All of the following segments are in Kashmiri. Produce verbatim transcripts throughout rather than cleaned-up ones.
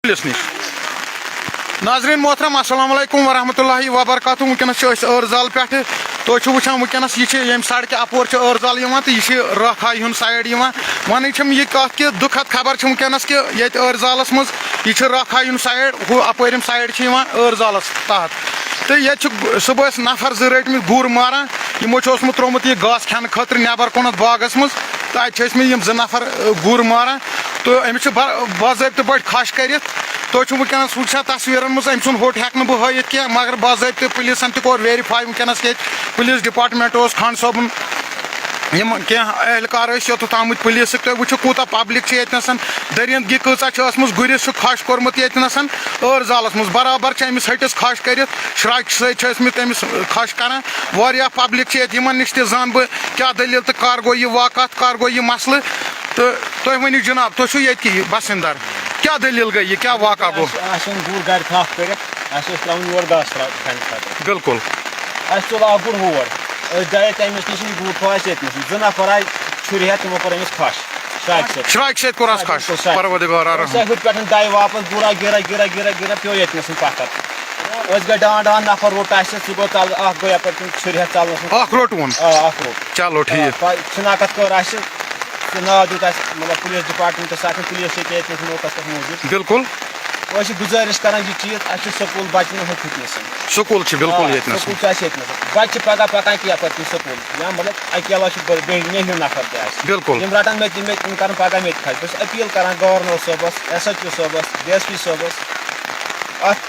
پُلِس نِش۔ ناظریٖن محترم، السلام علیکم ورحمۃ اللہ وبرکاتہ۔ وٕنکیٚنَس چھِ أسۍ ٲرزال پٮ۪ٹھٕ۔ تُہۍ چھِو وٕچھان، وٕنکیٚنَس یہِ چھِ ییٚمہِ سڑکہِ اَپور چھِ ٲرزال یِوان تہٕ یہِ چھِ رٲکھایہِ ہُنٛد سایڈ یِوان۔ وَنٕنۍ چھَم یہِ کَتھ کہِ دُکھد خبر چھِ وٕنکیٚنَس کہِ ییٚتہِ ٲرزالَس منٛز یہِ چھِ رٲکھایہِ ہُنٛد سایڈ، ہُہ اَپٲرِم سایڈ چھِ یِوان ٲرزالَس تحت۔ تہٕ ییٚتہِ چھِ صُبحَس نفر زٕ رٔٹۍ مٕتۍ گُر ماران، یِمو چھُ اوسمُت ترٛوومُت یہِ گاسہٕ کھٮ۪نہٕ خٲطرٕ نٮ۪بر کُنَتھ باغَس منٛز۔ تہٕ اَتہِ چھِ ٲسۍ مٕتۍ یِم زٕ نفر، اَ، گُر ماران۔ تہٕ أمِس چھِ با-، باضٲبطہٕ پٲٹھۍ کھَش کٔرِتھ۔ تُہۍ چھِو وٕنکیٚنَس وٕچھان تصویٖرَن منٛز، أمۍ سُنٛد ہوٚٹ ہٮ۪کہٕ نہٕ بہٕ ہٲیِتھ کینٛہہ، مگر باضٲبطہٕ پُلیٖسَن تہِ کوٚر ویریفاے وٕنکیٚنَس ییٚتہِ۔ پُلیٖس ڈپارٹمنٹ اوس، خان صٲبُن، یِم کینٛہہ اہلکار ٲسۍ یوٚتَتھ آمٕتۍ پُلیٖسٕکۍ۔ تُہۍ وٕچھِو، کوٗتاہ پبلک چھِ ییٚتہِ نَسَن، دٔریٖندگی کۭژاہ چھِ ٲسمٕژ۔ گُرِس چھُ کھَش کوٚرمُت ییٚتہِ نَسَن ٲرزالَس منٛز، برابر چھِ أمِس ۂٹِس کھَش کٔرِتھ، شراکہِ سۭتۍ چھِ ٲسمٕتۍ أمِس کھَش کَران۔ واریاہ پبلک چھِ ییٚتہِ، یِمَن نِش تہِ زانہٕ بہٕ کیٛاہ دٔلیٖل تہٕ کَر گوٚو یہِ واقعہ، کَر گوٚو یہِ مسلہٕ۔ تہٕ تُہۍ ؤنِو جناب، تُہۍ چھِو ییٚتہِ کہِ بسندر، کیٛاہ دٔلیٖل گٔے، یہِ کیٛاہ واقعہ گوٚو؟ اَسہِ، اَسہِ اوٚن گُر گرِ تھپھ کٔرِتھ، اَسہِ اوس ترٛاوُن یور گاسہٕ ترٛا-، کھنہِ خٲطرٕ۔ بِلکُل۔ اَسہِ ژوٚل اَکھ گُر ہور، أسۍ درٛاے تَمہِ نِش، یہِ گُر تھوٚو اَسہِ ییٚتہِ نَسٕے۔ زٕ نفر آے، چھُرِ ہٮ۪تھ، تِمو کوٚر أمِس کھَش، شراکہِ سۭتۍ۔ شراکہِ سۭتۍ کوٚر اَس کھَش، شراکہِ سۭتۍ۔ پروردگار رحم۔ أسۍ آے ہُتھ پٮ۪ٹھ دَے واپس، گُر آے گِرا گِرا گِرا گِرا پیوٚو ییٚتہِ نَسٕے پَتھر۔ أسۍ گٔے ڈان ڈان، نفر روٚٹ اَسہِ، سُہ گوٚو ژَلہٕ، اَکھ گوٚو یَپٲرۍ کِنۍ چھُرِ ہٮ۪تھ ژَلنَس منٛز۔ اَکھ روٚٹ وون۔ آ، اَکھ روٚٹ۔ چلو، ٹھیٖک۔ آ، پَتہٕ شِناخت کٔر اَسہِ، سُہ ناو دیُت اَسہِ، مطلب، پُلیٖس ڈپارٹمنٹَس، اَتھ پُلیٖس چھِ ییٚتہِ ییٚتہِ نَس موقعس پٮ۪ٹھ موٗجوٗد۔ بِلکُل۔ أسۍ چھِ گُزٲرِش کران یہِ چیٖز، اَسہِ چھُ سکوٗل بَچہٕ نہٕ ہُتھ نَسٕے۔ سکوٗل چھِ بِلکُل آ، ییٚتہِ نَسٕے۔ سکوٗل چھُ اَسہِ ییٚتہِ نَسٕے۔ بَچہٕ چھِ پَگاہ پَکان کینٛہہ پَتہٕ کُنہِ سکوٗل۔ یا مطلب اَکہِ علاوٕ چھُ بٔڑ-، بیٚیہِ نیٚہیُو نفر تہِ آسہِ۔ بِلکُل۔ یِم رَٹَن مےٚ تہِ، مےٚ، یِم کَرَن پَگاہ مےٚ تہِ کھَش۔ بہٕ چھُس اپیٖل کَران گورنر صٲبَس، ایس ایچ او صٲبَس، ڈی ایس پی صٲبَس۔ اَتھ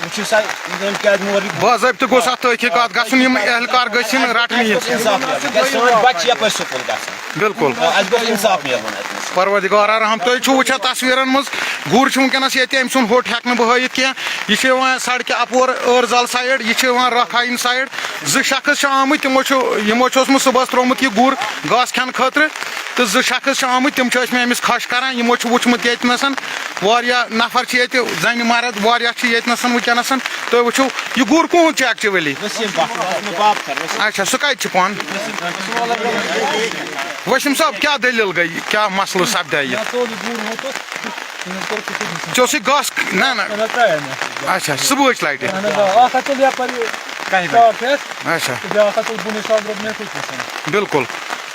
وٕچھِو سا، یِم کیٛازِ مور یہِ باضٲبطہٕ گوٚژھ اَتھ تحقیٖقات گژھُن، یِم اہلکار گٔژھۍ یِن رَٹنہٕ یِنۍ۔ اَسہِ گوٚژھ اِنصاف میلُن۔ کیٛازِ سٲنۍ بَچہٕ چھِ یَپٲرۍ سکوٗل گژھان۔ بِلکُل۔ آ، اَسہِ گوٚژھ اِنصاف میلُن اَتہِ نَس۔ پروردگار رحم، تُہۍ چھِو وٕچھان تصویٖرَن منٛز، گُر چھُ وٕنکیٚنَس ییٚتہِ، أمۍ سُنٛد ہوٚٹ ہٮ۪کہٕ نہٕ بہٕ ہٲیِتھ کینٛہہ۔ یہِ چھُ یِوان سڑکہِ اَپور ٲرزال سایڈ، یہِ چھُ یِوان رکھایِن سایڈ۔ زٕ شخص چھِ آمٕتۍ، تِمو چھُ، یِمو چھُ اوسمُت صُبحَس ترٛوومُت یہِ گُر گاسہٕ کھٮ۪نہٕ خٲطرٕ، تہٕ زٕ شخص چھِ آمٕتۍ، تِم چھِ ٲسۍ مٕتۍ أمِس کھَش کَران۔ یِمو چھُ وٕچھمُت ییٚتہِ نَسَن، واریاہ نفر چھِ ییٚتہِ، زَنہِ مرد واریاہ چھِ ییٚتہِ نَسَن وٕنکیٚنَسَن۔ تُہۍ وٕچھِو، یہِ گُر کُہُنٛد چھُ ایکچُؤلی؟ وسیٖم بٹ، وسیٖم بٹ۔ اچھا، سُہ کَتہِ چھُ پانہٕ؟ وسیٖم صٲب، کیٛاہ دٔلیٖل گٔے؟ کیٛاہ مسلہٕ سپدیٛاے یہِ؟ مےٚ ژوٚل یہِ گُر ہوٚتَس، تٔمِس کوٚر کُکُر حِصہٕ۔ ژےٚ اوسُے گاسہٕ؟ نہ، نہ۔ نہ، نہ، ترٛایے مےٚ۔ اچھا، صُبحٕچ لَٹہِ۔ اہن حظ، آ، اکھ ہَتھ ژوٚل یَپٲرۍ کَہہِ بَجہِ۔ شاپ ہٮ۪تھ۔ اچھا۔ تہٕ بیٛاکھ ہَتھ ژوٚل بۄنٕے شاپ روٚٹ مےٚ کُکِس۔ بِلکُل۔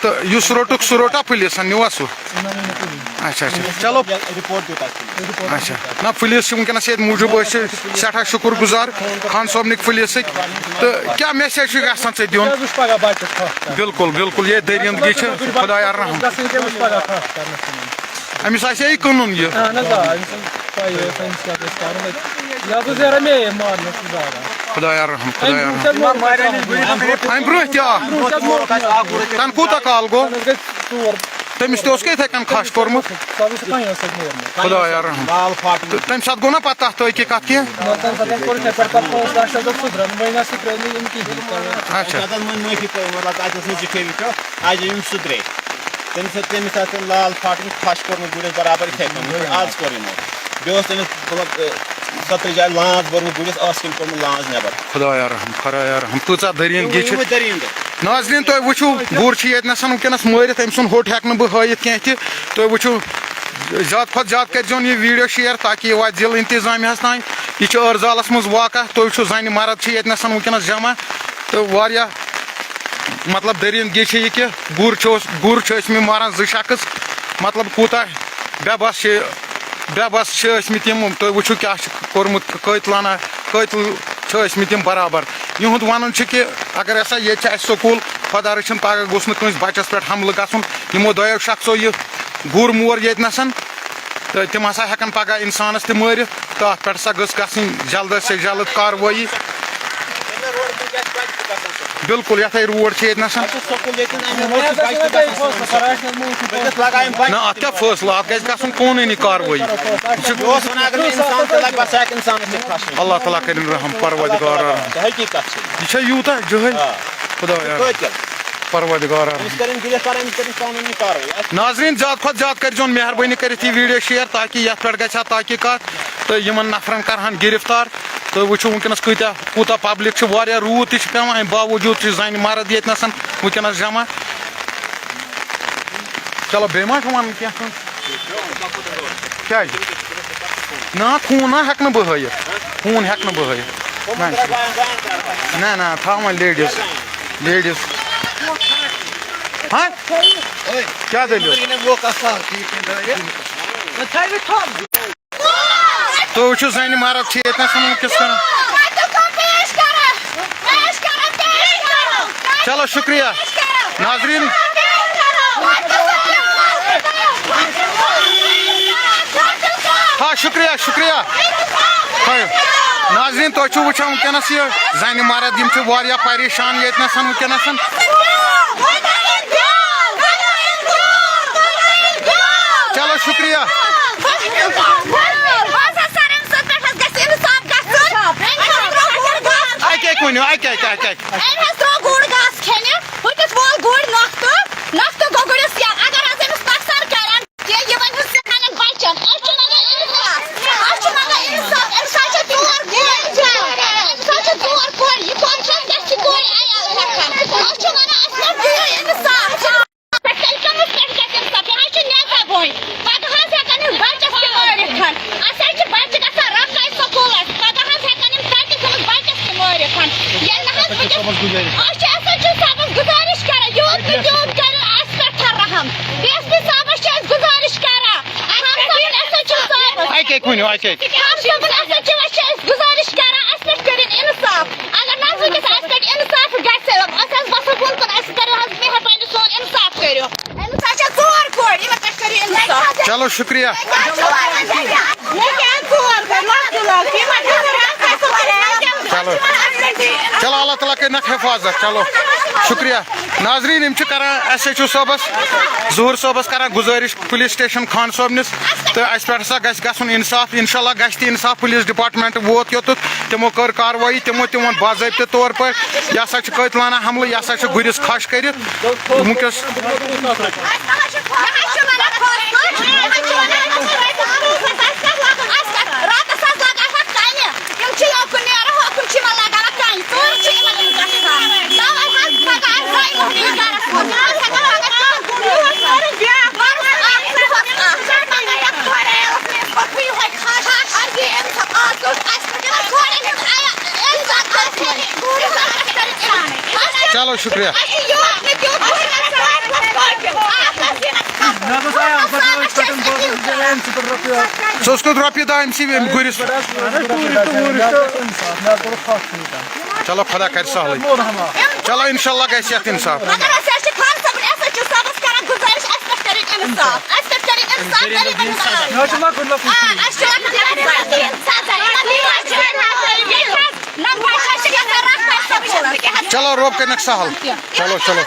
تہٕ یُس روٚٹُکھ، سُہ روٚٹا پُلیٖسَن، نیوٗوا سُہ؟ نہ، نہ، نہ، پُلیٖس۔ اچھا، اچھا۔ چلو۔ رِپورٹ دیُت اَسہِ۔ اچھا۔ نہ، پُلیٖس چھِ وٕنکیٚنَس ییٚتہِ موٗجوٗب، أسۍ چھِ سٮ۪ٹھاہ شُکُر گُزار خان صٲبنٕکۍ پُلیٖسٕکۍ۔ تہٕ کیٛاہ میسیج چھُ یَژھان ژےٚ دیُن؟ کیٛازِ وٕچھ پَگاہ بَچَس کھَش کَرنَس۔ بِلکُل، بِلکُل، ییٚتہِ دٔریٖندگی چھِ، خۄدایا رحم۔ گژھان کیٛاہ وٕچھ پَگاہ کھَش کَرنَس منٛز۔ أمِس آسہِ ہے یہِ کٕنُن یہِ۔ اہن حظ، آ، أمِس آسہِ پَیی ٲس أمِس کیٛاہ گژھِ کَرُن۔ یہِ حظ اوس یارٕ مے مارنَس زاران۔ خۄدایا رحم، خۄدایا رحم۔ اَمہِ برٛونٛہہ تہِ آو۔ تَنہٕ کوٗتاہ کال گوٚو؟ تَنہٕ حظ گٔے ژور۔ تٔمِس تہِ اوس کیٛاہ یِتھَے کٔنۍ کھَش کوٚرمُت؟ سُہ حظ اوس یِتھَے کٔنۍ اوس اَتہِ نیرمُت۔ خۄدایا رحم۔ لال فاٹن۔ تہٕ تَمہِ ساتہٕ گوٚو نا پَتہٕ تَتھ تحقیٖقات کینٛہہ؟ نہ، تَمہِ ساتہٕ کوٚر یِتھَے پٲٹھۍ پَتہٕ پانٛژھ لَچھ حظ سُدرَن، وۄنۍ نہ سُدرے نہٕ یِم کِہیٖنۍ۔ اچھا۔ اَتہِ حظ وۄنۍ معٲفی پٲٹھۍ، مطلب، اَتہِ اوس نہٕ زِٹھے وٕچھو، اَتہِ یِم سُدرے۔ تٔمِس ٲس، تٔمِس آسہِ لال فاٹن کھَش کوٚرمُت گُرِس برابر یِتھَے کٔنۍ، یِتھ پٲٹھۍ آز کوٚر یِمو۔ بیٚیہِ اوس تٔمِس، مطلب، سترِ جایہِ لانٛز بٔرمٕژ گُرِس، ٲس کِنۍ کوٚرمُت لانٛز نٮ۪بر۔ خۄدایا رحم، خۄدایا رحم، کۭژاہ دٔریٖن گیٚچھِ۔ یِموٕے دٔریٖن گٔے۔ ناظریٖن، تُہۍ وٕچھِو، گُر چھُ ییٚتہِ نَسَن وٕنکیٚنَس مٲرِتھ، أمۍ سُنٛد ہوٚٹ ہٮ۪کہٕ نہٕ بہٕ ہٲیِتھ کینٛہہ تہِ۔ تُہۍ وٕچھِو، زیادٕ کھۄتہٕ زیادٕ کٔرۍزیون یہِ ویٖڈیو شِیَر، تاکہِ یہِ واتہِ ضلعہٕ انتظامیہَس تام۔ یہِ چھُ ٲرزالَس منٛز واقعہ، تُہۍ وٕچھِو، زَنہِ مرد چھِ ییٚتہِ نَسَن وٕنکیٚنَس جمع، تہٕ واریاہ مطلب، دٔریٖندگی چھِ یہِ کہِ گُر چھِ اوس-، گُر چھِ ٲسۍ مٕتۍ ماران زٕ شخص، مطلب، کوٗتاہ بے بس چھِ، بے بس چھِ ٲسۍ مٕتۍ یِم۔ تُہۍ وٕچھِو کیٛاہ چھِ کوٚرمُت، قٲتلانہ قٲتل چھِ ٲسۍ مٕتۍ یِم برابر۔ یِہُنٛد وَنُن چھُ کہِ اگر ہسا ییٚتہِ چھِ اَسہِ سکوٗل، خۄدا رٔچھِنۍ پگاہ گوٚژھ نہٕ کٲنٛسہِ بَچَس پٮ۪ٹھ حملہٕ گژھُن۔ یِمو دۄیو شخصو یہِ گُر مور ییٚتہِ نَسَن، تہٕ تِم ہسا ہٮ۪کَن پگاہ اِنسانَس تہِ مٲرِتھ۔ تہٕ اَتھ پٮ۪ٹھ ہسا گٔژھ گژھٕنۍ جلد سے جلد کاروٲیی۔ بِلکُل، یَتھ ہے روڈ چھِ ییٚتہِ نَسَن۔ اَسہِ چھُ سکوٗل ییٚتٮ۪ن، اَمہِ موٗجوٗب بَچہِ تہِ گژھن سکوٗل۔ نہ، اَتھ کیٛاہ فٲصلہٕ؟ اَتھ گژھِ گژھُن قونوٗنی کاروٲیی۔ یہِ چھُ، یہِ اوس وَنان، اگر نہٕ اِنسان تہِ لَگہِ، بَس ہٮ۪کہِ اِنسانَس تہِ پھَش۔ اللہ تعالیٰ کٔرِنۍ رحم، پروردگار رحم۔ حقیٖقت چھِ۔ یہِ چھا یوٗتاہ جٲہِل؟ آ۔ خۄدایا۔ قٲتِل۔ پروردگار۔ أمِس کٔرِن گِرِفتار، أمِس کٔرِن قانوٗنی کاروٲیی۔ اَسہِ ناظریٖن، زیادٕ کھۄتہٕ زیادٕ کٔرۍزیون مہربٲنی کٔرِتھ یہِ ویٖڈیو شِیَر، تاکہِ یَتھ پٮ۪ٹھ گژھِ ہا تحقیٖقات تہٕ یِمَن نفرَن کَرٕہَن گِرِفتار۔ تُہۍ وٕچھِو وٕنکیٚنَس کۭتیٛاہ، کوٗتاہ پبلِک چھِ، واریاہ روٗد تہِ چھِ پٮ۪وان، اَمہِ باوجوٗد چھِ زَنہِ مرد ییٚتہِ نَسَن وٕنکیٚنَس جمع۔ چلو، بیٚیہِ ما چھُ وَنُن کینٛہہ کٲنٛسہِ؟ کیٛازِ؟ نہ، خوٗن نہ ہٮ۪کہٕ نہٕ بہٕ ہٲیِتھ۔ خوٗن ہٮ۪کہٕ نہٕ بہٕ ہٲیِتھ۔ نہ، نہ، نہ، تھاو وۄنۍ لیڈیٖز۔ لیڈیٖز۔ ہاں؟ کیٛاہ دٔلیٖل؟ تُہۍ وٕچھِو، زَنہِ مرد چھِ ییٚتہِ نَس وٕنکیٚس کران۔ چلو، شُکریہ۔ ناظریٖن۔ ہا، شُکریہ، شُکریہ۔ ہا، ناظریٖن، تُہۍ چھِو وٕچھان وٕنکیٚنَس یہِ زَنہِ مرد، یِم چھِ واریاہ پریشان ییٚتہِ نَس وٕنکیٚنَس۔ چلو، شُکریہ۔ اَکہِ اَکہِ ؤنِو، اَکہِ اَکہِ، اَکہِ اَکہِ۔ أمۍ حظ ترٛوو گُر گاسہٕ کھٮ۪نہِ، ہُتِس وول گُر نۄختہٕ، نۄختہٕ گوٚو گُرِس یَلہٕ۔ اگر حظ أمِس نۄقصان کَرن، یہِ، یہِ وَنہِ حظ ژٕ کھَنَکھ بَچَن۔ أسۍ چھِ وَنان اِنصاف، أسۍ چھِ وَنان اِنصاف، أمِس حظ چھِ ژور کورِ، أمِس حظ چھِ ژور کورِ، یہِ کورِ چھِ اَسہِ گَرِ چھِ کورِ عیال ہٮ۪کان۔ أسۍ چھِ وَنان اَسہِ حظ دِیِو اِنصاف۔ تیٚلہِ کٔمِس پٮ۪ٹھ گژھِ اِنصاف؟ یہِ حظ چھُ نٮ۪صب وۄنۍ۔ پَگاہ حظ ہٮ۪کَن یِم بَچَس تہِ مٲرِتھ۔ اَسہِ حظ چھِ بَچہِ گژھان رۄپَے سکوٗلَس۔ پَگاہ حظ ہٮ۪کَن یِم تَتہِ تٔمِس بَچَس تہِ مٲرِتھ۔ ییٚلہِ نہٕ حظ وٕنکٮ۪س، أسۍ چھِ ایس ایچ او صٲبَس گُزٲرِش کَران، یوٗت نہٕ تیوٗت کَرِ اَسہِ پٮ۪ٹھ رحم۔ ڈی ایس پی صٲبَس چھِ أسۍ گُزٲرِش کَران۔ اَسہِ حظ چھِ ایس ایچ او صٲبَس۔ اَکہِ اَکہِ ؤنِو، اَکہِ اَکہِ۔ خان صٲبُن ایس ایچ او چھِ أسۍ گُزٲرِش کَران، اَسہِ پٮ۪ٹھ کٔرِن اِنصاف۔ اگر نہ حظ وٕنکٮ۪س اَسہِ پٮ۪ٹھ اِنصاف گژھِ، أسۍ حظ وَسو کُن کُن، اَسہِ کٔرِو حظ مہربٲنی، سون اِنصاف کٔرِو۔ أمِس حظ چھےٚ ژور کورِ، یِمَن پٮ۪ٹھ کٔرِو اِنصاف۔ چلو، شُکریہ۔ مےٚ کیٛاہ ژور کورِ؟ لۄکچہِ لۄکچہِ، یِمَن چھِ ژور کورِ۔ چلو۔ چلو، اللہ تعالیٰ کٔرِنَکھ حِفاظت۔ چلو، شُکریہ۔ ناظریٖن، یِم چھِ کران ایس ایچ او صٲبَس، ظہوٗر صٲبَس کران گُزٲرِش پُلیٖس سٹیشن خان صٲبنِس، تہٕ اَسہِ پٮ۪ٹھ ہسا گژھِ گژھُن اِنصاف۔ اِنشاء اللہ گژھِ تہِ اِنصاف۔ پُلیٖس ڈپارٹمنٹ ووت یوٚتَتھ، تِمو کٔر کاروٲیی، تِمو تہِ ووٚن باضٲبطہٕ طور پٲٹھۍ، یہِ ہسا چھُ قٲتلانہ حملہٕ، یہِ ہسا چھُ گُرِس کھَش کٔرِتھ۔ وٕنکیٚس راتَس حظ لَگان اَتھ کَنہِ۔ یِم چھِ یوکُن نیران، ہوکُن چھِ یِمَن لَگان اَتھ کَنہِ۔ ژوٗرِ چھِ یِمَن یِم گژھان۔ تَوَے حظ پَگاہ آسہِ دۄیہِ وُہُرۍ گَرَس منٛز۔ آز ہٮ۪کَن پَگاہ تِم دۄہَس مَرُن، بیٛاکھ مَرُن، اَکھ دۄہَس اَکھ۔ پَگاہ یَتھ خۄدایَس منٛز پَتہٕ یِہوٚے خاص۔ اَسہِ گٔے اَمہِ ساتہٕ آز اوس اَسہِ پٮ۪ٹھ یِمَن کورٮ۪ن ہُنٛد آیا، عزت آسہِ ہے، عزت آسہِ ہے۔ چلو، شُکریہ۔ اَسہِ چھِ یوت نہٕ تیوٗت نہ حظ، آیا، پَتہٕ ٲسۍ پَتہٕ بوزان، ژےٚ أمۍ سۭتۍ رۄپیہِ ٲس۔ ژٕ اوسکھ رۄپیہِ دَہ أمۍ سٕے أمۍ گُرِس۔ اَدٕ ٹوٗرِسٹ ووٗرِسٹ۔ مےٚ حظ کوٚرُکھ ہَتھ شیٖتھ۔ چلو، خۄدا کَرِ سہلٕے۔ چلو، اِنشاء اللہ گژھِ یَتھ اِنصاف۔ مگر أسۍ حظ چھِ خان صٲبُن، اَسہِ حظ چھِ صٲبَس کَران گُزٲرِش، اَسہِ پٮ۪ٹھ کٔرِو اِنصاف، اَسہِ پٮ۪ٹھ کٔرِو اِنصاف، غریٖبَن ہُنٛد علاج۔ مےٚ حظ چھُ لۄکُٹ لۄکُٹ۔ آ، اَسہِ چھُ لۄکُٹ لۄکُٹ۔ چلو، رۄب کٔرِنَکھ سہل۔ چلو، چلو۔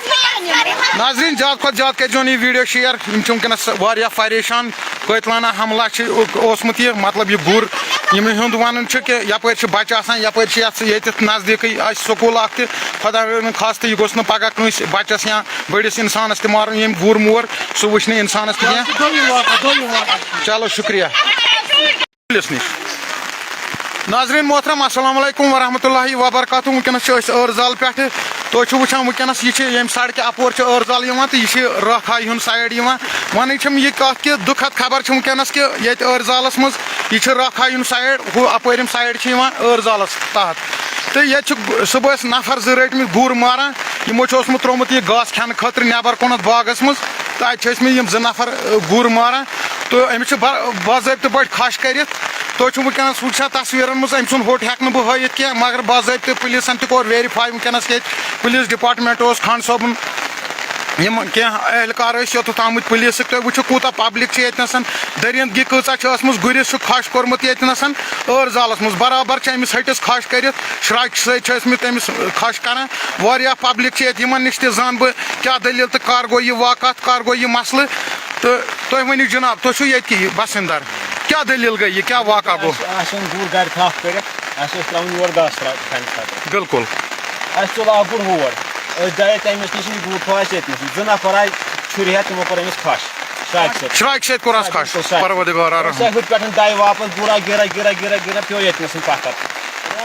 ناظریٖن، زیادٕ کھۄتہٕ زیادٕ کٔرۍزیون یہِ ویٖڈیو شِیَر۔ یِم چھِ وٕنکیٚنَس واریاہ پریشان۔ قٲتلانہ حملہ چھِ اوسمُت یہِ، مطلب، یہِ گُر، یِمَن ہُنٛد وَنُن چھُ کہِ یَپٲرۍ چھِ بَچہٕ آسان، یَپٲرۍ چھِ یَتھ ییٚتٮ۪تھ نزدیٖکٕے اَسہِ سکوٗل اَکھ تہِ۔ خۄدا رٔچھِن خاص تہٕ یہِ گوٚژھ نہٕ پَگاہ کٲنٛسہِ بَچَس یا بٔڑِس اِنسانَس تہِ مارُن، ییٚمۍ گُر مور، سُہ وٕچھِ نہٕ اِنسانَس تہِ کینٛہہ۔ دوٚیِم واقعہٕ، دوٚیِم واقعہٕ۔ چلو، شُکریہ۔ پُلِس نِش۔ ناظریٖن محترم، السلام علیکم ورحمۃ اللہ وبرکاتہ۔ وٕنکیٚنَس چھِ أسۍ ٲرزال پٮ۪ٹھٕ۔ تُہۍ چھِو وٕچھان وٕنکیٚنَس یہِ چھِ ییٚمہِ سڑکہِ اَپور چھِ ٲرزال یِوان تہٕ یہِ چھِ راکھا ہُنٛد سایڈ یِوان۔ وَنٕنۍ چھِم یہِ کَتھ کہِ دُکھد خبر چھِ وٕنکیٚنَس کہِ ییٚتہِ ٲرزالَس منٛز یہِ چھِ راکھا ہُنٛد سایڈ، ہُہ اَپٲرۍ یِم سایڈ چھِ یِوان ٲرزالَس تحت۔ تہٕ ییٚتہِ چھُ صُبحَس نفر زٕ رٔٹمٕتۍ گُر ماران۔ یِمو چھُ اوسمُت ترٛوومُت یہِ گاسہٕ کھٮ۪نہٕ خٲطرٕ نٮ۪بر کُنَتھ باغَس منٛز۔ تہٕ اَتہِ چھِ ٲسمٕتۍ یِم زٕ نفر، اَ، گُر ماران۔ تہٕ أمِس چھِ با-، باضٲبطہٕ پٲٹھۍ کھَش کٔرِتھ۔ تُہۍ چھِو وٕنکیٚنَس وٕچھان تصویٖرَن منٛز، أمۍ سُنٛد ہوٚٹ ہٮ۪کہٕ نہٕ بہٕ ہٲیِتھ کینٛہہ، مگر باضٲبطہٕ پُلیٖسَن تہِ کوٚر ویرِفاے وٕنکیٚنَس ییٚتہِ۔ پُلیٖس ڈپارٹمنٹ اوس، خان صٲبُن، یِم کینٛہہ اہلکار ٲسۍ یوٚتَتھ آمٕتۍ پُلیٖسٕکۍ۔ تُہۍ وٕچھِو کوٗتاہ پبلک چھِ ییٚتہِ نَسَن، دٔریٖندگی کۭژاہ چھِ ٲسمٕژ۔ گُرِس چھُ کھَش کوٚرمُت ییٚتہِ نَسَن ٲرزالَس منٛز۔ برابر چھِ أمِس ۂٹِس کھَش کٔرِتھ، شراکہِ سۭتۍ چھِ ٲسمٕتۍ أمِس کھَش کَران۔ واریاہ پبلک چھِ ییٚتہِ، یِمَن نِش تہِ زانہٕ بہٕ کیٛاہ دٔلیٖل تہٕ کَر گوٚو یہِ واقعہ، کَر گوٚو یہِ مسلہٕ۔ تہٕ تُہۍ ؤنِو جناب، تُہۍ چھِو ییٚتہِ کہِ بسندر، کیٛاہ دٔلیٖل گٔے یہِ، کیٛاہ واقعہ گوٚو؟ اَسہِ، اَسہِ اوٚن گُر گرِ تھپھ کٔرِتھ، اَسہِ اوس ترٛاوُن یور گاسہٕ ترٛا-، کھنہِ خٲطرٕ۔ بِلکُل۔ اَسہِ تُل اَکھ گُر ہور، أسۍ درٛاے تَمہِ نِش نِش، یہِ گُر تھوٚو اَسہِ ییٚتہِ نَس۔ زٕ نفر آے چھُرِ ہٮ۪تھ، تِمو کوٚر أمِس کھَش شراکہِ سۭتۍ۔ شراکہِ سۭتۍ کوٚر اَسہِ کھَش، شراکہِ سۭتۍ۔ پروردگار أسۍ رحم۔ آے ہُتہِ پٮ۪ٹھ دَے واپس، گُرا گِرا گِرا گِرا گِرا پیوٚو ییٚتہِ نَس پَتھر۔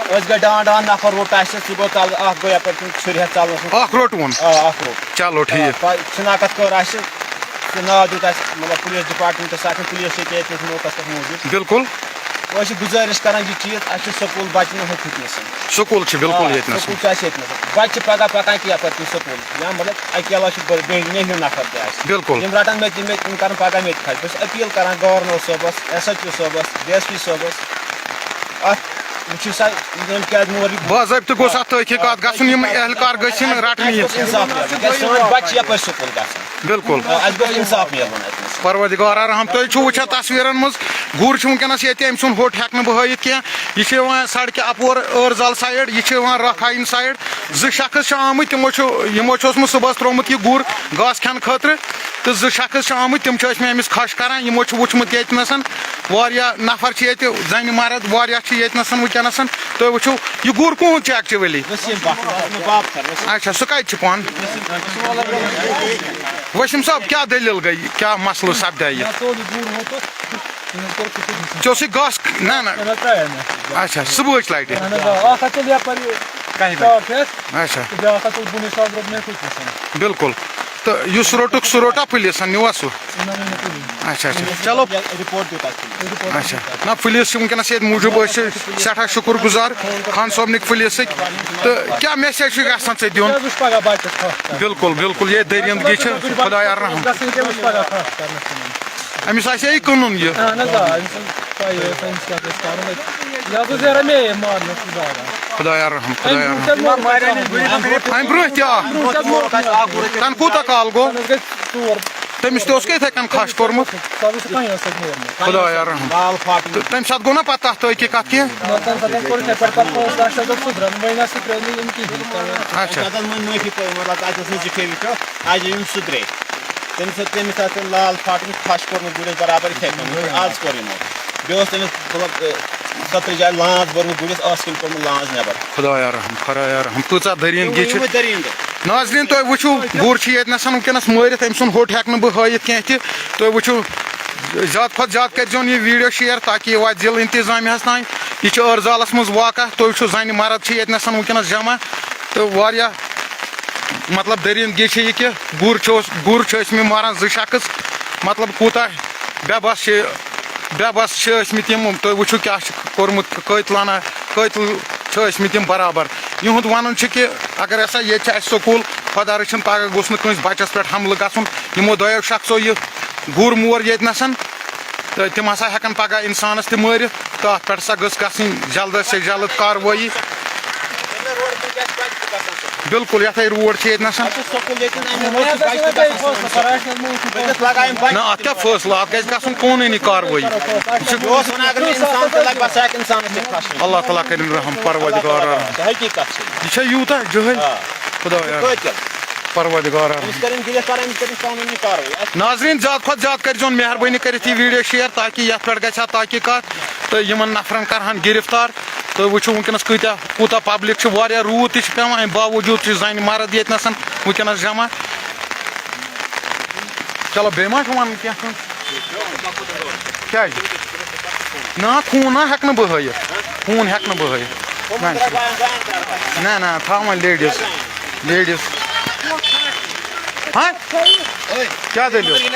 أسۍ گٔے ڈان ڈان، نفر روٚٹ اَسہِ، سُہ گوٚو تَلہٕ، اَکھ گوٚو یَپٲرۍ کِنۍ چھُرِ ہٮ۪تھ ژَلنَس منٛز۔ اَکھ روٚٹ ووٚن۔ آ، اَکھ روٚٹ۔ چلو، ٹھیٖک۔ آ، پَتہٕ شِناخت کٔر اَسہِ، سُہ ناو دیُت اَسہِ، مطلب، پُلیٖس ڈپارٹمنٹَس اَتھِ، پُلیٖس چھِ ییٚتہِ ییٚتہِ نَس موقعس پٮ۪ٹھ موٗجوٗد۔ بِلکُل۔ أسۍ چھِ گُزٲرِش کران یہِ چیٖز، اَسہِ چھُ سکوٗل بَچہِ نہٕ ہُہ فِٹنَس۔ سکوٗل چھِ بِلکُل آ، ییٚتہِ نَس۔ سکوٗل چھُ اَسہِ ییٚتہِ نَس۔ بَچہِ چھِ پَگاہ پَکان کینٛہہ یَپٲرۍ کِنۍ سکوٗل۔ یا مطلب اَکہِ علاوٕ چھُ بٔڑ-، بیٚیہِ نیٚہِو نَفر تہِ اَسہِ۔ بِلکُل۔ یِم رَٹَن مےٚ تہِ، مےٚ تہِ، یِم کَرَن پَگاہ مےٚ تہِ خرچ۔ بہٕ چھُس أپیٖل کران گورنر صٲبَس، ایس ایچ او صٲبَس، ڈی ایس پی صٲبَس، اَتھ وٕچھِو سا، یِم کیٛازِ مور یہِ باضٲبطہٕ گوٚژھ اَتھ تحقیٖقات گژھُن، یِم اہلکار گٔژھۍ یِن رَٹنہٕ یِنۍ۔ اِنصاف میلُن۔ کیٛازِ سٲنۍ بَچہِ چھِ یَپٲرۍ سکوٗل گژھان۔ بِلکُل۔ آ، اَسہِ گوٚژھ اِنصاف میلُن اَتہِ نَس۔ پروردگار رحم، تُہۍ چھِو وٕچھان تصویٖرَن منٛز، گُر چھُ وٕنکیٚنَس ییٚتہِ، أمۍ سُنٛد ہوٚٹ ہٮ۪کہٕ نہٕ بہٕ ہٲیِتھ کینٛہہ۔ یہِ چھُ یِوان سڑکہِ اَپور ٲرزَل سایڈ، یہِ چھُ یِوان رکھایِن سایڈ۔ زٕ شخص چھِ آمٕتۍ، تِمو چھُ، یِمو چھُ اوسمُت صُبحَس ترٛوومُت یہِ گُر گاسہٕ کھٮ۪نہٕ خٲطرٕ، تہٕ زٕ شخص چھِ آمٕتۍ، تِم چھِ ٲسۍ مےٚ أمِس کھَش کَران۔ یِمو چھُ وٕچھمُت ییٚتہِ نَسَن واریاہ نفر چھِ ییٚتہِ، زَنہِ مرد واریاہ چھِ ییٚتہِ نَسَن وٕنکیٚنَسَن۔ تُہۍ وٕچھِو، یہِ گُر کُہُنٛد چھُ ایکچُؤلی؟ وسیٖم بٹ، مےٚ باب کر، وسیٖم۔ اچھا، سُہ کَتہِ چھُ پانہٕ؟ وسیٖم صٲب، کیٛاہ دٔلیٖل گٔے؟ کیٛاہ مسلہٕ سپدیٛاہ یہِ؟ مےٚ ژوٚل یہِ گُر ہوٚتَس، تٔمِس کوٚر کُٹھِس نِش۔ ژےٚ اوسُے گاسہٕ، نہ، نہ۔ نہ، نہ، ترٛایو مےٚ۔ اچھا، صُبحٕچ لَٹہِ۔ اہن حظ، آ، اَکھ ہَتھ تُل یَپٲرۍ کَہہِ بَجہِ؟ شاٹ ہٮ۪تھ۔ اچھا۔ تہٕ بیٛاکھ ہَتھ تُل بُنِش ساز روٚٹ مےٚ ہوٚتہِ نَسَن۔ بِلکُل۔ تہٕ یُس روٚٹُکھ، سُہ روٚٹا پُلیٖسَن، نیوٗوا سُہ؟ نہ، نہ، نہ، پُلیٖس۔ اچھا، اچھا۔ چلو۔ رِپورٹ دیُت اَسہِ۔ رِپورٹ اچھا۔ نہ، پُلیٖس چھِ وٕنکیٚنَس ییٚتہِ موٗجوٗب، أسۍ چھِ سٮ۪ٹھاہ شُکُر گُزار خان صٲبنٕکۍ پُلیٖسٕکۍ۔ تہٕ کیٛاہ میسیج چھُ یَژھان ژےٚ دیُن؟ کیٛاہ وٕچھ پَگاہ بَچَس خاص کَر؟ بِلکُل، بِلکُل، یہِ دٔریٖندگی چھِ خۄداے رحم۔ گژھِ ییٚکیٛاہ وٕچھ پَگاہ خاص کَر نَسَن۔ أمِس آسہِ ہے یہِ کٕنُن یہِ۔ اہن حظ، آ، أمِس چھُنہٕ پَیی ٲس أمِس کیٛاہ گژھِ کَرُن۔ یہِ حظ اوس یارا مے مارنَس سُہ زاگان۔ خۄدایا رحم، خۄدایا رحم۔ أمۍ برونٛہہ تہِ آ۔ تَنہٕ کوٗتاہ کال گوٚو؟ تَنہٕ حظ گٔے ژور۔ تٔمِس تہِ اوس کیٛاہ یِتھَے کٔنۍ کھَش کوٚرمُت؟ سُہ حظ اوس کَنہِ ٲس اَتہِ مورمُت۔ خۄدایا رحم۔ تہٕ تَمہِ ساتہٕ گوٚو نا پَتہٕ تَتھ تحقیٖقات کینٛہہ؟ نہ، تَمہِ ساتہٕ حظ کوٚر یِتھَے پٲٹھۍ، پَتہٕ اوس رَشَس حظ سُدرَن، وۄنۍ نہ سُدرٲے نہٕ یِم کِہیٖنۍ تَوَے۔ اچھا۔ تَتھ حظ وۄنۍ معٲفی پٲومٕژ، مطلب، اَتہِ ٲس نہٕ زِٹھے وٕچھو، اَتہِ یِم سُدرے۔ تٔمِس اوس، تٔمِس آسہِ لال پھاٹُن کھَش کوٚرمُت گُرِس برابر یِتھَے کٔنۍ، یِتھ پٲٹھۍ آز کوٚر یِمو۔ بیٚیہِ اوس تٔمِس، مطلب، اے، سترِ جایہِ لانٛژ بوٚرمُت گُرِس، ٲسہٕ کِنۍ کوٚرمُت لانٛژ نٮ۪بر۔ خۄدایا رحم، خۄدایا رحم، کۭژاہ دٔریٖندگی چھِ۔ یِموٕے دٔریٖندٕ۔ ناظریٖن، تُہۍ وٕچھِو، گُر چھُ ییٚتہِ نَسَن وٕنکیٚنَس مٲرِتھ، أمۍ سُنٛد ہوٚٹ ہٮ۪کہٕ نہٕ بہٕ ہٲیِتھ کینٛہہ تہِ۔ تُہۍ وٕچھِو، زیادٕ کھۄتہٕ زیادٕ کٔرۍزیون یہِ ویٖڈیو شِیَر، تاکہِ یہِ واتہِ ضلعہٕ انتظامیہَس تام۔ یہِ چھُ ٲرزالَس منٛز واقع، تُہۍ وٕچھِو، زَنہِ مرد چھِ ییٚتہِ نَسَن وٕنکیٚنَس جمع، تہٕ واریاہ مطلب دٔریٖندگی چھِ یہِ کہِ گُر چھُ اوس-، گُر چھِ ٲسۍ مٕتۍ ماران زٕ شخص، مطلب کوٗتاہ بے بس چھِ، بے بس چھِ ٲسۍ مٕتۍ یِم۔ تُہۍ وٕچھِو کیٛاہ چھِ کوٚرمُت، قٲتلانہ قٲتِل چھِ ٲسۍ مٕتۍ یِم برابر۔ یِہُنٛد وَنُن چھُ کہِ اگر ہسا ییٚتہِ چھِ اَسہِ سکوٗل، خۄدا رٔچھِنۍ پگاہ گوٚژھ نہٕ کٲنٛسہِ بَچَس پٮ۪ٹھ حملہٕ گژھُن۔ یِمو دۄیو شخصو یہِ گُر مور ییٚتہِ نَسَن، تہٕ تِم ہسا ہٮ۪کَن پگاہ اِنسانَس تہِ مٲرِتھ۔ تہٕ اَتھ پٮ۪ٹھ ہسا گٔژھ گژھٕنۍ جلد سے جلد کاروٲیی۔ بِلکُل، یَتھ ہے روڈ چھِ ییٚتہِ نَسَن۔ اَتھ چھُ سکوٗل ییٚتٮ۪ن، اَمہِ موٗجوٗب بَچہِ تہِ گژھان سَنسَر۔ نہ، اَتھ کیٛاہ فٲصلہٕ؟ اَتھ گژھِ کَسُن قونوٗنی کاروٲیی۔ یہِ چھُ، بہٕ اوسُس وَنان، اگر نہٕ اِنسان تہِ لَگہِ، بَس ہٮ۪کہِ اِنسانَس تہِ پھَش۔ اللہ تعالیٰ کٔرِن رحم، پروردگار رحم۔ حقیٖقت چھِ۔ یہِ چھا یوٗتاہ جٲہِل؟ آ۔ خۄدایا۔ قٲتِل۔ پروردگار رحم۔ أمِس کٔرِن گِرِفتار، أمِس کٔرِن قانوٗنی کاروٲیی۔ ناظریٖن، زیادٕ کھۄتہٕ زیادٕ کٔرۍزیون مہربٲنی کٔرِتھ یہِ ویٖڈیو شِیَر، تاکہِ یَتھ پٮ۪ٹھ گژھِ ہا تحقیٖقات تہٕ یِمَن نفرَن کَرٕہَن گِرِفتار۔ تُہۍ وٕچھِو وٕنکیٚنَس کۭتیٛاہ، کوٗتاہ پبلِک چھِ، واریاہ روٗد تہِ چھِ پٮ۪وان، اَمہِ باوجوٗد چھِ زَنہِ مرد ییٚتہِ نَسَن وٕنکیٚنَس جمع۔ چلو، بیٚیہِ ما چھُ وَنُن کینٛہہ کٲنٛسہِ؟ کیٛازِ؟ نہ، خوٗن نہ ہٮ۪کہٕ نہٕ بہٕ ہٲیِتھ، خوٗن ہٮ۪کہٕ نہٕ بہٕ ہٲیِتھ۔ نہ، نہ، تھاو وۄنۍ لیڈیٖز، لیڈیٖز۔ ہاں؟ کیٛاہ دٔلیٖل؟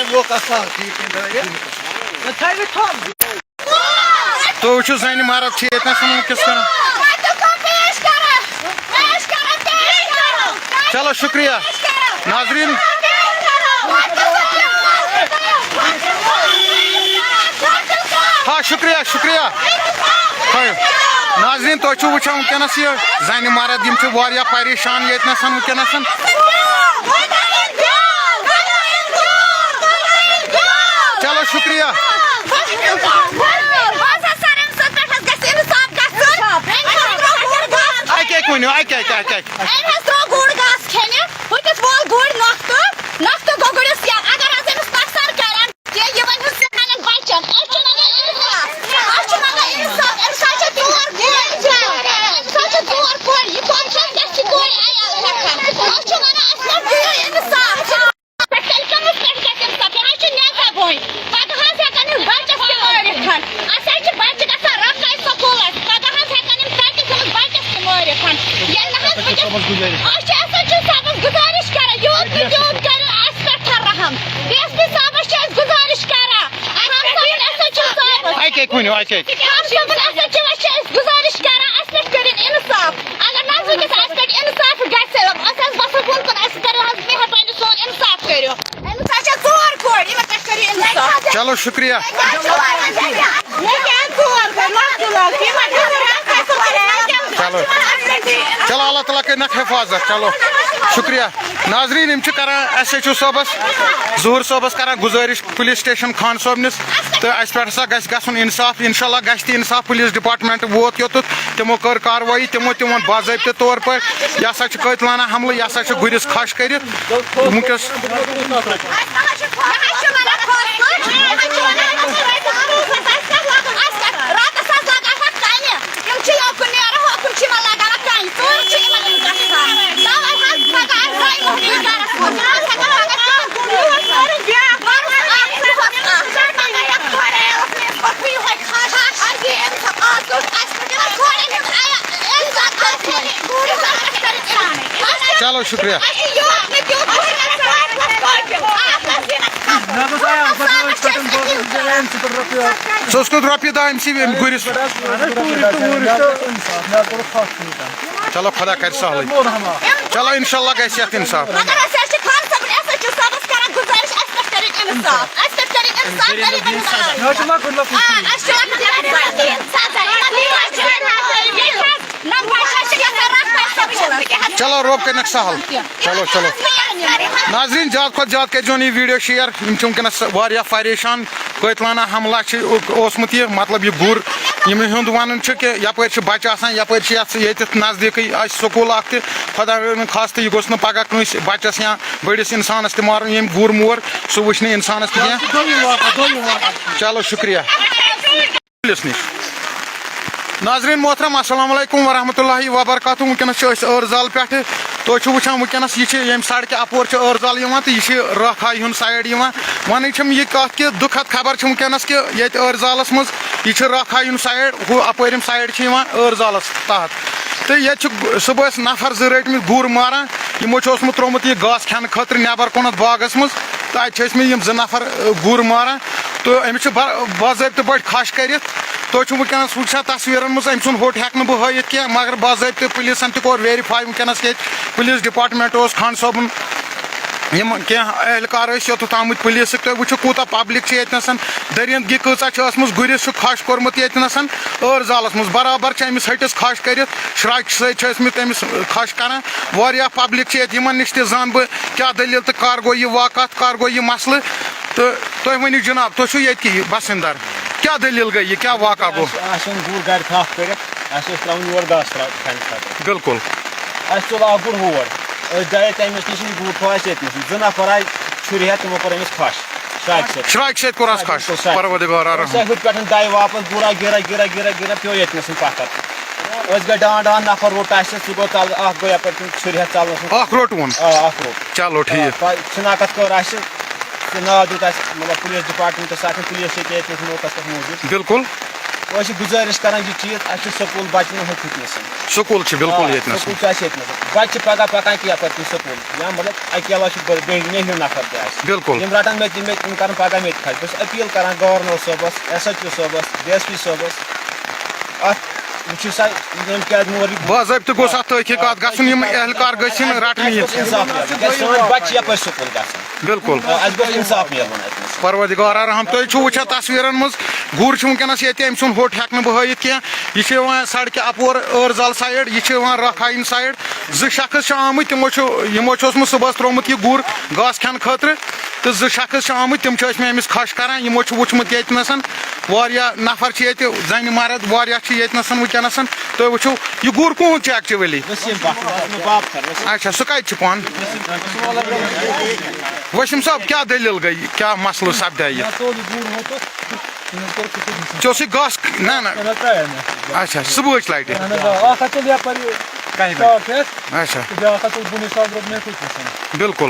تُہۍ وٕچھِو، زَنہِ مرد چھِ ییٚتہِ نَس وٕنکیٚس کران۔ چلو، شُکریہ۔ ناظریٖن۔ ہا، شُکریہ، شُکریہ۔ ہاے۔ ناظریٖن، تُہۍ چھِو وٕچھان وٕنکیٚنَس یہِ زَنہِ مرد، یِم چھِ واریاہ پریشان ییٚتہِ نَس وٕنکیٚنَس۔ چلو، شُکریہ۔ اَکہِ اَکہِ ؤنِو، اَکہِ اَکہِ، اَکہِ اَکہِ۔ أمۍ حظ ترٛوو گُر گاسہٕ کھٮ۪نہِ، ہُتِس وول گُرۍ نۄختہٕ، نۄختہٕ گوٚو گُرِس یَلہٕ۔ اگر حظ أمِس نۄقصان کَرن، یہِ، یہِ وَنہِ حظ سانٮ۪ن بَچَن۔ أسۍ چھِ منٛگان اِنصاف، أسۍ چھِ منٛگان اِنصاف۔ أمِس حظ چھِ ژور کورِ، أمِس حظ چھِ ژور کورِ، یہِ کۄس چھِ اَسہِ، اَسہِ چھِ کورِ عیال ہٮ۪کان۔ أسۍ چھِ وَنان، اَسہِ ما دِیِو اِنصاف؟ پٮ۪ٹھ تیٚلہِ کٔمِس پٮ۪ٹھ گژھِ اِنصاف؟ یہِ حظ چھُ نیزا بوے۔ پگاہ حظ ہٮ۪کن یِم بَچَس تہِ مٲرِتھ۔ اَسہِ حظ چھِ بَچہِ گژھان رۄپَے سکوٗلَس۔ پگاہ حظ ہٮ۪کن یِم تَتہِ گٔمٕژ بَچَس تہِ مٲرِتھ۔ ییٚلہِ نہٕ حظ وٕنکٮ۪س، أسۍ چھِ ایس ایچ او صٲبَس گُزٲرِش کران، یوٗت نہٕ تیوٗت کٔرِو اَسہِ پٮ۪ٹھ رحم۔ ڈی ایس پی صٲبَس چھِ أسۍ گُزٲرِش کران، اَسہِ پٮ۪ٹھ، ایس ایچ او صٲبَس۔ اَکہِ اَکہِ یِہوٚے چھِ أسۍ۔ خان صٲبُن، اَسہِ حظ چھِ، وۄنۍ چھِ أسۍ گُزٲرِش کران، اَسہِ پٮ۪ٹھ کٔرِن اِنصاف۔ اگر نہٕ حظ وٕنکیٚس اَسہِ پٮ۪ٹھ اِنصاف گژھِ، أسۍ حظ وَسو بۄن کُن، اَسہِ کٔرِو حظ مہربٲنی، سون اِنصاف کٔرِو۔ أمِس حظ چھےٚ ژور کورِ، یِمَن پٮ۪ٹھ کٔرِو اِنصاف۔ چلو، شُکریہ۔ مےٚ کیٛاہ ژور کورِ؟ لۄکچہِ لۄکچہِ، یِمَن چھےٚ ژور کورِ۔ چلو۔ چلو، اللہ تعالیٰ کٔرِنَکھ حفاظت۔ چلو، شُکریہ۔ ناظریٖن، یِم چھِ کران ایس ایچ او صٲبَس، ظہوٗر صٲبَس کران گُزٲرِش پُلیٖس سٹیشن خان صٲبنِس، تہٕ اَسہِ پٮ۪ٹھ ہسا گژھِ گژھُن اِنصاف۔ اِنشاءاللہ گژھِ تہِ اِنصاف۔ پُلیٖس ڈپارٹمنٹ ووت یوٚتَتھ، تِمو کٔر کارروٲیی، تِمو تہِ ووٚن باضٲبطہٕ طور پٲٹھۍ، یہِ ہسا چھُ قٲتلانہ حملہٕ، یہِ ہسا چھُ گُرِس کھَش کٔرِتھ۔ وٕنکیٚس یِم چھِ یوکُن نیران، ہوکُن چھِ یِمَن لگان کَنہِ۔ ژوٗرٕ چھِ یِمَن یِم گژھان۔ تَوَے حظ پَکان آز دۄیہِ وُہُر گَرَس منٛز۔ آز ہٮ۪کان اَگر کانٛہہ گُر یُہُس کَرُن، بیٛاکھ گُر اَکھ چھُ گژھان۔ پَتہٕ یَتھ کورِ ایلَس منٛز پَتہٕ یِہوٚے خاش۔ اَسہِ یہِ اِنسان آز اوس اَسہِ پٮ۪ٹھ یِمَن کورٮ۪ن ہُنٛد آیا اِنسان آسہِ ہے۔ گُر یُہُس آسہِ ہے اِنسانٕے۔ چلو، شُکریہ۔ اَسہِ چھِ یوت نہٕ تیوٗت، اَسہِ چھِ اَسہِ چھِ ژٕ اوس کوٚت رۄپیہِ دَہ أمۍ سٕے أمۍ گُرِس؟ چلو، خۄدا کَرِ سہلٕے۔ چلو، اِنشاءاللہ گژھِ یَتھ اِنصاف۔ مگر اَسہِ حظ چھِ خان صٲبُن، اَسہِ حظ چھِ صٲبَس کَران گُزٲرِش، اَسہِ پٮ۪ٹھ کٔرِو اِنصاف، اَسہِ پٮ۪ٹھ کٔرِو اِنصاف، غریٖبَن ہٕنٛز آ، اَسہِ چھِ لۄکٕٹۍ لۄکٕٹۍ بَچہٕ۔ نہ، بَچہٕ حظ چھِ گژھان رَٹھ خان صٲبَس۔ چلو، رۄب کٔرِنَکھ سہل۔ چلو، چلو۔ ناظریٖن، زیادٕ کھۄتہٕ زیادٕ کٔرۍزیون یہِ ویٖڈیو شِیَر۔ یِم چھِ وٕنکیٚنَس واریاہ پریشان۔ قٲتلانہ حملہ چھِ اوسمُت یہِ، مطلب، یہِ گُر، یِمَن ہُنٛد وَنُن چھُ کہِ یَپٲرۍ چھِ بَچہٕ آسان، یَپٲرۍ چھِ یَتھ ییٚتٮ۪تھ نزدیٖکٕے آسہِ سکوٗل اَکھ تہِ۔ خۄدا رٔچھِن خاص تہٕ یہِ گوٚژھ نہٕ پَگاہ کٲنٛسہِ بَچَس یا بٔڑِس اِنسانَس تہِ مارُن، ییٚمۍ گُر مور، سُہ وٕچھِ نہٕ اِنسانَس تہِ کینٛہہ۔ چلو، شُکریہ۔ پُلیٖس نِش۔ ناظریٖن محترم، السلام علیکم ورحمۃ اللہ وبرکاتہ۔ وٕنکیٚنَس چھِ أسۍ ٲرزال پٮ۪ٹھٕ۔ تُہۍ چھِو وٕچھان وٕنکیٚنَس یہِ چھِ ییٚمہِ سڑکہِ اَپور چھِ ٲرزال یِوان تہٕ یہِ چھِ رٲکھایہِ ہُنٛد سایڈ یِوان۔ وَنٕنۍ چھَم یہِ کَتھ کہِ دُکھد خبر چھِ وٕنکیٚنَس کہِ ییٚتہِ ٲرزالَس منٛز یہِ چھِ رٲکھایہِ ہُنٛد سایڈ، ہُہ اَپٲرِم سایڈ چھِ یِوان ٲرزالَس تحت۔ تہٕ ییٚتہِ چھِ صُبحَس نفر زٕ رٔٹۍ مٕتۍ گُر ماران۔ یِمو چھُ اوسمُت ترٛوومُت یہِ گاسہٕ کھٮ۪نہٕ خٲطرٕ نٮ۪بر کُنَتھ باغَس منٛز۔ تہٕ اَتہِ چھِ ٲسۍ مٕتۍ یِم زٕ نفر، اَ، گُر ماران۔ تہٕ أمِس چھِ با-، باضٲبطہٕ پٲٹھۍ کھَش کٔرِتھ۔ تُہۍ چھِو وٕنکیٚنَس وٕچھان تصویٖرَن منٛز، أمۍ سُنٛد ہوٚٹ ہٮ۪کہٕ نہٕ بہٕ ہٲیِتھ کینٛہہ، مگر باضٲبطہٕ پُلیٖسَن تہِ کوٚر ویریفاے وٕنکیٚنَس ییٚتہِ۔ پُلیٖس ڈپارٹمنٹ اوس خان صٲبُن، یِم کینٛہہ اہلکار ٲسۍ یوٚتَتھ آمٕتۍ پُلیٖسٕکۍ۔ تُہۍ وٕچھِو کوٗتاہ پبلک چھِ ییٚتہِ نَسَن، دٔریٖندگی کۭژاہ چھِ ٲسمٕژ۔ گُرِس چھُ کھَش کوٚرمُت ییٚتہِ نَسَن ٲرزالَس منٛز، برابر چھِ أمِس ۂٹِس کھَش کٔرِتھ، شراکہِ سۭتۍ چھِ ٲسۍ مٕتۍ أمِس کھَش کَران۔ واریاہ پبلک چھِ ییٚتہِ، یِمَن نِش تہِ زانہٕ بہٕ کیٛاہ دٔلیٖل تہٕ کَر گوٚو یہِ واقعات، کَر گوٚو یہِ مسلہٕ۔ تہٕ تُہۍ ؤنِو جناب، تُہۍ چھِو ییٚتہِ کہِ بسندر، کیٛاہ دٔلیٖل گٔے، یہِ کیٛاہ واقعہ گوٚو؟ اَسہِ، اَسہِ اوٚن گُر گرِ تھپھ کٔرِتھ، اَسہِ اوس ترٛاوُن یور گاسہٕ ترٛا-، کھنہِ خٲطرٕ۔ بِلکُل۔ اَسہِ تُل اکھ گُر ہور، أسۍ درٛاے تَمہِ نِش، یہِ گُر تھوٚو اَسہِ ییٚتہِ نَسٕے۔ زٕ نفر آے چھُرِ ہٮ۪تھ، تِمو کوٚر أمِس کھَش شراکہِ سۭتۍ۔ شراکہِ سۭتۍ کوٚر اَس کھَش، شراکہِ سۭتۍ۔ پروردگار رحم۔ أسۍ آے ہُتہِ پٮ۪ٹھ دَے واپس، گُرا گِرا گِرا گِرا گِرا پیوٚو ییٚتہِ نَسٕے پَتھر۔ أسۍ گٔے ڈان ڈان، نفر روٚٹ اَسہِ، سُہ گوٚو تَلہٕ، اَکھ گوٚو یَپٲرۍ کِنۍ چھُرِ ہٮ۪تھ ژَلنَس منٛز۔ اَکھ روٚٹ وون۔ آ، اَکھ روٚٹ۔ چلو، ٹھیٖک۔ آ، پَتہٕ شِناخت کٔر اَسہِ، تہٕ ناو دیُت اَسہِ، مطلب، پُلیٖس ڈپارٹمنٹَس اَتھِ، پُلیٖس چھِ ییٚتہِ، ییٚتہِ نَس موقعس پٮ۪ٹھ موٗجوٗد۔ بِلکُل۔ أسۍ چھِ گُزٲرِش کران یہِ چیٖز، اَسہِ چھُ سکوٗل بَچہٕ نہٕ ہیوٚتمُت نَسٕے۔ سکوٗل چھِ بِلکُل آ، ییٚتہِ نَسٕے۔ سکوٗل چھُ اَسہِ ییٚتہِ نَسٕے۔ بَچہٕ چھِ پَگاہ پَکان کہِ یَپٲرۍ کِنۍ سکوٗل، یا مطلب اَکہِ علاوٕ چھُ بٔڑ-، بیٚیہِ نیٚہیُو نفر تہِ اَسہِ۔ بِلکُل۔ یِم رَٹَن مےٚ تہِ، مےٚ، یِم کَرَن پَگاہ مےٚ تہِ کھَش۔ بہٕ چھُس اپیٖل کران گورنر صٲبَس، ایس ایچ او صٲبَس، ڈی ایس پی صٲبَس، اَتھ وٕچھِو سا، یِم کیٛازِ مور یہِ باضٲبطہٕ گوٚژھ اَتھ تحقیٖقات گژھُن، یِم اہلکار گٔژھۍ یِن رَٹنہٕ یِنۍ۔ اَسہِ گوٚژھ اِنصاف میلُن۔ کیٛازِ سٲنۍ بَچہٕ چھِ یَپٲرۍ سکوٗل گژھان۔ بِلکُل۔ آ، اَسہِ گوٚژھ اِنصاف میلُن اَتہِ نَس۔ پروردگار رحم، تُہۍ چھِو وٕچھان تصویٖرَن منٛز، گُر چھُ وٕنکیٚنَس ییٚتہِ، أمۍ سُنٛد ہوٚٹ ہٮ۪کہٕ نہٕ بہٕ ہٲیِتھ کینٛہہ۔ یہِ چھُ یِوان سڑکہِ اَپور ٲرزال سایڈ، یہِ چھُ یِوان رکھایِن سایڈ۔ زٕ شخص چھِ آمٕتۍ، تِمو چھُ، یِمو چھُ اوسمُت صُبحَس ترٛوومُت یہِ گُر گاسہٕ کھٮ۪نہٕ خٲطرٕ، تہٕ زٕ شخص چھِ آمٕتۍ، تِم چھِ ٲسۍ مٕتۍ أمِس کھَش کَران۔ یِمو چھُ وٕچھمُت ییٚتہِ نَسَن، واریاہ نفر چھِ ییٚتہِ، زَنہِ مرد واریاہ چھِ ییٚتہِ نَسَن وٕنکیٚنَسَن۔ تُہۍ وٕچھِو، یہِ گُر کُہُنٛد چھُ actually؟ وسیٖم بٹ، وسیٖم بٹ۔ اچھا، سُہ کَتہِ چھُ پانہٕ؟ وسیٖم صٲب، کیٛاہ دٔلیٖل گٔے؟ کیٛاہ مسلہٕ سپدیٛاے یہِ؟ مےٚ ژوٚل یہِ گُر ہوٚتَتھ۔ ژےٚ اوسُے گاسہٕ، نہ، نہ۔ نہ، نہ، ترٛایو مےٚ۔ اچھا، صُبحٕچ لٹہِ۔ اہن حظ، آ، اکھ ہَتھ ژوٚل یَپٲرۍ کَہہِ بَجہِ۔ چاک ہٮ۪تھ۔ اچھا۔ تہٕ بیٛاکھ ہَتھ ژوٚل بُنہِ ساز روٚٹ مےٚ کُٹھِس منٛز۔ بِلکُل۔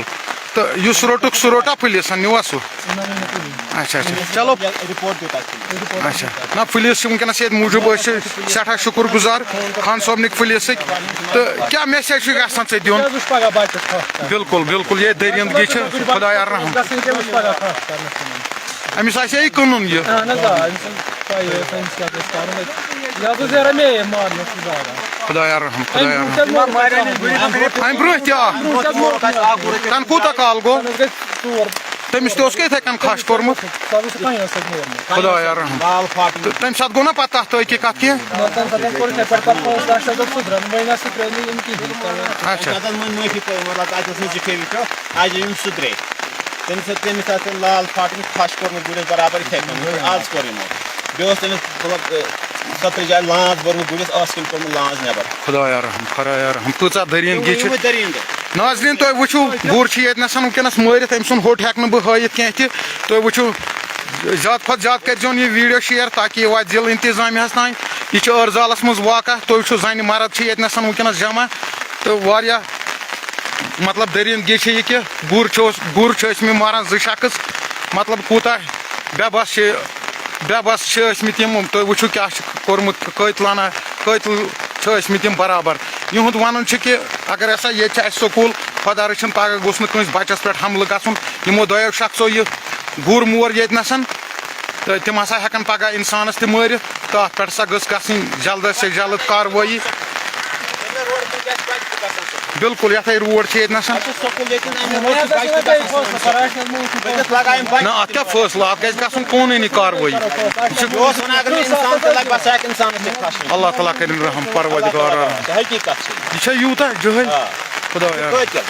تہٕ یُس روٚٹُکھ، سُہ روٚٹا پُلیٖسَن، نیوٗوا سُہ؟ نہ، نہ، نہ، پُلیٖس۔ اچھا، اچھا۔ چلو۔ رِپورٹ دیُت اَسہِ۔ رِپورٹ اچھا۔ نہ، پُلیٖس چھِ وٕنکیٚنَس ییٚتہِ موٗجوٗب، أسۍ چھِ سٮ۪ٹھاہ شُکُر گُزار خان صٲبنٕکۍ پُلیٖسٕکۍ۔ تہٕ کیٛاہ message چھُ یژھان ژےٚ دیُن؟ کیٛازِ وٕچھ پَگاہ بَچَس کَتھ کَرنَس؟ بِلکُل، بِلکُل، یہِ دٔریٖندگی چھِ خۄدایا رحم۔ گژھٕنۍ کیٛاہ وٕچھ پَگاہ کَتھ کَرنَس یِمَن؟ أمِس آسہِ ہے یہِ کٕنُن یہِ۔ اہن حظ، آ، أمِس پَیی ٲس أمِس کیٛاہ گژھِ کَرُن۔ یہِ حظ اوس یارٕ مے مارنَس سُہ زالان۔ خۄدایا رحم، خۄدایا رحم۔ اَمہِ برٛونٛہہ تہِ آ۔ تَنہٕ کوٗتاہ کال گوٚو؟ تَنہٕ حظ گٔے ژور۔ تٔمِس تہِ اوس کیٛاہ یِتھَے کٔنۍ کھَش کوٚرمُت؟ سُہ حظ اوس یِتھَے کٔنۍ اوس اَتہِ مورمُت۔ خۄدایا رحم۔ لال فاٹنُک۔ تہٕ تَمہِ ساتہٕ گوٚو نا پَتہٕ تَتھ تٲقیٖقات کینٛہہ؟ نہ، تَمہِ ساتہٕ کوٚر یِتھَے پٲٹھۍ پَتہٕ پانٛژھ لَچھ رۄپیہِ سُدرَن، وۄنۍ نہ سُہ ترٛٲے نہٕ یِم کِہیٖنۍ تَوَے۔ اچھا۔ اَتہِ حظ مٲنۍ معٲفی پَے، مطلب، اَتہِ اوس نہٕ زِٹھے وٕچھو، اَجہِ یِم سُدرے۔ تٔمِس ٲس، تٔمِس آسہِ لال فاٹنُک کھَش کوٚرمُت گُرِس برابر یِتھَے کٔنۍ، یِتھ پٲٹھۍ آز کوٚر یِمو۔ بیٚیہِ اوس تٔمِس، مطلب، سترِ جایہِ لانٛژ بٔرمٕژ گُرِس، ٲس کِنۍ کوٚرمُت لانٛژ نٮ۪بر۔ خۄدایا رحم، خۄدایا رحم، کۭژاہ دٔریٖن گی چھِ۔ یِموٕے دٔریٖن دٔرۍ۔ ناظریٖن، تُہۍ وٕچھِو، گُر چھُ ییٚتہِ نَسَن وٕنکیٚنَس مٲرِتھ، أمۍ سُنٛد ہوٚٹ ہٮ۪کہٕ نہٕ بہٕ ہٲیِتھ کینٛہہ تہِ۔ تُہۍ وٕچھِو، زیادٕ کھۄتہٕ زیادٕ کٔرۍزیون یہِ ویٖڈیو شِیَر، تاکہِ یہِ واتہِ ضلعہٕ انتظامیہَس تام۔ یہِ چھُ ٲرزالَس منٛز واقع۔ تُہۍ وٕچھِو، زَنہِ مرد چھِ ییٚتہِ نَسَن وٕنکیٚنَس جمع، تہٕ واریاہ مطلب، دٔریٖن گی چھِ یہِ کہِ گُر چھُ اوس-، گُر چھِ ٲسۍ مٕتۍ ماران زٕ شخص، مطلب، کوٗتاہ بے بس چھِ، بے بس چھِ ٲسۍ مٕتۍ یِم۔ تُہۍ وٕچھِو کیٛاہ چھِ کوٚرمُت، قٲتلانہ، قٲتل چھِ ٲسۍ مٕتۍ یِم برابر۔ یِہُنٛد وَنُن چھُ کہِ اگر ہسا ییٚتہِ چھِ اَسہِ سکوٗل، خۄدا رٔچھِنۍ پگاہ گوٚژھ نہٕ کٲنٛسہِ بَچَس پٮ۪ٹھ حملہٕ گژھُن۔ یِمو دۄیو شخصو یہِ گُر مور ییٚتہِ نَسَن، تہٕ تِم ہسا ہٮ۪کَن پگاہ اِنسانَس تہِ مٲرِتھ۔ تہٕ اَتھ پٮ۪ٹھ ہسا گٔژھ گژھٕنۍ جلدس سے جلد کاروٲیی۔ بِلکُل، یَتھَے روڈ چھِ ییٚتہِ نَسَن۔ اَسہِ چھُ سکوٗل ییٚتہِ، اَمہِ موٗجوٗب چھِ بَچہِ تہِ گژھان سکوٗل۔ تٔمِس لگایَن بَچہِ۔ نہ، اَتھ کیٛاہ فٲصلہٕ؟ اَتھ گژھِ گژھُن قونوٗنی کاروٲیی۔ یہِ چھُ، یہِ اوس وَنان، اگر نہٕ اِنسان تہِ لَگہِ، بَس ہٮ۪کہِ اِنسانَس تہِ کھَسُن۔ اللہ تعالیٰ کٔرِنۍ رحم، پروردگار رحم۔ حقیٖقت چھِ۔ یہِ چھا یوٗتاہ جٲہِل؟ آ۔ خۄدایا۔ قٲتِل۔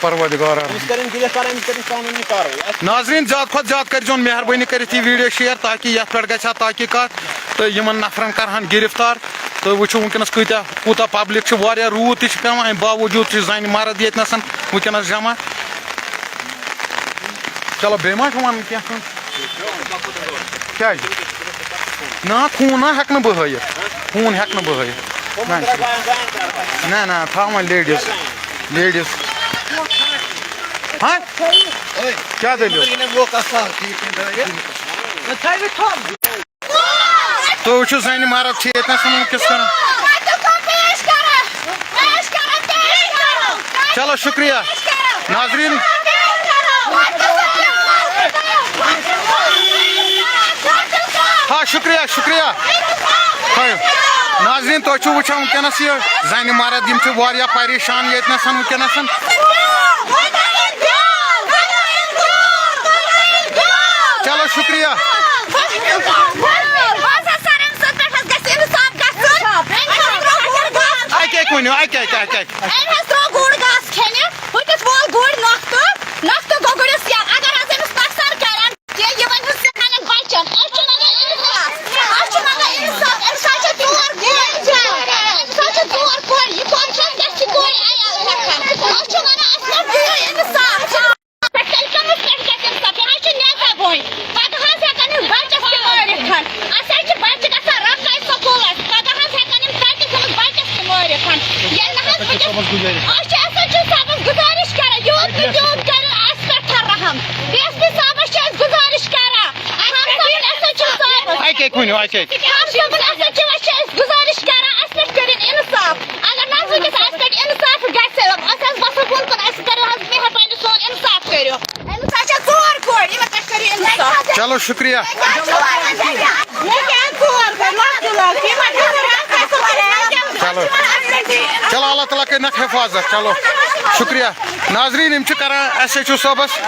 پروردگار رحم۔ أمِس کٔرِن گِرِفتار، أمِس کٔرِن قانوٗنی کاروٲیی۔ ناظریٖن، زیادٕ کھۄتہٕ زیادٕ کٔرۍزیون مہربٲنی کٔرِتھ یہِ ویٖڈیو شِیَر، تاکہِ یَتھ پٮ۪ٹھ گژھِ ہا تحقیٖقات تہٕ یِمَن نفرَن کَرٕہَن گِرِفتار۔ تُہۍ وٕچھِو وٕنکیٚنَس کۭتیٛاہ، کوٗتاہ پبلِک چھِ، واریاہ روٗد تہِ چھِ پٮ۪وان، اَمہِ باوجوٗد چھِ زَنہِ مرد ییٚتہِ نَسَن وٕنکیٚنَس جمع۔ چلو، بیٚیہِ ما چھُ وَنُن کینٛہہ کٲنٛسہِ؟ کیٛازِ؟ نہ، خوٗن نہ ہٮ۪کہٕ نہٕ بہٕ ہٲیِتھ۔ خوٗن ہٮ۪کہٕ نہٕ بہٕ ہٲیِتھ۔ نہ، نہ، نہ، تھاو وۄنۍ لیڈیٖز۔ لیڈیٖز۔ ہاں؟ کیٛاہ دٔلیٖل؟ تُہۍ وٕچھِو، زَنہِ مرد چھِ ییٚتہِ نَس وٕنکیٚس کران۔ چلو، شُکریہ۔ ناظریٖن۔ ہا، شُکریہ، شُکریہ۔ ہا، ناظریٖن، تُہۍ چھِو وٕچھان وٕنکیٚنَس یہِ زَنہِ مرد، یِم چھِ واریاہ پریشان ییٚتہِ نَس وٕنکیٚنَس۔ چلو، شُکریہ۔ اَکہِ اَکہِ ؤنِو، اَکہِ اَکہِ، اَکہِ اَکہِ۔ أمۍ حظ ترٛوو گُر گاسہٕ کھیٚنہِ، ہُتِس وول گُرۍ نۄختہٕ، نۄختہٕ گوٚو گُرِس یَلہٕ۔ اگر حظ أمِس نۄقصان کَرن، یہِ، یہِ وَنہِ حظ ژےٚ کَنٮ۪ن بَچَن۔ أسۍ چھِ وَنان اِنصاف، أسۍ چھِ وَنان اِنصاف۔ أمِس حظ چھِ ژور کورِ، أمِس حظ چھِ ژور کورِ، یہِ کورِ چھےٚ اَسہِ گژھِ یہِ کورِ عیال ہٮ۪کھ۔ أسۍ چھِ وَنان اَسہِ حظ دِیِو اِنصاف۔ پٮ۪ٹھ تیٚلہِ کٔمِس پٮ۪ٹھ گژھِ اِنصاف؟ یہِ حظ چھُ نٮ۪صاب وۄنۍ۔ پَگاہ حظ ہٮ۪کَن یِم بَچَس تہِ مٲرِتھ۔ اَسہِ حظ چھِ بَچہِ گژھان رۄپَے سکوٗلَس۔ پَگاہ حظ ہٮ۪کَن یِم تَتہِ تٔمِس بَچَس تہِ مٲرِتھ۔ ییٚلہِ نہٕ حظ وٕنکٮ۪س، أسۍ چھِ ایس ایچ او صٲبَس گُزٲرِش کران، یوٗت نہٕ تیوٗت کٔرِو اَسہِ پٮ۪ٹھ رحم۔ ڈی ایس پی صٲبَس چھِ أسۍ گُزٲرِش کران۔ اَسہِ حظ چھِ ایس ایچ او صٲبَس۔ اَکہِ اَکہِ ؤنِو، اَکہِ اَکہِ۔ خان صٲبُن ایس ایچ او چھِ أسۍ گُزٲرِش کران، اَسہِ پٮ۪ٹھ کٔرِن اِنصاف۔ اگر نہٕ حظ وٕنکٮ۪س اَسہِ پٮ۪ٹھ اِنصاف گژھِ، أسۍ حظ وَسو کُن کُن، اَسہِ کٔرِو حظ مہربٲنی، سون اِنصاف کٔرِو۔ أمِس حظ چھےٚ ژور کورِ، یِمَن پٮ۪ٹھ کٔرِو اِنصاف۔ چلو، شُکریہ۔ مےٚ کیٛاہ ژور کورِ؟ لۄکچہِ لۄکچہِ، یِمَن چھِ ضروٗرت کَتھ کَرُن؟ چلو۔ چلو، اللہ تعالیٰ کٔرِنَکھ حفاظت۔ چلو، شُکریہ۔ ناظریٖن، یِم چھِ کران ایس ایچ او صٲبَس،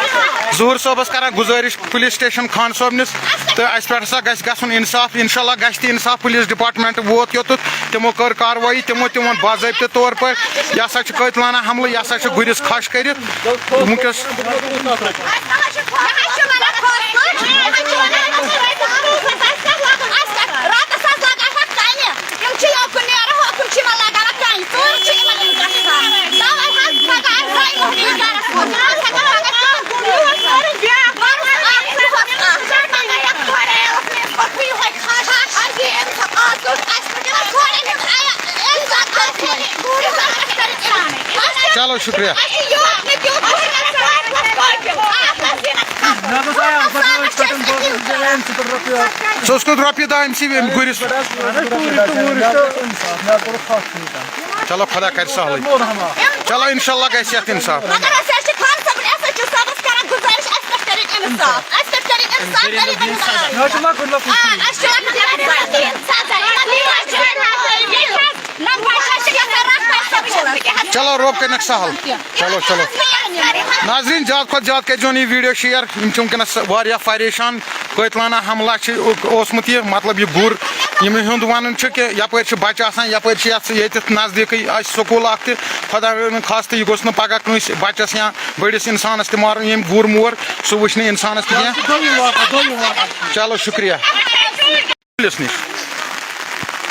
ظہوٗر صٲبَس کران گُزٲرِش پُلیٖس سٹیشن خان صٲبنِس، تہٕ اَسہِ پٮ۪ٹھ ہسا گژھِ گژھُن اِنصاف۔ اِنشاء اللہ گژھِ تہِ اِنصاف۔ پُلیٖس ڈپارٹمنٹ ووت یوٚتَتھ، تِمو کٔر کاروٲیی، تِمو تہِ ووٚن باضٲبطہٕ طور پٲٹھۍ، یہِ ہسا چھُ قٲتلانہ حملہٕ، یہِ ہسا چھُ گُرِس کھَش کٔرِتھ۔ وٕنکیٚس۔ راتس حظ لگان اکھ اکھ کنہِ۔ یِم چھِ یوکُن نیران، ہوکُن چھِ یِمن لگان اکھ کنہِ۔ ژوٗر چھِ یِمن یِم گژھان۔ توے حظ پگاہ آسہِ دۄیہِ وُہرِ یہِ گرس منٛز۔ نہ حظ ہٮ۪کو پگاہ تِمن کُن یُتھ کٔرِتھ بیٛاکھ۔ پگاہ یتھ خۄدایس منٛز یِہوٚے خاص۔ اَسہِ یہِ اِنسان آز کوٚر اَسہِ پٮ۪ٹھ یِمن کورٮ۪ن ہُنٛد آیا، اِنسان آسہِ۔ چلو، شُکریہ۔ سُہ اوس کوٚت رۄپیہِ دَہ أمۍ سٕے أمۍ گُرِس؟ چلو، خۄدا کَرِ سہلٕے۔ چلو، اِنشاءاللہ گژھِ یَتھ اِنصاف۔ مگر أسۍ حظ چھِ خان صٲبُن، اَسہِ حظ چھِ صٲبَس کران گُزٲرِش، اَسہِ پٮ۪ٹھ کٔرِو اِنصاف، اَسہِ پٮ۪ٹھ کٔرِو چلو، رۄب کٔرِنَکھ سہل۔ چلو، چلو۔ ناظریٖن، زیادٕ کھۄتہٕ زیادٕ کٔرۍزیون یہِ video share۔ یِم چھِ وٕنکیٚنَس واریاہ پریشان۔ قٲتلانہ حملہ چھِ اوسمُت یہِ، مطلب، یہِ گُر۔ یِمَن ہُنٛد وَنُن چھُ کہِ یَپٲرۍ چھِ بَچہٕ آسان، یَپٲرۍ چھِ یَتھ، ییٚتٮ۪تھ نزدیٖکٕے اَسہِ سکوٗل اَکھ تہِ۔ خۄدا رٔچھِن خاص تہٕ یہِ گوٚژھ نہٕ پَگاہ کٲنٛسہِ بَچَس یا بٔڑِس اِنسانَس تہِ مارُن، ییٚمۍ گُر مور، سُہ وٕچھِ نہٕ اِنسانَس تہِ کینٛہہ۔ دوٚیِم واقعہٕ، دوٚیِم واقعہٕ۔ چلو، شُکریہ۔ پُلِس نِش۔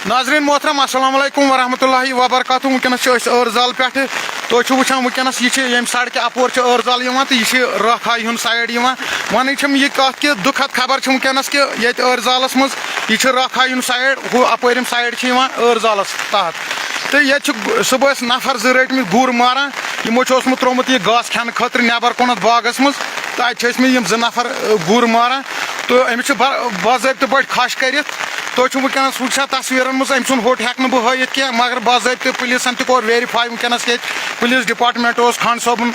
ناظریٖن محترم، السلام علیکم ورحمۃ اللہ وبرکاتہ۔ وٕنکیٚنَس چھِ أسۍ ٲرزال پٮ۪ٹھٕ۔ تُہۍ چھِو وٕچھان وٕنکیٚنَس، یہِ چھِ ییٚمہِ سڑکہِ اَپور چھِ ٲرزال یِوان تہٕ یہِ چھِ رٲکھا ہُنٛد side یِوان۔ وَنٕنۍ چھِم یہِ کَتھ کہِ دُکھد خبر چھِ وٕنکیٚنَس کہِ ییٚتہِ ٲرزالَس منٛز یہِ چھِ رٲکھا ہُنٛد side، ہُہ اَپٲرِم side چھِ یِوان ٲرزالَس تحت۔ تہٕ ییٚتہِ چھِ صُبحَس نفر زٕ رٔٹمٕتۍ گُر ماران، یِمو چھُ اوسمُت ترٛوومُت یہِ گاسہٕ کھٮ۪نہٕ خٲطرٕ نٮ۪بر کُنَتھ باغَس منٛز، تہٕ اَتہِ چھِ ٲسمٕتۍ یِم زٕ نفر، اَ، گُر ماران۔ تہٕ أمِس چھِ با-، باضٲبطہٕ پٲٹھۍ کھَش کٔرِتھ۔ تُہۍ چھِو وٕنکیٚنَس وٕچھان تصویٖرَن منٛز، أمۍ سُنٛد ہوٚٹ ہٮ۪کہٕ نہٕ بہٕ ہٲیِتھ کینٛہہ، مگر باضٲبطہٕ پُلیٖسَن تہِ کوٚر verify وٕنکیٚنَس ییٚتہِ۔ پُلیٖس department اوس، خان صٲبُن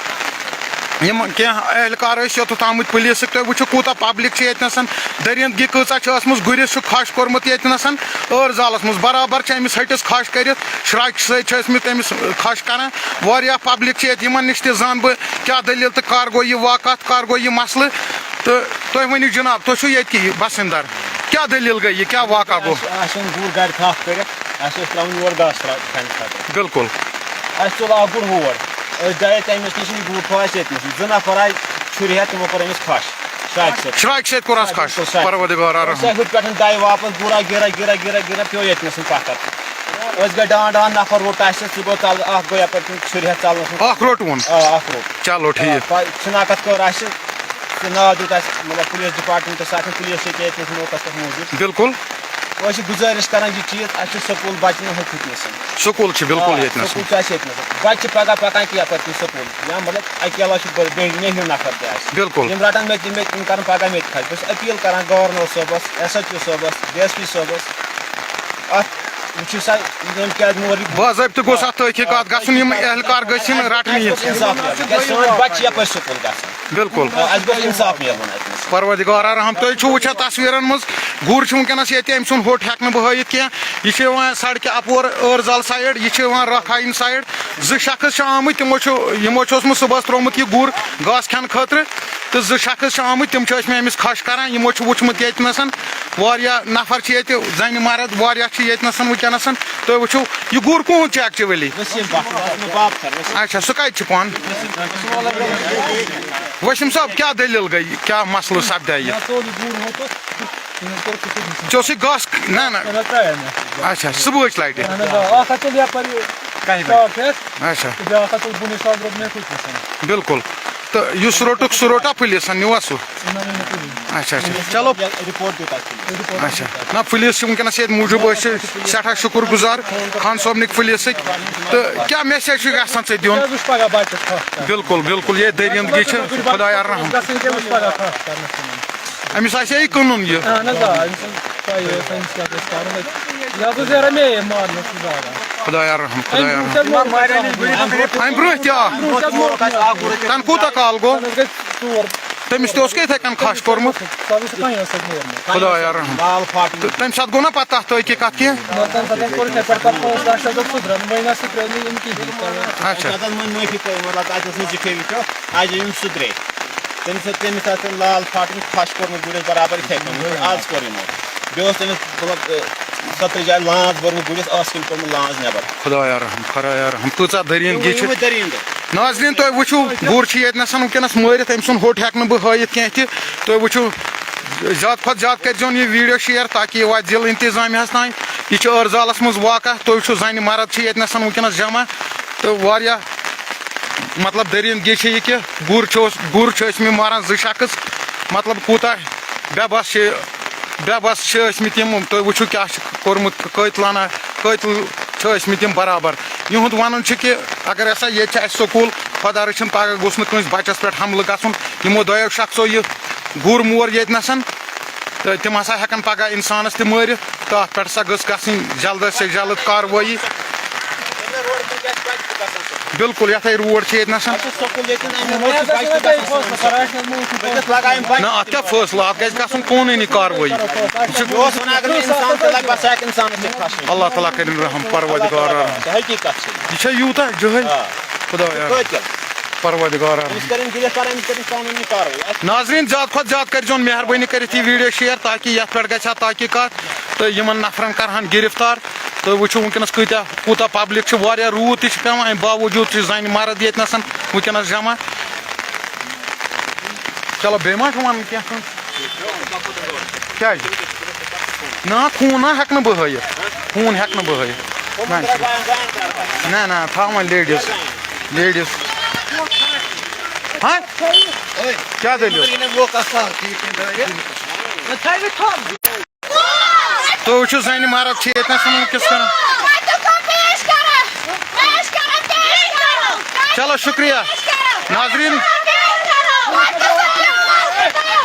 یِم کینٛہہ اہلکار ٲسۍ یوٚتَتھ آمٕتۍ پُلیٖسٕکۍ۔ تُہۍ وٕچھِو کوٗتاہ public چھِ ییٚتہِ نَسَن، دٔریٖندگی کۭژاہ چھِ ٲسمٕژ، گُرِس چھُ کھَش کوٚرمُت ییٚتہِ نَسَن ٲرزالَس منٛز۔ برابر چھِ أمِس ۂٹِس کھَش کٔرِتھ، شرٛاکہِ سۭتۍ چھِ ٲسمٕتۍ أمِس کھَش کَران۔ واریاہ public چھِ ییٚتہِ، یِمَن نِش تہِ زانہٕ بہٕ کیٛاہ دٔلیٖل تہٕ کَر گوٚو یہِ واقعہ، کَر گوٚو یہِ مسلہٕ۔ تہٕ تُہۍ ؤنِو جناب، تُہۍ چھِو ییٚتہِ کہِ بسندر، کیٛاہ دٔلیٖل گٔے یہِ، کیٛاہ واقعہ گوٚو؟ اَسہِ، اَسہِ اوٚن گُر گرِ تھپھ کٔرِتھ، اَسہِ اوس ترٛاوُن یور گاسہٕ ترٛا-، کھنہِ خٲطرٕ۔ بِلکُل۔ اَسہِ ژوٚل اکھ گُر ہور، أسۍ درٛاے تٔمِس نِش، یہِ گُر تھوٚو اَسہِ ییٚتہِ نَس۔ زٕ نفر آیہِ چھُرِ ہٮ۪تھ، تِمو کوٚر أمِس کھَش، شرٛاکہِ سۭتۍ۔ شرٛاکہِ سۭتۍ کوٚر اَسہِ آ، کھَش، بِلکُل، شرٛاکہِ۔ پروردگار رحم۔ أسۍ آے ہُتھ پٮ۪ٹھ دَے واپس، گُرا گِرا گِرا گِرا گِرا پیوٚو ییٚتہِ نَس پَتھر۔ أسۍ گٔے ڈان ڈان، نفر روٚٹ اَسہِ، سُہ گوٚو ژَلہٕ، اکھ گوٚو یَپٲرۍ کِنۍ چھُرِ ہٮ۪تھ ژَلنَس منٛز۔ اکھ روٚٹ وون؟ آ، اکھ روٚٹ۔ چلو، ٹھیٖک۔ آ، پَتہٕ شناخت کٔر اَسہِ، تہٕ ناو دیُت اَسہِ، مطلب، پُلیٖس ڈپارٹمنٹَس، اَتھ چھِ پُلیٖس ییٚتہِ ییٚتہِ نَس موقعس پٮ۪ٹھ موٗجوٗد۔ بِلکُل۔ أسۍ چھِ گُزٲرِش کران، یہِ چیٖز، اَسہِ چھُ سکوٗل بَچہٕ نہٕ ہُتھ نَس۔ سکوٗل چھِ بِلکُل آ، ییٚتہِ نَس۔ سکوٗل چھُ اَسہِ ییٚتہِ نَس۔ بَچہٕ چھِ پَگاہ پَکان کینٛہہ پَتہٕ یہِ سکوٗل۔ یا مطلب اَکہِ علاوٕ چھُ بٔڑ-، بیٚیہِ نیٚہِو نفر تہِ اَسہِ۔ بِلکُل۔ یِم رَٹَن مےٚ تہِ، مےٚ، یِم کَرَن پَگاہ مےٚ تہِ خرچ۔ بہٕ چھُس اپیٖل کران گورنر صٲبَس، ایس ایچ او صٲبَس، ڈی ایس پی صٲبَس۔ اَتھ وٕچھِو سا، یِم کیٛازِ مور یہِ باضٲبطہٕ گوٚژھ اَتھ تحقیٖقات گژھُن، یِم اہلکار گٔژھِنۍ رَٹنہٕ یِنۍ۔ اِنصاف میلُن۔ کیٛازِ سٲنۍ بَچہٕ چھِ یَپٲرۍ سکوٗل گژھان۔ بِلکُل۔ آ، اَسہِ گوٚژھ اِنصاف میلُن اَتہِ نَس۔ پروردگار رحم، تُہۍ چھِو وٕچھان تصویٖرَن منٛز، گُر چھُ وٕنکیٚنَس ییٚتہِ، أمۍ سُنٛد ہوٚٹ ہٮ۪کہٕ نہٕ بہٕ ہٲیِتھ کینٛہہ۔ یہِ چھُ یِوان سڑکہِ اَپور ٲرزال side، یہِ چھُ یِوان رکھایِن side۔ زٕ شخص چھِ آمٕتۍ، تِمو چھُ، یِمو چھُ اوسمُت صُبحَس ترٛوومُت یہِ گُر گاسہٕ کھٮ۪نہٕ خٲطرٕ، تہٕ زٕ شخص چھِ آمٕتۍ، تِم چھِ ٲسمٕتۍ أمِس کھَش کَران۔ یِمو چھُ وٕچھمُت ییٚتہِ نَسَن واریاہ نفر چھِ ییٚتہِ، زَنہِ مرد واریاہ چھِ ییٚتہِ نَسَن وٕنکیٚنَسَن۔ تُہۍ وٕچھِو، یہِ گُر کُہُنٛد چھُ actually؟ وسیٖم بٹ، مےٚ باب سر، وسیٖم۔ اچھا، سُہ کَتہِ چھُ پانہٕ؟ وسیٖم بٹ۔ وسیٖم صٲب، کیٛاہ دٔلیٖل گٔے؟ کیٛاہ مسلہٕ سپدیٛاو یہِ؟ مےٚ ژوٚل یہِ گُر ہوٚتَس، تٔمۍ کوٚر کُٹھِس نِش۔ ژےٚ اوسُے گاسہٕ؟ نہ، نہ۔ نہ، نہ، ترٛایو مےٚ۔ اچھا، صُبحٕچ لٹہِ؟ اہن حظ، آ، اَکھ ہَتھ ژوٚل یَپٲرۍ کَہہِ بجہِ؟ شاٹ ہٮ۪تھ۔ اچھا۔ تہٕ بیٛاکھ ہَتھ ژوٚل بُنہِ شاٹ روٚٹ مےٚ کُٹھِس نِش۔ بِلکُل۔ تہٕ یُس روٚٹُکھ، سُہ روٚٹا پُلیٖسَن، نیوٗوا سُہ؟ نہ، نہ، نہ، پُلیٖس۔ اچھا، اچھا۔ چلو۔ رِپورٹ دیُت اَسہِ پُلیٖسَن۔ اچھا۔ نہ، پُلیٖس چھِ وٕنکیٚنَس ییٚتہِ موٗجوٗب، أسۍ چھِ سٮ۪ٹھاہ شُکُر گُزار خان صٲبنٕکۍ پُلیٖسٕکۍ۔ تہٕ کیٛاہ message چھُ یَژھان ژےٚ دیُن؟ کیٛاہ وٕچھ پَگاہ بَچَس کَتھ کَران؟ بِلکُل، بِلکُل، یہِ دٔریٖندگی چھِ خۄدایا رحم۔ گژھن کیٛاہ وٕچھ پَگاہ کَتھ کَرنَس تِمَن؟ أمِس آسہِ ہے یہِ کٕنُن یہِ۔ اہن حظ، آ، أمِس چھُنہٕ پَیی، أمِس کیٛاہ گژھِ کَرُن۔ یہِ حظ اوس یارا مے مارنَس سُہ زاگان۔ خۄدایا رحم، خۄدایا رحم۔ أمۍ برونٛہہ تہِ آ۔ أمۍ برونٛہہ تہِ آ۔ تَنہٕ کوٗتاہ کال گوٚو؟ تَنہٕ حظ گٔے ژور۔ تٔمِس تہِ اوس کیٛاہ یِتھَے کٔنۍ کھَش کوٚرمُت؟ سۄ حظ ٲس کانٛہہ ٲس اَتہِ نیرمٕژ۔ خۄدایا رحم۔ لال فاٹن۔ تہٕ تَمہِ ساتہٕ گوٚو نا پَتہٕ تَتھ تحقیٖقات کینٛہہ؟ نہ، تَمہِ ساتہٕ کوٚر یِتھَے پٲٹھۍ، پَتہٕ اوس لاسٹَس اوس سُدران، وۄنۍ نہ سُدرٲے نہٕ یِم کِہیٖنۍ۔ اچھا۔ تَتھ منٛز مٲفی تۄہہِ، مطلب، تَتہِ اوس نہٕ زِٹھے وٕچھو، اَجہِ یِم سُدرے۔ تٔمِس ٲس، تٔمِس آسہِ لال فاٹن کھَش کوٚرمُت گُرِس برابر یِتھَے کٔنۍ، یِتھ پٲٹھۍ آز کوٚر یِمو۔ بیٚیہِ اوس تٔمِس، مطلب، اَ، سترٕہ جایہِ لانٛز بٔرمٕژ گُرِس، ٲسہٕ کِنۍ کوٚرمُت لانٛز نٮ۪بر۔ خۄدایا رحم، خۄدایا رحم، کۭژاہ دٔریٖندگی چھِ۔ یِمو دٔریٖندٕ۔ ناظریٖن، تُہۍ وٕچھِو، گُر چھُ ییٚتہِ نَسَن وٕنکیٚنَس مٲرِتھ، أمۍ سُنٛد ہوٚٹ ہٮ۪کہٕ نہٕ بہٕ ہٲیِتھ کینٛہہ تہِ۔ تُہۍ وٕچھِو، زیادٕ کھۄتہٕ زیادٕ کٔرۍزیون یہِ video share تاکہِ یہِ واتہِ ضلعہٕ انتظامیہَس تام۔ یہِ چھُ ٲرزالَس منٛز واقع، تُہۍ وٕچھِو، زَنہِ مرد چھِ ییٚتہِ نَسَن وٕنکیٚنَس جمع تہٕ واریاہ مطلب، دٔریٖندگی چھِ یہِ کہِ گُر چھُ اوس-، گُر چھِ ٲسمٕتۍ ماران زٕ شخص، مطلب، کوٗتاہ بے بس چھِ، بے بس چھِ ٲسمٕتۍ یِم۔ تُہۍ وٕچھِو کیٛاہ چھِ کوٚرمُت قٲتلانہ، قٲتِل چھِ ٲسمٕتۍ یِم برابر۔ یِہُنٛد وَنُن چھُ کہِ اگر ہسا ییٚتہِ چھِ اَسہِ سکوٗل، خۄدا رٔچھِنۍ پگاہ گوٚژھ نہٕ کٲنٛسہِ بَچَس پٮ۪ٹھ حملہٕ گژھُن۔ یِمو دۄیو شخصو یہِ گُر مور ییٚتہِ نَسَن، تہٕ تِم ہسا ہٮ۪کَن پگاہ اِنسانَس تہِ مٲرِتھ، تہٕ اَتھ پٮ۪ٹھ ہسا گٔژھ گژھٕنۍ جلد سے جلد کاروٲیی۔ بِلکُل، یَتھ ہے روڈ چھِ ییٚتہِ نَسَن۔ اَسہِ چھُ سکوٗل ییٚتہِ نہٕ اَمہِ موٗجوٗب بَچہِ تہِ گژھان۔ بہٕ کیٛاہ لاگہٕ اَمہِ بَچہِ؟ نہ، اَتھ کیٛاہ فٲصلہٕ؟ اَتھ گژھِ گژھُن قونوٗنی کاروٲیی۔ یہِ چھُ بہٕ اوسُس وَنان، اگر نہٕ اِنسان تہِ لَگہِ، بَس ہٮ۪کہِ اِنسانَس تہِ کھَسُن۔ اللہ تعالیٰ کٔرِنۍ رحم، پروردگار رحم۔ حقیٖقت چھِ۔ یہِ چھا یوٗتاہ جٲہِل؟ آ۔ خدایا۔ قٲتِل۔ پروردگار رحم۔ أمِس کٔرِن گِلِتھ کَران، أمِس کٔرِن قانوٗنی کاروٲیی۔ ناظریٖن، زیادٕ کھۄتہٕ زیادٕ کٔرۍزیون مہربٲنی کٔرِتھ یہِ ویٖڈیو شِیَر، تاکہِ یَتھ پٮ۪ٹھ گژھِ ہا تحقیٖقات تہٕ یِمَن نفرَن کَرٕہَن گِرفتار۔ تہٕ وٕچھِو وٕنکیٚنَس کۭتیٛاہ، کوٗتاہ پبلک چھِ، واریاہ روٗد تہِ چھِ پٮ۪وان، اَمہِ باوجوٗد چھِ زَنہِ مرد ییٚتہِ نَسَن وٕنکیٚنَس جمع۔ چلو، بیٚیہِ ما چھُ وَنُن کینٛہہ کٲنٛسہِ؟ کیٛازِ؟ نہ، خوٗن نہ ہٮ۪کہٕ نہٕ بہٕ ہٲیِتھ، خوٗن ہٮ۪کہٕ نہٕ بہٕ ہٲیِتھ۔ نہ، نہ، نہ، تھاو وۄنۍ لیڈیٖز، لیڈیٖز۔ ہاں؟ کیٛاہ دٔلیٖل؟ تُہۍ وٕچھِو، زَنہِ مرد چھِ ییٚتہِ نَس وٕنکیٚس کران۔ چلو، شُکریہ۔ ناظریٖن۔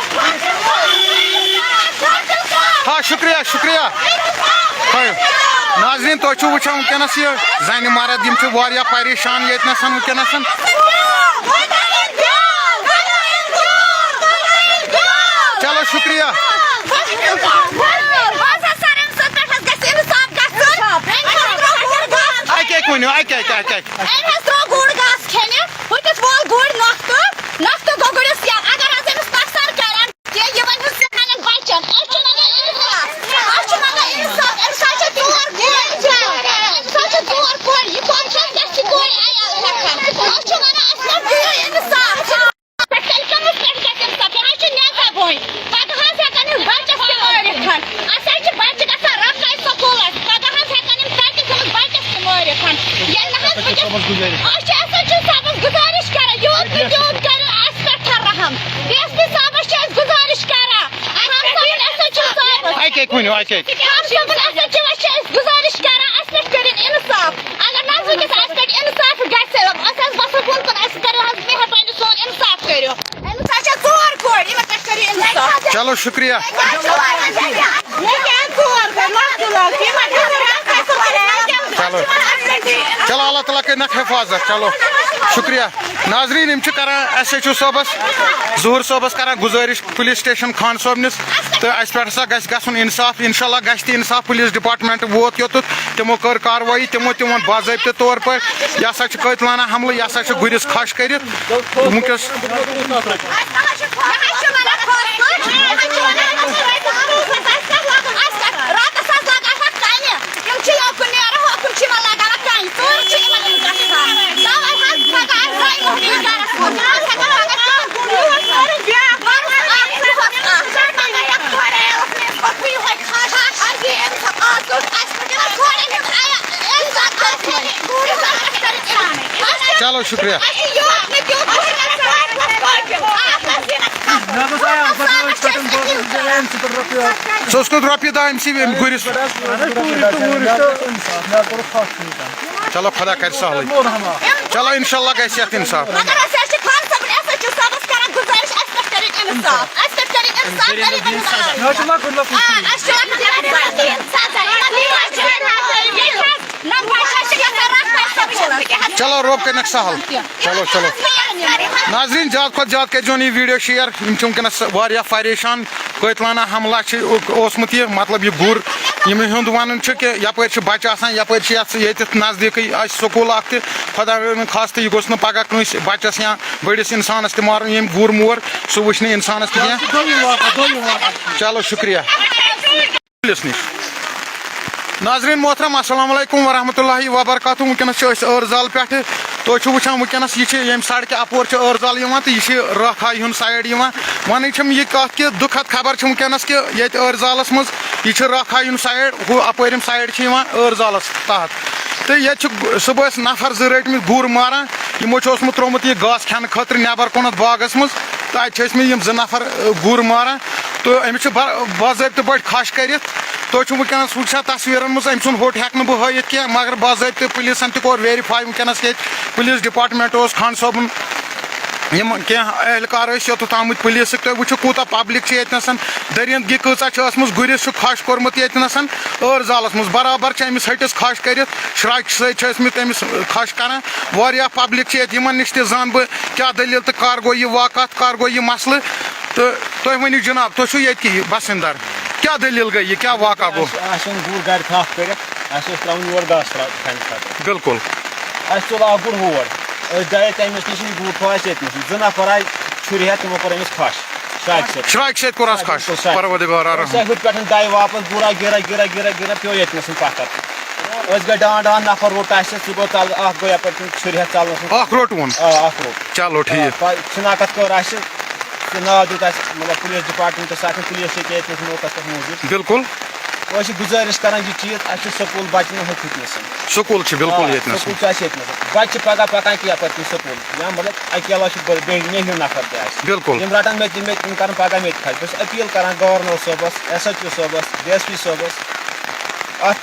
ہا، شُکریہ، شُکریہ۔ ہاے۔ ناظریٖن، تُہۍ چھِو وٕچھان وٕنکیٚنَس یہِ زَنہِ مرد، یِم چھِ واریاہ پریشان ییٚتہِ نَس وٕنکیٚنَس۔ چلو، شُکریہ۔ بہٕ حظ سَر، أمۍ سٕنٛدِ پٮ۪ٹھ حظ گژھِ اِنصاف گژھُن۔ أمۍ حظ ترٛوو گُر گاسہٕ۔ اَکہِ اَکہِ ؤنِو، اَکہِ اَکہِ، اَکہِ اَکہِ۔ أمۍ حظ ترٛوو گُر گاسہٕ کھٮ۪نہِ۔ ہُتِس وول گُرۍ نۄختہٕ، نۄختہٕ گوٚو گُرِس یَلہٕ۔ اگر حظ أمِس نۄقصان کَرن، یہِ، یہِ وَنہِ حظ سانٮ۪ن بَچَن۔ أسۍ چھِ منٛگان اِنصاف۔ أسۍ چھِ منٛگان اِنصاف۔ أمِس حظ چھِ ژور کورِ۔ أمِس حظ چھِ ژور کورِ۔ یہِ کۄس چھِ اَسہِ، اَسہِ چھِ کورِ عیال ہٮ۪کان۔ أسۍ چھِ وَنان، اَسہِ ما دِیِو اِنصاف؟ پٮ۪ٹھ تیٚلہِ کٔمِس پٮ۪ٹھ گژھِ اِنصاف؟ یہِ حظ چھِ نیزا بوے۔ پَگاہ حظ ہٮ۪کَن یِم بَچَس تہِ مٲرِتھ۔ اَسہِ حظ چھِ بَچہِ گژھان رۄپَے سکوٗلَس۔ پَگاہ حظ ہٮ۪کَن یِم تَتہِ گٔمٕتۍ بَچَس تہِ مٲرِتھ۔ ییٚلہِ نہٕ حظ وٕنکیٚس، أسۍ چھِ ایس ایچ او صٲبَس گُزٲرِش کران، یوٗت نہٕ تیوٗت کٔرِو اَسہِ پٮ۪ٹھ رحم۔ ڈی ایس پی صٲبَس چھِ أسۍ گُزٲرِش کران، رحم صٲبُن، ایس ایچ او صٲبَس۔ اَکہِ اَکہِ ؤنِو، اَکہِ اَکہِ۔ رحم صٲبُن، ایس ایچ اوَس چھِ أسۍ گُزٲرِش کران، اَسہِ پٮ۪ٹھ کٔرِن اِنصاف۔ اگر نہٕ حظ وٕنکیٚس اَسہِ پٮ۪ٹھ اِنصاف گژھِ، أسۍ حظ وَسو بۄن کُن، اَسہِ کٔرِو حظ مہربٲنی، سون اِنصاف کٔرِو۔ أمِس حظ چھےٚ ژور کورِ، یِمَن پٮ۪ٹھ کٔرِو اِنصاف۔ چلو، شُکریہ۔ مےٚ کیٛاہ ژور کورِ؟ لۄکچہِ لۄکچہِ، یِمَن چھِ ژور کورِ۔ چلو۔ چلو، اللہ تعالیٰ کٔرِنَکھ حفاظت۔ چلو، شُکریہ۔ ناظریٖن، یِم چھِ کران ایس ایچ او صٲبَس، ظہوٗر صٲبَس کران گُزٲرِش پُلیٖس سٹیشن خان صٲبنِس، تہٕ اَسہِ پٮ۪ٹھ ہسا گژھِ گژھُن اِنصاف۔ اِنشاء اللہ گژھِ تہِ اِنصاف۔ پُلیٖس ڈپارٹمنٹ ووت یوٚتَتھ، تِمو کٔر کاروٲیی، تِمو تہِ ووٚن باضٲبطہٕ طور پٲٹھۍ، یہِ ہسا چھُ قٲتلانہ حملہٕ، یہِ ہسا چھُ گُرِس کھَش کٔرِتھ۔ وٕنکیٚس چلو، شُکریہ۔ سُہ اوس کوٚت رۄپیہِ دَہ أمۍ سٕے أمۍ گُرِس؟ چلو، خۄدا کَرِ سہلٕے۔ چلو، اِنشاء اللہ گژھِ یَتھ اِنصاف۔ مگر أسۍ حظ چھِ خان صٲبُن، اَسہِ حظ چھِ صٲبَس کران گُزٲرِش، اَسہِ پٮ۪ٹھ کٔرِو اِنصاف، اَسہِ پٮ۪ٹھ کٔرِو اِنصاف، غریٖبَن ہٕنٛز آ، اَسہِ چھِ لۄکٕٹۍ لۄکٕٹۍ۔ چلو، رۄب کٔرِنَکھ سہل۔ چلو، چلو۔ ناظریٖن، زیادٕ کھۄتہٕ زیادٕ کٔرۍزیون یہِ ویٖڈیو شِیَر۔ یِم چھِ وٕنکیٚنَس واریاہ پریشان۔ قٲتلانہ حملہ چھِ اوسمُت یہِ، مطلب، یہِ گُر، یِمَن ہُنٛد وَنُن چھُ کہِ یَپٲرۍ چھِ بَچہٕ آسان، یَپٲرۍ چھِ یَتھ، ییٚتٮ۪تھ نزدیٖکٕے اَسہِ سکوٗل اَکھ تہِ۔ خۄدا نہٕ خاستہٕ، یہِ گوٚژھ نہٕ پَگاہ کٲنٛسہِ بَچَس یا بٔڑِس اِنسانَس تہِ مارُن، ییٚمۍ گُر مور، سُہ وٕچھِ نہٕ اِنسانَس تہِ کینٛہہ۔ چلو، شُکریہ۔ پُلیٖس نِش۔ ناظریٖن محترم، السلام علیکم ورحمۃ اللہ وبرکاتہ۔ وٕنکیٚنَس چھِ أسۍ ٲرزال پٮ۪ٹھٕ۔ تُہۍ چھِو وٕچھان وٕنکیٚنَس یہِ چھِ ییٚمہِ سڑکہِ اَپور چھِ ٲرزال یِوان تہٕ یہِ چھِ رٲکھا ہُنٛد سایڈ یِوان۔ وَنٕنۍ چھَم یہِ کَتھ کہِ دُکھد خبر چھِ وٕنکیٚنَس کہِ ییٚتہِ ٲرزالَس منٛز یہِ چھِ رٲکھا ہُنٛد سایڈ، ہُہ اَپٲرِم سایڈ چھِ یِوان ٲرزالَس تحت۔ تہٕ ییٚتہِ چھِ صُبحَس نفر زٕ رٔٹۍ مٕتۍ گُر ماران۔ یِمو چھُ اوسمُت ترٛوومُت یہِ گاسہٕ کھٮ۪نہٕ خٲطرٕ نٮ۪بر کُنَتھ باغَس منٛز۔ تہٕ اَتہِ چھِ ٲسۍ مٕتۍ یِم زٕ نفر، اَ، گُر ماران۔ تہٕ أمِس چھِ با-، باضٲبطہٕ پٲٹھۍ کھَش کٔرِتھ۔ تُہۍ چھِو وٕنکیٚنَس وٕچھان تصویٖرَن منٛز، أمۍ سُنٛد ہوٚٹ ہٮ۪کہٕ نہٕ بہٕ ہٲیِتھ کینٛہہ، مگر باضٲبطہٕ پُلیٖسَن تہِ کوٚر ویریفاے وٕنکیٚنَس ییٚتہِ۔ پُلیٖس ڈپارٹمنٹ اوس خان صٲبُن یِم کینٛہہ اہلکار ٲسۍ یوٚتَتھ آمٕتۍ پُلیٖسٕکۍ، تُہۍ وٕچھِو کوٗتاہ پبلک چھِ ییٚتہِ نَسَن، دٔریٖندگی کۭژاہ چھِ ٲسمٕژ، گُرِس چھُ کھَش کوٚرمُت ییٚتہِ نَسَن ٲر زالَس منٛز، برابر چھِ أمِس ۂٹِس کھَش کٔرِتھ، شرٛاکہِ سۭتۍ چھِ ٲسمٕتۍ أمِس کھَش کَران۔ واریاہ پبلک چھِ ییٚتہِ، یِمَن نِش تہِ زانہٕ بہٕ کیٛاہ دٔلیٖل تہٕ کَر گوٚو یہِ واقعہ، کَر گوٚو یہِ مسلہٕ۔ تہٕ تُہۍ ؤنِو جِناب، تُہۍ چھُو ییٚتہِ کہِ بسِندَر، کیٛاہ دٔلیٖل گٔے، یہِ کیٛاہ واقعہ گوٚو؟ اَسہِ اوٚن گُر گَرِ تھَپھ کٔرِتھ، اَسہِ اوس ترٛاوُن یور گاسہٕ ترٛا-، کھنہِ خٲطرٕ۔ بِلکُل۔ اَسہِ ژوٚل اَکھ گُر ہور۔ أسۍ درٛاے تَمہِ نِش، یہِ گُر تھوٚو اَسہِ ییٚتہِ نَسٕے۔ زٕ نفر آے چھُرِ ہٮ۪تھ، تِمو کوٚر أمِس کھَش۔ شرٛاکہِ سۭتۍ۔ شرٛاکہِ سۭتۍ کوٚر اَس کھَش۔ بِلکُل، شرٛاکہِ۔ پروردگار رحم۔ أسۍ آے ہُتہِ پٮ۪ٹھ دَے واپس، گُرا گِرا گِرا گِرا گِرا پیوٚو ییٚتہِ نَسٕے پَتھر۔ أسۍ گٔے ڈان ڈان نفر، روٚٹ اَسہِ، سُہ گوٚو ژَلہٕ، اَکھ گوٚو یَپٲرۍ کِنۍ چھُرِ ہٮ۪تھ ژَلنَس منٛز۔ اَکھ روٚٹ وون۔ آ، اَکھ روٚٹ۔ چلو، ٹھیٖک۔ آ، پَتہٕ شِناخت کٔر اَسہِ، تہٕ ناو دیُت اَسہِ، مطلب، پُلیٖس ڈِپارٹمنٹَس، اَتھ پُلیٖس چھِ ییٚتہِ نَس موقعس پٮ۪ٹھ موٗجوٗد۔ بِلکُل۔ أسۍ چھِ گُزٲرِش کَران یہِ چیٖز، اَسہِ چھُ سکوٗل بَچہٕ نہٕ ہُتہِ نَسٕے۔ سکوٗل چھِ بِلکُل آ، ییٚتہِ نَسٕے۔ سکوٗل چھُ اَسہِ ییٚتہِ نَسٕے۔ بَچہٕ چھِ پَگاہ پَکان کہِ یَپٲرۍ کِنۍ سکوٗل۔ یا مطلب اَکہِ علاوٕ چھُ بٔڑ-، بیٚیہِ مےٚ ہیوٗ نفر تہِ آسہِ۔ بِلکُل۔ یِم رَٹَن مےٚ تہِ، مےٚ، یِم کَرَن پَگاہ مےٚ تہِ خرچ۔ بہٕ چھُس اپیٖل کَران گورنر صٲبَس، ایس ایچ او صٲبَس، ڈی ایس پی صٲبَس۔ اَتھ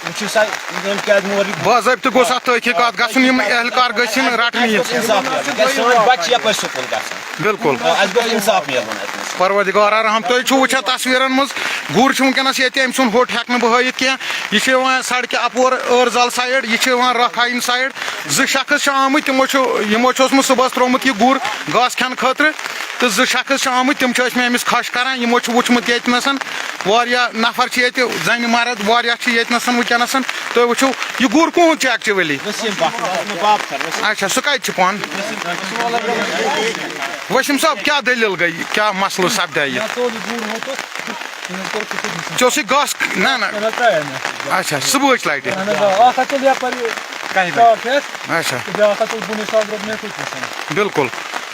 وٕچھِو سا، یِم کیٛازِ مورِ۔ باضٲبطہٕ گوٚژھ اَتھ تحقیٖقات گژھُن، یِم اہلکار گٔژھۍ یِن رَٹنہٕ یِنۍ۔ اِنصاف میلُن۔ کیٛازِ سٲنۍ بَچہٕ چھِ یَپٲرۍ سکوٗل گژھان۔ بِلکُل۔ اَسہِ گوٚژھ اِنصاف میلُن اَتہِ نَس۔ پروردگار رحم، تُہۍ چھِو وٕچھان تصویٖرَن منٛز، گُر چھُ وٕنکیٚنَس ییٚتہِ، أمۍ سُنٛد ہوٚٹ ہٮ۪کہٕ نہٕ بہٕ ہٲیِتھ کینٛہہ۔ یہِ چھُ یِوان سڑکہِ اَپور ٲرزَل سایڈ، یہِ چھُ یِوان رکھایِن سایڈ۔ زٕ شخص چھِ آمٕتۍ، تِمو چھُ، یِمو چھُ اوسمُت صُبحَس ترٛوومُت یہِ گُر گاسہٕ کھٮ۪نہٕ خٲطرٕ، تہٕ زٕ شخص چھِ آمٕتۍ، تِم چھِ ٲسمٕتۍ أمِس کھَش کَران۔ یِمو چھُ وٕچھمُت ییٚتہِ نَسَن، واریاہ نفر چھِ ییٚتہِ، زَنہِ مرد واریاہ چھِ ییٚتہِ نَسَن وٕنکیٚنَسَن۔ تُہۍ وٕچھِو، یہِ گُر کُہُنٛد چھُ actually؟ وسیٖم بٹ، وسیٖم بابتھر، وسیٖم۔ اچھا، سُہ کَتہِ چھُ پانہٕ؟ وسیٖم صٲب، کیٛاہ دٔلیٖل گٔے؟ کیٛاہ مسلہٕ سپدیٛاے یہِ؟ مےٚ ژوٚل یہِ گُر ہوٚتَتھ، یِمو کوٚر کُٹھِس نِش۔ ژےٚ اوسُے گاسہٕ؟ نہ، نہ۔ نہ، نہ، ترٛایے مےٚ۔ اچھا، صُبحٲچ لٹہِ؟ اہن حظ، آ، اکھ ہَتھ ژوٚل یَپٲرۍ کَہہِ بَجہِ۔ شاپ ہٮ۪تھ، اچھا۔ تہٕ بیٛاکھ ہَتھ ژوٚل بُنہِ شاپ روٚٹ مےٚ کُٹھِس نِش۔ بِلکُل۔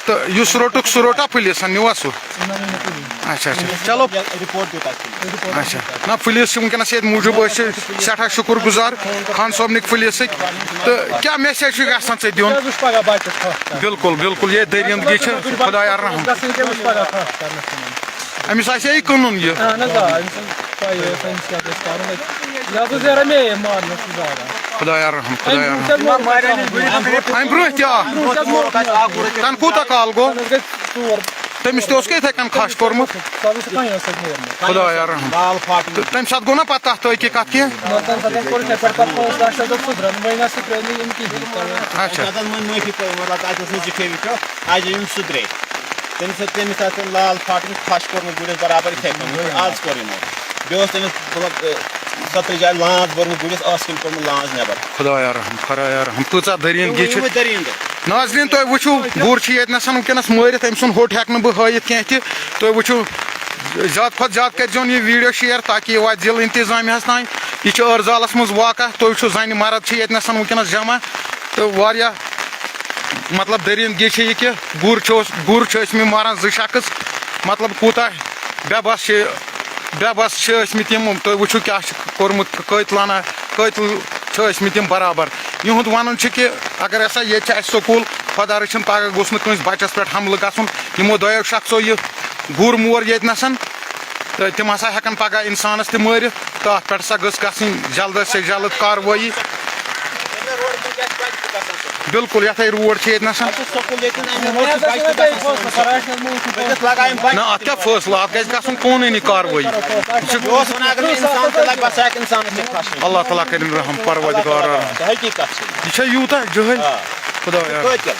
تہٕ یُس روٚٹُکھ، سُہ روٚٹا پُلیٖسَن، نیوٗوا سُہ؟ نہ، نہ، نہ، کُنی۔ اچھا، اچھا۔ چلو۔ رپورٹ دیُت اَسہِ۔ اچھا۔ نہ، پُلیٖس چھِ وٕنکیٚنَس ییٚتہِ موٗجوٗب، أسۍ چھِ سٮ۪ٹھاہ شُکُر گُزار خان صٲبنٕکۍ پُلیٖسٕکۍ۔ تہٕ کیٛاہ message چھُ یژھان ژےٚ دیُن؟ کیٛاہ وٕچھ پگاہ بَچَس کَتھ کَرنَس؟ بِلکُل، بِلکُل، یہِ دٔریٖندگی چھِ خۄدایا رحم۔ گژھٕنۍ کیٛاہ وٕچھ پگاہ کَتھ کَرنَس تِمَن؟ أمِس آسہِ ہے یہِ کٕنُن یہِ۔ اہن حظ، آ، أمِس ٲس پَیی ٲس أمِس کیٛاہ گژھِ کَرُن۔ یہِ حظ اوس یارٕ مے مارنَس سُہ زالان۔ خۄدایا رحم، خۄدایا رحم۔ اَمہِ برونٛہہ تہِ آ۔ تَنہٕ کوٗتاہ کال گوٚو؟ تَنہٕ حظ گٔے ژور۔ تٔمِس تہِ اوس کیٛاہ یِتھَے کٔنۍ کھَش کوٚرمُت؟ سُہ حظ اوس یِتھَے کٔنۍ ٲسَکھ نیرمٕژ۔ خۄدایا رحم۔ لال پھاٹن۔ تہٕ تَمہِ ساتہٕ گوٚو نا پَتہٕ تَتھ تٲقیٖقات کینٛہہ؟ نہ، تَمہِ ساتہٕ کوٚر یِتھَے پٲٹھۍ پَتہٕ پانٛژھ لَچھ رۄپیہِ سُہ درٛاو نہٕ، وۄنۍ نہ سُہ ترٛٲے نہٕ یِم کِہیٖنۍ۔ اچھا۔ تَتھ منٛز مٲفی پٲومٕژ، مطلب، تَتہِ اوس نہٕ زِٹھے وٕچھو، اَجہِ یِم سُہ درٛے۔ تٔمِس ٲس، تٔمِس آسہِ لال پھاٹن کھَش کوٚرمُت گُرِس برابر یِتھَے کٔنۍ، آز کوٚر یِمو۔ بیٚیہِ اوس تٔمِس، مطلب، سترِ جایہِ لانٛز بٔرمٕژ گُرِس، ٲس کِنۍ کوٚرمُت لانٛز نٮ۪بر۔ خۄدایا رحم، خۄدایا رحم، کۭژاہ دٔریٖندگی چھِ۔ یِموٕے دٔریٖندو۔ ناظریٖن، تُہۍ وٕچھِو، گُر چھُ ییٚتہِ نَسَن وٕنکیٚنَس مٲرِتھ، أمۍ سُنٛد ہوٚٹ ہٮ۪کہٕ نہٕ بہٕ ہٲیِتھ کینٛہہ تہِ۔ تُہۍ وٕچھِو، زیادٕ کھۄتہٕ زیادٕ کٔرۍزیون یہِ video share، تاکہِ یہِ واتہِ ضلعہٕ انتظامیہَس تام۔ یہِ چھُ ٲرزالَس منٛز واقعہ، تُہۍ وٕچھِو، زَنہِ مرد چھِ ییٚتہِ نَسَن وٕنکیٚنَس جمع، تہٕ واریاہ، مطلب، دٔریٖندگی چھِ یہِ کہِ گُر چھُ اوس-، گُر چھِ ٲسمٕتۍ ماران زٕ شخص، مطلب، کوٗتاہ بے بس چھِ، بے بس چھِ ٲسمٕتۍ یِم۔ تُہۍ وٕچھِو کیٛاہ چھُ کوٚرمُت، قٲتلانہ قٲتل چھِ ٲسمٕتۍ یِم برابر۔ یِہُنٛد وَنُن چھُ کہِ اگر ہسا ییٚتہِ چھِ اَسہِ سکوٗل، خۄدا رٔچھِنۍ پگاہ گوٚژھ نہٕ کٲنٛسہِ بَچَس پٮ۪ٹھ حملہٕ گژھُن۔ یِمو دۄیو شخصو یہِ گُر مور ییٚتہِ نَسَن، تہٕ تِم ہسا ہٮ۪کَن پگاہ اِنسانَس تہِ مٲرِتھ، تہٕ اَتھ پٮ۪ٹھ ہسا گٔژھ گژھٕنۍ جلد سے جلد کاروٲیی۔ بِلکُل، یَتھ ہے روڈ چھِ ییٚتہِ نَسَن۔ اَسہِ چھُ سکوٗل ییٚتٮ۪ن، اَمہِ موٗجوٗب چھِ بَچہِ تہِ گژھان سٲنۍ سکوٗل۔ نہ، اَتھ کیٛاہ فٲصلہٕ؟ اَتھ گژھِ گژھُن قونوٗنی کاروٲیی۔ یہِ چھُ یہِ اوس وَنان، اگر نہٕ اِنسان تہِ لَگہِ، بَس ہیٚکہِ اِنسانَس تہِ کھَسُن۔ اللہ تعالیٰ کٔرِنۍ رحم، پروردگار رحم۔ تہٕ حقیٖقت چھِ۔ یہِ چھا یوٗتاہ جٲہِل؟ آ۔ خۄدایا۔ قٲتِل۔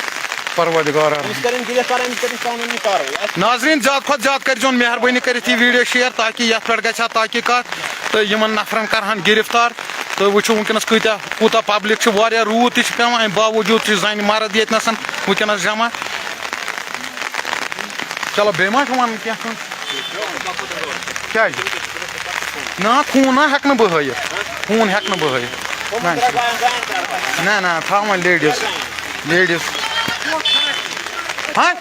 پروردگار رحم۔ أمِس کٔرِنۍ گِرِفتار، أمِس کٔرِنۍ قونوٗنی کاروٲیی۔ ناظریٖن، زیادٕ کھۄتہٕ زیادٕ کٔرۍزیون مہربٲنی کٔرِتھ یہِ video share، تاکہِ یَتھ پٮ۪ٹھ گژھِ ہا تحقیٖقات تہٕ یِمَن نفرَن کَرٕہَن گِرِفتار۔ تُہۍ وٕچھِو وٕنکیٚنَس کۭتیٛاہ، کوٗتاہ public چھِ، واریاہ روٗد تہِ چھِ پٮ۪وان، اَمہِ باوجوٗد چھِ زَنہِ مرد ییٚتہِ نَسَن وٕنکیٚنَس جمع۔ چلو، بیٚیہِ ما چھُ وَنُن کینٛہہ کٲنٛسہِ؟ کیٛازِ؟ نہ، خوٗن نہ ہٮ۪کہٕ نہٕ بہٕ ہٲیِتھ۔ خوٗن ہٮ۪کہٕ نہٕ بہٕ ہٲیِتھ۔ نہ، نہ، نہ، تھاو وۄنۍ ladies۔ Ladies۔ ہاں؟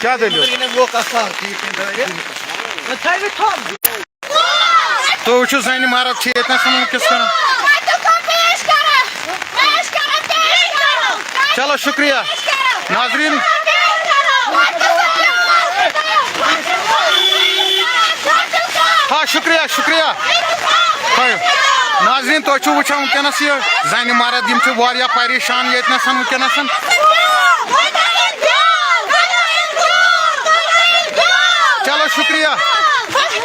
کیٛاہ دٔلیٖل؟ تُہۍ وٕچھِو، زَنہِ مرد چھِ ییٚتہِ نَس یِمَن کِژھ کَران۔ چلو، شُکریہ۔ ناظریٖن۔ ہا، شُکریہ، شُکریہ۔ ہا، ناظریٖن، تُہۍ چھِو وٕچھان وٕنکیٚنَس یہِ زَنہِ مرد، یِم چھِ واریاہ پریشان ییٚتہِ نَس وٕنکیٚنَس۔ چلو، شُکریہ۔ بس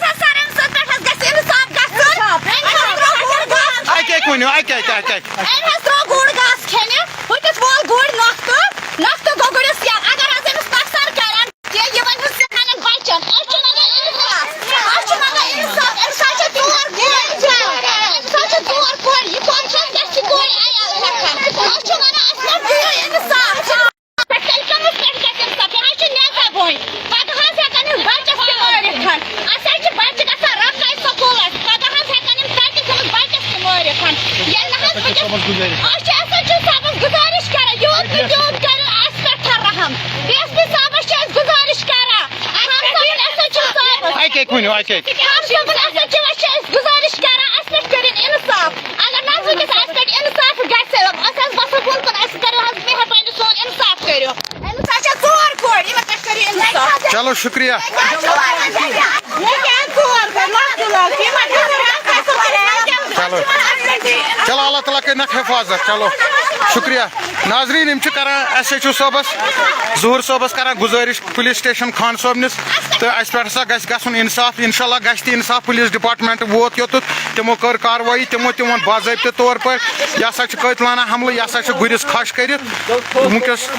حظ سر، أمۍ سٕنٛدِ پٮ۪ٹھ حظ گژھِ اِنصاف گژھُن۔ أمۍ حظ ترٛوو گُر گاسہٕ۔ اَکہِ اَکہِ ؤنِو، اَکہِ اَکہِ، اَکہِ اَکہِ۔ أمۍ حظ ترٛوو گُر گاسہٕ کھٮ۪نہِ۔ ہُتِس وول گُرۍ نۄختہٕ، نۄختہٕ گوٚو گُرِس یَلہٕ۔ اگر حظ أمِس نۄقصان کَرن، تہِ یِمن ہٕنٛز سٮ۪کھن بچن۔ أسۍ چھِ منٛگان اِنصاف۔ أسۍ چھِ منٛگان اِنصاف۔ أمِس حظ چھِ ژور کورِ۔ أمِس حظ چھِ ژور کورِ۔ یہِ کورِ چھِ اَسہِ گژھِ یہِ کورِ عیال ہٮ۪کان۔ أسۍ چھِ وَنان، اَسہِ کَر دِیِو اِنصاف۔ پٮ۪ٹھ تیٚلہِ کٔمِس پٮ۪ٹھ گژھِ اِنصاف؟ یہِ حظ چھِ نٮ۪صابٕے۔ پَگاہ حظ ہٮ۪کَن یِم بَچَس تہِ مٲرِتھ۔ اَسہِ حظ چھِ بَچہِ گژھان رۄپَے سکوٗلَس۔ پَگاہ حظ ہٮ۪کَن یِم تَتہِ تٔمِس بَچَس تہِ مٲرِتھ۔ ییٚلہِ نہٕ حظ وٕنکٮ۪س أسۍ چھِ ایس ایچ او صٲبَس گُزٲرِش کران، یوٗت نہٕ تیوٗت کٔرِو اَسہِ پٮ۪ٹھ رحم۔ ڈی ایس پی صٲبَس چھِ أسۍ گُزٲرِش کران، خان صٲبُن ایس ایچ او صٲبَس۔ اَکہِ اَکہِ ؤنِو، اَکہِ اَکہِ۔ خان صٲبُن ایس ایچ او وَس چھِ أسۍ گُزٲرِش کران، اَسہِ پٮ۪ٹھ کٔرِن اِنصاف۔ اگر نہٕ حظ وٕنکٮ۪س اَسہِ پٮ۪ٹھ اِنصاف گژھِ، أسۍ حظ وَسو کُن کُن، اَسہِ کٔرِو حظ مہربٲنی سون اِنصاف کٔرِو۔ أمِس حظ چھےٚ ژور کورِ، یِمَن پٮ۪ٹھ کٔرِو اِنصاف۔ چلو، شُکریہ۔ یہِ کیٛاہ ژور کورِ؟ لۄکچہِ لۄکچہِ، یِمَن چھِ ضروٗرت اَصٕل پٲٹھۍ۔ چلو۔ چلو، اللہ تعالیٰ کٔرِنَکھ حِفاظت۔ چلو، شُکریہ۔ ناظریٖن، یِم چھِ کران ایس ایچ او صٲبَس، ظہوٗر صٲبَس کران گُزٲرِش پُلیٖس سٹیشن خان صٲبنِس، تہٕ اَسہِ پٮ۪ٹھ ہسا گژھِ گژھُن اِنصاف۔ اِنشاء اللہ گژھِ تہِ اِنصاف۔ پُلیٖس ڈپارٹمنٹ ووت یوٚتَتھ، تِمو کٔر کاروٲیی، تِمو تہِ ووٚن باضٲبطہٕ طور پٲٹھۍ، یہِ ہسا چھُ قٲتلانہ حملہٕ، یہِ ہسا چھُ گُرِس کھَش کٔرِتھ۔ وٕنکیٚس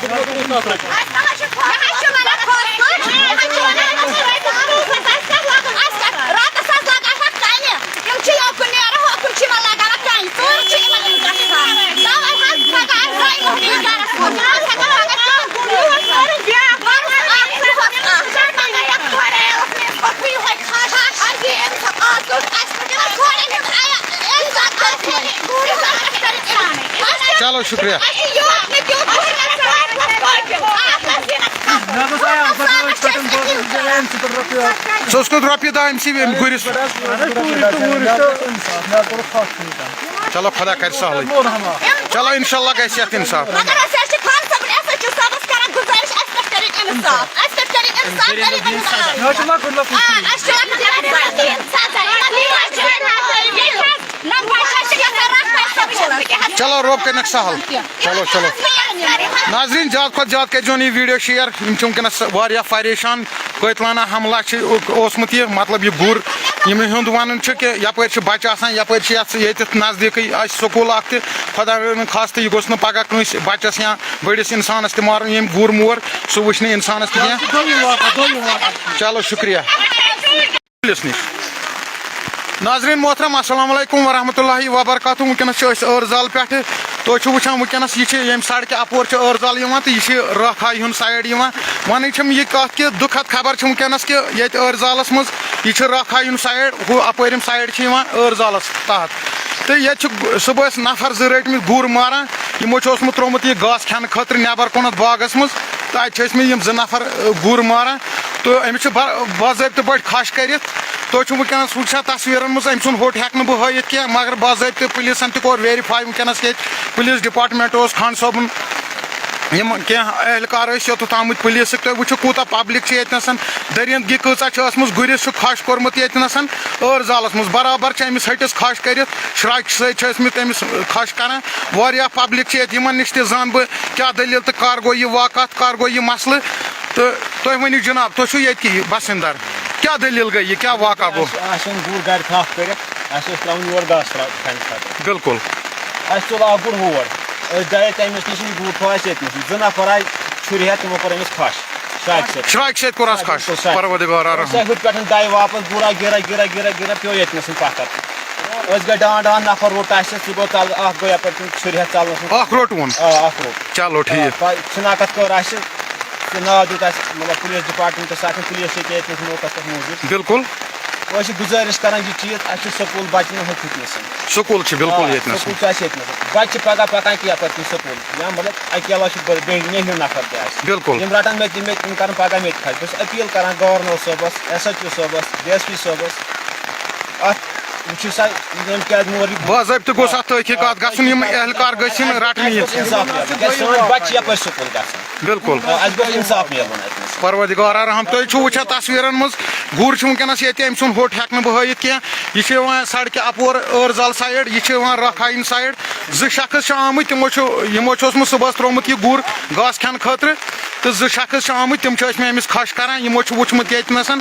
چلو، شُکریہ۔ ژٕ اوسکھ رۄپیہِ دَہ أمۍ سٕے أمۍ گُرِس۔ چلو، خۄدا کَرِ سہلٕے۔ چلو، اِنشاءاللہ گژھِ یَتھ اِنصاف۔ مگر أسۍ حظ چھِ خان صٲبُن، اَسہِ حظ چھِ صٲبَس کران گُزٲرِش، اَسہِ پٮ۪ٹھ کٔرِو اِنصاف، اَسہِ پٮ۪ٹھ کٔرِو اِنصاف، غریٖبَن ہٕنٛز آ، اَسہِ چھِ لۄکُٹ لۄکُٹ آ، اَسہِ چھِ لۄکُٹ لۄکُٹ سَزا، یِمَن دِیِو اَسہِ۔ ییٚتہِ حظ نہ بَچہِ حظ چھِ گژھان رَٹھ پَتہٕ سکوٗلَس۔ چلو، رۄب کٔرِنَکھ سہل۔ چلو، چلو۔ ناظریٖن، زیادٕ کھۄتہٕ زیادٕ کٔرۍزیون یہِ ویٖڈیو شِیَر۔ یِم چھِ وٕنکیٚنَس واریاہ پریشان۔ قٲتلانہ حملہ چھِ اوسمُت یہِ، مطلب، یہِ گُر، یِمَن ہُنٛد وَنُن چھُ کہِ یَپٲرۍ چھِ بَچہٕ آسان، یَپٲرۍ چھِ یَتھ، ییٚتٮ۪تھ نزدیٖکٕے اَسہِ سکوٗل اَکھ تہِ۔ خۄدا رٔچھِن خاص تہٕ یہِ گوٚژھ نہٕ پَگاہ کٲنٛسہِ بَچَس یا بٔڑِس اِنسانَس تہِ مارُن، ییٚمۍ گُر مور، سُہ وٕچھِ نہٕ اِنسانَس تہِ کینٛہہ۔ دوٚیِم واقعہ، دوٚیِم واقعہ۔ چلو، شُکریہ۔ پُلیٖس نِش۔ ناظریٖن محترم، السلام علیکم ورحمۃ اللہ وبرکاتہ۔ وٕنکیٚنَس چھِ أسۍ ٲرزال پٮ۪ٹھٕ۔ تُہۍ چھِو وٕچھان، وٕنکیٚنَس یہِ چھِ ییٚمہِ سڑکہِ اَپور چھِ ٲرزال یِوان تہٕ یہِ چھِ راکھایہِ ہُنٛد سایڈ یِوان۔ وَنٕنۍ چھَم یہِ کَتھ کہِ دُکھد خبر چھِ وٕنکیٚنَس کہِ ییٚتہِ ٲرزالَس منٛز یہِ چھِ راکھایہِ ہُنٛد سایڈ، ہُہ اَپٲرِم سایڈ چھِ یِوان ٲرزالَس تحت۔ تہٕ ییٚتہِ چھِ صُبحَس نفر زٕ رٔٹۍ مٕتۍ گُر ماران، یِمو چھُ اوسمُت ترٛوومُت یہِ گاسہٕ کھٮ۪نہٕ خٲطرٕ نٮ۪بر کُنتھ باغَس منٛز۔ تہٕ اَتہِ چھِ ٲسۍ مٕتۍ یِم زٕ نفر، اَ، گُر ماران۔ تہٕ أمِس چھِ با-، باضٲبطہٕ پٲٹھۍ کھَش کٔرِتھ۔ تُہۍ چھِو وٕنکیٚنَس وٕچھان تصویٖرَن منٛز، أمۍ سُنٛد ہوٚٹ ہٮ۪کہٕ نہٕ بہٕ ہٲیِتھ کینٛہہ، مگر باضٲبطہٕ پُلیٖسَن تہِ کوٚر ویریفاے وٕنکیٚنَس ییٚتہِ۔ پُلیٖس ڈپارٹمنٹ اوس، خان صٲبُن، یِم کینٛہہ اہلکار ٲسۍ یوٚتَتھ آمٕتۍ پُلیٖسٕکۍ۔ تُہۍ وٕچھِو کوٗتاہ پبلک چھِ ییٚتہِ نَسَن، درندگی کۭژاہ چھِ ٲسمٕژ۔ گُرِس چھُ کھَش کوٚرمُت ییٚتہِ نَسَن ٲرزالَس منٛز، برابر چھِ أمِس ۂٹِس کھَش کٔرِتھ، شراکہِ سۭتۍ چھِ ٲسمٕتۍ أمِس کھَش کَران۔ واریاہ پبلک چھِ ییٚتہِ، یِمَن نِش تہِ زانہٕ بہٕ کیٛاہ دٔلیٖل تہٕ کَر گوٚو یہِ واقعہ، کَر گوٚو یہِ مسلہٕ۔ تہٕ تُہۍ ؤنِو جناب، تُہۍ چھِو ییٚتہِ کہِ بسندر، کیٛاہ دٔلیٖل گٔے یہِ، کیٛاہ واقعہ گوٚو؟ اَسہِ، اَسہِ اوٚن گُر گرِ تھپھ کٔرِتھ، اَسہِ اوس ترٛاوُن یور گاسہٕ ترٛا-، کھنہِ خٲطرٕ۔ بِلکُل۔ اَسہِ تُل اکھ گُر ہور، أسۍ درٛاے تَمہِ نِش، یہِ گُر تھوٚو اَسہِ ییٚتہِ نَسٕے۔ زٕ نفر آیہِ چھُرِ ہٮ۪تھ، تِمو کوٚر أمِس کھَش شراکہِ سۭتۍ۔ شراکہِ سۭتۍ کوٚر اَسہِ کھَش، بِلکُل شراکہِ۔ پروردگار رحم۔ أسۍ آے ہُتہِ پٮ۪ٹھ دَے واپس، گُر آے گِرا گِرا گِرا گِرا پیوٚو ییٚتہِ نَسٕے پَتھر۔ أسۍ گٔے ڈان ڈان، نفر روٚٹ اَسہِ، سُہ گوٚو تَلہٕ، اکھ گوٚو یَپٲرۍ کِنۍ چھُرِ ہٮ۪تھ ژَلنَس منٛز۔ اکھ روٚٹوُن؟ آ، اکھ روٚٹ۔ چلو، ٹھیٖک۔ آ، پَ-، شناخت کٔر اَسہِ، تہٕ ناو دیُت اَسہِ، مطلب، پُلیٖس ڈپارٹمنٹَس، اَتھ پُلیٖس چھِ ییٚتہِ ییٚتہِ نَس موقعس پٮ۪ٹھ موٗجوٗد۔ بِلکُل۔ أسۍ چھِ گُزٲرِش کران یہِ چیٖز، اَسہِ چھُ سکوٗل بَچہِ نہٕ ہُتہِ نَسَن۔ سکوٗل چھِ بِلکُل آ، ییٚتہِ نَسَن۔ سکوٗل چھُ اَسہِ ییٚتہِ نَسَن۔ بَچہِ چھِ پَگاہ پَکان کینٛہہ پَتہٕ کِنۍ سکوٗل۔ یا مطلب اَکہِ علاوٕ چھُ بٔڑ-، بیٚیہِ نیٚہِو نفر تہِ اَسہِ۔ بِلکُل۔ یِم رَٹَن مےٚ تہِ، مےٚ تہِ، یِم کَرَن پَگاہ مےٚ تہِ کھَش۔ بہٕ چھُس اپیٖل کَران گورنر صٲبَس، ایس ایچ او صٲبَس، ڈی ایس پی صٲبَس۔ اَتھ وٕچھِو سا، یِم کیٛازِ مور یہِ باضٲبطہٕ گوٚژھ اَتھ تحقیٖقات گژھُن، یِم اہلکار گٔژھۍ یِن رَٹنہٕ یِن۔ اِنصاف میلُن۔ کیٛازِ سٲنۍ بَچہِ چھِ یَپٲرۍ سکوٗل گژھان۔ بِلکُل۔ آ، اَسہِ گوٚژھ اِنصاف میلُن اَتہِ نَس۔ پروردگار رحم، تُہۍ چھِو وٕچھان تصویٖرَن منٛز، گُر چھُ وٕنکیٚنَس ییٚتہِ، أمۍ سُنٛد ہوٚٹ ہٮ۪کہٕ نہٕ بہٕ ہٲیِتھ کینٛہہ۔ یہِ چھُ یِوان سڑکہِ اَپور ٲرزَل سایڈ، یہِ چھُ یِوان راکھایِن سایڈ۔ زٕ شخص چھِ آمٕتۍ، تِمو چھُ، یِمو چھُ اوسمُت صُبحَس ترٛوومُت یہِ گُر گاسہٕ کھٮ۪نہٕ خٲطرٕ، تہٕ زٕ شخص چھِ آمٕتۍ، تِم چھِ ٲسمٕتۍ أمِس کھَش کَران۔ یِمو چھُ وُچھمُت ییٚتہِ نَسَن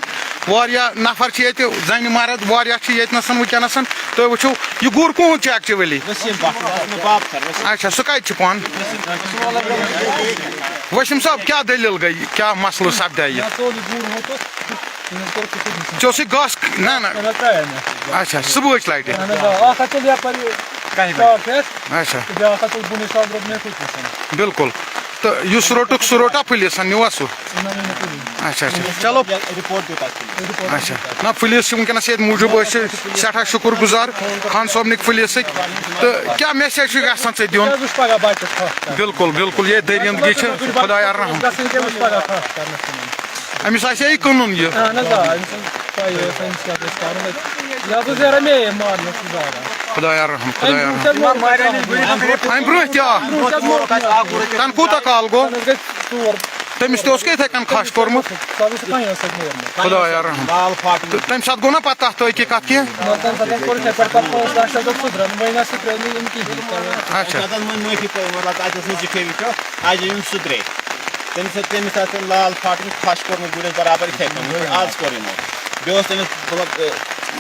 واریاہ نفر چھِ ییٚتہِ، زَنہِ مرد واریاہ چھِ ییٚتہِ نَسَن وٕنکیٚنَسَن۔ تُہۍ وٕچھِو، یہِ گُر کُہُنٛد چھُ actually؟ وسیٖم بٹ، مےٚ باب سر، وسیٖم۔ اچھا، سُہ کَتہِ چھُ پانہٕ؟ وسیٖم سر۔ وسیٖم صٲب، کیٛاہ دٔلیٖل گٔے؟ کیٛاہ مسلہٕ سپدیٛاہ یہِ؟ مےٚ ژوٚل یہِ گُر ہوٚتَس، تٔمِس کوٚر کُٹھِس نِش۔ ژےٚ اوسُے گاسہٕ؟ نہ، نہ۔ نہ، نہ، ترٛایے مےٚ۔ اچھا، صُبحٕچ لٹہِ؟ اہن حظ، آ، اکھ ہتھ تُل یپٲرۍ یہِ۔ کَہہِ بجہِ؟ شارٹ ہیٚتھ۔ اچھا۔ تہٕ بیٛاکھ ہتھ تُل بُنٕے سۄ درٛوگ مےٚ کُٹھِس نِش۔ بِلکُل۔ تہٕ یُس روٚٹُکھ، سُہ روٚٹا پُلیٖسن، نیوٗا سُہ؟ نہ، نہ، نہ، تُلِو۔ اچھا، اچھا۔ چلو۔ رِپورٹ دیُت اَسہِ۔ اچھا۔ نہ، پُلیٖس چھِ وٕنکیٚنَس ییٚتہِ موٗجوٗب، أسۍ چھِ سٮ۪ٹھاہ شُکُر گُزار خان صٲبنٕکۍ پُلیٖسٕکۍ۔ تہٕ کیٛاہ message چھُ یَژھان ژےٚ دیُن؟ کیٛاہ وٕچھ پَگاہ بَچَس خاص کر؟ بِلکُل، بِلکُل، یہِ دٔریٖندگی چھِ خۄدایا رحم۔ گژھن کیٛاہ وٕچھ پَگاہ خاص کر نَس تِمَن؟ أمِس آسہِ ہا یہِ کٕنُن یہِ۔ اہن حظ، آ، أمِس چھَنہٕ پَیی ٲس أمِس کیٛاہ گژھِ کَرُن۔ یہِ حظ اوس یارٕ مے مارنَس خۄدایا۔ خۄدایا رحم، خۄدایا رحم۔ اَمہِ برونٛہہ تہِ آ۔ تَنہٕ کوٗتاہ کال گوٚو؟ تٔمِس تہِ اوس کیٛاہ یِتھَے کٔنۍ کھَش کوٚرمُت؟ خۄدایا رحم۔ لال فاٹن۔ تہٕ تَمہِ ساتہٕ گوٚو نا پَتہٕ تَتھ تحقیٖقات کینٛہہ؟ نہ، تَمہِ ساتہٕ کوٚر یِتھَے پٲٹھۍ پَتہٕ پانٛژھ لَچھ حظ سُدرَن، وۄنۍ نہ سُدرے نہٕ یِم کِہیٖنۍ۔ اچھا۔ تَتھ منٛز معٲفی پٲوۍ، مطلب، تَتہِ اوس نہٕ زِٹھے وٕچھو، اَجہِ یِم سُدرے۔ تٔمِس ٲس، تٔمِس آسہِ لال فاٹن کھَش کوٚرمُت گُرِس برابر یِتھَے کٔنۍ، یِتھ پٲٹھۍ آز کوٚر یِمو۔ بیٚیہِ اوس تٔمِس، مطلب، ٲ،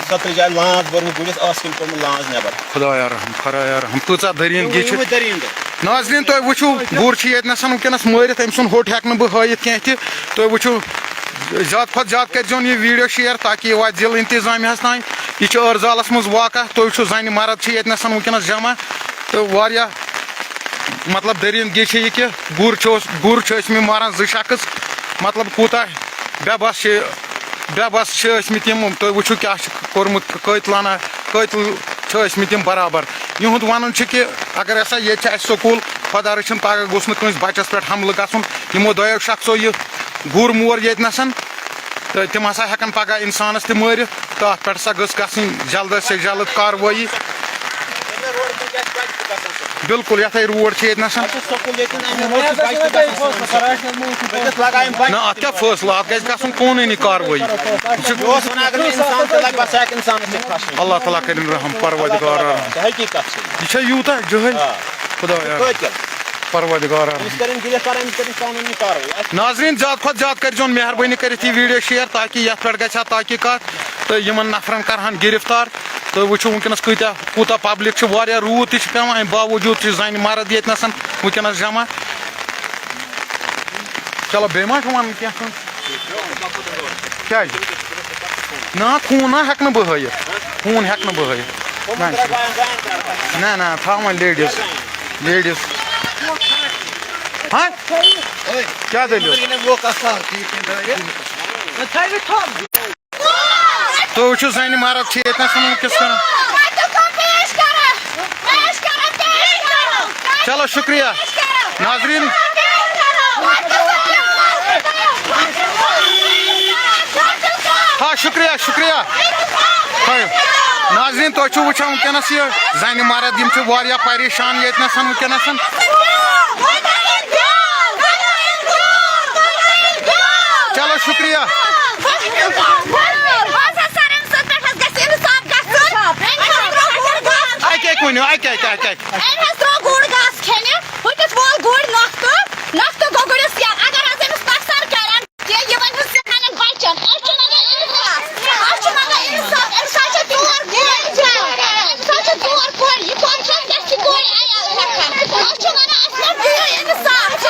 سترٕہ جایہِ لانٛژ بٔرمٕژ گُرِس، ٲس کِنۍ کوٚرمُت لانٛژ نٮ۪بر۔ خۄدایا رحم، خۄدایا رحم، کۭژاہ دٔریٖندگی چھِ۔ یِموٕے دٔریٖندو۔ ناظریٖن، تُہۍ وٕچھِو، گُر چھُ ییٚتہِ نَسَن وٕنکیٚنَس مٲرِتھ، أمۍ سُنٛد ہوٚٹ ہٮ۪کہٕ نہٕ بہٕ ہٲیِتھ کینٛہہ تہِ۔ تُہۍ وٕچھِو، زیادٕ کھۄتہٕ زیادٕ کٔرۍزیون یہِ video share، تاکہِ یہِ واتہِ ضلع انتظامیہَس تام۔ یہِ چھُ ٲرزالَس منٛز واقع۔ تُہۍ وٕچھِو، زَنہِ مرد چھِ ییٚتہِ نَسَن وٕنکیٚنَس جمع، تہٕ واریاہ مطلب، دٔریٖندگی چھِ یہِ کہِ گُر چھِ اوس-، گُر چھِ ٲسمٕتۍ ماران زٕ شخص، مطلب، کوٗتاہ بے بس چھِ، بے بس چھِ ٲسمٕتۍ یِم۔ تُہۍ وٕچھِو کیٛاہ چھِ کوٚرمُت قٲتلانہ، قٲتِل چھِ ٲسمٕتۍ یِم برابر۔ یِہُنٛد وَنُن چھُ کہِ اگر ہسا ییٚتہِ چھِ اَسہِ سکوٗل، خۄدا رٔچھِن پگاہ گوٚژھ نہٕ کٲنٛسہِ بَچَس پٮ۪ٹھ حملہٕ گژھُن۔ یِمو دۄیو شخصو یہِ گُر مور ییٚتہِ نَسَن، تہٕ تِم ہسا ہٮ۪کَن پگاہ اِنسانَس تہِ مٲرِتھ، تہٕ اَتھ پٮ۪ٹھ ہسا گٔژھ گژھٕنۍ جلد سے جلد کاروٲیی۔ بِلکُل، یَتھ ہے روڈ چھِ ییٚتہِ نَسَن۔ اَسہِ چھُ سکوٗل ییٚتٮ۪ن، اَمہِ روڈ چھِ بَچہِ تہِ گژھان سکوٗل۔ أکِس لگایَن بَچہِ۔ نہ، اَتھ کیٛاہ فٲصلہٕ؟ اَتھ گژھِ گژھُن قونوٗنی کاروٲیی۔ یہِ چھُ یہِ اوس وَنان، اگر نہٕ اِنسان تہِ لَگہِ، بَس ہٮ۪کہِ اِنسانَس تہِ پھَسُن۔ اللہ تعالیٰ کٔرِن رحم، پروردگار رحم۔ حقیٖقت چھِ۔ یہِ چھا یوٗتاہ جٲہِل؟ آ۔ خۄدایا۔ قٲتِل۔ پروردگار رحم۔ أمِس کٔرِن گِرِفتار، أمِس کٔرِن قانوٗنی کاروٲیی۔ ناظریٖن، زیادٕ کھۄتہٕ زیادٕ کٔرۍزیون مہربٲنی کٔرِتھ یہِ video share، تاکہِ یَتھ پٮ۪ٹھ گژھِ ہا تحقیٖقات تہٕ یِمَن نفرَن کَرٕہَن گِرِفتار۔ تُہۍ وٕچھِو وٕنکیٚنَس کۭتیٛاہ، کوٗتاہ public چھِ، واریاہ روٗد تہِ چھُ پٮ۪وان، اَمہِ باوجوٗد چھِ زَنہِ مرد ییٚتہِ نَسَن وٕنکیٚنَس جمع۔ چلو، بیٚیہِ ما چھُ وَنُن کینٛہہ کٲنٛسہِ؟ کیٛازِ؟ نہ، خوٗن نہ ہٮ۪کہٕ نہٕ بہٕ ہٲیِتھ، خوٗن ہٮ۪کہٕ نہٕ بہٕ ہٲیِتھ۔ نہ، نہ، نہ، تھاو وۄنۍ ladies، ladies۔ ہاں؟ کیٛاہ دٔلیٖل؟ تُہۍ وٕچھِو، زَنہِ مرد چھِ ییٚتہِ نَس وٕنکیٚس کران۔ چلو، شُکریہ۔ ناظریٖن۔ ہا، شُکریہ، شُکریہ۔ ہاے۔ ناظریٖن، تُہۍ چھِو وٕچھان وٕنکیٚنَس یہِ زَنہِ مرد، یِم چھِ واریاہ پریشان ییٚتہِ نَس وٕنکیٚنَس۔ چلو، شُکریہ۔ اَکہِ اَکہِ ؤنِو، اَکہِ اَکہِ، اَکہِ اَکہِ۔ أمۍ حظ ترٛوو گُر گاسہٕ کھیٚنہِ، ہُتِس وول گُرۍ نۄختہٕ، نۄختہٕ گوٚو گُرِس یَلہٕ۔ اگر حظ أمِس نۄقصان کَرن کینٛہہ، یہِ وَنہِ حظ ژٕ پنٛنٮ۪ن بَچَن۔ أسۍ چھِ منٛگان اِنصاف، أسۍ چھِ منٛگان اِنصاف۔ أمِس حظ چھِ ژور کورِ، أمِس حظ چھِ ژور کورِ، یہِ کۄس چھِ اَسہِ کورِ عیال ہٮ۪کان؟ أسۍ چھِ وَنان، اَسہِ ما دِیِو اِنصاف؟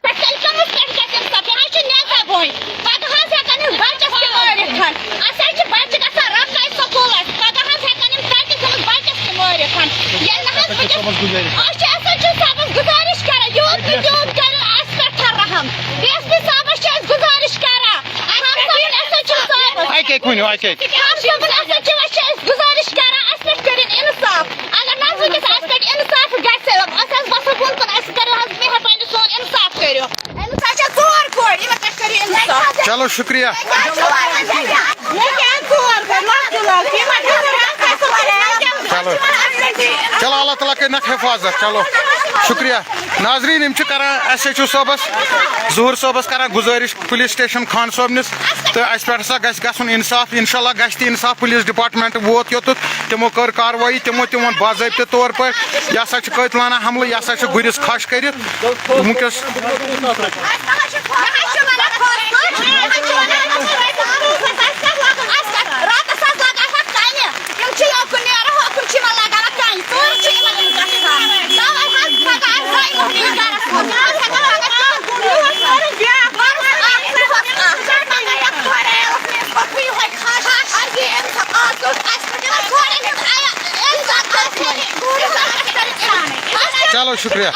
پٮ۪ٹھ تیٚلہِ کٔمِس پٮ۪ٹھ گژھِ اِنصاف؟ یہِ حظ چھُ نٮ۪صب وۄنۍ۔ پَگاہ حظ ہٮ۪کَن یِم بَچَس تہِ مٲرِتھ۔ اَسہِ حظ چھِ بَچہِ گژھان رۄپَے سکوٗلَس۔ پَگاہ حظ ہٮ۪کَن یِم تَتہِ گٔمٕتۍ بَچَس تہِ مٲرِتھ۔ ییٚلہِ نہٕ حظ وٕنکٮ۪س، أسۍ چھِ ایس ایچ او صٲبَس گُزٲرِش کَران، یوٗت نہٕ تیوٗت کٔرِو اَسہِ پٮ۪ٹھ رحم۔ ڈی ایس پی صٲبَس چھِ أسۍ گُزٲرِش کَران، خان صٲبُن ایس ایچ او صٲبَس۔ اَکہِ اَکہِ ؤنِو، اَکہِ اَکہِ۔ خان صٲبُن ایس ایچ او چھِ أسۍ گُزٲرِش کَران، اَسہِ پٮ۪ٹھ کٔرِن اِنصاف۔ اگر نہ حظ وٕنکیٚس اَسہِ پٮ۪ٹھ اِنصاف گژھِ، أسۍ حظ وَسو بۄن کُن، اَسہِ کٔرِو حظ مہربٲنی سون اِنصاف کٔرِو۔ أمِس حظ چھےٚ ژور کورِ، یِمَن پٮ۪ٹھ کٔرِو اِنصاف۔ چلو، شُکریہ۔ مےٚ کیٛاہ ژور کورِ؟ لۄکچہِ لۄکچہِ، یِمَن چھےٚ ضروٗرت اَسہِ واریاہ۔ چلو۔ چلو، اللہ تعالیٰ کٔرِنَکھ حِفاظت۔ چلو۔ شُکریہ۔ ناظریٖن، یِم چھِ کران ایس ایچ او صٲبَس، ظہوٗر صٲبَس کران گُزٲرِش پُلیٖس سٹیشن خان صٲبنِس، تہٕ اَسہِ پٮ۪ٹھ ہسا گژھِ گژھُن اِنصاف۔ اِنشاء اللہ گژھِ تہِ اِنصاف۔ پُلیٖس ڈپارٹمنٹ ووت یوٚتَتھ، تِمو کٔر کاروٲیی، تِمو تہِ ووٚن باضٲبطہٕ طور پٲٹھۍ، یہِ ہسا چھُ قٲتلانہ حملہٕ، یہِ ہسا چھُ گُرِس کھَش کٔرِتھ۔ وٕنکیٚس چلو، شُکریہ۔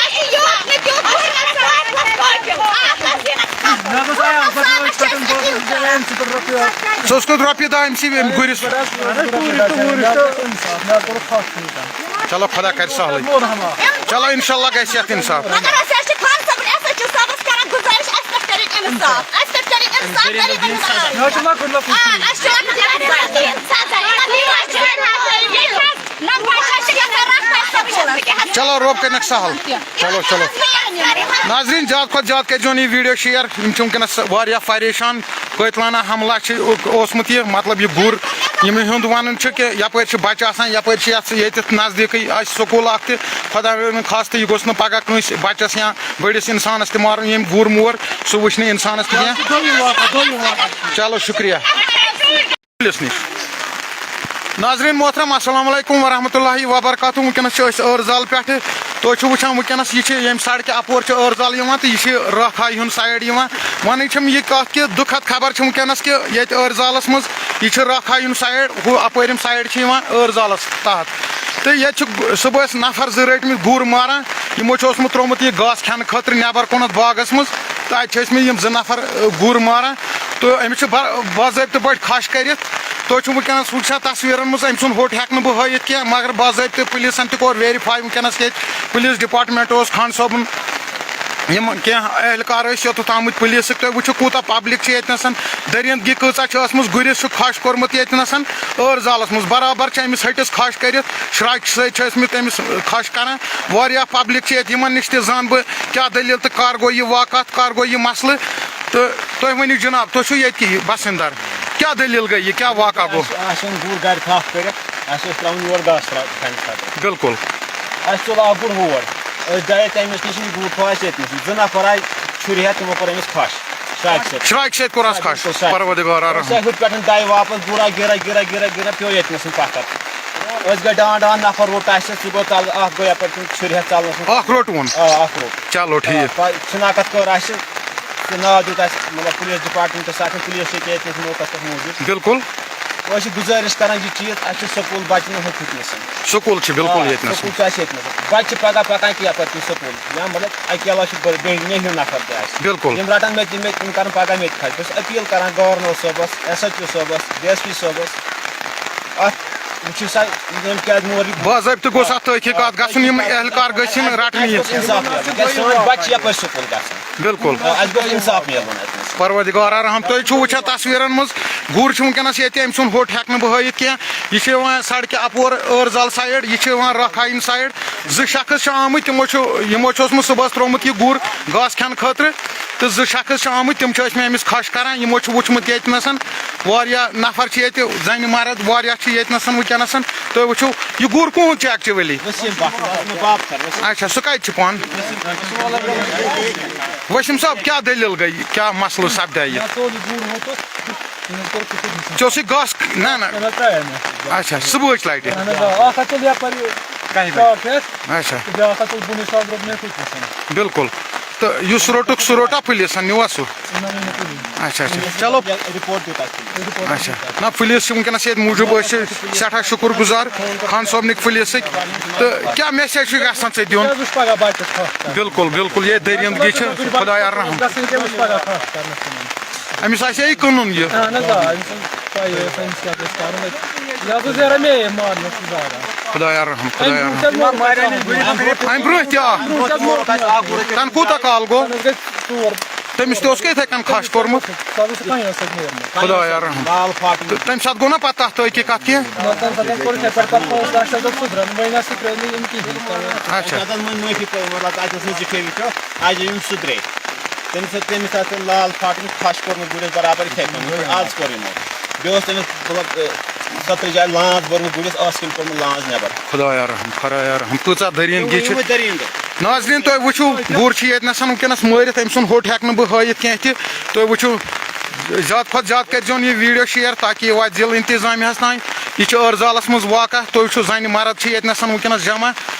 ژٕ اوسکھ رۄپیہِ دَہ أمۍ سٕے أمۍ گُرِس۔ چلو، خۄدا کَرِ سہلٕے۔ چلو، اِنشاء اللہ گژھِ یَتھ اِنصاف۔ مگر أسۍ حظ چھِ خان صٲبُن، اَسہِ حظ چھِ صٲبَس کران گُزٲرِش، اَسہِ پٮ۪ٹھ کٔرِو اِنصاف، اَسہِ پٮ۪ٹھ کٔرِو اِنصاف، غریٖبَن ہٕنٛز آ، اَسہِ چھِ لۄکُٹ لۄکُٹ آ، اَسہِ چھِ لۄکُٹ لۄکُٹ سزا، یِمَن یِمَن چھِ نہ، بَچَس چھِ گژھان رَٹھ پَتہٕ صٲبَس چھِ۔ چلو، رۄب کٔرِنَکھ سہل۔ چلو، چلو۔ ناظریٖن، زیادٕ کھۄتہٕ زیادٕ کٔرۍزیون یہِ ویٖڈیو شِیَر۔ یِم چھِ وٕنکیٚنَس واریاہ پریشان۔ قٲتلانہ حملہ چھِ اوسمُت یہِ، مطلب، یہِ گُر، ییٚمہِ ہُنٛد وَنُن چھُ کہِ یَپٲرۍ چھِ بَچہٕ آسان، یَپٲرۍ چھِ یَتھ ییٚتٮ۪تھ نزدیٖکٕے اَسہِ سکوٗل اَکھ تہِ۔ خۄدا رٔچھِن خاصتہٕ، یہِ گوٚژھ نہٕ پَگاہ کٲنٛسہِ بَچَس یا بٔڑِس اِنسانَس تہِ مارُن، ییٚمۍ گُر مور، سُہ وٕچھِ نہٕ اِنسانَس تہِ کینٛہہ۔ چلو، شُکریہ۔ پُلِس نِش۔ ناظریٖن محترم، السلام علیکم ورحمۃ اللہ وبرکاتہ۔ وٕنکیٚنَس چھِ أسۍ ٲرزال پٮ۪ٹھٕ۔ تُہۍ چھِو وٕچھان وٕنکیٚنَس یہِ چھِ ییٚمہِ سڑکہِ اَپور چھِ ٲرزال یِوان تہٕ یہِ چھِ رٲکھا ہُنٛد سایڈ یِوان۔ وَنٕنۍ چھَم یہِ کَتھ کہِ دُکھد خبر چھِ وٕنکیٚنَس کہِ ییٚتہِ ٲرزالَس منٛز یہِ چھِ رٲکھا ہُنٛد سایڈ، ہُہ اَپٲرِم سایڈ چھِ یِوان ٲرزالَس تحت۔ تہٕ ییٚتہِ چھِ صُبحَس نفر زٕ رٔٹۍ مٕتۍ گُر ماران۔ یِمو چھُ اوسمُت ترٛوومُت یہِ گاسہٕ کھٮ۪نہٕ خٲطرٕ نٮ۪بر کُنَتھ باغَس منٛز۔ تہٕ اَتہِ چھِ ٲسۍ مٕتۍ یِم زٕ نفر، آ، گُر ماران۔ تہٕ أمِس چھِ با-، باضٲبطہٕ پٲٹھۍ کھَش کٔرِتھ۔ تُہۍ چھِو وٕنکیٚنَس وٕچھان تصویٖرَن منٛز، أمۍ سُنٛد ہوٚٹ ہٮ۪کہٕ نہٕ بہٕ ہٲیِتھ کینٛہہ، مگر باضٲبطہٕ پُلیٖسَن تہِ کوٚر ویریفاے وٕنکیٚنَس ییٚتہِ۔ پُلیٖس ڈپارٹمنٹ اوس، خان صٲبُن، یِم کینٛہہ اہلکار ٲسۍ یوٚتَتھ آمٕتۍ پُلیٖسٕکۍ۔ تُہۍ وٕچھِو کوٗتاہ پبلک چھِ ییٚتہِ نَسَن، درندگی کۭژاہ چھِ ٲسمٕژ، گُرِس چھُ کھَش کوٚرمُت ییٚتہِ نَسَن ٲرزالَس منٛز۔ برابر چھِ أمِس ۂٹِس کھَش کٔرِتھ، شراکہِ سۭتۍ چھِ ٲسمٕتۍ أمِس کھَش کَران۔ واریاہ پبلک چھِ ییٚتہِ، یِمَن نِش تہِ زانہٕ بہٕ کیٛاہ دٔلیٖل تہٕ کَر گوٚو یہِ واقعہ، کَر گوٚو یہِ مسلہٕ۔ تہٕ تُہۍ ؤنِو جناب، تُہۍ چھِو ییٚتہِ کہِ بسندر، کیٛاہ دٔلیٖل گٔے یہِ، کیٛاہ واقعہ گوٚو؟ اَسہِ اوٚن گُر گرِ تھپھ کٔرِتھ، اَسہِ اوس ترٛاوُن یور گاسہٕ ترٛا-، کھنہِ خٲطرٕ۔ بِلکُل۔ اَسہِ تُل اکھ گُر ہور، أسۍ درٛاے تَمہِ نِش، یہِ گُر تھوٚو اَسہِ ییٚتہِ نٕے۔ زٕ نفر آیہِ چھُرِ ہٮ۪تھ، تِمو کوٚر أمِس کھَش، شراکہِ سۭتۍ۔ شراکہِ سۭتۍ کوٚر اَس کھَش، بِلکُل، شراکہِ۔ پروردگار رحم۔ أسۍ آے ہُتھ پٮ۪ٹھ دَے واپس، گُر آے گِرا گِرا گِرا گِرا پیوٚو ییٚتہِ نَسٕے پَتھر۔ أسۍ گٔے ڈان ڈان، نفر روٚٹ اَسہِ، سُہ گوٚو تَلہٕ، اکھ گوٚو یَپٲرۍ کِنۍ چھُرِ ہٮ۪تھ ژَلنَس منٛز۔ اکھ روٚٹوُن؟ آ، اکھ روٚٹ۔ چلو، ٹھیٖک۔ آ، پَتہٕ شِناخت کٔر اَسہِ، تہٕ ناو دیُت اَسہِ، مطلب، پُلیٖس ڈپارٹمنٹَس اَتھِ، پُلیٖس چھِ ییٚتہِ، ییٚتہِ نَس موقعس پٮ۪ٹھ موٗجوٗد۔ بِلکُل۔ أسۍ چھِ گُزٲرِش کران یہِ چیٖز، اَسہِ چھُ سکوٗل بَچہٕ نہٕ ہُہ فِٹنَس۔ سکوٗل چھِ بِلکُل آ، ییٚتہِ نَس۔ سکوٗل چھُ اَسہِ ییٚتہِ نَس۔ بَچہٕ چھِ پَگاہ پَکان کہِ یَپٲرۍ کِنۍ سکوٗل، یا مطلب اَکہِ علاوٕ چھِ بٔڑۍ، بیٚیہِ نیٚہِو نفر تہِ اَسہِ۔ بِلکُل۔ یِم رَٹَن مےٚ تہِ، مےٚ تہِ، یِم کَرَن پَگاہ مےٚ تہِ کھَش۔ بہٕ چھُس اپیٖل کران گورنر صٲبَس، ایس ایچ او صٲبَس، ڈی ایس پی صٲبَس، اَتھ وٕچھِو سا، یِم کیٛازِ مور یہِ باضٲبطہٕ گوٚژھ اَتھ تحقیٖقات گژھُن، یِم اہلکار گٔژھۍ یِن رَٹنہٕ یِن۔ اَسہِ گوٚژھ اِنصاف میلُن۔ کیٛازِ سٲنۍ بَچہٕ چھِ یَپٲرۍ سکوٗل گژھان۔ بِلکُل۔ آ، اَسہِ گوٚژھ اِنصاف میلُن اَتہِ۔ پروردگار رحم، تُہۍ چھِو وٕچھان تصویٖرَن منٛز، گُر چھُ وٕنکیٚنَس ییٚتہِ، أمۍ سُنٛد ہوٚٹ ہٮ۪کہٕ نہٕ بہٕ ہٲیِتھ کینٛہہ۔ یہِ چھُ یِوان سڑکہِ اَپور ٲرزال سایڈ، یہِ چھُ یِوان رکھاین سایڈ۔ زٕ شخص چھِ آمٕتۍ، تِمو چھُ، یِمو چھُ اوسمُت صُبحَس ترٛوومُت یہِ گُر گاسہٕ کھٮ۪نہٕ خٲطرٕ، تہٕ زٕ شخص چھِ آمٕتۍ، تِم چھِ ٲسۍ مٕتۍ أمِس کھَش کران۔ یِمو چھُ وٕچھمُت ییٚتہِ نَسَن، واریاہ نفر چھِ ییٚتہِ، زَنہِ مرد واریاہ چھِ ییٚتہِ نَسَن وٕنکیٚنَسَن۔ تُہۍ وٕچھِو، یہِ گُر کُہُنٛد چھُ actually؟ وسیٖم بٹ، بس مےٚ باب کر، وسیٖم۔ اچھا، سُہ کَتہِ چھُ پانہٕ؟ وسیٖم صٲب، کیٛاہ دٔلیٖل گٔے؟ کیٛاہ مسلہٕ سپدیٛاے یہِ؟ مےٚ ژوٚل یہِ گُر ہوٚتَس۔ ژےٚ اوسُے گاسہٕ، نہ، نہ۔ نہ، نہ، ترٛایے مےٚ۔ اچھا، صُبحٕچ لٹہِ۔ اہن حظ، آ، اکھ ہا تُل یپٲرۍ کَہہِ بجہِ۔ چاک ہٮ۪تھ۔ اچھا۔ تہٕ بیٛاکھ ہا تُل بُنہِ ساز روٚٹ مےٚ کُٹھِس منٛز۔ بِلکُل۔ تہٕ یُس روٚٹُکھ، سُہ روٚٹا پُلیٖسن، نیوٗوا سُہ؟ نہ، نہ، نہ، پُلیٖس۔ اچھا، اچھا۔ چلو۔ رپورٹ دیُت اَسہِ پُلیٖس۔ اچھا۔ نہ، پُلیٖس چھِ وٕنکیٚنَس ییٚتہِ موٗجوٗب، أسۍ چھِ سٮ۪ٹھاہ شُکُر گُزار خان صٲبنٕکۍ پُلیٖسٕکۍ۔ تہٕ کیٛاہ message چھُ یَژھان ژےٚ دیُن؟ کیٛاہ حظ وٕچھ پگاہ بَچَس کَتھ کَرٕنۍ؟ بِلکُل، بِلکُل، یہِ درِندگی چھِ خۄدایا رحم۔ گژھٕنۍ کیٛاہ وٕچھ پگاہ کَتھ کَرنَس منٛز؟ أمِس آسہِ ہا یہِ کٕنُن یہِ۔ اہن حظ، آ، أمِس اوس پَیی ٲس أمِس کیٛاہ گژھِ کَرُن۔ یہِ حظ اوس یارٕ مے مارنَس سُہ زاگان۔ خۄدایا رحم، خۄدایا رحم۔ اَمہِ برٛونٛہہ تہِ اَکھ۔ برٛونٛہہ تہِ حظ موت۔ تَنہٕ کوٗتاہ کال گوٚو؟ تَنہٕ حظ گٔے ژور۔ تٔمِس تہِ اوس کیٛاہ یِتھَے کٔنۍ کھَش کوٚرمُت۔ سُہ اوس یِتھَے کٔنۍ اوس اَتہِ نیرمُت۔ خۄدایا رحم۔ لال پھاٹہٕ۔ تہٕ تَمہِ ساتہٕ گوٚو نا پَتہٕ تَتھ تحقیٖقات کینٛہہ؟ نہ، تَمہِ ساتہٕ کوٚر یِتھَے پٲٹھۍ پَتہٕ پانٛژھ لَچھ تہٕ سُدرَن، وۄنۍ نہ سُہ ترٛٲے نہٕ یِم کِہیٖنۍ۔ اچھا۔ اَتہِ ٲس وۄنۍ معٲفی کٔرمٕژ، مطلب، اَتہِ اوس نہٕ زِٹھے وٕچھو، اَجہِ یِم سُدرے۔ تٔمِس ٲس، تٔمِس ٲس تٔمۍ لال پھاٹہٕ کھَش کوٚرمُت گُرِس برابر یِتھَے کٔنۍ، یِتھ پٲٹھۍ آز کوٚر یِمو۔ بیٚیہِ اوس تٔمِس، مطلب، سترِ جایہِ لانٛز بوٚرمُت گُرِس، ٲسہٕ کِنۍ کوٚرمُت لانٛز نٮ۪بر۔ خۄدایا رحم، خۄدایا رحم، کۭژاہ دٔریٖن گی چھِ۔ یِموٕے دٔریٖن دٔر۔ ناظریٖن، تُہۍ وٕچھِو، گُر چھُ ییٚتہِ نَسَن وٕنکیٚنَس مٲرِتھ، أمۍ سُنٛد ہوٚٹ ہٮ۪کہٕ نہٕ بہٕ ہٲیِتھ کینٛہہ تہِ۔ تُہۍ وٕچھِو، زیادٕ کھۄتہٕ زیادٕ کٔرۍزیون یہِ ویٖڈیو شِیَر، تاکہِ یہِ واتہِ ضلعہٕ انتظامیہَس تام۔ یہِ چھُ ٲرزالَس منٛز واقع۔ تُہۍ وٕچھِو، زَنہِ مرد چھِ ییٚتہِ نَسَن وٕنکیٚنَس جمع۔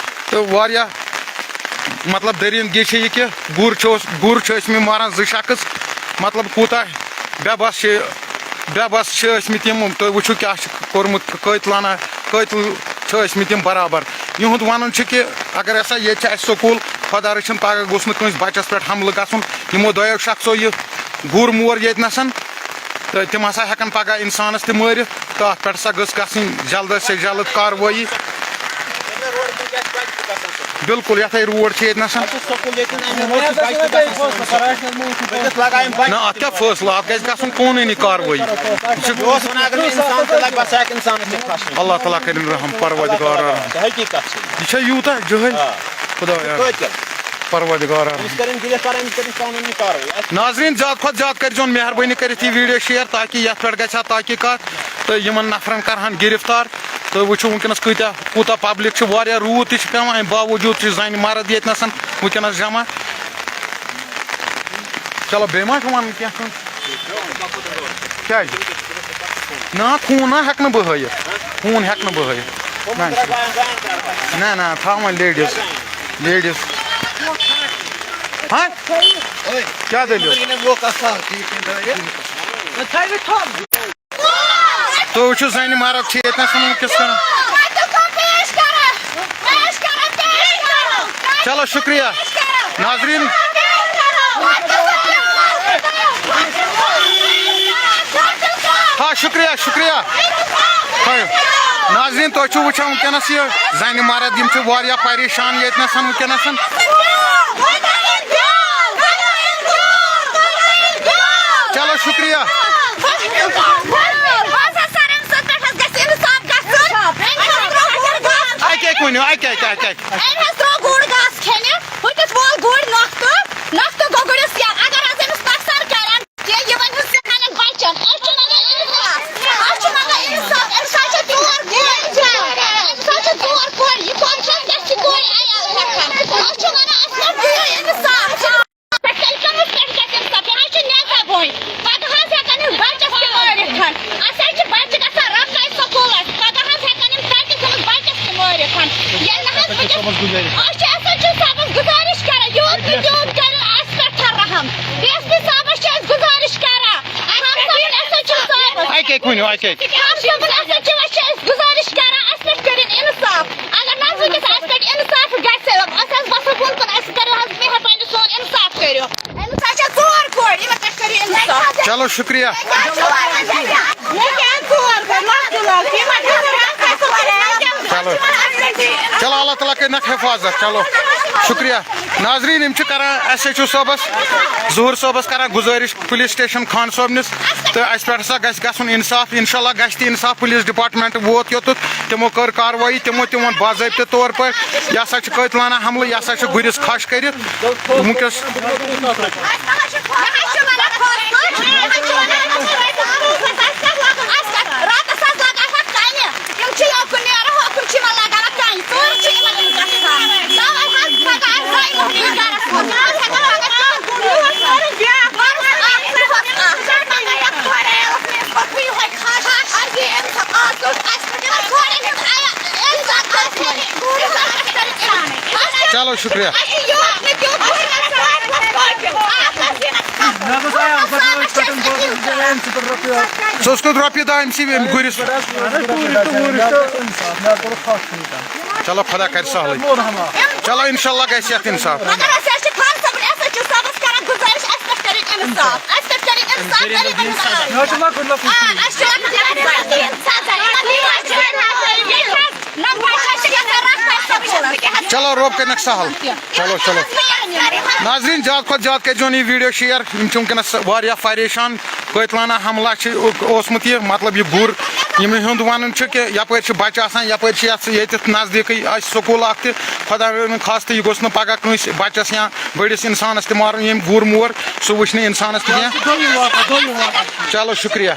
تہٕ واریاہ، مطلب، دٔریٖن گی چھِ یہِ کہِ گُر چھُ اوس-، گُر چھِ ٲسۍ مٕتۍ ماران زٕ شخص، مطلب، کوٗتاہ بے بس چھِ، بے بس چھِ ٲسۍ مٕتۍ یِم۔ تُہۍ وٕچھِو کیٛاہ چھُ کوٚرمُت، قٲتلانہ قٲتل چھِ ٲسۍ مٕتۍ یِم برابر۔ یِہُنٛد وَنُن چھُ کہِ اگر ہسا ییٚتہِ چھِ اَسہِ سکوٗل، خۄدا رٔچھِنۍ پگاہ گوٚژھ نہٕ کٲنٛسہِ بَچَس پٮ۪ٹھ حملہٕ گژھُن۔ یِمو دۄیو شخصو یہِ گُر مور ییٚتہِ نَسَن، تہٕ تِم ہسا ہٮ۪کَن پگاہ اِنسانَس تہِ مٲرِتھ۔ تہٕ اَتھ پٮ۪ٹھ ہسا گٔژھ گژھٕنۍ جلد سے جلد کاروٲیی۔ بِلکُل، یَتھَے روڈ چھِ ییٚتہِ نَسَن۔ اَسہِ چھُ سکوٗل ییٚتہِ نہٕ اَمہِ موٗجوٗب بَچہِ تہِ گژھان سٲنۍ۔ نہ، اَتھ کیٛاہ فٲصلہٕ؟ اَتھ گژھِ گژھُن قونوٗنی کاروٲیی۔ یہِ چھُ، یہِ اوس وَنان، اگر نہٕ اِنسان تہِ لَگہِ، بَس ہٮ۪کہِ اِنسانَس تہِ کھَسُن۔ اللہ تعالیٰ کٔرِنۍ رحم، پَروَردِگار رحم۔ چھِ حقیٖقت چھِ۔ یہِ چھا یوٗتاہ جٲہِل؟ آ۔ خۄدایا۔ قٲتِل۔ پَروَردِگار رحم۔ أمِس کٔرِنۍ گِرِفتار، أمِس کٔرِنۍ قونوٗنی کاروٲیی۔ ناظریٖن، زیادٕ کھۄتہٕ زیادٕ کٔرۍزیون مہربٲنی کٔرِتھ یہِ ویٖڈیو شِیَر، تاکہِ یَتھ پٮ۪ٹھ گژھِ ہا تحقیٖقات تہٕ یِمَن نفرَن کَرٕہَن گِرِفتار۔ تُہۍ وٕچھِو وٕنکیٚنَس کۭتیٛاہ، کوٗتاہ پبلک چھِ، واریاہ روٗد تہِ چھِ پٮ۪وان، اَمہِ باوجوٗد چھِ زَنہِ مرد ییٚتہِ نَسَن وٕنکیٚنَس جمع۔ چلو، بیٚیہِ ما چھُ وَنُن کینٛہہ کٲنٛسہِ؟ کیٛازِ؟ نہ، خوٗن نہ ہٮ۪کہٕ نہٕ بہٕ ہٲیِتھ، خوٗن ہٮ۪کہٕ نہٕ بہٕ ہٲیِتھ۔ نہ، نہ۔ نہ، نہ، تھاو وۄنۍ لیڈیٖز، لیڈیٖز۔ ہاں؟ کیٛاہ دٔلیٖل؟ تُہۍ وٕچھِو، زَنہِ مرد چھِ ییٚتہِ نَس یِمَن کِژھ کَران۔ چلو، شُکریہ۔ ناظریٖن۔ ہا، شُکریہ، شُکریہ۔ ہا، ناظریٖن، تُہۍ چھِو وٕچھان وٕنکیٚنَس یہِ زَنہِ مرد، یِم چھِ واریاہ پریشان ییٚتہِ نَس وٕنکیٚنَس۔ چلو، شُکریہ۔ بہٕ حظ سَر، أمۍ سٕنٛدِ پٮ۪ٹھ حظ گژھِ اِنصاف گژھُن۔ أمۍ حظ ترٛوو گُر گاسہٕ۔ اَکہِ اَکہِ ؤنِو، اَکہِ اَکہِ، اَکہِ اَکہِ۔ أمۍ حظ ترٛوو گُر گاسہٕ کھیٚنہِ۔ ہُتِس وول گُرۍ نۄختہٕ، نۄختہٕ گوٚو گُرِس یَلہٕ۔ اگر حظ أمِس نۄقصان کَرن، یہِ، یہِ وَنہِ حظ ژےٚ پنٛنٮ۪ن بَچَن۔ أسۍ چھِ منٛگان اِنصاف۔ أسۍ چھِ منٛگان اِنصاف۔ أمِس حظ چھِ ژور کورِ۔ أمِس حظ چھِ ژور کورِ۔ یہِ کۄس چھےٚ، کیٛاہ چھِ کورِ عیال ہٮ۪کان؟ أسۍ چھِ وَنان، اَسہِ حظ دِیِو اِنصاف۔ پٮ۪ٹھ تیٚلہِ کٔمِس پٮ۪ٹھ گژھِ اِنصاف؟ یہِ حظ چھُ نیٚنٛدٕ بوے۔ پَگاہ حظ ہٮ۪کَن یِم بَچَس تہِ مٲرِتھ۔ اَسہِ حظ چھِ بَچہِ گژھان رۄپَے سکوٗلَس۔ پَگاہ حظ ہٮ۪کَن یِم تَتہِ تٔمِس بَچَس تہِ مٲرِتھ۔ ییٚلہِ نہٕ حظ وٕنکٮ۪س أسۍ چھِ ایس ایچ او صٲبَس گُزٲرِش کران، یوٗت نہٕ تیوٗت کٔرِو اَسہِ پٮ۪ٹھ رحم۔ ڈی ایس پی صٲبَس چھِ أسۍ گُزٲرِش کران۔ ہمسایَن ایس ایچ او صٲبَس۔ اَکہِ اَکہِ ؤنِو، اَکہِ اَکہِ۔ ہمسایَن ایس ایچ او چھِ أسۍ گُزٲرِش کران، اَسہِ پٮ۪ٹھ کٔرِن اِنصاف۔ اگر نہٕ حظ وٕنکٮ۪س اَسہِ پٮ۪ٹھ اِنصاف گژھِ، أسۍ حظ وَسو کُن کُن، اَسہِ کٔرِو حظ مہربٲنی، سون اِنصاف کٔرِو۔ أمِس حظ چھِ ژور کورِ، یِمَن پٮ۪ٹھ کٔرِو اِنصاف۔ چلو، شُکریہ۔ مےٚ کیٛازِ ژور کورِ؟ لۄکٹہِ لۄکٹہِ، یِمَن چھِ ژور کورِ۔ چلو۔ چلو، اللہ تعالیٰ کٔرِنَکھ حِفاظت۔ چلو، شُکریہ۔ ناظریٖن، یِم چھِ کران ایس ایچ او صٲبَس، ظہوٗر صٲبَس کران گُزٲرِش پُلیٖس سٹیشن خان صٲبنِس، تہٕ اَسہِ پٮ۪ٹھ ہسا گژھِ گژھُن اِنصاف۔ اِنشاء اللہ گژھِ تہِ اِنصاف۔ پُلیٖس ڈپارٹمنٹ ووت یوٚتَتھ، تِمو کٔر کاروٲیی، تِمو تہِ ووٚن باضٲبطہٕ طور پٲٹھۍ، یہِ ہسا چھُ قٲتلانہ حملہٕ، یہِ ہسا چھُ گُرِس کھَش کٔرِتھ۔ وٕنکیٚس راتَس حظ لَگان اَتھ کَنہِ۔ یِم چھِ یوکُن نیران، ہوکُن چھِ یِمَن لَگان اَتھ کَنہِ۔ ژوٗرِ چھِ یِمَن یِم گژھان۔ تَوَے حظ پَگاہ آسہِ دۄیہِ مُہلہِ گَرَس منٛز۔ نہ حظ ہٮ۪کَن پَگاہ تِم یُہُس کٔرِتھ بیٛاکھ۔ پَگاہ یَتھ خۄدایَس منٛز یِہوٚے خاص۔ اَسہِ یہِ اِنسان آز اوس اَسہِ پٮ۪ٹھ یِمَن کورٮ۪ن ہُنٛد آیا اِنسان آسہِ۔ چلو، شُکریہ۔ اَسہِ چھِ یوت نہٕ تیوٗت نہ حظ، آیا، پتہٕ ٲسۍ پٮ۪ٹھٕ بوزُن، ژےٚ أمۍ سۭتۍ رۄپیہِ ٲس۔ ژٕ اوسکھ رۄپیہِ دَہ أمۍ سٕے أمۍ گُرِس۔ اَدٕ حظ، ٹوٗرِسٹ، ووٗرِسٹ۔ مےٚ حظ کوٚرُکھ ہَتھ فیٖٹ۔ چلو، خۄدا کَرِ سہلٕے۔ چلو، اِنشاءاللہ گژھِ یَتھ اِنصاف۔ مگر أسۍ حظ چھِ خان صٲبُن، اَسہِ حظ چھِ صٲبَس کران گُزٲرِش، اَسہِ پٮ۪ٹھ کٔرِو اِنصاف، اَسہِ پٮ۪ٹھ کٔرِو اِنصاف، کٔرِو اِنصاف۔ مےٚ حظ چھِ لۄکُٹ لۄکُٹ آ، اَسہِ چھِ لۄکُٹ لۄکُٹ بچہٕ۔ چلو، رۄب کٔرِنَکھ سہل۔ چلو، چلو۔ ناظریٖن، زیادٕ کھۄتہٕ زیادٕ کٔرۍزیون یہِ video share۔ یِم چھِ وٕنکیٚنَس واریاہ پریشان۔ قٲتلانہ حملہ چھِ اوسمُت یہِ، مطلب، یہِ گُر۔ یِمَن ہُنٛد وَنُن چھُ کہِ یَپٲرۍ چھِ بَچہٕ آسان، یَپٲرۍ چھِ یَتھ، ییٚتٮ۪تھ نزدیٖکٕے اَسہِ سکوٗل اَکھ تہِ۔ خۄداے رٔچھِن خاص تہٕ یہِ گوٚژھ نہٕ پَگاہ کٲنٛسہِ بَچَس یا بٔڑِس اِنسانَس تہِ مارُن، ییٚمۍ گُر مور، سُہ وٕچھِ نہٕ اِنسانَس تہِ کینٛہہ۔ چلو، شُکریہ۔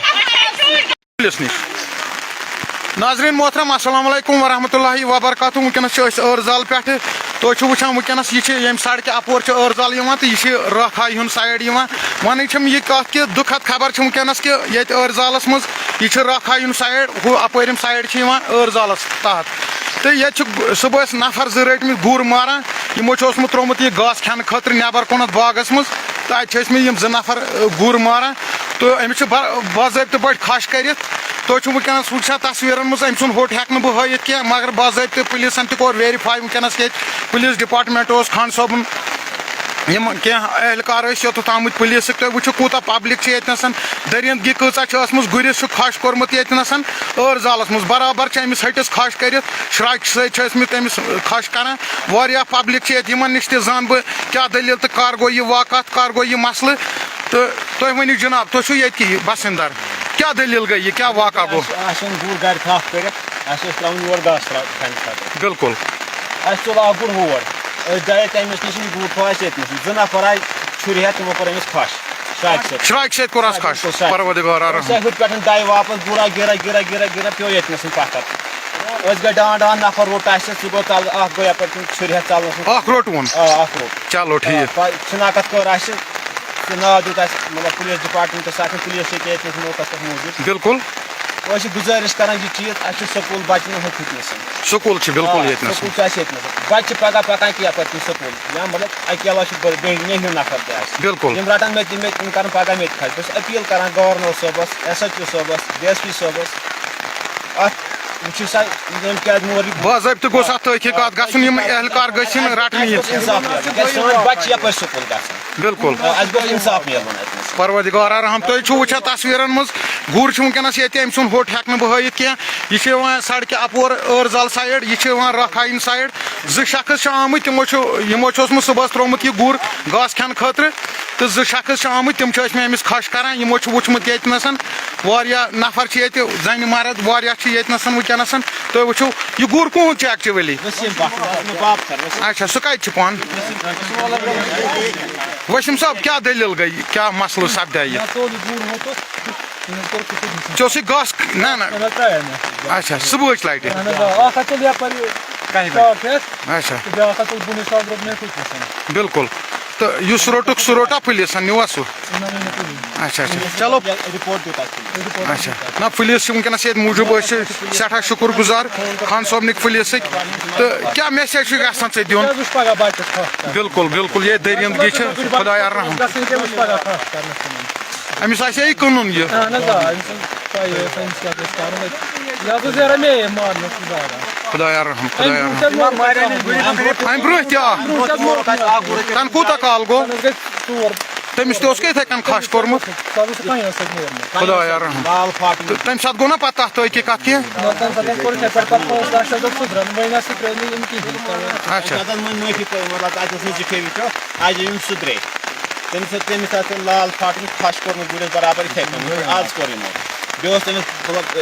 پُلِس نِش۔ ناظریٖن محترم، السلام علیکم ورحمۃ اللہ وبرکاتہ۔ وٕنکیٚنَس چھِ أسۍ ٲرزال پٮ۪ٹھٕ۔ تُہۍ چھِو وٕچھان، وٕنکیٚنَس یہِ چھِ ییٚمہِ سڑکہِ اَپور چھِ ٲرزال یِوان تہٕ یہِ چھِ راکھا ہُنٛد side یِوان۔ وَنٕنۍ چھَم یہِ کَتھ کہِ دُکھد خبر چھِ وٕنکیٚنَس کہِ ییٚتہِ ٲرزالَس منٛز یہِ چھِ راکھا ہُنٛد side، ہُہ اَپٲرِم side چھِ یِوان ٲرزالَس تحت۔ تہٕ ییٚتہِ چھِ صُبحَس نفر زٕ رٔٹۍمٕتۍ گُر ماران۔ یِمو چھُ اوسمُت ترٛوومُت یہِ گاسہٕ کھٮ۪نہٕ خٲطرٕ نٮ۪بر کُنَتھ باغَس منٛز۔ تہٕ اَتہِ چھِ ٲسمٕتۍ یِم زٕ نفر، آ، گُر ماران۔ تہٕ أمِس چھِ با-، باضٲبطہٕ پٲٹھۍ کھَش کٔرِتھ۔ تُہۍ چھِو وٕنکیٚنَس وٕچھان تصویٖرَن منٛز، أمۍ سُنٛد ہوٚٹ ہٮ۪کہٕ نہٕ بہٕ ہٲیِتھ کینٛہہ، مگر باضٲبطہٕ پُلیٖسَن تہِ کوٚر verify وٕنکیٚنَس ییٚتہِ۔ پُلیٖس department اوس، خان صٲبُن، یِم کینٛہہ اہلکار ٲسۍ یوٚتَتھ آمٕتۍ پُلیٖسٕکۍ۔ تُہۍ وٕچھِو کوٗتاہ public چھِ ییٚتہِ نَسَن۔ دٔریٖندگی کۭژاہ چھِ ٲسمٕژ، گُرِس چھُ کھَش کوٚرمُت ییٚتہِ نَسَن ٲرزالَس منٛز۔ برابر چھِ أمِس ۂٹِس کھَش کٔرِتھ، شرٛاکہِ سۭتۍ چھِ ٲسمٕتۍ أمِس کھَش کَران۔ واریاہ public چھِ ییٚتہِ، یِمَن نِش تہِ زانہٕ بہٕ کیٛاہ دٔلیٖل تہٕ کَر گوٚو یہِ واقعہ، کَر گوٚو یہِ مسلہٕ۔ تہٕ تُہۍ ؤنِو جناب، تُہۍ چھِو ییٚتہِ کہِ باشندار، کیٛاہ دٔلیٖل گٔے یہِ، کیٛاہ واقعہ گوٚو؟ اَسہِ، اَسہِ اوٚن گُر گرِ تھپھ کٔرِتھ، اَسہِ اوس ترٛاوُن یور گاسہٕ ترٛا-، کھنہِ خٲطرٕ۔ بِلکُل۔ اَسہِ تُل اَکھ گُر ہور، أسۍ درٛاے تَمہِ نِش نِش، یہِ گُر تھوٚو اَسہِ ییٚتہِ نَس۔ زٕ نفر آیہِ چھُرِ ہٮ۪تھ، تِمو کوٚر أمِس کھَش شرٛاکہِ سۭتۍ۔ شرٛاکہِ سۭتۍ کوٚر اَس آ، کھَش، بِلکُل، شرٛاکہِ۔ پروردگارا رحم۔ أسۍ آے ہُتہِ پٮ۪ٹھ دَے واپس، گُرا گِرا گِرا گِرا گِرا پیوٚو ییٚتہِ نَس پَتھر۔ أسۍ گٔے ڈان ڈان، نفر روٚٹ اَسہِ، سُہ گوٚو تَلہٕ، اَکھ گوٚو یَپٲرۍ کِنۍ چھُرِ ہٮ۪تھ ژَلنَس منٛز۔ اَکھ روٚٹوُن؟ آ، اَکھ روٚٹ۔ چلو، ٹھیٖک۔ آ، پَ-، شِناخت کٔر اَسہِ، تہٕ ناو دیُت اَسہِ، مطلب، پُلیٖس ڈِپارٹمنٹَس، اَتھ چھِ پُلیٖس ییٚتہِ، ییٚتہِ نَس موقعس پٮ۪ٹھ موٗجوٗد۔ بِلکُل۔ أسۍ چھِ گُزٲرِش کران یہِ چیٖز، اَسہِ چھُ سکوٗل بَچہٕ نہٕ ہُتہِ نَسَن۔ سکوٗل چھِ بِلکُل آ، ییٚتہِ نَسَن۔ سکوٗل چھُ اَسہِ ییٚتہِ نَسَن۔ بَچہٕ چھِ پَگاہ پَکان کینٛہہ پَتہٕ کُن سکوٗل۔ یا مطلب اَکہِ علاوٕ چھُ بٔڑ-، بیٚیہِ نہیُن نفر تہِ آسہِ۔ بِلکُل۔ یِم رَٹَن مےٚ تہِ، مےٚ تہِ، یِم کَرَن پَگاہ مےٚ تہِ کھَش۔ بہٕ چھُس اپیٖل کران گورنر صٲبَس، ایس ایچ او صٲبَس، ڈی ایس پی صٲبَس۔ اَتھ وٕچھِو سا، یِم کیٛازِ مور یہِ باضٲبطہٕ گوٚژھ اَتھ تحقیٖقات گژھُن، یِم اہلکار گٔژھۍ یِنۍ رَٹنہٕ یِنۍ۔ اِنصاف میلُن۔ کیٛازِ سٲنۍ بَچہٕ چھِ یَپٲرۍ سکوٗل گژھان۔ بِلکُل۔ آ، اَسہِ گوٚژھ اِنصاف میلُن اَتہِ نَس۔ پروردگار رحم، تُہۍ چھِو وٕچھان تصویٖرَن منٛز، گُر چھُ وٕنکیٚنَس ییٚتہِ، أمۍ سُنٛد ہوٚٹ ہٮ۪کہٕ نہٕ بہٕ ہٲیِتھ کینٛہہ۔ یہِ چھُ یِوان سڑکہِ اَپور ٲرزال side، یہِ چھُ یِوان راکھایِن side۔ زٕ شخص چھِ آمٕتۍ، تِمو چھُ، یِمو چھُ اوسمُت صُبحَس ترٛوومُت یہِ گُر گاسہٕ کھٮ۪نہٕ خٲطرٕ، تہٕ زٕ شخص چھِ آمٕتۍ، تِم چھِ ٲسمٕتۍ أمِس کھَش کَران۔ یِمو چھُ وٕچھمُت ییٚتہِ نَسَن واریاہ نفر چھِ ییٚتہِ، زَنہِ مرد واریاہ چھِ ییٚتہِ نَسَن وٕنکیٚنَسَن۔ تُہۍ وٕچھِو، یہِ گُر کُہُنٛد چھُ actually؟ وسیٖم بٹ، مےٚ باب کر، وسیٖم۔ اچھا، سُہ کَتہِ چھُ پانہٕ؟ وسیٖم صٲب، کیٛاہ دٔلیٖل گٔے؟ کیٛاہ مسلہٕ سپدیٛاہ یہِ؟ مےٚ ژوٚل یہِ گُر ہوٚتُس، تٔمۍ کوٚر کُٹھِس نِش۔ ژےٚ اوسُے گاسہٕ؟ نہ، نہ۔ نہ، نہ، ترٛایے مےٚ۔ اچھا، صُبحٕچ لٹہِ۔ اہن حظ، آ، اکھ ہا تُل یپٲرۍ کَہہِ بجہِ؟ شاٹ ہٮ۪تھ۔ اچھا۔ تہٕ بیٛاکھ ہا تُل بُنہِ شاٹ روٚٹ مےٚ کُٹھِس نِش۔ بِلکُل۔ تہٕ یُس روٚٹُکھ، سُہ روٚٹا پُلیٖسن، نیوٗوا سُہ؟ نہ، نہ، نہ، پُلیٖس۔ اچھا، اچھا۔ چلو۔ رپورٹ دیُت اَسہِ پُلیٖسَس۔ اچھا۔ نہ، پُلیٖس چھِ وٕنکیٚنَس ییٚتہِ موٗجوٗب، أسۍ چھِ سٮ۪ٹھاہ شُکُر گُزار خان صٲبنٕکۍ پُلیٖسٕکۍ۔ تہٕ کیٛاہ message چھُ یَژھان ژےٚ دیُن؟ کیٛازِ وٕچھ پگاہ بَچَس کَتھ کَران؟ بِلکُل، بِلکُل، یہِ دٔریٖندگی چھِ خۄدایا رحم۔ گژھٕنۍ کیٛاہ وٕچھ پگاہ کَتھ کَرنَس تِمَن؟ أمِس آسہِ ہے یہِ کٕنُن یہِ۔ اہن حظ، آ، أمِس ٲس پَیی ٲس أمِس کیٛاہ گژھِ کَرُن۔ یہِ حظ اوس یارٕ مے مارنَس زاران۔ خۄدایا رحم، خۄدایا رحم۔ أمۍ برونٛہہ تہِ آ۔ برونٛہہ تہِ حظ مور۔ تَنہٕ کوٗتاہ کال گوٚو؟ تَنہٕ حظ گٔے ژور۔ تٔمِس تہِ اوس کیٛاہ یِتھَے کٔنۍ کھَش کوٚرمُت؟ سُہ حظ اوس کانٛہہ اوس اَتہِ نیرمُت۔ خۄدایا رحم۔ لال فاٹن۔ تہٕ تَمہِ ساتہٕ گوٚو نا پَتہٕ تَتھ تحقیٖقات کینٛہہ؟ نہ، تَمہِ ساتہٕ حظ کوٚر یِتھَے پٲٹھۍ، پَتہٕ پانٛژھ لَچھ حظ اوس سُدران، وۄنۍ نہ سُہ ترٛٲے نہٕ یِم کِہیٖنۍ۔ اچھا۔ تَتھ حظ وۄنۍ معٲفی پٲٹھۍ، مطلب، تَتہِ اوس نہٕ زِٹھے وِٹھو، اَجہِ یِم سُدرے۔ تٔمِس ٲس، تٔمِس آسہِ لال فاٹن کھَش کوٚرمُت گُرِس برابر یِتھَے کٔنۍ، یِتھ پٲٹھۍ آز کوٚر یِمو۔ بیٚیہِ اوس تٔمِس، مطلب،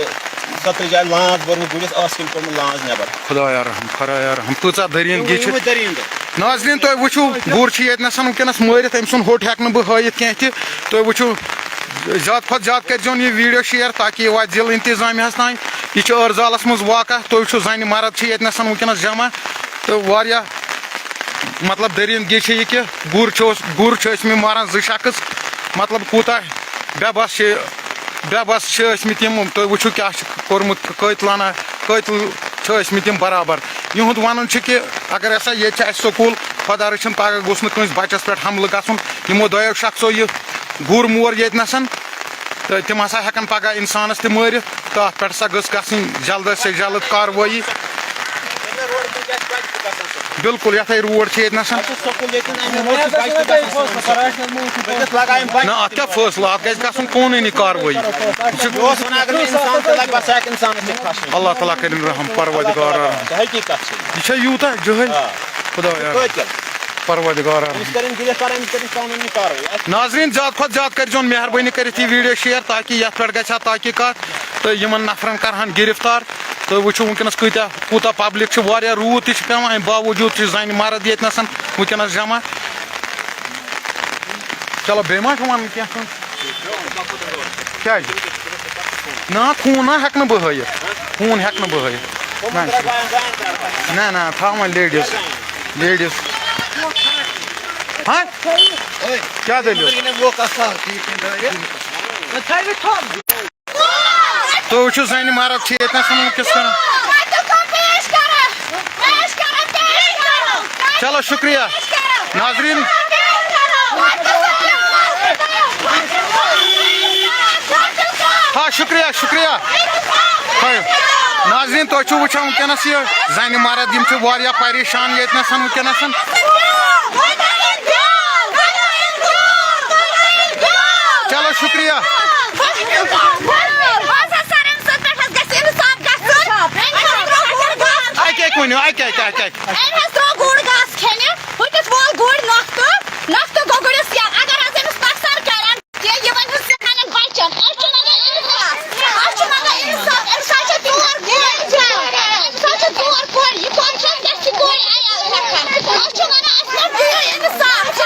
سترٛہ جایہِ لانٛز بوٚرمُت گُرِس، ٲس کِنۍ کوٚرمُت لانٛز نٮ۪بر۔ خۄدایا رحم، خۄدایا رحم، کۭژاہ دٔریٖندگی چھِ۔ یِموٕے دٔریٖندٕ۔ ناظریٖن، تُہۍ وٕچھِو، گُر چھُ ییٚتہِ نَسَن وٕنکیٚنَس مٲرِتھ، أمۍ سُنٛد ہوٚٹ ہٮ۪کہٕ نہٕ بہٕ ہٲیِتھ کینٛہہ تہِ۔ تُہۍ وٕچھِو، زیادٕ کھۄتہٕ زیادٕ کٔرۍزیون یہِ video share، تاکہِ یہِ واتہِ ضلعہٕ انتظامیہَس تام۔ یہِ چھُ ٲرزالَس منٛز واقعہ، تُہۍ وٕچھِو، زَنہِ مرد چھِ ییٚتہِ نَسَن وٕنکیٚنَس جمع۔ تہٕ واریاہ، مطلب، دٔریٖندگی چھِ یہِ کہِ گُر چھُ اوس-، گُر چھِ ٲسۍ مٕتۍ ماران زٕ شخص، مطلب، کوٗتاہ بے بس چھِ، بے بس چھِ ٲسۍ مٕتۍ یِم۔ تُہۍ وٕچھِو کیٛاہ چھِ کوٚرمُت قٲتلانہ، قٲتل چھِ ٲسۍ مٕتۍ یِم برابر۔ یِہُنٛد وَنُن چھُ کہِ اگر ہسا ییٚتہِ چھِ اَسہِ سکوٗل، خۄدا رٔچھِن پگاہ گوٚژھ نہٕ کٲنٛسہِ بَچَس پٮ۪ٹھ حملہٕ گژھُن۔ یِمو دۄیو شخصو یہِ گُر مور ییٚتہِ نَسَن، تہٕ تِم ہسا ہٮ۪کَن پگاہ اِنسانَس تہِ مٲرِتھ، تہٕ اَتھ پٮ۪ٹھ ہسا گٔژھ گژھٕنۍ جلد سے جلد کاروٲیی۔ بِلکُل، یَتھ ہے روڈ چھِ ییٚتہِ نَسَن۔ اَسہِ چھُ سکوٗل ییٚتہِ، اَمہِ موٗجوٗب چھِ بَچہِ تہِ گژھان۔ أسۍ لَگاو یِم بَچہِ۔ نہ، اَتھ کیٛاہ فٲصلہٕ؟ اَتھ گژھِ گژھُن قونوٗنی کاروٲیی۔ یہِ چھُ یہِ اوس وَنان، اگر نہٕ اِنسان تہِ لَگہِ، بَس ہٮ۪کہِ اِنسانَس تہِ کھَسُن۔ اللہ تعالیٰ کٔرِن رحم، پروردگار۔ اللہ تعالیٰ، حقیٖقت چھِ۔ یہِ چھا یوٗتاہ جٲہِل؟ آ۔ خدایا، قٲتِل۔ پروردگار۔ أمِس کٔرِن گِرِفتار، أمِس کٔرِن قانوٗنی کاروٲیی۔ اَسہِ ناظریٖن، زیادٕ کھۄتہٕ زیادٕ کٔرۍزیون مہربٲنی کٔرِتھ یہِ ویٖڈیو شِیَر، تاکہِ یَتھ پٮ۪ٹھ گژھِ ہا تحقیٖقات تہٕ یِمَن نفرَن کَرٕہَن گِرِفتار۔ تہٕ وٕچھِو وٕنکیٚنَس کۭتیٛاہ، کوٗتاہ پبلِک چھِ، واریاہ روٗد تہِ چھِ پٮ۪وان، اَمہِ باوجوٗد چھِ زَنہِ مرد ییٚتہِ نَسَن وٕنکیٚنَس جمع۔ چلو، بیٚیہِ ما چھُ وَنُن کینٛہہ کٲنٛسہِ؟ کیٛازِ؟ نہ، خوٗن نہ ہٮ۪کہٕ نہٕ بہٕ ہٲیِتھ، خوٗن ہٮ۪کہٕ نہٕ بہٕ ہٲیِتھ۔ نہ، نہ، نہ، تھاو وۄنۍ لیڈیٖز، لیڈیٖز۔ ہاں؟ کیٛاہ دٔلیٖل؟ تُہۍ وٕچھِو، زَنہِ مرد چھِ ییٚتہِ نَس وٕنکیٚس کران۔ چلو، شُکریہ۔ ناظریٖن۔ ہا، شُکریہ، شُکریہ۔ ہاے۔ ناظریٖن، تُہۍ چھِو وٕچھان وٕنکیٚنَس یہِ زَنہِ مرد، یِم چھِ واریاہ پریشان ییٚتہِ نَس وٕنکیٚنَس۔ چلو، شُکریہ۔ اَکہِ اَکہِ ؤنِو، اَکہِ اَکہِ، اَکہِ اَکہِ۔ أمۍ حظ ترٛوو گُر گاسہٕ کھٮ۪نہِ، ہُتِس وول گُرۍ نۄختہٕ، نۄختہٕ گوٚو گُرِس یَلہٕ۔ اگر حظ أمِس نۄقصان کَرن، یہِ، یہِ وۄنۍ حظ سانٮ۪ن بَچَن۔ أسۍ چھِ منٛگان اِنصاف، أسۍ چھِ منٛگان اِنصاف۔ أمِس حظ چھِ ژور کورِ، أمِس حظ چھِ ژور کورِ، یہِ کۄس چھِ اَسہِ، اَسہِ چھِ کورِ عیال ہٮ۪کان۔ أسۍ چھِ وَنان، اَسہِ ما دِیِو اِنصاف؟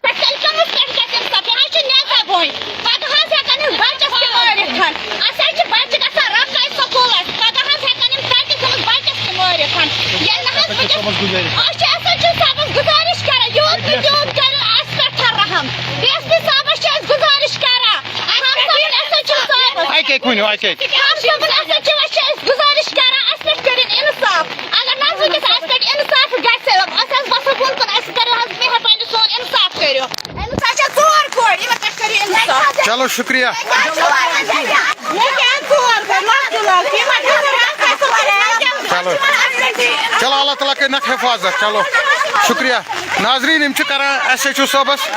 پٮ۪ٹھ تیٚلہِ کٔمِس پٮ۪ٹھ گژھِ اِنصاف؟ یہِ حظ چھِ نیٚنٛدٕ بوے۔ پَگاہ حظ ہٮ۪کَن یِم بَچَس تہِ مٲرِتھ۔ اَسہِ حظ چھِ بَچہِ گژھان رۄپَے سکوٗلَس۔ پَگاہ حظ ہٮ۪کَن یِم تَتہِ گٔمٕژ بَچَس تہِ مٲرِتھ۔ ییٚلہِ نہٕ حظ وٕنکیٚس، أسۍ چھِ ایس ایچ او صٲبَس گُزٲرِش کران، یوٗت نہٕ تیوٗت کٔرِو اَسہِ پٮ۪ٹھ رحم۔ ڈی ایس پی صٲبَس چھِ أسۍ گُزٲرِش کران، رحم صٲبُن، ایس ایچ او صٲبَس۔ اَکہِ اَکہِ ؤنِو، اَکہِ اَکہِ۔ رحم صٲبُن، ایس ایچ اوَس چھِ أسۍ گُزٲرِش کران، اَسہِ پٮ۪ٹھ کٔرِن اِنصاف۔ اگر نہ حظ وٕنکیٚس اَسہِ پٮ۪ٹھ اِنصاف گژھِ، أسۍ حظ وَسو بۄن کُن، اَسہِ کٔرِو حظ مہربٲنی، سون اِنصاف کٔرِو۔ أمِس حظ چھےٚ ژور کورِ، یِمَن پٮ۪ٹھ کٔرِو اِنصاف۔ چلو، شُکریہ۔ مےٚ کیٛاہ ژور کورِ؟ لۄکچہِ لۄکچہِ، یِمَن چھےٚ نہٕ رَب کھسان۔ چلو۔ چلو، اللہ تعالیٰ کٔرِنَکھ حفاظت۔ چلو، شُکریہ۔ ناظریٖن، یِم چھِ کران ایس ایچ او صٲبَس،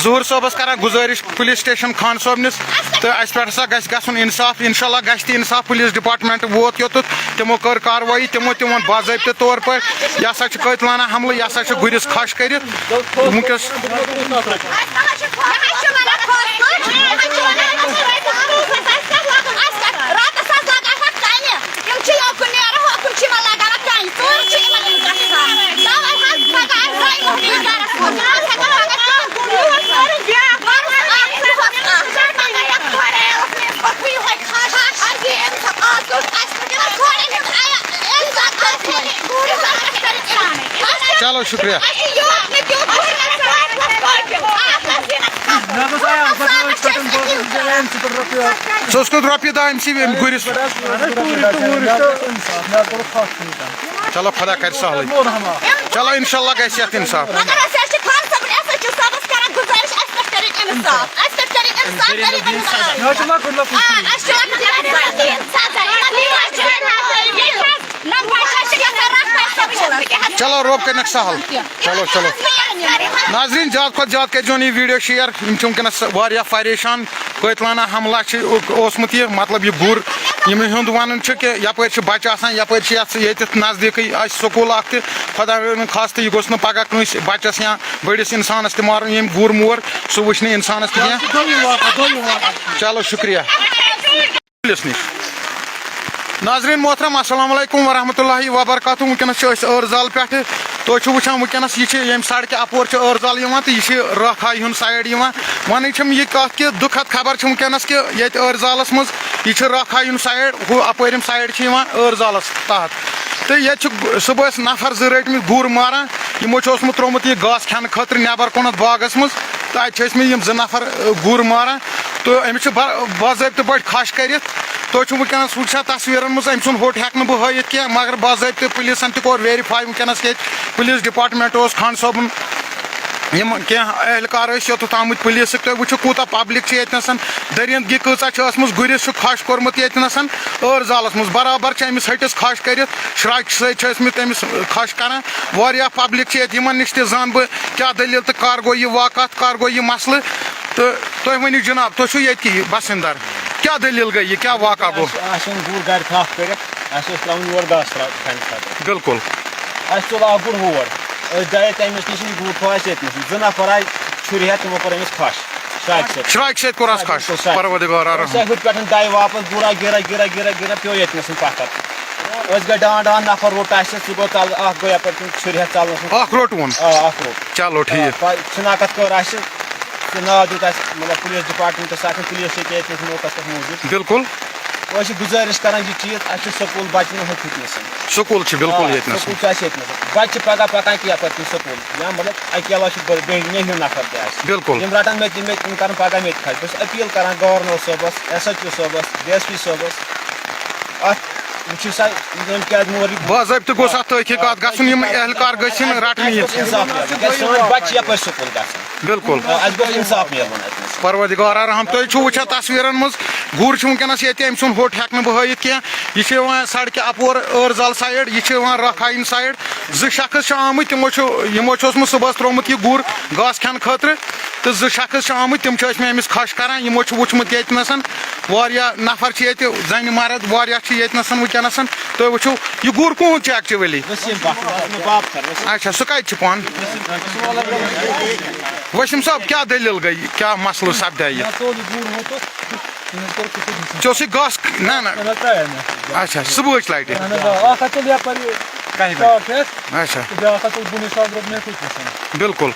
ظہوٗر صٲبَس کران گُزٲرِش پُلیٖس سٹیشن خان صٲبنِس، تہٕ اَسہِ پٮ۪ٹھ ہسا گژھِ گژھُن اِنصاف۔ اِنشاء اللہ گژھِ تہِ اِنصاف۔ پُلیٖس ڈپارٹمنٹ ووت یوٚتَتھ، تِمو کٔر کاروٲیی، تِمو تہِ ووٚن باضٲبطہٕ طور پٲٹھۍ، یہِ ہسا چھُ قٲتلانہ حملہٕ، یہِ ہسا چھُ گُرِس کھَش کٔرِتھ۔ وٕنکیٚس چلو، شُکریہ۔ ژٕ اوسکھ رۄپیہِ دَہ أمۍ سٕے أمۍ گُرِس۔ چلو، خۄدا کَرِ سہلٕے۔ چلو، اِنشاء اللہ گژھِ یَتھ اِنصاف۔ مگر أسۍ حظ چھِ خان صٲبُن، اَسہِ حظ چھِ صٲبَس کران گُزٲرِش، اَسہِ پٮ۪ٹھ کٔرِو اِنصاف، اَسہِ پٮ۪ٹھ کٔرِو اِنصاف، غریٖبَن ہٕنٛز آ، اَسہِ چھِ لۄکٕٹۍ لۄکٕٹۍ۔ چلو، رۄب کٔرِنَکھ سہل۔ چلو، چلو۔ ناظریٖن، زیادٕ کھۄتہٕ زیادٕ کٔرۍزیون یہِ ویٖڈیو شِیَر۔ یِم چھِ وٕنکیٚنَس واریاہ پریشان۔ قٲتلانہ حملہ چھِ اوسمُت یہِ، مطلب، یہِ گُر، یِمَن ہُنٛد وَنُن چھُ کہِ یَپٲرۍ چھِ بَچہٕ آسان، یَپٲرۍ چھِ یَتھ، ییٚتٮ۪تھ نزدیٖکٕے اَسہِ سکوٗل اَکھ تہِ۔ خۄداے رٔچھِن خاص تہٕ یہِ گوٚژھ نہٕ پَگاہ کٲنٛسہِ بَچَس یا بٔڑِس اِنسانَس تہِ مارُن، ییٚمۍ گُر مور، سُہ وٕچھِ نہٕ اِنسانَس تہِ کینٛہہ۔ چلو، شُکریہ۔ پُلیٖس نِش۔ ناظریٖن محترم، السلام علیکم ورحمۃ اللہ وبرکاتہ۔ وٕنکیٚنَس چھِ أسۍ ٲرزال پٮ۪ٹھٕ۔ تُہۍ چھِو وٕچھان وٕنکیٚنَس یہِ چھِ ییٚمہِ سڑکہِ اَپور چھِ ٲرزال یِوان تہٕ یہِ چھِ رٲکھا ہُنٛد سایڈ یِوان۔ وَنٕنۍ چھَم یہِ کَتھ کہِ دُکھد خبر چھِ وٕنکیٚنَس کہِ ییٚتہِ ٲرزالَس منٛز یہِ چھِ رٲکھا ہُنٛد سایڈ، ہُہ اَپٲرِم سایڈ چھِ یِوان ٲرزالَس تحت۔ تہٕ ییٚتہِ چھِ صُبحَس نفر زٕ رٔٹۍ مٕتۍ گُر ماران۔ یِمو چھُ اوسمُت ترٛوومُت یہِ گاسہٕ کھٮ۪نہٕ خٲطرٕ نٮ۪بَر کُنَتھ باغَس منٛز۔ تہٕ اَتہِ چھِ ٲسۍ مٕتۍ یِم زٕ نفر، اَ، گُر ماران۔ تہٕ أمِس چھِ با-، باضٲبطہٕ پٲٹھۍ کھَش کٔرِتھ۔ تُہۍ چھِو وٕنکیٚنَس وٕچھان تصویٖرَن منٛز، أمۍ سُنٛد ہوٚٹ ہٮ۪کہٕ نہٕ بہٕ ہٲیِتھ کینٛہہ، مگر باضٲبطہٕ پُلیٖسَن تہِ کوٚر ویریفاے وٕنکیٚنَس کہِ ییٚتہِ پُلیٖس ڈپارٹمنٹ اوس خان صٲبُن۔ یِم کینٛہہ اہلکار ٲسۍ یوٚتَتھ آمٕتۍ پُلیٖسٕکۍ، تُہۍ وٕچھِو کوٗتاہ پبلک چھِ ییٚتہِ نَسَن، دٔریٖندگی کۭژاہ چھِ ٲسمٕژ، گُرِس چھُ کھَش کوٚرمُت ییٚتہِ نَسَن، ٲر زالَس منٛز برابر چھِ أمِس ۂٹِس کھَش کٔرِتھ، شرٛاکہِ سۭتۍ چھِ ٲسمٕتۍ أمِس کھَش کَران۔ واریاہ پبلک چھِ ییٚتہِ، یِمَن نِش تہِ زانہٕ بہٕ کیٛاہ دٔلیٖل تہٕ کَر گوٚو یہِ واقعہ، کَر گوٚو یہِ مسلہٕ۔ تہٕ تُہۍ ؤنِو جِناب، تُہۍ چھُو ییٚتہِ کہِ بسِندَر، کیٛاہ دٔلیٖل گٔے، یہِ کیٛاہ واقعہ گوٚو؟ اَسہِ اوٚن گُر گَرِ تھَپھ کٔرِتھ، اَسہِ اوس ترٛاوُن یورٕ گاسہٕ ترٛاو-، کھَنہِ خٲطرٕ۔ بِلکُل۔ اَسہِ تُل اَکھ گُر ہور۔ أسۍ درٛاے تَمہِ نِش، یہِ گُر تھوٚو اَسہِ ییٚتہِ نَس۔ زٕ نفر آے چھُرِ ہٮ۪تھ، تِمو کوٚر أمِس کھَش۔ شرٛاکہِ سۭتۍ۔ شرٛاکہِ سۭتۍ کوٚر اَس کھَش۔ بِلکُل، شرٛاکہِ۔ پروردگار رحم۔ أسۍ آے ہُتہِ پٮ۪ٹھ دَے واپس، گُرا گِرا گِرا گِرا گِرا پیوٚو ییٚتہِ نَس پَتھر۔ أسۍ گٔے ڈان ڈان نفر، روٚٹ اَسہِ، سُہ گوٚو ژَلہٕ، اَکھ گوٚو یَپٲرۍ کِنۍ چھُرِ ہٮ۪تھ ژَلنَس منٛز۔ اَکھ روٚٹ ووٚن۔ آ، اَکھ روٚٹ۔ چلو، ٹھیٖک۔ آ، پَتہٕ شِناخت کٔر اَسہِ، تہٕ ناو دیُت اَسہِ، مطلب، پُلیٖس ڈِپارٹمنٹَس، اَتھ پُلیٖس چھِ ییٚتہِ نَس موقعس پٮ۪ٹھ موٗجوٗد۔ بِلکُل۔ أسۍ چھِ گُزٲرِش کران یہِ چیٖز، اَسہِ چھُ سکوٗل بَچہٕ نہٕ ہُتھ ییٚتہِ نَسٕے۔ سکوٗل چھِ بِلکُل آ، ییٚتہِ نَسٕے۔ سکوٗل چھُ اَسہِ ییٚتہِ نَسٕے۔ بَچہٕ چھِ پَگاہ پَکان کینٛہہ یَپٲرۍ کِنۍ سکوٗل۔ یا مطلب اَکہِ علاوٕ چھُ بٔ-، بیٚیہِ مےٚ ہیوٗ نفر تہِ اَسہِ۔ بِلکُل۔ یِم رَٹَن مےٚ تہِ، مےٚ، یِم کَرَن پَگاہ مےٚ تہِ خرچ۔ بہٕ چھُس اپیٖل کران گورنر صٲبَس، ایس ایچ او صٲبَس، ڈی ایس پی صٲبَس۔ اَتھ وٕچھِو سا، یِم کیٛازِ مورِ باضٲبطہٕ گوٚژھ اَتھ تحقیٖقات گژھُن، یِم اہلکار گٔژھِنۍ رَٹنہٕ یِنۍ۔ اِنصاف میلُن۔ کیٛازِ سٲنۍ بَچہٕ چھِ یَپٲرۍ سکوٗل گژھان۔ بِلکُل۔ آ، اَسہِ گوٚژھ اِنصاف میلُن اَتہِ نَس۔ پروردگار رحم، تُہۍ چھِو وٕچھان تصویٖرَن منٛز، گُر چھُ وٕنکیٚنَس ییٚتہِ، أمۍ سُنٛد ہوٚٹ ہٮ۪کہٕ نہٕ بہٕ ہٲیِتھ کینٛہہ۔ یہِ چھُ یِوان سڑکہِ اَپور ٲرزَل سایڈ، یہِ چھُ یِوان رکھایِن سایڈ۔ زٕ شخص چھِ آمٕتۍ، تِمو چھُ، یِمو چھُ اوسمُت صُبحَس ترٛوومُت یہِ گُر گاسہٕ کھٮ۪نہٕ خٲطرٕ، تہٕ زٕ شخص چھِ آمٕتۍ، تِم چھِ ٲسمٕتۍ أمِس کھَش کَران۔ یِمو چھُ وٕچھمُت ییٚتہِ نَسَن، واریاہ نفر چھِ ییٚتہِ، زَنہِ مرد واریاہ چھِ ییٚتہِ نَسَن وٕنکیٚنَسَن۔ تُہۍ وٕچھِو، یہِ گُر کُہُنٛد چھُ actually؟ وسیٖم بٹ، وسیٖم بابکر، وسیٖم۔ اچھا، سُہ کَتہِ چھُ پانہٕ؟ وسیٖم صٲب، کیٛاہ دٔلیٖل گٔے؟ کیٛاہ مسلہٕ سپدیٛاہ یہِ؟ مےٚ ژوٚل یہِ گُر ہوٚتُس، تٔمۍ کوٚر کُٹھِس نِش۔ ژےٚ اوسُے گاسہٕ، نہ، نہ۔ نہ، نہ، ترٛایے مےٚ۔ اچھا، صُبحٕچ لٹہِ۔ اہن حظ، آ، اکھ ہا ژوٚل یپٲرۍ کَہہِ بجہِ۔ شاپ پٮ۪ٹھ، اچھا۔ تہٕ بیٛاکھ ہا ژوٚل بُنٕے ساز روٚٹ مےٚ کُٹھِس نِش۔ بِلکُل۔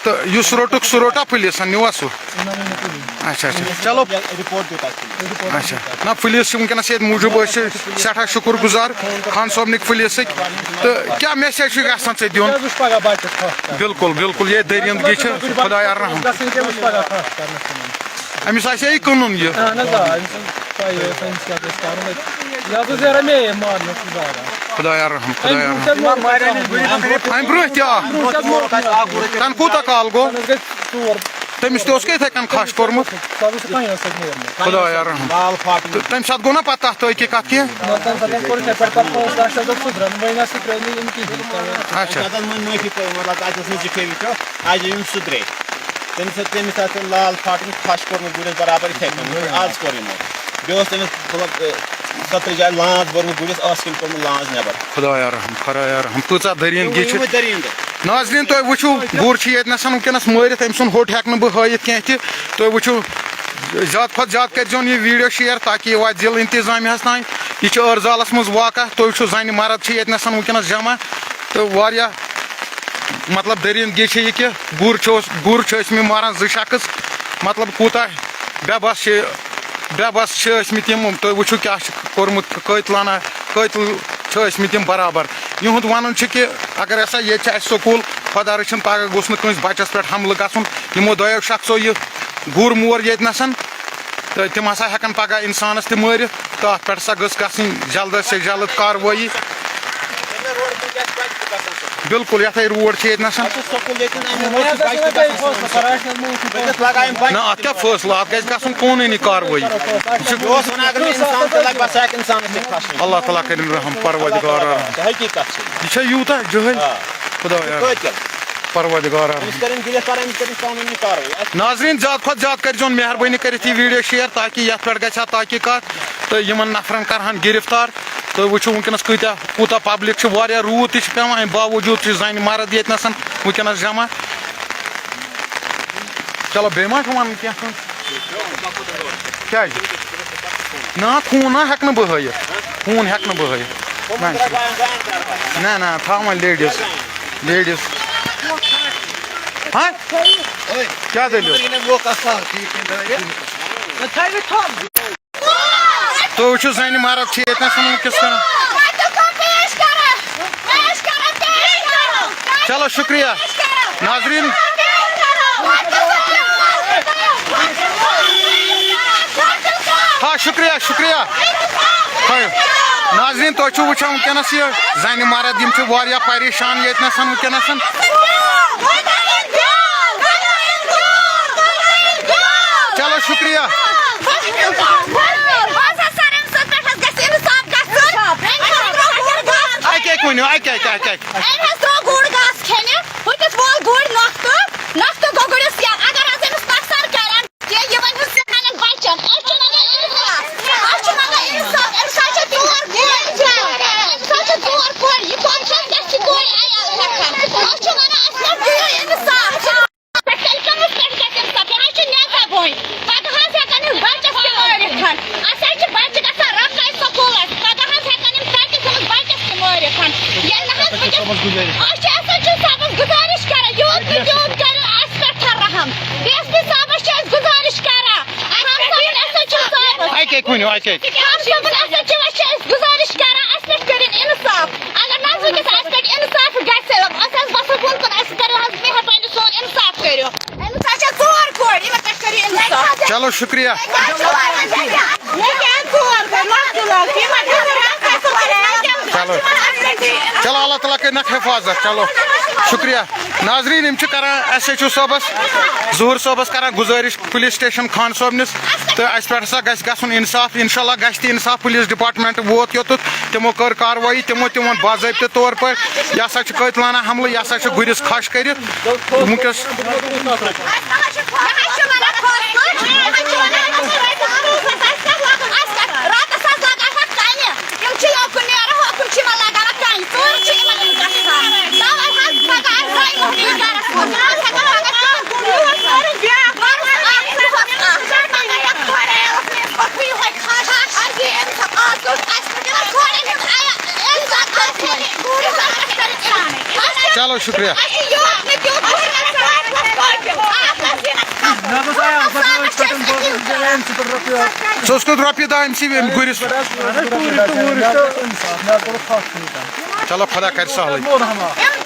تہٕ یُس روٚٹُکھ، سُہ روٚٹا پُلیٖسن، نیوٗوا سُہ؟ نہ، نہ، نہ، کُنی۔ اچھا، اچھا۔ چلو۔ رپورٹ دیُت اَسہِ۔ اچھا۔ نہ، پُلیٖس چھِ وٕنکیٚنَس ییٚتہِ موٗجوٗب، أسۍ چھِ سٮ۪ٹھاہ شُکُر گُزار خان صٲبنٕکۍ پُلیٖسٕکۍ۔ تہٕ کیٛاہ message چھُ یژھان ژےٚ دیُن؟ کیٛاہ وٕچھ پگاہ بچس کھَش کرنس؟ بِلکُل، بِلکُل، یے دٔریٖندگی چھِ، خۄدایا رحم۔ گژھن کیٛاہ وٕچھ پگاہ کھَش کرنس منٛز؟ أمِس آسہِ یہِ کٕنُن یہِ۔ اہن حظ، آ، أمِس ٲس پَیی، ٲس أمِس کیٛاہ گژھِ کرُن۔ یہِ حظ اوس یارا مے مارنس منٛز زالان۔ خۄدایا رحم، خۄدایا رحم۔ اَمہِ برٛونٛہہ تہِ آو۔ برٛونٛہہ تہِ اوس۔ تَنہٕ کوٗتاہ کال گوٚو؟ تَنہٕ حظ گٔے ژور۔ تٔمِس تہِ اوس کیٛاہ یِتھَے کٔنۍ کھَش کوٚرمُت؟ سۄ حظ ٲس پَنٕنۍ ٲس سۄ نیرمٕژ۔ خۄدایا رحم۔ لال فاٹن۔ تہٕ تَمہِ ساتہٕ گوٚو نا پَتہٕ تَتھ تٲقیٖقات کینٛہہ؟ نہ، تَمہِ ساتہٕ کوٚر یِتھَے پٲٹھۍ، پَتہٕ پانٛژھ دَہ شیٚتھ دۄہ سُدرَن، وۄنۍ نہ سُہ ترٛٲے نہٕ یِم کِہیٖنۍ۔ اچھا۔ تَتھ حظ مٔنۍ معٲفی پٲوۍ، مطلب، تَتہِ اوس نہٕ زِٹھے وٕچھو، اَسہِ یِم سُدرے۔ تٔمِس ٲس، تٔمِس آسہِ لال فاٹن کھَش کوٚرمُت گُرِس برابر یِتھَے کٔنۍ، آز کوٚر یِمو۔ بیٚیہِ اوس تٔمِس، مطلب، سترِ جایہِ لانٛز بٔرمٕژ گُرِس، ٲس کِنۍ کوٚرمُت لانٛز نٮ۪بر۔ خۄدایا رحم، خۄدایا رحم، کۭژاہ دٔریٖندگی چھِ۔ یِموٕے دٔریٖندو۔ ناظریٖن، تُہۍ وٕچھِو، گُر چھُ ییٚتہِ نَسَن وٕنکیٚنَس مٲرِتھ، أمۍ سُنٛد ہوٚٹ ہٮ۪کہٕ نہٕ بہٕ ہٲیِتھ کینٛہہ تہِ۔ تُہۍ وٕچھِو، زیادٕ کھۄتہٕ زیادٕ کٔرۍزیون یہِ video share، تاکہِ یہِ واتہِ ضلعہٕ انتظامیہَس تام۔ یہِ چھُ ٲرزالَس منٛز واقعہ، تُہۍ وٕچھِو، زَنہِ مرد چھِ ییٚتہِ نَسَن وٕنکیٚنَس جمع، تہٕ واریاہ مطلب، دٔریٖندگی چھِ یہِ کہِ گُر چھُ اوس-، گُر چھِ ٲسمٕتۍ ماران زٕ شخص، مطلب، کوٗتاہ بے بس چھِ، بے بس چھِ ٲسمٕتۍ یِم۔ تُہۍ وٕچھِو کیٛاہ چھُ کوٚرمُت، قٲتلانہ قٲتل چھِ ٲسمٕتۍ یِم برابر۔ یِہُنٛد وَنُن چھُ کہِ اگر ہسا ییٚتہِ چھِ اَسہِ سکوٗل، خۄدا رٔچھِنۍ پگاہ گوٚژھ نہٕ کٲنٛسہِ بَچَس پٮ۪ٹھ حملہٕ گژھُن۔ یِمو دۄیو شخصو یہِ گُر مور ییٚتہِ نَسَن، تہٕ تِم ہسا ہٮ۪کَن پگاہ اِنسانَس تہِ مٲرِتھ، تہٕ اَتھ پٮ۪ٹھ ہسا گٔژھ گژھٕنۍ جلد سے جلد کاروٲیی۔ بِلکُل، یَتھ ہے روڈ چھِ ییٚتہِ نَسَن۔ اَتھ چھُ سکوٗل ییٚتہِ نہٕ اَمہِ موٗجوٗب بَچہِ تہِ گژھن سٲنۍ سکوٗل۔ نہ، اَتھ کیٛاہ فٲصلہٕ؟ اَتھ گژھِ گژھُن قونوٗنی کاروٲیی۔ یہِ چھُ یہِ اوس وَنان، اگر نہٕ اِنسان تہِ لَگہِ، بَس ہٮ۪کہِ اِنسانَس تہِ کھَسُن۔ اللہ تعالیٰ کٔرِنۍ رحم، پروردگار رحم۔ تہٕ حقیٖقت چھِ۔ یہِ چھا یوٗتاہ جٲہِل؟ آ۔ خۄدایا۔ قٲتِل۔ پروردگار رحم۔ أمِس کٔرِنۍ گِرِفتار، أمِس کٔرِنۍ قونوٗنی کاروٲیی۔ ناظریٖن، زیادٕ کھۄتہٕ زیادٕ کٔرۍزیون مہربٲنی کٔرِتھ یہِ video share، تاکہِ یَتھ پٮ۪ٹھ گژھِ ہا تحقیٖقات تہٕ یِمَن نفرَن کَرٕہَن گِرِفتار۔ تُہۍ وٕچھِو وٕنکیٚنَس کۭتیٛاہ، کوٗتاہ public چھِ، واریاہ روٗد تہِ چھِ پٮ۪وان، اَمہِ باوجوٗد چھِ زَنہِ مرد ییٚتہِ نَسَن وٕنکیٚنَس جمع۔ چلو، بیٚیہِ ما چھُ وَنُن کینٛہہ کٲنٛسہِ؟ کیٛازِ؟ نہ، خوٗن نہ ہٮ۪کہٕ نہٕ بہٕ ہٲیِتھ۔ خوٗن ہٮ۪کہٕ نہٕ بہٕ ہٲیِتھ۔ نہ، نہ، نہ، تھاو وۄنۍ ladies۔ Ladies۔ ہاں؟ کیٛاہ دٔلیٖل؟ تُہۍ وٕچھِو، زَنہِ مرد چھِ ییٚتہِ نَس وٕنکیٚس کران۔ چلو، شُکریہ۔ ناظریٖن۔ ہا، شُکریہ، شُکریہ۔ ہا، ناظریٖن، تُہۍ چھِو وٕچھان وٕنکیٚنَس یہِ زَنہِ مرد، یِم چھِ واریاہ پریشان ییٚتہِ نَس وٕنکیٚنَس۔ شُکریہ۔ بس حظ سر، أمۍ سٕنٛدِ پٮ۪ٹھ حظ گژھِ اِنصاف گژھُن۔ أمۍ حظ ترٛوو گُر گاسہٕ۔ اَکہِ اَکہِ ؤنِو، اَکہِ اَکہِ، اَکہِ اَکہِ۔ أمۍ حظ ترٛوو گُر گاسہٕ کھٮ۪نہِ۔ ہُتِس وول گُرۍ نۄختہٕ، نۄختہٕ گوٚو گُرِس یَلہٕ۔ اگر حظ أمِس نۄقصان کَرن، یہِ، یہِ وَنہِ حظ سانٮ۪ن بَچَن۔ أسۍ چھِ منٛگان اِنصاف۔ أسۍ چھِ منٛگان اِنصاف۔ أمِس حظ چھِ ژور کورِ۔ أمِس حظ چھِ ژور کورِ۔ یہِ کۄس چھےٚ، کیٛاہ چھِ کورِ عیال ہٮ۪کان؟ أسۍ چھِ وَنان، اَسہِ حظ دِیِو اِنصاف۔ پٮ۪ٹھ تیٚلہِ کٔمِس پٮ۪ٹھ گژھِ اِنصاف؟ یہِ حظ چھُ نٮ۪صب وۄنۍ۔ پَگاہ حظ ہٮ۪کَن یِم بَچَس تہِ مٲرِتھ۔ اَسہِ حظ چھِ بَچہِ گژھان رۄپَے سکوٗلَس۔ پَگاہ حظ ہٮ۪کَن یِم تَتہِ تٔمِس بَچَس تہِ مٲرِتھ۔ ییٚلہِ نہٕ حظ وٕنکٮ۪س، أسۍ چھِ ایس ایچ او صٲبَس گُزٲرِش کران، یوٗت نہٕ تیوٗت کٔرِو اَسہِ پٮ۪ٹھ رحم۔ ڈی ایس پی صٲبَس چھِ أسۍ گُزٲرِش کران، خان صٲبُن ایس ایچ او صٲبَس۔ اَکہِ اَکہِ ؤنِو، اَکہِ اَکہِ۔ خان صٲبُن ایس ایچ او وَس چھِ أسۍ گُزٲرِش کران، اَسہِ پٮ۪ٹھ کٔرِن اِنصاف۔ اگر نہٕ حظ وٕنکٮ۪س اَسہِ پٮ۪ٹھ اِنصاف گژھِ، أسۍ حظ وَسو کُن کُن، اَسہِ کٔرِو حظ مہربٲنی، سون اِنصاف کٔرِو۔ أمِس حظ چھےٚ ژور کورِ، یِمَن پٮ۪ٹھ کٔرِو اِنصاف۔ چلو، شُکریہ۔ مےٚ کیٛازِ ژور کورِ؟ لۄکچہِ لۄکچہِ، یِمَن چھِ ضروٗرت اَسہِ واریاہ۔ چلو۔ چلو، اللہ تعالیٰ کٔرِنَکھ حفاظت۔ چلو، شُکریہ۔ ناظریٖن، یِم چھِ کران ایس ایچ او صٲبَس، ظہوٗر صٲبَس کران گُزٲرِش پُلیٖس سٹیشن خان صٲبنِس، تہٕ اَسہِ پٮ۪ٹھ ہسا گژھِ گژھُن اِنصاف۔ اِنشاء اللہ گژھِ تہِ اِنصاف۔ پُلیٖس ڈپارٹمنٹ ووت یوٚتُتھ، تِمو کٔر کاروٲیی، تِمو تہِ ووٚن باضٲبطہٕ طور پٲٹھۍ، یہِ ہسا چھُ قٲتلانہ حملہٕ، یہِ ہسا چھُ گُرِس کھَش کٔرِتھ۔ وٕنکیٚس چلو، شُکریہ۔ ژٕ اوسکھ رۄپیہِ دَہ أمۍ سٕے أمۍ گُرِس۔ چلو، خۄدا کَرِ سہلٕے۔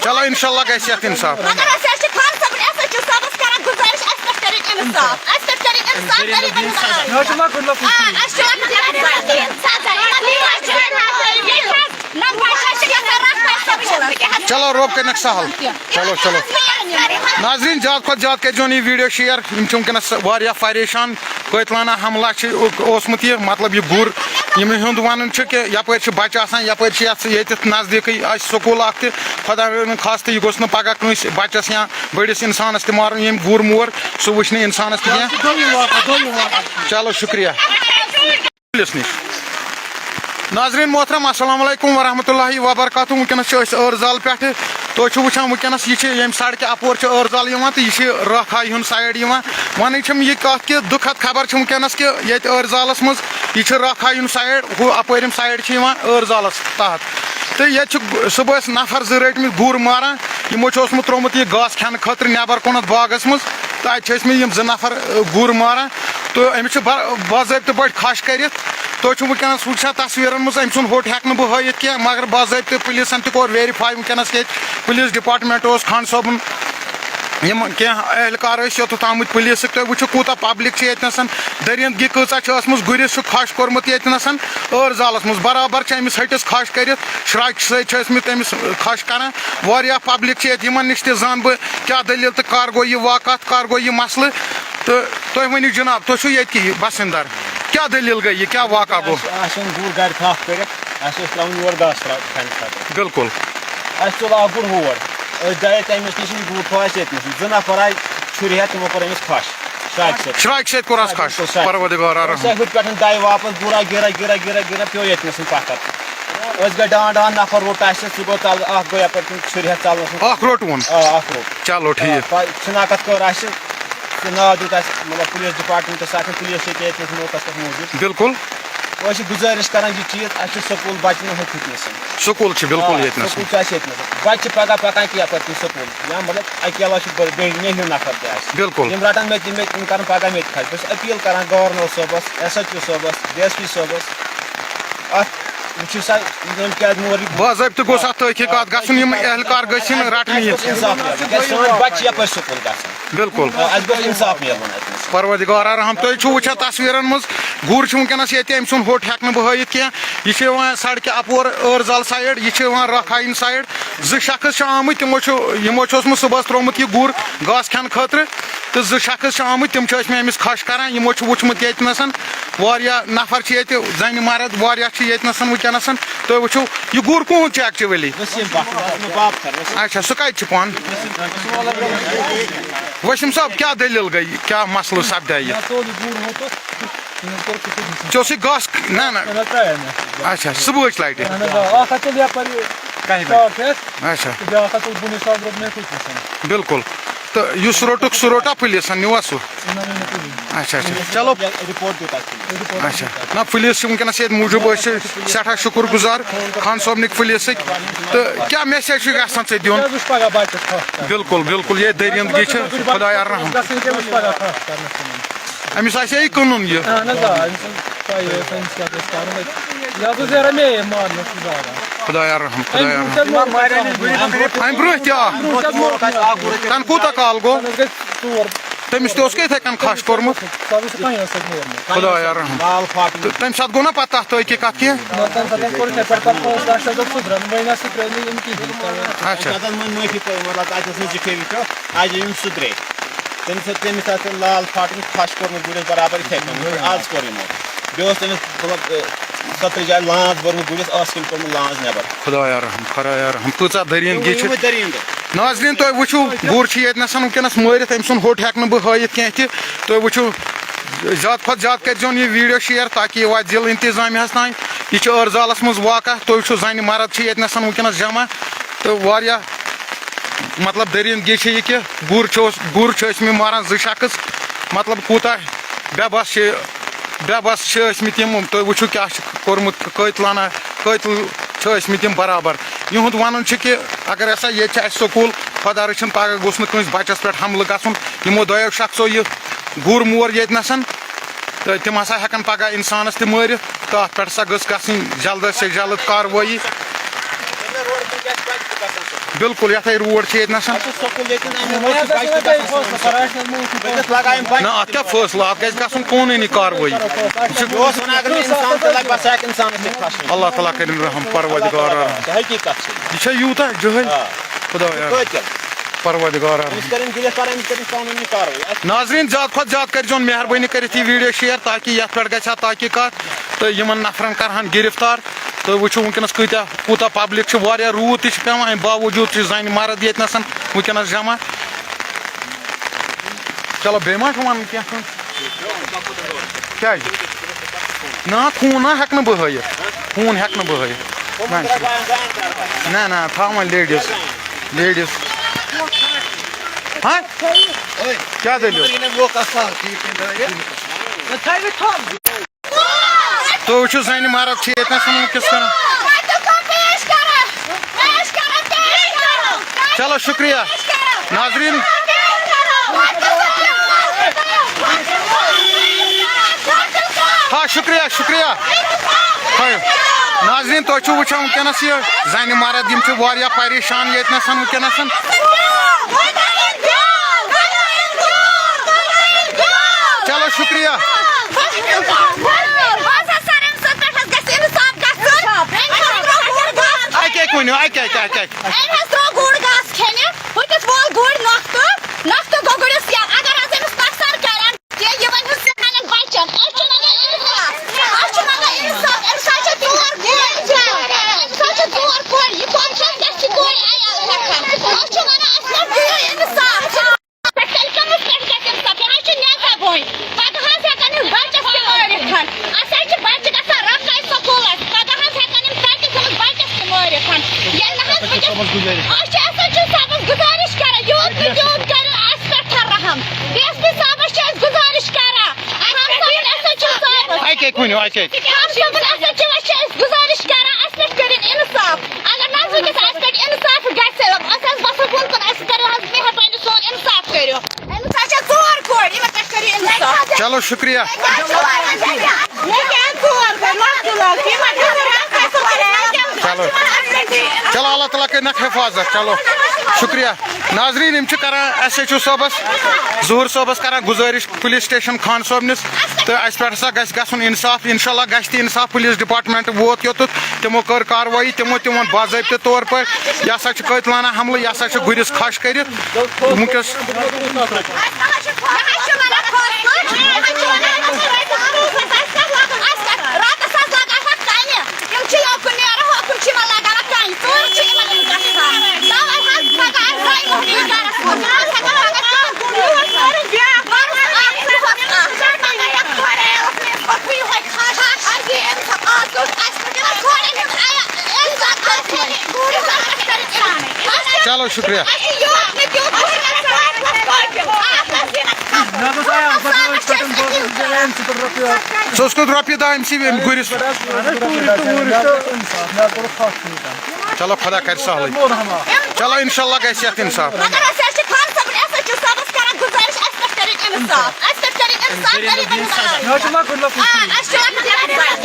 چلو، اِنشاء اللہ گژھِ یَتھ اِنصاف۔ مگر أسۍ حظ چھِ خان صٲبُن، اَسہِ حظ چھِ صٲبَس کران گُزٲرِش، اَسہِ پٮ۪ٹھ کٔرِو اِنصاف، اَسہِ پٮ۪ٹھ کٔرِو اِنصاف، غریٖبَن ہٕنٛز آ، اَسہِ چھِ لۄکُٹ لۄکُٹ آ، اَسہِ چھِ لۄکُٹ لۄکُٹ سزا، یِمَن دِیِو اَسہِ جٲنی۔ ییٚتہِ حظ نَفر چھِ گژھان رَٹھ پَتہٕ سکوٗلَس۔ چلو، رۄب کٔرِنَکھ سہل۔ چلو، چلو۔ ناظریٖن، زیادٕ کھۄتہٕ زیادٕ کٔرۍزیون یہِ ویٖڈیو شِیَر۔ یِم چھِ وٕنکیٚنَس واریاہ پریشان۔ قٲتلانہ حملہ چھِ اوسمُت یہِ، مطلب، یہِ گُر، یِمَن ہُنٛد وَنُن چھُ کہِ یَپٲرۍ چھِ بَچہٕ آسان، یَپٲرۍ چھِ یَتھ، ییٚتٮ۪تھ نَزدیٖکٕے اَسہِ سکوٗل اَکھ تہِ۔ خۄداے رٔچھِن خاص تہٕ یہِ گوٚژھ نہٕ پَگاہ کٲنٛسہِ بَچَس یا بٔڑِس اِنسانَس تہِ مارُن، ییٚمۍ گُر مور، سُہ وٕچھِ نہٕ اِنسانَس تہِ کینٛہہ۔ چلو، شُکریہ۔ پُلیٖس نِش۔ ناظریٖن محترم، السلام علیکم ورحمۃ اللہ وبرکاتہ۔ وٕنکیٚنَس چھِ أسۍ ٲرزال پٮ۪ٹھٕ۔ تُہۍ چھِو وٕچھان، وٕنکیٚنَس یہِ چھِ ییٚمہِ سڑکہِ اَپور چھِ ٲرزال یِوان تہٕ یہِ چھِ راکھایہِ ہُنٛد سایڈ یِوان۔ وَنٕنۍ چھَم یہِ کَتھ کہِ دُکھد خبر چھِ وٕنکیٚنَس کہِ ییٚتہِ ٲرزالَس منٛز یہِ چھِ راکھایہِ ہُنٛد سایڈ، ہُہ اَپٲرۍ یِم سایڈ چھِ یِوان ٲرزالَس تحت۔ تہٕ ییٚتہِ چھِ صُبحَس نفر زٕ رٔٹۍ مٕتۍ گُر ماران، یِمو چھُ اوسمُت ترٛوومُت یہِ گاسہٕ کھٮ۪نہٕ خٲطرٕ نٮ۪بر کُنَتھ باغَس منٛز۔ تہٕ اَتہِ چھِ ٲسۍ مٕتۍ یِم زٕ نفر، آ، گُر ماران۔ تہٕ أمِس چھِ با-، باضٲبطہٕ پٲٹھۍ کھَش کٔرِتھ۔ تُہۍ چھِو وٕنکیٚنَس وٕچھان تصویٖرَن منٛز، أمۍ سُنٛد ہوٚٹ ہٮ۪کہٕ نہٕ بہٕ ہٲیِتھ کینٛہہ، مگر باضٲبطہٕ پُلیٖسَن تہِ کوٚر ویریفاے وٕنکیٚنَس ییٚتہِ۔ پُلیٖس ڈپارٹمنٹ اوس، خان صٲبُن، یِم کینٛہہ اہلکار ٲسۍ یوٚتَتھ آمٕتۍ پُلیٖسٕکۍ۔ تُہۍ وٕچھِو کوٗتاہ پبلک چھِ ییٚتہِ نَسَن، درندگی کۭژاہ چھِ ٲسمٕژ۔ گُرِس چھُ کھَش کوٚرمُت ییٚتہِ نَسَن ٲرزالَس منٛز، برابر چھِ أمِس ۂٹِس کھَش کٔرِتھ، شراکہِ سۭتۍ چھِ ٲسمٕتۍ أمِس کھَش کَران۔ واریاہ پبلک چھِ ییٚتہِ، یِمَن نِش تہِ زانہٕ بہٕ کیٛاہ دٔلیٖل تہٕ کَر گوٚو یہِ واقعہ، کَر گوٚو یہِ مسلہٕ۔ تہٕ تُہۍ ؤنِو جناب، تُہۍ چھِو ییٚتہِ کہِ بسندر، کیٛاہ دٔلیٖل گٔے یہِ، کیٛاہ واقعہ گوٚو؟ اَسہِ، اَسہِ اوٚن گُر گرِ تھپھ کٔرِتھ، اَسہِ اوس ترٛاوُن یور گاسہٕ ترٛا-، کھنہِ خٲطرٕ۔ بِلکُل۔ اَسہِ تُل اَکھ گُر ہور، أسۍ درٛاے تَمہِ نِش، یہِ گُر تھوٚو اَسہِ ییٚتہِ نَسٕے۔ زٕ نفر آیہِ چھُرِ ہٮ۪تھ، تِمو کوٚر أمِس کھَش شراکہِ سۭتۍ۔ شراکہِ سۭتۍ کوٚر اَسہِ آ، کھَش، بِلکُل شراکہِ سۭتۍ۔ پروردگار رحم۔ أسۍ آے ہُتہِ پٮ۪ٹھ دَے واپس، گُر آے گِرا گِرا گِرا گِرا پیوٚو ییٚتہِ نَسٕے پَتھر۔ أسۍ گٔے ڈان ڈان، نفر روٚٹ اَسہِ، سُہ گوٚو تَلہٕ، اَکھ گوٚو یَپٲرۍ کِنۍ چھُرِ ہٮ۪تھ ژَلنَس منٛز۔ اَکھ روٚٹ وُن؟ آ، اَکھ روٚٹ۔ چلو، آ، ٹھیٖک۔ پَتہٕ شِناخت کٔر اَسہِ، تہٕ ناو دیُت اَسہِ، مطلب، پُلیٖس ڈپارٹمنٹَس، اَتھ پُلیٖس چھِ ییٚتہِ ییٚتہِ نَس موقعس پٮ۪ٹھ موٗجوٗد۔ بِلکُل۔ أسۍ چھِ گُزٲرِش کران یہِ چیٖز، اَسہِ چھُ سکوٗل بچہِ نہٕ ہُتہِ نَسٕے۔ سکوٗل چھِ بِلکُل آ، ییٚتہِ نَسٕے۔ سکوٗل چھُ اَسہِ ییٚتہِ نَسٕے۔ بچہِ چھِ پگاہ پکان کینٛہہ پتہٕ کُن سکوٗل۔ یا مطلب اَکہِ علاوٕ چھُ بٔڑ-، بیٚیہِ نیٚہِو نفر تہِ اَسہِ۔ بِلکُل۔ یِم رٹن مےٚ تہِ، مےٚ تہِ، یِم کرن پگاہ مےٚ تہِ خرچ۔ بہٕ چھُس اپیٖل کران گورنر صٲبس، ایس ایچ او صٲبس، ڈی ایس پی صٲبس۔ اَتھ وٕچھِو سا، یِم کیٛازِ مور یہِ باضٲبطہٕ گوٚژھ اَتھ تحقیٖقات گژھُن، یِم اہلکار گٔژھۍ یِن رٹنہٕ یِنۍ۔ اِنصاف میلُن۔ کیٛازِ سٲنۍ بچہِ چھِ یپٲرۍ سکوٗل گژھان۔ بِلکُل۔ آ، اَسہِ گوٚژھ اِنصاف میلُن اَتہِ نَس۔ پروردگار رحم، تُہۍ چھِو وٕچھان تصویٖرن منٛز، گُر چھُ وٕنکیٚنَس ییٚتہِ، أمۍ سُنٛد ہوٚٹ ہٮ۪کہٕ نہٕ بہٕ ہٲیِتھ کینٛہہ۔ یہِ چھُ یِوان سڑکہِ اَپور ٲرزال سایڈ، یہِ چھُ یِوان راکھایِن سایڈ۔ زٕ شخص چھِ آمٕتۍ، تِمو چھُ، یِمو چھُ اوسمُت صُبحَس ترٛوومُت یہِ گُر گاسہٕ کھٮ۪نہٕ خٲطرٕ۔ تہٕ زٕ شخص چھِ آمٕتۍ، تِم چھِ ٲسۍ مٕتۍ أمِس خش کران۔ یِمو چھُ وُچھمُت ییٚتہِ نَسَن واریاہ نفر چھِ ییٚتہِ، زَنہِ مرد واریاہ چھِ ییٚتہِ نَسَن وٕنکیٚنَسَن۔ تُہۍ وٕچھِو، یہِ گُر کُہُنٛد چھُ actually؟ وسیٖم بٹ، وسیٖم بابتھر، وسیٖم۔ اچھا، سُہ کَتہِ چھُ پانہٕ؟ وسیٖم صٲب، کیٛاہ دٔلیٖل گٔے؟ کیٛاہ مسلہٕ سپدیٛاو یہِ؟ ژےٚ اوسُے گاسہٕ؟ نہ، نہ۔ اچھا، صُبحٕچ لٹہِ۔ اچھا۔ تہٕ بیٛاکھ اکھ تُل بُنِش ساز روٚٹ مےٚ کُٹھِس۔ بِلکُل۔ تہٕ یُس روٚٹُکھ، سُہ روٚٹا پُلیٖسن، نیوٗوا سُہ؟ اچھا، اچھا۔ چلو۔ رپورٹ دیُت اَسہِ۔ اچھا۔ نہ، پُلیٖس چھِ وٕنکیٚنَس ییٚتہِ موٗجوٗب، أسۍ چھِ سٮ۪ٹھاہ شُکُر گُزار خان صٲبنٕکۍ پُلیٖسٕکۍ۔ تہٕ کیٛاہ message چھُ یژھان ژےٚ دیُن؟ بِلکُل، بِلکُل، یہِ دٔریٖندگی چھِ خۄدایا رحم۔ أمِس آسہِ ہے یہِ کٕنُن یہِ۔ اہن حظ، آ، أمِس ٲس پَیی ٲس أمِس کیٛاہ گژھِ کَرُن۔ یہِ حظ اوس یارٕ مے مارنَس سُہ زالان۔ خۄدایا رحم، خۄدایا رحم۔ أمۍ برونٛہہ تہِ آو۔ تَنہٕ کوٗتاہ کال گوٚو؟ تَنہٕ حظ گٔے ژور۔ تٔمِس تہِ اوس کیٛاہ یِتھَے کٔنۍ خَش کوٚرمُت؟ سُہ حظ اوس پَنٛژاہ سَتھ وُہُر۔ خۄدایا رحم۔ تہٕ تَمہِ ساتہٕ گوٚو نہ پَتہٕ تَتھ تحقیٖقات کینٛہہ؟ نہ، تَمہِ ساتہٕ حظ کوٚر یِتھَے پٲٹھۍ پَتہٕ پانٛژھ لَچھ حظ اوس سُہ درٛاو، وۄنۍ نہ سُہ ترٛٲو نہٕ یِم کِہیٖنۍ۔ اچھا۔ تَتھ حظ وۄنۍ معٲفی کٔر، مطلب، اَتہِ اوس نہٕ زِٹھے وٕچھو، اَجہِ یِم سُترے۔ تٔمِس، تٔمِس آسہِ لال پھاٹن خَش کوٚرمُت گُرِس برابر یِتھَے کٔنۍ، یِتھ پٲٹھۍ آز کوٚر یِمو۔ بیٚیہِ اوس تٔمِس، مطلب، سترِ جایہِ لانٛژ بٔرمٕژ گُرِس، ٲس کِنۍ کوٚڑمُت لانٛژ نٮ۪بر۔ خۄدایا رحم، خۄدایا رحم، کۭژاہ دٔریٖن گی چھِ۔ یِموٕے دٔریٖن دٔ۔ ناظریٖن، تُہۍ وٕچھِو، گُر چھُ ییٚتہِ نَسَن وٕنکیٚنَس مٲرِتھ، أمۍ سُنٛد ہوٚٹ ہٮ۪کہٕ نہٕ بہٕ ہٲیِتھ کینٛہہ تہِ۔ تُہۍ وٕچھِو، زیادٕ کھۄتہٕ زیادٕ کٔرۍزیون یہِ video share، تاکہِ یہِ واتہِ ضلعہٕ انتظامیہَس تام۔ یہِ چھُ ٲرزالَس منٛز واقع۔ تُہۍ وٕچھِو، زَنہِ مرد چھِ ییٚتہِ نَسَن وٕنکیٚنَس جمع، تہٕ واریاہ مطلب، دٔریٖندگی چھِ یہِ کہِ گُر چھُ اوس-، گُر چھِ ٲسۍ مٕتۍ ماران زٕ شخص، مطلب، کوٗتاہ بے بس چھِ، بے بس چھِ ٲسۍ مٕتۍ یِم۔ تُہۍ وٕچھِو کیٛاہ چھِ کوٚرمُت، قٲتلانہ قٲتل چھِ ٲسۍ مٕتۍ یِم برابر۔ یِہُنٛد وَنُن چھُ کہِ اگر ہسا ییٚتہِ چھِ اَسہِ سکوٗل، خۄدا رٔچھِنۍ پگاہ گوٚژھ نہٕ کٲنٛسہِ بَچَس پٮ۪ٹھ حملہٕ گژھُن۔ یِمو دۄیو شخصو یہِ گُر مور ییٚتہِ نَسَن، تہٕ تِم ہسا ہٮ۪کَن پگاہ اِنسانَس تہِ مٲرِتھ۔ تہٕ اَتھ پٮ۪ٹھ ہسا گٔژھ گژھٕنۍ جلد سے جلد کاروٲیی۔ بِلکُل، یَتھ ہے روڈ چھِ ییٚتہِ نَسَن۔ اَتھ چھُ سکوٗل ییٚتہِ نہٕ، اَمہِ وَرٲے چھُ بَچہِ تہِ گژھان سکوٗل۔ نہ، اَتھ کیٛاہ فٲصلہٕ؟ اَتھ گژھِ گژھُن قونوٗنی کاروٲیی۔ یہِ چھُ، بہٕ اوسُس وَنان، اَگر نہٕ اِنسان تہِ لَگہِ، بَس ہٮ۪کہِ اِنسانَس تہِ کھَسُن۔ اللہ تعالیٰ کٔرِنۍ رحم، پروردگار رحم۔ حقیٖقت چھِ۔ یہِ چھا یوٗتاہ جٲہِل؟ آ۔ خۄدایا۔ قٲتِل۔ پروردگار۔ أمِس کٔرِن گِرِفتار، أمِس کٔرِن قانوٗنی کاروٲیی۔ اَسہِ ناظریٖن، زیادٕ کھۄتہٕ زیادٕ کٔرۍزیون مہربٲنی کٔرِتھ یہِ video share، تاکہِ یَتھ پٮ۪ٹھ گژھِ ہا تحقیٖقات تہٕ یِمَن نفرَن کَرٕہَن گِرِفتار۔ تہٕ وٕچھِو وٕنکیٚنَس کۭتیٛاہ، کوٗتاہ public چھِ، واریاہ روٗد تہِ چھِ پٮ۪وان، اَمہِ باوجوٗد چھِ زَنہِ مرد ییٚتہِ نَسَن وٕنکیٚنَس جمع۔ چلو، بیٚیہِ ما چھُ وَنُن کینٛہہ کٲنٛسہِ؟ کیٛازِ؟ نہ، خوٗن نہ ہٮ۪کہٕ نہٕ بہٕ ہٲیِتھ۔ خوٗن ہٮ۪کہٕ نہٕ بہٕ ہٲیِتھ۔ نہ، نہ، نہ، تھاو وۄنۍ ladies۔ Ladies۔ ہاں؟ کیٛاہ دٔلیٖل؟ تُہۍ وٕچھِو، زَنہِ مرد چھِ ییٚتہِ نَس وٕنکیٚس کران۔ چلو، شُکریہ۔ ناظریٖن۔ ہا، شُکریہ، شُکریہ۔ ہاے۔ ناظریٖن، تُہۍ چھِو وٕچھان وٕنکیٚنَس یہِ زَنہِ مرد، یِم چھِ واریاہ پریشان ییٚتہِ نَس وٕنکیٚنَس۔ چلو، شُکریہ۔ اَکہِ اَکہِ ؤنِو، اَکہِ اَکہِ، اَکہِ اَکہِ۔ أمۍ حظ ترٛوو گُر گاسہٕ کھیٚنہِ، ہُتِس وول گُرۍ نۄختہٕ، نۄختہٕ گوٚو گُرِس یَلہٕ۔ اگر حظ أمِس نۄقصان کَرن، یہِ وۄنۍ حظ سانٮ۪ن بَچَن۔ أسۍ چھِ منٛگان اِنصاف، أسۍ چھِ منٛگان اِنصاف۔ أمِس حظ چھِ ژور کورِ، أمِس حظ چھِ ژور کورِ، یہِ کۄس چھِ اَسہِ، اَسہِ چھِ کورِ عیال رَکھان۔ أسۍ چھِ وَنان، اَسہِ حظ دِیِو اِنصاف۔ پٮ۪ٹھ تیٚلہِ کٔمِس پٮ۪ٹھ گژھِ اِنصاف؟ یہِ حظ چھُ نیٚنٛدٕ بوے۔ پَگاہ حظ ہٮ۪کَن یِم بَچَس تہِ مٲرِتھ۔ اَسہِ حظ چھِ بَچہِ گژھان رَقَے سکوٗلَس۔ پَگاہ حظ ہٮ۪کَن یِم تَتہِ گٔمٕتۍ بَچَس تہِ مٲرِتھ۔ ییٚلہِ نہٕ حظ وٕنکٮ۪س أسۍ چھِ ایس ایچ او صٲبَس گُزٲرِش کران، یوٗت نہٕ تیوٗت کٔرِو اَسہِ پٮ۪ٹھ رحم۔ ڈی ایس پی صٲبَس چھِ أسۍ گُزٲرِش کران۔ رحم صٲبُن، ایس ایچ او صٲبَس۔ اَکہِ اَکہِ ؤنِو، اَکہِ اَکہِ۔ رحم صٲبُن، ایس ایچ او چھِ أسۍ گُزٲرِش کران، اَسہِ پٮ۪ٹھ کٔرِن اِنصاف۔ اگر نہ حظ وٕنکٮ۪س اَسہِ پٮ۪ٹھ اِنصاف گژھِ، أسۍ حظ وَسو بۄن کُن، اَسہِ کٔرِو حظ مہربٲنی، سون اِنصاف کٔرِو۔ أمِس حظ چھےٚ ژور کورِ، یِمَن پٮ۪ٹھ کٔرِو اِنصاف۔ چلو، شُکریہ۔ مےٚ کیٛاہ ژور کورِ؟ لۄکٹہِ لۄکٹہِ، یِمَن چھےٚ ژور کورِ۔ چلو۔ چلو، اللہ تعالیٰ کٔرِنَکھ حفاظت۔ چلو، شُکریہ۔ ناظریٖن، یِم چھِ کران ایس ایچ او صٲبَس، ظہوٗر صٲبَس کران گُزٲرِش پُلیٖس سٹیشن خان صٲبنِس، تہٕ اَسہِ پٮ۪ٹھ ہسا گژھِ گژھُن اِنصاف۔ اِنشاءاللہ گژھِ تہِ اِنصاف۔ پُلیٖس ڈپارٹمنٹ ووت یوٚتَتھ، تِمو کٔر کاروٲیی، تِمو تہِ ووٚن باضٲبطہٕ طور پٲٹھۍ، یہِ ہسا چھُ قٲتلانہ حملہٕ، یہِ ہسا چھُ گُرِس خَش کٔرِتھ۔ وٕنکیٚس شُکریہ۔ ژٕ اوسکھ رۄپیہِ دَہ أمۍ سٕے أمۍ گُرِس۔ چلو، خۄدا کَرِ سہلٕے۔ چلو، اِنشاءاللہ گژھِ یَتھ اِنصاف۔ مگر اَسہِ حظ چھِ خان صٲبُن، اَسہِ حظ چھِ صٲبَس کران گُزٲرِش، اَسہِ پٮ۪ٹھ کٔرِو اِنصاف، اَسہِ پٮ۪ٹھ کٔرِو اِنصاف، غریٖبَن ہٕنٛز آ، اَسہِ چھِ لۄکُٹ لۄکُٹ آ، اَسہِ چھِ لۄکُٹ لۄکُٹ۔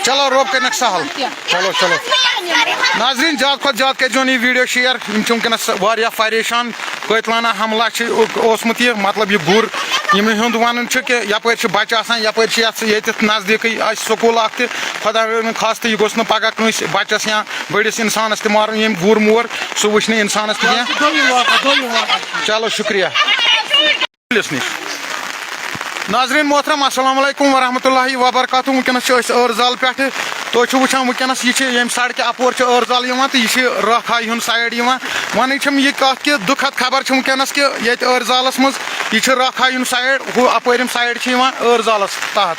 چلو، رۄب کٔرِنَکھ سہل۔ چلو، چلو۔ ناظریٖن، زیادٕ کھۄتہٕ زیادٕ کٔرۍزیون یہِ video share۔ یِم چھِ وٕنکیٚنَس واریاہ پریشان۔ قٲتلانہ حملہ چھِ اوسمُت یہِ، مطلب، یہِ گُر۔ یِمَن ہُنٛد وَنُن چھُ کہِ یَپٲرۍ چھِ بَچہٕ آسان، یَپٲرۍ چھِ یَتھ، ییٚتٮ۪تھ نَزدیٖکٕے اَسہِ سکوٗل اَکھ تہِ۔ خۄدا رٔچھِن خاص تہٕ یہِ گوٚژھ نہٕ پَگاہ کٲنٛسہِ بَچَس یا بٔڑِس اِنسانَس تہِ مارُن۔ ییٚمۍ گُر مور، سُہ وٕچھِ نہٕ اِنسانَس تہِ کینٛہہ۔ چلو، شُکریہ۔ پُلِس نِش۔ ناظریٖن محترم، السلام علیکم ورحمۃ اللہ وبرکاتہ۔ وٕنکیٚنَس چھِ أسۍ ٲرزال پٮ۪ٹھٕ۔ تُہۍ چھِو وٕچھان وٕنکیٚنَس یہِ چھِ ییٚمہِ سڑکہِ اَپور چھِ ٲرزال یِوان تہٕ یہِ چھِ رٲکھا ہُنٛد side یِوان۔ وَنٕنۍ چھَم یہِ کَتھ کہِ دُکھد خبر چھِ وٕنکیٚنَس کہِ ییٚتہِ ٲرزالَس منٛز یہِ چھِ رٲکھا ہُنٛد side، ہُہ اَپٲرِم side چھِ یِوان ٲرزالَس تحت۔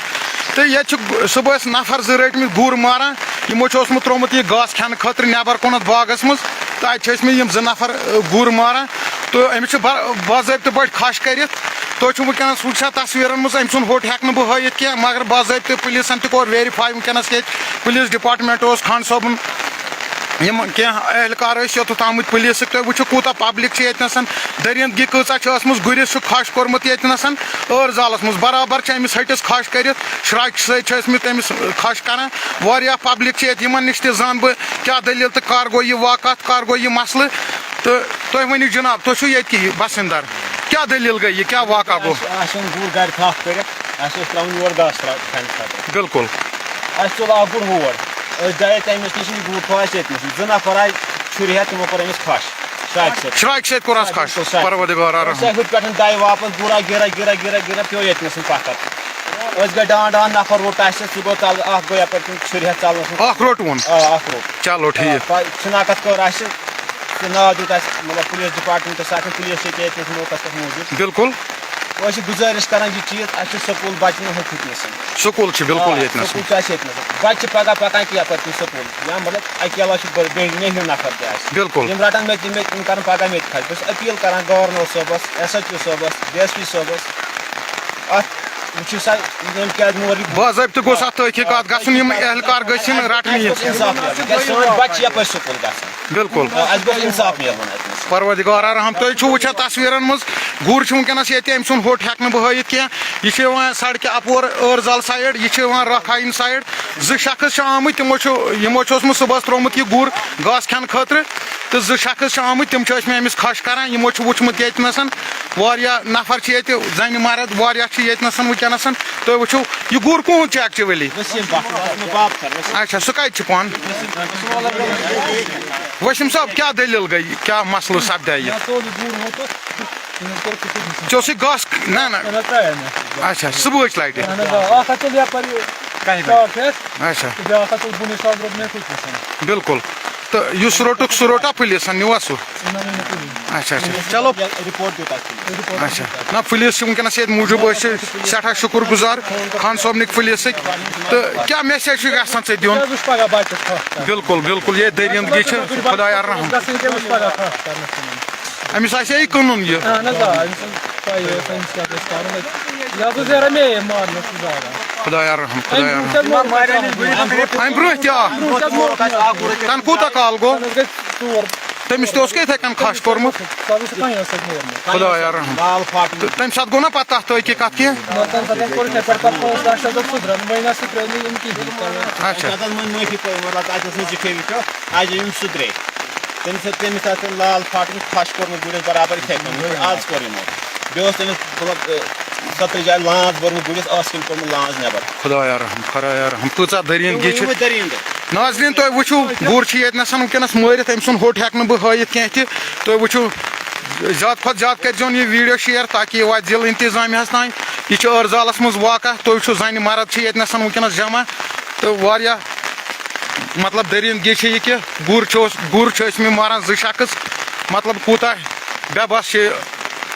تہٕ ییٚتہِ چھِ صُبحَس نفر زٕ رٔٹمٕتۍ گُر ماران۔ یِمو چھُ اوسمُت ترٛوومُت یہِ گاسہٕ کھٮ۪نہٕ خٲطرٕ نٮ۪بر کُنَتھ باغَس منٛز۔ تہٕ اَتہِ چھِ ٲسمٕتۍ یِم زٕ نفر، اَ، گُر ماران۔ تہٕ أمِس چھِ با-، باضٲبطہٕ پٲٹھۍ کھَش کٔرِتھ۔ تُہۍ چھِو وٕنکیٚنَس وٕچھان تصویٖرَن منٛز، أمۍ سُنٛد ہوٚٹ ہٮ۪کہٕ نہٕ بہٕ ہٲیِتھ کینٛہہ، مگر باضٲبطہٕ پُلیٖسَن تہِ کوٚر verify وٕنکیٚنَس ییٚتہِ۔ پُلیٖس department اوس، خان صٲبُن یِم کینٛہہ اہلکار ٲسۍ یوٚتَتھ آمٕتۍ پُلیٖسٕکۍ۔ تُہۍ وٕچھِو کوٗتاہ public چھِ ییٚتہِ نَسَن، دٔریٖندگی کۭژاہ چھِ ٲسمٕژ۔ گُرِس چھُ کھَش کوٚرمُت ییٚتہِ نَسَن ٲرزالَس منٛز۔ برابر چھِ أمِس ۂٹِس کھَش کٔرِتھ، شراکہِ سۭتۍ چھِ ٲسمٕتۍ أمِس کھَش کَران۔ واریاہ public چھِ ییٚتہِ، یِمَن نِش تہِ زانہٕ بہٕ کیٛاہ دٔلیٖل تہٕ کَر گوٚو یہِ واقعہ، کَر گوٚو یہِ مسلہٕ۔ تہٕ تُہۍ ؤنِو جناب، تُہۍ چھِو ییٚتہِ کہِ بسندر، کیٛاہ دٔلیٖل گٔے یہِ، کیٛاہ واقعہ گوٚو؟ اَسہِ، اَسہِ اوٚن گُر گرِ تھپھ کٔرِتھ، اَسہِ اوس ترٛاوُن یورٕ گاسہٕ ترٛا-، کھٮ۪نہٕ خٲطرٕ۔ بِلکُل۔ اَسہِ ژوٚل اَکھ گُر ہور، أسۍ درٛایے تَمہِ نِش، یہِ گُر تھوٚو اَسہِ ییٚتہِ نَس۔ زٕ نفر آیہِ چھُرِ ہٮ۪تھ، تِمو کوٚر أمِس کھَش، شراکہِ سۭتۍ۔ شراکہِ سۭتۍ کوٚر اَسہِ کھَش، بِلکُل، شراکہِ۔ پروردگار رحم۔ أسۍ آے ہُتہِ پٮ۪ٹھ دَے واپس، گُرا گِرا گِرا گِرا گِرا پیوٚو ییٚتہِ نَس پَتھر۔ أسۍ گٔے ڈان ڈان، نفر روٚٹ اَسہِ، سُہ گوٚو ژَلہٕ، اَکھ گوٚو یَپٲرۍ کِنۍ چھُرِ ہٮ۪تھ ژَلنَس منٛز۔ اَکھ روٚٹ وون؟ آ، اَکھ روٚٹ۔ چلو، ٹھیٖک۔ آ، پَتہٕ شِناخت کٔر اَسہِ، سُہ ناو دیُت اَسہِ، مطلب، پُلیٖس ڈِپارٹمنٹَس سۭتۍ، پُلیٖس چھِ ییٚتہِ ییٚتہِ نَس موقعَس پٮ۪ٹھ موٗجوٗد۔ بِلکُل۔ أسۍ چھِ گُزٲرِش کَران یہِ چیٖز، اَسہِ چھُ سکوٗل بَچہٕ نہٕ ہُتہِ نَس۔ سکوٗل چھِ بِلکُل آ، ییٚتہِ نَس۔ سکوٗل چھُ اَسہِ ییٚتہِ نَس۔ بَچہٕ چھِ پَگاہ پَکان کینٛہہ پَتہٕ تِم سکوٗل۔ یا، مطلب، اَکہِ علاوٕ چھِ بٔڑۍ، بیٚیہِ مےٚ ہیوٗ نفر تہِ اَسہِ۔ بِلکُل۔ یِم رَٹَن مےٚ، تِم مےٚ، تِم کَرَن پَگاہ مےٚ تہِ کھَش۔ بہٕ چھُس appeal کَران گورنر صٲبَس، S H O صٲبَس، D S P صٲبَس۔ اَتھ وٕچھِو سا، یِم کیٛازِ مور یہِ باضٲبطہٕ گوٚژھ اَتھ تحقیٖقات گژھُن، یِم اہلکار گٔژھِنۍ رَٹنہٕ یِنۍ۔ اِنصاف میلُن۔ کیٛازِ سٲنۍ بَچہٕ چھِ یَپٲرۍ سکوٗل گژھان۔ بِلکُل۔ آ، اَسہِ گوٚژھ اِنصاف میلُن اَتہِ۔ پروردگار رحم، تُہۍ چھِو وٕچھان تصویٖرَن منٛز، گُر چھُ وٕنکیٚنَس ییٚتہِ، أمۍ سُنٛد ہوٚٹ ہٮ۪کہٕ نہٕ بہٕ ہٲیِتھ کینٛہہ۔ یہِ چھِ یِوان سڑکہِ اَپور ٲرزال side، یہِ چھِ یِوان رکھایِن side۔ زٕ شخص چھِ آمٕتۍ، تِمو چھُ، یِمو چھُ اوسمُت صُبحَس ترٛوومُت یہِ گُر گاسہٕ کھٮ۪نہٕ خٲطرٕ، تہٕ زٕ شخص چھِ آمٕتۍ، تِم چھِ ٲسمٕتۍ أمِس کھَش کَران۔ یِمو چھُ وٕچھمُت ییٚتہِ نَسَن واریاہ نفر چھِ ییٚتہِ، زَنہِ مرد واریاہ چھِ ییٚتہِ نَسَن وٕنکیٚنَسَن۔ تُہۍ وٕچھِو، یہِ گُر کُہُنٛد چھُ actually؟ وسیٖم بٹ، وسیٖم بٹ۔ اچھا، سُہ کَتہِ چھُ پانہٕ؟ وسیٖم صٲب، کیٛاہ دٔلیٖل گٔے؟ کیٛاہ مسلہٕ سپدیٛاو یہِ؟ مےٚ ژوٚل یہِ گُر ہوٚتُتھ، تٔمۍ کوٚر فِکِر نِش۔ ژےٚ اوسُے گاسہٕ؟ نہ، نہ۔ نہ، نہ، ترٛایے مےٚ۔ اچھا، صُبحٕچ لٹہِ؟ اہن حظ، آ، اَکھ ہَتھ ژوٚل یَپٲرۍ یہِ کَہہِ بجہِ؟ شاپ ہٮ۪تھ۔ اچھا۔ تہٕ بیٛاکھ ہَتھ ژوٚل بُنٕے، سُہ حظ روٚٹ مےٚ فُٹرَسَن۔ بِلکُل۔ تہٕ یُس روٚٹُکھ، سُہ روٚٹا پُلیٖسَن، نیوٗا سُہ؟ نہ، نہ، نہ، پُلیٖس۔ اچھا، اچھا۔ چلو۔ رِپورٹ دیُت اَسہِ۔ اچھا۔ نہ، پُلیٖس چھِ وٕنکیٚنَس ییٚتہِ موٗجوٗب، أسۍ چھِ سٮ۪ٹھاہ شُکُر گُزار خان صٲبنٕکۍ پُلیٖسٕکۍ۔ تہٕ کیٛاہ message چھُ یَژھان ژےٚ دیُن؟ کیٛاہ حظ وٕچھ پَگاہ بَچَس کَتھ کَران؟ بِلکُل، بِلکُل، ییٚتہِ دٔریٖندگی چھِ، خۄدایا رحم۔ گژھن کیٛاہ وٕچھ پَگاہ کَتھ کَرنَس تِمَن؟ أمِس آسہِ ہے یہِ کٕنُن یہِ۔ اہن حظ، آ، أمِس چھُنہٕ پَیی ٲس أمِس کیٛاہ گژھِ کَرُن۔ یہِ حظ اوس ییٚران مے مارنَس سُہ زالان۔ خۄدایا رحم، خۄدایا رحم۔ اَمہِ برونٛہہ تہِ آ۔ برونٛہہ تہِ اوس مارمُت۔ تَنہٕ کوٗتاہ کال گوٚو؟ تَنہٕ حظ گٔے ژور۔ تٔمِس تہِ اوس کیٛاہ یِتھَے کٔنۍ کھَش کوٚرمُت؟ سُہ حظ اوس کَنہِ سۭتۍ مورمُت۔ خۄدایا رحم۔ لال فاٹن۔ تہٕ تَمہِ ساتہٕ گوٚو نا پَتہٕ تَتھ تٲقیٖقات کینٛہہ؟ نہ، تَمہِ ساتہٕ کوٚر یِتھَے پٲٹھۍ، پَتہٕ پانٛژھ دَہ شیٚتھ دۄہ سُدرَن، وۄنۍ نہ سُدرٲے نہٕ یِم کِہیٖنۍ۔ اچھا۔ تَتھ حظ مٔنٛگۍ معٲفی، مطلب، اَتہِ اوس نہٕ ذِکرٕے وِکرٕ، اَتہِ یِم سُدرے۔ تٔمِس، تٔمِس حظ چھِ لال فاٹن کھَش کوٚرمُت گُرِس برابر یِتھَے کٔنۍ، یِتھ کٔنۍ آز کوٚر یِمو۔ بیٚیہِ اوس تٔمِس، مطلب، ٲ، سترِ جایہِ لانٛز بٔرمٕژ گُرِس، ٲس کِنۍ کوٚرمُت لانٛز نٮ۪بر۔ خۄدایا رحم، خۄدایا رحم، کۭژاہ دٔریٖندگی چھِ۔ یِموٕے دٔریٖندٕ۔ ناظریٖن، تُہۍ وٕچھِو، گُر چھُ ییٚتہِ نَسَن وٕنکیٚنَس مٲرِتھ، أمۍ سُنٛد ہوٚٹ ہٮ۪کہٕ نہٕ بہٕ ہٲیِتھ کینٛہہ تہِ۔ تُہۍ وٕچھِو، زیادٕ کھۄتہٕ زیادٕ کٔرۍزیون یہِ video share، تاکہِ یہِ واتہِ ضلعہٕ انتظامیہَس تام۔ یہِ چھُ ٲرزالَس منٛز واقع، تُہۍ وٕچھِو، زَنہِ مرد چھِ ییٚتہِ نَسَن وٕنکیٚنَس جمع، تہٕ واریاہ مطلب، دٔریٖندگی چھِ یہِ کہِ گُر چھُ اوس-، گُر چھِ ٲسمٕتۍ ماران زٕ شخص، مطلب، کوٗتاہ بے بس چھِ،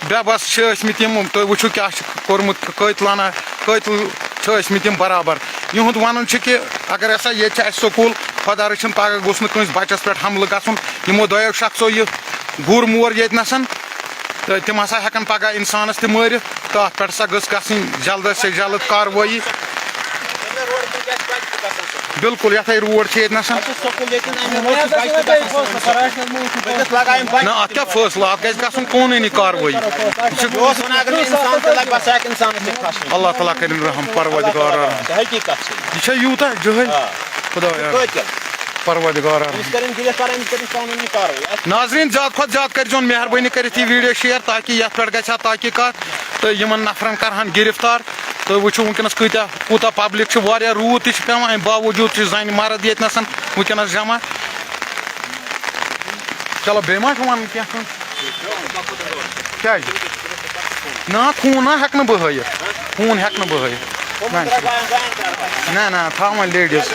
بے بس چھِ ٲسمٕتۍ یِم۔ تُہۍ وٕچھِو کیٛاہ چھُ کوٚرمُت قٲتلانہ، قٲتل چھِ ٲسمٕتۍ یِم برابر۔ یِہُنٛد وَنُن چھُ کہِ اگر ہسا ییٚتہِ چھِ اَسہِ سکوٗل، خۄدا رٔچھِن، پگاہ گوٚژھ نہٕ کٲنٛسہِ بَچَس پٮ۪ٹھ حملہٕ گژھُن۔ یِمو دۄیو شخصو یہِ گُر مور ییٚتہِ نَسَن، تہٕ تِم ہسا ہٮ۪کَن پگاہ اِنسانَس تہِ مٲرِتھ۔ تہٕ اَتھ پٮ۪ٹھ ہسا گٔژھ گژھٕنۍ جلد سے جلد کاروٲیی۔ بِلکُل، یَتھ ہے روڈ چھِ ییٚتہِ نَسَن۔ نہ، اَتھ کیٛاہ فٲصلہٕ؟ اَتھ گژھِ گژھُن قونوٗنی کاروٲیی۔ یہِ چھُ، یہِ اوس وَنان، اگر نہٕ اِنسان تہِ لَگہِ، بَس ہٮ۪کہِ اِنسانَس تہِ کھَسُن۔ اللہ تعالیٰ کٔرِنۍ رحم، پروردگار رحم۔ حقیٖقت چھِ۔ یہِ چھا یوٗتاہ جٲہِل؟ آ۔ خۄدایا۔ کۭتیٛاہ؟ پروردگار۔ أمِس کٔرِن گِرِفتار، أمِس کٔرِن قانوٗنی کاروٲیی۔ اَتھ ناظریٖن، زیادٕ کھۄتہٕ زیادٕ کٔرۍزیون مہربٲنی کٔرِتھ یہِ ویٖڈیو شِیَر، تاکہِ یَتھ پٮ۪ٹھ گژھِ ہا تحقیٖقات تہٕ یِمَن نفرَن کَرٕہَن گِرِفتار۔ تُہۍ وٕچھِو وٕنکیٚنَس کۭتیٛاہ، کوٗتاہ پبلِک چھِ، واریاہ روٗد تہِ چھِ پٮ۪وان، اَمہِ باوجوٗد چھِ زَنہِ مرد ییٚتہِ نَسَن وٕنکیٚنَس جمع۔ چلو، بیٚیہِ ما چھُ وَنُن کینٛہہ کٲنٛسہِ؟ کیٛازِ؟ نہ، خوٗن نہ ہٮ۪کہٕ نہٕ بہٕ ہٲیِتھ۔ خوٗن ہٮ۪کہٕ نہٕ بہٕ ہٲیِتھ۔ نہ، نہ، نہ، تھاو وۄنۍ لیڈیٖز۔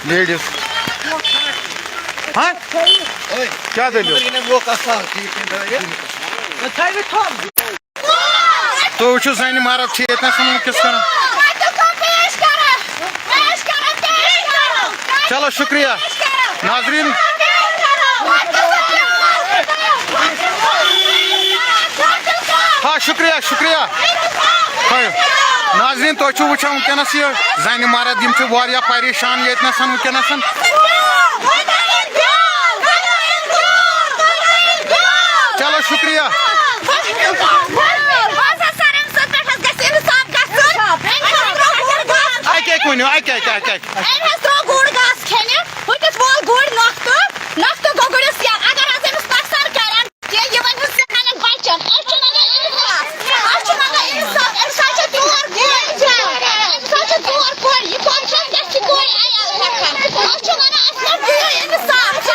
لیڈیٖز۔ ہاں؟ کیٛاہ دٔلیٖل؟ تُہۍ وٕچھِو، زَنہِ مرد چھِ ییٚتہِ نَس وٕنکیٚس کران۔ چلو، شُکریہ۔ ناظریٖن۔ ہا، شُکریہ، شُکریہ۔ ہا، ناظریٖن، تُہۍ چھِو وٕچھان وٕنکیٚنَس یہِ زَنہِ مرد، یِم چھِ واریاہ پریشان ییٚتہِ نَس وٕنکیٚنَس۔ چلو، شُکریہ۔ اَکہِ اَکہِ ؤنِو، اَکہِ اَکہِ، اَکہِ اَکہِ۔ أمۍ حظ ترٛوو گُر گاسہٕ کھٮ۪نہِ، ہُتِس وول گُرۍ نۄختہٕ، نۄختہٕ گوٚو گُرِس یَلہٕ۔ اگر حظ أمِس نۄقصان کَرن، یہِ، یہِ وَنہِ حظ سانٮ۪ن بَچَن۔ أسۍ چھِ وَنان اِنصاف، أسۍ چھِ وَنان اِنصاف۔ أمِس حظ چھِ ژور کورِ، أمِس حظ چھِ ژور کورِ۔ یہِ کۄس چھےٚ، کیٛاہ چھِ کورِ عیال ہٮ۪کان؟ أسۍ چھِ وَنان، اَسہِ پٮ۪ٹھ دِیِو اِنصاف۔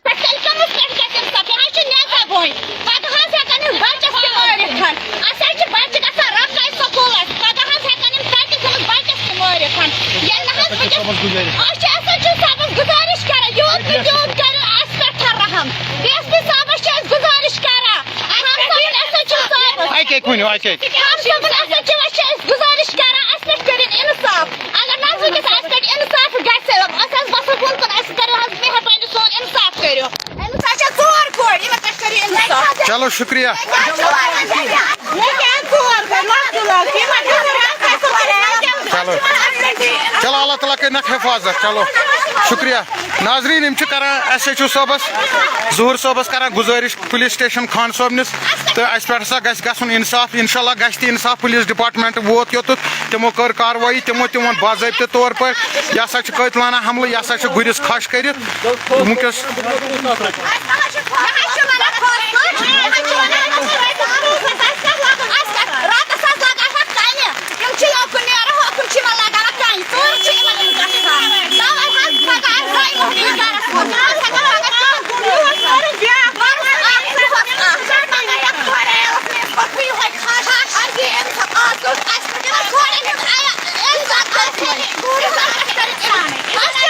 پٮ۪ٹھ تیٚلہِ کٔمِس پٮ۪ٹھ گژھِ اِنصاف؟ یہِ حظ چھِ نیٚنٛدٕ بوے۔ پَگاہ حظ ہٮ۪کَن یِم بَچَس تہِ مٲرِتھ۔ اَسہِ حظ چھِ بَچہِ گژھان رۄپَے سکوٗلَس۔ پَگاہ حظ ہٮ۪کَن یِم تَتہِ تٔمِس بَچَس تہِ مٲرِتھ۔ ییٚلہِ نہٕ حظ وٕنکٮ۪س، أسۍ چھِ ایس ایچ او صٲبَس گُزٲرِش کَران، یوٗت نہٕ تیوٗت کٔرِو اَسہِ پٮ۪ٹھ رحم۔ ڈی ایس پی صٲبَس چھِ أسۍ گُزٲرِش کَران۔ خان صٲبُن ایس ایچ او صٲبَس۔ اَکہِ اَکہِ ؤنِو، اَکہِ اَکہِ۔ خان صٲبُن ایس ایچ او وَس چھِ أسۍ گُزٲرِش کَران، اَسہِ پٮ۪ٹھ کٔرِن اِنصاف۔ اگر نہ حظ وٕنکٮ۪س اَسہِ پٮ۪ٹھ اِنصاف گژھِ، أسۍ حظ وَسو بۄن کُن، اَسہِ کٔرِو حظ مہربٲنی، سون اِنصاف کٔرِو۔ أمِس حظ چھےٚ ژور کورِ، یِمَن پٮ۪ٹھ کٔرِو اِنصاف۔ چلو، شُکریہ۔ مےٚ کیٛاہ ژور کورِ؟ لۄکچہِ لۄکچہِ۔ یِمَن چھِ چلو۔ چلو، اللہ تعالیٰ کٔرِنَکھ حِفاظت۔ چلو، شُکریہ۔ ناظریٖن، یِم چھِ کران ایس ایچ او صٲبَس، ظہوٗر صٲبَس کران گُزٲرِش، پُلیٖس سٹیشن خان صٲبنِس، تہٕ اَسہِ پٮ۪ٹھ ہسا گژھِ گژھُن اِنصاف۔ اِنشاء اللہ گژھِ تہِ اِنصاف۔ پُلیٖس ڈپارٹمنٹ ووت یوٚتَتھ، تِمو کٔر کاروٲیی، تِمو تہِ ووٚن باضٲبطہٕ طور پٲٹھۍ، یہِ ہسا چھُ قٲتلانہ حملہٕ، یہِ ہسا چھُ گُرِس کھَش کٔرِتھ۔ وٕنکیٚس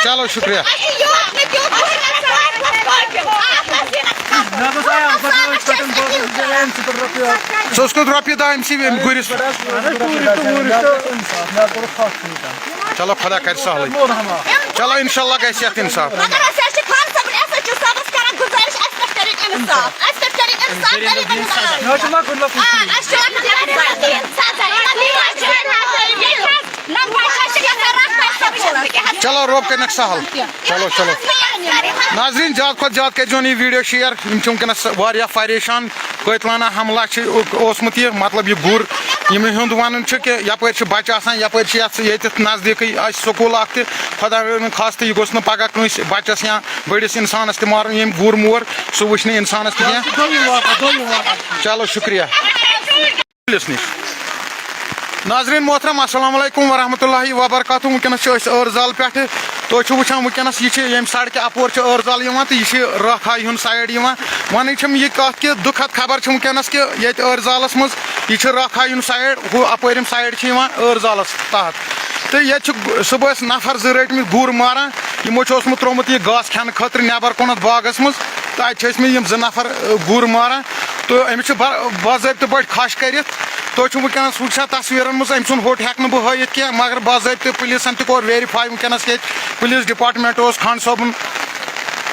چلو، شُکریہ۔ سُہ اوس کوٚت رۄپیہِ دَہ أمۍ سٕے أمۍ گُرِس؟ چلو، خۄدا کَرِ سہلٕے۔ چلو، اِنشاء اللہ گژھِ یَتھ اِنصاف۔ مگر أسۍ حظ چھِ خان صٲبُن، اَسہِ حظ چھِ صٲبَس کران گُزٲرِش، اَسہِ پٮ۪ٹھ کٔرِو اِنصاف، اَسہِ پٮ۪ٹھ کٔرِو اِنصاف، کٔرِو اِنصاف۔ آ، اَسہِ چھُ لۄکُٹ لۄکُٹ بَچہٕ۔ ییٚتہِ حظ نہ بَچہٕ چھِ گژھان رَٹھ وَٹھ سکوٗلَس۔ چلو، رۄب کٔرِنَکھ سہل۔ چلو، چلو۔ ناظریٖن، زیادٕ کھۄتہٕ زیادٕ کٔرۍزیون یہِ ویٖڈیو شِیَر۔ یِم چھِ وٕنکیٚنَس واریاہ پریشان۔ قٲتلانہ حملہ چھِ اوسمُت یہِ، مطلب، یہِ گُر، یِم ہُنٛد وَنُن چھُ کہِ یَپٲرۍ چھِ بَچہٕ آسان، یَپٲرۍ چھِ یَتھ ییٚتٮ۪تھ نزدیٖکٕے اَسہِ سکوٗل اَکھ تہِ۔ خۄدا رٔچھِن خاص تہٕ یہِ گوٚژھ نہٕ پَگاہ کٲنٛسہِ بَچَس یا بٔڑِس اِنسانَس تہِ مارُن، ییٚمۍ گُر مور، سُہ وٕچھِ نہٕ اِنسانَس تہِ کینٛہہ۔ دوٚیِم واقعہٕ، دوٚیِم واقعہٕ۔ چلو، شُکریہ۔ پُلِس نِش۔ ناظریٖن محترم، السلام علیکم ورحمۃ اللہ وبرکاتہ۔ وٕنکیٚنَس چھِ أسۍ ٲرزال پٮ۪ٹھٕ۔ تُہۍ چھِو وٕچھان وٕنکیٚنَس یہِ چھِ ییٚمہِ سڑکہِ اَپور چھِ ٲرزال یِوان تہٕ یہِ چھِ رٲکھایہِ ہُنٛد سایڈ یِوان۔ وَنٕنۍ چھَم یہِ کَتھ کہِ دُکھد خبر چھِ وٕنکیٚنَس کہِ ییٚتہِ ٲرزالَس منٛز یہِ چھِ رٲکھایہِ ہُنٛد سایڈ، ہُہ اَپٲرِم سایڈ چھِ یِوان ٲرزالَس تحت۔ تہٕ ییٚتہِ چھِ صُبحَس نفر زٕ رٔٹۍ مٕتۍ گُر ماران، یِمو چھُ اوسمُت ترٛوومُت یہِ گاسہٕ کھٮ۪نہٕ خٲطرٕ نٮ۪بر کُنَتھ باغَس منٛز۔ تہٕ اَتہِ چھِ ٲسۍ مٕتۍ یِم زٕ نفر، آ، گُر ماران۔ تہٕ أمِس چھِ با-، باضٲبطہٕ پٲٹھۍ کھَش کٔرِتھ تُہۍ چھِو وٕنکیٚنَس وٕچھان تصویٖرَن منٛز، أمۍ سُنٛد ہوٚٹ ہٮ۪کہٕ نہٕ بہٕ ہٲیِتھ کینٛہہ، مگر باضٲبطہٕ پُلیٖسَن تہِ کوٚر ویرِفاے وٕنکیٚنَس ییٚتہِ۔ پُلیٖس ڈِپارٹمنٹ اوس، خان صٲبُن،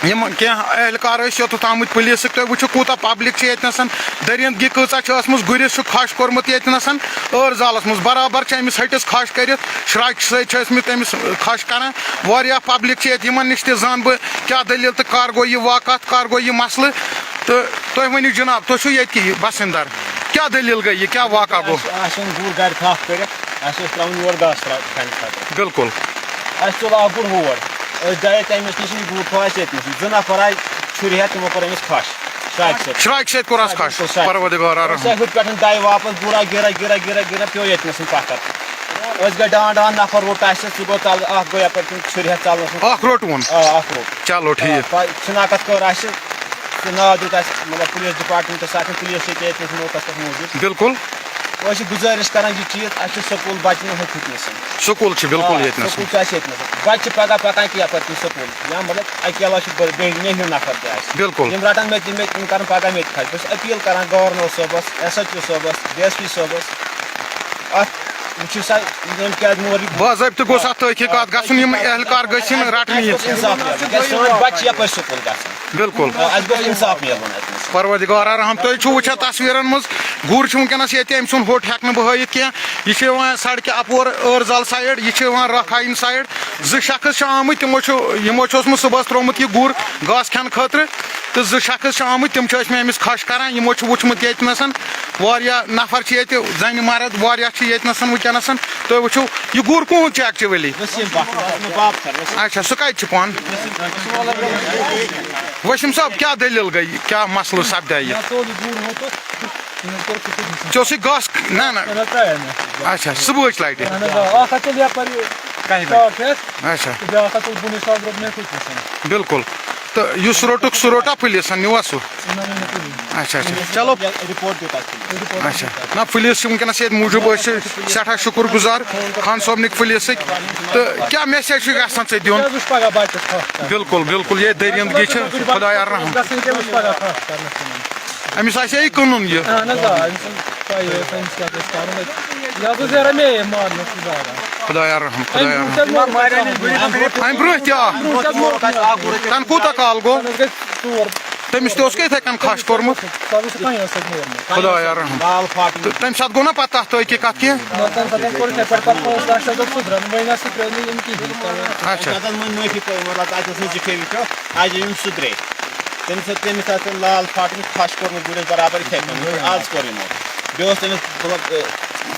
یِم کینٛہہ اہلکار ٲسۍ یوٚتَتھ آمٕتۍ پُلیٖسٕکۍ۔ تُہۍ وٕچھِو کوٗتاہ پبلِک چھِ ییٚتہِ نَسَن، دٔریٖندگی کۭژاہ چھِ ٲسمٕژ۔ گُرِس چھُ کھَش کوٚرمُت ییٚتہِ نَسَن، ٲر زالَس منٛز برابر چھِ أمِس ۂٹِس کھَش کٔرِتھ، شرٛاکہِ سۭتۍ چھِ ٲسمٕتۍ أمِس کھَش کَران۔ واریاہ پبلِک چھِ ییٚتہِ، یِمَن نِش تہِ زانہٕ بہٕ کیٛاہ دٔلیٖل تہٕ کَر گوٚو یہِ واقعہ، کَر گوٚو یہِ مسلہٕ۔ تہٕ تُہۍ ؤنِو جناب، تُہۍ چھِو ییٚتہِ کہِ بسندر، کیٛاہ دٔلیٖل گٔے، یہِ کیٛاہ واقعہ گوٚو؟ اَسہِ، اَسہِ اوٚن گُر گرِ تھپھ کٔرِتھ، اَسہِ اوس ترٛاوُن یور گاسہٕ ترٛا-، کھنہِ خٲطرٕ۔ بِلکُل۔ اَسہِ تُل اکھ گُر ہور، أسۍ درٛاے تَمہِ نِش نِش، یہِ گُر تھوٚو اَسہِ ییٚتہِ نَس۔ زٕ نفر آے چھُرِ ہٮ۪تھ، تِمو کوٚر أمِس کھَش، شرٛاکہِ سۭتۍ۔ شرٛاکہِ سۭتۍ کوٚر اَس کھَش، بِلکُل، شرٛاکہِ۔ پروردگار رحم۔ أسۍ آے ہُتھ پٮ۪ٹھ دَے واپس، گُرا گِرا گِرا گِرا گِرا پیوٚو ییٚتہِ نَس پَتھر۔ أسۍ گٔے ڈان ڈان، نفر ووٚت اَسہِ، سُہ گوٚو تَلہٕ، اکھ گوٚو یَپٲرۍ کِنۍ چھُرِ ہٮ۪تھ ژَلنَس منٛز۔ اَکھ روٚٹ ووٚن۔ آ، اَکھ روٚٹ۔ چلو، ٹھیٖک۔ آ، پَتہٕ شِناخت کٔر اَسہِ، تہٕ ناو دیُت اَسہِ، مطلب، پُلیٖس ڈِپارٹمنٹَس، اَتھ پُلیٖس چھِ ییٚتہِ، ییٚتہِ نَس موقعس پٮ۪ٹھ موٗجوٗد۔ بِلکُل۔ أسۍ چھِ گُزٲرِش کَران یہِ چیٖز، اَسہِ چھُ سکوٗل بَچہٕ نہٕ ہیٚچھِتھ نَسَن۔ سکوٗل چھِ بِلکُل آ، ییٚتہِ نَسَن۔ سکوٗل چھِ اَسہِ ییٚتہِ نَسَن۔ بَچہٕ چھِ پَگاہ پَکان کہِ یَپٲرۍ کِنۍ سکوٗل، یا، مطلب، اَکیلا چھُ بٔڑ-، بیٚیہِ نیٚہِو نفر تہِ آسہِ۔ بِلکُل۔ یِم رَٹَن مےٚ تہِ، مےٚ، یِم کَرَن پَگاہ مےٚ تہِ کھَش۔ بہٕ چھُس أپیٖل کَران گورنر صٲبَس، ایس ایچ او صٲبَس، ڈی ایس پی صٲبَس، اَتھ وٕچھِو سا، یِم کیٛازِ مور یہِ۔ باضٲبطہٕ گوٚژھ اَتھ تحقیٖقات گژھُن، یِم اہلکار گٔژھۍ یِنۍ رَٹنہٕ یِم۔ اِنصاف میلُن۔ کیٛازِ سٲنۍ بَچہٕ چھِ یَپٲرۍ سکوٗل گژھان۔ بِلکُل۔ آ، اَسہِ گوٚژھ اِنصاف میلُن اَتہِ نَس۔ پروردگار رحم، تُہۍ چھِو وٕچھان تصویٖرَن منٛز، گُر چھُ وٕنکیٚنَس ییٚتہِ، أمۍ سُنٛد ہوٚٹ ہٮ۪کہٕ نہٕ بہٕ ہٲیِتھ کینٛہہ۔ یہِ چھُ یِوان سڑکہِ اَپور ٲرزَل سایڈ، یہِ چھُ یِوان رکھایِن سایڈ۔ زٕ شخص چھِ آمٕتۍ، تِمو چھُ، یِمو چھُ اوسمُت صُبحَس ترٛوومُت یہِ گُر گاسہٕ کھٮ۪نہٕ خٲطرٕ، تہٕ زٕ شخص چھِ آمٕتۍ، تِم چھِ ٲسمٕتۍ أمِس کھَش کَران۔ یِمو چھُ وٕچھمُت ییٚتہِ نَسَن واریاہ نفر چھِ ییٚتہِ، زَنہِ مرد واریاہ چھِ ییٚتہِ نَسَن وٕنکیٚنَسَن۔ تُہۍ وٕچھِو، یہِ گُر کُہُنٛد چھُ ایکچُؤلی؟ وسیٖم بٹ، مےٚ باب کر، وسیٖم۔ اچھا، سُہ کَتہِ چھُ پانہٕ؟ وسیٖم صٲب، کیٛاہ دٔلیٖل گٔے؟ کیٛاہ مسلہٕ سپدیٛاہ یہِ؟ مےٚ ژوٚل یہِ گُر ہوٚتَس، تٔمۍ کوٚر کِتھ کٔنۍ؟ ژےٚ اوسُے گاسہٕ؟ نہ، نہ۔ نہ، نہ، ترٛایے مےٚ۔ اچھا، صُبحٕچ لَٹہِ؟ اَہَن حظ، آ، اَکھ ہَتھ ژوٚل یَپٲرۍ کَہہِ بَجہِ۔ شاٹ ہٮ۪تھ۔ اچھا۔ تہٕ بیٛاکھ ہَتھ ژوٚل بۄنٕے سَتھ روٚٹ مےٚ ہوٚتہِ نَسَن۔ بِلکُل۔ تہٕ یُس روٚٹُکھ، سُہ روٚٹا پُلیٖسَن، نیوٗوا سُہ؟ نہ، نہ، نہ، پُلیٖس۔ اچھا، اچھا۔ چلو۔ رِپورٹ دیُت اَسہِ۔ اچھا۔ نہ، پُلیٖس چھِ وٕنکیٚنَس ییٚتہِ موٗجوٗب، أسۍ چھِ سٮ۪ٹھاہ شُکُر گُزار خان صٲبنٕکۍ پُلیٖسٕکۍ۔ تہٕ کیٛاہ میسیج چھُ یَژھان ژےٚ دیُن؟ کیٛاہ وٕچھ پَگاہ بَچَس کَتھ کَران؟ بِلکُل، بِلکُل، یہِ دٔریٖندگی چھِ خۄدایا رحم۔ گژھٕنۍ کیٛاہ وٕچھ پَگاہ کَتھ کَرنَس منٛز؟ أمِس آسہِ ہے یہِ کٕنُن یہِ۔ اَہَن حظ، آ، أمِس چھُنہٕ پَیی ٲس أمِس کیٛاہ گژھِ کَرُن۔ یہِ حظ اوس یارا مے مارنَس سُہ زاران۔ خۄدایا رحم، خۄدایا رحم۔ أمۍ برونٛہہ تہِ آو۔ تَنہٕ کوٗتاہ کال گوٚو؟ تَنہٕ حظ گٔے ژور۔ تٔمِس تہِ اوس کیٛاہ یِتھَے کٔنۍ کھَش کوٚرمُت؟ سُہ حظ اوس پَنٕنۍ ٲس اَتھ مورمُت۔ خۄدایا رحم۔ لال فاٹن۔ تہٕ تَمہِ ساتہٕ گوٚو نا پَتہٕ تَتھ تحقیٖقات کینٛہہ؟ نہ، تَمہِ ساتہٕ حظ کوٚر یِتھَے پٲٹھۍ، پَتہٕ پانٛژھ لَچھ حظ دوٚپ سُہ درٛاو نہٕ، وۄنۍ نہ سُہ ترٛٲو نہٕ یِم کِہیٖنۍ۔ اچھا۔ تَتھ منٛز معٲفی پٲوۍ، مطلب، تَتہِ اوس نہٕ زِٹھے وٕچھو، اَجہِ یِم سُدرے۔ تٔمِس ٲس، تٔمِس آسہِ لال فاٹن کھَش کوٚرمُت گُرِس برابر یِتھَے کٔنۍ، یِتھ پٲٹھۍ آز کوٚر یِمو۔ بیٚیہِ اوس تٔمِس، مطلب،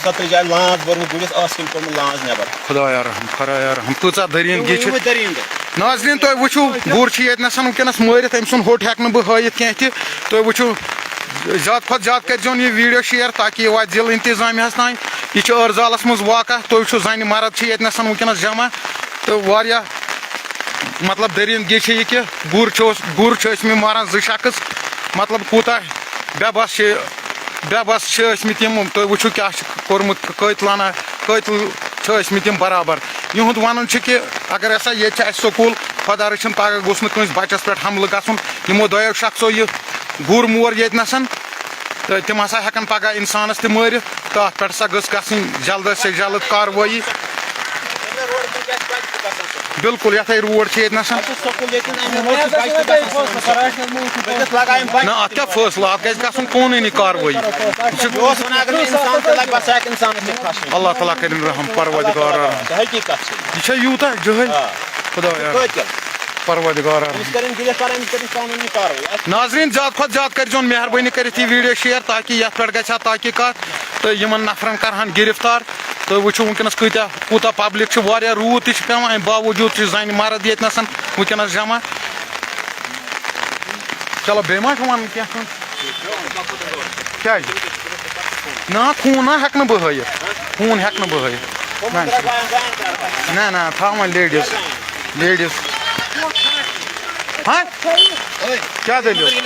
سترِ جایہِ لانٛز بٔرمٕژ گُرِس، ٲس کِنۍ کوٚرمُت لانٛز نٮ۪بر۔ خۄدایا رحم، خۄدایا رحم، کۭژاہ دٔریٖندگی چھِ۔ یِموٕے دٔریٖندٕ۔ ناظریٖن، تُہۍ وٕچھِو، گُر چھُ ییٚتہِ نَسَن وٕنکیٚنَس مٲرِتھ، أمۍ سُنٛد ہوٚٹ ہٮ۪کہٕ نہٕ بہٕ ہٲیِتھ کینٛہہ تہِ۔ تُہۍ وٕچھِو، زیادٕ کھۄتہٕ زیادٕ کٔرۍزیون یہِ ویٖڈیو شِیَر، تاکہِ یہِ واتہِ ضلعہٕ انتظامیہَس تام۔ یہِ چھُ ٲرزالَس منٛز واقعہ، تُہۍ وٕچھِو، زَنہِ مرد چھِ ییٚتہِ نَسَن وٕنکیٚنَس جمع، تہٕ واریاہ مطلب دٔریٖندگی چھِ یہِ کہِ گُر چھُ اوس-، گُر چھِ ٲسۍ مٕتۍ ماران زٕ شخص، مطلب کوٗتاہ بے بس چھِ، بے بس چھِ ٲسۍ مٕتۍ یِم۔ تُہۍ وٕچھِو کیٛاہ چھِ کوٚرمُت، قٲتلانہ قٲتل چھِ ٲسۍ مٕتۍ یِم برابر۔ یِہُنٛد وَنُن چھُ کہِ اگر ہسا ییٚتہِ چھِ اَسہِ سکوٗل، خۄدا رٔچھِنۍ پگاہ گوٚژھ نہٕ کٲنٛسہِ بَچَس پٮ۪ٹھ حملہٕ گژھُن۔ یِمو دۄیو شخصو یہِ گُر مور ییٚتہِ نَسَن، تہٕ تِم ہسا ہٮ۪کَن پگاہ اِنسانَس تہِ مٲرِتھ۔ تہٕ اَتھ پٮ۪ٹھ ہسا گٔژھ گژھٕنۍ جلد سے جلد کاروٲیی۔ بِلکُل، یَتھ ہے روڈ چھِ ییٚتہِ نَسَن۔ اَتھ چھُ سکوٗل ییٚتٮ۪ن اَمہِ موٗجوٗب بَچہِ تہِ گژھان سون۔ أکِس لَگایَن بَچہِ۔ نہ، اَتھ کیٛاہ فٲصلہٕ؟ اَتھ گژھِ گژھُن قونوٗنی کاروٲیی۔ یہِ چھُ یہِ اوس وَنان، اگر نہٕ اِنسان تہِ لَگہِ، بَس ہٮ۪کہِ اِنسانَس تہِ پھَش۔ اللہ تعالیٰ کٔرِن رحم، پروردگار رحم۔ حقیٖقت چھِ۔ یہِ چھےٚ یوٗتاہ جٲہِل؟ آ۔ خۄدایا۔ قٲتِل۔ پروردگار رحم۔ أمِس کٔرِن گِرِفتار، أمِس کٔرِن قانوٗنی کاروٲیی۔ ناظریٖن، زیادٕ کھۄتہٕ زیادٕ کٔرۍزیون مہربٲنی کٔرِتھ یہِ ویٖڈیو شِیَر، تاکہِ یَتھ پٮ۪ٹھ گژھِ ہا تحقیٖقات تہٕ یِمَن نفرَن کَرٕہَن گِرِفتار۔ تُہۍ وٕچھِو وٕنکیٚنَس کۭتیٛاہ، کوٗتاہ پبلِک چھِ، واریاہ روٗد تہِ چھِ پٮ۪وان، اَمہِ باوجوٗد چھِ زَنہِ مرد ییٚتہِ نَسَن وٕنکیٚنَس جمع۔ چلو، بیٚیہِ ما چھُ وَنُن کینٛہہ کٲنٛسہِ؟ کیٛازِ؟ نہ، خوٗن نہ ہٮ۪کہٕ نہٕ بہٕ ہٲیِتھ، خوٗن ہٮ۪کہٕ نہٕ بہٕ ہٲیِتھ۔ نہ، نہ، نہ، تھاو وۄنۍ لیڈیٖز، لیڈیٖز۔ ہاں؟ کیٛاہ دٔلیٖل؟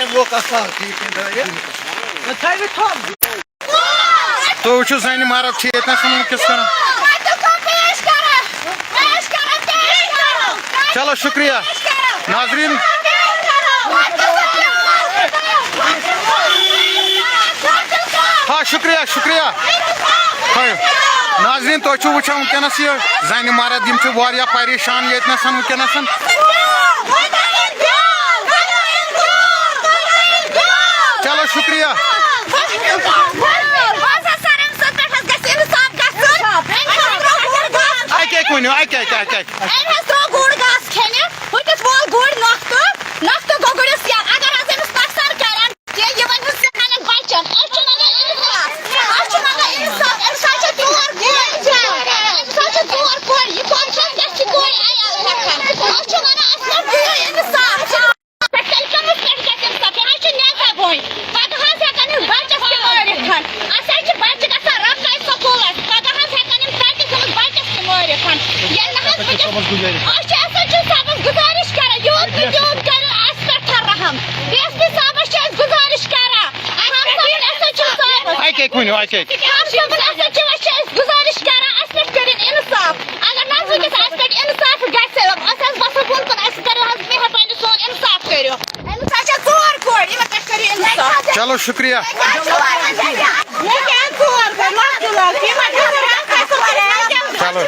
تُہۍ وٕچھِو، زَنہِ مرد چھِ ییٚتہِ نَس وٕنکیٚس کران۔ چلو، شُکریہ۔ ناظریٖن۔ ہا، شُکریہ، شُکریہ۔ ناظرین، تُہۍ چھِو وٕچھان وٕنکیٚنَس یہِ زَنہِ مرد، یِم چھِ واریاہ پریشان ییٚتہِ نَسَن وٕنکیٚنَسَن۔ چلو، شُکریہ۔ اَکہِ اَکہِ ؤنِو، اَکہِ اَکہِ، اَکہِ اَکہِ۔ أمۍ حظ ترٛوو گُر گاسہٕ کھیٚنہِ، ہُتِس وول گُرۍ نۄختہٕ، نۄختہٕ گوٚو گُرِس یَلہٕ۔ اگر حظ أمِس نۄقصان کَرن، یہِ، یہِ وَنہِ حظ سانٮ۪ن بَچَن۔ أسۍ چھِ منٛگان اِنصاف، أسۍ چھِ منٛگان اِنصاف۔ أمِس حظ چھِ ژور کورِ، أمِس حظ چھِ ژور کورِ، یہِ کۄس چھِ اَسہِ، اَسہِ چھِ کورِ عیال ہٮ۪کان۔ أسۍ چھِ وَنان، اَسہِ حظ دِیِو اِنصاف۔ پٮ۪ٹھ تیٚلہِ کٔمِس پٮ۪ٹھ گژھِ اِنصاف؟ یہِ حظ چھِ نیٚنٛدٕ بوے۔ پَگاہ حظ ہٮ۪کَن یِم بَچَس تہِ مٲرِتھ۔ اَسہِ حظ چھِ بَچہٕ گژھان رۄپَے سکوٗلَس۔ پَگاہ حظ ہٮ۪کَن یِم تَتہِ گٔمٕتۍ بَچَس تہِ مٲرِتھ۔ ییٚلہِ نہٕ حظ وٕنکیٚس أسۍ چھِ ایس ایچ او صٲبَس گُزٲرِش کران، یوٗت نہٕ تیوٗت کٔرِو اَسہِ پٮ۪ٹھ رحم۔ ڈی ایس پی صٲبَس چھِ أسۍ گُزٲرِش کران، رحم صٲبُن ایس ایچ او صٲبَس۔ اَکہِ اَکہِ ؤنِو، اَکہِ اَکہِ۔ رحم صٲبُن ایس ایچ او چھِ أسۍ گُزٲرِش کران، اَسہِ پٮ۪ٹھ کٔرِن اِنصاف۔ اگر نہٕ حظ وٕنکیٚس اَسہِ پٮ۪ٹھ اِنصاف گژھِ، أسۍ حظ وَسو بۄن کُن، اَسہِ کٔرِو حظ مہربٲنی سون اِنصاف کٔرِو۔ أمِس حظ چھےٚ ژور کورِ، یِمَن پٮ۪ٹھ کٔرِو اِنصاف۔ چلو، شُکریہ۔ مےٚ کیٛاہ ژور کورِ، لۄکچہِ لۄکچہِ، یِمَن چھِ ژور کورِ۔ چلو۔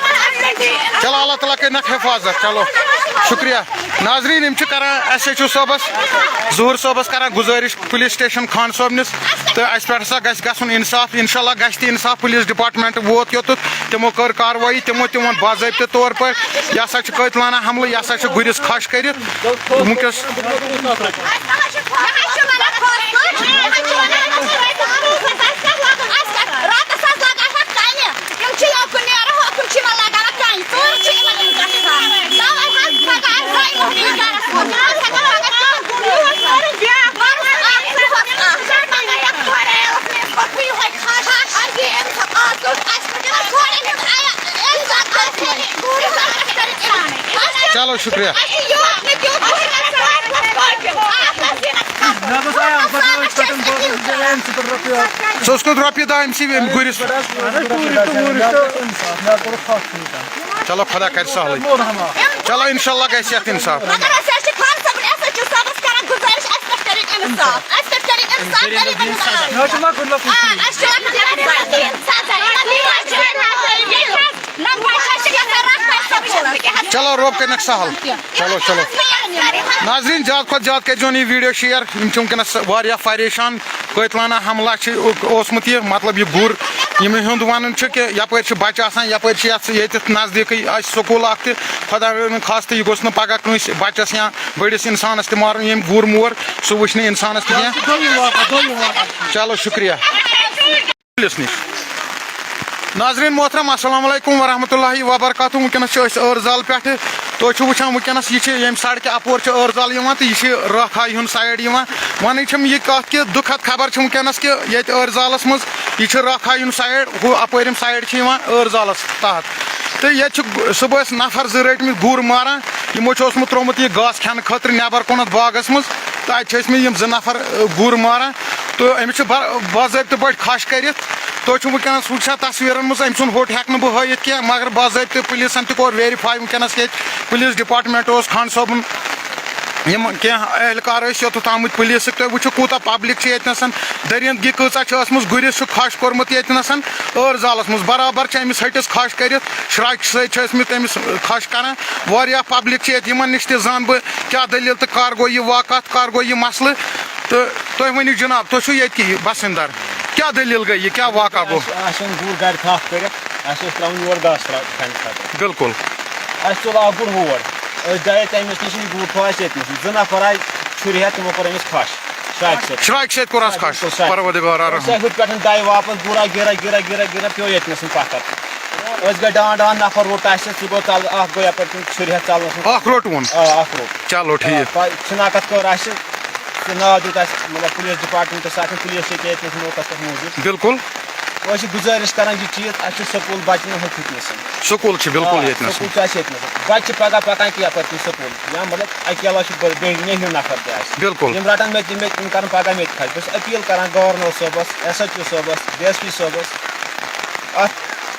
چلو، اللہ تعالیٰ کٔرِنَکھ حفاظت۔ چلو، شُکریہ۔ ناظریٖن، یِم چھِ کران ایس ایچ او صٲبَس، ظہوٗر صٲبَس کران گُزٲرِش پُلیٖس سٹیشن خان صٲبنِس، تہٕ اَسہِ پٮ۪ٹھ ہسا گژھِ گژھُن اِنصاف۔ اِنشاء اللہ گژھِ تہِ اِنصاف۔ پُلیٖس ڈپارٹمنٹ ووت یوٚتَتھ، تِمو کٔر کاروٲیی، تِمو تہِ ووٚن باضٲبطہٕ طور پٲٹھۍ، یہِ ہسا چھُ قٲتلانہ حملہٕ، یہِ ہسا چھُ گُرِس کھَش کٔرِتھ۔ وٕنکیٚس چلو، شُکریہ۔ ژٕ اوسکھ رۄپیہِ دَہ أمۍ سٕے أمۍ گُرِس۔ چلو، خۄدا کَرِ سہلٕے۔ چلو، اِنشاءاللہ گژھِ یَتھ اِنصاف۔ مگر أسۍ حظ چھِ خان صٲبُن، اَسہِ حظ چھِ صٲبَس کران گُزٲرِش، اَسہِ پٮ۪ٹھ کٔرِو اِنصاف، اَسہِ پٮ۪ٹھ کٔرِو اِنصاف، غریٖبَن ہُنٛد علاج۔ آ، اَسہِ چھِ لۄکٕٹۍ لۄکٕٹۍ سَزا، یِمَن یِمَن بَچَن حظ چھِ گژھان رۄپَے سَتھ شیٚتھ۔ چلو، رۄب کٔرِنَکھ سہل۔ چلو، چلو۔ ناظریٖن، زیادٕ کھۄتہٕ زیادٕ کٔرۍزیون یہِ ویٖڈیو شِیَر۔ یِم چھِ وٕنکیٚنَس واریاہ پریشان۔ قٲتلانہ حملہ چھِ اوسمُت یہِ، مطلب، یہِ گُر، یِمَن ہُنٛد وَنُن چھُ کہِ یَپٲرۍ چھِ بَچہٕ آسان، یَپٲرۍ چھِ یَتھ، ییٚتٮ۪تھ نزدیٖکٕے اَسہِ سکوٗل اَکھ تہِ۔ خۄدا رٔچھِن خاص تہٕ یہِ گوٚژھ نہٕ پَگاہ کٲنٛسہِ بَچَس یا بٔڑِس اِنسانَس تہِ مارُن، ییٚمۍ گُر مور، سُہ وٕچھِ نہٕ اِنسانَس تہِ کینٛہہ۔ چلو، شُکریہ۔ پُلیٖس نِش۔ ناظریٖن محترم، السلام علیکم ورحمۃ اللہ وبرکاتہ۔ وٕنکیٚنَس چھِ أسۍ ٲرزال پٮ۪ٹھٕ۔ تُہۍ چھِو وٕچھان وٕنکیٚنَس یہِ چھِ ییٚمہِ سڑکہِ اَپور چھِ ٲرزال یِوان تہٕ یہِ چھِ راکھا ہُنٛد سایڈ یِوان۔ وَنٕنۍ چھَم یہِ کَتھ کہِ دُکھد خبر چھِ وٕنکیٚنَس کہِ ییٚتہِ ٲرزالَس منٛز یہِ چھِ راکھا ہُنٛد سایڈ، ہُہ اَپٲرِم سایڈ چھِ یِوان ٲرزالَس تحت۔ تہٕ ییٚتہِ چھِ صُبحَس نفر زٕ رٔٹۍمٕتۍ گُر ماران۔ یِمو چھُ اوسمُت ترٛوومُت یہِ گاسہٕ کھٮ۪نہٕ خٲطرٕ نٮ۪بر کُنَتھ باغَس منٛز۔ تہٕ اَتہِ چھِ ٲسمٕتۍ یِم زٕ نفر، اَ، گُر ماران۔ تہٕ أمِس چھِ با-، باضٲبطہٕ پٲٹھۍ کھَش کٔرِتھ۔ تُہۍ چھِو وٕنکیٚنَس وٕچھان تصویٖرَن منٛز، أمۍ سُنٛد ہوٚٹ ہٮ۪کہٕ نہٕ بہٕ ہٲیِتھ کینٛہہ، مگر باضٲبطہٕ پُلیٖسَن تہِ کوٚر ویریفاے وٕنکیٚنَس ییٚتہِ۔ پُلیٖس ڈپارٹمنٹ اوس، خان صٲبُن، یِم کینٛہہ اہلکار ٲسۍ یوٚتَتھ آمٕتۍ پُلیٖسٕکۍ۔ تُہۍ وٕچھِو کوٗتاہ پبلک چھِ ییٚتہِ نَسَن، دٔریٖندگی کۭژاہ چھِ ٲسمٕژ۔ گُرِس چھُ کھَش کوٚرمُت ییٚتہِ نَسَن ٲرزالَس منٛز، برابر چھِ أمِس ۂٹِس کھَش کٔرِتھ، شراکہِ سۭتۍ چھِ ٲسمٕتۍ أمِس کھَش کَران۔ واریاہ پبلک چھِ ییٚتہِ، یِمَن نِش تہِ زانہٕ بہٕ کیٛاہ دٔلیٖل تہٕ کَر گوٚو یہِ واقعہ، کَر گوٚو یہِ مسلہٕ۔ تہٕ تُہۍ ؤنِو جناب، تُہۍ چھِو ییٚتہِ کہِ بسندر، کیٛاہ دٔلیٖل گٔے، یہِ کیٛاہ واقعہ گوٚو؟ اَسہِ، اَسہِ اوٚن گُر گرِ تھپھ کٔرِتھ، اَسہِ اوس ترٛاوُن یور گاسہٕ ترٛا-، کھٮ۪نہٕ خٲطرٕ۔ بِلکُل۔ اَسہِ تُل اَکھ گُر ہور، أسۍ درٛاے تَمہِ نِش نِش، یہِ گُر تھوٚو اَسہِ ییٚتہِ نَسٕے۔ زٕ نفر آے، چھُرِ ہٮ۪تھ، تِمو کوٚر أمِس کھَش شراکہِ سۭتۍ۔ شراکہِ سۭتۍ کوٚر اَس آ، کھَش، بِلکُل، شراکہِ۔ پروردگار سۭتۍ۔ رحم۔ أسۍ آے ہُتہِ پٮ۪ٹھ دَے واپس، گُرا گِرا گِرا گِرا گِرا پیوٚو ییٚتہِ نَسٕے پَتھر۔ أسۍ گٔے ڈان ڈان، نفر روٚٹ اَسہِ، سُہ گوٚو تَلہٕ، اَکھ گوٚو یَپٲرۍ کِنۍ چھُرِ ہٮ۪تھ ژَلنَس منٛز۔ اَکھ روٚٹوُن؟ آ، اَکھ روٚٹ۔ چلو، آ، ٹھیٖک۔ پَتہٕ شِناخت کٔر اَسہِ، سُہ ناو دیُت اَسہِ، مطلب، پُلیٖس ڈپارٹمنٹَس اَتھِ، پُلیٖس چھِ ییٚتہِ، ییٚتہِ نَس موقعس پٮ۪ٹھ موٗجوٗد۔ بِلکُل۔ أسۍ چھِ گُزٲرِش کران یہِ چیٖز، اَسہِ چھُ سکوٗل بَچہٕ نہٕ ہُتھ نَسٕے۔ سکوٗل چھِ بِلکُل آ، ییٚتہِ نَسٕے۔ سکوٗل چھُ اَسہِ ییٚتہِ نَسٕے۔ بَچہٕ چھِ پَگاہ پَکان کہِ یَپٲرۍ کِنۍ سکوٗل۔ یا مطلب اَکہِ علاوٕ چھِ بٔ-، بیٚیہِ نیٚہِو نفر تہِ اَسہِ۔ بِلکُل۔ یِم رَٹَن مےٚ تہِ، مےٚ، یِم کَرَن پَگاہ مےٚ تہِ خرچ۔ بہٕ چھُس اپیٖل کران گورنر صٲبَس، ایس ایچ او صٲبَس، ڈی ایس پی صٲبَس۔ اَتھ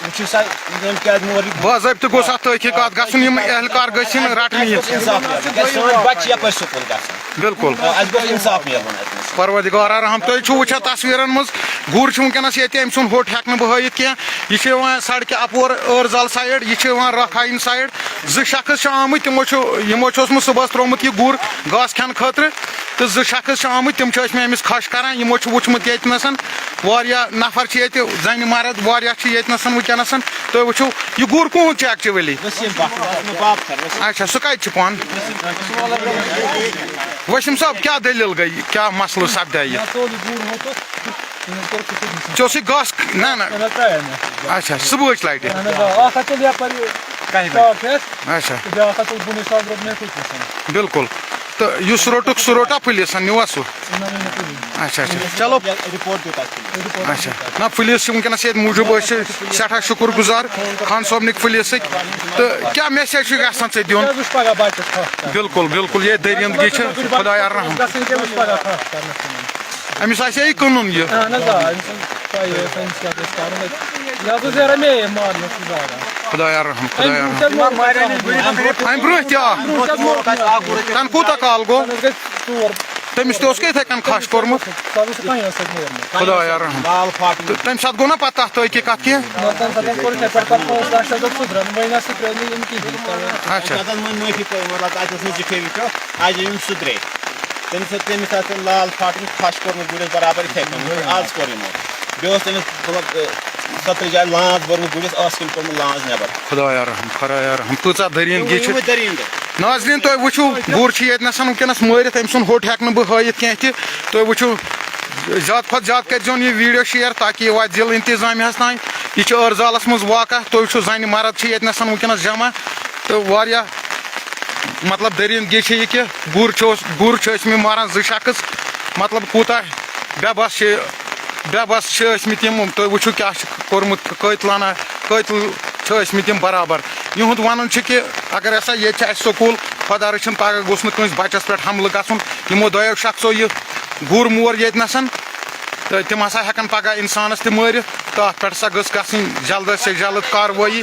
وٕچھِو سا، یِم کیٛازِ مور یہِ بہٕ حظ ٲبتہٕ گوٚژھ اَتھ تحقیٖقات گژھُن، یِم اہلکار گٔژھِنۍ رَٹنہٕ یِنۍ۔ اَسہِ گوٚژھ اِنصاف میلُن۔ کیٛازِ سٲنۍ بَچہٕ چھِ یَپٲرۍ سکوٗل گژھان۔ بِلکُل۔ آ، اَسہِ گوٚژھ اِنصاف میلُن اَتہِ نَس۔ پروردگار رحم، تُہۍ چھِو وٕچھان تصویٖرَن منٛز، گُر چھُ وٕنکیٚنَس ییٚتہِ، أمۍ سُنٛد ہوٚٹ ہٮ۪کہٕ نہٕ بہٕ ہٲیِتھ کینٛہہ۔ یہِ چھُ یِوان سڑکہِ اَپور ٲرزال سایڈ، یہِ چھُ یِوان رکھاین سایڈ۔ زٕ شخص چھِ آمٕتۍ، تِمو چھُ، یِمو چھُ اوسمُت صُبحَس ترٛوومُت یہِ گُر گاسہٕ کھٮ۪نہٕ خٲطرٕ، تہٕ زٕ شخص چھِ آمٕتۍ، تِم چھِ ٲسۍ مےٚ أمِس کھَش کَران۔ یِمو چھُ وٕچھمُت ییٚتہِ نَسَن واریاہ نفر چھِ ییٚتہِ، زَنہِ مرد واریاہ چھِ ییٚتہِ نَسَن وٕنکیٚنَسَن۔ تُہۍ وٕچھِو، یہِ گُر کُہُنٛد چھُ actually؟ وسیٖم بٹ، وسیٖم بابکر، وسیٖم۔ اچھا، سُہ کَتہِ چھُ پانہٕ؟ وسیٖم صٲب، کیٛاہ دٔلیٖل گٔے؟ کیٛاہ مسلہٕ سپدیٛاے یہِ؟ مےٚ ژوٚل یہِ گُر ہوٚتَتھ۔ ژےٚ اوسُے گاسہٕ، نہ، نہ۔ نہ، نہ، ترٛایے مےٚ۔ اچھا، صُبحٕچ لٹہِ۔ اہن حظ، آ، اکھ ہتھ ژوٚل یپٲرۍ اچھا۔ شاپ ہٮ۪تھ، اچھا۔ تہٕ بیٛاکھ ہتھ ژوٚل بُنٕے ساز روٚٹ مےٚ کُٹھِس۔ بِلکُل۔ تہٕ یُس روٚٹُکھ، سُہ روٚٹا پُلیٖسن، نیوٗوا سُہ؟ نہ، نہ، نہ، کُنی۔ اچھا، اچھا۔ چلو۔ رپورٹ دیُت اَسہِ۔ اچھا۔ نہ، پُلیٖس چھِ وٕنکیٚنَس ییٚتہِ موٗجوٗب، أسۍ چھِ سٮ۪ٹھاہ شُکُر گُزار خان صٲبنٕکۍ پُلیٖسٕکۍ۔ تہٕ کیٛاہ message چھُ یَژھان ژےٚ دیُن؟ کیٛاہ حظ وٕچھ پگاہ بَچَس کَتھ کَرنَس؟ بِلکُل، بِلکُل، یہِ دٔریٖندگی چھِ خۄدایا رحم۔ گژھن کیٛاہ وٕچھ پگاہ کَتھ کَرنَس تِمَن؟ أمِس آسہِ ہا یہِ کٕنُن یہِ۔ اہن حظ، آ، أمِس چھَنہٕ پَیی ٲس أمِس کیٛاہ گژھِ کَرُن۔ یہِ حظ اوس زیرہ مے مارنَس سُہ زالان۔ خۄدایا رحم، خۄدایا رحم۔ أمۍ برونٛہہ تہِ آو۔ اَمہِ برونٛہہ تہِ آو۔ تَنہٕ کوٗتاہ کال گوٚو؟ تَنہٕ حظ گٔے ژور۔ تٔمِس تہِ اوس کیٛاہ یِتھَے کٔنۍ کھَش کوٚرمُت؟ سُہ حظ اوس پَنٕنۍ ٲس اَتہِ مورمُت۔ خۄدایا رحم۔ لال پھاٹن۔ تہٕ تَمہِ ساتہٕ گوٚو نا پَتہٕ تَتھ تٲقیٖقات کینٛہہ؟ نہ، تَمہِ ساتہٕ حظ کوٚر یِتھَے پٲٹھۍ، پَتہٕ پانٛژھ لَچھ حظ اوس سُہ درٛاو، وۄنۍ نہ سُہ ترٛٲو نہٕ یِم کِہیٖنۍ۔ اچھا۔ تَتہِ حظ وۄنۍ معٲفی پٲوۍ، مطلب، تَتہِ اوس نہٕ زِٹھے وٕچھو، اَجہِ یِم سُہ درٛے۔ تٔمِس ٲس، تٔمِس آسہِ لال پھاٹن کھَش کوٚرمُت گُرِس برابر یِتھَے کٔنۍ، یِتھ کٔنۍ آز کوٚر یِمو۔ بیٚیہِ اوس تٔمِس، مطلب، سترِ جایہِ لانٛز بٔرمٕژ گُرِس، ٲس کِنۍ کوٚرمُت لانٛز نٮ۪بر۔ خۄدایا رحم، خۄدایا رحم، کۭژاہ دٔریٖن گی چھِ۔ یِموٕے دٔریٖن دٔرۍ۔ ناظریٖن، تُہۍ وٕچھِو، گُر چھُ ییٚتہِ نَسَن وٕنکیٚنَس مٲرِتھ، أمۍ سُنٛد ہوٚٹ ہٮ۪کہٕ نہٕ بہٕ ہٲیِتھ کینٛہہ تہِ۔ تُہۍ وٕچھِو، زیادٕ کھۄتہٕ زیادٕ کٔرۍزیون یہِ video share، تاکہِ یہِ واتہِ ضلعہٕ انتظامیہَس تام۔ یہِ چھُ ٲرزالَس منٛز واقع۔ تُہۍ وٕچھِو، زَنہِ مرد چھِ ییٚتہِ نَسَن وٕنکیٚنَس جمع، تہٕ واریاہ مطلب، دٔریٖندگی چھِ یہِ کہِ گُر چھُ اوس-، گُر چھِ ٲسۍ مٕتۍ ماران زٕ شخص، مطلب، کوٗتاہ بے بس چھِ، بے بس چھِ ٲسۍ مٕتۍ یِم۔ تُہۍ وٕچھِو کیٛاہ چھُ کوٚرمُت، قٲتلانہ، قٲتل چھِ ٲسۍ مٕتۍ یِم برابر۔ یِہُنٛد وَنُن چھُ کہِ اگر ہسا ییٚتہِ چھِ اَسہِ سکوٗل، خۄدا رٔچھِن پگاہ گوٚژھ نہٕ کٲنٛسہِ بَچَس پٮ۪ٹھ حملہٕ گژھُن۔ یِمو دۄیو شخصو یہِ گُر مور ییٚتہِ نَسَن۔ تہٕ تِم ہسا ہٮ۪کن پگاہ انسانس تہِ مٲرِتھ، تہٕ اتھ پٮ۪ٹھ ہسا گٔژھ گژھٕنۍ جلد سے جلد کاروٲیی۔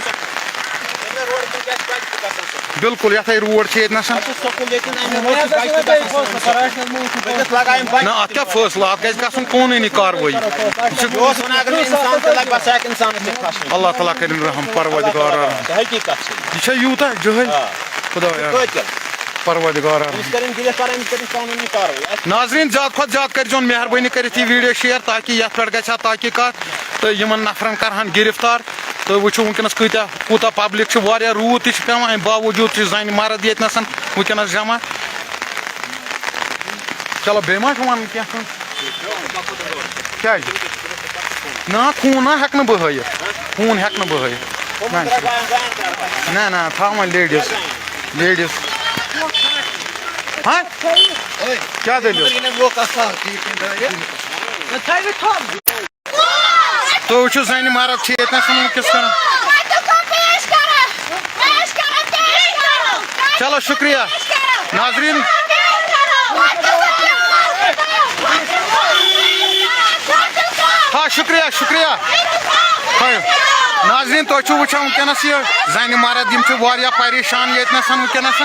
بِلکُل، یتھے روڈ چھِ ییٚتہِ نسن۔ اَسہِ چھُ سکوٗل ییٚتہِ نہٕ، اَمہِ موٗجوٗب چھِ بچہِ تہِ گژھان سٲنۍ سکوٗل۔ نہ، اتھ کیٛاہ فٲصلہٕ؟ اتھ گژھِ گژھُن قونوٗنی کاروٲیی۔ یہِ چھُ یہِ اوس وَنان، اگر نہٕ انسان تہِ لگہِ، بس ہٮ۪کہِ انسانس تہِ کھسُن۔ اللہ تعالیٰ کٔرِن رحم، پروردگار رحم۔ حقیٖقت چھِ۔ یہِ چھا یوٗتاہ جٲہِل؟ آ۔ خۄدایا۔ قٲتِل۔ پروردگار۔ أمِس کٔرِن گِرِفتار، أمِس کٔرِن قانوٗنی کاروٲیی۔ اَسہِ ناظریٖن، زیادٕ کھۄتہٕ زیادٕ کٔرۍزیون مہربٲنی کٔرِتھ یہِ video share، تاکہِ یَتھ پٮ۪ٹھ گژھِ ہا تحقیٖقات تہٕ یِمَن نفرَن کَرٕہَن گِرِفتار۔ تُہۍ وٕچھِو وٕنکیٚنَس کۭتیٛاہ، کوٗتاہ public چھِ، واریاہ روٗد تہِ چھِ پٮ۪وان، اَمہِ باوجوٗد چھِ زَنہِ مرد ییٚتہِ نَسَن وٕنکیٚنَس جمع۔ چلو، بیٚیہِ ما چھُ وَنُن کینٛہہ کٲنٛسہِ؟ کیٛازِ؟ نہ، خوٗن نہ ہٮ۪کہٕ نہٕ بہٕ ہٲیِتھ۔ خوٗن ہٮ۪کہٕ نہٕ بہٕ ہٲیِتھ۔ نہ، نہ، نہ، تھاو وۄنۍ ladies۔ Ladies۔ ہاں؟ کیٛاہ دٔلیٖل؟ تُہۍ وٕچھِو، زَنہِ مرد چھِ ییٚتہِ نَس یِمَن کِژھ کَران۔ چلو، شُکریہ۔ ناظریٖن۔ ہا، شُکریہ، شُکریہ۔ ہا۔ ناظریٖن، تُہۍ چھِو وٕچھان وٕنکیٚنَس یہِ زَنہِ مرد، یِم چھِ واریاہ پریشان ییٚتہِ نَس وٕنکیٚنَس۔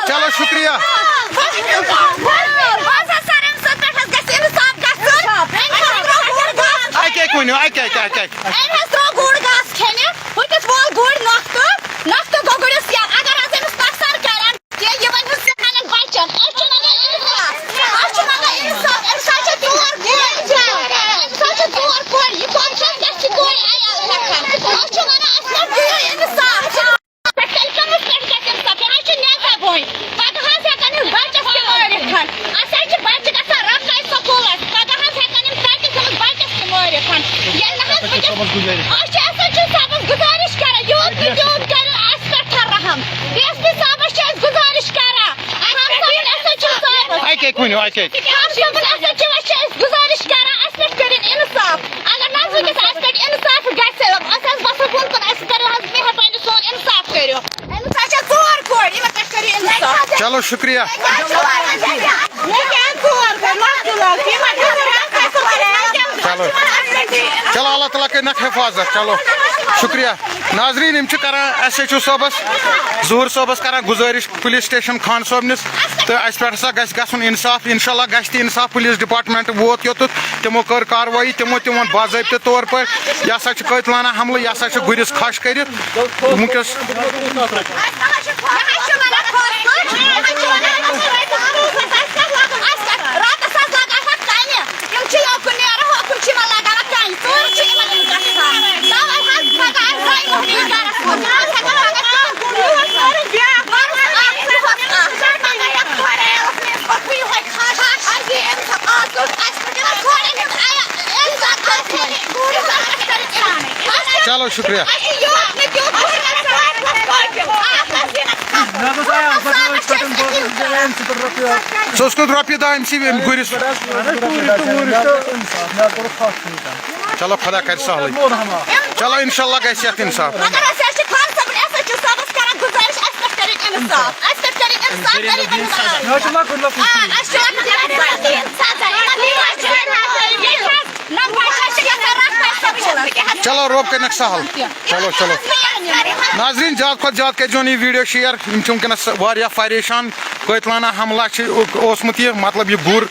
چلو، شُکریہ۔ اَکہِ اَکہِ ؤنِو، اَکہِ اَکہِ، اَکہِ اَکہِ۔ أمۍ حظ ترٛوو گُر گاسہٕ کھیٚنہِ، ہُتِس وول گُر نۄختہٕ، نۄختہٕ گوٚو گُرِس یَلہٕ۔ اگر حظ أمِس نۄقصان کَرن، تہِ یِمَن ہٕنٛز سٮ۪کھَنَن بَچَن۔ أسۍ چھِ وَنان اِنصاف، أسۍ چھِ وَنان اِنصاف۔ أمِس حظ چھِ ژور کورِ، أمِس حظ چھِ ژور کورِ، یہِ کۄس چھےٚ، کیٛاہ چھِ کورِ عیال ہٮ۪کان؟ أسۍ چھِ وَنان، اَسہِ حظ دِیِو اِنصاف۔ پٮ۪ٹھ تیٚلہِ کٔمِس پٮ۪ٹھ گژھِ اِنصاف؟ یہِ حظ چھُ نیزا بوے۔ پَگاہ حظ ہٮ۪کَن یِم بَچَس تہِ مٲرِتھ۔ اَسہِ حظ چھِ بَچہِ گژھان رۄپَے سکوٗلَس۔ پَگاہ حظ ہٮ۪کَن یِم تَتہِ تٔمِس بَچَس تہِ مٲرِتھ۔ ییٚلہِ نہٕ حظ وٕنکٮ۪س، أسۍ چھِ ایس ایچ او صٲبَس گُزٲرِش کران، یوٗت نہٕ تیوٗت کٔرِو اَسہِ پٮ۪ٹھ رحم۔ ڈی ایس پی صٲبَس چھِ أسۍ گُزٲرِش کران۔ اَہَن سا، ایس ایچ او صٲب۔ اَکہِ اَکہِ ؤنِو، اَکہِ اَکہِ۔ خان صٲبَس، ایس ایچ او چھِ أسۍ گُزٲرِش کران، اَسہِ پٮ۪ٹھ کٔرِن اِنصاف۔ اگر نہٕ حظ وٕنکٮ۪س اَسہِ پٮ۪ٹھ اِنصاف گژھِ، أسۍ حظ وَسو بۄن کُن، اَسہِ کٔرِو حظ مہربٲنی، سون اِنصاف کٔرِو۔ أمِس حظ چھےٚ ژور کورِ، یِمَن پٮ۪ٹھ کٔرِو اِنصاف۔ چلو، شُکریہ۔ مےٚ کیٛاہ ژور کورِ؟ لۄکٹہِ لۄکٹہِ، یِمَن چھِ چلو، اللہ تعالیٰ کٔرِنَکھ حفاظت۔ چلو، شُکریہ۔ ناظریٖن، یِم چھِ کران ایس ایچ او صٲبَس، ظہوٗر صٲبَس کران گُزٲرِش پُلیٖس سٹیشن خان صٲبنِس، تہٕ اَسہِ پٮ۪ٹھ ہسا گژھِ گژھُن اِنصاف۔ اِنشاء اللہ گژھِ تہِ اِنصاف۔ پُلیٖس ڈپارٹمنٹ ووت یوٚتَتھ، تِمو کٔر کاروٲیی، تِمو تہِ ووٚن باضٲبطہٕ طور پٲٹھۍ، یہِ ہسا چھُ قٲتلانہ حملہٕ، یہِ ہسا چھُ گُرِس کھَش کٔرِتھ۔ وٕنکیٚس چلو، شُکریہ۔ ژٕ اوسکھ رۄپیہِ دَہ أمۍ سٕے أمۍ گُرِس۔ چلو، خۄدا کَرِ سہلٕے۔ چلو، اِنشاء اللہ گژھِ یَتھ اِنصاف۔ مگر أسۍ حظ چھِ خان صٲبُن، اَسہِ حظ چھِ صٲبَس کران گُزٲرِش، اَسہِ پٮ۪ٹھ کٔرِو اِنصاف، اَسہِ پٮ۪ٹھ کٔرِو اِنصاف، کٔرِو اِنصاف۔ آ، اَسہِ چھُ لۄکُٹ لۄکُٹ سزا دِنۍ، سزا۔ یِمَن دِیِو اَسہِ جٲنی۔ ییٚتہِ حظ نہ بَچہِ حظ چھِ گژھان رَٹھ پَتہٕ سَمجھِتھ۔ چلو، رۄب کٔرِنَکھ سہل۔ چلو، چلو۔ ناظریٖن، زیادٕ کھۄتہٕ زیادٕ کٔرۍزیون یہِ ویٖڈیو شِیَر۔ یِم چھِ وٕنکیٚنَس واریاہ پریشان۔ قٲتلانہ حملہ چھِ اوسمُت یہِ، مطلب، یہِ گُر،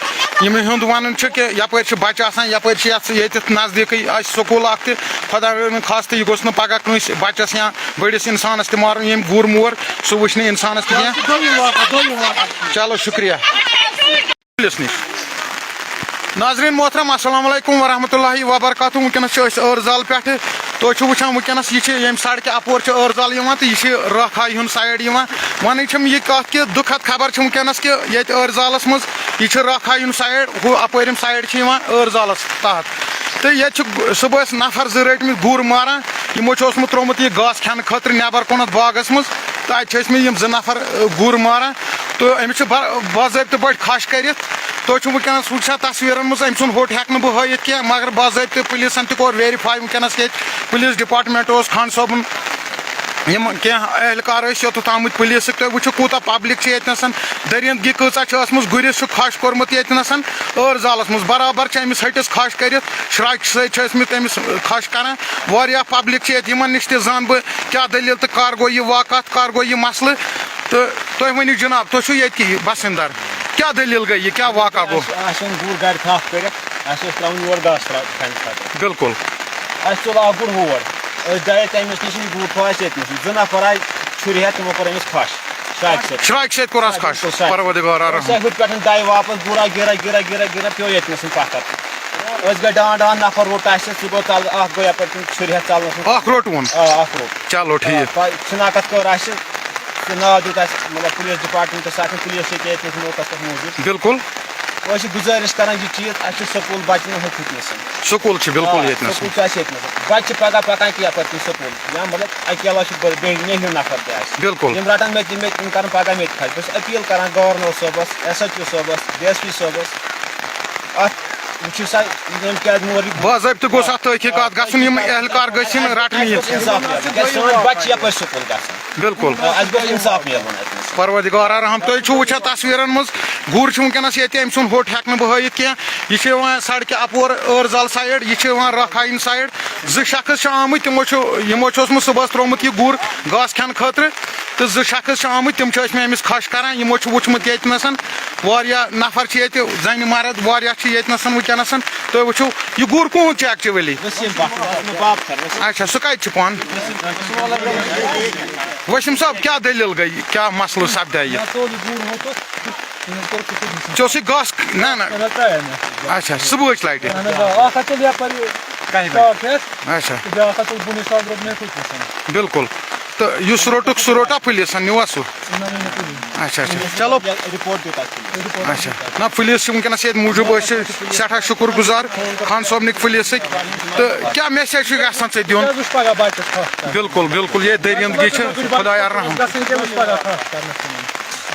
یِم یِہُنٛد وَنُن چھُ کہِ یَپٲرۍ چھِ بَچہٕ آسان، یَپٲرۍ چھِ یَتھ، ییٚتٮ۪تھ نزدیٖکٕے اَسہِ سکوٗل اَکھ تہِ۔ خۄدا رٔچھِن خاص تہٕ یہِ گوٚژھ نہٕ پَگاہ کٲنٛسہِ بَچَس یا بٔڑِس اِنسانَس تہِ مارُن، ییٚمۍ گُر مور، سُہ وٕچھِ نہٕ اِنسانَس تہِ کینٛہہ۔ چلو، شُکریہ۔ پُلیٖس نِش۔ ناظریٖن محترم، السلام علیکم ورحمۃ اللہ وبرکاتہ۔ وٕنکیٚنَس چھِ أسۍ ٲرزال پٮ۪ٹھٕ۔ تُہۍ چھِو وٕچھان وٕنکیٚنَس یہِ چھِ ییٚمہِ سڑکہِ اَپور چھِ ٲرزال یِوان تہٕ یہِ چھِ رٲکھایہِ ہُنٛد سایڈ یِوان۔ وَنٕنۍ چھِم یہِ کَتھ کہِ دُکھد خبر چھِ وٕنکیٚنَس کہِ ییٚتہِ ٲرزالَس منٛز یہِ چھِ رٲکھایہِ ہُنٛد سایڈ، ہُہ اَپٲرِم سایڈ چھِ یِوان ٲرزالَس تحت۔ تہٕ ییٚتہِ چھِ صُبحَس نفر زٕ رٔٹۍ مٕتۍ گُر ماران۔ یِمو چھُ اوسمُت ترٛوومُت یہِ گاسہٕ کھٮ۪نہٕ خٲطرٕ نٮ۪بر کُنَتھ باغَس منٛز۔ تہٕ اَتہِ چھِ ٲسۍ مٕتۍ یِم زٕ نفر، اَ، گُر ماران۔ تہٕ أمِس چھِ با-، باضٲبطہٕ پٲٹھۍ کھَش کٔرِتھ۔ تُہۍ چھِو وٕنکیٚنَس وٕچھان تصویٖرَن منٛز، أمۍ سُنٛد ہوٚٹ ہٮ۪کہٕ نہٕ بہٕ ہٲیِتھ کینٛہہ، مگر باضٲبطہٕ پُلیٖسَن تہِ کوٚر ویریفاے وٕنکیٚنَس ییٚتہِ۔ پُلیٖس ڈپارٹمنٹ اوس خان صٲبُن، یِم کینٛہہ اہلکار ٲسۍ یوٚتَتھ آمٕتۍ پُلیٖسٕکۍ۔ تُہۍ وٕچھِو کوٗتاہ پبلک چھِ ییٚتہِ نَسَن، دٔریٖندگی کۭژاہ چھِ ٲسمٕژ۔ گُرِس چھُ کھَش کوٚرمُت ییٚتہِ نَسَن ٲرزالَس منٛز، برابر چھِ أمِس ۂٹِس کھَش کٔرِتھ، شرٛاکہِ سۭتۍ چھِ ٲسمٕتۍ أمِس کھَش کَران۔ واریاہ پبلک چھِ ییٚتہِ، یِمَن نِش تہِ زانہٕ بہٕ کیٛاہ دٔلیٖل تہٕ کَر گوٚو یہِ واقعہ، کَر گوٚو یہِ مسلہٕ۔ تہٕ تُہۍ ؤنِو جناب، تُہۍ چھِو ییٚتہِ کہِ بسندر، کیٛاہ دٔلیٖل گٔے، یہِ کیٛاہ واقعہ گوٚو؟ اَسہِ اوٚن گُر گرِ تھپھ کٔرِتھ، اَسہِ اوس ترٛاوُن یور گاسہٕ ترٛا-، کھنہِ خٲطرٕ۔ بِلکُل۔ اَسہِ تُل اَکھ گُر ہور، أسۍ درٛاے تَمہِ نِش نِش، یہِ گُر تھوٚو اَسہِ ییٚتہِ نَس۔ زٕ نفر آیہِ چھُرِ ہٮ۪تھ، تِمو کوٚر أمِس کھَش شرٛاکہِ سۭتۍ۔ شرٛاکہِ سۭتۍ کوٚر اَس کھَش، بِلکُل، شرٛاکہِ۔ پروردگار رحم۔ أسۍ آیہِ ہُتہِ پٮ۪ٹھ دَے واپس، گُرا گِرا گِرا گِرا گِرا پیوٚو ییٚتہِ نَس پَتھر۔ أسۍ گٔے ڈان ڈان، نفر روٚٹ اَسہِ، سُہ گوٚو تَلہٕ، اَکھ گوٚو یَپٲرۍ کِنۍ چھُرِ ہٮ۪تھ ژَلنَس منٛز۔ اَکھ روٚٹوُن؟ آ، اَکھ روٚٹ۔ چلو، ٹھیٖک۔ آ، پَے-، شِناخت کٔر اَسہِ، تہٕ ناو دیُت اَسہِ، مطلب، پُلیٖس ڈپارٹمنٹَس اَتھِ، پُلیٖس چھِ ییٚتہِ نَس موقعس پٮ۪ٹھ موٗجوٗد۔ بِلکُل۔ أسۍ چھِ گُزٲرِش کران یہِ چیٖز، اَسہِ چھُ سکوٗل بَچہٕ نہٕ ہیٚتھٕے نَسَن۔ سکوٗل چھِ بِلکُل آ، ییٚتہِ نَسَن۔ سکوٗل چھُ اَسہِ ییٚتہِ نَسَن۔ بَچہٕ چھِ پَگاہ پَکان کینٛہہ پَتہٕ کِنۍ سکوٗل۔ یا مطلب اَکہِ علاوٕ چھُ بٔڑ-، بیٚیہِ نیٚہِو نفر تہِ اَسہِ۔ بِلکُل۔ یِم رَٹَن مےٚ تہِ، مےٚ تہِ، یِم کَرَن پَگاہ مےٚ تہِ کھَش۔ بہٕ چھُس أپیٖل کران گورنر صٲبَس، ایس ایچ او صٲبَس، ڈی ایس پی صٲبَس۔ اَتھ وٕچھِو سا، یِم کیٛازِ مور یہِ باضٲبطہٕ گوٚژھ اَتھ تحقیٖقات گژھُن، یِم اہلکار گٔژھۍ یِن رَٹنہٕ یِم۔ اِنصاف میلُن۔ کیٛازِ سٲنۍ بَچہٕ چھِ یَپٲرۍ سکوٗل گژھان۔ بِلکُل۔ آ، اَسہِ گوٚژھ اِنصاف میلُن اَتہِ نَس۔ پروردگار رحم، تُہۍ چھِو وٕچھان تصویٖرَن منٛز، گُر چھُ وٕنکیٚنَس ییٚتہِ، أمۍ سُنٛد ہوٚٹ ہٮ۪کہٕ نہٕ بہٕ ہٲیِتھ کینٛہہ۔ یہِ چھُ یِوان سڑکہِ اَپور ٲرزال سایڈ، یہِ چھُ یِوان رکھایِن سایڈ۔ زٕ شخص چھِ آمٕتۍ، تِمو چھُ، یِمو چھُ اوسمُت صُبحَس ترٛوومُت یہِ گُر گاسہٕ کھٮ۪نہٕ خٲطرٕ، تہٕ زٕ شخص چھِ آمٕتۍ، تِم چھِ ٲسۍ مٕتۍ أمِس کھَش کَران۔ یِمو چھُ وٕچھمُت ییٚتہِ نَسَن، واریاہ نفر چھِ ییٚتہِ، زَنہِ مرد واریاہ چھِ ییٚتہِ نَسَن وٕنکیٚنَسَن۔ تُہۍ وٕچھِو، یہِ گُر کُہُنٛد چھُ actually؟ وسیٖم بٹ، وسیٖم بابتھر، وسیٖم۔ اچھا، سُہ کَتہِ چھُ پانہٕ؟ وسیٖم صٲب، کیٛاہ دٔلیٖل گٔے؟ کیٛاہ مسلہٕ سپدیٛاے یہِ؟ مےٚ تُل یہِ گُر ہوٚتَس، یِمو کوٚر کُٹھِس نِش۔ ژےٚ اوسُے گاسہٕ؟ نہ، نہ۔ نہ، نہ، ترٛایے مےٚ۔ اچھا، صُبحٕچ لٹہِ؟ اہن حظ، آ، اکھ ہَتھ تُل یَپٲرۍ کَہہِ بجہِ؟ شاٹ ہٮ۪تھ۔ اچھا۔ تہٕ بیٛاکھ ہَتھ تُل بُنہِ شاٹ روٚٹ مےٚ کُٹھِس۔ بِلکُل۔ تہٕ یُس روٚٹُکھ، سُہ روٚٹا پُلیٖسَن، نیوٗوا سُہ؟ نہ، نہ، نہ، پُلیٖس۔ اچھا، اچھا۔ چلو۔ رِپورٹ دیُت اَسہِ پُلیٖسَن۔ اچھا۔ نہ، پُلیٖس چھِ وٕنکیٚنَس ییٚتہِ موٗجوٗب، أسۍ چھِ سٮ۪ٹھاہ شُکُر گُزار خان صٲبنٕکۍ پُلیٖسٕکۍ۔ تہٕ کیٛاہ message چھُ یژھان ژےٚ دیُن؟ کیٛاہ حظ وٕچھ پَگاہ بَچَس کھَش کَرُن؟ بِلکُل، بِلکُل، یہِ دٔریٖندگی چھِ خۄدایا رحم۔ گژھُن کیٛاہ وٕچھ پَگاہ کھَش کَرنَس منٛز؟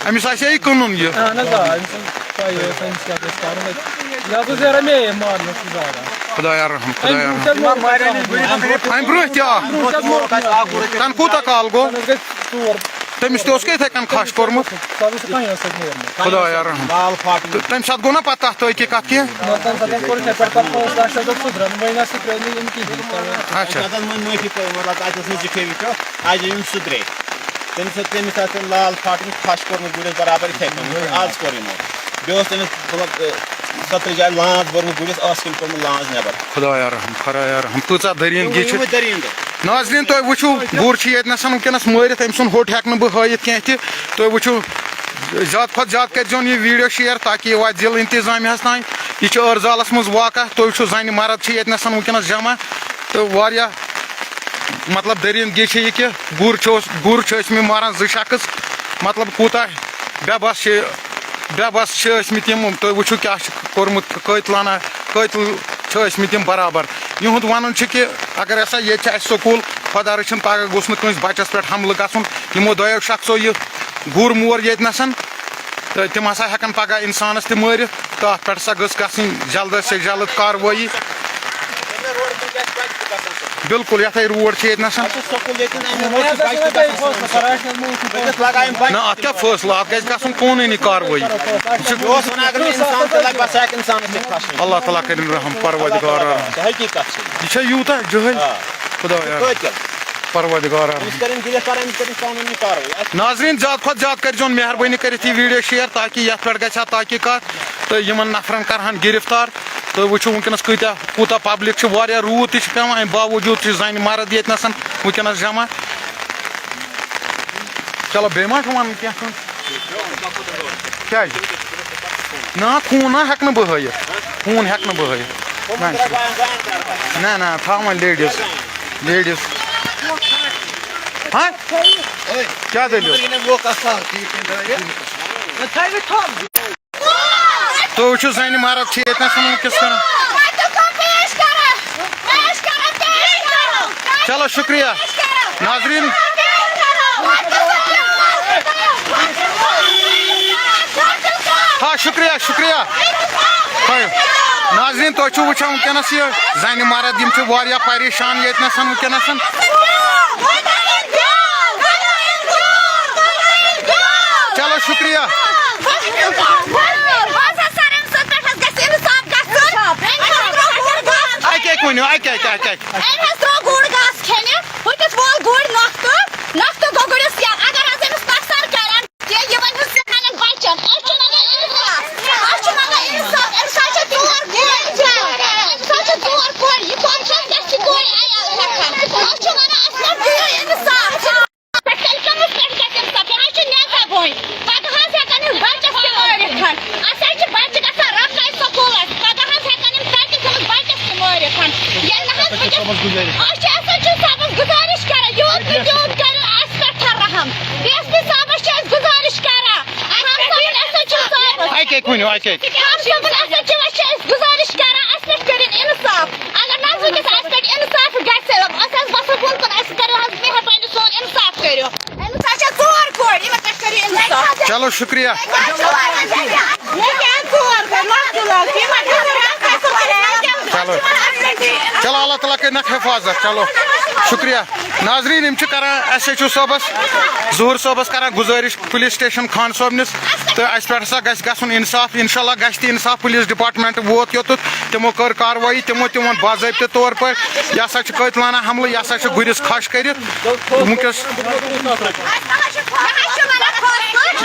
أمِس آسہِ ہا یہِ کٕنُن یہِ۔ اہن حظ، آ، أمِس چھُنہٕ پَیی ٲس أمِس کیٛاہ گژھِ کَرُن۔ یہِ حظ اوس ییران مے مارنَس سُہ زیادٕ۔ خۄدایا رحم، خۄدایا رحم۔ اَمہِ برٛونٛہہ چھِ حظ مورمُت۔ اَمہِ برٛونٛہہ تہِ، آ۔ برٛونٛہہ چھِ حظ مورمُت۔ تَنہٕ کوٗتاہ کال گوٚو؟ تَنہٕ حظ گٔے ژور۔ تٔمِس تہِ اوس کیٛاہ یِتھَے کٔنۍ کھَش کوٚرمُت۔ سۄ ٲس یِتھ کٔنۍ ٲس تَتہِ نیرمٕژ۔ خۄدایا رحم۔ لال پھاٹہٕ۔ تہٕ تَمہِ ساتہٕ گوٚو نا پَتہٕ تَتھ تحقیٖقات کینٛہہ؟ نہ، تَمہِ ساتہٕ حظ کوٚر یِتھَے پٲٹھۍ پَتہٕ پانٛژھ لَچھ حظ دوٚپ سُہ درٛاو نہٕ، وۄنۍ نہ سُہ ترٛٲو نہٕ یِم کِہیٖنۍ۔ اچھا۔ تَتھ ٲس وۄنۍ معٲفی کٔرمٕژ، مطلب، تَتہِ اوس نہٕ زِٹھے وٕچھو، اَجہِ یِم سُدرے۔ تٔمِس ٲس، تٔمِس آسہِ لال پھاٹہٕ کھَش کوٚرمُت گُرِس برابر یِتھَے کٔنۍ، یِتھ کٔنۍ آز کوٚر یِمو۔ بیٚیہِ اوس تٔمِس، مطلب، سترٕہ جایہِ لانٛز بٔرمٕژ گُرِس، ٲس کِنۍ کوٚرمُت لانٛز نٮ۪بر۔ خۄدایا رحم، خۄدایا رحم، کۭژاہ دٔریٖن گیٖچھِتھ۔ وٕنہِ دٔریٖن تہٕ۔ ناظریٖن، تُہۍ وٕچھِو، گُر چھُ ییٚتہِ نَسَن وٕنکیٚنَس مٲرِتھ، أمۍ سُنٛد ہوٚٹ ہٮ۪کہٕ نہٕ بہٕ ہٲیِتھ کینٛہہ تہِ۔ تُہۍ وٕچھِو، زیادٕ کھۄتہٕ زیادٕ کٔرۍزیون یہِ video share، تاکہِ یہِ واتہِ ضلعہٕ انتظامیہَس تام۔ یہِ چھُ عٲرضہٕ عالَس منٛز واقعہ۔ تُہۍ وٕچھِو، زَنہِ مرد چھِ ییٚتہِ نَسَن وٕنکیٚنَس جمع۔ تہٕ واریاہ، مطلب، دٔریٖن گی چھِ یہِ کہِ گُر چھُ اوس-، گُر چھِ ٲسۍ مٕتۍ ماران زٕ شخص، مطلب، کوٗتاہ بے بس چھِ، بے بس چھِ ٲسۍ مٕتۍ یِم۔ تُہۍ وٕچھِو کیٛاہ چھِ کوٚرمُت، قٲتلانہ قٲتل چھِ ٲسۍ مٕتۍ یِم برابر۔ یِہُنٛد وَنُن چھُ کہِ اگر ہسا ییٚتہِ چھِ اَسہِ سکوٗل، خۄدا رٔچھِنۍ پگاہ گوٚژھ نہٕ کٲنٛسہِ بَچَس پٮ۪ٹھ حملہٕ گژھُن۔ یِمو دۄیو شخصو یہِ گُر مور ییٚتہِ نَسَن، تہٕ تِم ہسا ہٮ۪کَن پگاہ اِنسانَس تہِ مٲرِتھ۔ تہٕ اَتھ پٮ۪ٹھ ہسا گٔژھ گژھٕنۍ جلدس سے جلد کاروٲیی۔ بِلکُل، یَتھ ہے روڈ چھِ ییٚتہِ نَسَن۔ اَسہِ چھُ سکوٗل ییٚتٮ۪ن، اَمہِ روڈ چھِ بَچہِ تہِ گژھان سکوٗل۔ أکِس لگایَن بَچہِ۔ نہ، اَتھ کیٛاہ فٲصلہٕ؟ اَتھ گژھِ گژھُن قونوٗنی کاروٲیی۔ یہِ چھُ یہِ اوس وَنان، اگر نہٕ اِنسان تہِ لَگہِ، بَس ہٮ۪کہِ اِنسانَس تہِ پھَسُن۔ اللہ تعالیٰ کٔرِنۍ رحم، پروردگار۔ حقیٖقت چھِ۔ یہِ چھےٚ یوٗتاہ جٲہِل۔ آ۔ خۄدایا۔ قٲتِل۔ پروردگارا۔ أمِس کَرن گِرِفتار، أمِس کَرن قانوٗنی کاروٲیی۔ اَسہِ ناظریٖن، زیادٕ کھۄتہٕ زیادٕ کٔرۍزیون مہربٲنی کٔرِتھ یہِ video share، تاکہِ یَتھ پٮ۪ٹھ گژھِ ہا تحقیٖقات تہٕ یِمَن نفرَن کَرٕہَن گِرِفتار۔ تہٕ وٕچھِو وٕنکیٚنَس کۭتیٛاہ، کوٗتاہ public چھِ، واریاہ روٗد تہِ چھِ پٮ۪وان، اَمہِ باوجوٗد چھِ زَنہِ مرد ییٚتہِ نَسَن وٕنکیٚنَس جمع۔ چلو، بیٚیہِ ما چھُ وَنُن کینٛہہ کٲنٛسہِ؟ کیٛازِ؟ نہ، خوٗن نہ ہٮ۪کہٕ نہٕ بہٕ ہٲیِتھ۔ خوٗن ہٮ۪کہٕ نہٕ بہٕ ہٲیِتھ۔ نہ، نہ۔ نہ، نہ، تھاو وۄنۍ ladies۔ Ladies۔ ہاں؟ کیٛاہ دٔلیٖل؟ تُہۍ وٕچھِو، زَنہِ مرد چھِ ییٚتہِ نَس وٕنکیٚس کران۔ چلو، شُکریہ۔ ناظریٖن۔ ہا، شُکریہ، شُکریہ۔ ہاے۔ ناظریٖن، تُہۍ چھِو وٕچھان وٕنکیٚنَس یہِ زَنہِ مرد، یِم چھِ واریاہ پریشان ییٚتہِ نَس وٕنکیٚنَس۔ چلو، شُکریہ۔ اَکہِ اَکہِ ؤنِو، اَکہِ اَکہِ، اَکہِ اَکہِ۔ أمۍ حظ ترٛوو گُر گاسہٕ کھیٚنہِ، ہُتِس وول گُرۍ نۄختہٕ، نۄختہٕ گوٚو گُرِس یَلہٕ۔ اگر حظ أمِس نۄقصان کَرن، یہِ، یہِ وَنہِ حظ ژےٚ پنٛنٮ۪ن بَچَن۔ أسۍ چھِ منٛگان اِنصاف، أسۍ چھِ منٛگان اِنصاف۔ أمِس حظ چھِ ژور کورِ، أمِس حظ چھِ ژور کورِ، یہِ کۄس چھِ اَسہِ، اَسہِ چھِ کورِ عیال ہٮ۪کان۔ أسۍ چھِ وَنان، اَسہِ حظ دِیِو اِنصاف۔ پٮ۪ٹھ تیٚلہِ کٔمِس پٮ۪ٹھ گژھِ اِنصاف؟ یہِ حظ چھُ نیزا بوے۔ پگاہ حظ ہٮ۪کن یِم بَچَس تہِ مٲرِتھ۔ اَسہِ حظ چھِ بَچہِ گژھان رۄپَے سکوٗلَس۔ پگاہ حظ ہٮ۪کن یِم تَتہِ تھٲوِتھ بَچَس تہِ مٲرِتھ۔ ییٚلہِ نہٕ حظ وٕنکٮ۪س، أسۍ چھِ ایس ایچ او صٲبَس گُزٲرِش کران، یوٗت نہٕ تیوٗت کٔرِو اَسہِ پٮ۪ٹھ رحم۔ ڈی ایس پی صٲبَس چھِ أسۍ گُزٲرِش کران۔ رحم صٲبُن، ایس ایچ او صٲبَس۔ اَکہِ اَکہِ ؤنِو، اَکہِ اَکہِ۔ رحم صٲبُن، ایس ایچ او چھِ أسۍ گُزٲرِش کران، اَسہِ پٮ۪ٹھ کٔرِو اِنصاف۔ اگر نہ حظ وٕنکٮ۪س اَسہِ پٮ۪ٹھ اِنصاف گژھِ، أسۍ حظ وَسو بۄن کُن، اَسہِ کٔرِو حظ مہربٲنی، سون اِنصاف کٔرِو۔ أمِس حظ چھِ ژور کورِ، یِمَن پٮ۪ٹھ کٔرِو اِنصاف۔ چلو، شُکریہ۔ مےٚ کیٛاہ ژور کورِ؟ لۄکٹہِ لۄکٹہِ، یِمَن چھِ ژور کورِ۔ چلو۔ چلو، اللہ تعالیٰ کٔرِنَکھ حفاظت۔ چلو، شُکریہ۔ ناظریٖن، یِم چھِ کران ایس ایچ او صٲبَس، ظہوٗر صٲبَس کران گُزٲرِش پُلیٖس سٹیشن خان صٲبنِس، تہٕ اَسہِ پٮ۪ٹھ ہسا گژھِ گژھُن اِنصاف۔ اِنشاء اللہ گژھِ تہِ اِنصاف۔ پُلیٖس ڈپارٹمنٹ ووت یوٚتَتھ، تِمو کٔر کاروٲیی، تِمو تہِ ووٚن باضٲبطہٕ طور پٲٹھۍ، یہِ ہسا چھُ قٲتلانہ حملہٕ، یہِ ہسا چھُ گُرِس کھَش کٔرِتھ۔ وٕنکیٚس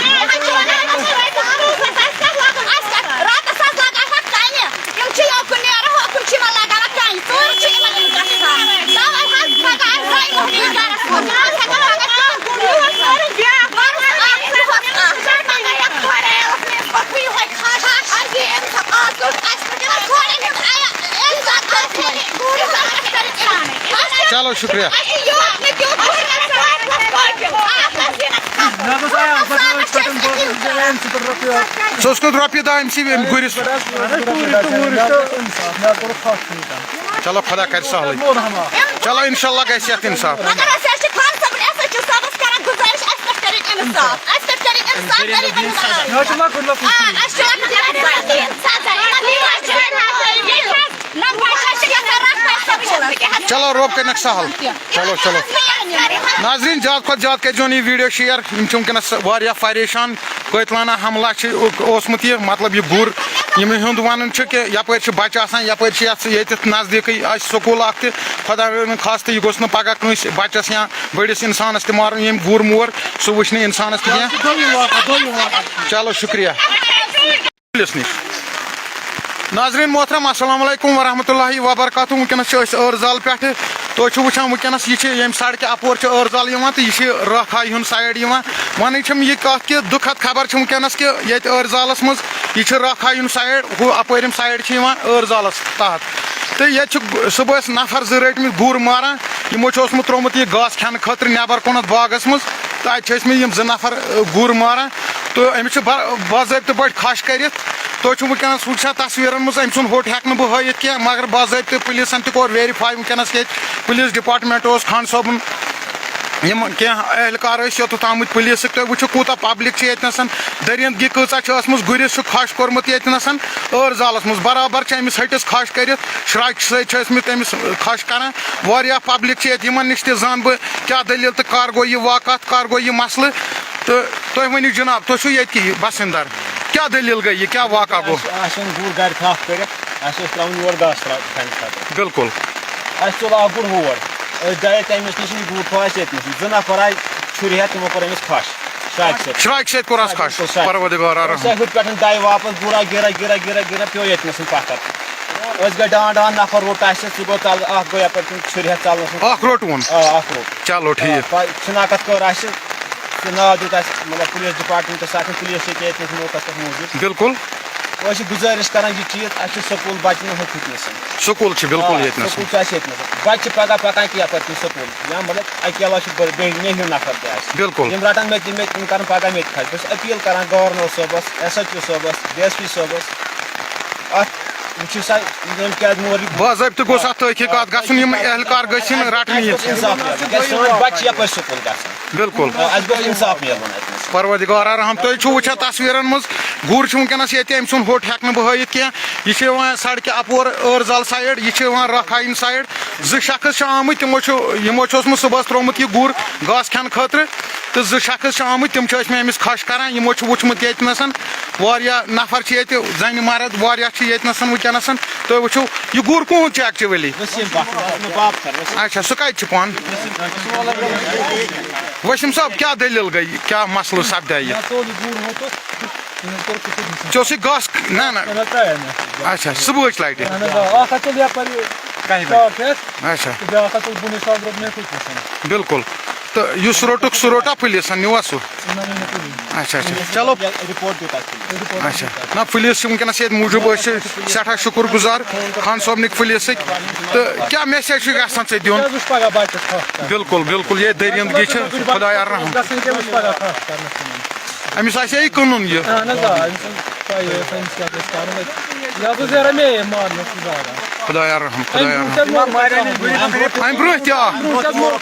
راتس حظ لگان اَتھ کَنہِ۔ یِم چھِ یوکُن نیران، ہوکُن چھِ یِمن لگان اَتھ کَنہِ۔ ژوٗرِ چھِ یِمن یِم گژھان۔ تَوَے حظ پَگاہ آسہِ دۄیہِ مۄہنِوِ گَرَس منٛز۔ آز ہٮ۪کَن پَگاہ تِمَن کُن یُتھ کٔرِتھ بیٛاکھ گَرَس اَکھ۔ مگر یَتھ کھۄرِ عیالَس منٛز پَتہٕ یہِ ہۄتہِ کھَش۔ اَسہِ گٔے اَمہِ ساتہٕ آز کوٚر اَسہِ پٮ۪ٹھ یِمَن کھۄرٮ۪ن ہُنٛد عیال۔ اَمہِ ساتہٕ آز گٔے گُرِس آسان کٔرِتھ سرٛانٕے۔ اَسہِ چھِ یوٗت نہٕ تیوٗت سُہ اوس کیُتھ رۄپیہِ دَہ أمۍ سٕے أمۍ گُرِس۔ چلو، خۄدا کَرِ سہلٕے۔ چلو، اِنشاء اللہ گژھِ یَتھ اِنصاف۔ مگر أسۍ حظ چھِ خان صٲبُن، اَسہِ حظ چھِ صٲبَس کران گُزٲرِش، اَسہِ پٮ۪ٹھ کٔرِو اِنصاف، اَسہِ پٮ۪ٹھ کٔرِو اِنصاف، غریٖبَن ہُنٛد حال۔ آ، اَسہِ چھِ لۄکُٹ لۄکُٹ سَزا۔ یِمَن دِیِو اَسہِ چلو، رۄب کٔرِنَکھ سہل۔ چلو، چلو۔ ناظریٖن، زیادٕ کھۄتہٕ زیادٕ کٔرۍزیون یہِ ویٖڈیو شِیَر۔ یِم چھِ وٕنکیٚنَس واریاہ پریشان۔ قٲتلانہ حملہ چھِ اوسمُت یہِ، مطلب، یہِ گُر، یِمَن ہُنٛد وَنُن چھُ کہِ یَپٲرۍ چھِ بَچہٕ آسان، یَپٲرۍ چھِ یَتھ، ییٚتٮ۪تھ نزدیٖکٕے اَسہِ سکوٗل اَکھ تہِ۔ خۄدا رٔچھِن خاص تہٕ یہِ گوٚژھ نہٕ پَگاہ کٲنٛسہِ بَچَس یا بٔڑِس اِنسانَس تہِ مارُن، ییٚمۍ گُر مور، سُہ وٕچھِ نہٕ اِنسانَس تہِ کینٛہہ۔ چلو، شُکریہ۔ پُلِس نِش۔ ناظریٖن محترم، السلام علیکم ورحمۃ اللہ وبرکاتہ۔ وٕنکیٚنَس چھِ أسۍ ٲرزال پٮ۪ٹھٕ۔ تُہۍ چھِو وٕچھان وٕنکیٚنَس یہِ چھِ ییٚمہِ سڑکہِ اَپور چھِ ٲرزال یِوان تہٕ یہِ چھِ رٲکھا ہُنٛد سایڈ یِوان۔ وَنٕنۍ چھَم یہِ کَتھ کہِ دُکھد خبر چھِ وٕنکیٚنَس کہِ ییٚتہِ ٲرزالَس منٛز یہِ چھِ رٲکھا ہُنٛد سایڈ، ہُہ اَپٲرِم سایڈ چھِ یِوان ٲرزالَس تحت۔ تہٕ ییٚتہِ چھِ صُبحَس نفر زٕ رٔٹمٕتۍ گُر ماران۔ یِمو چھُ اوسمُت ترٛوومُت یہِ گاسہٕ کھٮ۪نہٕ خٲطرٕ نٮ۪بر کُنَتھ باغَس منٛز۔ تہٕ اَتہِ چھِ ٲسمٕتۍ یِم زٕ نفر، آ، گُر ماران۔ تہٕ أمِس چھِ با-، باضٲبطہٕ پٲٹھۍ کھَش کٔرِتھ۔ تُہۍ چھِو وٕنکیٚنَس وٕچھان تصویٖرَن منٛز، أمۍ سُنٛد ہوٚٹ ہٮ۪کہٕ نہٕ بہٕ ہٲیِتھ کینٛہہ، مگر باضٲبطہٕ پُلیٖسَن تہِ کوٚر ویریفاے وٕنکیٚنَس ییٚتہِ۔ پُلیٖس ڈپارٹمنٹ اوس، خان صٲبُن، یِم کینٛہہ اہلکار ٲسۍ یوٚتَتھ آمٕتۍ پُلیٖسٕکۍ۔ تُہۍ وٕچھِو کوٗتاہ پبلک چھِ ییٚتہِ نَسَن۔ درِنٛدگی کۭژاہ چھِ ٲسمٕژ، گُرِس چھُ کھَش کوٚرمُت ییٚتہِ نَسَن ٲرزالَس منٛز۔ برابر چھِ أمِس ۂٹِس کھَش کٔرِتھ، شراکہِ سۭتۍ چھِ ٲسمٕتۍ أمِس کھَش کَران۔ واریاہ پبلک چھِ ییٚتہِ، یِمَن نِش تہِ زانہٕ بہٕ کیٛاہ دٔلیٖل تہٕ کَر گوٚو یہِ واقعہ، کَر گوٚو یہِ مسلہٕ۔ تہٕ تُہۍ ؤنِو جناب، تُہۍ چھِو ییٚتہِ کہِ بسندر، کیٛاہ دٔلیٖل گٔے یہِ، کیٛاہ واقعہ گوٚو؟ اَسہِ، اَسہِ اوٚن گُر گرِ تھپھ کٔرِتھ، اَسہِ اوس ترٛاوُن یور گاسہٕ ترٛا-، کھنہِ خٲطرٕ۔ بِلکُل۔ اَسہِ ژوٚل اَکھ گُر ہور، أسۍ درٛایے تَمہِ نِش، یہِ گُر تھوٚو اَسہِ ییٚتہِ نَسٕے۔ زٕ نفر آیہِ چھُرِ ہٮ۪تھ، تِمو کوٚر أمِس کھَش، شراکہِ سۭتۍ۔ شراکہِ سۭتۍ کوٚر اَس کھَش، بِلکُل، شراکہِ۔ پروردگار رحم۔ أسۍ آے ہُتہِ پٮ۪ٹھ دَے واپس، گُرا گِرا گِرا گِرا گِرا پیوٚو ییٚتہِ نَسٕے پَتھر۔ أسۍ گٔے ڈان ڈان، نفر روٚٹ اَسہِ، سُہ گوٚو تَلہٕ، اَکھ گوٚو یَپٲرۍ کِنۍ چھُرِ ہٮ۪تھ ژَلنَس منٛز۔ اَکھ روٚٹ وُن؟ آ، اَکھ روٚٹ۔ چلو، ٹھیٖک۔ آ، پَے-، شِناخت کٔر اَسہِ، سُہ ناو دیُت اَسہِ، مطلب، پُلیٖس ڈپارٹمنٹَس، اَتھ چھُنہٕ پُلیٖس ییٚتہِ ییٚتہِ نَس موقعس پٮ۪ٹھ موٗجوٗد۔ بِلکُل۔ أسۍ چھِ گُزٲرِش کران یہِ چیٖز، اَسہِ چھُ سکوٗل بَچہٕ نہٕ ہُتہِ نَسٕے۔ سکوٗل چھِ بِلکُل آ، ییٚتہِ نَسٕے۔ سکوٗل چھُ اَسہِ ییٚتہِ نَسٕے۔ بَچہٕ چھِ پَگاہ پَکان کہِ یَپٲرۍ کِنۍ سکوٗل۔ یا مطلب اَکہِ علاوٕ چھِ بٔڑۍ، بیٚیہِ نیٚہِو نفر تہِ اَسہِ۔ بِلکُل۔ یِم رَٹَن مےٚ تہِ، مےٚ تہِ، یِم کَرَن پَگاہ مےٚ تہِ خرچ۔ بہٕ چھُس اپیٖل کران گورنر صٲبَس، ایس ایچ او صٲبَس، ڈی ایس پی صٲبَس۔ اَتھ وٕچھِو سا، یِم کیٛازِ مور یہِ باضٲبطہٕ گوٚژھ اَتھ تحقیٖقات گژھُن، یِم اہلکار گٔژھۍ یِن رَٹنہٕ یِنۍ۔ اَسہِ گوٚژھ اِنصاف میلُن۔ کیٛازِ سٲنۍ بَچہٕ چھِ یَپٲرۍ سکوٗل گژھان۔ بِلکُل۔ اَسہِ گوٚژھ اِنصاف میلُن اَتہِ نَس۔ پروردگار رحم، تُہۍ چھِو وٕچھان تصویٖرَن منٛز، گُر چھُ وٕنکیٚنَس ییٚتہِ، أمۍ سُنٛد ہوٚٹ ہٮ۪کہٕ نہٕ بہٕ ہٲیِتھ کینٛہہ۔ یہِ چھِ یِوان سڑکہِ اَپور ٲرزال سایڈ، یہِ چھِ یِوان رکھاین سایڈ۔ زٕ شخص چھِ آمٕتۍ، تِمو چھُ، یِمو چھُ اوسمُت صُبحَس ترٛوومُت یہِ گُر گاسہٕ کھٮ۪نہٕ خٲطرٕ، تہٕ زٕ شخص چھِ آمٕتۍ، تِم چھِ ٲسمٕتۍ أمِس کھَش کَران۔ یِمو چھُ وٕچھمُت ییٚتہِ نَسَن واریاہ نفر چھِ ییٚتہِ، زَنہِ مرد واریاہ چھِ ییٚتہِ نَسَن وٕنکیٚنَسَن۔ تُہۍ وٕچھِو، یہِ گُر کُہُنٛد چھُ actually؟ وسیٖم بٹ، وسیٖم بٹ۔ اچھا، سُہ کَتہِ چھُ پانہٕ؟ وسیٖم صٲب، کیٛاہ دٔلیٖل گٔے؟ کیٛاہ مسلہٕ سپدیٛاے یہِ؟ مےٚ ژوٚل یہِ گُر ہوٚتَتھ۔ ژےٚ اوسُے گاسہٕ؟ نہ، نہ۔ اہن حظ، ترٛایے مےٚ۔ اچھا، صُبحٕچ لٹہِ؟ اہن حظ، آ، اکھ ہتھ تُل یپٲرۍ کَہہِ بجہِ؟ شاپ پٮ۪ٹھ۔ اچھا۔ تہٕ بیٛاکھ ہتھ تُل بُنہِ ساز روٚٹ مےٚ ہُتہِ نَسَن۔ بِلکُل۔ تہٕ یُس روٚٹُکھ، سُہ روٚٹا پُلیٖسَن، نیوٗوا سُہ؟ نہ، نہ، نہ، پُلیٖس۔ اچھا، اچھا۔ چلو۔ رِپورٹ دیُت اَسہِ پُلیٖسَن۔ اچھا۔ نہ، پُلیٖس چھِ وٕنکیٚنَس ییٚتہِ موٗجوٗب، أسۍ چھِ سٮ۪ٹھاہ شُکُر گُزار خان صٲبنٕکۍ پُلیٖسٕکۍ۔ تہٕ کیٛاہ message چھُکھ یَژھان ژےٚ دیُن؟ کیٛازِ وٕچھ پگاہ بَچَس کَتھ کَران۔ بِلکُل، بِلکُل، یہِ دٔریٖندگی چھِ خۄدایا رحم۔ گژھان کیٛاہ وٕچھ پگاہ کَتھ کَرنَس منٛز۔ أمِس آسہِ ہا یہِ کٕنُن یہِ۔ اہن حظ، آ، أمِس چھُنہٕ پَیی ٲس أمِس کیٛاہ گژھِ کَرُن اَتہِ۔ یہِ حظ اوس یارٕ مے مارنَس منٛز لاگان۔ خۄدایا رحم، خۄدایا رحم۔ اَمہِ برٛونٛہہ تہِ اَکھ۔ برٛونٛہہ تہِ حظ مور-،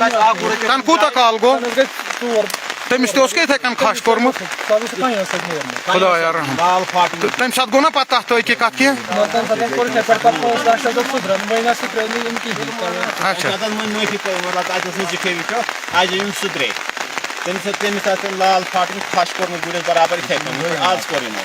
تَنہٕ کوٗتاہ کال گوٚو؟ تَنہٕ حظ گٔے ژور۔ تٔمِس تہِ اوس کَتھَے کَنۍ کھَش کوٚرمُت۔ سُہ حظ اوس کَنہِ سۭتۍ نیرمُت۔ خۄدایا رحم۔ لال فاٹن۔ تہٕ تَمہِ ساتہٕ گوٚو نا پَتہٕ تَتھ تحقیٖقات کینٛہہ؟ نہ، تَمہِ ساتہٕ کوٚر یِتھَے پٲٹھۍ پَتہٕ پانٛژھ لَچھ حظ اوس سُہ درٛاو، وۄنۍ نہ سُہ ترٛٲے نہٕ یِم کِہیٖنۍ۔ اچھا۔ تَتھ حظ وۄنۍ معٲفی پٲٹھۍ، مطلب، تَتہِ اوس نہٕ ذِکرٕے وٕچھو، اَسہِ یِم سُہ ترٛے۔ تٔمِس ٲس، تٔمِس آسہِ لال فاٹن کھَش کوٚرمُت گُرِس برابر یِتھَے کٔنۍ، یِتھ کٔنۍ آز کوٚر یِمو۔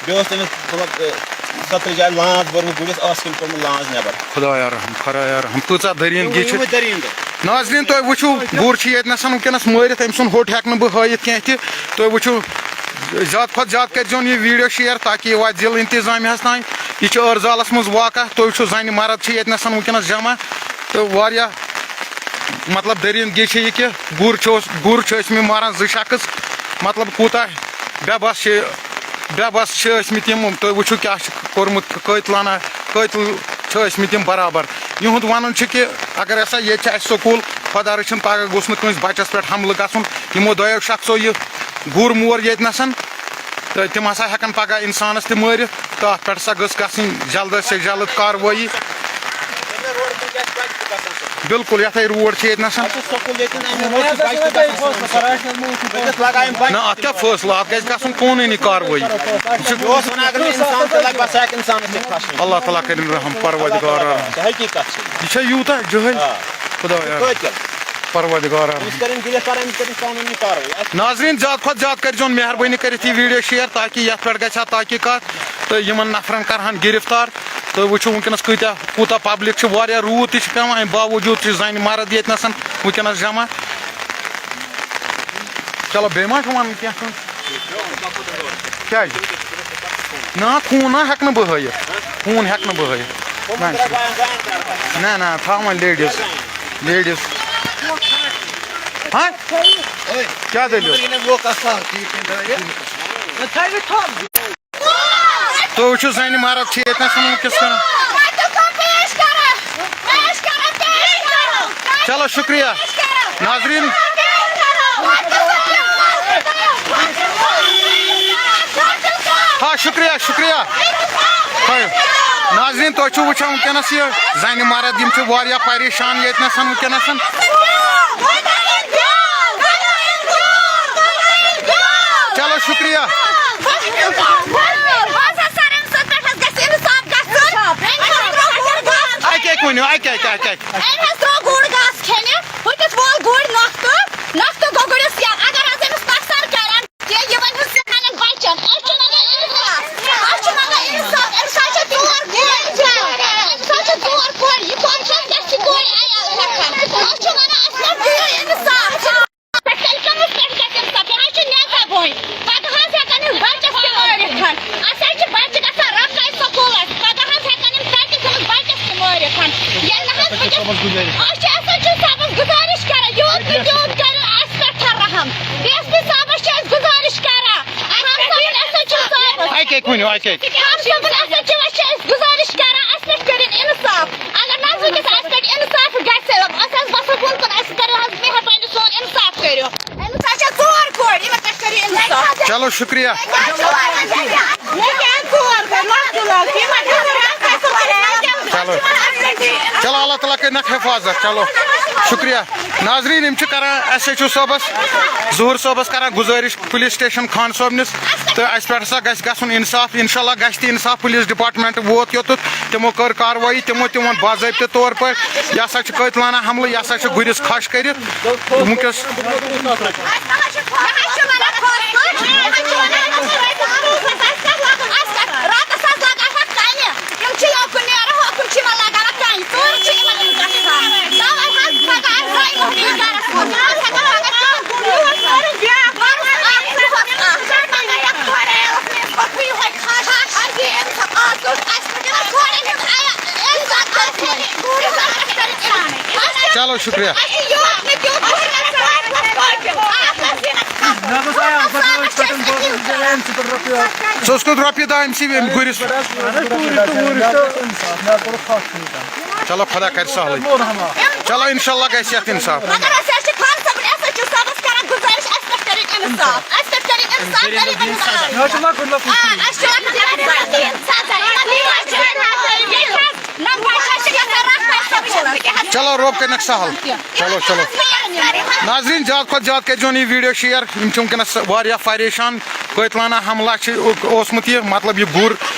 بیٚیہِ اوس تٔمِس، مطلب، ٲ، سترِ جایہِ لانٛز بٔرمٕژ گُرِس، ٲس کِنۍ کوٚرمُت لانٛز نٮ۪بر۔ خۄدایا رحم، خۄدایا رحم، کۭژاہ دٔریٖندگی چھِ۔ یِموٕے دٔریٖندو۔ ناظریٖن، تُہۍ وٕچھِو، گُر چھُ ییٚتہِ نَسَن وٕنکیٚنَس مٲرِتھ، أمۍ سُنٛد ہوٚٹ ہٮ۪کہٕ نہٕ بہٕ ہٲیِتھ کینٛہہ تہِ۔ تُہۍ وٕچھِو، زیادٕ کھۄتہٕ زیادٕ کٔرۍزیون یہِ video share، تاکہِ یہِ واتہِ ضلعہٕ انتظامیہَس تام۔ یہِ چھُ ٲرزالَس منٛز واقع۔ تُہۍ وٕچھِو، زَنہِ مرد چھِ ییٚتہِ نَسَن وٕنکیٚنَس جمع۔ تہٕ واریاہ مطلب دٔریٖندگی چھِ یہِ کہِ گُر چھُ اوس-، گُر چھِ ٲسمٕتۍ ماران زٕ شخص، مطلب کوٗتاہ بے بس چھِ، بے بس چھِ ٲسمٕتۍ یِم۔ تُہۍ وٕچھِو کیٛاہ چھُ کوٚرمُت قٲتلانہ، قٲتل چھِ ٲسمٕتۍ یِم برابر۔ یِہُنٛد وَنُن چھُ کہِ اگر ہسا ییٚتہِ چھِ اَسہِ سکوٗل، خۄدا رٔچھِن پگاہ گوٚژھ نہٕ کٲنٛسہِ بَچَس پٮ۪ٹھ حملہٕ گژھُن۔ یِمو دۄیو شخصو یہِ گُر مور ییٚتہِ نَسَن، تہٕ تِم ہسا ہٮ۪کَن پگاہ اِنسانَس تہِ مٲرِتھ، تہٕ اَتھ پٮ۪ٹھ ہسا گٔژھ گژھٕنۍ جلد سے جلد کاروٲیی۔ بِلکُل، یَتھَے روڈ چھِ ییٚتہِ نَسَن۔ اَسہِ چھُ سکوٗل ییٚتہِ، اَمہِ موٗجوٗب بَچہِ تہِ گژھن سکوٗل۔ أکِس لَگایَن بَچہِ۔ نہ، اَتھ کیٛاہ فٲصلہٕ؟ اَتھ گژھِ گژھُن قونوٗنی کاروٲیی۔ یہِ چھُ، یہِ اوس وَنان، اگر نہٕ اِنسان تہِ لَگہِ، بَس ہٮ۪کہِ اِنسانَس تہِ کھَسُن۔ اللہ تعالیٰ کٔرِن رحم، پروردگار۔ حقیٖقت چھِ۔ یہِ چھا یوٗتاہ جٲہِل؟ آ۔ خدایا۔ قٲتِل۔ پروردگار۔ أمِس کٔرِن گِرِفتار، أمِس کٔرِن قانوٗنی کاروٲیی۔ ناظریٖن، زیادٕ کھۄتہٕ زیادٕ کٔرۍزیون مہربٲنی کٔرِتھ یہِ ویٖڈیو شِیَر، تاکہِ یَتھ پٮ۪ٹھ گژھِ ہا تحقیٖقات تہٕ یِمَن نفرَن کَرٕہَن گِرِفتار۔ تہٕ وٕچھِو وٕنکیٚنَس کۭتیٛاہ، کوٗتاہ پَبلِک چھِ، واریاہ روٗد تہِ چھِ پٮ۪وان، اَمہِ باوجوٗد چھِ زَنہِ مرد ییٚتہِ نَسَن وٕنکیٚنَس جمع۔ چلو، بیٚیہِ ما چھُ وَنُن کینٛہہ کٲنٛسہِ؟ کیٛازِ؟ نہ، خوٗن نہ ہٮ۪کہٕ نہٕ بہٕ ہٲیِتھ۔ خوٗن ہٮ۪کہٕ نہٕ بہٕ ہٲیِتھ۔ نہ، نہ، تھاو وۄنۍ لیڈیٖز۔ لیڈیٖز۔ ہاں؟ کیٛاہ دٔلیٖل؟ تُہۍ وٕچھِو، زَنہِ مرد چھِ ییٚتہِ نَس وٕنکیٚس کران۔ چلو، شُکریہ۔ ناظریٖن۔ ہا، شُکریہ، شُکریہ۔ ہا، ناظریٖن، تُہۍ چھِو وٕچھان وٕنکیٚنَس یہِ زَنہِ مرد، یِم چھِ واریاہ پریشان ییٚتہِ نَس وٕنکیٚنَس۔ چلو، شُکریہ۔ اَکہِ اَکہِ ؤنِو، اَکہِ اَکہِ، اَکہِ اَکہِ۔ أمۍ حظ ترٛوو گُر گاسہٕ کھٮ۪نہِ، ہُتِس وول گُرۍ نۄختہٕ، نۄختہٕ گوٚو گُرِس یَلہٕ۔ اگر حظ أمِس نۄقصان کَرن، تہِ یِمَن ہُنٛد سانٮ۪ن بَچَن۔ أسۍ چھِ منٛگان اِنصاف، أسۍ چھِ منٛگان اِنصاف۔ أمِس حظ چھِ ژور کورِ، أمِس حظ چھِ ژور کورِ، یہِ کۄس چھِ اَسہِ گژھِ یہِ کورِ عیال ہٮ۪کان؟ أسۍ چھِ وَنان، اَسہِ حظ دِیِو اِنصاف۔ پٮ۪ٹھ تیٚلہِ کٔمِس پٮ۪ٹھ گژھِ اِنصاف؟ یہِ حظ چھُ نیٚبر بوے۔ پَگاہ حظ ہٮ۪کَن یِم بَچَس تہِ مٲرِتھ۔ اَسہِ حظ چھِ بَچہٕ گژھان رۄپَے سکوٗلَس۔ پَگاہ حظ ہٮ۪کَن یِم تَتہِ تھٲوِتھ بَچَس تہِ مٲرِتھ۔ ییٚلہِ نہٕ حظ وٕنکیٚس، أسۍ چھِ ایس ایچ او صٲبَس گُزٲرِش کران، یوٗت نہٕ تیوٗت کٔرِو اَسہِ پٮ۪ٹھ رحم۔ ڈی ایس پی صٲبَس چھِ أسۍ گُزٲرِش کران، خان صٲبُن ایس ایچ او صٲبَس۔ اَکہِ اَکہِ ؤنِو، اَکہِ اَکہِ۔ خان صٲبُن ایس ایچ اوَس چھِ أسۍ گُزٲرِش کران، اَسہِ پٮ۪ٹھ کٔرِن اِنصاف۔ اگر نہ حظ وٕنکیٚس اَسہِ پٮ۪ٹھ اِنصاف گژھِ، أسۍ حظ وَسو بۄن کُن، اَسہِ کٔرِو حظ مہربٲنی سون اِنصاف کٔرِو۔ أمِس حظ چھےٚ ژور کورِ، یِمن پٮ۪ٹھ کٔرِو اِنصاف۔ چلو، شُکریہ۔ مےٚ کیٛازِ ژور کورِ؟ لۄکٹہِ لۄکٹہِ، یِمن چھِ ضروٗرت۔ چلو۔ چلو، اللہ تعالیٰ کٔرِنَکھ حِفاظت۔ چلو، شُکریہ۔ ناظریٖن، یِم چھِ کران ایس ایچ او صٲبَس، ظہوٗر صٲبَس کران گُزٲرِش پُلیٖس سٹیشن خان صٲبنِس، تہٕ اَسہِ پٮ۪ٹھ ہسا گژھِ گژھُن اِنصاف۔ اِنشاء اللہ گژھِ تہِ اِنصاف۔ پُلیٖس ڈپارٹمنٹ ووت یوٚتَتھ، تِمو کٔر کاروٲیی، تِمو تہِ ووٚن باضٲبطہٕ طور پٲٹھۍ، یہِ ہسا چھُ قٲتلانہ حملہٕ، یہِ ہسا چھُ گُرِس کھَش کٔرِتھ۔ وٕنکیٚس چلو، شُکریہ۔ ژٕ اوسکھ رۄپیہِ دَہ أمۍ سٕے أمۍ گُرِس۔ چلو، خۄدا کَرِ سہلٕے۔ چلو، اِنشاء اللہ گژھِ یَتھ اِنصاف۔ مگر أسۍ حظ چھِ خان صٲبُن، اَسہِ حظ چھِ صٲبَس کران گُزٲرِش، اَسہِ پٮ۪ٹھ کٔرِو اِنصاف، اَسہِ پٮ۪ٹھ کٔرِو اِنصاف، غریٖبَن ہٕنٛز آ، اَسہِ چھِ لۄکُٹ لۄکُٹ آ، اَسہِ چھِ لۄکُٹ لۄکُٹ سَزا۔ یِمَن یِمَن چھِ ییٚتہِ حظ نَم بَچہِ حظ چھِ گژھان رَٹھ پَتہٕ سکوٗلَس۔ چلو، رۄب کٔرِنَکھ سہل۔ چلو، چلو۔ ناظریٖن، زیادٕ کھۄتہٕ زیادٕ کٔرۍزیون یہِ ویٖڈیو شِیَر۔ یِم چھِ وٕنکیٚنَس واریاہ پریشان۔ قٲتلانہ حملہ چھِ اوسمُت یہِ، مطلب، یہِ گُر،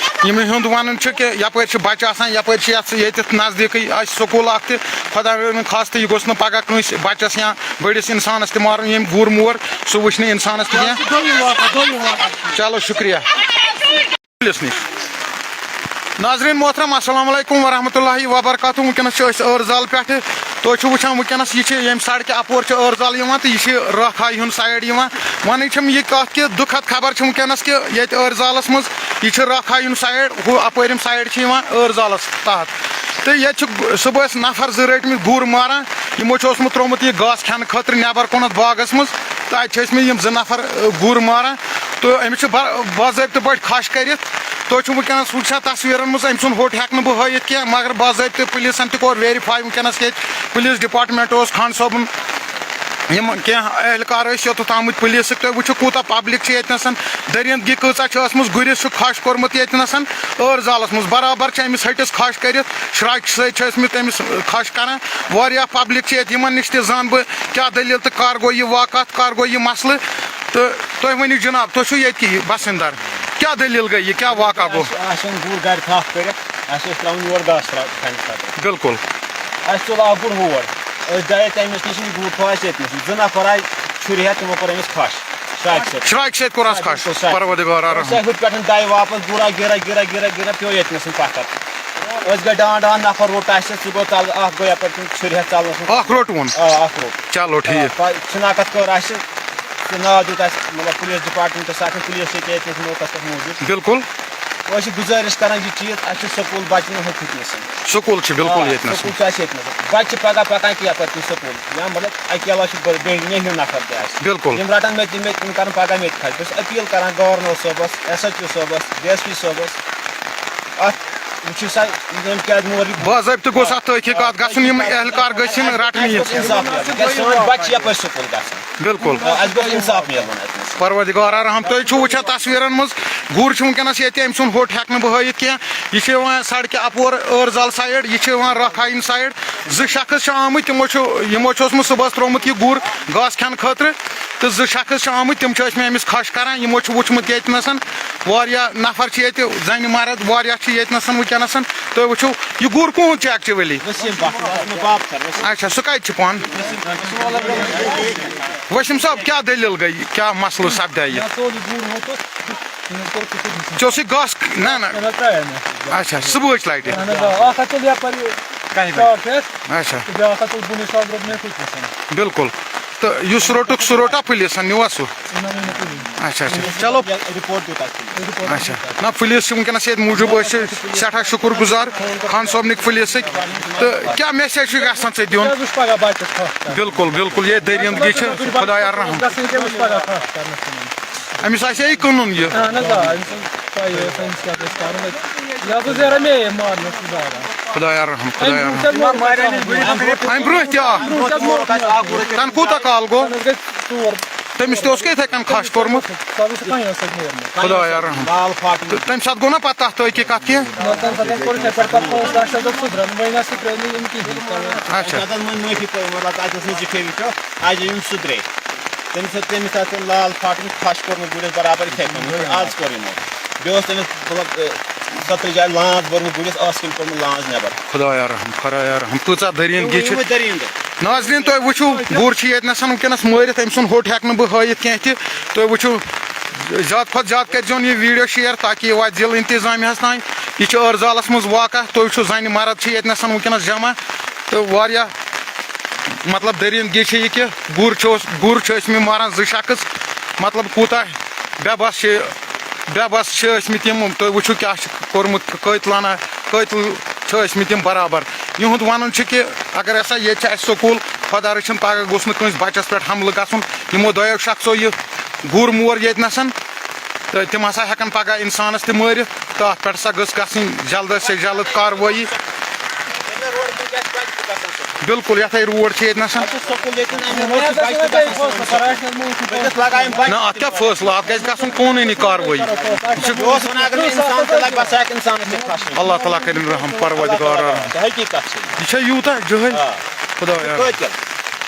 یِمَن ہُنٛد وَنُن چھُ کہِ یَپٲرۍ چھِ بَچہٕ آسان، یَپٲرۍ چھِ یَتھ، ییٚتٮ۪تھ نزدیٖکٕے اَسہِ سکوٗل اَکھ تہِ۔ خۄدا رٔچھِن خاص تہٕ یہِ گوٚژھ نہٕ پَگاہ کٲنٛسہِ بَچَس یا بٔڑِس اِنسانَس تہِ مارُن، ییٚمۍ گُر مور، سُہ وٕچھِ نہٕ اِنسانَس تہِ کینٛہہ۔ چلو، شُکریہ۔ پُلیٖس نِش۔ ناظریٖن محترم، السلام علیکم ورحمۃ اللہ وبرکاتہ۔ وٕنکیٚنَس چھِ أسۍ ٲرزال پٮ۪ٹھٕ۔ تُہۍ چھِو وٕچھان وٕنکیٚنَس یہِ چھِ ییٚمہِ سڑکہِ اَپور چھِ ٲرزال یِوان تہٕ یہِ چھِ رٲکھایہِ ہُنٛد سایڈ یِوان۔ وَنٕنۍ چھَم یہِ کَتھ کہِ دُکھد خبر چھِ وٕنکیٚنَس کہِ ییٚتہِ ٲرزالَس منٛز یہِ چھِ رٲکھایہِ ہُنٛد سایڈ، ہُہ اَپٲرِم سایڈ چھِ یِوان ٲرزالَس تحت۔ تہٕ ییٚتہِ چھِ صُبحَس نفر زٕ رٔٹۍ مٕتۍ گُر ماران۔ یِمو چھُ اوسمُت ترٛوومُت یہِ گاسہٕ کھٮ۪نہٕ خٲطرٕ نٮ۪بر کُنتھ باغس منٛز، تہٕ اَتہِ چھِ ٲسۍ مٕتۍ یِم زٕ نفر، آ، گُر ماران، تہٕ أمِس چھِ با-، باضٲبطہٕ پٲٹھۍ کھَش کٔرِتھ۔ تُہۍ چھِو وٕنکیٚنَس وٕچھان تصویٖرَن منٛز، أمۍ سُنٛد ہوٚٹ ہٮ۪کہٕ نہٕ بہٕ ہٲیِتھ کینٛہہ، مگر باضٲبطہٕ پُلیٖسَن تہِ کوٚر ویرِفاے وٕنکیٚنَس ییٚتہِ، پُلیٖس ڈپارٹمنٹ اوس خان صٲبُن۔ یِم کینٛہہ اہلکار ٲسۍ یوٚتَتھ آمٕتۍ پُلیٖسٕکۍ، تُہۍ وٕچھِو کوٗتاہ پبلک چھِ ییٚتہِ نَسَن، دٔریٖندگی کۭژاہ چھِ ٲسمٕژ، گُرِس چھُ کھَش کوٚرمُت ییٚتہِ نَسَن، ٲر زالَس منٛز برابر چھِ أمِس ۂٹِس کھَش کٔرِتھ، شرٛاکہِ سۭتۍ چھِ ٲسمٕتۍ تٔمِس کھَش کَران۔ واریاہ پبلک چھِ ییٚتہِ، یِمَن نِش تہِ زانہٕ بہٕ کیٛاہ دٔلیٖل تہٕ کَر گوٚو یہِ واقعہ، کَر گوٚو یہِ مسلہٕ۔ تہٕ تُہۍ ؤنِو جِناب، تُہۍ چھِو ییٚتہِ کہِ بسِنٛدَر، کیٛاہ دٔلیٖل گٔے، یہِ کیٛاہ واقعہ گوٚو؟ اَسہِ اوٚن گُر گرِ تھپھ کٔرِتھ، اَسہِ اوس ترٛاوُن یور گاسہٕ ترٛا-، کھنہِ خٲطرٕ۔ بِلکُل۔ اَسہِ تُل اَکھ گُر ہور، أسۍ درٛاے تَمہِ نِش، یہِ گُر تھوٚو اَسہِ ییٚتہِ نَس۔ زٕ نفر آیہِ چھُرِ ہٮ۪تھ، تِمو کوٚر أمِس کھَش، شرٛاکہِ سۭتۍ۔ شرٛاکہِ سۭتۍ کوٚر اَس آ، کھَش، بِلکُل، شرٛاکہِ۔ پروردگار رحم۔ أسۍ آیہِ ہُتہِ پٮ۪ٹھ دَے واپس، گُرا گِرا گِرا گِرا گِرا پیوٚو ییٚتہِ نَس پَتھر۔ أسۍ گٔے ڈان ڈان، نفر روٚٹ اَسہِ، سُہ گوٚو تَلہٕ، اَکھ گوٚو یَپٲرۍ کِنۍ چھُرِ ہٮ۪تھ ژَلنَس منٛز۔ اَکھ روٚٹوُن؟ آ، اَکھ روٚٹ۔ چلو، ٹھیٖک۔ آ، پَتہٕ شِناخت کٔر اَسہِ، تہٕ ناو دیُت اَسہِ، مطلب، پُلیٖس ڈِپارٹمنٹَس، اَتھ پُلیٖس چھِ ییٚتہِ نَس موقعس پٮ۪ٹھ موٗجوٗد۔ بِلکُل۔ أسۍ چھِ گُزٲرِش کَران یہِ چیٖز، اَسہِ چھُ سکوٗل بَچہٕ نہٕ ہُتھ نَس۔ سکوٗل چھِ بِلکُل آ، ییٚتہِ نَس۔ سکوٗل چھُ اَسہِ ییٚتہِ نَس۔ بَچہٕ چھِ پَگاہ پَکان کینٛہہ پَتہٕ کُن سکوٗل۔ یا، مطلب، اَکہِ علاوٕ چھُ بٔڑ-، بیٚیہِ نیٚہِو نفر تہِ اَسہِ۔ بِلکُل۔ یِم رَٹَن مےٚ تہِ، مےٚ تہِ، یِم کَرَن پَگاہ مےٚ تہِ کھَش۔ بہٕ چھُس أپیٖل کَران گورنر صٲبَس، ایس ایچ او صٲبَس، ڈی ایس پی صٲبَس، اَتھ وٕچھِو سا، یِم کیٛازِ مور یہِ باضٲبطہٕ گوٚژھ اَتھ تحقیٖقات گژھُن، یِم اہلکار گٔژھۍ یِن رَٹنہٕ یِم۔ اِنصاف میلُن۔ کیٛازِ سٲنۍ بَچہٕ چھِ یَپٲرۍ سکوٗل گژھان۔ بِلکُل۔ آ، اَسہِ گوٚژھ اِنصاف میلُن اَتہِ نَس۔ پروردگار رحم، تُہۍ چھِو وٕچھان تصویٖرَن منٛز، گُر چھُ وٕنکیٚنَس ییٚتہِ، أمۍ سُنٛد ہوٚٹ ہٮ۪کہٕ نہٕ بہٕ ہٲیِتھ کینٛہہ۔ یہِ چھُ یِوان سڑکہِ اَپور ٲرزَل سایڈ، یہِ چھُ یِوان رکھایِن سایڈ۔ زٕ شخص چھِ آمٕتۍ، تِمو چھُ، یِمو چھُ اوسمُت صُبحَس ترٛوومُت یہِ گُر گاسہٕ کھٮ۪نہٕ خٲطرٕ، تہٕ زٕ شخص چھِ آمٕتۍ، تِم چھِ ٲسمٕتۍ أمِس کھَش کَران۔ یِمو چھُ وٕچھمُت ییٚتہِ نَسَن، واریاہ نفر چھِ ییٚتہِ، زَنہِ مرد واریاہ چھِ ییٚتہِ نَسَن وٕنکیٚنَسَن۔ تُہۍ وٕچھِو، یہِ گُر کُہُنٛد چھُ actually؟ وسیٖم بٹ، وسیٖم بابتھر، وسیٖم۔ اچھا، سُہ کَتہِ چھُ پانہٕ؟ وسیٖم صٲب، کیٛاہ دٔلیٖل گٔے؟ کیٛاہ مسلہٕ سپدیٛاے یہِ؟ مےٚ ژوٚل یہِ گُر ہوٚتُس، مےٚ کوٚر کُٹھِس نِش۔ ژےٚ اوسُے گاسہٕ؟ نہ، نہ۔ نہ، نہ، ترٛایے مےٚ۔ اچھا، صُبحٕچ لٹہِ؟ اہن حظ، آ، اکھ ہَتھ ژوٚل یپٲرۍ کَہہِ بجہِ؟ شاٹ ہٮ۪تھ۔ اچھا۔ تہٕ بیٛاکھ ہَتھ ژوٚل بُنہِ شاٹ روٚٹ مےٚ کُٹھِس۔ بِلکُل۔ تہٕ یُس روٚٹُکھ، سُہ روٚٹا پُلیٖسن، نیوٗوا سُہ؟ نہ، نہ، نہ، کُنی۔ اچھا، اچھا۔ چلو۔ رپورٹ دیُت اَسہِ۔ اچھا۔ نہ، پُلیٖس چھِ وٕنکیٚنَس ییٚتہِ موٗجوٗب، أسۍ چھِ سٮ۪ٹھاہ شُکُر گُزار خان صٲبنٕکۍ پُلیٖسٕکۍ۔ تہٕ کیٛاہ message چھُ یژھان ژےٚ دیُن؟ کیٛاہ وٕچھ پگاہ بَچَس کھَش کَرُن؟ بِلکُل، بِلکُل، یہِ دٔریٖندگی چھِ خۄدایا رحم۔ گژھٕنۍ کیٛاہ وٕچھ پگاہ کھَش کَرنَس منٛز؟ أمِس آسہِ ہے یہِ کٕنُن یہِ۔ اہن حظ، آ، أمِس چھِ پَیی، أمِس کیٛاہ گژھِ کَرُن۔ یہِ حظ اوس یارا مے مارنَس سُہ داران۔ خۄدایا رحم، خۄدایا رحم۔ اَمہِ برٛونٛہہ تہِ آو۔ تَنہٕ کوٗتاہ کال گوٚو؟ تَنہٕ حظ گٔے ژور۔ تٔمِس تہِ اوس کیٛاہ یِتھَے کٔنۍ کھَش کوٚرمُت؟ سۄ حظ ٲس پَنٕنۍ ٲس سۭتۍ نیرمٕژ۔ خۄدایا رحم۔ لال فاٹن۔ تہٕ تَمہِ ساتہٕ گوٚو نا پَتہٕ تَتھ تحقیٖقات کینٛہہ؟ نہ، تَمہِ ساتہٕ حظ کوٚر یِتھَے پٲٹھۍ، پَتہٕ پانٛژھ لَچھ حظ سُدران، وۄنۍ نہ سُدرٲے نہٕ یِم کِہیٖنۍ۔ اچھا۔ اَتہِ حظ وۄنۍ معٲفی پٲوۍ، مطلب، اَتہِ اوس نہٕ زِٹھے وٕچھو، اَتہِ یِم سُدرے۔ تٔمِس اوس، تٔمِس آسہِ لال فاٹن کھَش کوٚرمُت گُرِس برابر یِتھَے کٔنۍ، آز کوٚر یِمو۔ بیٚیہِ اوس تٔمِس، مطلب، اے، سترِ جایہِ لانٛز بٔرمٕژ گُرِس، ٲس کِنۍ کوٚرمُت لانٛز نٮ۪بر۔ خۄدایا رحم، خۄدایا رحم، کۭژاہ دٔریٖندگی چھِ۔ یِموٕے دٔریٖندو۔ ناظریٖن، تُہۍ وٕچھِو، گُر چھِ ییٚتہِ نَسَن وٕنکیٚنَس مٲرِتھ، أمۍ سُنٛد ہوٚٹ ہٮ۪کہٕ نہٕ بہٕ ہٲیِتھ کینٛہہ تہِ۔ تُہۍ وٕچھِو، زیادٕ کھۄتہٕ زیادٕ کٔرۍزیون یہِ video share، تاکہِ یہِ واتہِ ضلعہٕ انتظامیہَس تام۔ یہِ چھُ ٲرزالَس منٛز واقعہ۔ تُہۍ وٕچھِو، زَنہِ مرد چھِ ییٚتہِ نَسَن وٕنکیٚنَس جمع، تہٕ واریاہ، مطلب، دٔریٖندگی چھِ یہِ کہِ گُر چھُ اوس-، گُر چھِ ٲسمٕتۍ ماران زٕ شخص، مطلب، کوٗتاہ بے بس چھِ، بے بس چھِ ٲسمٕتۍ یِم۔ تُہۍ وٕچھِو کیٛاہ چھِ کوٚرمُت، قٲتلانہ قٲتل چھِ ٲسمٕتۍ یِم برابر۔ یِہُنٛد وَنُن چھُ کہِ اگر ہسا ییٚتہِ چھِ اَسہِ سکوٗل، خۄدا رٔچھِن پگاہ گوٚژھ نہٕ کٲنٛسہِ بَچَس پٮ۪ٹھ حملہٕ گژھُن۔ یِمو دۄیو شخصو یہِ گُر مور ییٚتہِ نَسَن، تہٕ تِم ہسا ہٮ۪کَن پگاہ اِنسانَس تہِ مٲرِتھ۔ تہٕ اَتھ پٮ۪ٹھ ہسا گٔژھ گژھٕنۍ جلد سے جلد کاروٲیی۔ بِلکُل، یَتھ ہے روڈ چھِ ییٚتہِ نَسَن۔ اَتھ چھُ سکوٗل ییٚتہِ نہٕ اَمہِ موٗجوٗب بَچہِ تہِ گژھن سٲنۍ سکوٗل۔ بہٕ گژھٕ لگاوٕنۍ بَچہِ۔ نہ، اَتھ کیٛاہ فٲصلہٕ؟ اَتھ گژھِ گژھُن قونوٗنی کاروٲیی۔ یہِ چھُ یہِ اوس وَنان، اگر نہٕ اِنسان تہِ لَگہِ، بَس ہٮ۪کہِ اِنسانَس تہِ کھَسُن۔ اللہ تعالیٰ کٔرِن رحم، پروردگار رحم۔ حقیٖقت چھِ۔ یہِ چھا یوٗتاہ جٲہِل؟ آ۔ خۄدایا۔ قٲتِل۔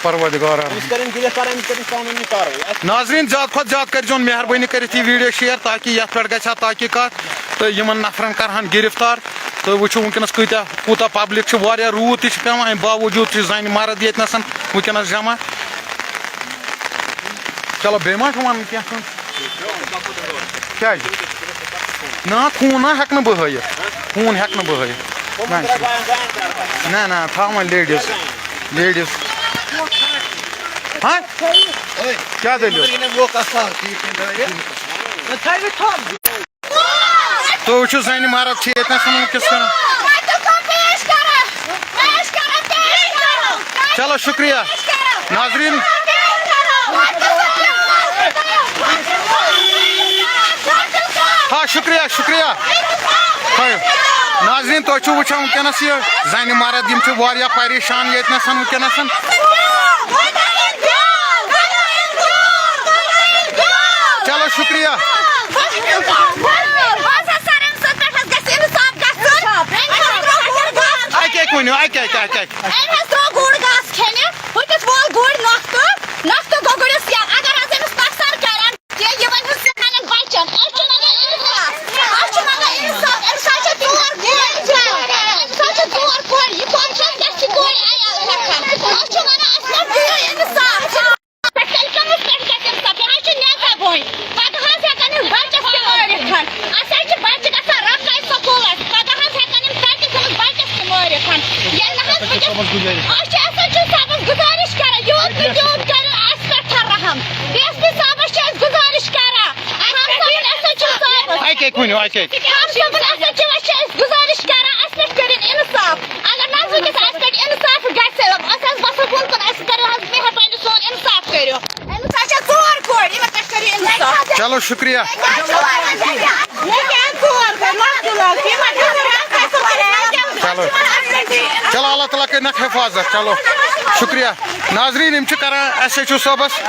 پروردگار رحم۔ أمِس کَرن گِرِفتار، أمِس کَرن قانوٗنی کاروٲیی۔ ناظریٖن، زیادٕ کھۄتہٕ زیادٕ کٔرۍزیون مہربٲنی کٔرِتھ یہِ video share، تاکہِ یَتھ پٮ۪ٹھ گژھِ ہا تحقیٖقات تہٕ یِمَن نفرَن کَرٕہَن گِرِفتار۔ تُہۍ وٕچھِو وٕنکیٚنَس کۭتیٛاہ، کوٗتاہ public چھِ، واریاہ روٗد تہِ چھِ پٮ۪وان، اَمہِ باوجوٗد چھِ زَنہِ مرد ییٚتہِ نَسَن وٕنکیٚنَس جمع۔ چلو، بیٚیہِ ما چھُ وَنُن کینٛہہ کٲنٛسہِ؟ کیٛازِ؟ نہ، خوٗن نہ ہٮ۪کہٕ نہٕ بہٕ ہٲیِتھ۔ خوٗن ہٮ۪کہٕ نہٕ بہٕ ہٲیِتھ۔ نہ، نہ، نہ، تھاو وۄنۍ ladies۔ Ladies۔ ہاں؟ کیٛاہ دٔلیٖل؟ تُہۍ وٕچھِو، زَنہِ مرد چھِ ییٚتہِ نَس وٕنکیٚس کران۔ چلو، شُکریہ۔ ناظریٖن۔ ہا، شُکریہ، شُکریہ۔ ہا، ناظریٖن، تُہۍ چھِو وٕچھان وٕنکیٚنَس یہِ زَنہِ مرد، یِم چھِ واریاہ پریشان ییٚتہِ نَس وٕنکیٚنَس۔ شُکریہ۔ بہٕ ٲسٕس سَرَن سۭتۍ، پٮ۪ٹھ حظ گژھِ اِنصاف گژھُن۔ أمۍ حظ ترٛوو گُر گاسہٕ۔ اَکہِ اَکہِ ؤنِو، اَکہِ اَکہِ، اَکہِ اَکہِ۔ أمۍ حظ ترٛوو گُر گاسہٕ کھٮ۪نہِ۔ ہُتِس وول گُرۍ نۄختہٕ، نۄختہٕ گوٚو گُرِس یَلہٕ۔ اگر حظ أمِس نۄقصان کَرن، یہِ، یہِ وَنہِ حظ سانٮ۪ن بَچَن۔ أسۍ چھِ منٛگان اِنصاف۔ أسۍ چھِ منٛگان اِنصاف۔ أمِس حظ چھِ ژور کورِ۔ أمِس حظ چھِ ژور کورِ۔ یہِ کۄس چھِ اَسہِ، اَسہِ چھِ کورِ عیال ہٮ۪کان۔ أسۍ چھِ وَنان، اَسہِ ما دِیِو اِنصاف۔ تیٚلہِ کٔمِس پٮ۪ٹھ گژھِ اِنصاف؟ یہِ حظ چھُ نٮ۪صب وۄنۍ۔ پَگاہ حظ ہٮ۪کَن یِم بَچَس تہِ مٲرِتھ۔ اَسہِ حظ چھِ بَچہٕ گژھان رۄپَے سکوٗلَس۔ پَگاہ حظ ہٮ۪کَن یِم تَتہِ تھٲوِتھ بَچَس تہِ مٲرِتھ۔ ییٚلہِ نہٕ حظ وٕنکٮ۪س، أسۍ چھِ ایس ایچ او صٲبَس گُزٲرِش کران، یوٗت نہٕ تیوٗت کَرِ اَسہِ پٮ۪ٹھ رحم۔ ڈی ایس پی صٲبَس چھِ أسۍ گُزٲرِش کران، احمد صٲبُن ایس ایچ او صٲبَس۔ اَکہِ اَکہِ ؤنِو، اَکہِ اَکہِ۔ احمد صٲبُن ایس ایچ او چھِ أسۍ گُزٲرِش کران، اَسہِ پٮ۪ٹھ کٔرِن اِنصاف۔ اگر نہٕ حظ وٕنکٮ۪س اَسہِ پٮ۪ٹھ اِنصاف گژھِ، أسۍ حظ وَسو کُن کُن، اَسہِ کٔرِو حظ مہربٲنی سون اِنصاف کٔرِو۔ أمِس حظ چھےٚ ژور کورِ، یِمَن پٮ۪ٹھ کٔرِو اِنصاف۔ چلو، شُکریہ۔ مےٚ کیٛاہ ژور کورِ، لۄکچہِ لۄکچہِ، یِمَن چھےٚ ضروٗرت اَصٕل پٲٹھۍ۔ چلو۔ چلو، اللہ تعالیٰ کٔرِنَکھ حفاظت۔ چلو، شُکریہ۔ ناظریٖن، یِم چھِ کران ایس ایچ او صٲبَس،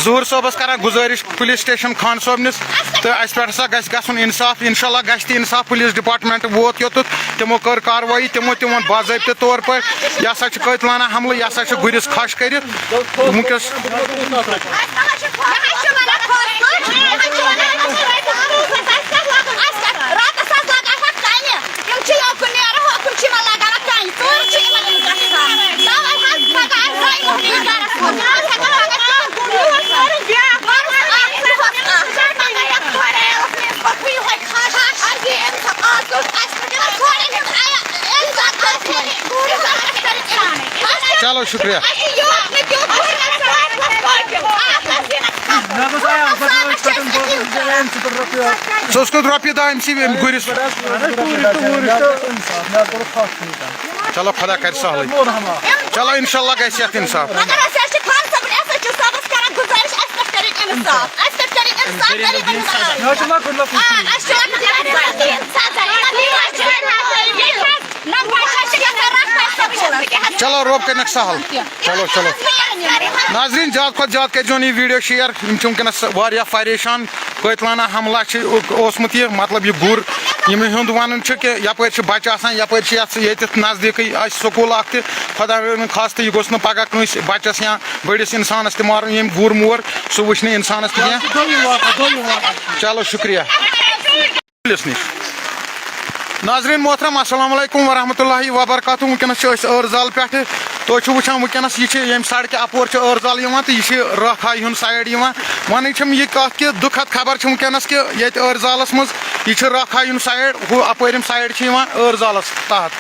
ظہوٗر صٲبَس کران گُزٲرِش پُلیٖس سٹیشن خان صٲبنِس، تہٕ اَسہِ پٮ۪ٹھ ہسا گژھِ گژھُن اِنصاف۔ اِنشاء اللہ گژھِ تہِ اِنصاف۔ پُلیٖس ڈپارٹمنٹ ووت یوٚتَتھ، تِمو کٔر کاروٲیی، تِمو تہِ ووٚن باضٲبطہٕ طور پٲٹھۍ، یہِ ہسا چھُ قٲتلانہ حملہٕ، یہِ ہسا چھُ گُرِس کھَش کٔرِتھ۔ وٕنکیٚس چلو، شُکریہ۔ ژٕ اوسکھ رۄپیہِ دَہ أمۍ سٕے أمۍ گُرِس۔ چلو، خۄدا کَرِ سہلٕے۔ چلو، اِنشاءاللہ گژھِ یَتھ اِنصاف۔ مگر أسۍ حظ چھِ خان صٲبُن، اَسہِ حظ چھِ صٲبَس کران گُزٲرِش، اَسہِ پٮ۪ٹھ کٔرِو اِنصاف، اَسہِ پٮ۪ٹھ کٔرِو اِنصاف، غریٖبَن ہٕنٛز آ، اَسہِ چھِ لۄکٕٹۍ لۄکٕٹۍ۔ چلو، رۄب کٔرِنَکھ سہل۔ چلو، چلو۔ ناظریٖن، زیادٕ کھۄتہٕ زیادٕ کٔرۍزیون یہِ ویٖڈیو شِیَر۔ یِم چھِ وٕنکیٚنَس واریاہ پریشان۔ قٲتلانہ حملہ چھِ اوسمُت یہِ، مطلب، یہِ گُر، یِمَن ہُنٛد وَنُن چھُ کہِ یَپٲرۍ چھِ بَچہٕ آسان، یَپٲرۍ چھِ یَتھ، ییٚتٮ۪تھ نزدیٖکٕے اَسہِ سکوٗل اَکھ تہِ۔ خۄدا رٔچھِن خاص تہٕ یہِ گوٚژھ نہٕ پَگاہ کٲنٛسہِ بَچَس یا بٔڑِس اِنسانَس تہِ مارُن، ییٚمۍ گُر مور، سُہ وٕچھِ نہٕ اِنسانَس تہِ کینٛہہ۔ دوٚیِم واقعہٕ، دوٚیِم واقعہٕ۔ چلو، شُکریہ۔ پُلیٖس نِش۔ ناظریٖن محترم، السلام علیکم ورحمۃ اللہ وبرکاتہ۔ وٕنکیٚنَس چھِ أسۍ ٲرزال پٮ۪ٹھٕ۔ تُہۍ چھِو وٕچھان، وٕنکیٚنَس یہِ چھِ ییٚمہِ سڑکہِ اَپور چھِ ٲرزال یِوان تہٕ یہِ چھِ راکھا ہُنٛد سایڈ یِوان۔ وَنٕنۍ چھَم یہِ کَتھ کہِ دُکھد خبر چھِ وٕنکیٚنَس کہِ ییٚتہِ ٲرزالَس منٛز یہِ چھِ راکھا ہُنٛد سایڈ، ہُہ اَپٲرِم سایڈ چھِ یِوان ٲرزالَس تحت۔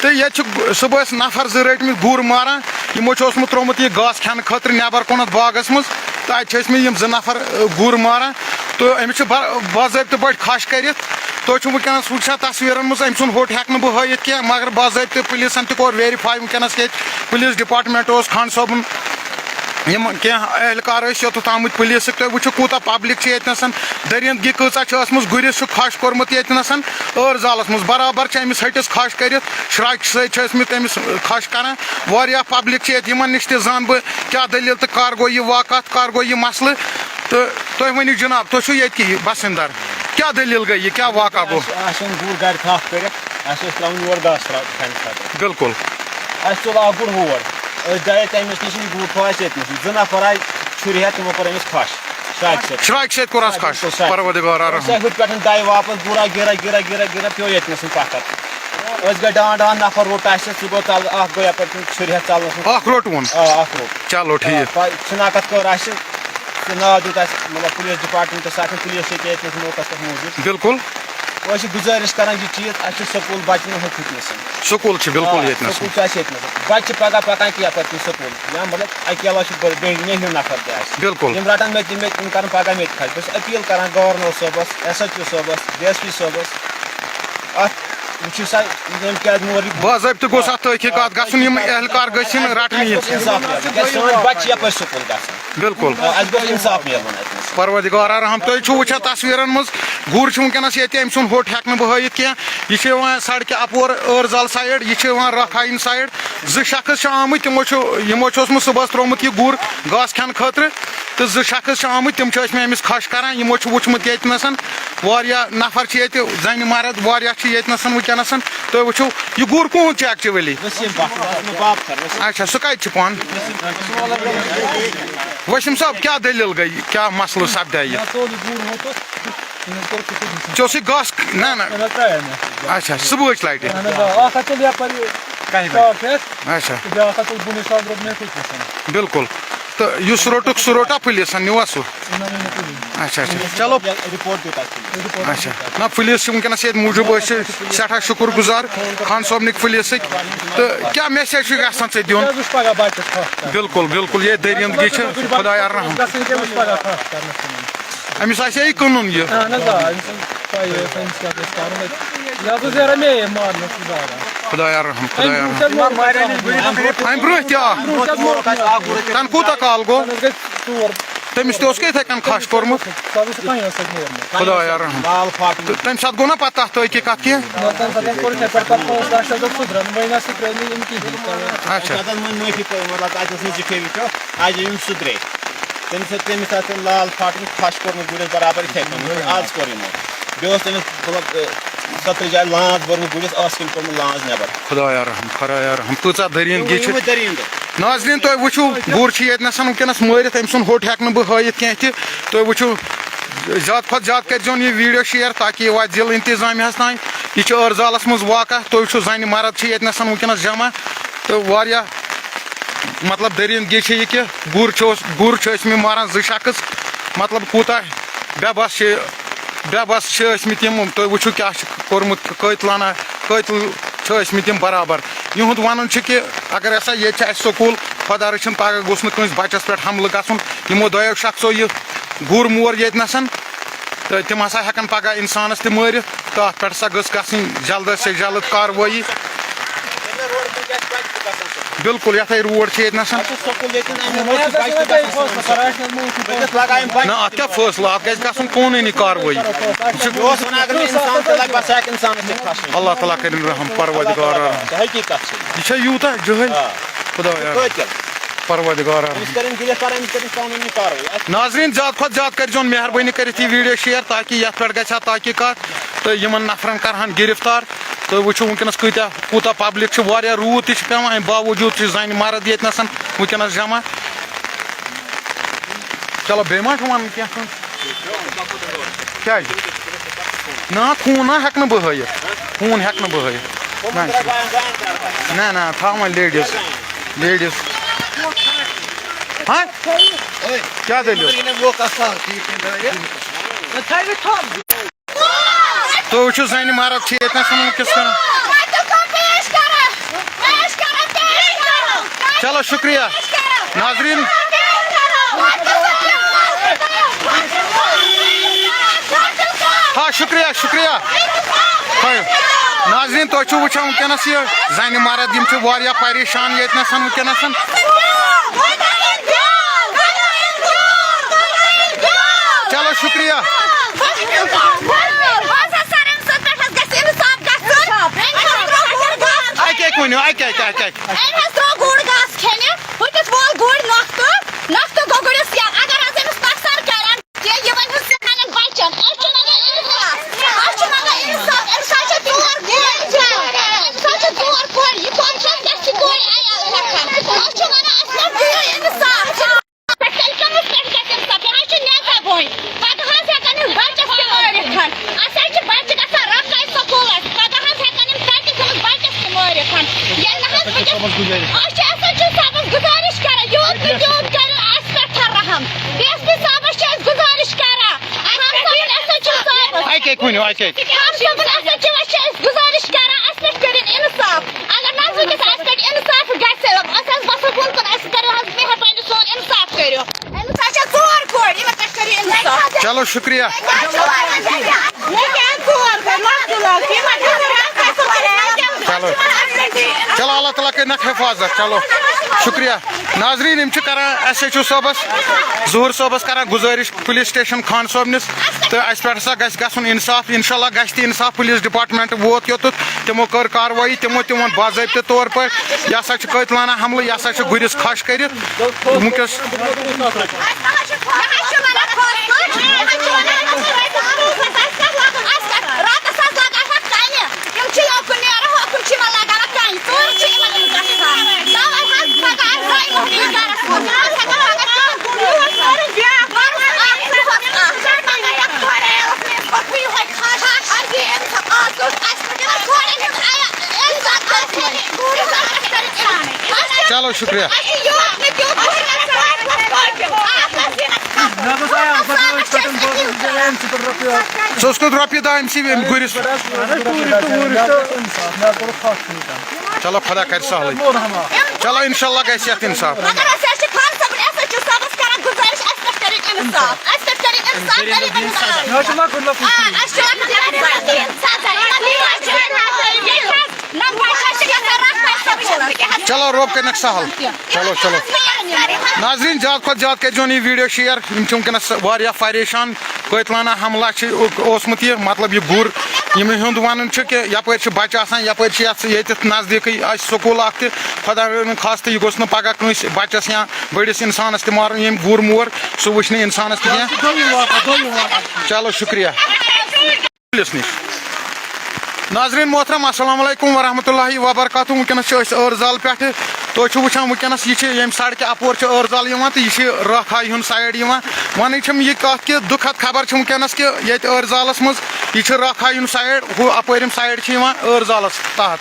تہٕ ییٚتہِ چھِ صُبحَس نفر زٕ رٔٹمٕتۍ گُر ماران، یِمو چھُ اوسمُت ترٛوومُت یہِ گاسہٕ کھٮ۪نہٕ خٲطرٕ نٮ۪بر کُنَتھ باغَس منٛز۔ تہٕ اَتہِ چھِ ٲسمٕتۍ یِم زٕ نفر، آ، گُر ماران۔ تہٕ أمِس چھِ با-، باضٲبطہٕ پٲٹھۍ کھَش کٔرِتھ۔ تُہۍ چھِو وٕنکیٚنَس وٕچھان تصویٖرَن منٛز، أمۍ سُنٛد ہوٚٹ ہٮ۪کہٕ نہٕ بہٕ ہٲیِتھ کینٛہہ، مگر باضٲبطہٕ پُلیٖسَن تہِ کوٚر ویریفاے وٕنکیٚنَس ییٚتہِ۔ پُلیٖس ڈپارٹمنٹ اوس، خان صٲبُن، یِم کینٛہہ اہلکار ٲسۍ یوٚتَتھ آمٕتۍ پُلیٖسٕکۍ۔ تُہۍ وٕچھِو کوٗتاہ پبلک چھِ ییٚتہِ نَسَن، دٔریٖندگی کۭژاہ چھِ ٲسمٕژ، گُرِس چھُ کھَش کوٚرمُت ییٚتہِ نَسَن ٲرزالَس منٛز۔ برابر چھِ أمِس ۂٹِس کھَش کٔرِتھ، شراکہِ سۭتۍ چھِ ٲسمٕتۍ أمِس کھَش کَران۔ واریاہ پبلک چھِ ییٚتہِ، یِمَن نِش تہِ زانہٕ بہٕ کیٛاہ دٔلیٖل تہٕ کَر گوٚو یہِ واقعہ، کَر گوٚو یہِ مسلہٕ۔ تہٕ تُہۍ ؤنِو جناب، تُہۍ چھِو ییٚتہِ کہِ بسندر، کیٛاہ دٔلیٖل گٔے یہِ، کیٛاہ واقعہ گوٚو؟ اَسہِ، اَسہِ اوٚن گُر گرِ تھپھ کٔرِتھ، اَسہِ اوس ترٛاوُن یور گاسہٕ ترٛا-، کھنہِ خٲطرٕ۔ بِلکُل۔ اَسہِ تُل اکھ گُر ہور، أسۍ درٛایے تَمہِ نِش نِش، یہِ گُر تھوٚو اَسہِ ییٚتہِ نَسٕے۔ زٕ نفر آیہِ چھُرِ ہٮ۪تھ، تِمو کوٚر أمِس کھَش، شراکہِ سۭتۍ۔ شراکہِ سۭتۍ کوٚر اَسہِ کھَش، شراکہِ سۭتۍ۔ پروردگار رحم۔ أسۍ آے ہُتہِ پٮ۪ٹھ دَے واپس، گُرا گِرا گِرا گِرا گِرا پیوٚو ییٚتہِ نَسٕے پَتھر۔ أسۍ گٔے ڈان ڈان، نفر روٚٹ اَسہِ، سُہ گوٚو تَلہٕ، اکھ گوٚو یَپٲرۍ کِنۍ چھُرِ ہٮ۪تھ ژَلنَس منٛز۔ اکھ روٚٹوُن؟ آ، اکھ روٚٹ۔ چلو، ٹھیٖک۔ آ، پَے-، شناخت کٔر اَسہِ، تہٕ ناو دیُت اَسہِ، مطلب، پُلیٖس ڈپارٹمنٹَس اَتھِ، پُلیٖس چھِ ییٚتہِ ییٚتہِ نَس موقعس پٮ۪ٹھ موٗجوٗد۔ بِلکُل۔ أسۍ چھِ گُزٲرِش کران یہِ چیٖز، اَسہِ چھُ سکوٗل بَچہِ نہٕ ہُتھ نَسَن۔ سکوٗل چھِ بِلکُل آ، ییٚتہِ نَسَن۔ سکوٗل چھُ اَسہِ ییٚتہِ نَسَن۔ بَچہِ چھِ پَگاہ پَکان کہِ یَپٲرۍ کِنۍ سکوٗل۔ یا مطلب اَکہِ علاوٕ چھِ بٔڑۍ، بیٚیہِ نیٚہِو نفر تہِ اَسہِ۔ بِلکُل۔ یِم رَٹَن مےٚ تہِ، مےٚ تہِ، یِم کَرَن پَگاہ مےٚ تہِ کھَش۔ بہٕ چھُس اپیٖل کَران گورنر صٲبَس، ایس ایچ او صٲبَس، ڈی ایس پی صٲبَس۔ اَتھ وٕچھِو سا، یِم کیٛازِ مور یہِ باضٲبطہٕ گوٚژھ اَتھ تحقیٖقات گژھُن، یِم اہلکار گٔژھۍ یِن رَٹنہٕ یِنۍ۔ اِنصاف میلُن۔ کیٛازِ سٲنۍ بَچہِ چھِ یَپٲرۍ سکوٗل گژھان۔ بِلکُل۔ آ، اَسہِ گوٚژھ اِنصاف میلُن اَتہِ نَس۔ پروردگار رحم، تُہۍ چھِو وٕچھان تصویٖرن منٛز، گُر چھُ وٕنکیٚنَس ییٚتہِ، أمۍ سُنٛد ہوٚٹ ہٮ۪کہٕ نہٕ بہٕ ہٲیِتھ کینٛہہ۔ یہِ چھُ یِوان سڑکہِ اَپور ٲرزال سایڈ، یہِ چھُ یِوان رکھاین سایڈ۔ زٕ شخص چھِ آمٕتۍ، تِمو چھُ، یِمو چھُ اوسمُت صُبحَس ترٛوومُت یہِ گُر گاسہٕ کھٮ۪نہٕ خٲطرٕ، تہٕ زٕ شخص چھِ آمٕتۍ، تِم چھِ ٲسمٕتۍ أمِس کھَش کران۔ یِمو چھُ وٕچھمُت ییٚتہِ نَسَن، واریاہ نفر چھِ ییٚتہِ، زَنہِ مرد واریاہ چھِ ییٚتہِ نَسَن وٕنکیٚنَسَن۔ تُہۍ وٕچھِو، یہِ گُر کُہُنٛد چھُ actually؟ وسیٖم بٹ، بس مےٚ باب کر، وسیٖم۔ اچھا، سُہ کَتہِ چھُ پانہٕ؟ وسیٖم صٲب، کیٛاہ دٔلیٖل گٔے؟ کیٛاہ مسلہٕ سپدیٛاہ یہِ؟ مےٚ ژوٚل یہِ گُر ہوٚتَتھ، تٔمۍ حظ کوٚر سُہ تٔتھۍ نِش۔ ژےٚ اوسُے گاسہٕ؟ نہ، نہ۔ نہ، نہ، ترٛایو مےٚ۔ اچھا، صُبحٕچ لٹہِ؟ اہن حظ، آ، اکھ ہا ژوٚل یپٲرۍ یہِ اچھا۔ شاپ ہٮ۪تھ، اچھا۔ تہٕ بیٛاکھ ہا ژوٚل بُنٕے سُہ حظ روٚٹ مےٚ تٔتھۍ نِش۔ بِلکُل۔ تہٕ یُس روٚٹُکھ، سُہ روٚٹا پُلیٖسن، نیوٗا سُہ؟ نہ، نہ، نہ، تُلِو۔ اچھا، اچھا۔ چلو۔ رِپورٹ دیُت اَسہِ۔ اچھا۔ نہ، پُلیٖس چھِ وٕنکیٚنَس ییٚتہِ موٗجوٗب، أسۍ چھِ سٮ۪ٹھاہ شُکُر گُزار خان صٲبنٕکۍ پُلیٖسٕکۍ۔ تہٕ کیٛاہ message چھُ یَژھان ژےٚ دیُن؟ کیٛاہ حظ وٕچھ پَگاہ بَچَس کَتھ کَران؟ بِلکُل، بِلکُل، یہِ دٔریٖندگی چھِ کَتھ خۄدایا رحم۔ گژھان کیٛاہ وٕچھ پَگاہ کَتھ کَرنَس منٛز؟ أمِس آسہِ ہے یہِ کٕنُن یہِ۔ اہن حظ، آ، أمِس چھَنہٕ پَیی، أمِس کیٛاہ گژھِ کَرُن اَتہِ۔ یہِ حظ اوس یارا مے مارنَس منٛز زالان۔ خۄدایا رحم، خۄدایا رحم۔ اَمہِ برٛونٛہہ تہِ اَکھ۔ برٛونٛہہ تہِ حظ مور۔ تَنہٕ کوٗتاہ کال گوٚو؟ تَنہٕ حظ گٔے ژور۔ تٔمِس تہِ اوس کَتھَے کَنۍ کھَش کوٚرمُت۔ سُہ حظ اوس پَنٛجہِ سۭتۍ مورمُت۔ خۄدایا رحم۔ لال فاٹن۔ تہٕ تَمہِ ساتہٕ گوٚو نا پَتہٕ تَتھ تٲقی کَتھ کینٛہہ؟ نہ، تَمہِ ساتہٕ کوٚر یِتھَے پٲٹھۍ پَتہٕ پانٛژھ لَچھ حظ اوٚت سُدران، وۄنۍ نہ سُہ ترٛٲوۍ نہٕ یِم کِہیٖنۍ۔ اچھا۔ تَتھ حظ مٔنۍ معٲفی پٲوۍ، مطلب، اَتہِ اوس نہٕ ذِکرٕے وِکرٕ، اَتہِ یِم سُدرے۔ تٔمِس حظ، تٔمِس حظ تٔمۍ لال فاٹن کھَش کوٚرمُت گُرِس برابر یِتھَے کٔنۍ، یِتھ کٔنۍ آز کوٚر یِمو۔ بیٚیہِ اوس تٔمِس، مطلب، سترِ جایہِ لانٛز بٔرمٕژ گُرِس، ٲس کِنۍ کوٚرمُت لانٛز نٮ۪بر۔ خۄدایا رحم، خۄدایا رحم، کۭژاہ دٔریٖندگی چھِ۔ یِموٕے دٔریٖندو۔ ناظریٖن، تُہۍ وٕچھِو، گُر چھُ ییٚتہِ نَسَن وٕنکیٚنَس مٲرِتھ، أمۍ سُنٛد ہوٚٹ ہٮ۪کہٕ نہٕ بہٕ ہٲیِتھ کینٛہہ تہِ۔ تُہۍ وٕچھِو، زیادٕ کھۄتہٕ زیادٕ کٔرۍزیون یہِ video share، تاکہِ یہِ واتہِ ضلعہٕ انتظامیہَس تام۔ یہِ چھُ ٲرزالَس منٛز واقع۔ تُہۍ وٕچھِو، زَنہِ مرد چھِ ییٚتہِ نَسَن وٕنکیٚنَس جمع، تہٕ واریاہ، مطلب، دٔریٖندگی چھِ یہِ کہِ گُر چھُ اوس-، گُر چھِ ٲسمٕتۍ مَران، زٕ شخص، مطلب، کوٗتاہ بے بس چھِ، بے بس چھِ ٲسمٕتۍ یِم۔ تُہۍ وٕچھِو کیٛاہ چھُ کوٚرمُت، قٲتلانہ قٲتِل چھِ ٲسمٕتۍ یِم برابر۔ یِہُنٛد وَنُن چھُ کہِ اگر ہسا ییٚتہِ چھِ اَسہِ سکوٗل، خۄدا رٔچھِنۍ پگاہ گوٚژھ نہٕ کٲنٛسہِ بَچَس پٮ۪ٹھ حملہٕ گژھُن۔ یِمو دۄیو شخصو یہِ گُر مور ییٚتہِ نَسَن، تہٕ تِم ہسا ہٮ۪کَن پگاہ اِنسانَس تہِ مٲرِتھ، تہٕ اَتھ پٮ۪ٹھ ہسا گٔژھ گژھٕنۍ جلد سے جلد کاروٲیی۔ بِلکُل، یَتھ ہے روڈ چھِ ییٚتہِ نَسَن۔ اَتھ چھُ سکوٗل ییٚتہِ نہٕ، اَمہِ روڈ چھِ بَچہِ تہِ گژھان۔ أکِس لگایَن بَچہِ۔ نہ، اَتھ کیٛاہ فٲصلہٕ؟ اَتھ گژھِ گژھُن قونوٗنی کاروٲیی۔ یہِ چھُ، یہِ اوس وَنان، اگر نہٕ اِنسان تہِ لَگہِ، بَس ہٮ۪کہِ اِنسانَس تہِ کھَسُن۔ اللہ تعالیٰ کٔرِن رحم، پروردگار رحم۔ حقیٖقت چھِ۔ یہِ چھا یوٗتاہ جٲہِل؟ آ۔ خۄدایا۔ قٲتِل۔ پروردگار رحم۔ أمِس کٔرِن گِرِفتار، أمِس کٔرِن قانوٗنی کاروٲیی۔ ناظریٖن، زیادٕ کھۄتہٕ زیادٕ کٔرۍزیون مہربٲنی کٔرِتھ یہِ video share، تاکہِ یَتھ پٮ۪ٹھ گژھِ ہا تحقیٖقات تہٕ یِمَن نفرَن کَرٕہَن گِرِفتار۔ تُہۍ وٕچھِو وٕنکیٚنَس کۭتیٛاہ، کوٗتاہ public چھِ، واریاہ روٗد تہِ چھِ پٮ۪وان، اَمہِ باوجوٗد چھِ زَنہِ مرد ییٚتہِ نَسَن وٕنکیٚنَس جمع۔ چلو، بیٚیہِ ما چھُ وَنُن کینٛہہ کٲنٛسہِ؟ کیٛازِ؟ نہ، خوٗن نہ ہٮ۪کہٕ نہٕ بہٕ ہٲیِتھ۔ خوٗن ہٮ۪کہٕ نہٕ بہٕ ہٲیِتھ۔ نہ، نہ، نہ، تھاو وۄنۍ ladies۔ Ladies۔ ہاں؟ کیٛاہ دٔلیٖل؟ تُہۍ وٕچھِو، زَنہِ مرد چھِ ییٚتہِ نَس وٕنکیٚس کران۔ چلو، شُکریہ۔ ناظریٖن۔ ہا، شُکریہ، شُکریہ۔ ہا، ناظریٖن، تُہۍ چھِو وٕچھان وٕنکیٚنَس یہِ زَنہِ مرد، یِم چھِ واریاہ پریشان ییٚتہِ نَس وٕنکیٚنَس۔ چلو، شُکریہ۔ اَکہِ اَکہِ ؤنِو، اَکہِ اَکہِ، اَکہِ اَکہِ۔ أمۍ حظ ترٛوو گُر گاسہٕ کھیٚنہِ، ہُتِس وول گُرۍ نۄختہٕ، نۄختہٕ گوٚو گُرِس یَلہٕ۔ اگر حظ أمِس نۄقصان کَرن، تہِ یہِ وۄنۍ ہُہ سانٮ۪ن بَچَن، أسۍ چھِ منٛگان اِنصاف، أسۍ چھِ منٛگان اِنصاف۔ أمِس حظ چھِ ژور کورِ، أمِس حظ چھِ ژور کورِ، یہِ کۄس چھِ، أسۍ گژھِ یہِ کورِ عیال ہٮ۪کان؟ أسۍ چھِ وَنان، اَسہِ پٮ۪ٹھ دِیِو اِنصاف۔ پٮ۪ٹھ تیٚلہِ کٔمِس پٮ۪ٹھ گژھِ اِنصاف؟ یہِ حظ چھِ نیزا بوے۔ پَتہٕ حظ ہٮ۪کَن یِم بَچَس تہِ مٲرِتھ۔ اَسہِ حظ چھِ بَچہِ گژھان رۄپَے سکوٗلَس۔ پَتہٕ حظ ہٮ۪کَن یِم تَتہِ تھٲوِتھ بَچَس تہِ مٲرِتھ۔ ییٚلہِ نہٕ حظ وٕنکٮ۪س أسۍ چھِ ایس ایچ او صٲبَس گُزٲرِش کَران، یوٗت نہٕ تیوٗت کَرِ اَسہِ پٮ۪ٹھ رحم۔ ڈی ایس پی صٲبَس چھِ أسۍ گُزٲرِش کَران۔ خان صٲبُن ایس ایچ او صٲبَس۔ اَکہِ اَکہِ ؤنِو، اَکہِ اَکہِ۔ خان صٲبُن ایس ایچ او چھِ أسۍ گُزٲرِش کَران، اَسہِ پٮ۪ٹھ کٔرِن اِنصاف۔ اگر نہٕ حظ وٕنکیٚس اَسہِ پٮ۪ٹھ اِنصاف گژھِ، أسۍ حظ وَسو بۄن کُن، اَسہِ کٔرِو حظ مہربٲنی سون اِنصاف کٔرِو۔ أمِس حظ چھےٚ ژور کورِ، یِمَن پٮ۪ٹھ کٔرِو اِنصاف۔ چلو، شُکریہ۔ مےٚ کیٛاہ ژور کورِ؟ مےٚ کیٛاہ ژور کورِ؟ لۄکچہِ لۄکچہِ، یِمَن چھِ ضروٗرت اَسہِ واریاہ۔ چلو۔ چلو، اللہ تعالیٰ کٔرِنَکھ حفاظت۔ چلو، شُکریہ۔ ناظریٖن، یِم چھِ کران ایس ایچ او صٲبَس، ظہوٗر صٲبَس کران گُزٲرِش پُلیٖس سٹیشن خان صٲبنِس، تہٕ اَسہِ پٮ۪ٹھ ہسا گژھِ گژھُن اِنصاف۔ اِنشاء اللہ گژھِ تہِ اِنصاف۔ پُلیٖس ڈپارٹمنٹ ووت یوٚتَتھ، تِمو کٔر کاروٲیی، تِمو تہِ ووٚن باضٲبطہٕ طور پٲٹھۍ، یہِ ہسا چھُ قٲتلانہ حملہٕ، یہِ ہسا چھُ گُرِس کھَش کٔرِتھ۔ وٕنکیٚس چلو، شُکریہ۔ ژٕ اوسکھ رۄپیہِ دَہ أمۍ سٕے أمۍ گُرِس۔ چلو، خۄدا کَرِ سہلٕے۔ چلو، اِنشاء اللہ گژھِ یَتھ اِنصاف۔ مگر أسۍ حظ چھِ خان صٲبُن، اَسہِ حظ چھِ صٲبَس کران گُزٲرِش، اَسہِ پٮ۪ٹھ کٔرِو اِنصاف، اَسہِ پٮ۪ٹھ کٔرِو اِنصاف، غریٖبَن ہٕنٛز آواز۔ آ، اَسہِ چھِ لَگان اِنصاف، اِنصاف، اِنصاف۔ چلو، رۄب کٔرِنَکھ سہل۔ چلو، چلو۔ ناظریٖن، زیادٕ کھۄتہٕ زیادٕ کٔرۍزیون یہِ ویٖڈیو شِیَر۔ یِم چھِ وٕنکیٚنَس واریاہ پریشان۔ قٲتلانہ حملہ چھِ اوسمُت یہِ، مطلب، یہِ گُر۔ یِمَن ہُنٛد وَنُن چھُ کہِ یَپٲرۍ چھِ بَچہٕ آسان، یَپٲرۍ چھِ یَتھ، ییٚتٮ۪تھ نزدیٖکٕے آسہِ سکوٗل اَکھ تہِ۔ خۄدا رٔچھِن خاص تہٕ یہِ گوٚژھ نہٕ پَگاہ کٲنٛسہِ بَچَس یا بٔڑِس اِنسانَس تہِ مارُن، ییٚمۍ گُر مور، سُہ وٕچھِ نہٕ اِنسانَس تہِ کینٛہہ۔ چلو، شُکریہ۔ پُلیٖس نِش۔ ناظریٖن محترم، السلام علیکم ورحمۃ اللہ وبرکاتہ۔ وٕنکیٚنَس چھِ أسۍ ٲرزال پٮ۪ٹھٕ۔ تُہۍ چھِو وٕچھان وٕنکیٚنَس یہِ چھِ ییٚمہِ سڑکہِ اَپور چھِ ٲرزال یِوان تہٕ یہِ چھِ راکھایہِ ہُنٛد سایڈ یِوان۔ وَنٕنۍ چھَم یہِ کَتھ کہِ دُکھد خبر چھِ وٕنکیٚنَس کہِ ییٚتہِ ٲرزالَس منٛز یہِ چھِ راکھایہِ ہُنٛد سایڈ، ہُہ اَپٲرِم سایڈ چھِ یِوان ٲرزالَس تحت۔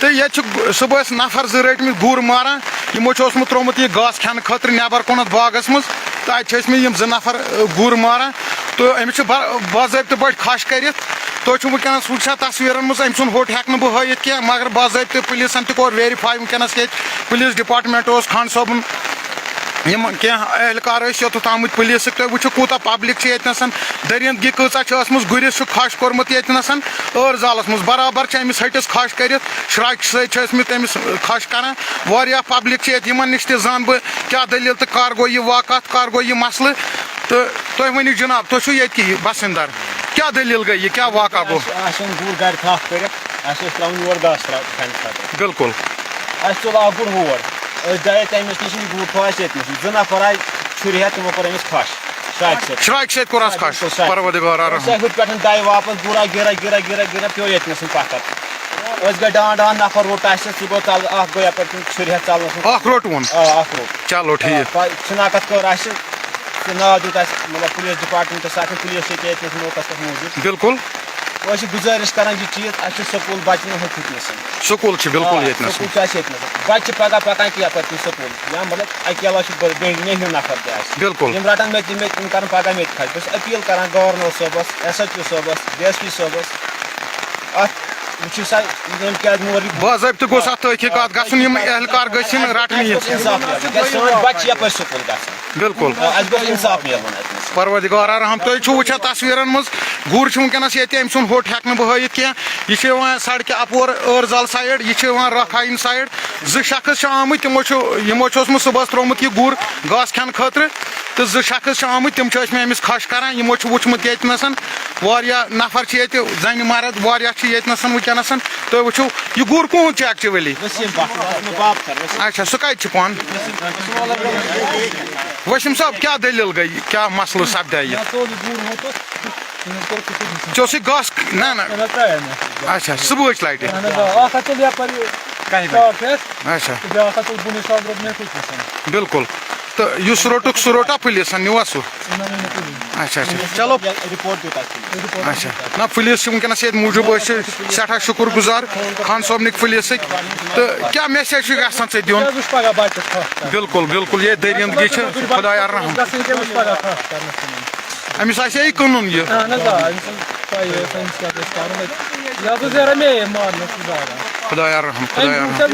تہٕ ییٚتہِ چھِ صُبحَس نفر زٕ رٔٹمٕتۍ گُر ماران، یِمو چھُ اوسمُت ترٛوومُت یہِ گاسہٕ کھٮ۪نہٕ خٲطرٕ نٮ۪بر کُنَتھ باغَس منٛز۔ تہٕ اَتہِ چھِ ٲسمٕتۍ یِم زٕ نفر، آ، گُر ماران۔ تہٕ أمِس چھِ با-، باضٲبطہٕ پٲٹھۍ کھَش کٔرِتھ۔ تُہۍ چھِو وٕنکیٚنَس وٕچھان تصویٖرَن منٛز، أمۍ سُنٛد ہوٚٹ ہٮ۪کہٕ نہٕ بہٕ ہٲیِتھ کینٛہہ، مگر باضٲبطہٕ پُلیٖسَن تہِ کوٚر ویریفائی وٕنکیٚنَس ییٚتہِ۔ پُلیٖس ڈپارٹمنٹ اوس خان صٲبُن، یِم کینٛہہ اہلکار ٲسۍ یوٚتَتھ آمٕتۍ پُلیٖسٕکۍ۔ تُہۍ وٕچھِو کوٗتاہ پبلک چھِ ییٚتہِ نَسَن، دٔریٖندگی کۭژاہ چھِ ٲسمٕژ۔ گُرِس چھُ کھَش کوٚرمُت ییٚتہِ نَسَن ٲرزالَس منٛز، برابر چھِ أمِس ۂٹِس کھَش کٔرِتھ، شراکہِ سۭتۍ چھِ ٲسمٕتۍ أمِس کھَش کران۔ واریاہ پبلک چھِ ییٚتہِ، یِمَن نِش تہِ زانہٕ بہٕ کیٛاہ دٔلیٖل تہٕ کر گوٚو یہِ واقعہ، کر گوٚو یہِ مسلہٕ۔ تہٕ تُہۍ ؤنِو جناب، تُہۍ چھِو ییٚتہِ کہِ بسندر، کیٛاہ دٔلیٖل گٔے، یہِ کیٛاہ واقعہ گوٚو؟ اَسہِ اوٚن گُر گرِ تھپھ کٔرِتھ، اَسہِ اوس ترٛاوُن یور گاسہٕ ترٛاو-، کھنہِ خٲطرٕ۔ بِلکُل۔ اَسہِ تُل اَکھ گُر ہور، أسۍ درٛاے تَمہِ نِش، یہِ گُر تھوٚو اَسہِ ییٚتہِ نَس۔ زٕ نفر آے چھُرِ ہٮ۪تھ، تِمو کوٚر أمِس کھَش شراکہِ سۭتۍ۔ شراکہِ سۭتۍ کوٚر اَس آ، کھَش، بِلکُل، شراکہِ۔ پروردگار رحم۔ أسۍ آے ہُتہِ پٮ۪ٹھ دَے واپس، گُرا گِرا گِرا گِرا گِرا پیوٚو ییٚتہِ نَس پَتھر۔ أسۍ گٔے ڈان ڈان، نفر روٚٹ اَسہِ، سُہ گوٚو ژَلہٕ، اَکھ گوٚو یَپٲرۍ کِنۍ چھُرِ ہٮ۪تھ ژَلنَس منٛز۔ اَکھ روٚٹ وون۔ آ، اَکھ روٚٹ۔ چلو، ٹھیٖک۔ آ، پَتہٕ شِناخت کٔر اَسہِ، تہٕ ناو دیُت اَسہِ، مطلب، پُلیٖس ڈپارٹمنٹَس، اَتھ پُلیٖس چھِ ییٚتہِ، ییٚتہِ نَس موقعس پٮ۪ٹھ موٗجوٗد۔ بِلکُل۔ أسۍ چھِ گُزٲرِش کران یہِ چیٖز، اَسہِ چھُ سکوٗل بَچہٕ نہٕ ہُتھ نَس۔ سکوٗل چھِ بِلکُل آ، ییٚتہِ نَس۔ سکوٗل چھُ اَسہِ ییٚتہِ نَس۔ بَچہٕ چھِ پَگاہ پَکان کہِ یَپٲرۍ کِنۍ سکوٗل۔ یا مطلب اَکہِ علاوٕ چھُ بٔڑ-، بیٚیہِ نیٚہیُن نفر تہِ آسہِ۔ بِلکُل۔ یِم رَٹَن مےٚ تہِ، مےٚ تہِ، یِم کَرَن پَگاہ مےٚ تہِ کھَش۔ بہٕ چھُس اپیٖل کران گورنر صٲبَس، ایس ایچ او صٲبَس، ڈی ایس پی صٲبَس، اَتھ وٕچھِو سا، یِم کیٛازِ مور یہِ باضٲبطہٕ گوٚژھ اَتھ تحقیٖقات گژھُن، یِم اہلکار گٔژھۍ یِنۍ رَٹنہٕ یِم۔ اِنصاف میلُن۔ کیٛازِ سٲنۍ بَچہٕ چھِ یَپٲرۍ سکوٗل گژھان۔ بِلکُل۔ آ، اَسہِ گوٚژھ اِنصاف میلُن اَتہِ نَس۔ پروردگار رحم، تُہۍ چھِو وٕچھان تصویٖرَن منٛز، گُر چھُ وٕنکیٚنَس ییٚتہِ، أمۍ سُنٛد ہوٚٹ ہٮ۪کہٕ نہٕ بہٕ ہٲیِتھ کینٛہہ۔ یہِ چھُ یِوان سڑکہِ اَپور ٲرزال سایڈ، یہِ چھُ یِوان راکھایِن سایڈ۔ زٕ شخص چھِ آمٕتۍ، تِمو چھُ، یِمو چھُ اوسمُت صُبحَس ترٛوومُت یہِ گُر گاسہٕ کھٮ۪نہٕ خٲطرٕ، تہٕ زٕ شخص چھِ آمٕتۍ، تِم چھِ ٲسمٕتۍ أمِس کھَش کران۔ یِمو چھُ وٕچھمُت ییٚتہِ نَسَن واریاہ نفر چھِ ییٚتہِ، زَنہِ مرد واریاہ چھِ ییٚتہِ نَسَن وٕنکیٚنَسَن۔ تُہۍ وٕچھِو، یہِ گُر کُہُنٛد چھُ actually؟ وسیٖم بٹ، وسیٖم بٹ۔ اچھا، سُہ کَتہِ چھُ پانہٕ؟ وسیٖم صٲب، کیٛاہ دٔلیٖل گٔے؟ کیٛاہ مسلہٕ سپدیٛاہ یہِ؟ مےٚ ژوٚل یہِ گُر ہوٚتُتھ، تٔمۍ کوٚر کُٹھِس نِش۔ ژےٚ اوسُے گاسہٕ، نہ، نہ۔ نہ، نہ، ترٛایے مےٚ۔ اچھا، صُبحٕچ لٹہِ۔ اہن حظ، آ، اکھ ہتھ ژوٚل یپٲرۍ کَہہِ بجہِ۔ شاپ پٮ۪ٹھ۔ اچھا۔ تہٕ بیٛاکھ ہتھ ژوٚل بُنہِ شاپ روٚٹ مےٚ کُٹھِس نِش۔ بِلکُل۔ تہٕ یُس روٚٹُکھ، سُہ روٚٹا پُلیٖسن، نیوٗوا سُہ؟ نہ، نہ، نہ، پُلیٖس۔ اچھا، اچھا۔ چلو۔ رِپورٹ دیُت اَسہِ۔ رِپورٹ۔ اچھا۔ نہ، پُلیٖس چھِ وٕنکیٚنَس ییٚتہِ موٗجوٗب، أسۍ چھِ سٮ۪ٹھاہ شُکُر گُزار خان صٲبنٕکۍ پُلیٖسٕکۍ۔ تہٕ کیٛاہ message چھُ یژھان ژےٚ دیُن؟ کیٛاہ وٕچھ پگاہ بچس کھَش کرنس؟ بِلکُل، بِلکُل، یہِ دٔریٖندگی چھِ خۄدایا رحم۔ گژھن کیٛاہ وٕچھ پگاہ کھَش کرنس منٛز؟ أمِس آسہِ ہے یہِ کٕنُن یہِ۔ اہن حظ، آ، أمِس چھُنہٕ پَیی ٲس أمِس کیٛاہ گژھِ کَرُن۔ یہِ حظ اوس یارٕ مے مارنَس سُہ زاران۔ خۄدایا رحم، خۄدایا رحم۔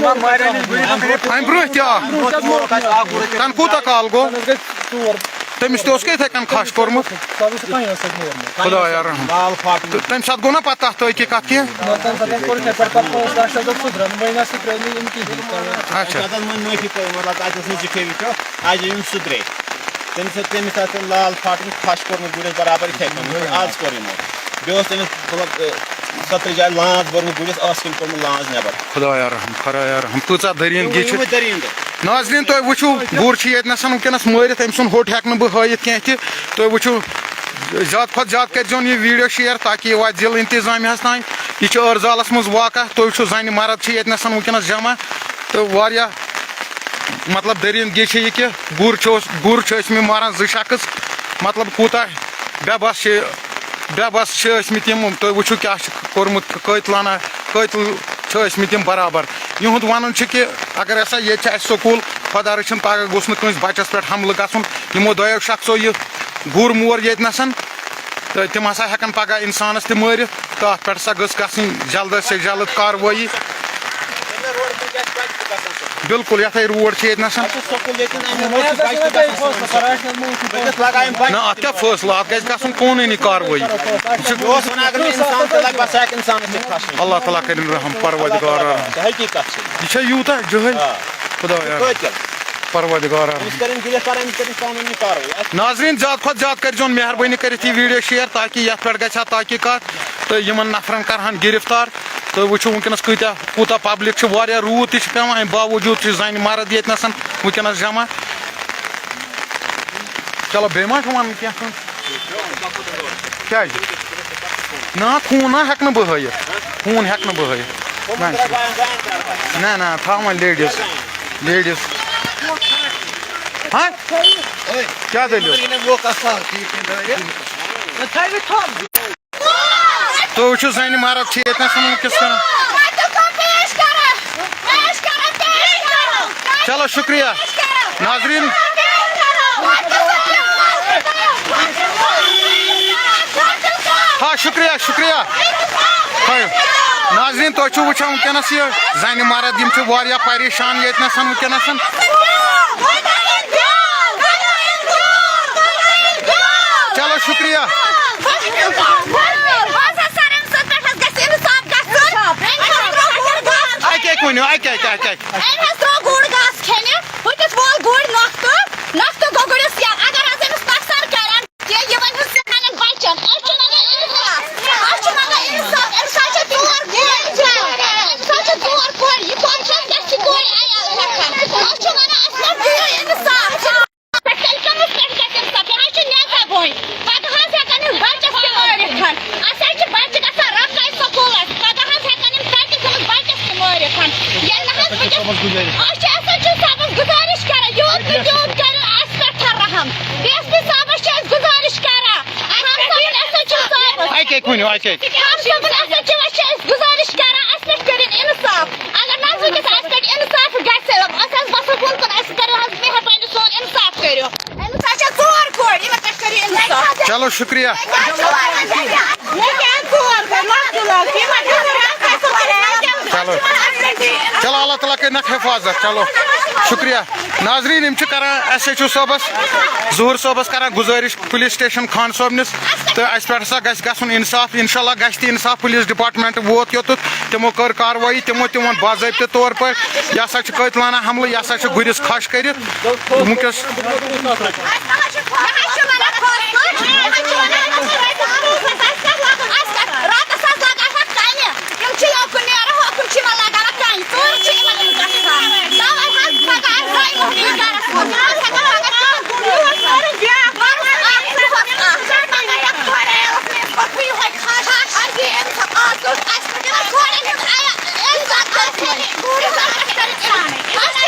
أمۍ برونٛہہ تہِ آ۔ برونٛہہ چھِ اَتھ مورمُت اَسہِ اَکھ گُرٕ تہِ۔ تَنہٕ کوٗتاہ کال گوٚو؟ تَنہٕ حظ گٔے ژور۔ تٔمِس تہِ اوس کیٛاہ یِتھَے کٔنۍ کھَش کوٚرمُت۔ سۄ ٲس پَنٕنۍ ٲس سۄ نیرمٕژ۔ خۄدایا رحم۔ لال فاٹن۔ تہٕ تَمہِ ساتہٕ گوٚو نا پَتہٕ تَتھ تحقیٖقات کینٛہہ؟ نہ، تَمہِ ساتہٕ کوٚر یِتھَے پٲٹھۍ، پَتہٕ پانٛژھ لَچھ رۄپیہِ سُدرَن، وۄنۍ نہ سُدرٲے نہٕ یِم کِہیٖنۍ۔ اچھا۔ تَتھ ٲس وۄنۍ معٲفی کٔرمٕژ، مطلب، تَتہِ اوس نہٕ زِٹھے وٕچھو، اَجہِ یِم سُدرے۔ تٔمِس ٲس، تٔمِس آسہِ لال فاٹن کھَش کوٚرمُت گُرِس برابر یِتھَے کٔنۍ، یِتھ پٲٹھۍ آز کوٚر یِمو۔ بیٚیہِ اوس تٔمِس، مطلب، اے، سترِ جایہِ لانٛژ بٔرمٕژ گُرِس، ٲس کِنۍ کوٚرمُت لانٛژ نٮ۪بر۔ خۄدایا رحم، خۄدایا رحم، کۭژاہ دٔریٖن یہِ گیٖچھِتھ۔ وٕنہِ دٔریٖن تہِ۔ ناظریٖن، تُہۍ وٕچھِو، گُر چھُ ییٚتہِ نَسَن وٕنکیٚنَس مٲرِتھ، أمۍ سُنٛد ہوٚٹ ہٮ۪کہٕ نہٕ بہٕ ہٲیِتھ کینٛہہ تہِ۔ تُہۍ وٕچھِو، زیادٕ کھۄتہٕ زیادٕ کٔرۍزیون یہِ ویٖڈیو شِیَر، تاکہِ یہِ واتہِ ضلعہٕ انتظامیہَس تام۔ یہِ چھُ ٲرزالَس منٛز واقع۔ تُہۍ وٕچھِو، زَنہِ مرد چھِ ییٚتہِ نَسَن وٕنکیٚنَس جمع۔ تہٕ واریاہ، مطلب، دٔریٖن گی چھِ یہِ کہِ گُر چھُ اوس-، گُر چھِ ٲسۍ مٕتۍ ماران زٕ شخص، مطلب، کوٗتاہ بے بس چھِ، بے بس چھِ ٲسۍ مٕتۍ یِم۔ تُہۍ وٕچھِو کیٛاہ چھِ کوٚرمُت، قٲتلانہ قٲتل چھِ ٲسۍ مٕتۍ یِم برابر۔ یِہُنٛد وَنُن چھُ کہِ اگر ہسا ییٚتہِ چھِ اَسہِ سکوٗل، خۄدا رٔچھِنۍ پگاہ گوٚژھ نہٕ کٲنٛسہِ بَچَس پٮ۪ٹھ حملہٕ گژھُن۔ یِمو دۄیو شخصو یہِ گُر مور ییٚتہِ نَسَن، تہٕ تِم ہسا ہٮ۪کَن پگاہ اِنسانَس تہِ مٲرِتھ۔ تہٕ اَتھ پٮ۪ٹھ ہسا گٔژھ گژھٕنۍ جلدس سے جلد کاروٲیی۔ بِلکُل، یَتھ ہے روڈ چھِ ییٚتہِ نَسَن۔ اَسہِ چھُ سکوٗل ییٚتٮ۪ن، اَمہِ موٗجوٗب بَچہِ تہِ گژھن سکوٗلَس منٛز۔ بہٕ کِتھ لَگاوٕ یِم بَچہِ؟ نہ، اَتھ کیٛاہ فٲصلہٕ؟ اَتھ گژھِ گژھُن قونوٗنی کاروٲیی۔ یہِ چھُ، بہٕ اوسُس وَنان، اگر نہٕ اِنسان تہِ لَگہِ، بَس ہٮ۪کہِ اِنسانَس تہِ پھَش۔ اللہ تعالیٰ کٔرِنۍ رحم، پروردگار رحم۔ چھِ حقیٖقت چھِ۔ یہِ چھےٚ یوٗتاہ جٲہِل۔ آ۔ خۄدایا۔ قٲتِل۔ پروردگار۔ أمِس کَرن گِرفتار، أمِس کَرن قانوٗنی کاروٲیی۔ ناظریٖن، زیادٕ کھۄتہٕ زیادٕ کٔرۍزیون مہربٲنی کٔرِتھ یہِ ویٖڈیو شِیَر، تاکہِ یَتھ پٮ۪ٹھ گژھِ ہا تحقیٖقات تہٕ یِمَن نفرَن کَرٕہَن گِرفتار۔ تُہۍ وٕچھِو وٕنکیٚنَس کۭتیٛاہ، کوٗتاہ پبلِک چھِ، واریاہ روٗد تہِ چھِ پٮ۪وان، اَمہِ باوجوٗد چھِ زَنہِ مرد ییٚتہِ نَسَن وٕنکیٚنَس جمع۔ چلو، بیٚیہِ ما چھُ وَنُن کینٛہہ کٲنٛسہِ؟ کیٛازِ؟ نہ، خوٗن نہ ہٮ۪کہٕ نہٕ بہٕ ہٲیِتھ۔ خوٗن ہٮ۪کہٕ نہٕ بہٕ ہٲیِتھ۔ نہ، نہ، نہ، تھاو وۄنۍ لیڈیٖز۔ لیڈیٖز۔ ہاں؟ کیٛاہ دٔلیٖل؟ تُہۍ وٕچھِو، زَنہِ مرد چھِ ییٚتہِ نَس وٕنکیٚس کران۔ چلو، شُکریہ۔ ناظریٖن۔ ہا، شُکریہ، شُکریہ۔ ہاے۔ ناظریٖن، تُہۍ چھِو وٕچھان وٕنکیٚنَس یہِ زَنہِ مرد، یِم چھِ واریاہ پریشان ییٚتہِ نَس وٕنکیٚنَس۔ چلو، شُکریہ۔ اَکہِ اَکہِ ؤنِو، اَکہِ اَکہِ، اَکہِ اَکہِ۔ أمۍ حظ ترٛوو گُر گاسہٕ کھیٚنہِ، ہُتِس وول گُرۍ نۄختہٕ، نۄختہٕ گوٚو گُرِس یَلہٕ۔ اگر حظ أمِس نۄقصان کَرن، تہِ یہِ وَنہِ حظ ژٕ پنٛنٮ۪ن بَچَن۔ أسۍ چھِ وَنان اِنصاف، أسۍ چھِ وَنان اِنصاف۔ أمِس حظ چھِ ژور کورِ، أمِس حظ چھِ ژور کورِ، یہِ کۄس چھِ اَسہِ، اَسہِ چھِ کورِ عیال ہٮ۪کان۔ أسۍ چھِ وَنان اَسہِ حظ دِیِو اِنصاف۔ پٮ۪ٹھ تیٚلہِ کٔمِس پٮ۪ٹھ گژھِ اِنصاف؟ یہِ حظ چھُ نیٚنٛدٕ بوے۔ پگاہ حظ ہٮ۪کن یِم بَچَس تہِ مٲرِتھ۔ اَسہِ حظ چھِ بَچہِ گژھان رۄپَے سکوٗلَس۔ پگاہ حظ ہٮ۪کن یِم تَتہِ تھٲوِتھ بَچَس تہِ مٲرِتھ۔ ییٚلہِ نہٕ حظ وٕنکیٚس، أسۍ چھِ ایس ایچ او صٲبَس گُزٲرِش کران، یوٗت نہٕ تیوٗت کٔرِو اَسہِ پٮ۪ٹھ رحم۔ ڈی ایس پی صٲبَس چھِ أسۍ گُزٲرِش کران۔ رحم صٲبُن، ایس ایچ او صٲبَس۔ اَکہِ اَکہِ ؤنِو، اَکہِ اَکہِ۔ رحم صٲبُن، ایس ایچ او چھِ أسۍ گُزٲرِش کران، اَسہِ پٮ۪ٹھ کٔرِن اِنصاف۔ اگر نہ حظ وٕنکیٚس اَسہِ پٮ۪ٹھ اِنصاف گژھِ، أسۍ حظ وَسو کُن کُن، اَسہِ کٔرِو حظ مہربٲنی، سون اِنصاف کٔرِو۔ أمِس حظ چھِ ژور کورِ، یِمن پٮ۪ٹھ کٔرِو اِنصاف۔ چلو، شُکریہ۔ مےٚ کیٛاہ ژور کورِ؟ لۄکچہِ لۄکچہِ، یِمن چھِ ضروٗرت اَصٕل پٲٹھۍ۔ چلو۔ چلو، اللہ تعالیٰ کٔرِنَکھ حِفاظت۔ چلو، شُکریہ۔ ناظریٖن، یِم چھِ کران ایس ایچ او صٲبَس، ظہوٗر صٲبَس کران گُزٲرِش پُلیٖس سٹیشن خان صٲبنِس، تہٕ اَسہِ پٮ۪ٹھ ہسا گژھِ گژھُن اِنصاف۔ اِنشاء اللہ گژھِ تہِ اِنصاف۔ پُلیٖس ڈپارٹمنٹ ووت یوٚتَتھ، تِمو کٔر کاروٲیی، تِمو تہِ ووٚن باضٲبطہٕ طور پٲٹھۍ، یہِ ہسا چھُ قٲتلانہ حملہٕ، یہِ ہسا چھُ گُرِس کھَش کٔرِتھ۔ وٕنکیٚس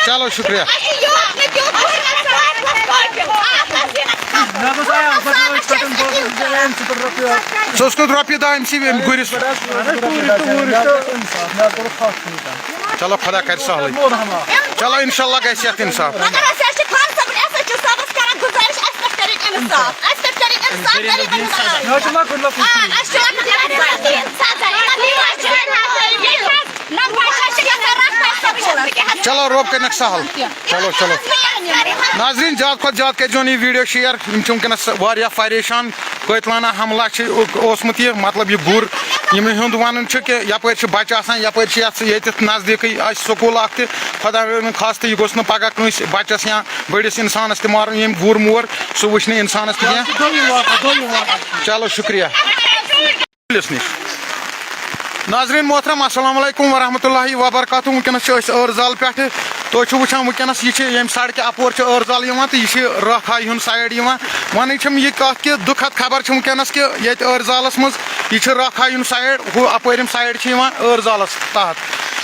چلو، شُکریہ۔ ژٕ اوسکھ رۄپیہِ دَہ أمۍ سٕے أمۍ گُرِس۔ چلو، خۄدا کَرِ سہلٕے۔ چلو، اِنشاء اللہ گژھِ یَتھ اِنصاف۔ مگر أسۍ حظ چھِ خان صٲبُن، اَسہِ حظ چھِ صٲبَس کران گُزٲرِش، اَسہِ پٮ۪ٹھ کٔرِنۍ اِنصاف، اَسہِ پٮ۪ٹھ کٔرِنۍ اِنصاف، غریٖبَن ہُنٛد حق۔ آ، اَسہِ چھِ لۄکُٹ لۄکُٹ سزا، یِمَن دِیِو اَسہِ۔ ییٚتہِ حظ نہ بَچہِ حظ چھِ گژھان رَٹھ پَتہٕ سَمجھُن۔ چلو، رۄب کٔرِنَکھ سہل۔ چلو، چلو۔ ناظریٖن، زیادٕ کھۄتہٕ زیادٕ کٔرۍزیون یہِ video share۔ یِم چھِ وٕنکیٚنَس واریاہ پریشان۔ قٲتلانہ حملہ چھِ اوسمُت یہِ، مطلب، یہِ گُر۔ یِمَن ہُنٛد وَنُن چھُ کہِ یَپٲرۍ چھِ بَچہٕ آسان، یَپٲرۍ چھِ یَتھ، ییٚتٮ۪تھ نَزدیٖکٕے اَسہِ سکوٗل اَکھ تہِ۔ خۄدا رٔچھِن خاص تہٕ یہِ گوٚژھ نہٕ پَگاہ کٲنٛسہِ بَچَس یا بٔڑِس اِنسانَس تہِ مارُن۔ ییٚمۍ گُر مور، سُہ وٕچھِ نہٕ اِنسانَس تہِ کینٛہہ۔ چلو، شُکریہ۔ پُلِس نِش۔ ناظریٖن محترم، السلام علیکم ورحمۃ اللہ وبرکاتہ۔ وٕنکیٚنَس چھِ أسۍ ٲرزال پٮ۪ٹھٕ۔ تُہۍ چھِو وٕچھان وٕنکیٚنَس یہِ چھِ ییٚمہِ سڑکہِ اَپور چھِ ٲرزال یِوان تہٕ یہِ چھِ راکھایہِ ہُنٛد side یِوان۔ وَنٕنۍ چھَم یہِ کَتھ کہِ دُکھد خبر چھِ وٕنکیٚنَس کہِ ییٚتہِ ٲرزالَس منٛز یہِ چھِ راکھایہِ ہُنٛد side، ہُہ اَپٲرِم side چھِ یِوان ٲرزالَس تحت۔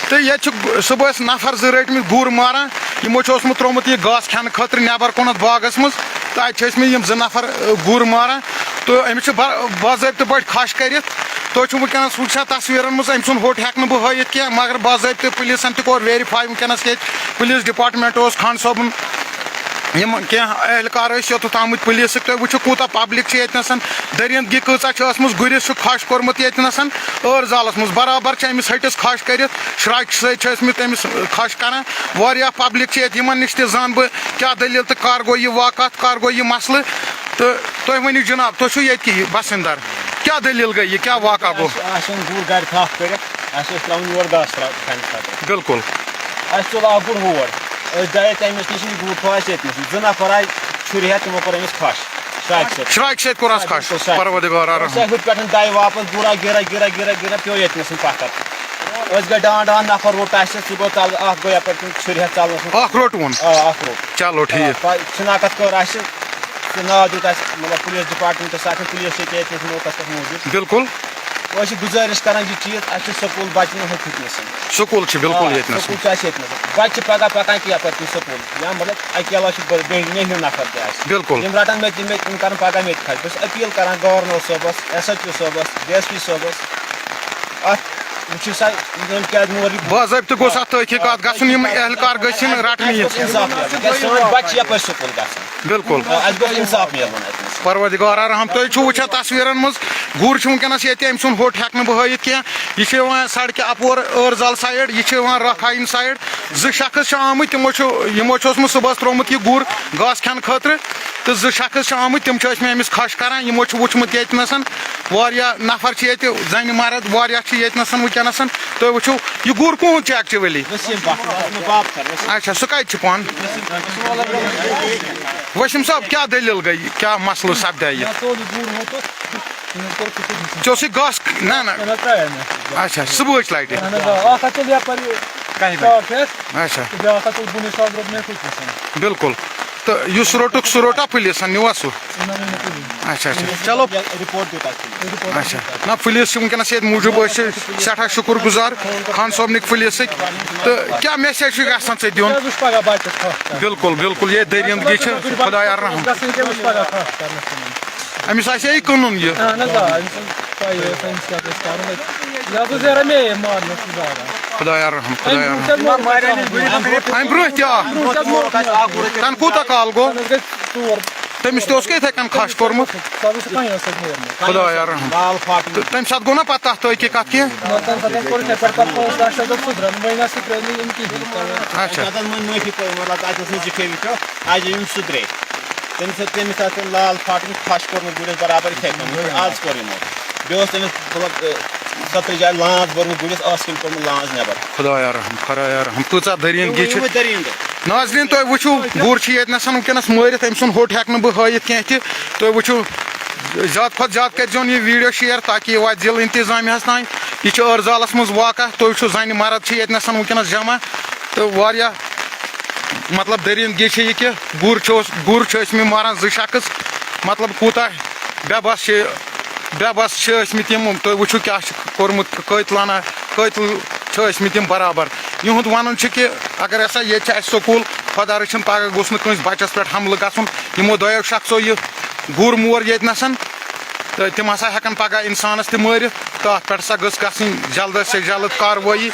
تہٕ ییٚتہِ چھِ صُبحَس نفر زٕ رٔٹۍمٕتۍ گُر ماران۔ یِمو چھُ اوسمُت ترٛوومُت یہِ گاسہٕ کھٮ۪نہٕ خٲطرٕ نٮ۪بر کُنَتھ باغَس منٛز۔ تہٕ اَتہِ چھِ ٲسمٕتۍ یِم زٕ نفر، اَ، گُر ماران۔ تہٕ أمِس چھِ با-، باضٲبطہٕ پٲٹھۍ کھَش کٔرِتھ۔ تُہۍ چھِو وٕنکیٚنَس وٕچھان تصویٖرَن منٛز، أمۍ سُنٛد ہوٚٹ ہٮ۪کہٕ نہٕ بہٕ ہٲیِتھ کینٛہہ، مگر باضٲبطہٕ پُلیٖسَن تہِ کوٚر verify وٕنکیٚنَس ییٚتہِ۔ پُلیٖس department اوس، خان صٲبُن یِم کینٛہہ اہلکار ٲسۍ یوٚتَتھ آمٕتۍ پُلیٖسٕکۍ۔ تُہۍ وٕچھِو کوٗتاہ public چھِ ییٚتہِ نَسَن، دٔریٖندگی کۭژاہ چھِ ٲسمٕژ، گُرِس چھُ کھَش کوٚرمُت ییٚتہِ نَسَن۔ ٲرزالَس منٛز برابر چھِ أمِس ۂٹِس کھَش کٔرِتھ، شراکہِ سۭتۍ چھِ ٲسمٕتۍ أمِس کھَش کَران۔ واریاہ public چھِ ییٚتہِ، یِمَن نِش تہِ زانہٕ بہٕ کیٛاہ دٔلیٖل تہٕ کَر گوٚو یہِ واقعہ، کَر گوٚو یہِ مسلہٕ۔ تہٕ تُہۍ ؤنِو جِناب، تُہۍ چھِو ییٚتہِ کہِ بَسِندَر، کیٛاہ دٔلیٖل گٔے یہِ، کیٛاہ واقعہ گوٚو؟ اَسہِ، اَسہِ اوٚن گُر گَرِ تھَپھ کٔرِتھ، اَسہِ اوس ترٛاوُن یورٕ گاسہٕ ترٛا-، کھٮ۪نہٕ خٲطرٕ۔ بِلکُل۔ اَسہِ تُل اَکھ گُر ہور، أسۍ درٛاے تَمہِ نِش، یہِ گُر تھوٚو اَسہِ ییٚتہِ نَسٕے۔ زٕ نفر آے چھُرِ ہٮ۪تھ، تِمو کوٚر أمِس کھَش، شراکہِ سۭتۍ۔ شراکہِ سۭتۍ کوٚر حظ کھَش، بِلکُل، شراکہِ۔ پروردگار رحم۔ أسۍ آے ہُتہِ پٮ۪ٹھ دَے واپَس، گُرا گِرا گِرا گِرا گِرا پیوٚو ییٚتہِ نَسٕے پَتھر۔ أسۍ گٔے ڈان ڈان، نفر روٚٹ اَسہِ، سُہ گوٚو ژَلہٕ، اَکھ گوٚو یَپٲرۍ کِنۍ چھُرِ ہٮ۪تھ ژَلنَس منٛز۔ اَکھ روٚٹوُن؟ آ، اَکھ روٚٹ۔ چلو، ٹھیٖک۔ آ، پَے-، شِناخت کٔر اَسہِ، سُہ ناو دیُت اَسہِ، مطلب، پُلیٖس department، سُہ آسہِ پُلیٖس چھِ ییٚتہِ نَس موقعَس پٮ۪ٹھ موٗجوٗد۔ بِلکُل۔ أسۍ چھِ گُزٲرِش کَران یہِ چیٖز، اَسہِ چھُ سکوٗل بَچہٕ نہٕ ہُتہِ نَسٕے۔ سکوٗل چھِ بِلکُل آ، ییٚتہِ نَسٕے۔ سکوٗل چھُ اَسہِ ییٚتہِ نَسٕے۔ بَچہٕ چھِ پَگاہ پَکان کہِ یَپٲرۍ کِنۍ سکوٗل۔ یا مطلب اَکہِ علاوٕ چھِ بٔڑۍ، بیٚیہِ نیٚہِو نفر تہِ اَسہِ۔ بِلکُل۔ یِم رَٹَن مےٚ تہِ، مےٚ تہِ، یِم کَرَن پَگاہ مےٚ تہِ کھَش۔ بہٕ چھُس appeal کَران گورنر صٲبَس، S H O صٲبَس، D S P صٲبَس۔ اَتھ وٕچھِو سا، یِم کیٛازِ مور یہِ باضٲبطہٕ گوٚژھ اَتھ تحقیٖقات گژھُن، یِم اہلکار گٔژھۍ یِن رَٹنہٕ یِنۍ۔ اِنصاف میلُن۔ کیٛازِ سٲنۍ بَچہٕ چھِ یَپٲرۍ سکوٗل گژھان۔ بِلکُل۔ آ، اَسہِ گوٚژھ اِنصاف میلُن اَتہِ نَس۔ پروردگار رحم، تُہۍ چھِو وٕچھان تصویٖرَن منٛز، گُر چھُ وٕنکیٚنَس ییٚتہِ، أمۍ سُنٛد ہوٚٹ ہٮ۪کہٕ نہٕ بہٕ ہٲیِتھ کینٛہہ۔ یہِ چھِ یِوان سڑکہِ اَپور ٲرزال side، یہِ چھِ یِوان راکھایِن side۔ زٕ شخص چھِ آمٕتۍ، تِمو چھُ، یِمو چھُ اوسمُت صُبحَس ترٛوومُت یہِ گُر گاسہٕ کھٮ۪نہٕ خٲطرٕ، تہٕ زٕ شخص چھِ آمٕتۍ، تِم چھِ ٲسمٕتۍ أمِس کھَش کَران۔ یِمو چھُ وٕچھمُت ییٚتہِ نَسَن، واریاہ نفر چھِ ییٚتہِ، زَنہِ مرد واریاہ چھِ ییٚتہِ نَسَن وٕنکیٚنَسَن۔ تُہۍ وٕچھِو، یہِ گُر کُہُنٛد چھُ actually؟ وسیٖم بٹ، وسیٖم بٹ۔ اچھا، سُہ کَتہِ چھُ پانہٕ؟ وسیٖم صٲب، کیٛاہ دٔلیٖل گٔے؟ کیٛاہ مسلہٕ سپدیٛاو یہِ؟ مےٚ ژوٚل یہِ گُر ہوٚتَتھ، مےٚ کوٚر سُہ خودٕے۔ ژےٚ اوسُے گاسہٕ؟ نہ، نہ۔ نہ، نہ، ترٛایے مےٚ۔ اچھا، صُبحٕچ لٹہِ؟ اہن حظ، آ، اکھ ہتھ تُل یپٲرۍ یہِ کاہ بجہِ۔ ساڑ شےٚ ہتھ۔ اچھا۔ تہٕ بیٛاکھ ہتھ تُل بُنٕے ساز روٚٹ مےٚ پھٕٹنَس۔ بِلکُل۔ تہٕ یُس روٚٹُکھ، سُہ روٚٹا پُلیٖسن، نیوٗوا سُہ؟ نہ، نہ، نہ، پُلیٖس۔ اچھا، اچھا۔ چلو۔ رِپورٹ دیُت اَسہِ۔ اچھا۔ نہ، پُلیٖس چھِ وٕنکیٚنَس ییٚتہِ موٗجوٗب، أسۍ چھِ سٮ۪ٹھاہ شُکُر گُزار خان صٲبنٕکۍ پُلیٖسٕکۍ۔ تہٕ کیٛاہ message چھُ یَژھان ژےٚ دیُن؟ کیٛاہ حظ وٕچھ پگاہ بَچَس خاص کر؟ بِلکُل، بِلکُل، ییٚتہِ دٔریٖندگی چھِ، خۄدایا رحم۔ گژھن کیٛاہ وٕچھ پگاہ خاص کر نَس یِمَن؟ أمِس آسہِ ہے یہِ کٕنُن یہِ۔ اہن حظ، آ، أمِس اوس پَیی ٲس أمِس کیٛاہ گژھِ کَرُن۔ یہِ حظ اوس یارا مے مارنَس منٛز زالان۔ خۄدایا رحم، خۄدایا رحم۔ أمۍ برونٛہہ تہِ آ۔ برونٛہہ تہِ حظ موت۔ تَنہٕ کوٗتاہ کال گوٚو؟ تَنہٕ حظ گٔے ژور۔ تٔمِس تہِ اوس کیٛاہ یِتھَے کٔنۍ کھَش کوٚرمُت؟ سُہ حظ اوس پَنٛنہِ سۭتۍ مورمُت۔ خۄدایا رحم۔ لال فاٹن۔ تہٕ تَمہِ ساتہٕ گوٚو نا پَتہٕ تَتھ تحقیٖقات کینٛہہ؟ نہ، تَمہِ ساتہٕ کوٚر یِتھَے پٲٹھۍ پَتہٕ پانٛژھ دَہ شیٚتھ دۄہ سُدرَن، وۄنۍ نہ سُہ ترٛٲوۍ نہٕ یِم کِہیٖنۍ۔ اچھا۔ تَتھ حظ مٔنۍ معٲفی پٲٹھۍ، مطلب، تَتہِ اوس نہٕ ذِکرٕے وِکرٕ۔ اَجہِ یِم سُدرے۔ تٔمِس، تٔمِس آسہِ لال فاٹن کھَش کوٚرمُت گُرِس برابر یِتھَے کٔنۍ، یِتھ کٔنۍ آز کوٚر یِمو۔ بیٚیہِ اوس تٔمِس، مطلب، ٲ، سترٕہ جایہِ لانٛز بوٚرمُت گُرِس، ٲس کِنۍ کوٚرمُت لانٛز نٮ۪بر۔ خۄدایا رحم، خۄدایا رحم، کۭژاہ دٔریٖندگی یِمو چھِ۔ یِمو دٔریٖندٕ۔ ناظریٖن، تُہۍ وٕچھِو، گُر چھُ ییٚتہِ نَسَن وٕنکیٚنَس مٲرِتھ، أمۍ سُنٛد ہوٚٹ ہٮ۪کہٕ نہٕ بہٕ ہٲیِتھ کینٛہہ تہِ۔ تُہۍ وٕچھِو، زیادٕ کھۄتہٕ زیادٕ کٔرۍزیون یہِ video share، تاکہِ یہِ واتہِ ضلعہٕ انتظامیہَس تام۔ یہِ چھُ ٲرزالَس منٛز واقع۔ تُہۍ وٕچھِو، زَنہِ مرد چھِ ییٚتہِ نَسَن وٕنکیٚنَس جمع، تہٕ واریاہ مطلب، دٔریٖندگی چھِ یہِ کہِ گُر چھِ اوس-، گُر چھِ ٲسمٕتۍ ماران زٕ شخص، مطلب، کوٗتاہ بے بس چھِ، بے بس چھِ ٲسمٕتۍ یِم۔ تُہۍ وٕچھِو کیٛاہ چھُ کوٚرمُت قٲتلانہ، قٲتل چھِ ٲسمٕتۍ یِم برابر۔ یِہُنٛد وَنُن چھُ کہِ اگر ہسا ییٚتہِ چھِ اَسہِ سکوٗل، خۄدا رٔچھِن پگاہ گوٚژھ نہٕ کٲنٛسہِ بَچَس پٮ۪ٹھ حملہٕ گژھُن۔ یِمو دۄیو شخصو یہِ گُر مور ییٚتہِ نَسَن، تہٕ تِم ہسا ہٮ۪کَن پگاہ اِنسانَس تہِ مٲرِتھ، تہٕ اَتھ پٮ۪ٹھ ہسا گٔژھ گژھٕنۍ جلد سے جلد کاروٲیی۔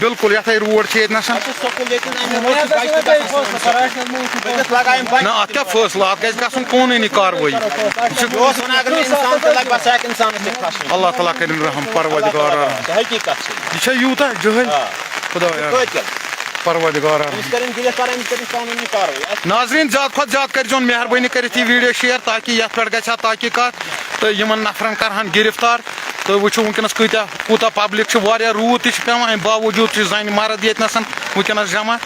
بِلکُل، یَتھَے روڈ چھِ ییٚتہِ نَسَن۔ اَتھ چھُ سکوٗل ییٚتہِ، اَمہِ موٗجوٗب بَچہِ تہِ گژھن سکوٗل۔ أمِس لگایَن بَچہِ۔ نہ، اَتھ کیٛاہ فٲصلہٕ؟ اَتھ گژھِ گژھُن قونوٗنی کاروٲیی۔ یہِ چھُ یہِ اوس وَنان، اگر نہٕ اِنسان تہِ لَگہِ، بَس ہیٚکہِ اِنسانَس تہِ کھَسُن۔ اللہ تعالیٰ کٔرِنۍ رحم، پروردگار۔ حقیٖقت چھِ۔ یہِ چھا یوٗتاہ جٲہِل؟ آ۔ خۄدایا۔ کۭتۍ کیٛاہ؟ پروردگارا۔ أمِس کٔرِن دِلہِ پَران، أمِس کٔرِن قونوٗنی کاروٲیی۔ ناظریٖن، زیادٕ کھۄتہٕ زیادٕ کٔرۍزیون مہربٲنی کٔرِتھ یہِ video share، تاکہِ یَتھ پٮ۪ٹھ گژھِ ہا تحقیٖقات تہٕ یِمَن نفرَن کَرٕہَن گِرفتار۔ تُہۍ وٕچھِو وٕنکیٚنَس کۭتیٛاہ، کوٗتاہ public چھِ، واریاہ روٗد تہِ چھِ پٮ۪وان، اَمہِ باوجوٗد چھِ زَنہِ مرد ییٚتہِ نَسَن وٕنکیٚنَس جمع۔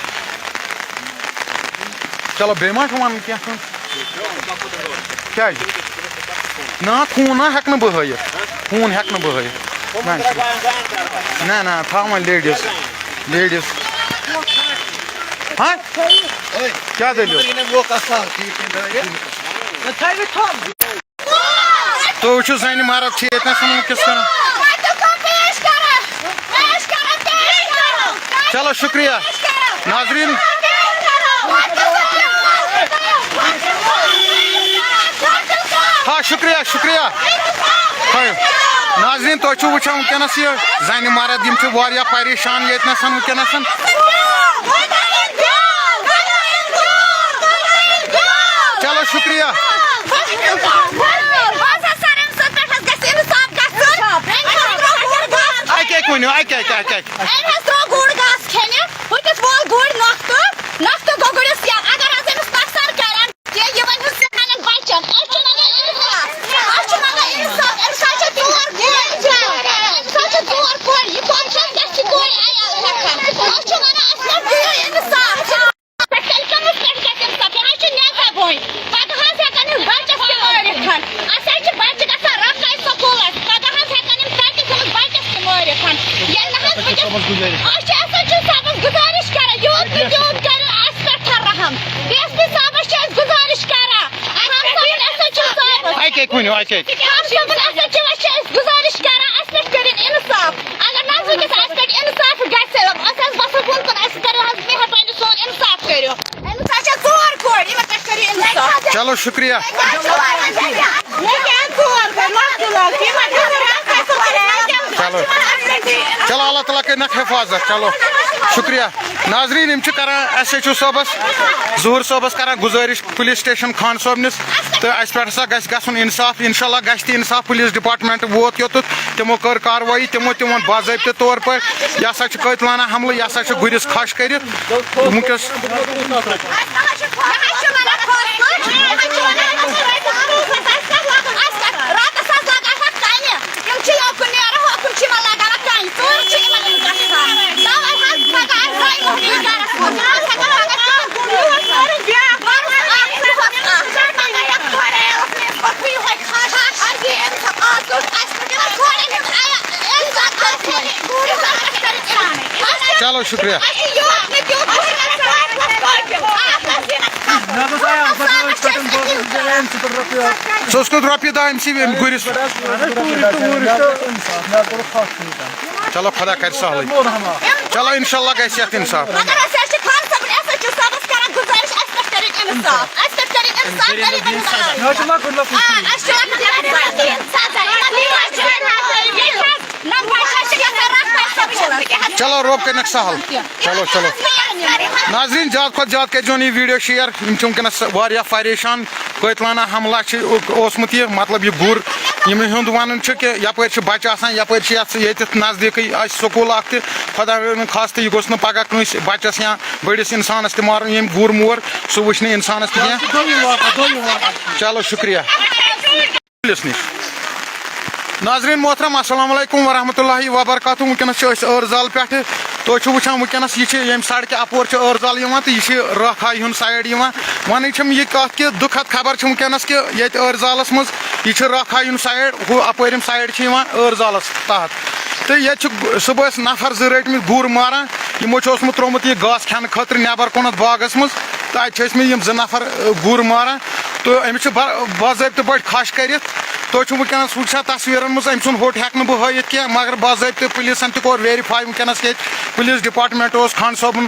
چلو، بیٚیہِ ما چھُ وَنُن کینٛہہ کٲنٛسہِ؟ کیٛازِ؟ نہ، خوٗن نہ ہٮ۪کہٕ نہٕ بہٕ ہٲیِتھ۔ خوٗن ہٮ۪کہٕ نہٕ بہٕ ہٲیِتھ۔ نہ، نہ، نہ، تھاو وۄنۍ ladies۔ Ladies۔ ہاں؟ کیٛاہ دٔلیٖل؟ تُہۍ وٕچھِو، زَنہِ مرد چھِ ییٚتہِ نَس وٕنکیٚس کران۔ چلو، شُکریہ۔ ناظریٖن۔ ہا، شُکریہ، شُکریہ۔ ہا، ناظریٖن، تُہۍ چھِو وٕچھان وٕنکیٚنَس یہِ زَنہِ مرد، یِم چھِ واریاہ پریشان ییٚتہِ نَس وٕنکیٚنَس۔ چلو، شُکریہ۔ اَکہِ اَکہِ ؤنِو، اَکہِ اَکہِ، اَکہِ اَکہِ۔ أمۍ حظ ترٛوو گُر گاسہٕ کھیٚنہِ، ہُتِس وول گُرۍ نۄختہٕ، نۄختہٕ گوٚو گُرِس یَلہٕ۔ اگر حظ أمِس نۄقصان کَرن، تہِ یِمَن ہُنٛد سانٮ۪ن بَچَن، أسۍ چھِ وَنان اِنصاف، أسۍ چھِ وَنان اِنصاف، أمِس حظ چھِ ژور کورِ، أمِس حظ چھِ ژور کورِ، یہِ کۄس چھِ اَسہِ گژھِ کورِ عیال ہٮ۪کان؟ أسۍ چھِ وَنان اَسہِ حظ دِیِو اِنصاف۔ پٮ۪ٹھ تیٚلہِ کٔمِس پٮ۪ٹھ گژھِ اِنصاف؟ یہِ حظ چھِ نٮ۪صب وۄنۍ۔ پَگاہ حظ ہٮ۪کَن یِم بَچَس تہِ مٲرِتھ۔ اَسہِ حظ چھِ بَچہِ گژھان رۄپَے سکوٗلَس۔ پَگاہ حظ ہٮ۪کَن یِم تَتہِ تٔمِس بَچَس تہِ مٲرِتھ۔ ییٚلہِ نہٕ حظ وٕنکٮ۪س، أسۍ چھِ ایس ایچ او صٲبَس گُزٲرِش کَران، یوٗت نہٕ تیوٗت کٔرِو اَسہِ پٮ۪ٹھ رحم۔ ڈی ایس پی صٲبَس چھِ أسۍ گُزٲرِش کَران۔ اَہَن سا، وۄنۍ ایس ایچ او صٲبَس۔ اَکہِ اَکہِ ؤنِو، اَکہِ اَکہِ۔ اَہَن سا، وۄنۍ ایس ایچ او چھِ أسۍ گُزٲرِش کَران، اَسہِ پٮ۪ٹھ کٔرِن اِنصاف۔ اگر نہ حظ وٕنکیٚس اَسہِ پٮ۪ٹھ اِنصاف گژھِ، أسۍ حظ وَسو بۄن کُن، اَسہِ کٔرِو حظ مہربٲنی سون اِنصاف کٔرِو۔ أمِس حظ چھےٚ ژور کورِ، یِمَن پٮ۪ٹھ کٔرِو اِنصاف۔ چلو، شُکریہ۔ مےٚ کیٛاہ ژور کورِ؟ لۄکٹہِ لۄکٹہِ، یِمَن چھِ ضروٗرت۔ چلو۔ چلو، اللہ تعالیٰ کٔرِنَکھ حِفاظت۔ چلو، شُکریہ۔ ناظریٖن، یِم چھِ کران ایس ایچ او صٲبَس، ظہوٗر صٲبَس کران گُزٲرِش پُلیٖس سٹیشن خان صٲبنِس، تہٕ اَسہِ پٮ۪ٹھ ہسا گژھِ گژھُن اِنصاف۔ اِنشاء اللہ گژھِ تہِ اِنصاف۔ پُلیٖس ڈپارٹمنٹ ووت یوٚتَتھ، تِمو کٔر کاروٲیی، تِمو تہِ ووٚن باضٲبطہٕ طور پٲٹھۍ، یہِ ہسا چھُ قٲتلانہ حملہٕ، یہِ ہسا چھُ گُرِس کھَش کٔرِتھ۔ وٕنکیٚس چلو، شُکریہ۔ ژٕ اوسکھ رۄپیہِ دَہ أمۍ سٕے أمۍ گُرِس۔ چلو، خۄدا کَرِ سہلٕے۔ چلو، اِنشاء اللہ گژھِ یَتھ اِنصاف۔ مگر أسۍ حظ چھِ خان صٲبُن، اَسہِ حظ چھِ صٲبَس کران گُزٲرِش، اَسہِ پٮ۪ٹھ کٔرِو اِنصاف، اَسہِ پٮ۪ٹھ کٔرِو اِنصاف، غریٖبَن ہٕنٛز آ، اَسہِ چھِ لۄکٕٹۍ لۄکٕٹۍ بَچہٕ۔ ییٚتہِ حظ نہ بَچہٕ حظ چھِ گژھان رَٹھ پَتہٕ سکوٗلَس۔ چلو، رۄب کٔرِنَکھ سہل۔ چلو، چلو۔ ناظریٖن، زیادٕ کھۄتہٕ زیادٕ کٔرۍزیون یہِ video share۔ یِم چھِ وٕنکیٚنَس واریاہ پریشان۔ قٲتلانہ حملہ چھِ اوسمُت یہِ، مطلب، یہِ گُر، یِمَن ہُنٛد وَنُن چھُ کہِ یَپٲرۍ چھِ بَچہٕ آسان، یَپٲرۍ چھِ یَتھ، ییٚتٮ۪تھ نزدیٖکٕے اَسہِ سکوٗل اَکھ تہِ۔ خۄدا رٔچھِن خاص تہٕ یہِ گوٚژھ نہٕ پَگاہ کٲنٛسہِ بَچَس یا بٔڑِس اِنسانَس تہِ مارُن، ییٚمۍ گُر مور، سُہ وٕچھِ نہٕ اِنسانَس تہِ کینٛہہ۔ چلو، شُکریہ۔ پُلِس نِش۔ ناظریٖن محترم، السلام علیکم ورحمۃ اللہ وبرکاتہ۔ وٕنکیٚنَس چھِ أسۍ ٲرزال پٮ۪ٹھٕ۔ تُہۍ چھِو وٕچھان وٕنکیٚنَس یہِ چھِ ییٚمہِ سڑکہِ اَپور چھِ ٲرزال یِوان تہٕ یہِ چھِ راکھا ہُنٛد side یِوان۔ وَنٕنۍ چھَم یہِ کَتھ کہِ دُکھد خبر چھِ وٕنکیٚنَس کہِ ییٚتہِ ٲرزالَس منٛز یہِ چھِ راکھا ہُنٛد side، ہُہ اَپٲرۍ یِم side چھِ یِوان ٲرزالَس تحت۔ تہٕ ییٚتہِ چھُ صُبحٲے ٲسۍ نفر زٕ رٔٹمٕتۍ گُر ماران، یِمو چھُ اوسمُت ترٛوومُت یہِ گاسہٕ کھٮ۪نہٕ خٲطرٕ نٮ۪بر کُنتھ باغَس منٛز، تہٕ اَتہِ چھِ ٲسمٕتۍ یِم زٕ نفر، اَ، گُر ماران۔ تہٕ أمِس چھِ با-، باضٲبطہٕ پٲٹھۍ کھَش کٔرِتھ۔ تُہۍ چھِو وٕنکیٚنَس وٕچھان تصویٖرَن منٛز، أمۍ سُنٛد ہوٚٹ ہٮ۪کہٕ نہٕ بہٕ ہٲیِتھ کینٛہہ، مگر باضٲبطہٕ پُلیٖسَن تہِ کوٚر verify وٕنکیٚنَس کہِ ییٚتہِ پُلیٖس ڈپارٹمنٹ اوس خان صٲبُن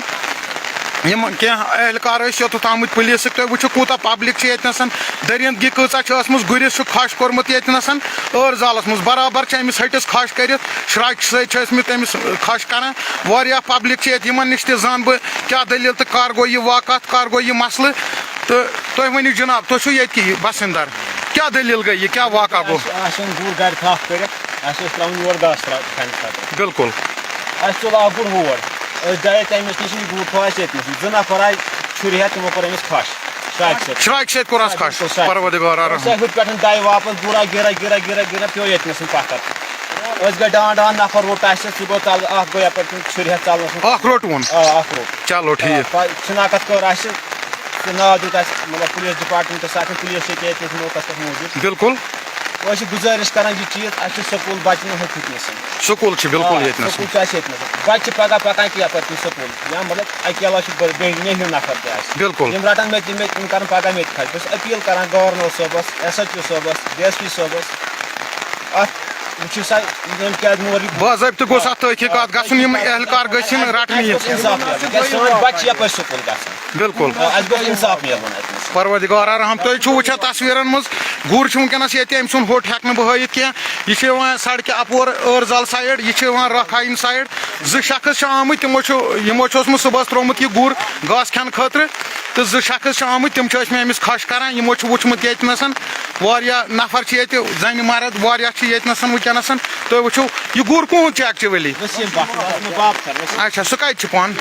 یِم کینٛہہ اہلکار ٲسۍ یوٚتَتھ آمٕتۍ پُلیٖسٕکۍ، تُہۍ وٕچھِو کوٗتاہ پبلک چھِ ییٚتہِ نَسَن، دٔریٖندگی کۭژاہ چھِ ٲسمٕژ، گُرِس چھُ کھَش کوٚرمُت ییٚتہِ نَسَن، ٲر زالَس منٛز برابر چھِ أمِس ۂٹِس کھَش کٔرِتھ، شرٛاکہِ سۭتۍ چھِ ٲسمٕتۍ أمِس کھَش کَران۔ واریاہ پبلک چھِ ییٚتہِ، یِمَن نِش تہِ زانہٕ بہٕ کیٛاہ دٔلیٖل تہٕ کَر گوٚو یہِ واقعہ، کَر گوٚو یہِ مسلہٕ۔ تہٕ تُہۍ ؤنِو جِناب، تُہۍ چھِو ییٚتہِ کہِ باشندٕ، کیٛاہ دٔلیٖل گٔے، یہِ کیٛاہ واقعہ گوٚو؟ اَسہِ آسہِ اوٚن گُر گرِ تھپھ کٔرِتھ، اَسہِ اوس ترٛاوُن یور گاسہٕ ترٛا-، کھنہِ خٲطرٕ۔ بِلکُل۔ اَسہِ تُل اَکھ گُر ہور، أسۍ درٛاے تَمہِ نِش، یہِ گُر تھوٚو اَسہِ ییٚتہِ نَس۔ زٕ نفر آیہِ چھُرِ ہٮ۪تھ، تِمو کوٚر أمِس کھَش، شرٛاکہِ سۭتۍ۔ شرٛاکہِ سۭتۍ کوٚر اَس کھَش، بِلکُل، شرٛاکہِ۔ پروردگار رحم۔ أسۍ آیہِ ہُتہِ پٮ۪ٹھ دَے واپس، گُرا گِرا گِرا گِرا گِرا پیوٚو ییٚتہِ نَس پَتھر۔ أسۍ گٔے ڈان ڈان، نفر روٚٹ اَسہِ، سُہ گوٚو ژَلہٕ، اَکھ گوٚو یَپٲرۍ کِنۍ چھُرِ ہٮ۪تھ ژَلنَس منٛز۔ اَکھ روٚٹ وون؟ آ، اَکھ روٚٹ۔ چلو، ٹھیٖک۔ آ، پَتہٕ شِناخت کٔر اَسہِ، تہٕ ناو دیُت اَسہِ، مطلب، پُلیٖس ڈِپارٹمنٹَس، اَتھ پُلیٖس چھِ ییٚتہِ نَس موقعس پٮ۪ٹھ موٗجوٗد۔ بِلکُل۔ أسۍ چھِ گُزٲرِش کَران یہِ چیٖز، اَسہِ چھُ سکوٗل بَچہٕ نہٕ ہیٚچھِتھ نَسَن۔ سکوٗل چھِ بِلکُل آ، ییٚتہِ نَسَن۔ سکوٗل چھُ اَسہِ ییٚتہِ نَسَن۔ بَچہٕ چھِ پَگاہ پَکان کینٛہہ پَتہٕ کُن سکوٗل۔ یا مطلب اَکہِ علاوٕ چھُ بٔڑ-، بیٚیہِ نیٚہِو نفر تہِ اَسہِ۔ بِلکُل۔ یِم رَٹَن مےٚ تہِ، مےٚ، یِم کَرَن پَگاہ مےٚ تہِ خرچ۔ بہٕ چھُس أپیٖل کَران گورنر صٲبَس، ایس ایچ او صٲبَس، ڈی ایس پی صٲبَس۔ اَتھ وٕچھِو سا، یِم کیٛازِ مور یہِ باضٲبطہٕ گوٚژھ اَتھ تحقیٖقات گژھُن، یِم اہلکار گٔژھۍ یِن رَٹنہٕ یِنۍ۔ اَسہِ گوٚژھ اِنصاف میلُن۔ کیٛازِ سٲنۍ بَچہٕ چھِ یَپٲرۍ سکوٗل گژھان۔ بِلکُل۔ آ، اَسہِ گوٚژھ اِنصاف میلُن اَتہِ نَس۔ پروردگار رحم۔ تُہۍ چھِو وٕچھان تصویٖرَن منٛز، گُر چھُ وٕنکیٚنَس ییٚتہِ، أمۍ سُنٛد ہوٚٹ ہٮ۪کہٕ نہٕ بہٕ ہٲیِتھ کینٛہہ۔ یہِ چھُ یِوان سڑکہِ اَپور ٲرزَل سایڈ، یہِ چھُ یِوان رکھایِن سایڈ۔ زٕ شخص چھِ آمٕتۍ، تِمو چھُ، یِمو چھُ اوسمُت صُبحَس ترٛوومُت یہِ گُر گاسہٕ کھٮ۪نہٕ خٲطرٕ، تہٕ زٕ شخص چھِ آمٕتۍ، تِم چھِ ٲسمٕتۍ أمِس کھَش کَران۔ یِمو چھُ وٕچھمُت ییٚتہِ نَسَن، واریاہ نفر چھِ ییٚتہِ، زَنہِ مرد واریاہ چھِ ییٚتہِ نَسَن وٕنکیٚنَسَن۔ تُہۍ وٕچھِو، یہِ گُر کُہُنٛد چھُ actually؟ وسیٖم بٹ، بس مےٚ باب کر، وسیٖم۔ اچھا، سُہ کَتہِ چھُ پانہٕ؟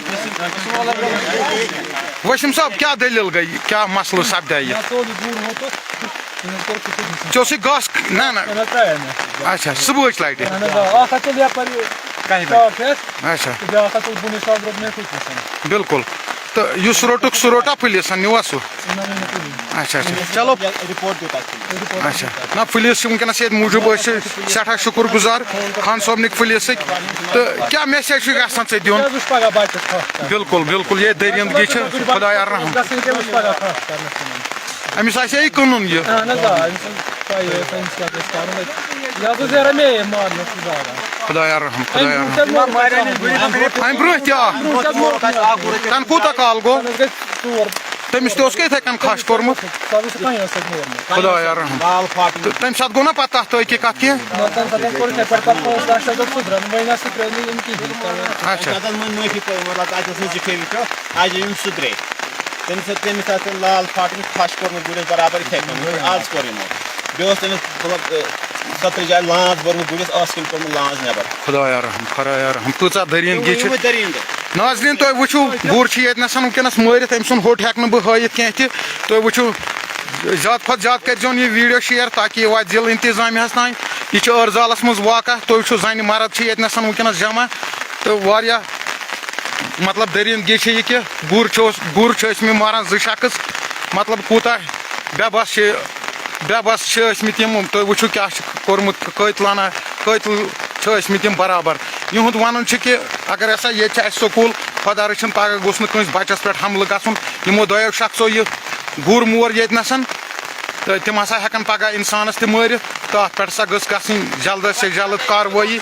وسیٖم صٲب، کیٛاہ دٔلیٖل گٔے؟ کیٛاہ مسلہٕ سپدیٛاے یہِ؟ مےٚ ژوٚل یہِ گُر ہوٚتُتھ، تٔمۍ کوٚر کُٹھِس نِش۔ ژےٚ اوسُے گاسہٕ؟ نہ، نہ۔ نہ، نہ، ترٛایے مےٚ۔ اچھا، صُبحٕچ لٹہِ؟ اہن حظ، آ، اکھ ہَتھ ژوٚل یپٲرۍ کَہہِ بجہِ۔ شاپ پٮ۪ٹھ۔ اچھا۔ تہٕ بیٛاکھ ہَتھ ژوٚل بُنٕے ساس رۄپیہِ مےٚ کُٹھِس نِش۔ بِلکُل۔ تہٕ یُس روٚٹُکھ، سُہ روٚٹا پُلیٖسن، نیوٗوا سُہ؟ نہ، نہ، نہ، کُنی۔ اچھا، اچھا۔ چلو۔ رپورٹ دیُت اَسہِ۔ اچھا۔ نہ، پُلیٖس چھِ وٕنکیٚنَس ییٚتہِ موٗجوٗب، أسۍ چھِ سٮ۪ٹھاہ شُکُر گُزار خان صٲبنٕکۍ پُلیٖسٕکۍ۔ تہٕ کیٛاہ message چھُ یژھان ژےٚ دیُن؟ کیٛاہ وٕچھ پگاہ بچس کھَش کران؟ بِلکُل، بِلکُل، یہِ دٔریٖندگی چھِ خۄدایا رحم۔ گژھن کیٛاہ وٕچھ پگاہ کھَش کرنَس منٛز؟ أمِس آسہِ ہے یہِ کٕنُن یہِ۔ اہن حظ، آ، أمِس چھُنہٕ پَیی، أمِس کیٛاہ گژھِ کرُن۔ یہِ حظ اوس یارا مے مارنَس سُہ زالان۔ خۄدایا رحم، خۄدایا رحم۔ برونٛہہ چھِ اَسہِ اَکھ گُر۔ اَمہِ برونٛہہ تہِ اَکھ۔ تَنہٕ کوٗتاہ کال گوٚو؟ تَنہٕ حظ گٔے ژور۔ تٔمِس تہِ اوس کیٛاہ یِتھَے کٔنۍ کھَش کوٚرمُت؟ سُہ حظ اوس پَنٕنۍ ٲس اَتہِ مورمُت۔ خۄدایا رحم۔ لال فاٹن۔ تہٕ تَمہِ ساتہٕ گوٚو نا پَتہٕ تَتھ تحقیٖقات کینٛہہ؟ نہ، تَمہِ ساتہٕ حظ کوٚر یِتھَے پٲٹھۍ، پَتہٕ اوس لاسٹَس دوٚپ سُدرَن، وۄنۍ نہ سُدرٲے نہٕ یِم کِہیٖنۍ۔ اچھا۔ تَتھ حظ وۄنۍ معٲفی پٲوۍ، مطلب، اَتہِ اوس نہٕ زِٹھے وٕچھو، اَتہِ یِم سُدرے۔ تٔمِس اوس، تٔمِس آسہِ لال فاٹن کھَش کوٚرمُت گُرِس برابر یِتھَے کٔنۍ، آز کوٚر یِمو۔ بیٚیہِ اوس تٔمِس، مطلب، سترِ جایہِ لانٛژ بٔرمٕژ گُرِس، ٲس کِنۍ کوٚرمُت لانٛژ نٮ۪بر۔ خۄدایا رحم، خۄدایا رحم، کۭژاہ دٔریٖندگی چھِ۔ یِموٕے دٔریٖندو۔ ناظریٖن، تُہۍ وٕچھِو، گُر چھِ ییٚتہِ نَسَن وٕنکیٚنَس مٲرِتھ، أمۍ سُنٛد ہوٚٹ ہٮ۪کہٕ نہٕ بہٕ ہٲیِتھ کینٛہہ تہِ۔ تُہۍ وٕچھِو، زیادٕ کھۄتہٕ زیادٕ کٔرۍزیون یہِ video share، تاکہِ یہِ واتہِ ضلعہٕ انتظامیہَس تام۔ یہِ چھُ ٲرزالَس منٛز واقعہ۔ تُہۍ وٕچھِو، زَنہِ مرد چھِ ییٚتہِ نَسَن وٕنکیٚنَس جمع، تہٕ واریاہ مطلب، دٔریٖندگی چھِ یہِ کہِ گُر چھُ اوس-، گُر چھِ ٲسۍ مٕتۍ ماران زٕ شخص، مطلب، کوٗتاہ بے بس چھِ، بے بس چھِ ٲسۍ مٕتۍ یِم۔ تُہۍ وٕچھِو کیٛاہ چھِ کوٚرمُت، قٲتلانہ قٲتل چھِ ٲسۍ مٕتۍ یِم برابر۔ یِہُنٛد وَنُن چھُ کہِ اگر ہسا ییٚتہِ چھِ اَسہِ سکوٗل، خۄدا رٔچھِن پگاہ گوٚژھ نہٕ کٲنٛسہِ بَچَس پٮ۪ٹھ حملہٕ گژھُن۔ یِمو دۄیو شخصو یہِ گُر مور ییٚتہِ نَسَن، تہٕ تِم ہسا ہٮ۪کَن پگاہ اِنسانَس تہِ مٲرِتھ۔ تہٕ اَتھ پٮ۪ٹھ ہسا گٔژھ گژھٕنۍ جلد سے جلد کاروٲیی۔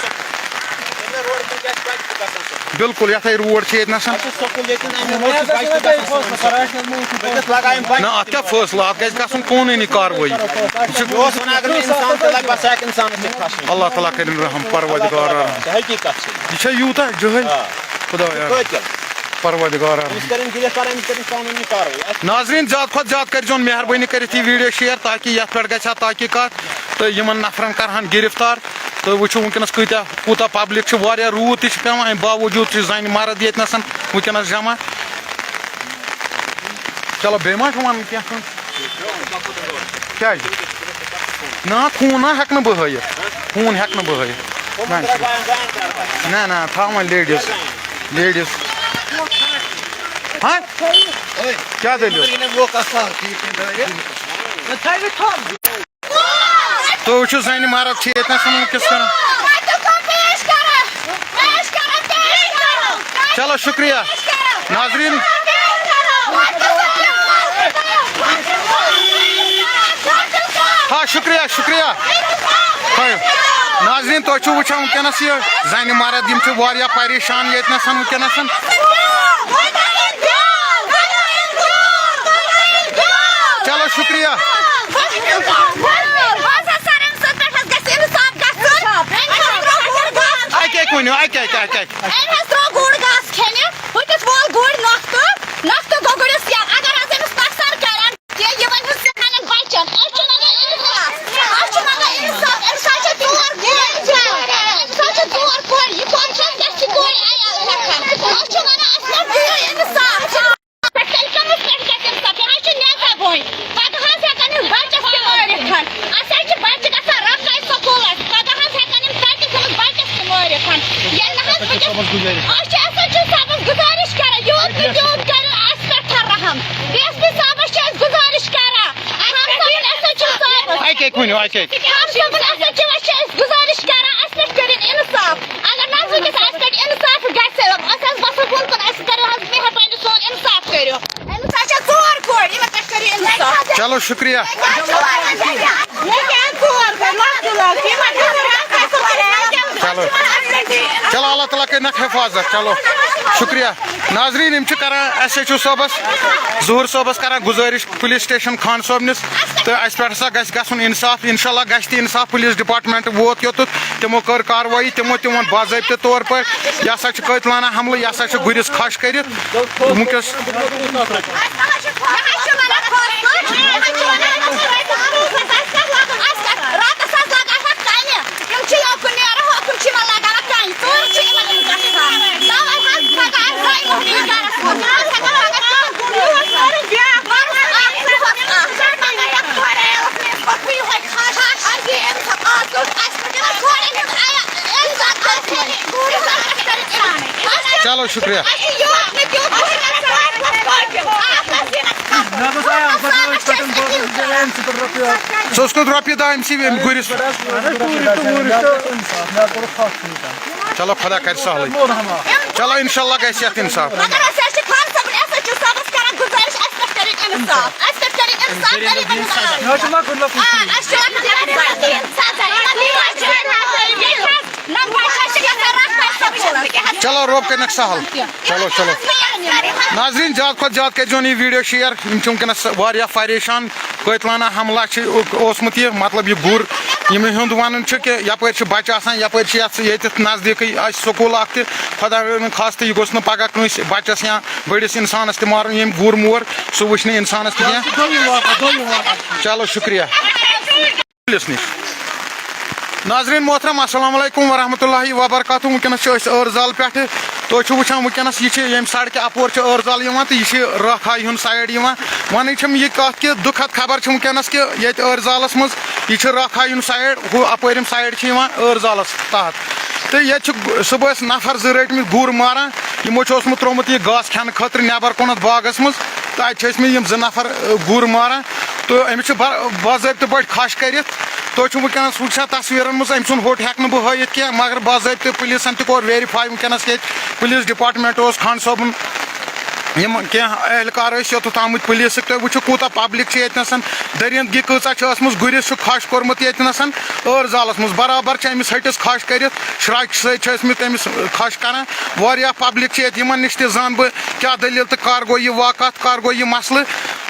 بِلکُل، یَتھ ہے روڈ چھِ ییٚتہِ نَسَن۔ اَسہِ چھُ سکوٗل ییٚتٮ۪ن، اَمہِ موٗجوٗب چھِ بَچہِ تہِ گژھان سون سکوٗل۔ أمِس لگایَن بَچہِ۔ نہ، اَتھ کیٛاہ فٲصلہٕ؟ اَتھ گژھِ گژھُن قونوٗنی کاروٲیی۔ یہِ چھُ یہِ اوس وَنان، اگر نہٕ اِنسان تہِ لَگہِ، بَس ہیٚکہِ اِنسانَس تہِ کھَسُن۔ اللہ تعالیٰ کٔرِنۍ رحم، پروردگار رحم۔ چھِ حقیٖقت چھِ۔ یہِ چھا یوٗتاہ جٲہِل؟ آ۔ خۄدایا۔ قٲتِل۔ پروردگار رحم۔ أمِس کٔرِنۍ گِرِفتار، أمِس کٔرِنۍ قانوٗنی کاروٲیی۔ ناظریٖن، زیادٕ کھۄتہٕ زیادٕ کٔرۍزیون مہربٲنی کٔرِتھ یہِ video share، تاکہِ یَتھ پٮ۪ٹھ گژھِ ہا تحقیٖقات تہٕ یِمَن نفرَن کَرٕہَن گِرِفتار۔ تُہۍ وٕچھِو وٕنکیٚنَس کۭتیٛاہ، کوٗتاہ public چھِ، واریاہ روٗد تہِ چھِ پٮ۪وان، اَمہِ باوجوٗد چھِ زَنہِ مرد ییٚتہِ نَسَن وٕنکیٚنَس جمع۔ چلو، بیٚیہِ ما چھُ وَنُن کینٛہہ کٲنٛسہِ؟ کیٛازِ؟ نہ، خوٗن نہ ہٮ۪کہٕ نہٕ بہٕ ہٲیِتھ، خوٗن ہٮ۪کہٕ نہٕ بہٕ ہٲیِتھ۔ نہ، نہ، نہ، تھاو وۄنۍ ladies، ladies۔ ہاں؟ کیٛاہ دٔلیٖل؟ تُہۍ وٕچھِو، زَنہِ مرد چھِ ییٚتہِ نَس وٕنکیٚس کران۔ چلو، شُکریہ۔ ناظریٖن۔ ہا، شُکریہ، شُکریہ۔ ہا، ناظریٖن، تُہۍ چھِو وٕچھان وٕنکیٚنَس یہِ زَنہِ مرد، یِم چھِ واریاہ پریشان ییٚتہِ نَس وٕنکیٚنَس۔ شُکریہ۔ بہٕ حظ چھَس سَر، اَمہِ سۭتۍ پٮ۪ٹھ حظ گژھِ اِنصاف گژھُن۔ أمۍ حظ ترٛوو گُر گاسہٕ۔ اَکہِ اَکہِ ؤنِو، اَکہِ اَکہِ، اَکہِ اَکہِ۔ أمۍ حظ ترٛوو گُر گاسہٕ کھٮ۪نہِ۔ ہُتِس وول گُرۍ نۄختہٕ، نۄختہٕ گوٚو گُرِس یَلہٕ۔ اگر حظ أمِس نۄقصان کَرن کینٛہہ، یہِ وَنہِ حظ سِکھَنٮ۪ن بَچَن۔ أسۍ چھِ منٛگان اِنصاف، أسۍ چھِ منٛگان اِنصاف۔ أمِس حظ چھِ ژور کورِ۔ أمِس حظ چھِ ژور کورِ۔ یہِ کۄس چھےٚ، کیٛاہ چھِ کورِ عیال ہٮ۪کان؟ أسۍ چھِ وَنان، اَسہِ ما دِیِو اِنصاف۔ پٮ۪ٹھ تیٚلہِ کٔمِس پٮ۪ٹھ گژھِ اِنصاف؟ یہِ حظ چھُ نٮ۪صابٕے۔ پَگاہ حظ ہٮ۪کَن یِم بَچَس تہِ مٲرِتھ۔ اَسہِ حظ چھِ بَچہِ گژھان رۄپَے سکوٗلَس۔ پَگاہ حظ ہٮ۪کَن یِم تَتہِ تھٲوِتھ بَچَس تہِ مٲرِتھ۔ ییٚلہِ نہٕ حظ وٕنکٮ۪س، أسۍ چھِ ایس ایچ او صٲبَس گُزٲرِش کران، یوٗت نہٕ تیوٗت کٔرِو اَسہِ پٮ۪ٹھ رحم۔ ڈی ایس پی صٲبَس چھِ أسۍ گُزٲرِش کران، احمد صٲبُن ایس ایچ او صٲبَس۔ اَکہِ اَکہِ ؤنِو، اَکہِ اَکہِ۔ احمد صٲبُن ایس ایچ او وَس چھِ أسۍ گُزٲرِش کران، اَسہِ پٮ۪ٹھ کٔرِن اِنصاف۔ اگر نہٕ حظ وٕنکٮ۪س اَسہِ پٮ۪ٹھ اِنصاف گژھِ، أسۍ حظ وَسو بۄن کُن، اَسہِ کٔرِو حظ مہربٲنی، سون اِنصاف کٔرِو۔ أمِس حظ چھےٚ ژور کورِ، یِمَن پٮ۪ٹھ کٔرِو اِنصاف۔ چلو، شُکریہ۔ مےٚ کیٛاہ ژور کورِ، لۄکچہِ لۄکچہِ، یِمَن چھِ ضروٗرت اَصٕل پٲٹھۍ۔ چلو۔ چلو، اللہ تعالیٰ کٔرِنَکھ حفاظت۔ چلو، شُکریہ۔ ناظریٖن، یِم چھِ کران ایس ایچ او صٲبَس، ظہوٗر صٲبَس کران گُزٲرِش پُلیٖس سٹیشن خان صٲبنِس، تہٕ اَسہِ پٮ۪ٹھ ہسا گژھِ گژھُن اِنصاف۔ اِنشاء اللہ گژھِ تہِ اِنصاف۔ پُلیٖس ڈپارٹمنٹ ووت یوٚتَتھ، تِمو کٔر کاروٲیی، تِمو تہِ ووٚن باضٲبطہٕ طور پٲٹھۍ، یہِ ہسا چھُ قٲتلانہ حملہٕ، یہِ ہسا چھُ گُرِس کھَش کٔرِتھ۔ وٕنکیٚس چلو، شُکریہ۔ سُہ اوس کوٚت رۄپیہِ دَہ أمۍ سٕے أمۍ گُرِس؟ چلو، خۄدا کَرِ سہلٕے۔ چلو، اِنشاءاللہ گژھِ یَتھ اِنصاف۔ مگر أسۍ حظ چھِ خان صٲبُن، اَسہِ حظ چھِ صٲبَس کران گُزٲرِش، اَسہِ پٮ۪ٹھ کٔرِو اِنصاف، اَسہِ پٮ۪ٹھ کٔرِو اِنصاف، غریٖبَن ہٕنٛز آ، اَسہِ چھُ لۄکُٹ لۄکُٹ۔ چلو، رۄب کٔرِنَکھ سہل۔ چلو، چلو۔ ناظریٖن، زیادٕ کھۄتہٕ زیادٕ کٔرۍزیون یہِ ویٖڈیو شِیَر۔ یِم چھِ وٕنکیٚنَس واریاہ پریشان۔ قٲتلانہ حملہ چھِ اوسمُت یہِ، مطلب، یہِ گُر، یِمَن ہُنٛد وَنُن چھُ کہِ یَپٲرۍ چھِ بَچہٕ آسان، یَپٲرۍ چھِ یَتھ، ییٚتٮ۪تھ نَزدیٖکٕے اَسہِ سکوٗل اَکھ تہِ۔ خۄدا رٔچھِن خاص تہٕ یہِ گوٚژھ نہٕ پَگاہ کٲنٛسہِ بَچَس یا بٔڑِس اِنسانَس تہِ مارُن، ییٚمۍ گُر مور، سُہ وٕچھِ نہٕ اِنسانَس تہِ کینٛہہ۔ دوٚیِم واقعہ، دوٚیِم واقعہ۔ چلو، شُکریہ۔ پُلیٖس نِش۔ ناظریٖن محترم، السلام علیکم ورحمۃ اللہ وبرکاتہ۔ وٕنکیٚنَس چھِ أسۍ ٲرزال پٮ۪ٹھٕ۔ تُہۍ چھِو وٕچھان، وٕنکیٚنَس یہِ چھِ ییٚمہِ سڑکہِ اَپور چھِ ٲرزال یِوان تہٕ یہِ چھِ راکھایہِ ہُنٛد سایڈ یِوان۔ وَنٕنۍ چھَم یہِ کَتھ کہِ دُکھد خبر چھِ وٕنکیٚنَس کہِ ییٚتہِ ٲرزالَس منٛز یہِ چھِ راکھایہِ ہُنٛد سایڈ، ہُہ اَپٲرِم سایڈ چھِ یِوان ٲرزالَس تحت۔ تہٕ ییٚتہِ چھِ صُبحَس نفر زٕ رٔٹمٕتۍ گُر ماران، یِمو چھُ اوسمُت ترٛوومُت یہِ گاسہٕ کھٮ۪نہٕ خٲطرٕ نٮ۪بر کُنَتھ باغَس منٛز۔ تہٕ اَتہِ چھِ ٲسمٕتۍ یِم زٕ نفر، آ، گُر ماران۔ تہٕ أمِس چھِ با-، باضٲبطہٕ پٲٹھۍ کھَش کٔرِتھ۔ تُہۍ چھِو وٕنکیٚنَس وٕچھان تصویٖرَن منٛز، أمۍ سُنٛد ہوٚٹ ہٮ۪کہٕ نہٕ بہٕ ہٲیِتھ کینٛہہ، مگر باضٲبطہٕ پُلیٖسَن تہِ کوٚر ویریفاے وٕنکیٚنَس ییٚتہِ۔ پُلیٖس ڈپارٹمنٹ اوس، خان صٲبُن، یِم کینٛہہ اہلکار ٲسۍ یوٚتَتھ آمٕتۍ پُلیٖسٕکۍ۔ تُہۍ وٕچھِو کوٗتاہ پبلک چھِ ییٚتہِ نَسَن، دٔریٖندگی کۭژاہ چھِ ٲسمٕژ۔ گُرِس چھُ کھَش کوٚرمُت ییٚتہِ نَسَن ٲرزالَس منٛز، برابر چھِ أمِس ۂٹِس کھَش کٔرِتھ، شراکہِ سۭتۍ چھِ ٲسمٕتۍ أمِس کھَش کَران۔ واریاہ پبلک چھِ ییٚتہِ، یِمَن نِش تہِ زانہٕ بہٕ کیٛاہ دٔلیٖل تہٕ کَر گوٚو یہِ واقعہ، کَر گوٚو یہِ مسلہٕ۔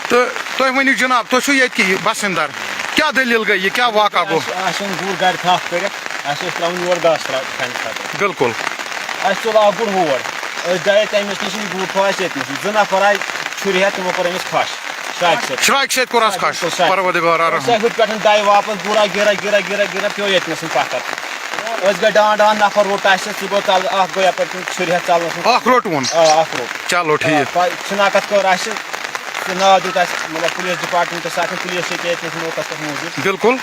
تہٕ تُہۍ ؤنِو جناب، تُہۍ چھِو ییٚتہِ کہِ بسندر، کیٛاہ دٔلیٖل گٔے یہِ، کیٛاہ واقعہ گوٚو؟ اَسہِ، اَسہِ اوٚن گُر گرِ تھپھ کٔرِتھ، اَسہِ اوس ترٛاوُن یور گاسہٕ ترٛا-، کھنہِ خٲطرٕ۔ بِلکُل۔ اَسہِ ژوٚل اکھ گُر ہور، أسۍ درٛاے تَمہِ نِش نِش، یہِ گُر تھوٚو اَسہِ ییٚتہِ نَسٕے۔ زٕ نفر آیہِ، چھُرِ ہٮ۪تھ، تِمو کوٚر أمِس کھَش، شراکہِ سۭتۍ۔ شراکہِ سۭتۍ کوٚر اَسہِ آ، کھَش، بِلکُل، شراکہِ۔ پروردگارا رحم۔ أسۍ آے ہُتہِ پٮ۪ٹھ دَے واپس، گُر آے گِرا گِرا گِرا گِرا پیوٚو ییٚتہِ نَسٕے پَتھر۔ أسۍ گٔے ڈان ڈان، نفر روٚٹ اَسہِ، سُہ گوٚو تَلہٕ، اکھ گوٚو یَپٲرۍ کِنۍ چھُرِ ہٮ۪تھ ژَلنَس منٛز۔ اکھ روٚٹوُن؟ آ، اکھ روٚٹ۔ چلو، ٹھیٖک۔ آ، پَے-، شِناخت کٔر اَسہِ، سُہ ناو دیُت اَسہِ، مطلب، پُلیٖس ڈپارٹمنٹَس اَتھِ، پُلیٖس چھِ ییٚتہِ، ییٚتہِ موقعس پٮ۪ٹھ موٗجوٗد۔ بِلکُل۔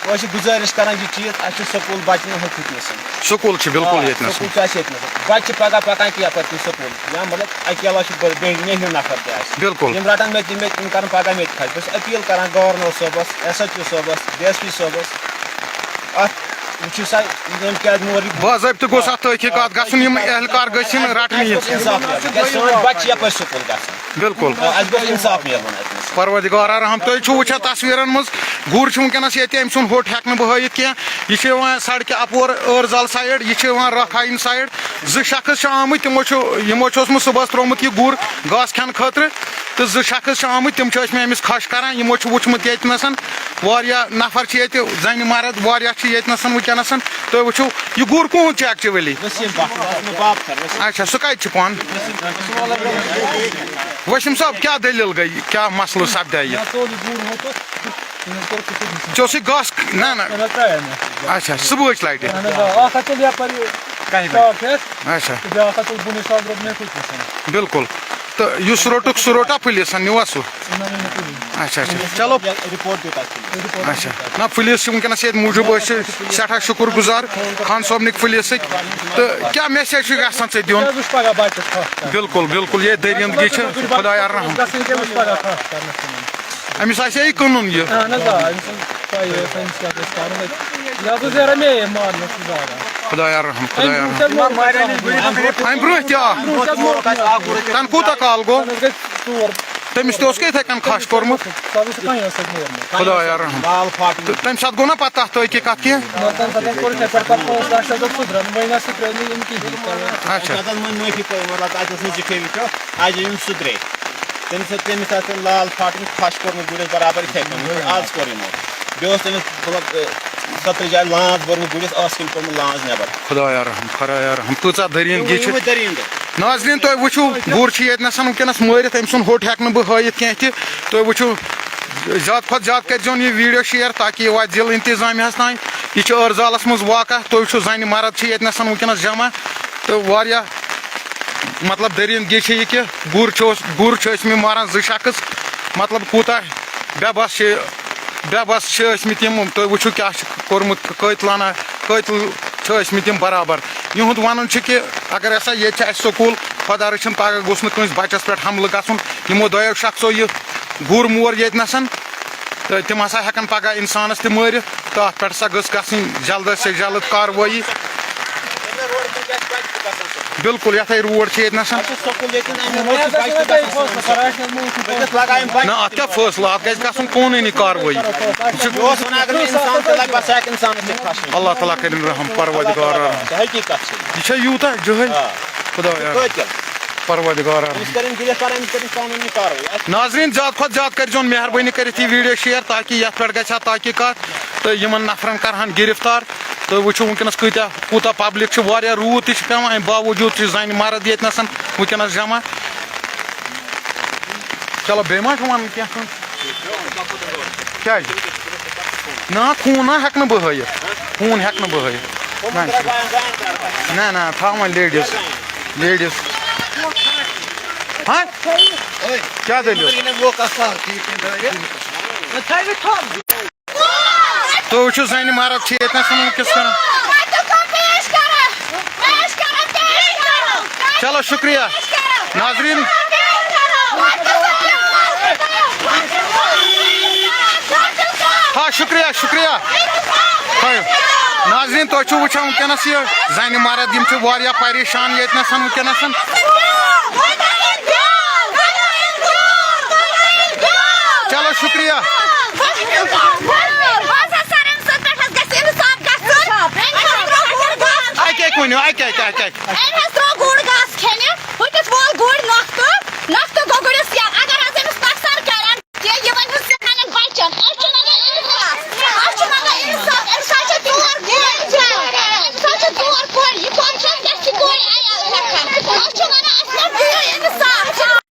أسۍ چھِ گُزٲرِش کران یہِ چیٖز، اَسہِ چھُ سکوٗل بَچہِ نہٕ ہُتہِ نَسٕے۔ سکوٗل چھِ بِلکُل آ، ییٚتہِ نَسٕے۔ سکوٗل چھُ اَسہِ ییٚتہِ نَسٕے۔ بَچہِ چھِ پَگاہ پَکان کہِ یَپٲرۍ کِنۍ سکوٗل۔ یا مطلب اَکہِ علاوٕ چھِ بٔڑۍ، بیٚیہِ مےٚ ہیوٗ نفر تہِ اَسہِ۔ بِلکُل۔ یِم رَٹَن مےٚ تہِ، مےٚ تہِ، یِم کَرَن پَگاہ مےٚ تہِ کھَش۔ بہٕ چھُس اپیٖل کران گورنر صٲبَس، ایس ایچ او صٲبَس، ڈی ایس پی صٲبَس۔ اَتھ وٕچھِو سا، یِم کیٛازِ مور یہِ باضٲبطہٕ گوٚژھ اَتھ تحقیٖقات گژھُن، یِم اہلکار گٔژھۍ یِن رَٹنہٕ یِن۔ اِنصاف میلُن۔ کیٛازِ سٲنۍ بَچہِ چھِ یَپٲرۍ سکوٗل گژھان۔ بِلکُل۔ آ، اَسہِ گوٚژھ اِنصاف میلُن اَتہِ نَس۔ پروردگار رحم، تُہۍ چھِو وٕچھان تصویٖرَن منٛز، گُر چھُ وٕنکیٚنَس ییٚتہِ، أمۍ سُنٛد ہوٚٹ ہٮ۪کہٕ نہٕ بہٕ ہٲیِتھ کینٛہہ۔ یہِ چھِ یِوان سڑکہِ اپور ٲرزال سایڈ، یہِ چھِ یِوان رکھاین سایڈ۔ زٕ شخص چھِ آمٕتۍ، تِمو چھُ، یِمو چھُ اوسمُت صُبحس ترٛوومُت یہِ گُر گاسہٕ کھٮ۪نہٕ خٲطرٕ، تہٕ زٕ شخص چھِ آمٕتۍ، تِم چھِ ٲسمٕتۍ أمِس کھش کران۔ یِمو چھُ وٕچھمُت ییٚتہِ نَسَن واریاہ نفر چھِ ییٚتہِ، زَنہِ مرد واریاہ چھِ ییٚتہِ نَسَن وٕنکیٚنَسَن۔ تُہۍ وٕچھِو، یہِ گُر کُہُنٛد چھُ actually؟ وسیٖم بٹ، وسیٖم بابکر، وسیٖم۔ اچھا، سُہ کَتہِ چھُ پانہٕ؟ وسیٖم صٲب، کیٛاہ دٔلیٖل گٔے؟ کیٛاہ مسلہٕ سپدیٛاہ یہِ؟ ژےٚ اوسُے گاسہٕ، نہ، نہ۔ اچھا، صُبحٕچ لٹہِ۔ اچھا۔ بِلکُل۔ تہٕ یُس روٚٹُکھ، سُہ روٚٹا پُلیٖسن، نیوٗوا سُہ؟ اچھا، اچھا۔ چلو۔ اچھا۔ نہ، پُلیٖس چھِ وٕنکیٚنَس ییٚتہِ موٗجوٗب، أسۍ چھِ سٮ۪ٹھاہ شُکُر گُزار خان صٲبنٕکۍ پُلیٖسٕکۍ۔ تہٕ کیٛاہ message چھُ یژھان ژےٚ دیُن؟ بِلکُل، بِلکُل، یہِ دٔریٖندگی چھِ خۄدایا رحم۔ أمِس آسہِ ہے یہِ کٕنُن یہِ۔ اہن حظ، آ، أمِس اوس پَیی، أمِس کیٛاہ گژھِ کَرُن۔ یہِ حظ اوس یارٕ مے مارنَس سُہ زاگان۔ خۄدایا رحم، خۄدایا رحم۔ اَمہِ برٛونٛہہ تہِ آ۔ تَنہٕ کوٗتاہ کال گوٚو؟ تَنہٕ حظ گٔے ژور۔ تٔمِس تہِ اوس کیٛاہ یِتھَے کٔنۍ کھَش کوٚرمُت؟ سُہ حظ اوس پَنٛنہِ سۭتۍ مورمُت۔ خۄدایا رحم۔ لال پھاٹنٕکۍ۔ تہٕ تَمہِ ساتہٕ گوٚو نا پَتہٕ تَتھ تٲقیٖقات کینٛہہ؟ نہ، تَمہِ ساتہٕ کوٚر یِتھَے پٲٹھۍ، پَتہٕ پانٛژھ لَچھ حظ اوس سُہ درٛاو، وۄنۍ نہ سُہ ترٛٲوۍ نہٕ یِم کِہیٖنۍ۔ اچھا۔ اَتہِ حظ وۄنۍ معٲفی کٔر، مطلب، اَتہِ اوس نہٕ زِٹھے وٕچھو، اَتہِ أنۍ سُہ درٛے۔ تٔمِس ٲس، تٔمِس آسہِ لال پھاٹنٕکۍ کھَش کوٚرمُت گُرِس برابر یِتھَے کٔنۍ، یِتھ کٔنۍ آز کوٚر یِمو۔ بیٚیہِ اوس تٔمِس، مطلب، ٲ، سَترٕچ جایہِ لانٛز بٔرمٕژ گُرِس، ٲس کِنۍ کوٚرمُت لانٛز نٮ۪بر۔ خۄدایا رحم، خۄدایا رحم، کۭژاہ دٔریٖندگی چھِ۔ یِموٕے دٔریٖندٕ۔ ناظریٖن، تُہۍ وٕچھِو، گُر چھُ ییٚتہِ نَسَن وٕنکیٚنَس مٲرِتھ، أمۍ سُنٛد ہوٚٹ ہٮ۪کہٕ نہٕ بہٕ ہٲیِتھ کینٛہہ تہِ۔ تُہۍ وٕچھِو، زیادٕ کھۄتہٕ زیادٕ کٔرۍزیون یہِ video share، تاکہِ یہِ واتہِ ضلعہٕ انتظامیہَس تام۔ یہِ چھُ ٲرزالَس منٛز واقع۔ تُہۍ وٕچھِو، زَنہِ مرد چھِ ییٚتہِ نَسَن وٕنکیٚنَس جمع، تہٕ واریاہ مطلب دٔریٖندگی چھِ یہِ کہِ گُر چھُ اوس، گُر چھِ ٲسمٕتۍ ماران زٕ شخص، مطلب کوٗتاہ بے بس چھِ، بے بس چھِ ٲسمٕتۍ یِم۔ تُہۍ وٕچھِو کیٛاہ چھُ کوٚرمُت قٲتلانہ، قٲتل چھِ ٲسمٕتۍ یِم برابر۔ یِہُنٛد وَنُن چھُ کہِ اگر ہسا ییٚتہِ چھِ اَسہِ سکوٗل، خۄدا رٔچھِنۍ پَگاہ گوٚژھ نہٕ کٲنٛسہِ بَچَس پٮ۪ٹھ حملہٕ گژھُن۔ یِمو دۄیو شخصو یہِ گُر مور ییٚتہِ نَسَن، تہٕ تِم ہسا ہٮ۪کَن پَگاہ اِنسانَس تہِ مٲرِتھ، تہٕ اَتھ پٮ۪ٹھ ہسا گٔژھ گژھٕنۍ جلدس سے جلد کاروٲیی۔ بِلکُل، یَتھَے روڈ چھِ ییٚتہِ نَسَن۔ اَسہِ چھُ سکوٗل ییٚتہِ، اَمہِ موٗجوٗب بَچہِ تہِ گژھن سکوٗل۔ أسۍ لاگان یِم بَچہِ۔ نہ، اَتھ کیٛاہ فٲصلہٕ؟ اَتھ گژھِ گژھُن قونوٗنی کاروٲیی۔ یہِ چھُ، یہِ اوس وَنان، اگر نہٕ اِنسان تہِ لَگہِ، بَس ہٮ۪کہِ اِنسانَس تہِ کھَسُن۔ اللہ تعالیٰ کٔرِنۍ رحم، پروردگار رحم۔ حقیٖقت چھِ۔ یہِ چھا یوٗتاہ جٲہِل؟ آ۔ خۄدایا۔ قٲتِل۔ پروردگار۔ أمِس کَرن گِلِتھ کَرن، أمِس کَرن قانوٗنی کاروٲیی۔ ناظریٖن، زیادٕ کھۄتہٕ زیادٕ کٔرۍزیون مہربٲنی کٔرِتھ یہِ video share، تاکہِ یَتھ پٮ۪ٹھ گژھِ ہا تحقیٖقات تہٕ یِمَن نفرَن کَرٕہَن گِرفتار۔ تُہۍ وٕچھِو وٕنکیٚنَس کۭتیٛاہ، کوٗتاہ public چھِ، واریاہ روٗد تہِ چھُ پٮ۪وان، اَمہِ باوجوٗد چھِ زَنہِ مرد ییٚتہِ نَسَن وٕنکیٚنَس جمع۔ چلو، بیٚیہِ ما چھُ وَنُن کینٛہہ کٲنٛسہِ؟ کیٛازِ؟ نہ، خوٗن نہ ہٮ۪کہٕ نہٕ بہٕ ہٲیِتھ۔ خوٗن ہٮ۪کہٕ نہٕ بہٕ ہٲیِتھ۔ نہ، نہ، نہ، تھاو وۄنۍ ladies، ladies۔ ہاں؟ کیٛاہ دٔلیٖل؟ تُہۍ وٕچھِو، زَنہِ مرد چھِ ییٚتہِ نَس یِمَن کِژھ کَران۔ چلو، شُکریہ۔ ناظریٖن۔ ہا، شُکریہ، شُکریہ۔ ہاے۔ ناظریٖن، تُہۍ چھِو وٕچھان وٕنکیٚنَس یہِ زَنہِ مرد، یِم چھِ واریاہ پریشان ییٚتہِ نَس وٕنکیٚنَس۔ چلو، شُکریہ۔ اَکہِ اَکہِ ؤنِو، اَکہِ اَکہِ، اَکہِ اَکہِ۔ أمۍ حظ ترٛوو گُر گاسہٕ کھٮ۪نہِ، ہُتِس وول گُرۍ نۄختہٕ، نۄختہٕ گوٚو گُرِس یَلہٕ۔ اگر حظ أمِس نۄقصان کَرن، تہِ یہِ وَنہِ حظ سانٮ۪ن بَچَن۔ أسۍ چھِ منٛگان اِنصاف، أسۍ چھِ منٛگان اِنصاف۔ أمِس حظ چھِ ژور کورِ، أمِس حظ چھِ ژور کورِ، یہِ کۄس چھِ اَسہِ، اَسہِ چھِ کورِ عیال ہٮ۪کان۔ أسۍ چھِ وَنان، اَسہِ حظ دِیِو اِنصاف۔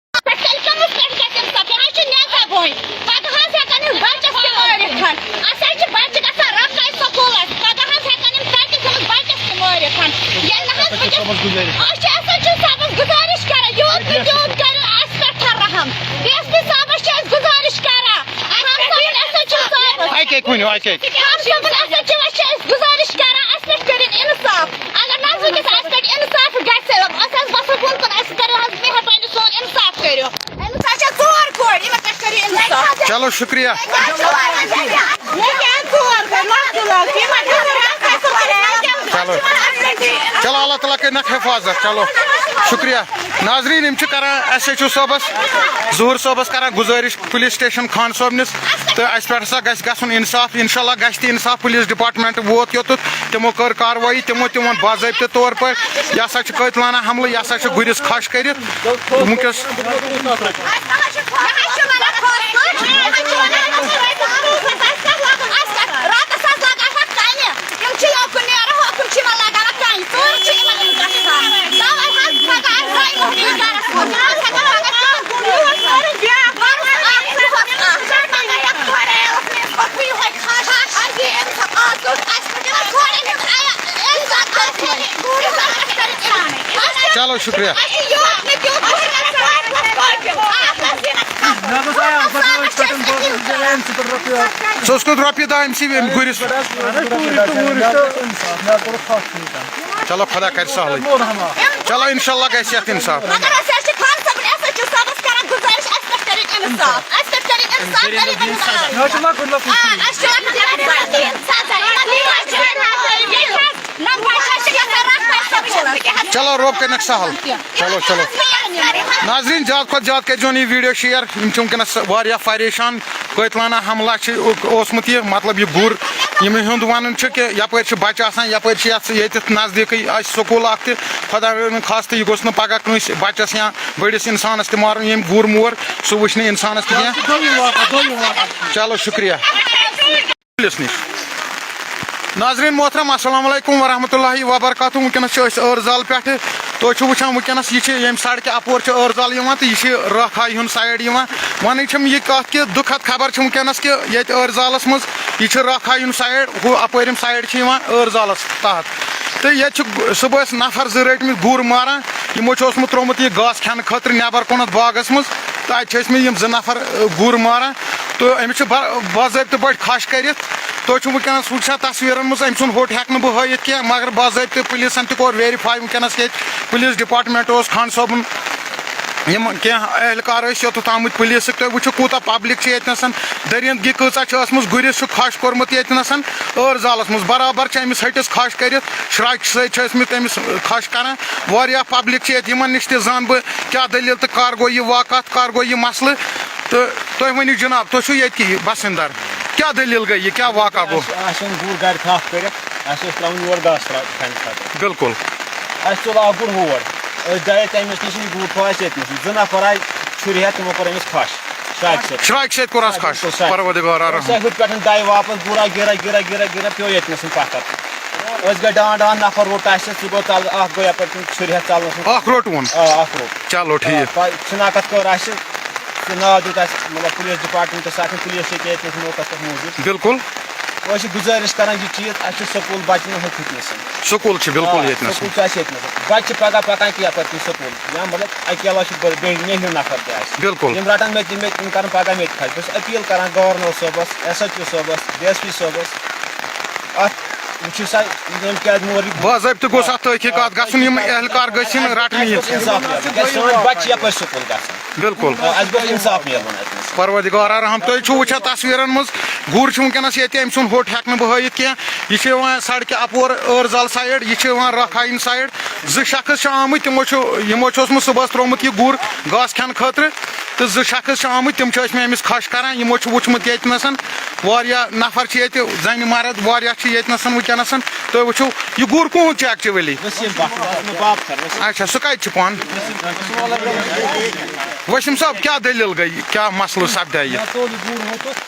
پٮ۪ٹھ کٔرۍ کٔمِس پٮ۪ٹھ گژھِ اِنصاف؟ یہِ حظ چھُ نیٚصف وۄنۍ۔ پَگاہ حظ ہٮ۪کَن یِم بَچَس تہِ مٲرِتھ۔ اَسہِ حظ چھِ بَچہِ گژھان رۄپَے سکوٗلَس۔ پَگاہ حظ ہٮ۪کَن یِم تَتہِ تھٲوِتھ بَچَس تہِ مٲرِتھ۔ ییٚلہِ نہٕ حظ وٕنکیٚس أسۍ چھِ ایس ایچ او صٲبَس گُزٲرِش کران، یوٗت نہٕ تیوٗت کٔرِو اَسہِ پٮ۪ٹھ رحم۔ ڈی ایس پی صٲبَس چھِ أسۍ گُزٲرِش کران۔ خان صٲبُن ایس ایچ او صٲبَس۔ اَکہِ اَکہِ ؤنِو، اَکہِ اَکہِ۔ خان صٲبُن ایس ایچ او وَس چھِ أسۍ گُزٲرِش کران، اَسہِ پٮ۪ٹھ کٔرِن اِنصاف۔ اگر نہ حظ وٕنکیٚس اَسہِ پٮ۪ٹھ اِنصاف گژھِ، أسۍ حظ وَسو بۄن کُن، اَسہِ کٔرِو حظ مہربٲنی سون اِنصاف کٔرِو۔ أمِس حظ چھےٚ ژور کورِ، یِمَن پٮ۪ٹھ کٔرِو اِنصاف۔ چلو، شُکریہ۔ مےٚ کیٛازِ ژور کورِ؟ لۄکٹہِ لۄکٹہِ، یِمَن چھِ ضروٗرت اَصٕل پَران۔ چلو۔ چلو، اللہ تعالیٰ کٔرِنَکھ حِفاظت۔ چلو، شُکریہ۔ ناظریٖن، یِم چھِ کران ایس ایچ او صٲبَس، ظہوٗر صٲبَس کران گُزٲرِش پُلیٖس سٹیشن خان صٲبنِس، تہٕ اَسہِ پٮ۪ٹھ ہسا گژھِ گژھُن اِنصاف، اِنشاء اللہ گژھِ تہِ اِنصاف۔ پُلیٖس ڈِپارٹمنٹ ووت یوٚتَتھ، تِمو کٔر کاروٲیی، تِمو تہِ ووٚن باضٲبطہٕ طور پٲٹھۍ، یہِ ہسا چھُ قٲتلانہ حملہٕ، یہِ ہسا چھُ گُرِس کھَش کٔرِتھ۔ وٕنکیٚس چلو، شُکریہ۔ ژٕ اوسکھ رۄپیہِ دَہ أمۍ سٕے أمۍ گُرِس۔ چلو، خۄدا کَرِ سہلٕے۔ چلو، اِنشاء اللہ گژھِ یَتھ اِنصاف۔ مگر أسۍ حظ چھِ خان صٲبُن، اَسہِ حظ چھِ صٲبَس کران گُزٲرِش، اَسہِ پٮ۪ٹھ کٔرِو اِنصاف، اَسہِ پٮ۪ٹھ کٔرِو اِنصاف، غریٖبَن ہُنٛد حال۔ آ، اَسہِ چھُ لۄکُٹ لۄکُٹ بَچہٕ۔ چلو، رۄب کٔرِنَکھ سہل۔ چلو، چلو۔ ناظریٖن، زیادٕ کھۄتہٕ زیادٕ کٔرۍزیون یہِ ویٖڈیو شِیَر۔ یِم چھِ وٕنکیٚنَس واریاہ پریشان۔ قٲتلانہ حملہ چھِ اوسمُت یہِ، مطلب، یہِ گُر، یِم ہُنٛد وَنُن چھُ کہِ یَپٲرۍ چھِ بَچہٕ آسان، یَپٲرۍ چھِ یَتھ، ییٚتٮ۪تھ نزدیٖکٕے اَسہِ سکوٗل اَکھ تہِ۔ خۄدا رٔچھِن خاص تہٕ یہِ گوٚژھ نہٕ پَگاہ کٲنٛسہِ بَچَس یا بٔڑِس اِنسانَس تہِ مارُن، ییٚمۍ گُر مور، سُہ وٕچھِ نہٕ اِنسانَس تہِ کینٛہہ۔ چلو، شُکریہ۔ پُلِس نِش۔ ناظریٖن محترم، السلام علیکم ورحمۃ اللہ وبرکاتہ۔ وٕنکیٚنَس چھِ أسۍ ٲرزال پٮ۪ٹھٕ۔ تُہۍ چھِو وٕچھان وٕنکیٚنَس یہِ چھِ ییٚمہِ سڑکہِ اَپور چھِ ٲرزال یِوان تہٕ یہِ چھِ رٲکھایہِ ہُنٛد سایڈ یِوان۔ وَنٕنۍ چھَم یہِ کَتھ کہِ دُکھد خبر چھِ وٕنکیٚنَس کہِ ییٚتہِ ٲرزالَس منٛز یہِ چھِ رٲکھایہِ ہُنٛد سایڈ، ہُہ اَپٲرِم سایڈ چھِ یِوان ٲرزالَس تحت۔ تہٕ ییٚتہِ چھِ صُبحَس نفر زٕ رٔٹۍ مٕتۍ گُر ماران۔ یِمو چھُ اوسمُت ترٛوومُت یہِ گاسہٕ کھٮ۪نہٕ خٲطرٕ نٮ۪بر کُنَتھ باغَس منٛز۔ تہٕ اَتہِ چھِ ٲسۍ مٕتۍ یِم زٕ نفر، آ، گُر ماران۔ تہٕ أمِس چھِ با-، باضٲبطہٕ پٲٹھۍ کھَش کٔرِتھ۔ تُہۍ چھِو وٕنکیٚنَس وٕچھان تصویٖرَن منٛز، أمۍ سُنٛد ہوٚٹ ہٮ۪کہٕ نہٕ بہٕ ہٲیِتھ کینٛہہ، مگر باضٲبطہٕ پُلیٖسَن تہِ کوٚر ویریفاے وٕنکیٚنَس ییٚتہِ۔ پُلیٖس ڈِپارٹمنٹ اوس خان صٲبُن، یِم کینٛہہ اہلکار ٲسۍ یوٚتَتھ آمٕتۍ پُلیٖسٕکۍ۔ تُہۍ وٕچھِو کوٗتاہ پبلک چھِ ییٚتہِ نَسَن، دٔریٖندگی کۭژاہ چھِ ٲسمٕژ۔ گُرِس چھُ کھَش کوٚرمُت ییٚتہِ نَسَن ٲرزالَس منٛز، برابر چھِ أمِس ۂٹِس کھَش کٔرِتھ، شراکہِ سۭتۍ چھِ ٲسمٕتۍ أمِس کھَش کَران۔ واریاہ پبلک چھِ ییٚتہِ، یِمَن نِش تہِ زانہٕ بہٕ کیٛاہ دٔلیٖل تہٕ کَر گوٚو یہِ واقعہ، کَر گوٚو یہِ مسلہٕ۔ تہٕ تُہۍ ؤنِو جناب، تُہۍ چھِو ییٚتہِ کہِ باشندہ، کیٛاہ دٔلیٖل گٔے، یہِ کیٛاہ واقعہ گوٚو؟ اَسہِ آسہِ اوٚن گُر گرِ تھپھ کٔرِتھ، اَسہِ اوس ترٛاوُن یور گاسہٕ ترٛا-، کھٮ۪نہٕ خٲطرٕ۔ بِلکُل۔ اَسہِ تُل اکھ گُر ہور، أسۍ درٛاے تَمہِ نِش نِش، یہِ گُر تھوٚو اَسہِ ییٚتہِ نَس۔ زٕ نفر آیہِ چھُرِ ہٮ۪تھ، تِمو کوٚر أمِس کھَش، شراکہِ سۭتۍ۔ شراکہِ سۭتۍ کوٚر اَس کھَش، بِلکُل شراکہِ۔ پروردگار رحم۔ أسۍ آسہِ ہُتھ پٮ۪ٹھ دَے واپس، گُرا گِرا گِرا گِرا گِرا پیوٚو ییٚتہِ نَس پَتھر۔ أسۍ گٔے ڈان ڈان، نفر روٚٹ اَسہِ، سُہ گوٚو تَلہٕ، اَکھ گوٚو یَپٲرۍ کِنۍ چھُرِ ہٮ۪تھ ژَلنَس منٛز۔ اَکھ روٚٹ وون؟ آ، اَکھ روٚٹ۔ چلو، ٹھیٖک۔ آ، پَتہٕ شِناخت کٔر اَسہِ، سُہ ناو دیُت اَسہِ، مطلب، پُلیٖس ڈِپارٹمنٹَس اَتھِ، پُلیٖس چھِ ییٚتہِ ٲسۍ موقعس پٮ۪ٹھ موٗجوٗد۔ بِلکُل۔ أسۍ چھِ گُزٲرِش کَران یہِ چیٖز، اَسہِ چھِ سکوٗل بَچہِ نہٕ ہُتھ نَسَن۔ سکوٗل چھِ بِلکُل آ، ییٚتہِ نَسَن۔ سکوٗل چھِ اَسہِ ییٚتہِ نَسَن۔ بَچہِ چھِ پَگاہ پَکان کینٛہہ پَتہٕ کِنۍ سکوٗل۔ یا مطلب اَکہِ علاوٕ چھِ بٔڑ-، بیٚیہِ نیٚہِو نفر تہِ اَسہِ۔ بِلکُل۔ یِم رَٹَن مےٚ تہِ، مےٚ تہِ، یِم کَرَن پَگاہ مےٚ تہِ خرچ۔ بہٕ چھُس أپیٖل کَران گورنر صٲبَس، ایس ایچ او صٲبَس، ڈی ایس پی صٲبَس۔ اَتھ وٕچھِو سا، یِم کیٛازِ مورِکۍ۔ باضٲبطہٕ گوٚژھ اَتھ تحقیٖقات گژھُن، یِم اہلکار گٔژھۍ یِن رَٹنہٕ یِنۍ۔ اِنصاف میلُن۔ کیٛازِ سٲنۍ بَچہِ چھِ یَپٲرۍ سکوٗل گژھان۔ بِلکُل۔ آ، اَسہِ گوٚژھ اِنصاف میلُن اَتہِ نَس۔ پروردگار رحم، تُہۍ چھِو وٕچھان تصویٖرَن منٛز، گُر چھُ وٕنکیٚنَس ییٚتہِ، أمۍ سُنٛد ہوٚٹ ہٮ۪کہٕ نہٕ بہٕ ہٲیِتھ کینٛہہ۔ یہِ چھُ یِوان سڑکہِ اَپور ٲرزال سایڈ، یہِ چھُ یِوان رکھایِن سایڈ۔ زٕ شخص چھِ آمٕتۍ، تِمو چھُ، یِمو چھُ اوسمُت صُبحَس ترٛوومُت یہِ گُر گاسہٕ کھٮ۪نہٕ خٲطرٕ، تہٕ زٕ شخص چھِ آمٕتۍ، تِم چھِ ٲسمٕتۍ أمِس کھَش کَران۔ یِمو چھُ وٕچھمُت ییٚتہِ نَسَن، واریاہ نفر چھِ ییٚتہِ، زَنہِ مرد واریاہ چھِ ییٚتہِ نَسَن وٕنکیٚنَسَن۔ تُہۍ وٕچھِو، یہِ گُر کُہُنٛد چھُ actually؟ وسیٖم بٹ، بس مےٚ باب کر، وسیٖم۔ اچھا، سُہ کَتہِ چھُ پانہٕ؟ وسیٖم صٲب، کیٛاہ دٔلیٖل گٔے؟ کیٛاہ مسلہٕ سپدیٛاہِ؟ مےٚ ژوٚل یہِ گُر ہوٚتُتھ،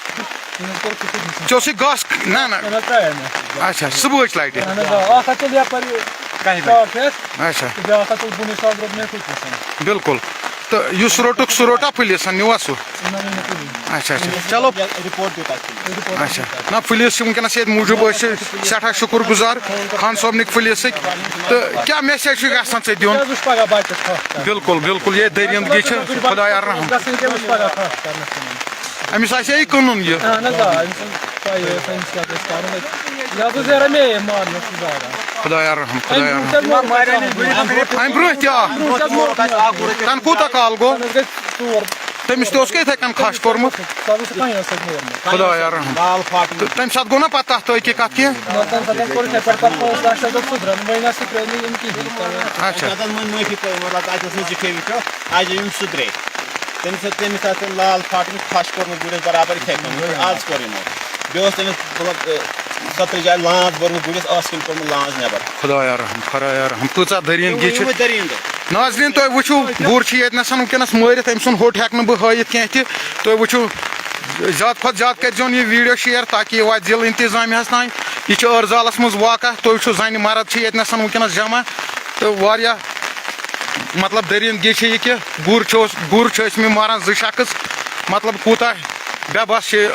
تٔمۍ کوٚر تِتھُے نِشان۔ ژےٚ اوسُے گاسہٕ؟ نہ، نہ۔ نہ، نہ، ترٛایے مےٚ۔ اچھا، صُبحٲچ لٹہِ؟ اہن حظ، آ، اکھ ہا ژوٚل یپٲرۍ اچھا۔ شاٹ ہٮ۪تھ، اچھا۔ تہٕ بیٛاکھ ہا ژوٚل بۄنٕے سۄ درٛوٚگ مےٚ کُٹھِس۔ بِلکُل۔ تہٕ یُس روٚٹُکھ، سُہ روٚٹا پُلیٖسن، نیوٗوا سُہ؟ نہ، نہ، نہ، کُنی۔ اچھا، اچھا۔ چلو۔ رِپورٹ دیُت اَسہِ۔ اچھا۔ نہ، پُلیٖس چھِ وٕنکیٚنَس ییٚتہِ موٗجوٗب، أسۍ چھِ سٮ۪ٹھاہ شُکُر گُزار خان صٲبنٕکۍ پُلیٖسٕکۍ۔ تہٕ کیٛاہ message چھُ یژھان ژےٚ دیُن؟ کیٛاہ حظ وٕچھ پگاہ بَچَس کھَش کَرُن؟ بِلکُل، بِلکُل، یے دٔریٖندگی چھِ، خۄدایا رحم۔ گژھٕنۍ کیٛاہ وٕچھ پگاہ کھَش کَرنَس منٛز؟ أمِس آسہِ ہے یہِ کٕنُن یہِ۔ اہن حظ، آ، أمِس چھُنہٕ پَیی ٲس أمِس کیٛاہ گژھِ کَرُن۔ یہِ حظ اوس یارا مے مارنَس منٛز زیادٕ۔ خۄدایا رحم، خۄدایا رحم۔ اَمہِ برونٛٹھ تہِ آ۔ برونٛٹھ کیٛاہ؟ برونٛٹھ کیٛاہ اوس؟ تَنہٕ کوٗتاہ کال گوٚو؟ تَنہٕ حظ گٔے ژور۔ تٔمِس تہِ اوس کیٛاہ یِتھَے کٔنۍ کھَش کوٚرمُت؟ سُہ حظ اوس کَنہِ سۭتۍ نیرمُت۔ خۄدایا رحم۔ لال فاٹنگ۔ تہٕ تَمہِ ساتہٕ گوٚو نا پَتہٕ تَتھ تہٕ أکہِ کَتھ کینٛہہ؟ نہ، تَمہِ ساتہٕ حظ کوٚر یِتھَے پٲٹھۍ، پَتہٕ پانٛژھ لَچھ حظ اوس سُدران، وۄنۍ نہ سُدرٲے نہٕ یِم کِہیٖنۍ۔ اچھا۔ تَتھ حظ وۄنۍ معٲفی پَے، مطلب، اَتہِ اوس نہٕ زِٹھے وٕچھو، اَتہِ یِم سُدرے۔ تٔمِس ٲس، تٔمِس آسہِ لال پھاٹن پھش کوٚرمُت گُرِس برابر یِتھَے کٔنۍ، یِتھ کٔنۍ آز کوٚر یِمو۔ بیٚیہِ اوس تٔمِس، مطلب، ٲ، سترِ جایہِ لانٛژ بوٚرمُت گُرِس، ٲس کِنۍ کوٚرمُت لانٛژ نٮ۪بر۔ خۄدایا رحم، خۄدایا رحم، کۭژاہ دٔریٖن تِم گی چھِ۔ یِموٕے دٔریٖن دۄہ۔ ناظریٖن، تُہۍ وٕچھِو، گُر چھِ ییٚتہِ نَسَن وٕنکیٚنَس مٲرِتھ، أمۍ سُنٛد ہوٚٹ ہٮ۪کہٕ نہٕ بہٕ ہٲیِتھ کینٛہہ تہِ۔ تُہۍ وٕچھِو، زیادٕ کھۄتہٕ زیادٕ کٔرۍزیون یہِ video share، تاکہِ یہِ واتہِ ضلعہٕ انتظامیہَس تام۔ یہِ چھُ ٲرزالَس منٛز واقع۔ تُہۍ وٕچھِو، زَنہِ مرد چھِ ییٚتہِ نَسَن وٕنکیٚنَس جمع، تہٕ واریاہ مطلب، دٔریٖن گی چھِ یہِ کہِ گُر چھِ اوس، گُر چھِ ٲسۍ مٕتۍ مَران زٕ شخص، مطلب، کوٗتاہ بے بس چھِ،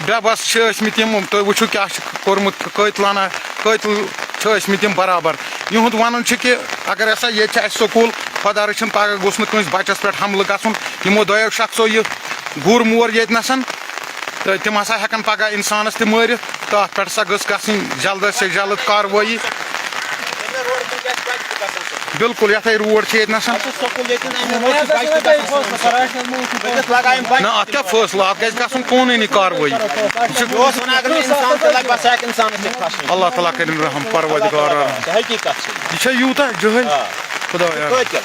بے بس چھِ ٲسۍ مٕتۍ یِم۔ تُہۍ وٕچھِو کیٛاہ چھِ کوٚرمُت، قٲتلانہ قٲتل چھِ ٲسۍ مٕتۍ یِم برابر۔ یِہُنٛد وَنُن چھُ کہِ اگر ہسا ییٚتہِ چھِ اَسہِ سکوٗل، خۄدا رٔچھِنۍ پَگاہ گوٚژھ نہٕ کٲنٛسہِ بَچَس پٮ۪ٹھ حملہٕ گژھُن۔ یِمو دۄیو شخصو یہِ گُر مور ییٚتہِ نَسَن، تہٕ تِم ہسا ہٮ۪کَن پَگاہ اِنسانَس تہِ مٲرِتھ۔ تہٕ اَتھ پٮ۪ٹھ ہسا گٔژھ گژھٕنۍ جلد سے جلد کاروٲیی۔ بِلکُل، یَتھ ہے روڈ چھِ ییٚتہِ نَسَن۔ اَسہِ چھُ سکوٗل ییٚتٮ۪ن، اَمہِ روڈ چھِ بَچہِ تہِ گژھان سکوٗل۔ أمِس لگایَن بَچہِ۔ نہ، اَتھ کیٛاہ فٲصلہٕ؟ اَتھ گژھِ گژھُن قونوٗنی کاروٲیی۔ یہِ چھُ یہِ اوس وَنان، اگر نہٕ اِنسان تہِ لَگہِ، بَس ہٮ۪کہِ اِنسانَس تہِ پھَسُن۔ اللہ تعالیٰ کٔرِن رحم، پروردگار عالم۔ چھِ حقیٖقت چھِ۔ یہِ چھا یوٗتاہ جٲہِل؟ آ۔ خۄدایا۔ کۭتیٛاہ؟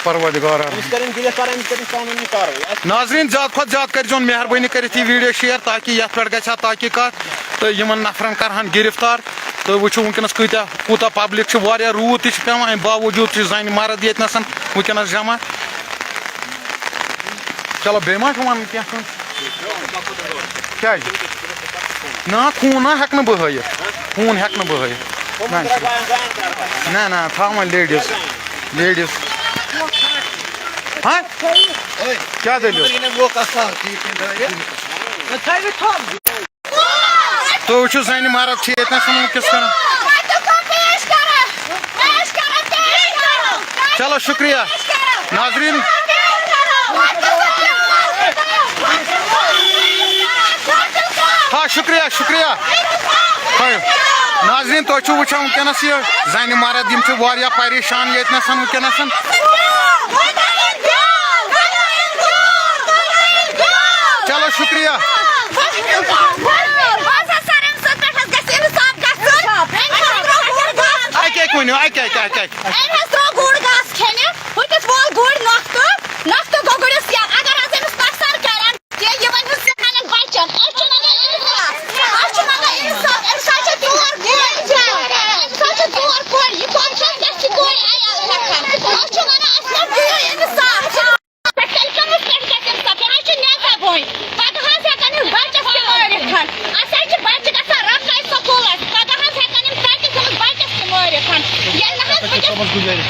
پروردگار عالم۔ أمِس کٔرِن گِرِفتار، أمِس کٔرِن قانوٗنی کاروٲیی۔ ناظریٖن، زیادٕ کھۄتہٕ زیادٕ کٔرۍزیون مہربٲنی کٔرِتھ یہِ video share، تاکہِ یَتھ پٮ۪ٹھ گژھِ ہا تحقیٖقات تہٕ یِمَن نفرَن کَرٕہَن گِرِفتار۔ تُہۍ وٕچھِو وٕنکیٚنَس کۭتیٛاہ، کوٗتاہ public چھِ، واریاہ روٗد تہِ چھُ پٮ۪وان، اَمہِ باوجوٗد چھِ زَنہِ مرد ییٚتہِ نَسَن وٕنکیٚنَس جمع۔ چلو، بیٚیہِ ما چھُ وَنُن کینٛہہ کٲنٛسہِ؟ کیٛازِ؟ نہ، خوٗن نہ ہٮ۪کہٕ نہٕ بہٕ ہٲیِتھ، خوٗن ہٮ۪کہٕ نہٕ بہٕ ہٲیِتھ۔ نہ، نہ، نہ، تھاو وۄنۍ ladies، ladies۔ ہاں؟ کیٛاہ دٔلیٖل؟ تُہۍ وٕچھِو، زَنہِ مرد چھِ ییٚتہِ نَس وٕنکیٚس کران۔ چلو، شُکریہ۔ ناظریٖن، ہا، شُکریہ، شُکریہ۔ ہا، ناظریٖن، تُہۍ چھِو وٕچھان وٕنکیٚنَس یہِ زَنہِ مرد، یِم چھِ واریاہ پریشان ییٚتہِ نَس وٕنکیٚنَس۔ چلو، شُکریہ۔ اَکہِ اَکہِ ؤنِو، اَکہِ اَکہِ، اَکہِ اَکہِ۔ أمۍ حظ ترٛوو گُر گاسہٕ کھیٚنہِ، ہُتِس وول گُرۍ نۄختہٕ، نۄختہٕ گوٚو گُرِس یَلہٕ۔ اگر حظ أمِس نۄقصان کَرن، یہِ، یہِ وَنہِ حظ ژٕ پنٛنٮ۪ن بَچَن۔ أسۍ چھِ منٛگان اِنصاف، أسۍ چھِ منٛگان اِنصاف۔ أمِس حظ چھِ ژور کورِ، أمِس حظ چھِ ژور کورِ، یہِ کۄس چھِ اَسہِ گژھِ یہِ کورِ عیال ہٮ۪تھ؟ أسۍ چھِ وَنان، اَسہِ ما دِیِو اِنصاف؟ پٮ۪ٹھ تیٚلہِ کٔمِس پٮ۪ٹھ گژھِ اِنصاف؟ یہِ حظ چھُ نٮ۪صب وۄنۍ۔ پَگاہ حظ ہٮ۪کَن یِم بَچَس تہِ مٲرِتھ۔ اَسہِ حظ چھِ بَچہِ گژھان رۄپَے سکوٗلَس۔ پَگاہ حظ ہٮ۪کَن یِم تَتہِ تھٲوِتھ بَچَس تہِ مٲرِتھ۔ ییٚلہِ نہٕ حظ وٕنکٮ۪س،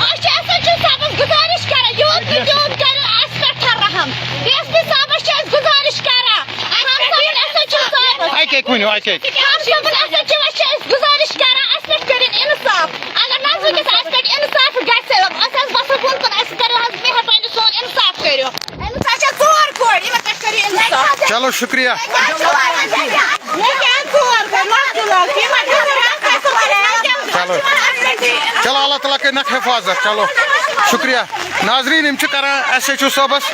أسۍ چھِ ایس ایچ او صٲبَس گُزٲرِش کَران، یوٗت نہٕ تیوٗت کَرِ اَسہِ پٮ۪ٹھ رحم۔ ڈی ایس پی صٲبَس چھِ أسۍ گُزٲرِش کَران، اَسہِ صٲبَن ایس ایچ او صٲبَس۔ اَکہِ اَکہِ ؤنِو، اَکہِ اَکہِ۔ اَسہِ صٲبَن ایس ایچ او چھِ أسۍ گُزٲرِش کَران، اَسہِ پٮ۪ٹھ کٔرِن اِنصاف۔ اگر نہ حظ وٕنکیٚس اَسہِ پٮ۪ٹھ اِنصاف گژھِ، أسۍ حظ وَسو بۄن کُن، اَسہِ کٔرِو حظ مہربٲنی سون اِنصاف کٔرِو۔ أمِس حظ چھِ ژور کورِ، یِمَن پٮ۪ٹھ کٔرِو اِنصاف۔ چلو، شُکریہ۔ مےٚ کیٛاہ ژور کورِ، لۄکچہِ لۄکچہِ، یِمَن چھِ ضروٗرت۔ چلو۔ چلو، اللہ تعالیٰ کٔرِنَکھ حفاظت۔ چلو، شُکریہ۔ ناظریٖن، یِم چھِ کران ایس ایچ او صٲبَس،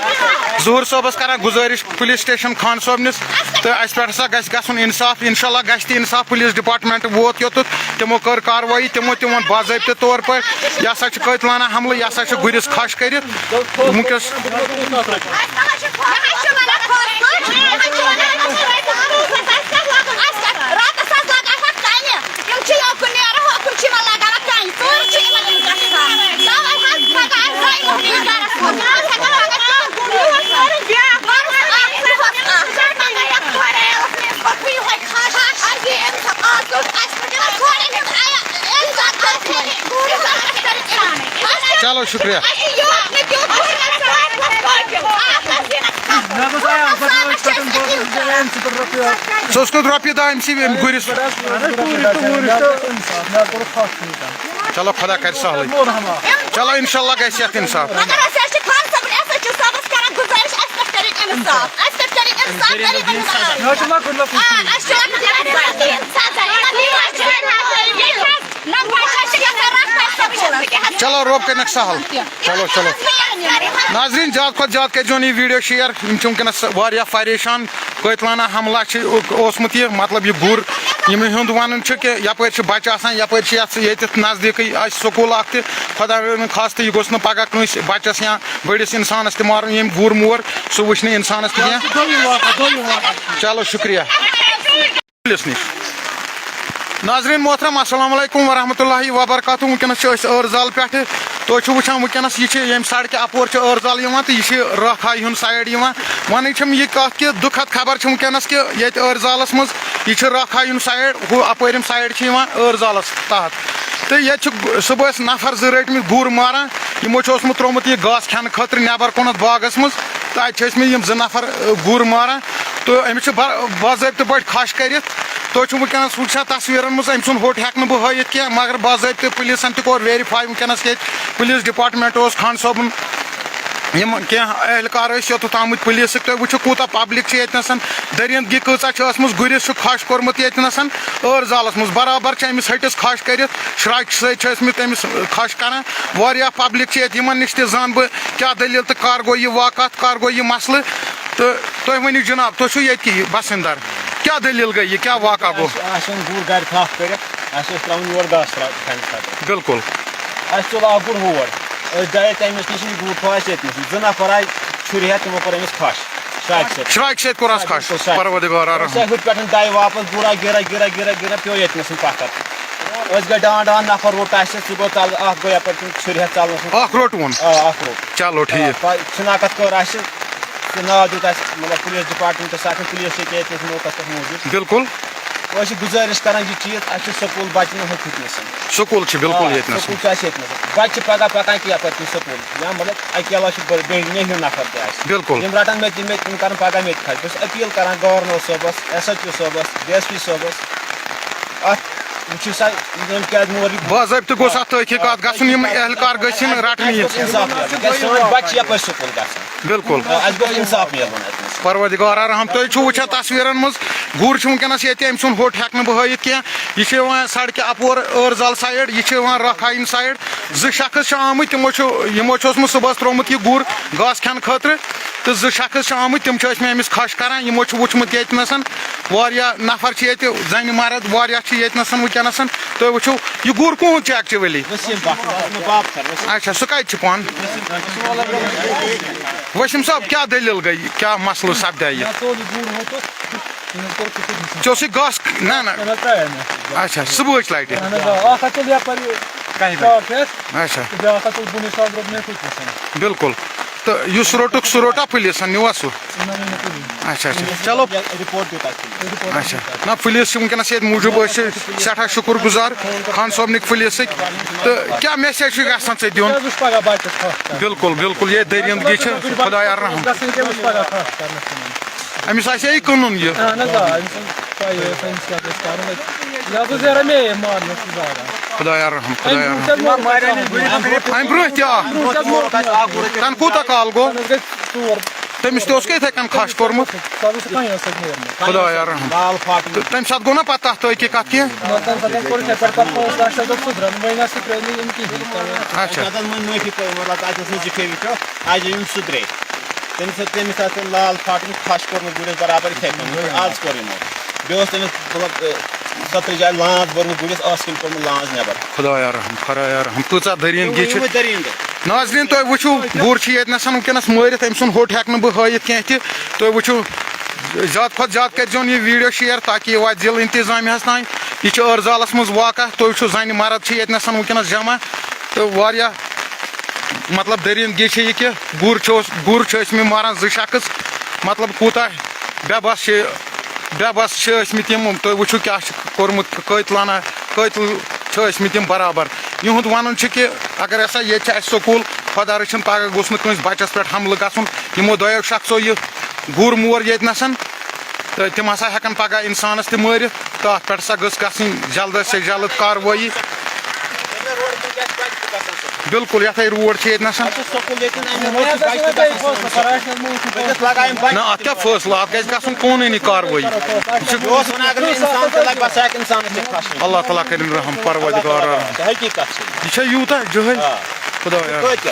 ظہوٗر صٲبَس کران گُزٲرِش پُلیٖس سٹیشن خان صٲبنِس، تہٕ اَسہِ پٮ۪ٹھ ہسا گژھِ گژھُن اِنصاف۔ اِنشاءاللہ گژھِ تہِ اِنصاف۔ پُلیٖس ڈپارٹمنٹ ووت یوٚتَتھ، تِمو کٔر کاروٲیی، تِمو تہِ ووٚن باضٲبطہٕ طور پٲٹھۍ، یہِ ہسا چھُ قٲتلانہ حملہٕ، یہِ ہسا چھُ گُرِس کھَش کٔرِتھ۔ وٕنکیٚس یِم چھِ یوکُن نیران، ہوکُن چھِ یِمَن لَگان اَتھ کَنہِ۔ ژوٗرِ چھِ یِمَن یِم گژھان۔ تَوَے حظ پَگاہ آسہِ زَنہِ مۄہنِوِ گَرَس منٛز۔ یِم حظ ہٮ۪کَن پَگاہ کانٛہہ گُنٛڈ یور کٔرِتھ بیٛاکھ وَرُس اَکھ، یُہُس اَکھ۔ پَگاہ یَتھ کورِ عیالَس منٛز پَتہٕ یِہوٚے خاش۔ اَسہِ گٔے أمِس اَتھ آز کیُتھ، اَسہِ پٮ۪ٹھ یِمَن کورٮ۪ن ہُنٛد عیا-، عزت آسہِ ہے۔ چلو، شُکریہ۔ اَسہِ چھِ یوت نہٕ تیوٗت، اَتھ حظ یِنَس سُہ اوس کیُتھ رۄپیہِ دَہ أمۍ سٕے أمۍ گُرِس۔ چلو، خۄدا کَرِ سہلٕے۔ چلو، اِنشاءاللہ گژھِ یَتھ اِنصاف۔ مگر أسۍ حظ چھِ خان صٲبُن، اَسہِ حظ چھِ صٲبَس کران گُزٲرِش، اَسہِ پٮ۪ٹھ کٔرِو اِنصاف، اَسہِ پٮ۪ٹھ کٔرِو اِنصاف، غریٖبَن ہُنٛد علاج۔ آ، اَسہِ چھُ لۄکُٹ لۄکُٹ۔ آ، اَسہِ چھُ لۄکُٹ لۄکُٹ۔ ییٚتہِ حظ نہ بَچہٕ حظ چھِ گژھان رَٹھ پَتہٕ سَمجھِ۔ چلو، رۄب کٔرِنَکھ سہل۔ چلو، چلو۔ ناظریٖن، زیادٕ کھۄتہٕ زیادٕ کٔرۍزیون یہِ video share۔ یِم چھِ وٕنکیٚنَس واریاہ پریشان۔ قٲتلانہ حملہ چھِ اوسمُت یہِ، مطلب، یہِ گُر یِمن ہُنٛد وَنُن چھُ کہِ یَپٲرۍ چھِ بَچہٕ آسان، یَپٲرۍ چھِ یَتھ، ییٚتٮ۪تھ نَزدیٖکٕے اَسہِ سکوٗل اَکھ تہِ، خۄدا رٔچھِن خاص، تہٕ یہِ گوٚژھ نہٕ پَگاہ کٲنٛسہِ بَچَس یا بٔڑِس اِنسانَس تہِ مارُن، ییٚمۍ گُر مور، سُہ وٕچھِ نہٕ اِنسانَس تہِ کینٛہہ۔ دوٚیِم واقعہٕ، دوٚیِم واقعہٕ۔ چلو، شُکریہ۔ پُلِس نِش۔ ناظریٖن محترم، السلام علیکم ورحمۃ اللہ وبرکاتہ۔ وٕنکیٚنَس چھِ أسۍ ٲرزال پٮ۪ٹھٕ۔ تُہۍ چھِو وٕچھان وٕنکیٚنَس یہِ چھِ ییٚمہِ سڑکہِ اَپور چھِ ٲرزال یِوان تہٕ یہِ چھِ راکھایہِ ہُنٛد سایڈ یِوان۔ وَنٕنۍ چھَم یہِ کَتھ کہِ دُکھد خبر چھِ وٕنکیٚنَس کہِ ییٚتہِ ٲرزالَس منٛز یہِ چھِ راکھایہِ ہُنٛد سایڈ، ہُہ اَپٲرِم سایڈ چھِ یِوان ٲرزالَس تحت۔ تہٕ ییٚتہِ چھِ صُبحَس نفر زٕ رٔٹمٕتۍ گُر ماران، یِمو چھُ اوسمُت ترٛوومُت یہِ گاسہٕ کھٮ۪نہٕ خٲطرٕ نٮ۪بر کُنَتھ باغَس منٛز۔ تہٕ اَتہِ چھِ ٲسمٕتۍ یِم زٕ نفر، اَ، گُر ماران۔ تہٕ أمِس چھِ با-، باضٲبطہٕ پٲٹھۍ کھَش کٔرِتھ۔ تُہۍ چھِو وٕنکیٚنَس وٕچھان تصویٖرَن منٛز، أمۍ سُنٛد ہوٚٹ ہٮ۪کہٕ نہٕ بہٕ ہٲیِتھ کینٛہہ، مگر باضٲبطہٕ پُلیٖسَن تہِ کوٚر ویرِفاے وٕنکیٚنَس ییٚتہِ۔ پُلیٖس ڈپارٹمنٹ اوس، خان صٲبُن یِم کینٛہہ اہلکار ٲسۍ یوٚتَتھ آمٕتۍ پُلیٖسٕکۍ۔ تُہۍ وٕچھِو کوٗتاہ پبلک چھِ ییٚتہِ نَسَن، دٔریٖندگی کۭژاہ چھِ ٲسمٕژ، گُرِس چھُ کھَش کوٚرمُت ییٚتہِ نَسَن۔ ٲرزالَس منٛز برابر چھِ أمِس ۂٹِس کھَش کٔرِتھ، شراکہِ سۭتۍ چھِ ٲسمٕتۍ أمِس کھَش کَران۔ واریاہ پبلک چھِ ییٚتہِ، یِمَن نِش تہِ زانہٕ بہٕ کیٛاہ دٔلیٖل تہٕ کَر گوٚو یہِ واقعہ، کَر گوٚو یہِ مسلہٕ۔ تہٕ تُہۍ ؤنِو جناب، تُہۍ چھِو ییٚتہِ کہِ بسندر، کیٛاہ دٔلیٖل گٔے یہِ، کیٛاہ واقعہ گوٚو؟ اَسہِ، اَسہِ اوٚن گُر گَرِ تھپھ کٔرِتھ، اَسہِ اوس ترٛاوُن یورٕ گاسہٕ ترٛا-، کھٮ۪نہٕ خٲطرٕ۔ بِلکُل۔ اَسہِ تُل اَکھ گُر ہور، أسۍ درٛاے تَمہِ نِش نِش، یہِ گُر تھوٚو اَسہِ ییٚتہِ نٕے۔ زٕ نفر آیہِ چھُرِ ہٮ۪تھ، تِمو کوٚر أمِس کھَش، شراکہِ سۭتۍ۔ شراکہِ سۭتۍ کوٚر اَسہِ کھَش، بِلکُل، شراکہِ۔ پروردگار أسۍ آیہِ رحم۔ ہُتہِ پٮ۪ٹھ دَے واپس، گُرا گِرا گِرا گِرا گِرا پیوٚو ییٚتہِ نَسٕے پَتھر۔ أسۍ گٔے ڈان ڈان، نفر روٚٹ اَسہِ، سُہ گوٚو ژَلہٕ، اَکھ گوٚو یَپٲرۍ کِنۍ چھُرِ ہٮ۪تھ ژَلنَس منٛز۔ اَکھ روٚٹ ووٚن۔ آ، اَکھ روٚٹ۔ چلو، ٹھیٖک۔ آ، پَے-، شِناخت کٔر اَسہِ، تہٕ ناو دیُت اَسہِ، مطلب، پُلیٖس ڈپارٹمنٹَس، اَتھ پٮ۪ٹھ پُلیٖس چھِ ییٚتہِ نَس موقعس پٮ۪ٹھ موٗجوٗد۔ بِلکُل۔ أسۍ چھِ گُزٲرِش کران یہِ چیٖز، اَسہِ چھُ سکوٗل بَچہٕ نہٕ ہُتھ نَسَن۔ سکوٗل چھِ بِلکُل آ، ییٚتہِ نَسَن۔ سکوٗل چھُ اَسہِ ییٚتہِ نَسَن۔ بَچہٕ چھِ پَگاہ پَکان کہِ یَپٲرۍ کِنۍ سکوٗل، یا مطلب اَکہِ علاوٕ چھُ بٔڑۍ، بیٚیہِ نیٚہِو نفر تہِ اَسہِ۔ بِلکُل۔ یِم رَٹَن مےٚ تہِ، مےٚ تہِ، یِم کَرَن پَگاہ مےٚ تہِ خرچ۔ بہٕ چھُس اپیٖل کران گورنر صٲبَس، ایس ایچ او صٲبَس، ڈی ایس پی صٲبَس، اَتھ وٕچھِو سا، یِم کیٛازِ مور یہِ باضٲبطہٕ گوٚژھ اَتھ تحقیٖقات گژھُن، یِم اہلکار گٔژھۍ یِن رَٹنہٕ یِنۍ۔ اِنصاف گژھِ، سٲنۍ بَچہٕ چھِ یَپٲرۍ سکوٗل گژھان۔ بِلکُل۔ آ، اَسہِ گوٚژھ اِنصاف میلُن اَتہِ نَس۔ پروردگار رحم، تُہۍ چھِو وٕچھان تصویٖرَن منٛز، گُر چھُ وٕنکیٚنَس ییٚتہِ، أمۍ سُنٛد ہوٚٹ ہٮ۪کہٕ نہٕ بہٕ ہٲیِتھ کینٛہہ۔ یہِ چھُ یِوان سڑکہِ اَپور ٲرزال سایڈ، یہِ چھُ یِوان راکھایِن سایڈ۔ زٕ شخص چھِ آمٕتۍ، تِمو چھُ، یِمو چھُ اوسمُت صُبحَس ترٛوومُت یہِ گُر گاسہٕ کھٮ۪نہٕ خٲطرٕ، تہٕ زٕ شخص چھِ آمٕتۍ، تِم چھِ ٲسمٕتۍ أمِس کھَش کَران۔ یِمو چھُ وٕچھمُت ییٚتہِ نَسَن واریاہ نفر چھِ ییٚتہِ، زَنہِ مرد واریاہ چھِ ییٚتہِ نَسَن وٕنکیٚنَسَن۔ تُہۍ وٕچھِو، یہِ گُر کُہُنٛد چھُ actually؟ وسیٖم بٹ، وسیٖم بابتھر، وسیٖم۔ اچھا، سُہ کَتہِ چھُ پانہٕ؟ وسیٖم۔ وسیٖم صٲب، کیٛاہ دٔلیٖل گٔے؟ کیٛاہ مسلہٕ سپدیٛا یہِ؟ مےٚ ژوٚل یہِ گُر ہوٚتُس، تہٕ مےٚ کوٚر سُہ خودٕے۔ ژےٚ اوسُے گاسہٕ؟ نہ، نہ۔ نہ، نہ، ترٛایے مےٚ۔ اچھا، صُبحٕچ لٹہِ؟ اہن حظ، آ، اکھ ہتھ تہٕ یپٲرۍ اچھا۔ شاٹ چھُ اَسہِ، اچھا۔ تہٕ بیٛاکھ ہتھ اوس بُنٕے ساز روٚٹ مےٚ پھٕٹنَس۔ بِلکُل۔ تہٕ یُس روٚٹُکھ، سُہ روٚٹا پُلیٖسَن، نیوٗا سُہ؟ نہ، نہ، نہ، پُلیٖس۔ اچھا، اچھا۔ چلو۔ رِپورٹ دیُت اَسہِ۔ اچھا۔ نہ، پُلیٖس چھِ وٕنکیٚنَس ییٚتہِ موٗجوٗب، أسۍ چھِ سٮ۪ٹھاہ شُکُر گُزار خان صٲبنٕکۍ پُلیٖسٕکۍ۔ تہٕ کیٛاہ message چھُ یَژھان ژےٚ دیُن؟ کیٛاہ وٕچھ پَگاہ بَچَس خاص کر؟ بِلکُل، بِلکُل، ییٚتہِ دٔریٖندگی چھِ، خۄدایا رحم۔ گژھن کیٛاہ وٕچھ پَگاہ خاص کر نَس تِمَن؟ أمِس آسہِ ہے یہِ کٕنُن یہِ۔ اہن حظ، آ، أمِس اوس پَیی، أمِس کیٛاہ گژھِ کَرُن اَتہِ۔ یہِ حظ اوس یارا مے مارنَس سُہ زاگان۔ خۄدایا رحم، خۄدایا رحم۔ اَمہِ برٛونٛہہ تہِ آ۔ تَنہٕ کوٗتاہ کال گوٚو؟ تَنہٕ حظ گٔے ژور۔ تٔمِس تہِ اوس کیٛاہ یِتھَے کٔنۍ کھَش کوٚرمُت؟ سُہ حظ اوس پَنٛنہِ سۭتۍ نیرمُت۔ خۄدایا رحم۔ لال فاٹن۔ تہٕ تَمہِ ساتہٕ گوٚو نا پَتہٕ تَتھ تحقیٖقات کینٛہہ؟ نہ، تَمہِ ساتہٕ کوٚر یِتھَے پٲٹھۍ، پَتہٕ پانٛژھ لَچھ حظ اوس سُہ درٛاو، وۄنۍ نہ سُہ ترٛٲے نہٕ یِم کِہیٖنۍ۔ اچھا۔ تَتھ حظ مٔنۍ معٲفی کٔر، مطلب، تَتہِ اوس نہٕ زِٹھے وٕچھو، اَجہِ یِم سُہ درٛے۔ تٔمِس، تٔمِس آسہِ لال فاٹن کھَش کوٚرمُت گُرِس برابر یِتھَے کٔنۍ، یِتھ کٔنۍ آز کوٚر یِمو۔ بیٚیہِ اوس تٔمِس، مطلب، سترِ جایہِ لانٛز بٔرمٕژ گُرِس، ٲس کِنۍ کوٚرمُت لانٛز نٮ۪بر۔ خۄدایا رحم، خۄدایا رحم، کۭژاہ دٔریٖندگی چھِ۔ یِموٕے دٔریٖندو۔ ناظریٖن، تُہۍ وٕچھِو، گُر چھُ ییٚتہِ نَسَن وٕنکیٚنَس مٲرِتھ، أمۍ سُنٛد ہوٚٹ ہٮ۪کہٕ نہٕ بہٕ ہٲیِتھ کینٛہہ تہِ۔ تُہۍ وٕچھِو، زیادٕ کھۄتہٕ زیادٕ کٔرۍزیون یہِ video share، تاکہِ یہِ واتہِ ضلعہٕ انتظامیہَس تام۔ یہِ چھُ ٲرزالَس منٛز واقع۔ تُہۍ وٕچھِو، زَنہِ مرد چھِ ییٚتہِ نَسَن وٕنکیٚنَس جمع، تہٕ واریاہ مطلب دٔریٖندگی چھِ یہِ کہِ گُر چھِ اوس-، گُر چھِ ٲسمٕتۍ ماران زٕ شخص، مطلب کوٗتاہ بے بس چھِ، بے بس چھِ ٲسمٕتۍ یِم۔ تُہۍ وٕچھِو کیٛاہ چھِ کوٚرمُت قٲتلانہ، قٲتِل چھِ ٲسمٕتۍ یِم برابر۔ یِہُنٛد وَنُن چھُ کہِ اگر ہسا ییٚتہِ چھِ اَسہِ سکوٗل، خۄدا رٔچھِن پگاہ گوٚژھ نہٕ کٲنٛسہِ بَچَس پٮ۪ٹھ حملہٕ گژھُن۔ یِمو دۄیو شخصو یہِ گُر مور ییٚتہِ نَسَن، تہٕ تِم ہسا ہٮ۪کَن پگاہ اِنسانَس تہِ مٲرِتھ، تہٕ اَتھ پٮ۪ٹھ ہسا گٔژھ گژھٕنۍ جلد سے جلد کاروٲیی۔ بِلکُل، یَتھَے روڈ چھِ ییٚتہِ نَسَن۔ اَسہِ اوس سکوٗل ییٚتہِ، اَمہِ روڈ چھِ بَچہِ تہِ گژھان سکوٗل۔ أکِس لگایَن بَچہِ۔ نہ، اَتھ کیٛاہ فٲصلہٕ؟ اَتھ گژھِ گژھُن قونوٗنی کاروٲیی۔ یہِ چھُ یہِ اوس وَنان، اگر نہٕ اِنسان تہِ لَگہِ، بہٕ ہسا ہٮ۪کہٕ اِنسانَس تہِ پھَش۔ اللہ تعالیٰ کٔرِن رحم، پروردگار رحم۔ حقیٖقت چھِ۔ یہِ چھا یوٗتاہ جٲہِل؟ آ۔ خۄدایا۔ قٲتِل۔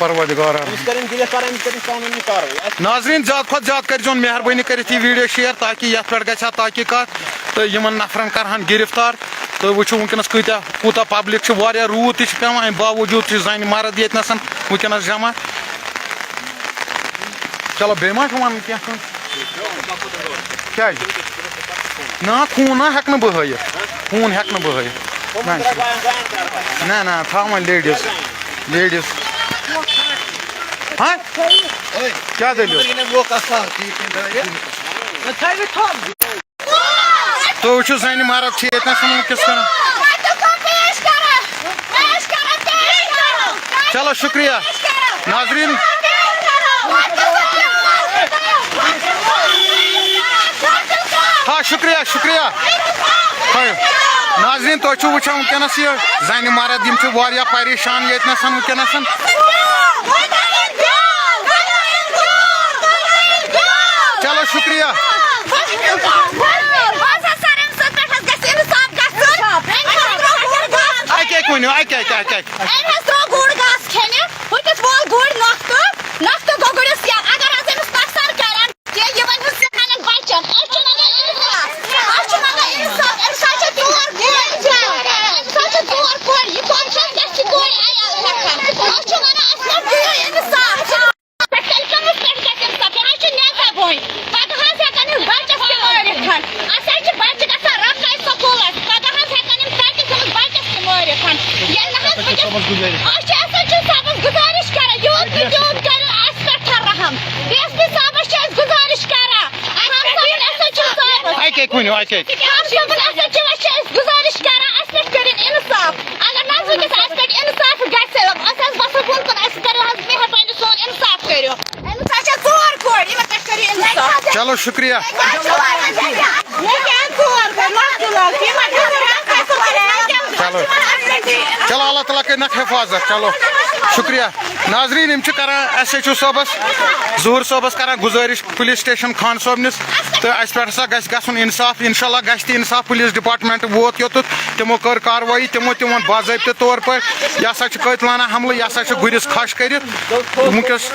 پروردگار۔ أمِس کٔرِن گِرِفتار، أمِس کٔرِن قانوٗنی کاروٲیی۔ اَسہِ ناظریٖن، زیادٕ کھۄتہٕ زیادٕ کٔرۍزیون مہربٲنی کٔرِتھ یہِ ویٖڈیو شیئر، تاکہِ یَتھ پٮ۪ٹھ گژھِ ہا تحقیٖقات تہٕ یِمَن نفرَن کَرٕہَن گِرِفتار۔ تہٕ وٕچھِو وٕنکیٚنَس کۭتیٛاہ، کوٗتاہ پبلک چھِ، واریاہ روٗد تہِ چھِ پٮ۪وان، اَمہِ باوجوٗد چھِ زَنہِ مرد ییٚتہِ نَسَن وٕنکیٚنَس جمع۔ چلو، بیٚیہِ ما چھُ وَنُن کینٛہہ کٲنٛسہِ؟ کیٛازِ؟ نہ، خوٗن نہ ہٮ۪کہٕ نہٕ بہٕ ہٲیِتھ۔ خوٗن ہٮ۪کہٕ نہٕ بہٕ ہٲیِتھ۔ نہ، نہ، نہ، تھاو وۄنۍ لیڈیٖز۔ لیڈیٖز۔ ہاں؟ کیٛاہ دٔلیٖل؟ تُہۍ وٕچھِو، زَنہِ مرد چھِ ییٚتہِ نَس وٕنکیٚس کران۔ چلو، شُکریہ۔ ناظریٖن۔ ہا، شُکریہ، شُکریہ۔ ہا، ناظریٖن، تُہۍ چھِو وٕچھان وٕنکیٚنَس یہِ زَنہِ مرد، یِم چھِ واریاہ پریشان ییٚتہِ نَس وٕنکیٚنَس۔ چلو، شُکریہ۔ اَکہِ اَکہِ ؤنِو، اَکہِ اَکہِ، اَکہِ اَکہِ۔ أمۍ حظ ترٛوو گُر گاسہٕ کھیٚنہِ، ہُتِس وول گُرۍ نۄختہٕ، نۄختہٕ گوٚو گُرِس یَلہٕ۔ اگر حظ أمِس نۄقصان کَرن، تہِ یہِ وۄنۍ حظ سانٮ۪ن بَچَن۔ أسۍ چھِ وَنان اِنصاف، أسۍ چھِ وَنان اِنصاف۔ أمِس حظ چھِ ژور کورِ، أمِس حظ چھِ ژور کورِ۔ یہِ کۄس چھِ اَسہِ، اَسہِ چھِ کورِ عیال ہٮ۪کان؟ أسۍ چھِ وَنان، اَسہِ پٮ۪ٹھ دِیِو اِنصاف۔ پٮ۪ٹھ کَمِس پٮ۪ٹھ گژھِ اِنصاف؟ یہِ حظ چھُ نیٚصف وۄنۍ۔ پَگاہ حظ ہٮ۪کَن یِم بَچَس تہِ مٲرِتھ۔ اَسہِ حظ چھِ بَچہِ گژھان رَٹنَے سکوٗلَس۔ پَگاہ حظ ہٮ۪کَن یِم تَتہِ تہِ گٔمٕتۍ بَچَس تہِ مٲرِتھ۔ ییٚلہِ نہٕ حظ وٕنکیٚس، أسۍ چھِ ایس ایچ او صٲبَس گُزٲرِش کَران، یوٗت نہٕ تیوٗت کَرِ اَسہِ پٮ۪ٹھ رَحم۔ ڈی ایس پی صٲبَس چھِ أسۍ گُزٲرِش کَران۔ خان صٲبُن ایس ایچ او صٲبَس۔ اَکہِ اَکہِ ؤنِو، اَکہِ اَکہِ۔ خان صٲبُن ایس ایچ او وَس چھِ أسۍ گُزٲرِش کَران، اَسہِ پٮ۪ٹھ کٔرِن اِنصاف۔ اگر نہ حظ وٕنکیٚس اَسہِ پٮ۪ٹھ اِنصاف گژھِ، أسۍ حظ وَسو بۄن کُن، اَسہِ کٔرِو حظ مہربٲنی، سون اِنصاف کٔرِو۔ أمِس حظ چھےٚ ژور کورِ، یِمَن پٮ۪ٹھ کٔرِو اِنصاف۔ چلو، شُکریہ۔ مےٚ کیٛاہ ژور کورِ؟ مےٚ کیٛاہ ژور کورِ؟ مۄختہٕ لَگ، یِمَن چھِ ضروٗرت اَسہِ کورِ۔ چلو۔ چلو، اللہ تعالیٰ کٔرِنَکھ حِفاظت۔ چلو، شُکریہ۔ ناظریٖن، یِم چھِ کران ایس ایچ او صٲبَس، ظہوٗر صٲبَس کران گُزٲرِش، پُلیٖس سٹیشن خان صٲبنِس، تہٕ اَسہِ پٮ۪ٹھ ہسا گژھِ گژھُن اِنصاف۔ اِنشاء اللہ گژھِ تہِ اِنصاف۔ پُلیٖس ڈپارٹمنٹ ووت یوٚتُتھ، تِمو کٔر کاروٲیی، تِمو تہِ ووٚن باضٲبطہٕ طور پٲٹھۍ، یہِ ہسا چھُ قٲتلانہ حملہٕ، یہِ ہسا چھُ گُرِس کھَش کٔرِتھ۔ وٕنکیٚس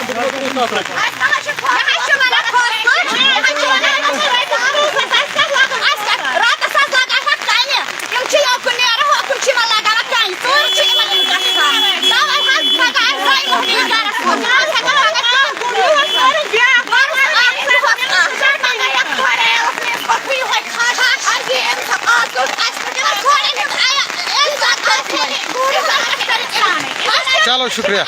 چلو، شُکریہ۔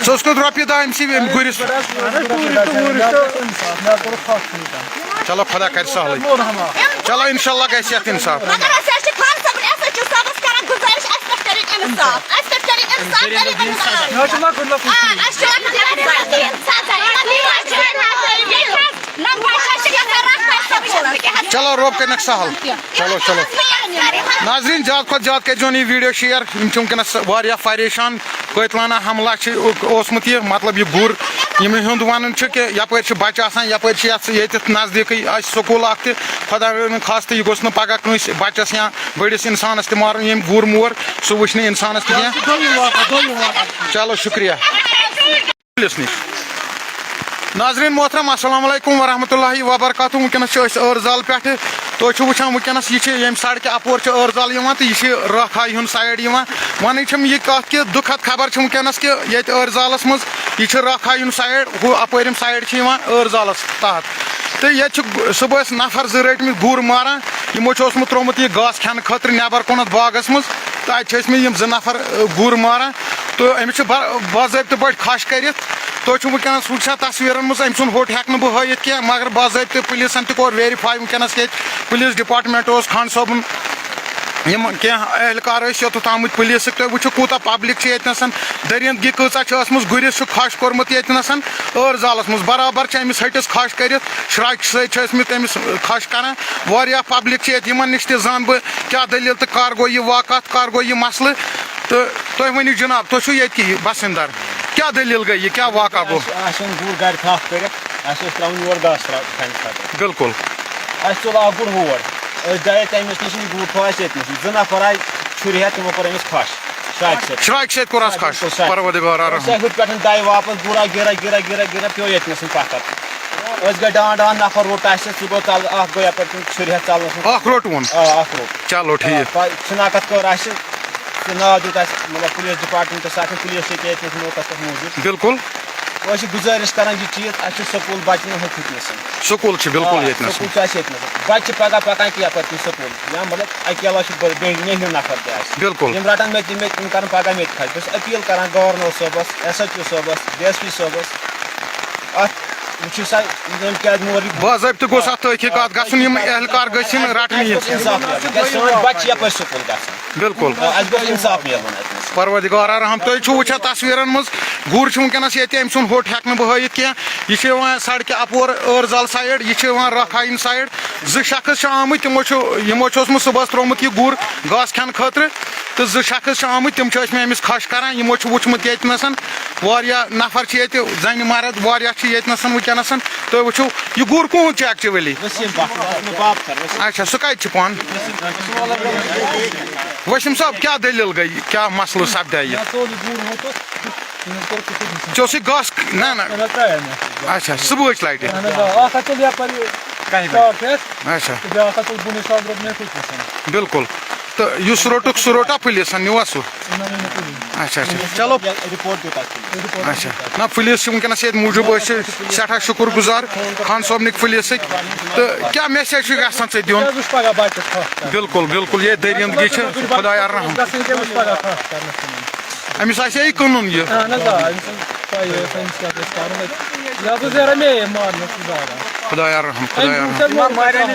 ژٕ اوسکھ رۄپیہِ دَہ أمۍ سٕے أمۍ گُرِس۔ چلو، خۄدا کَرِ سہلٕے۔ چلو، اِنشاء اللہ گژھِ یَتھ اِنصاف۔ مگر أسۍ حظ چھِ خان صٲبُن، اَسہِ حظ چھِ صٲبَس کران گُزٲرِش، اَسہِ پٮ۪ٹھ کٔرِو اِنصاف، اَسہِ پٮ۪ٹھ کٔرِو اِنصاف، غریٖبَن ہٕنٛز آ، اَسہِ چھِ لۄکٕٹۍ لۄکٕٹۍ بَچہِ۔ نہ، بَچہِ حظ چھِ گژھان رَٹھ وَٹھ سکوٗلَس۔ چلو، رۄب کٔرِنَکھ سہل۔ چلو، چلو۔ ناظریٖن، زیادٕ کھۄتہٕ زیادٕ کٔرۍزیون یہِ ویٖڈیو شِیَر۔ یِم چھِ وٕنکیٚنَس واریاہ پریشان۔ قٲتلانہ حملہ چھِ اوسمُت یہِ، مطلب، یہِ گُر، یِمن ہُنٛد وَنُن چھُ کہِ یَپٲرۍ چھِ بَچہٕ آسان، یَپٲرۍ چھِ یَتھ، ییٚتٮ۪تھ نزدیٖکٕے اَسہِ سکوٗل اَکھ تہِ۔ خۄداے رٔچھِن خاص تہٕ یہِ گوٚژھ نہٕ پَگاہ کٲنٛسہِ بَچَس یا بٔڑِس اِنسانَس تہِ مارُن، ییٚمۍ گُر مور، سُہ وٕچھِ نہٕ اِنسانَس تہِ کینٛہہ۔ چلو، شُکریہ۔ پُلیٖس نِش۔ ناظریٖن محترم، السلام علیکم ورحمۃ اللہ وبرکاتہ۔ وٕنکیٚنَس چھِ أسۍ ٲرزال پٮ۪ٹھٕ۔ تُہۍ چھِو وٕچھان وٕنکیٚنَس یہِ چھِ ییٚمہِ سڑکہِ اَپور چھِ ٲرزال یِوان تہٕ یہِ چھِ رٲکھایہِ ہُنٛد سایڈ یِوان۔ وَنٕنۍ چھَم یہِ کَتھ کہِ دُکھد خبر چھِ وٕنکیٚنَس کہِ ییٚتہِ ٲرزالَس منٛز یہِ چھِ رٲکھایہِ ہُنٛد سایڈ، ہُہ اَپٲرۍ یِم سایڈ چھِ یِوان ٲرزالَس تحت۔ تہٕ ییٚتہِ چھِ صُبحَس نفر زٕ رٔٹۍ مٕتۍ گُر ماران، یِمو چھُ اوسمُت ترٛوومُت یہِ گاسہٕ کھٮ۪نہٕ خٲطرٕ نٮ۪بر کُنَتھ باغَس منٛز۔ تہٕ اَتہِ چھِ ٲسۍ مٕتۍ یِم زٕ نفر، اَ، گُر ماران۔ تہٕ أمِس چھِ با-، باضٲبطہٕ پٲٹھۍ کھَش کٔرِتھ۔ تُہۍ چھِو وٕنکیٚنَس وٕچھان تصویٖرَن منٛز، أمۍ سُنٛد ہوٚٹ ہٮ۪کہٕ نہٕ بہٕ ہٲیِتھ کینٛہہ، مگر باضٲبطہٕ پُلیٖسَن تہِ کوٚر ویریفاے۔ وٕنکیٚنَس ییٚتہِ پُلیٖس ڈپارٹمنٹ اوس، خان صٲبُن، یِم کینٛہہ اہلکار ٲسۍ یوٚتَتھ آمٕتۍ پُلیٖسٕکۍ۔ تُہۍ وٕچھِو کوٗتاہ پبلک چھِ ییٚتہِ نَسَن، دٔریٖندگی کۭژاہ چھِ ٲسمٕژ۔ گُرِس چھُ کھَش کوٚرمُت ییٚتہِ نَسَن ٲرزالَس منٛز، برابر چھِ أمِس ۂٹِس کھَش کٔرِتھ، شراکہِ سۭتۍ چھِ ٲسمٕتۍ أمِس کھَش کَران۔ واریاہ پبلک چھِ ییٚتہِ، یِمَن نِش تہِ زانہٕ بہٕ کیٛاہ دٔلیٖل تہٕ کَر گوٚو یہِ واقعہ، کَر گوٚو یہِ مسلہٕ۔ تہٕ تُہۍ ؤنِو جناب، تُہۍ چھِو ییٚتہِ کہِ بسندر، کیٛاہ دٔلیٖل گٔے یہِ، کیٛاہ واقعہ گوٚو؟ اَسہِ، اَسہِ اوٚن گُر گرِ تھپھ کٔرِتھ، اَسہِ اوس ترٛاوُن یور گاسہٕ ترٛا-، کھٮ۪نہٕ خٲطرٕ۔ بِلکُل۔ اَسہِ ژوٚل اکھ گُر ہور، أسۍ درٛاے تٔمِس نِش، یہِ گوٗر تھوٚو اَسہِ ییٚتہِ نَس۔ زٕ نفر آیہِ چھُرِ ہٮ۪تھ، تِمو کوٚر أمِس کھَش، شراکہِ سۭتۍ۔ شراکہِ سۭتۍ کوٚر اَس کھَش، بِلکُل، شراکہِ۔ پروردگار رحم۔ أسۍ آیہِ ہُتھ پٮ۪ٹھ دَے واپس، گوٗرا گیٖرا گیٖرا گیٖرا گیٖرا پیوٚو ییٚتہِ نَس پَتھر۔ أسۍ گٔے ڈان ڈان، نفر روٚٹ اَسہِ، سُہ گوٚو ژَلہٕ، اَکھ گوٚو یَپٲرۍ کِنۍ چھُرِ ہٮ۪تھ ژَلنَس منٛز۔ اَکھ روٚٹ وون۔ آ، اَکھ روٚٹ۔ چلو، ٹھیٖک۔ آ، پَتہٕ شِناخت کٔر اَسہِ، سُہ ناو دیُت اَسہِ، مطلب، پُلیٖس ڈِپارٹمنٹَس، اَتھ چھُنہٕ پُلیٖس ییٚتہِ، ییٚتہِ نَس موقعس پٮ۪ٹھ موٗجوٗد۔ بِلکُل۔ أسۍ چھِ گُزٲرِش کران یہِ چیٖز، اَسہِ چھُ سکوٗل بَچہٕ نہٕ ہُتھ نَس۔ سکوٗل چھِ بِلکُل آ، ییٚتہِ نَس۔ سکوٗل چھُ اَسہِ ییٚتہِ نَس۔ بَچہٕ چھِ پَگاہ پَکان کینٛہہ پَتہٕ کِنۍ سکوٗل۔ یا مطلب اَکہِ علاوٕ چھُ بٔڑۍ، بیٚیہِ نیٚہِو نفر تہِ اَسہِ۔ بِلکُل۔ یِم رَٹَن مےٚ تہِ، مےٚ تہِ، یِم کَرَن پَگاہ مےٚ تہِ خرچ۔ بہٕ چھُس أپیٖل کران گورنر صٲبَس، ایس ایچ او صٲبَس، ڈی ایس پی صٲبَس، اَتھ وٕچھِو سا، یِم کیٛازِ مورِ۔ باضٲبطہٕ گوٚژھ اَتھ تحقیٖقات گژھُن، یِم اہلکار گٔژھۍ یِن رَٹنہٕ یِنۍ۔ اِنصاف میلُن۔ کیٛازِ سٲنۍ بَچہٕ چھِ یَپٲرۍ سکوٗل گژھان۔ بِلکُل۔ آ، اَسہِ گوٚژھ اِنصاف میلُن اَتہِ نَس۔ پروردگار رحم، تُہۍ چھِو وٕچھان تصویٖرَن منٛز، گُر چھُ وٕنکیٚنَس ییٚتہِ، أمۍ سُنٛد ہوٚٹ ہٮ۪کہٕ نہٕ بہٕ ہٲیِتھ کینٛہہ۔ یہِ چھُ یِوان سڑکہِ اَپور ٲرزَل سایڈ، یہِ چھُ یِوان رکھایِن سایڈ۔ زٕ شخص چھِ آمٕتۍ، تِمو چھُ، یِمو چھُ اوسمُت صُبحَس ترٛوومُت یہِ گُر گاسہٕ کھٮ۪نہٕ خٲطرٕ، تہٕ زٕ شخص چھِ آمٕتۍ، تِم چھِ ٲسمٕتۍ أمِس کھَش کَران۔ یِمو چھُ وٕچھمُت ییٚتہِ نَسَن واریاہ نفر چھِ ییٚتہِ، زَنہِ مرد واریاہ چھِ ییٚتہِ نَسَن وٕنکیٚنَسَن۔ تُہۍ وٕچھِو، یہِ گُر کُہُنٛد چھُ actually؟ وسیٖم بٹ، مےٚ باب کر وسیٖم۔ اچھا، سُہ کَتہِ چھُ پانہٕ؟ وسیٖم سَر۔ وسیٖم صٲب، کیٛاہ دٔلیٖل گٔے؟ کیٛاہ مسلہٕ سپدیٛا یہِ؟ مےٚ ژوٚل یہِ گُر ہوٚتُتھ، تٔمۍ حظ کوٚر کُتُتھ نِشان۔ ژےٚ اوسُے گاسہٕ؟ نہ، نہ۔ نہ، نہ، ترٛایو مےٚ۔ اچھا، صُبحٕچ لٹہِ؟ اہن حظ، آ، اکھ ہَتھ تُل یپٲرۍ یہِ کَہہِ بجہِ؟ شاٹ ہٮ۪تھ۔ اچھا۔ تہٕ بیٛاکھ ہَتھ تُل بُنٕے، سُہ حظ روٚٹ مےٚ تٔتھۍ نِشن۔ بِلکُل۔ تہٕ یُس روٚٹُکھ، سُہ روٚٹا پُلیٖسن، نیوٗوا سُہ؟ نہ، نہ، نہ، تُلِو۔ اچھا، اچھا۔ چلو۔ رپورٹ دیُت اَسہِ۔ اچھا۔ نہ، پُلیٖس چھِ وٕنکیٚنَس ییٚتہِ موٗجوٗب، أسۍ چھِ سٮ۪ٹھاہ شُکُر گُزار خان صٲبنٕکۍ پُلیٖسٕکۍ۔ تہٕ کیٛاہ message چھُ یژھان ژےٚ دیُن؟ کیٛاہ وٕچھ پگاہ بچس کھَش کران؟ بِلکُل، بِلکُل، یہِ دٔریٖن گی چھِ خۄدایا رحم۔ گژھن کیٛاہ وٕچھ پگاہ کھَش کرنس تِمن؟ أمِس آسہِ ہے یہِ کٕنُن یہِ۔ اہن حظ، آ، أمِس چھُنہٕ پَیی، أمِس کیٛاہ گژھِ کَرُن اَتہِ۔ یہِ حظ اوس ییٚران مے مارنَس منٛز زاران۔ خۄدایا رحم، خۄدایا رحم۔ أمۍ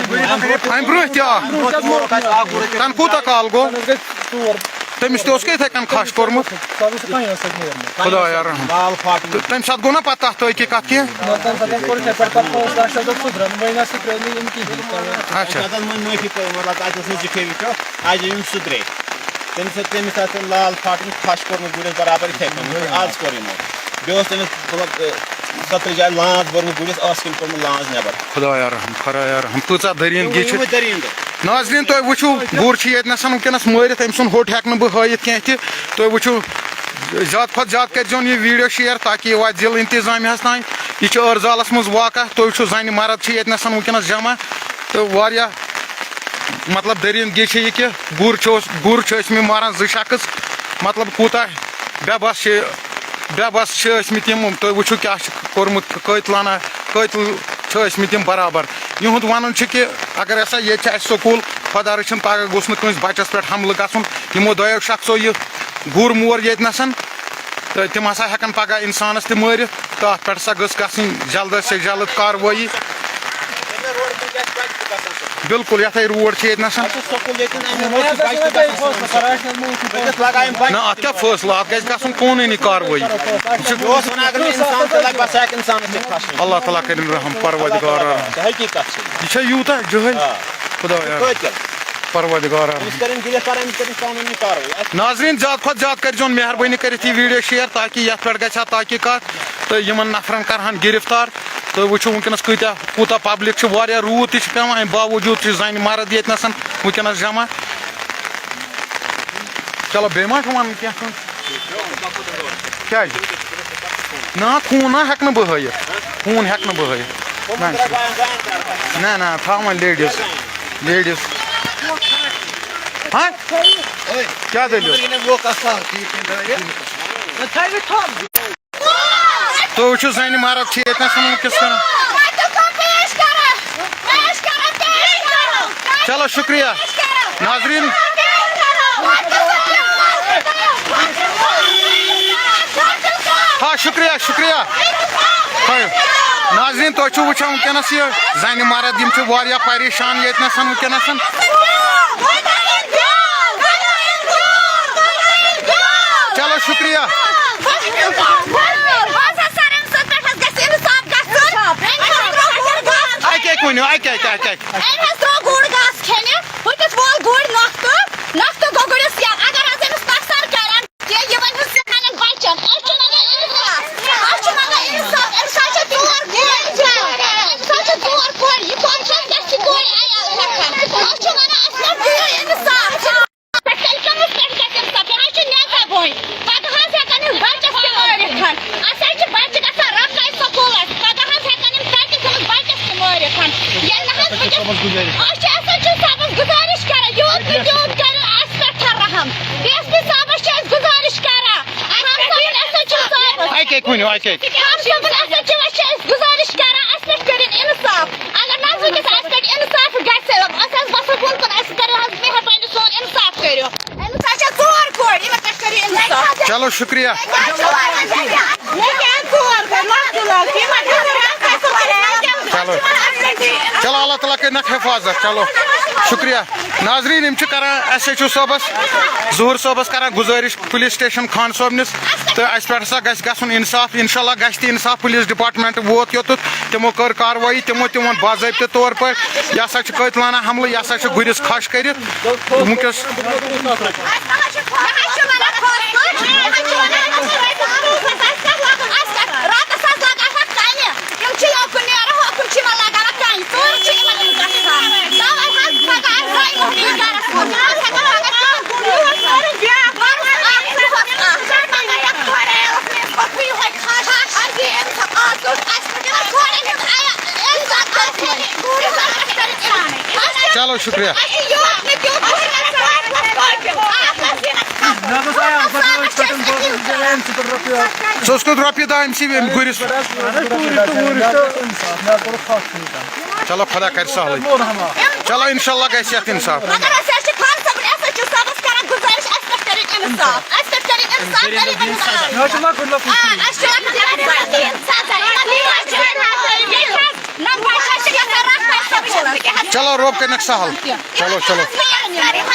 برونٛہہ، اَمہِ برونٛہہ تہِ آ۔ برونٛہہ تہِ آ۔ تَنہٕ کوٗتاہ کال گوٚو؟ تَنہٕ حظ گٔے ژور۔ تٔمِس تہِ اوس کیٛاہ یِتھَے کٔنۍ کھَش کوٚرمُت؟ سُہ حظ اوس کَنہِ سۭتۍ نیرمُت۔ خۄدایا رحم۔ لال فاٹن۔ تہٕ تَمہِ ساتہٕ گوٚو نا پَتہٕ تَتھ تحقیٖقات کینٛہہ؟ نہ، تَمہِ ساتہٕ حظ کوٚر یِتھَے پٲٹھۍ، پَتہٕ پانٛژھ لَچھ حظ دوٚپ سُدرَن، وۄنۍ نہ سُدرے نہٕ یِم کِہیٖنۍ۔ اچھا۔ تَتھ حظ وۄنۍ معٲفی پٔر-، مطلب، اَتہِ اوس نہٕ ذِکرے وٕچھو، اَتہِ یِم سُدرے۔ تٔمِس، تٔمِس آسہِ لال فاٹن کھَش کوٚرمُت گُرِس برابر یِتھَے کٔنۍ، یِتھ پٲٹھۍ آز کوٚر یِمو۔ بیٚیہِ اوس تٔمِس، مطلب، سترِ جایہِ لانٛز بٔرمٕژ گُرِس، ٲس کِنۍ کوٚرمُت لانٛز نٮ۪بر۔ خۄدایا رحم، خۄدایا رحم، کۭژاہ دٔریٖندگی چھِ۔ یِموٕے دٔریٖندو۔ ناظریٖن، تُہۍ وٕچھِو، گُر چھُ ییٚتہِ نَسَن وٕنکیٚنَس مٲرِتھ، أمۍ سُنٛد ہوٚٹ ہٮ۪کہٕ نہٕ بہٕ ہٲیِتھ کینٛہہ تہِ۔ تُہۍ وٕچھِو، زیادٕ کھۄتہٕ زیادٕ کٔرۍزیون یہِ video share، تاکہِ یہِ واتہِ ضلعہٕ انتظامیہَس تام۔ یہِ چھُ ٲرزالَس منٛز واقع۔ تُہۍ وٕچھِو، زَنہِ مرد چھِ ییٚتہِ نَسَن وٕنکیٚنَس جمع، تہٕ واریاہ مطلب، دٔریٖندگی چھِ یہِ کہِ گُر چھِ اوس-، گُر چھِ ٲسمٕتۍ ماران زٕ شخص، مطلب، کوٗتاہ بے بس چھِ، بے بس چھِ ٲسمٕتۍ یِم۔ تُہۍ وٕچھِو کیٛاہ چھِ کوٚرمُت، قٲتلانہ قٲتل چھِ ٲسمٕتۍ یِم برابر۔ یِہُنٛد وَنُن چھُ کہِ اگر ہسا ییٚتہِ چھِ اَسہِ سکوٗل، خۄدا رٔچھِن پگاہ گوٚژھ نہٕ کٲنٛسہِ بَچَس پٮ۪ٹھ حملہٕ گژھُن۔ یِمو دۄیو شخصو یہِ گُر مور ییٚتہِ نَسَن، تہٕ تِم ہسا ہٮ۪کَن پگاہ اِنسانَس تہِ مٲرِتھ۔ تہٕ اَتھ پٮ۪ٹھ ہسا گٔژھ گژھٕنۍ جلد سے جلد کاروٲیی۔ بِلکُل، یَتھ ہے روڈ چھِ ییٚتہِ نَسَن۔ اَتھ چھُ سکوٗل ییٚتٮ۪ن، اَمہِ روڈ چھِ بَچہِ تہِ گژھان سکوٗل۔ أکِس لگایَن بَچہِ۔ نہ، اَتھ کیٛاہ فٲصلہٕ؟ اَتھ گژھِ گژھُن قونوٗنی کاروٲیی۔ یہِ چھُ یہِ اوس وَنان، اگر نہٕ اِنسان تہِ لَگہِ، بَس ہٮ۪کہِ اِنسانَس تہِ کھَسُن۔ اللہ تعالیٰ کٔرِن رحم، پروردگار رحم۔ حقیٖقت چھِ یہِ۔ یہِ چھا یوٗتاہ جٲہِل؟ آ۔ خۄدایا۔ قٲتِل۔ پروردگار رحم۔ أمِس کٔرِن گِرِفتار، أمِس کٔرِن قانوٗنی کاروٲیی۔ ناظریٖن، زیادٕ کھۄتہٕ زیادٕ کٔرۍزیون مہربٲنی کٔرِتھ یہِ video share، تاکہِ یَتھ پٮ۪ٹھ گژھِ ہا تحقیٖقات تہٕ یِمَن نفرَن کَرٕہَن گِرِفتار۔ تُہۍ وٕچھِو وٕنکیٚنَس کۭتیٛاہ، کوٗتاہ public چھِ، واریاہ روٗد تہِ چھِ پٮ۪وان، اَمہِ باوجوٗد چھِ زَنہِ مرد ییٚتہِ نَسَن وٕنکیٚنَس جمع۔ چلو، بیٚیہِ ما چھُ وَنُن کینٛہہ کٲنٛسہِ؟ کیٛازِ؟ نہ، خوٗن نہ ہٮ۪کہٕ نہٕ بہٕ ہٲیِتھ۔ خوٗن ہٮ۪کہٕ نہٕ بہٕ ہٲیِتھ۔ نہ، نہ، نہ، تھاو وۄنۍ ladies۔ Ladies۔ ہاں؟ کیٛاہ دٔلیٖل؟ تُہۍ وٕچھِو، زَنہِ مرد چھِ ییٚتہِ نَس وٕنکیٚس کران۔ چلو، شُکریہ۔ ناظریٖن۔ ہا، شُکریہ، شُکریہ۔ ہا، ناظریٖن، تُہۍ چھِو وٕچھان وٕنکیٚنَس یہِ زَنہِ مرد، یِم چھِ واریاہ پریشان ییٚتہِ نَس وٕنکیٚنَس۔ چلو، شُکریہ۔ اَکہِ اَکہِ ؤنِو، اَکہِ اَکہِ، اَکہِ اَکہِ۔ أمۍ حظ ترٛوو گُر گاسہٕ کھیٚنہِ، ہُتِس وول گُرۍ نۄختہٕ، نۄختہٕ گوٚو گُرِس یَلہٕ۔ اگر حظ أمِس نۄقصان کَرن کینٛہہ، یہِ وَنہِ حظ سانٮ۪ن بَچَن۔ أسۍ چھِ منٛگان اِنصاف، أسۍ چھِ منٛگان اِنصاف۔ أمِس حظ چھِ ژور کورِ، أمِس حظ چھِ ژور کورِ، یہِ کورِ چھَنہٕ گژھِ کورِ عیال ہٮ۪کان۔ أسۍ چھِ وَنان أسۍ چھِ ایس ایچ او صٲبَس گُزٲرِش کران، یوٗت نہٕ تیوٗت کٔرِو اَسہِ پٮ۪ٹھ رحم۔ ڈی ایس پی صٲبَس چھِ أسۍ گُزٲرِش کران، رحم صٲبَن، ایس ایچ او صٲبَس۔ اَکہِ اَکہِ ؤنِو، اَکہِ اَکہِ۔ رحم صٲبَن، ایس ایچ او چھِ أسۍ گُزٲرِش کران، اَسہِ پٮ۪ٹھ کٔرِن اِنصاف۔ اگر نہٕ حظ وٕنکیٚس اَسہِ پٮ۪ٹھ اِنصاف گژھِ، أسۍ حظ وَسو بۄن کُن، اَسہِ کٔرِو حظ مہربٲنی، سون اِنصاف کٔرِو۔ أمِس حظ چھےٚ ژور کورِ، یِمَن پٮ۪ٹھ کٔرِو اِنصاف۔ چلو، شُکریہ۔ مےٚ کیٛاہ ژور کورِ؟ لۄکچہِ لۄکچہِ، یِمَن چھےٚ ژور کورِ۔ چلو۔ چلو، اللہ تعالیٰ کٔرِنَکھ حفاظت۔ چلو، شُکریہ۔ ناظریٖن، یِم چھِ کران ایس ایچ او صٲبَس، ظہوٗر صٲبَس کران گُزٲرِش پُلیٖس سٹیشن خان صٲبنِس، تہٕ اَسہِ پٮ۪ٹھ ہسا گژھِ گژھُن اِنصاف۔ اِنشاء اللہ گژھِ تہِ اِنصاف۔ پُلیٖس ڈپارٹمنٹ ووت یوٚتَتھ، تِمو کٔر کاروٲیی، تِمو تہِ ووٚن باضٲبطہٕ طور پٲٹھۍ، یہِ ہسا چھُ قٲتلانہ حملہٕ، یہِ ہسا چھُ گُرِس کھَش کٔرِتھ۔ وٕنکیٚس راتس حظ لگان اَتھ کَنہِ۔ یِم چھِ یوکُن نیران، ہوکُن چھِ یِمن لگان اَتھ کَنہِ۔ ژوٗرِ چھِ یِمن یِم گژھان۔ تَوَے حظ پَگاہ آسہِ دۄیہِ وُہرِ یہِ گَرَس منٛز۔ یِم حظ ہٮ۪کَن پَگاہ کانٛہہ گُر یُہُس نیرُن، بیٛاکھ گُر یُہُس نیرُن، بیٛاکھ گُر یُہُس نیرُن۔ پَتہٕ یِہوٚے کھَش۔ اَسہِ یی اِنصاف۔ آز کوٚر اَسہِ پٮ۪ٹھ یِمَن کورٮ۪ن ہُنٛد آیا اِنصاف آسہِ۔ چلو، شُکریہ۔ اَسہِ یوت نہٕ تیوٗت ژٕ اوس کیُتھ رۄپیہِ دَہ أمۍ سٕے أمۍ گُرِس؟ چلو، خۄدا کَرِ سہلٕے۔ چلو، اِنشاءاللہ گژھِ یَتھ اِنصاف۔ مگر أسۍ حظ چھِ خان صٲبُن، اَسہِ حظ چھِ صٲبَس کران گُزٲرِش، اَسہِ پٮ۪ٹھ کٔرِو اِنصاف، اَسہِ پٮ۪ٹھ کٔرِو اِنصاف، غریٖبَن ہُنٛد حال۔ آ، اَسہِ چھِ لۄکٕٹۍ لۄکٕٹۍ بَچہٕ۔ ییٚتہِ حظ نہ بَچہٕ حظ چھِ گژھان رَٹھ وَٹھ سَمجھِتھ۔ چلو، رۄب کٔرِنَکھ سہل۔ چلو، چلو۔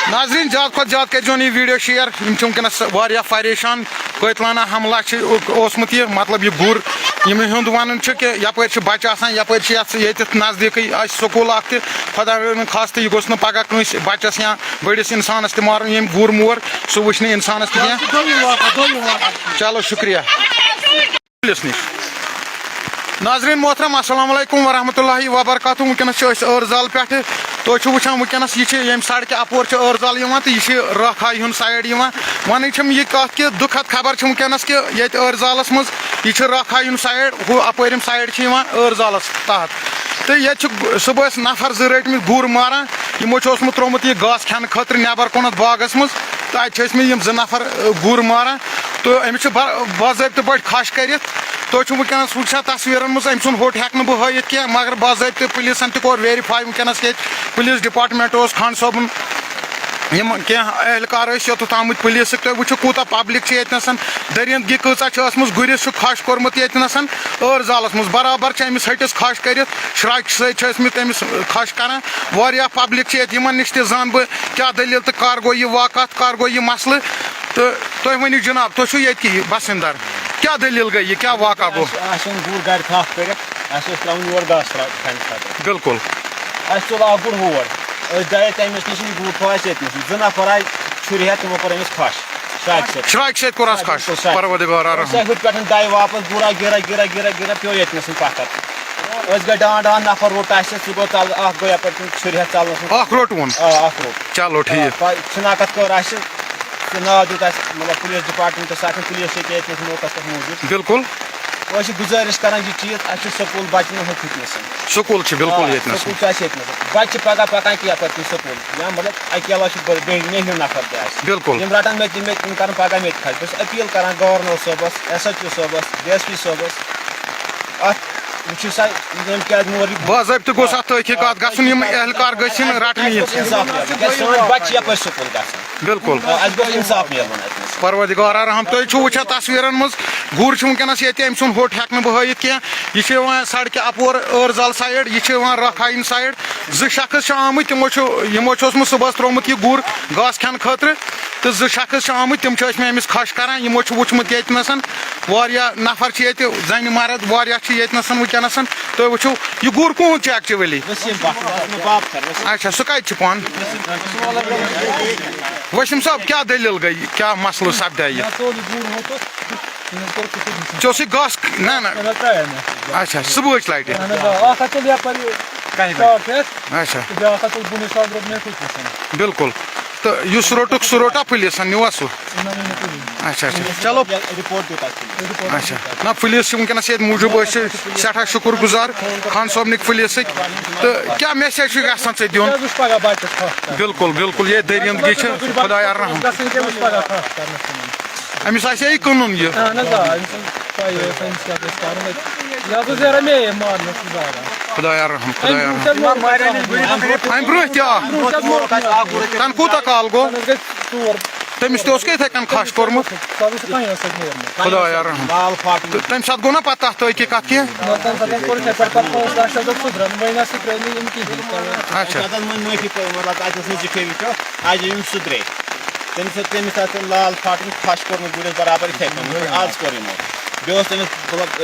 ناظریٖن، زیادٕ کھۄتہٕ زیادٕ کٔرۍزیون یہِ ویٖڈیو شِیَر۔ یِم چھِ وٕنکیٚنَس واریاہ پریشان۔ قٲتلانہ حملہ چھِ اوسمُت یہِ، مطلب، یہِ گُر، یِمَن ہُنٛد وَنُن چھُ کہِ یَپٲرۍ چھِ بَچہٕ آسان، یَپٲرۍ چھِ یَتھ ییٚتٮ۪تھ نزدیٖکٕے اَسہِ سکوٗل اَکھ تہِ۔ خۄدا رٔچھِن خاص تہٕ یہِ گوٚژھ نہٕ پَگاہ کٲنٛسہِ بَچَس یا بٔڑِس اِنسانَس تہِ مارُن، ییٚمۍ گُر مور، سُہ وٕچھِ نہٕ اِنسانَس تہِ کینٛہہ۔ چلو، شُکریہ۔ پُلِس نِش۔ ناظریٖن محترم، السلام علیکم ورحمۃ اللہ وبرکاتہ۔ وٕنکیٚنَس چھِ أسۍ ٲرزال پٮ۪ٹھٕ۔ تُہۍ چھِو وٕچھان وٕنکیٚنَس یہِ چھِ ییٚمہِ سڑکہِ اَپور چھِ ٲرزال یِوان تہٕ یہِ چھِ راکھا ہُنٛد سایڈ یِوان۔ وَنٕنۍ چھَم یہِ کَتھ کہِ دُکھد خبر چھِ وٕنکیٚنَس کہِ ییٚتہِ ٲرزالَس منٛز یہِ چھِ راکھا ہُنٛد سایڈ، ہُہ اَپٲرِم سایڈ چھِ یِوان ٲرزالَس تحت۔ تہٕ ییٚتہِ چھُ صُبحَس نفر زٕ رٔٹمٕتۍ گُر ماران۔ یِمو چھُ اوسمُت ترٛوومُت یہِ گاسہٕ کھٮ۪نہٕ خٲطرٕ نٮ۪بر کُنَتھ باغَس منٛز۔ تہٕ اَتہِ چھِ ٲسمٕتۍ یِم زٕ نفر، اَ، گُر ماران۔ تہٕ أمِس چھِ با-، باضٲبطہٕ پٲٹھۍ کھَش کٔرِتھ۔ تُہۍ چھِو وٕنکیٚنَس وٕچھان تصویٖرَن منٛز، أمۍ سُنٛد ہوٚٹ ہٮ۪کہٕ نہٕ بہٕ ہٲیِتھ کینٛہہ، مگر باضٲبطہٕ پُلیٖسَن تہِ کوٚر ویریفاے وٕنکیٚنَس ییٚتہِ۔ پُلیٖس ڈپارٹمنٹ اوس، خان صٲبُن، یِم کینٛہہ اہلکار ٲسۍ یوٚتَتھ آمٕتۍ پُلیٖسٕکۍ۔ تُہۍ وٕچھِو کوٗتاہ پبلک چھِ ییٚتہِ نَسَن، دٔریٖندگی کۭژاہ چھِ ٲسمٕژ۔ گُرِس چھُ کھَش کوٚرمُت ییٚتہِ نَسَن ٲرزالَس منٛز۔ برابر چھِ أمِس ۂٹِس کھَش کٔرِتھ، شراکہِ سۭتۍ چھِ ٲسمٕتۍ أمِس کھَش کَران۔ واریاہ پبلک چھِ ییٚتہِ، یِمَن نِش تہِ زانہٕ بہٕ کیٛاہ دٔلیٖل تہٕ کَر گوٚو یہِ واقعہ، کَر گوٚو یہِ مسلہٕ۔ تہٕ تُہۍ ؤنِو جناب، تُہۍ چھِو ییٚتہِ کہِ بسندر، کیٛاہ دٔلیٖل گٔے، یہِ کیٛاہ واقعہ گوٚو؟ اَسہِ، اَسہِ اوٚن گُر گرِ تھپھ کٔرِتھ، اَسہِ اوس ترٛاوُن یور گاسہٕ ترٛا-، کھنہِ خٲطرٕ۔ بِلکُل۔ اَسہِ تُل اکھ گُر ہور، أسۍ درٛاے تَمہِ نِش نِش، یہِ گُر تھوٚو اَسہِ ییٚتہِ نَس۔ زٕ نفر آے چھُرِ ہٮ۪تھ، تِمو کوٚر أمِس کھَش شراکہِ سۭتۍ۔ شراکہِ سۭتۍ کوٚر اَس کھَش، بِلکُل شراکہِ۔ پروردگار أسۍ رحم۔ آے ہُتھ پٮ۪ٹھ دَے واپس، گُر آے گِرا گِرا گِرا گِرا پیوٚو ییٚتہِ نَس پَتھر۔ أسۍ گٔے ڈان ڈان، نفر روٚٹ اَسہِ، سُہ گوٚو ژَلہٕ، اکھ گوٚو یَپٲرۍ کِنۍ چھُرِ ہٮ۪تھ ژَلنَس منٛز۔ اکھ روٚٹ ووٚن۔ آ، اکھ روٚٹ۔ چلو، ٹھیٖک۔ آ، پَے-، شناخت کٔر اَسہِ، سُہ ناو دیُت اَسہِ، مطلب، پُلیٖس ڈپارٹمنٹَس اَتھ، پُلیٖس چھِ ییٚتہِ ییٚتہِ نَس موقعس پٮ۪ٹھ موٗجوٗد۔ بِلکُل۔ أسۍ چھِ گُزٲرِش کران یہِ چیٖز، اَسہِ چھُ سکوٗل بَچہٕ نہٕ ہُتھ نَس۔ سکوٗل چھِ بِلکُل آ، ییٚتہِ نَس۔ سکوٗل چھُ اَسہِ ییٚتہِ نَس۔ بَچہٕ چھِ پَگاہ پَکان کینٛہہ پَتہٕ کِنۍ سکوٗل۔ یا مطلب اَکہِ علاوٕ چھِ بٔڑ-، بیٚیہِ نیٚہِو نفر تہِ اَسہِ۔ بِلکُل۔ یِم رَٹَن مےٚ تہِ، مےٚ تہِ، یِم کَرَن پَگاہ مےٚ تہِ کھَش۔ بہٕ چھُس اپیٖل کران گورنر صٲبَس، ایس ایچ او صٲبَس، ڈی ایس پی صٲبَس، اَتھ وٕچھِو سا، یِم کیٛازِ مور یہِ باضٲبطہٕ گوٚژھ اَتھ تحقیٖقات گژھُن، یِم اہلکار گٔژھۍ یِن رَٹنہٕ یِنۍ۔ اَسہِ گٔژھ سٲنۍ بَچہٕ یَپٲرۍ سکوٗل گژھٕنۍ۔ بِلکُل۔ آ، اَسہِ گوٚژھ اِنصاف میلُن اَتہِ نَس۔ پروردگار رحم، تُہۍ چھِو وٕچھان تصویٖرَن منٛز، گُر چھُ وٕنکیٚنَس ییٚتہِ، أمۍ سُنٛد ہوٚٹ ہٮ۪کہٕ نہٕ بہٕ ہٲیِتھ کینٛہہ۔ یہِ چھُ یِوان سڑکہِ اَپور ٲرزال سایڈ، یہِ چھُ یِوان رکھایِن سایڈ۔ زٕ شخص چھِ آمٕتۍ، تِمو چھُ، یِمو چھُ اوسمُت صُبحَس ترٛوومُت یہِ گُر گاسہٕ کھٮ۪نہٕ خٲطرٕ، تہٕ زٕ شخص چھِ آمٕتۍ، تِم چھِ ٲسمٕتۍ أمِس کھَش کَران۔ یِمو چھُ وٕچھمُت ییٚتہِ نَسَن واریاہ نفر چھِ ییٚتہِ، زَنہِ مرد واریاہ چھِ ییٚتہِ نَسَن وٕنکیٚنَسَن۔ تُہۍ وٕچھِو، یہِ گُر کُہُنٛد چھُ actually؟ وسیٖم بٹ، مےٚ باب کر، وسیٖم۔ اچھا، سُہ کَتہِ چھُ پانہٕ؟ وسیٖم صٲب، کیٛاہ دٔلیٖل گٔے؟ کیٛاہ مسلہٕ سپدیٛاہ یہِ؟ مےٚ ژوٚل یہِ گُر ہوٚتَس، تٔمۍ کوٚر کُٹھِس نِش۔ ژےٚ اوسُے گاسہٕ، نہ، نہ۔ نہ، نہ، ترٛایے مےٚ۔ اچھا، صُبحٕچ لٹہِ۔ اہن حظ، آ، اکھ ہتھ تُل یپٲرۍ کَہہِ بجہِ۔ شاٹ ہٮ۪تھ۔ اچھا۔ تہٕ بیٛاکھ ہتھ تُل بُنٕے سۄ درٛوٚگ مےٚ کُٹھِس۔ بِلکُل۔ تہٕ یُس روٚٹُکھ، سُہ روٚٹا پُلیٖسَن، نیوٗوا سُہ؟ اچھا، اچھا، چلو۔ رِپورٹ دیُت اَسہِ۔ اچھا، نہ، پُلیٖس چھِ وٕنکیٚنَس ییٚتہِ موٗجوٗب، أسۍ چھِ سٮ۪ٹھاہ شُکُر گُزار خان صٲبنٕکۍ، پُلیٖسٕکۍ۔ تہٕ کیٛاہ میسیج چھُ یَژھان ژےٚ دیُن؟ کیٛاہ حظ وٕچھ پَگاہ بَچَس خۄش کَرُن؟ بِلکُل، بِلکُل، یے دٔریٖندگی چھِ، خۄدایا رحم۔ گژھن کیٛاہ وٕچھ پَگاہ خۄش کَرنَس منٛز؟ أمِس آسہِ ہے یہِ کٕنُن یہِ۔ اہن حظ، آ، أمِس اوس پَیی، أمِس کیٛاہ گژھِ کَرُن۔ یہِ حظ اوس یارا مے مارنَس منٛز زالان۔ خۄدایا رحم، خۄدایا رحم۔ اَمہِ برونٛہہ تہِ آو۔ تَنہٕ کوٗتاہ کال گوٚو؟ تَنہٕ حظ گٔے ژور۔ تٔمِس تہِ اوس کیٛاہ یِتھَے کٔنۍ کھَش کوٚرمُت؟ سُہ حظ اوس پَنٕنۍ ٲس اَتہِ نیرمٕژ۔ خۄدایا رحم۔ لال فاٹن۔ تہٕ تَمہِ ساتہٕ گوٚو نا پَتہٕ تَتھ تٲقیٖقات کینٛہہ؟ نہ، تَمہِ ساتہٕ حظ کوٚر یِتھَے پٲٹھۍ، پَتہٕ پانٛژھ دَہ شیٚتھ دۄہ سُدرَن، وۄنۍ نہ سُدرٲے نہٕ یِم کِہیٖنۍ۔ اچھا۔ اَتہِ حظ وۄنۍ معٲفی پٲومٕژ، اَتہِ اوس نہٕ ذِکرٕے وٕچھو، اَتہِ یِم سُدرے۔ تٔمِس، تٔمِس آسہِ لال فاٹن کھَش کوٚرمُت گُرِس برابر یِتھَے کٔنۍ، آز کوٚر یِمو۔ بیٚیہِ اوس تٔمِس، مطلب،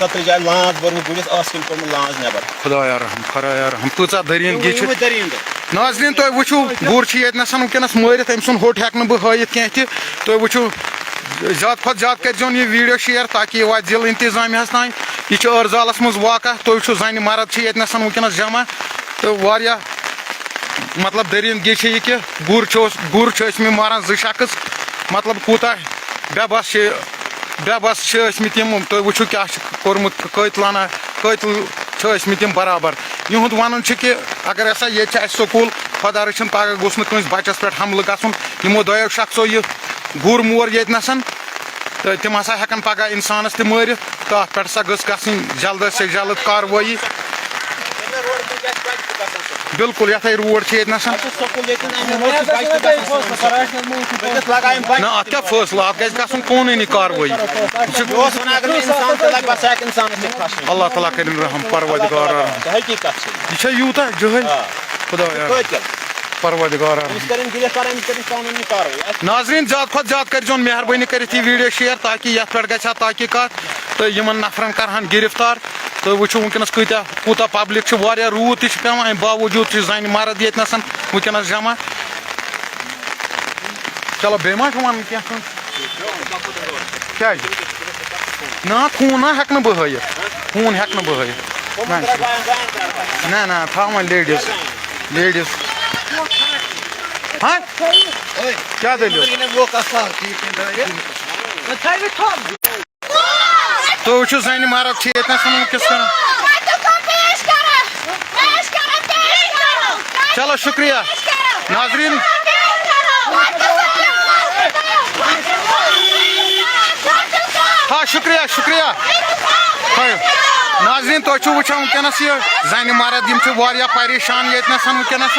سترِ جایہِ لانٛز بٔرمٕژ گُرِس، ٲس کِنۍ کوٚرمُت لانٛز نٮ۪بر۔ خۄدایا رحم، خۄدایا رحم، کۭژاہ دٔریٖن گی چھِ۔ یِموٕے دٔریٖن دٔریٖن۔ ناظریٖن، تُہۍ وٕچھِو، گُر چھُ ییٚتہِ نَسَن وٕنکیٚنَس مٲرِتھ، أمۍ سُنٛد ہوٚٹ ہٮ۪کہٕ نہٕ بہٕ ہٲیِتھ کینٛہہ تہِ۔ تُہۍ وٕچھِو، زیادٕ کھۄتہٕ زیادٕ کٔرۍزیون یہِ ویٖڈیو شِیَر، تاکہِ یہِ واتہِ ضلعہٕ انتظامیہَس تام۔ یہِ چھُ ٲرزالَس منٛز واقع۔ تُہۍ وٕچھِو، زَنہِ مرد چھِ ییٚتہِ نَسَن وٕنکیٚنَس جمع، تہٕ واریاہ، مطلب، دٔریٖندگی چھِ یہِ کہِ گُر چھُ اوس-، گُر چھُ ٲسۍ مٕتۍ ماران زٕ شخص، مطلب، کوٗتاہ بے بس چھِ، بے بس چھِ ٲسۍ مٕتۍ یِم۔ تُہۍ وٕچھِو کیٛاہ چھُ کوٚرمُت، قٲتلانہ قٲتِل چھِ ٲسۍ مٕتۍ یِم برابر۔ یِہُنٛد وَنُن چھُ کہِ اگر ہسا ییٚتہِ چھِ اَسہِ سکوٗل، خۄدا رٔچھِن پگاہ گوٚژھ نہٕ کٲنٛسہِ بَچَس پٮ۪ٹھ حملہٕ گژھُن۔ یِمو دۄیو شخصو یہِ گُر مور ییٚتہِ نَسَن، تہٕ تِم ہسا ہٮ۪کَن پگاہ اِنسانَس تہِ مٲرِتھ۔ تہٕ اَتھ پٮ۪ٹھ ہسا گٔژھ گژھٕنۍ جلد سے جلد کاروٲیی۔ بِلکُل، یَتھَے روڈ چھِ ییٚتہِ نَسَن۔ اَسہِ چھُ سکوٗل ییٚتہِ نہٕ اَمہِ موٗجوٗب بَچہِ تہِ گژھان سٲنِس سکوٗلَس۔ لَگایَن بَچہِ۔ نہ، اَتھ کیٛاہ فٲصلہٕ؟ اَتھ گژھِ گژھُن قونوٗنی کاروٲیی۔ یہِ چھُ یہِ اوس وَنان، اگر نہٕ اِنسان تہِ لَگہِ، بَس ہٮ۪کہِ اِنسانَس تہِ کھَسُن۔ اللہ تعالیٰ کٔرِنۍ رحم، پروردگار رحم۔ حقیٖقت چھِ۔ یہِ چھا یوٗتاہ جٲہِل؟ آ۔ خۄدایا۔ قٲتِل۔ پروردگار رحم۔ أمِس کٔرِنۍ گِرِفتار، أمِس کٔرِنۍ قانوٗنی کاروٲیی۔ ناظریٖن، زیادٕ کھۄتہٕ زیادٕ کٔرۍزیون مہربٲنی کٔرِتھ یہِ ویٖڈیو شِیَر، تاکہِ یَتھ پٮ۪ٹھ گژھِ ہا تحقیٖقات تہٕ یِمَن نفرَن کَرٕہَن گِرِفتار۔ تُہۍ وٕچھِو وٕنکیٚنَس کۭتیٛاہ، کوٗتاہ پبلِک چھِ، واریاہ روٗد تہِ چھُ پٮ۪وان، اَمہِ باوجوٗد چھِ زَنہِ مرد ییٚتہِ نَسَن وٕنکیٚنَس جمع۔ چلو، بیٚیہِ ما چھُ وَنُن کینٛہہ کٲنٛسہِ؟ کیٛازِ؟ نہ، خوٗن نہ ہٮ۪کہٕ نہٕ بہٕ ہٲیِتھ، خوٗن ہٮ۪کہٕ نہٕ بہٕ ہٲیِتھ۔ نہ، نہ، نہ، تھاو وۄنۍ لیڈیٖز، لیڈیٖز۔ ہاں؟ کیٛاہ دٔلیٖل؟ تُہۍ وٕچھِو، زَنہِ مرد چھِ ییٚتہِ نَس وٕنکیٚس کران۔ چلو، شُکریہ۔ ناظریٖن۔ ہا، شُکریہ، شُکریہ۔ ہاے۔ ناظریٖن، تُہۍ چھِو وٕچھان وٕنکیٚنَس یہِ زَنہِ مرد، یِم چھِ واریاہ پریشان ییٚتہِ نَس وٕنکیٚنَس۔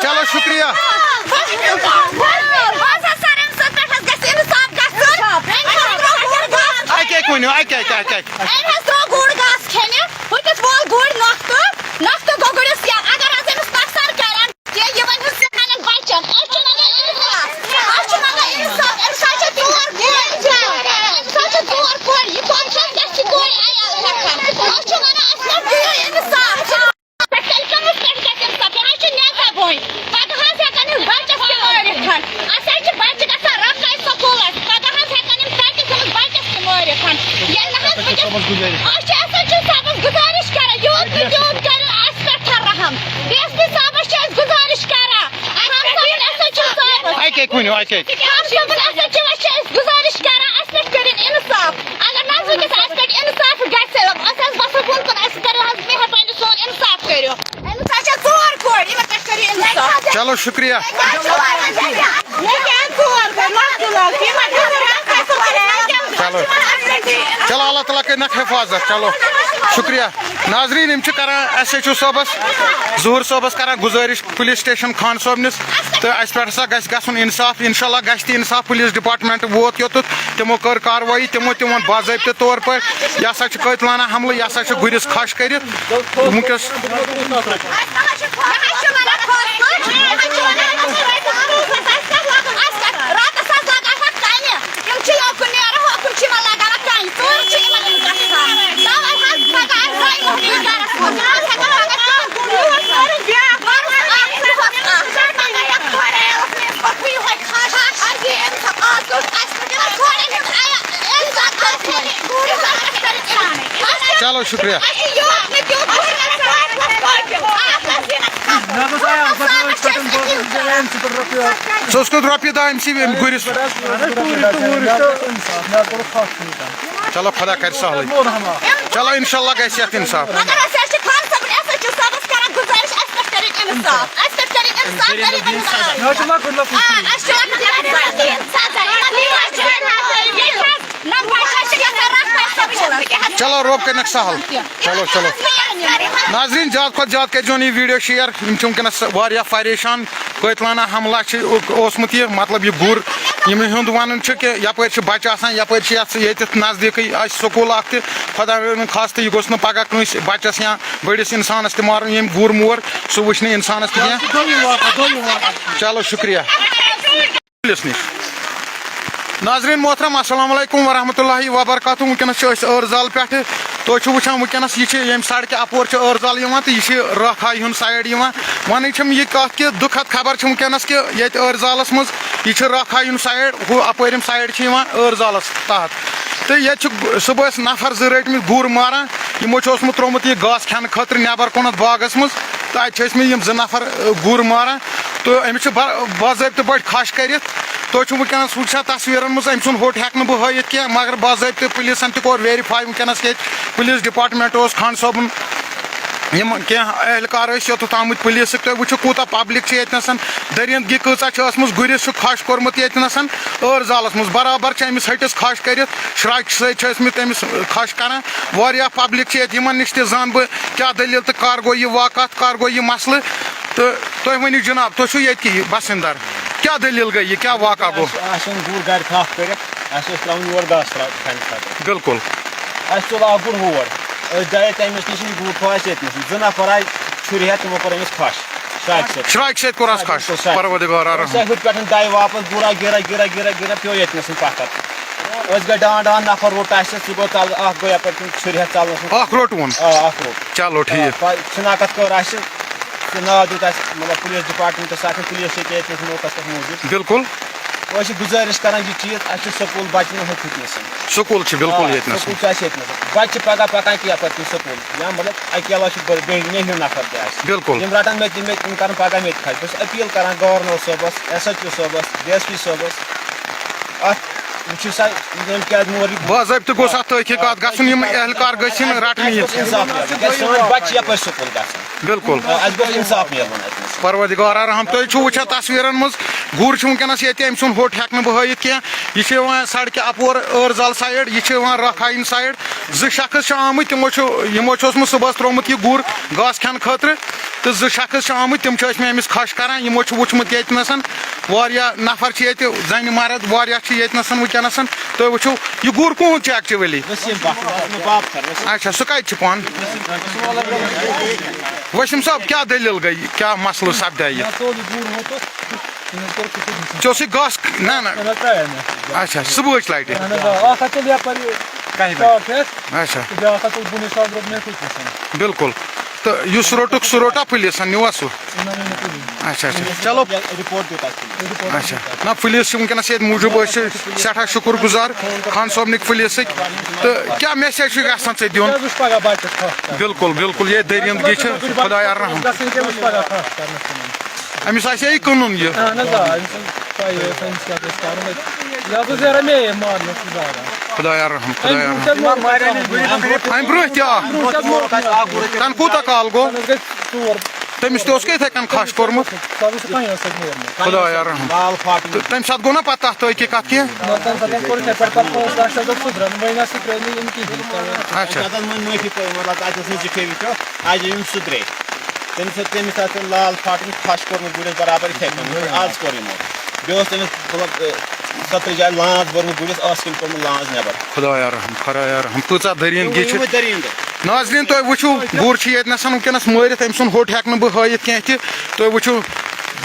چلو، شُکریہ۔ اَکہِ اَکہِ ؤنِو، اَکہِ اَکہِ، اَکہِ اَکہِ۔ أمۍ حظ ترٛوو گُر گاسہٕ کھیٚنہِ، ہُتِس وول گُر نۄختہٕ، نۄختہٕ گوٚو گُرِس یَلہٕ۔ اگر حظ أمِس نۄقصان کَرن، یہِ یہِ وَنہِ حظ سانٮ۪ن بَچَن۔ أسۍ چھِ وَنان اِنصاف، أسۍ چھِ وَنان اِنصاف۔ أمِس حظ چھِ ژور کورِ، أمِس حظ چھِ ژور کورِ، یہِ کۄس چھِ اَسہِ گژھِ یہِ کورِ عیال ہٮ۪کان؟ أسۍ چھِ وَنان اَسہِ ما دِیِو اِنصاف۔ تیٚلہِ کٔمِس پٮ۪ٹھ گژھِ اِنصاف؟ یہِ حظ چھُ نیٚنٛدٕ بوے۔ پگاہ حظ ہٮ۪کن یِم بَچَس تہِ مٲرِتھ۔ اَسہِ حظ چھِ بَچہِ گژھان رۄپَے سکوٗلَس۔ پگاہ حظ ہٮ۪کن یِم ژَٹِتھ أمِس بَچَس تہِ مٲرِتھ۔ ییٚلہِ نہٕ حظ وٕنکٮ۪س أسۍ چھِ ایس ایچ او صٲبَس گُزٲرِش کران، یوٗت نہٕ تیوٗت کٔرِو اَسہِ پٮ۪ٹھ رحم۔ ڈی ایس پی صٲبَس چھِ أسۍ گُزٲرِش کران۔ اَہَن سا، وۄنۍ ایس ایچ او صٲبَس۔ اَکہِ اَکہِ ؤنِو، اَکہِ اَکہِ۔ خان صٲبُن ایس ایچ او وَس چھِ أسۍ گُزٲرِش کران، اَسہِ پٮ۪ٹھ کٔرِن اِنصاف۔ اگر نہ حظ وٕنکٮ۪س اَسہِ پٮ۪ٹھ اِنصاف گژھِ، أسۍ حظ وَسو بۄن کُن، اَسہِ کٔرِو حظ مہربٲنی سون اِنصاف کٔرِو۔ أمِس حظ چھےٚ ژور کورِ، یِمَن پٮ۪ٹھ کٔرِو اِنصاف۔ چلو، شُکریہ۔ مےٚ کیٛازِ ژور کورِ؟ لۄکٹہِ لۄکٹہِ، یِمَن چھِ ضروٗرت، یِمَن چھِ چلو۔ اَسہِ پٮ۪ٹھ۔ چلو، اللہ تعالیٰ کٔرِنَکھ حِفاظت۔ چلو، شُکریہ۔ ناظریٖن، یِم چھِ کران ایس ایچ او صٲبَس، ظہوٗر صٲبَس کران گُزٲرِش پُلیٖس سٹیشن خان صٲبنِس، تہٕ اَسہِ پٮ۪ٹھ ہسا گژھِ گژھُن اِنصاف۔ اِنشاءاللہ گژھِ تہِ اِنصاف۔ پُلیٖس ڈپارٹمنٹ ووت یوٚتَتھ، تِمو کٔر کاروٲیی، تِمو تہِ ووٚن باضٲبطہٕ طور پٲٹھۍ، یہِ ہسا چھُ قٲتلانہ حملہٕ، یہِ ہسا چھُ گُرِس کھَش کٔرِتھ۔ وٕنکیٚس۔ راتس حظ لگان ہۄتھ کنہِ۔ یِم چھِ یوکُن نیران، ہوکُن چھِ یِمن لگان وۄنۍ کنہِ۔ ژوٗر چھِ یِمن یِم گژھان۔ توے حظ پگاہ آسہِ زَنہِ مۄہنیو گرس منٛز۔ آز ہٮ۪کو اگر کانٛہہ کُن یور کٔرِتھ بیٛاکھ گرس اکھ دۄہس اکھ۔ پتہٕ یِہوٚے خاش۔ اَسہِ یی اِنصاف۔ آز اوس اَسہِ پٮ۪ٹھ یِمن کورٮ۪ن ہُنٛد آیا اِنصاف آسہِ۔ چلو، شُکریہ۔ اَسہِ چھِ یوت نہٕ تیوٗت۔ ژٕ اوسکھ رۄپیہِ دَہ أمۍ سٕے أمۍ گُرِس۔ چلو، خۄدا کَرِ سہلٕے۔ چلو، اِنشاءاللہ گژھِ یَتھ اِنصاف۔ مگر أسۍ حظ چھِ خان صٲبُن، اَسہِ حظ چھِ صٲبَس کران گُزٲرِش، اَسہِ پٮ۪ٹھ کٔرِو اِنصاف، اَسہِ پٮ۪ٹھ کٔرِو اِنصاف، غریٖبَن ہُنٛد حال۔ آ، اَسہِ چھُ وَنان، یِمَن دِیِو اَسہِ اِنصاف، یِمَن دِیِو اَسہِ اِنصاف۔ نہ، بہٕ حظ چھَس یَژھان رَٹھ وَٹھ سکوٗلَس۔ چلو، رۄب کٔرِنَکھ سہل۔ چلو، چلو۔ ناظریٖن، زیادٕ کھۄتہٕ زیادٕ کٔرۍزیون یہِ video share۔ یِم چھِ وٕنکیٚنَس واریاہ پریشان۔ قٲتلانہ حملہ چھِ اوسمُت یہِ، مطلب، یہِ گُر، یِمن ہُنٛد وَنُن چھُ کہِ یَپٲرۍ چھِ بَچہٕ آسان، یَپٲرۍ چھِ یَتھ، ییٚتٮ۪تھ نزدیٖکٕے آسہِ سکوٗل اَکھ تہِ۔ خۄدا نہٕ خاصہٕ، یہِ گوٚژھ نہٕ پَگاہ کٲنٛسہِ بَچَس یا بٔڑِس اِنسانَس تہِ مارُن، ییٚمۍ گُر مور، سُہ وٕچھِ نہٕ اِنسانَس تہِ کینٛہہ۔ چلو، شُکریہ۔ پُلِس نِش۔ ناظریٖن محترم، السلام علیکم ورحمۃ اللہ وبرکاتہ۔ وٕنکیٚنَس چھِ أسۍ ٲرزال پٮ۪ٹھٕ۔ تُہۍ چھِو وٕچھان وٕنکیٚنَس یہِ چھِ ییٚمہِ سڑکہِ اَپور چھِ ٲرزال یِوان تہٕ یہِ چھِ رٲکھایہِ ہُنٛد side یِوان۔ وَنٕنۍ چھَم یہِ کَتھ کہِ دُکھد خبر چھِ وٕنکیٚنَس کہِ ییٚتہِ ٲرزالَس منٛز یہِ چھِ رٲکھایہِ ہُنٛد side، ہُہ اَپٲرِم side چھِ یِوان ٲرزالَس تحت۔ تہٕ ییٚتہِ چھِ صُبحَس نفر زٕ رٔٹۍ مٕتۍ گُر ماران، یِمو چھُ اوسمُت ترٛوومُت یہِ گاسہٕ کھٮ۪نہٕ خٲطرٕ نٮ۪بر کُنَتھ باغَس منٛز، تہٕ اَتہِ چھِ ٲسۍ مٕتۍ یِم زٕ نفر، اَ، گُر ماران۔ تہٕ أمِس چھِ با-، باضٲبطہٕ پٲٹھۍ کھَش کٔرِتھ۔ تُہۍ چھِو وٕنکیٚنَس وٕچھان تصویٖرَن منٛز، أمۍ سُنٛد ہوٚٹ ہٮ۪کہٕ نہٕ بہٕ ہٲیِتھ کینٛہہ، مگر باضٲبطہٕ پُلیٖسَن تہِ کوٚر verify۔ وٕنکیٚنَس ییٚتہِ پُلیٖس department اوس خان صٲبُن، یِم کینٛہہ اہلکار ٲسۍ یوٚتَتھ آمٕتۍ پُلیٖسٕکۍ۔ تُہۍ وٕچھِو کوٗتاہ public چھِ ییٚتہِ نَسَن، دٔریٖندگی کۭژاہ چھِ ٲسمٕژ۔ گُرِس چھُ کھَش کوٚرمُت ییٚتہِ نَسَن، ٲرزالَس منٛز برابر چھِ أمِس ۂٹِس کھَش کٔرِتھ، شراکہِ سۭتۍ چھِ ٲسمٕتۍ أمِس کھَش کَران۔ واریاہ public چھِ ییٚتہِ، یِمَن نِش تہِ زانہٕ بہٕ کیٛاہ دٔلیٖل تہٕ کَر گوٚو یہِ واقعہ، کَر گوٚو یہِ مسلہٕ۔ تہٕ تُہۍ ؤنِو جِناب، تُہۍ چھِو ییٚتہِ کہِ بَسِنٛدَر، کیٛاہ دٔلیٖل گٔے، یہِ کیٛاہ واقعہ گوٚو؟ اَسہِ اوٚن گُر گَرِ تھَپھ کٔرِتھ، اَسہِ اوس ترٛاوُن یور گاسہٕ ترٛا-، کھٮ۪نہٕ خٲطرٕ۔ بِلکُل۔ اَسہِ تُل اَکھ گُر ہور، أسۍ درٛاے تَمہِ نِش نِش، یہِ گُر تھوٚو اَسہِ ییٚتہِ نَس۔ زٕ نفر آے چھُرِ ہٮ۪تھ، تِمو کوٚر أمِس کھَش شراکہِ سۭتۍ۔ شراکہِ سۭتۍ کوٚر اَس کھَش، بِلکُل، شراکہِ۔ پروردگار رحم۔ أسۍ آے ہُتہِ پٮ۪ٹھ دَے واپَس، گُرا گِرا گِرا گِرا گِرا پیوٚو ییٚتہِ نَس پَتھر۔ أسۍ گٔے ڈان ڈان، نفر روٚٹ اَسہِ، سُہ گوٚو ژَلہٕ، اَکھ گوٚو یَپٲرۍ کِنۍ چھُرِ ہٮ۪تھ ژَلنَس منٛز۔ اَکھ روٚٹوُن؟ آ، اَکھ روٚٹ۔ چلو، ٹھیٖک۔ آ، پَتہٕ شِناخت کٔر اَسہِ، سُہ ناو دیُت اَسہِ، مطلب، پُلیٖس department سۭتۍ، پُلیٖس چھِ ییٚتہِ ییٚتہِ نَس موقعس پٮ۪ٹھ موٗجوٗد۔ بِلکُل۔ أسۍ چھِ گُزٲرِش کران یہِ چیٖز، اَسہِ چھُ سکوٗل بَچہٕ نہٕ ہیٚتھٕے نہٕ۔ سکوٗل چھِ بِلکُل آ، ییٚتہِ نَس۔ سکوٗل چھُ اَسہِ ییٚتہِ نَس۔ بَچہٕ چھِ پَگاہ پَکان کینٛہہ پَتہٕ کُن سکوٗل۔ یا مطلب اَکہِ علاوٕ چھِ بٔڑۍ بیٚیہِ نیٚہِو نفر تہِ اَسہِ۔ بِلکُل۔ یِم رَٹَن مےٚ تہِ، مےٚ تہِ، یِم کَرَن پَگاہ مےٚ تہِ خرچ۔ بہٕ چھُس appeal کران گورنر صٲبَس، S H O صٲبَس، D S P صٲبَس۔ اَتھ وٕچھِو سا، یِم کیٛازِ مور یہِ باضٲبطہٕ گوٚژھ اَتھ تحقیٖقات گژھُن، یِم اہلکار گٔژھۍ یِن رَٹنہٕ یِنۍ۔ اَسہِ گوٚژھ اِنصاف میلُن۔ کیٛازِ سٲنۍ بَچہٕ چھِ یَپٲرۍ سکوٗل گژھان۔ بِلکُل۔ آ، اَسہِ گوٚژھ اِنصاف میلُن اَتہِ نَس۔ پروردگار رحم، تُہۍ چھِو وٕچھان تصویٖرَن منٛز، گُر چھُ وٕنکیٚنَس ییٚتہِ، أمۍ سُنٛد ہوٚٹ ہٮ۪کہٕ نہٕ بہٕ ہٲیِتھ کینٛہہ۔ یہِ چھُ یِوان سڑکہِ اَپور ٲرزال side، یہِ چھُ یِوان رکھایِن side۔ زٕ شخص چھِ آمٕتۍ، تِمو چھُ، یِمو چھُ اوسمُت صُبحَس ترٛوومُت یہِ گُر گاسہٕ کھٮ۪نہٕ خٲطرٕ، تہٕ زٕ شخص چھِ آمٕتۍ، تِم چھِ ٲسمٕتۍ أمِس کھَش کَران۔ یِمو چھُ وٕچھمُت ییٚتہِ نَسَن، واریاہ نفر چھِ ییٚتہِ، زَنہِ مرد واریاہ چھِ ییٚتہِ نَسَن وٕنکیٚنَسَن۔ تُہۍ وٕچھِو، یہِ گُر کُہُنٛد چھُ actually؟ وسیٖم بٹ، وسیٖم بابکر، وسیٖم۔ اچھا، سُہ کَتہِ چھُ پانہٕ؟ وسیٖم صٲب، کیٛاہ دٔلیٖل گٔے؟ کیٛاہ مسلہٕ سپدیٛاو یہِ؟ مےٚ ژوٚل یہِ گُر ہوٚتَس، تٔمِس کوٚر کُٹھِس منٛز۔ ژےٚ اوسُے گاسہٕ؟ نہ، نہ۔ نہ، نہ، ترٛایو مےٚ۔ اچھا، صُبحٕچ لٹہِ۔ اہن حظ، آ، اَکھ ہَتھ تُل یَپٲرۍ کَہہِ بَجہِ۔ ٹاپ ہٮ۪تھ۔ اچھا۔ تہٕ بیٛاکھ ہَتھ تُل بۄنٕے سُہ حظ روٚٹ مےٚ ہوٚتہِ نَسَن۔ بِلکُل۔ تہٕ یُس روٚٹُکھ، سُہ روٚٹا پُلیٖسَن، نیوٗوا سُہ؟ نہ، نہ، نہ، تُلِو۔ اچھا، اچھا۔ چلو۔ رِپورٹ دیُت اَسہِ۔ اچھا۔ نہ، پُلیٖس چھِ وٕنکیٚنَس ییٚتہِ موٗجوٗب، أسۍ چھِ سٮ۪ٹھاہ شُکُر گُزار خان صٲبنٕکۍ پُلیٖسٕکۍ۔ تہٕ کیٛاہ message چھُ یژھان ژےٚ دیُن؟ کیٛاہ وٕچھ پَگاہ بَچَس کَتھ کَران؟ بِلکُل، بِلکُل، یہِ دٔریٖندگی چھِ خۄدایا رحم۔ گژھٕنۍ کیٛاہ وٕچھ پَگاہ کَتھ کَرنَس منٛز؟ أمِس آسہِ ہے یہِ کٕنُن یہِ۔ اہن حظ، آ، أمِس چھِ پَیی، أمِس کیٛاہ گژھِ کَرُن۔ یہِ حظ اوس یارٕ مے مارنَس زاران۔ خۄدایا رحم، خۄدایا رحم۔ برونٛہہ کیٛاہ مارنَس؟ اَمہِ برونٛہہ تہِ آ۔ برونٛہہ کیٛاہ مارنَس؟ تَنہٕ کوٗتاہ کال گوٚو؟ تَنہٕ حظ گٔے ژور۔ تٔمِس تہِ اوس کیٛاہ یِتھَے کٔنۍ کھَش کوٚرمُت؟ سُہ حظ اوس کَنہِ سۭتۍ نیرمُت۔ خۄدایا رحم۔ لال فاٹن۔ تہٕ تَمہِ ساتہٕ گوٚو نا پَتہٕ تَتھ تحقیٖقات کینٛہہ؟ نہ، تَمہِ ساتہٕ کوٚر یِتھَے پٲٹھۍ، پَتہٕ پانٛژھ لَچھ حظ اوس سُدران، وۄنۍ نہ سُہ ترٛٲے نہٕ یِم کِہیٖنۍ۔ اچھا۔ تَتھ حظ وۄنۍ معٲفی پٲوِتھ، مطلب، اَتہِ اوس نہٕ زِٹھے وٕچھو، اَتہِ یِم سُدرے۔ تٔمِس ٲس، تٔمِس آسہِ لال فاٹن کھَش کوٚرمُت گُرِس برابر یِتھَے کٔنۍ، یِتھ پٲٹھۍ آز کوٚر یِمو۔ بیٚیہِ اوس تٔمِس، مطلب، اے، سترِ جایہِ لانٛژ بٔرمٕژ گُرِس، ٲس کِنۍ کوٚرمُت لانٛژ نٮ۪بر۔ خۄدایا رحم، خۄدایا رحم، کۭژاہ دٔریٖندگی چھِ۔ وۄنۍ دٔریٖندٕ۔ ناظریٖن، تُہۍ وٕچھِو، گُر چھُ ییٚتہِ نَسَن وٕنکیٚنَس مٲرِتھ، أمۍ سُنٛد ہوٚٹ ہٮ۪کہٕ نہٕ بہٕ ہٲیِتھ کینٛہہ تہِ۔ تُہۍ وٕچھِو،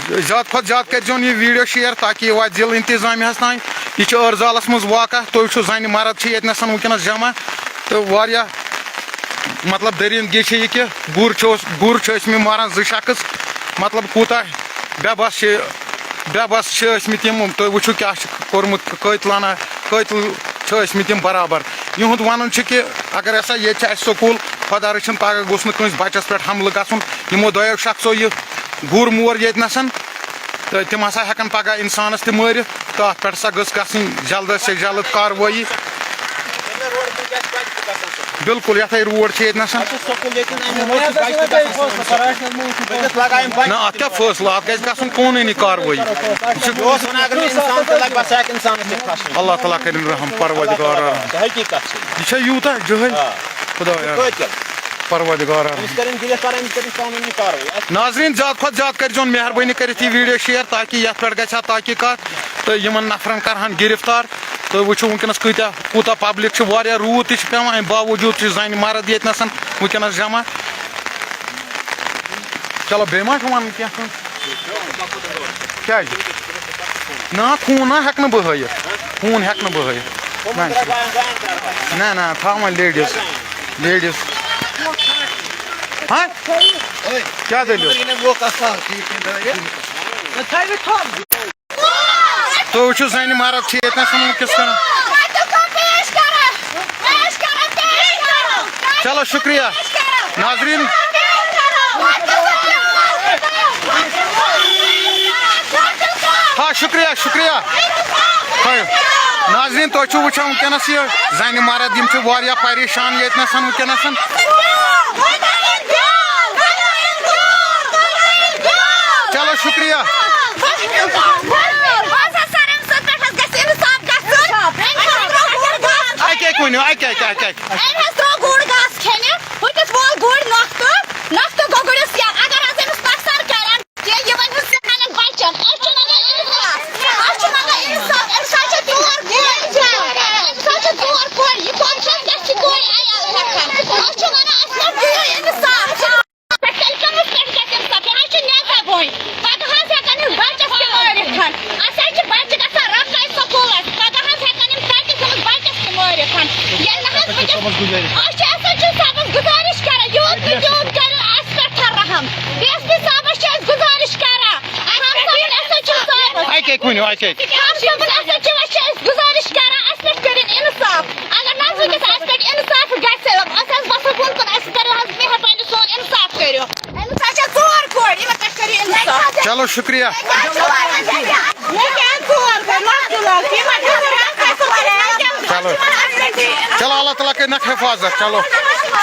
زیادٕ کھۄتہٕ زیادٕ کٔرۍزیون یہِ video share، تاکہِ یہِ واتہِ ضلعہٕ انتظامیہَس تام۔ یہِ چھُ ٲرزالَس منٛز واقعہ۔ تُہۍ وٕچھِو، زَنہِ مرد چھِ ییٚتہِ نَسَن وٕنکیٚنَس جمع، تہٕ واریاہ مطلب، دٔریٖندگی چھِ یہِ کہِ گُر چھِ اوس-، گُر چھِ ٲسۍ مٕتۍ ماران زٕ شخص، مطلب، کوٗتاہ بے بس چھِ، بے بس چھِ ٲسۍ مٕتۍ یِم۔ تُہۍ وٕچھِو کیٛاہ چھِ کوٚرمُت، قٲتلانہ قٲتل چھِ ٲسۍ مٕتۍ یِم برابر۔ یِہُنٛد وَنُن چھُ کہِ اگر ہسا ییٚتہِ چھِ اَسہِ سکوٗل، خۄدا رٔچھِن، پگاہ گوٚژھ نہٕ کٲنٛسہِ بَچَس پٮ۪ٹھ حملہٕ گژھُن۔ یِمو دۄیو شخصو یہِ گُر مور ییٚتہِ نَسَن، تہٕ تِم ہسا ہٮ۪کَن پگاہ اِنسانَس تہِ مٲرِتھ۔ تہٕ اَتھ پٮ۪ٹھ ہسا گٔژھ گژھٕنۍ جلد سے جلد کاروٲیی۔ بِلکُل، یَتھ ہے روڈ چھِ ییٚتہِ نَسَن۔ اَتہِ چھُ سکوٗل ییٚتٮ۪ن، اَمہِ موٗجوٗب چھِ بَچہِ تہِ گژھان سٲنِس سکوٗلَس۔ نہ، اَتھ کیٛاہ فٲصلہٕ؟ اَتھ گژھِ گژھُن قونوٗنی کاروٲیی۔ یہِ چھُ یہِ اوس وَنان، اگر نہٕ اِنسان تہِ لَگہِ، بَس ہٮ۪کہِ اِنسانَس تہِ کھَسُن۔ اللہ تعالیٰ کٔرِنۍ رحم، پروردگار رحم۔ حقیٖقت چھِ۔ یہِ چھا یوٗتاہ جٲہِل؟ آ۔ خۄدایا۔ توتہِ کیٛاہ؟ پروردگارا۔ أمِس کٔرِن گِرِفتار، أمِس کٔرِن قانوٗنی کاروٲیی۔ ناظریٖن، زیادٕ کھۄتہٕ زیادٕ کٔرۍزیون مہربٲنی کٔرِتھ یہِ video share، تاکہِ یَتھ پٮ۪ٹھ گژھِ ہا تحقیٖقات تہٕ یِمَن نفرَن کَرٕہَن گِرِفتار۔ تُہۍ وٕچھِو وٕنکٮ۪نَس کۭتیٛاہ، کوٗتاہ public چھِ، واریاہ روٗد تہِ چھِ پٮ۪وان، اَمہِ باوجوٗد چھِ زَنہِ مرد ییٚتہِ نَسَن وٕنکٮ۪نَس جمع۔ چلو، بیٚیہِ ما چھُ وَنُن کینٛہہ کٲنٛسہِ؟ کیٛازِ؟ نہ، خوٗن نہ ہٮ۪کہٕ نہٕ بہٕ ہٲیِتھ۔ خوٗن ہٮ۪کہٕ نہٕ بہٕ ہٲیِتھ۔ نہ، نہ، نہ، تھاو وۄنۍ ladies۔ Ladies۔ ہاں؟ کیٛاہ دٔلیٖل؟ تُہۍ وٕچھِو، زَنہِ مرد چھِ ییٚتہِ نَس وٕنکیٚس کران۔ چلو، شُکریہ۔ ناظریٖن۔ ہا، شُکریہ، شُکریہ۔ ہا، ناظریٖن، تُہۍ چھِو وٕچھان وٕنکیٚنَس یہِ زَنہِ مرد، یِم چھِ واریاہ پریشان ییٚتہِ نَس وٕنکیٚنَس۔ چلو، شُکریہ۔ اَکہِ اَکہِ ؤنِو، اَکہِ اَکہِ، اَکہِ اَکہِ۔ أمۍ حظ ترٛوو گُر گاسہٕ کھٮ۪نہِ، ہُتِس وول گُرۍ نۄختہٕ، نۄختہٕ گوٚو گُرِس یَلہٕ۔ اگر حظ أمِس نۄقصان کَرن، یہِ، یہِ وۄنۍ ہُہ سانٮ۪ن بَچَن۔ أسۍ چھِ وَنان اِنصاف، أسۍ چھِ وَنان اِنصاف۔ أمِس حظ چھِ ژور کورِ، أمِس حظ چھِ ژور کورِ، یہِ کۄس چھِ، کیٛاہ چھِ کورِ عیال ہٮ۪کان؟ أسۍ چھِ وَنان، اَسہِ ما دِیِو اِنصاف؟ پٮ۪ٹھ تیٚلہِ کٔمِس پٮ۪ٹھ گژھِ اِنصاف؟ یہِ حظ چھُ نٮ۪صب وۄنۍ۔ پَگاہ حظ ہٮ۪کَن یِم بَچَس تہِ مٲرِتھ۔ اَسہِ حظ چھِ بَچہِ گژھان رۄپَے سکوٗلَس۔ پَگاہ حظ ہٮ۪کَن یِم تَتہِ تھٲوِتھ بَچَس تہِ مٲرِتھ۔ ییٚلہِ نہٕ حظ وٕنکٮ۪س، أسۍ چھِ ایس ایچ او صٲبَس گُزٲرِش کَران، یوٗت نہٕ تیوٗت کَرِ اَسہِ پٮ۪ٹھ رحم۔ ڈی ایس پی صٲبَس چھِ أسۍ گُزٲرِش کَران۔ اَسہِ پٮ۪ٹھ ایس ایچ او صٲبَس۔ اَکہِ اَکہِ ؤنِو، اَکہِ اَکہِ۔ اَسہِ پٮ۪ٹھ، اَسہِ پٮ۪ٹھ چھِ وٕنکیٚس اَسہِ پٮ۪ٹھ اِنصاف۔ اگر نہ حظ وٕنکیٚس اَسہِ پٮ۪ٹھ اِنصاف گژھِ، أسۍ حظ وَسو بۄن کُن، اَسہِ کٔرِو حظ مہربٲنی، سون اِنصاف کٔرِو۔ أمِس حظ چھےٚ ژور کورِ، یِمَن پٮ۪ٹھ کٔرِو اِنصاف۔ چلو، شُکریہ۔ مےٚ کیٛاہ ژور کورِ؟ لۄکٹہِ لۄکٹہِ، یِمَن چھِ ضروٗرت اَسہِ کورِ۔ چلو۔ چلو، اللہ تعالیٰ کٔرِنَکھ حفاظت۔ چلو،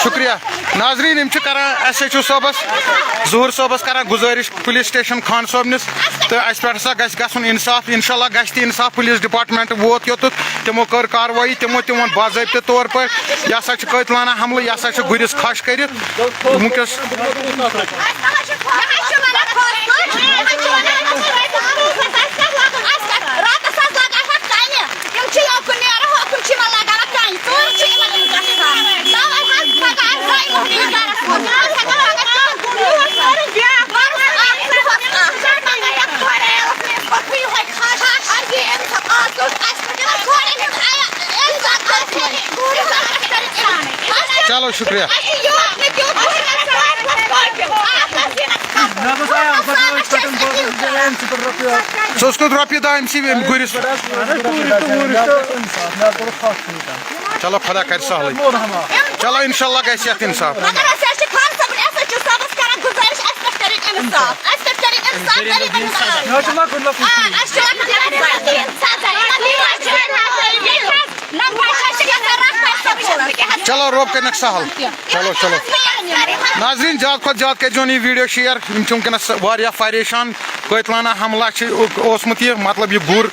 شُکریہ۔ ناظریٖن، یِم چھِ کران ایس ایچ او صٲبَس، ظہوٗر صٲبَس کران گُزٲرِش، پُلیٖس سٹیشن خان صٲبنِس، تہٕ اَسہِ پٮ۪ٹھ ہسا گژھِ گژھُن اِنصاف۔ اِنشاء اللہ گژھِ تہِ اِنصاف۔ پُلیٖس ڈپارٹمنٹ ووت یوٚتَتھ، تِمو کٔر کاروٲیی، تِمو تہِ ووٚن باضٲبطہٕ طور پٲٹھۍ، یہِ ہسا چھُ قٲتلانہ حملہٕ، یہِ ہسا چھُ گُرِس کھَش کٔرِتھ۔ وٕنکیٚس یِم چھِ یوکُن نیران، ہوکُن چھِ یِمن لگان وۄنۍ کَنہِ۔ ژوٗرِ چھِ یِمن یِم گژھان۔ تَوَے حظ پَگاہ آسہِ زَنہِ مۄہنِو گَرَس منٛز۔ یِم حظ ہٮ۪کَن پَگاہ تِمَن کُن یُس کَرُن بیٛاکھ، بَرُن اَکھ، دۄہَس اَکھ۔ پَگاہ یَتھ کورِ عیالَس منٛز پَتہٕ یِہوٚے خاص، خاص اَسہِ یہِ اِنسان آز کیُتھ اَسہِ پٮ۪ٹھ یِمَن کورٮ۪ن ہُنٛد آیا، عزت آسہِ ہے، عزت آسہِ ہے۔ چلو، شُکریہ۔ اَسہِ چھِ یوت نہٕ تیوٗت، اَسہِ چھِ اَسہِ پَتہٕ پَتہٕ پَتہٕ اَتھ نَس یِنَس کَم۔ سُہ اوس کوٚت رۄپیہِ دَہ أمۍ سٕے أمۍ گُرِس؟ چلو، خۄدا کَرِ سہلٕے۔ چلو، اِنشاءاللہ گژھِ یَتھ اِنصاف۔ مگر أسۍ حظ چھِ خان صٲبُن، اَسہِ حظ چھِ صٲبَس کران گُزٲرِش، اَسہِ پٮ۪ٹھ کٔرِو اِنصاف، اَسہِ پٮ۪ٹھ کٔرِو اِنصاف، کٔرِو اِنصاف۔ آ، اَسہِ چھِ لۄکُٹ لۄکُٹ بَچہٕ۔ ییٚتہِ حظ نہ بَچہٕ حظ چھِ گژھان رَٹھ پَتہٕ سکوٗلَس۔ چلو، رۄب کٔرِنَکھ سہل۔ چلو، چلو۔ ناظریٖن، زیادٕ کھۄتہٕ زیادٕ کٔرۍزیون یہِ video share۔ یِم چھِ وٕنکیٚنَس واریاہ پریشان۔ قٲتلانہ حملہ چھِ اوسمُت یہِ، مطلب، یہِ گُر،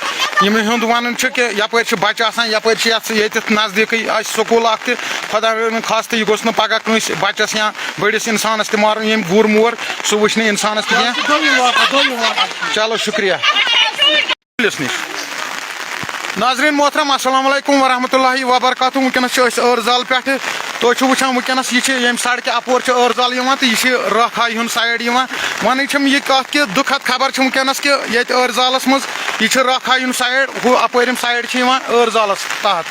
یِمن ہُنٛد وَنُن چھُ کہِ یَپٲرۍ چھِ بَچہٕ آسان، یَپٲرۍ چھِ یَتھ، ییٚتٮ۪تھ نَزدیٖکٕے آسہِ سکوٗل اَکھ تہِ۔ خۄدا رٔچھِن خاص تہٕ یہِ گوٚژھ نہٕ پَگاہ کٲنٛسہِ بَچَس یا بٔڑِس اِنسانَس تہِ مارُن، ییٚمۍ گُر مور، سُہ وٕچھِ نہٕ اِنسانَس تہِ کینٛہہ۔ دوٚیِم واقعہٕ، دوٚیِم واقعہٕ۔ چلو، شُکریہ۔ پُلِس نِش۔ ناظریٖن محترم، السلام علیکم ورحمۃ اللہ وبرکاتہ۔ وٕنکیٚنَس چھِ أسۍ ٲرزال پٮ۪ٹھٕ۔ تُہۍ چھِو وٕچھان وٕنکیٚنَس یہِ چھِ ییٚمہِ سڑکہِ اَپور چھِ ٲرزال یِوان تہٕ یہِ چھِ رٲکھایہِ ہُنٛد side یِوان۔ وَنٕنۍ چھَم یہِ کَتھ کہِ دُکھد خبر چھِ وٕنکیٚنَس کہِ ییٚتہِ ٲرزالَس منٛز یہِ چھِ رٲکھایہِ ہُنٛد side، ہُہ اَپٲرِم side چھِ یِوان ٲرزالَس تحت۔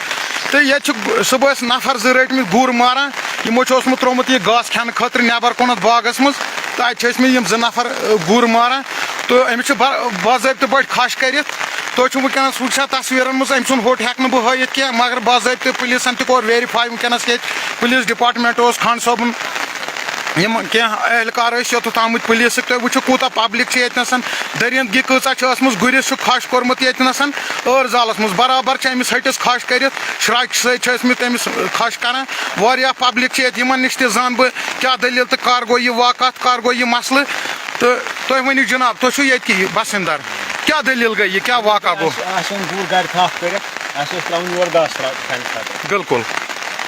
تہٕ ییٚتہِ چھِ صُبحَس نفر زٕ رٔٹۍمٕتۍ گُر ماران۔ یِمو چھُ اوسمُت ترٛوومُت یہِ گاسہٕ کھٮ۪نہٕ خٲطرٕ نٮ۪بر کُنَتھ باغَس منٛز۔ تہٕ اَتہِ چھِ ٲسۍمٕتۍ یِم زٕ نفر، اَ، گُر ماران۔ تہٕ أمِس چھِ با-، باضٲبطہٕ پٲٹھۍ کھَش کٔرِتھ۔ تُہۍ چھِو وٕنکیٚنَس وٕچھان تصویٖرَن منٛز، أمۍ سُنٛد ہوٚٹ ہٮ۪کہٕ نہٕ بہٕ ہٲیِتھ کینٛہہ، مگر باضٲبطہٕ پُلیٖسَن تہِ کوٚر ویریفاے وٕنکیٚنَس ییٚتہِ۔ پُلیٖس ڈِپارٹمنٹ اوس، خان صٲبُن، یِم کینٛہہ اہلکار ٲسۍ یوٚتَتھ آمٕتۍ پُلیٖسٕکۍ۔ تُہۍ وٕچھِو کوٗتاہ پبلک چھِ ییٚتہِ نَسَن، دٔریٖندگی کۭژاہ چھِ ٲسمٕژ، گُرِس چھُ کھَش کوٚرمُت ییٚتہِ نَسَن، ٲر زالَس منٛز برابر چھِ أمِس ۂٹِس کھَش کٔرِتھ، شراکہِ سۭتۍ چھِ ٲسمٕتۍ أمِس کھَش کَران۔ واریاہ پبلک چھِ ییٚتہِ، یِمَن نِش تہِ زانہٕ بہٕ کیٛاہ دٔلیٖل تہٕ کَر گوٚو یہِ واقعہ، کَر گوٚو یہِ مسلہٕ۔ تہٕ تُہۍ ؤنِو جناب، تُہۍ چھِو ییٚتہِ کہِ بسندر، کیٛاہ دٔلیٖل گٔے، یہِ کیٛاہ واقعہ گوٚو؟ اَسہِ اَسہِ اوٚن گُر گرِ تھپھ کٔرِتھ، اَسہِ اوس ترٛاوُن یورٕ گاسہٕ ترٛا-، کھنہِ خٲطرٕ۔ بِلکُل۔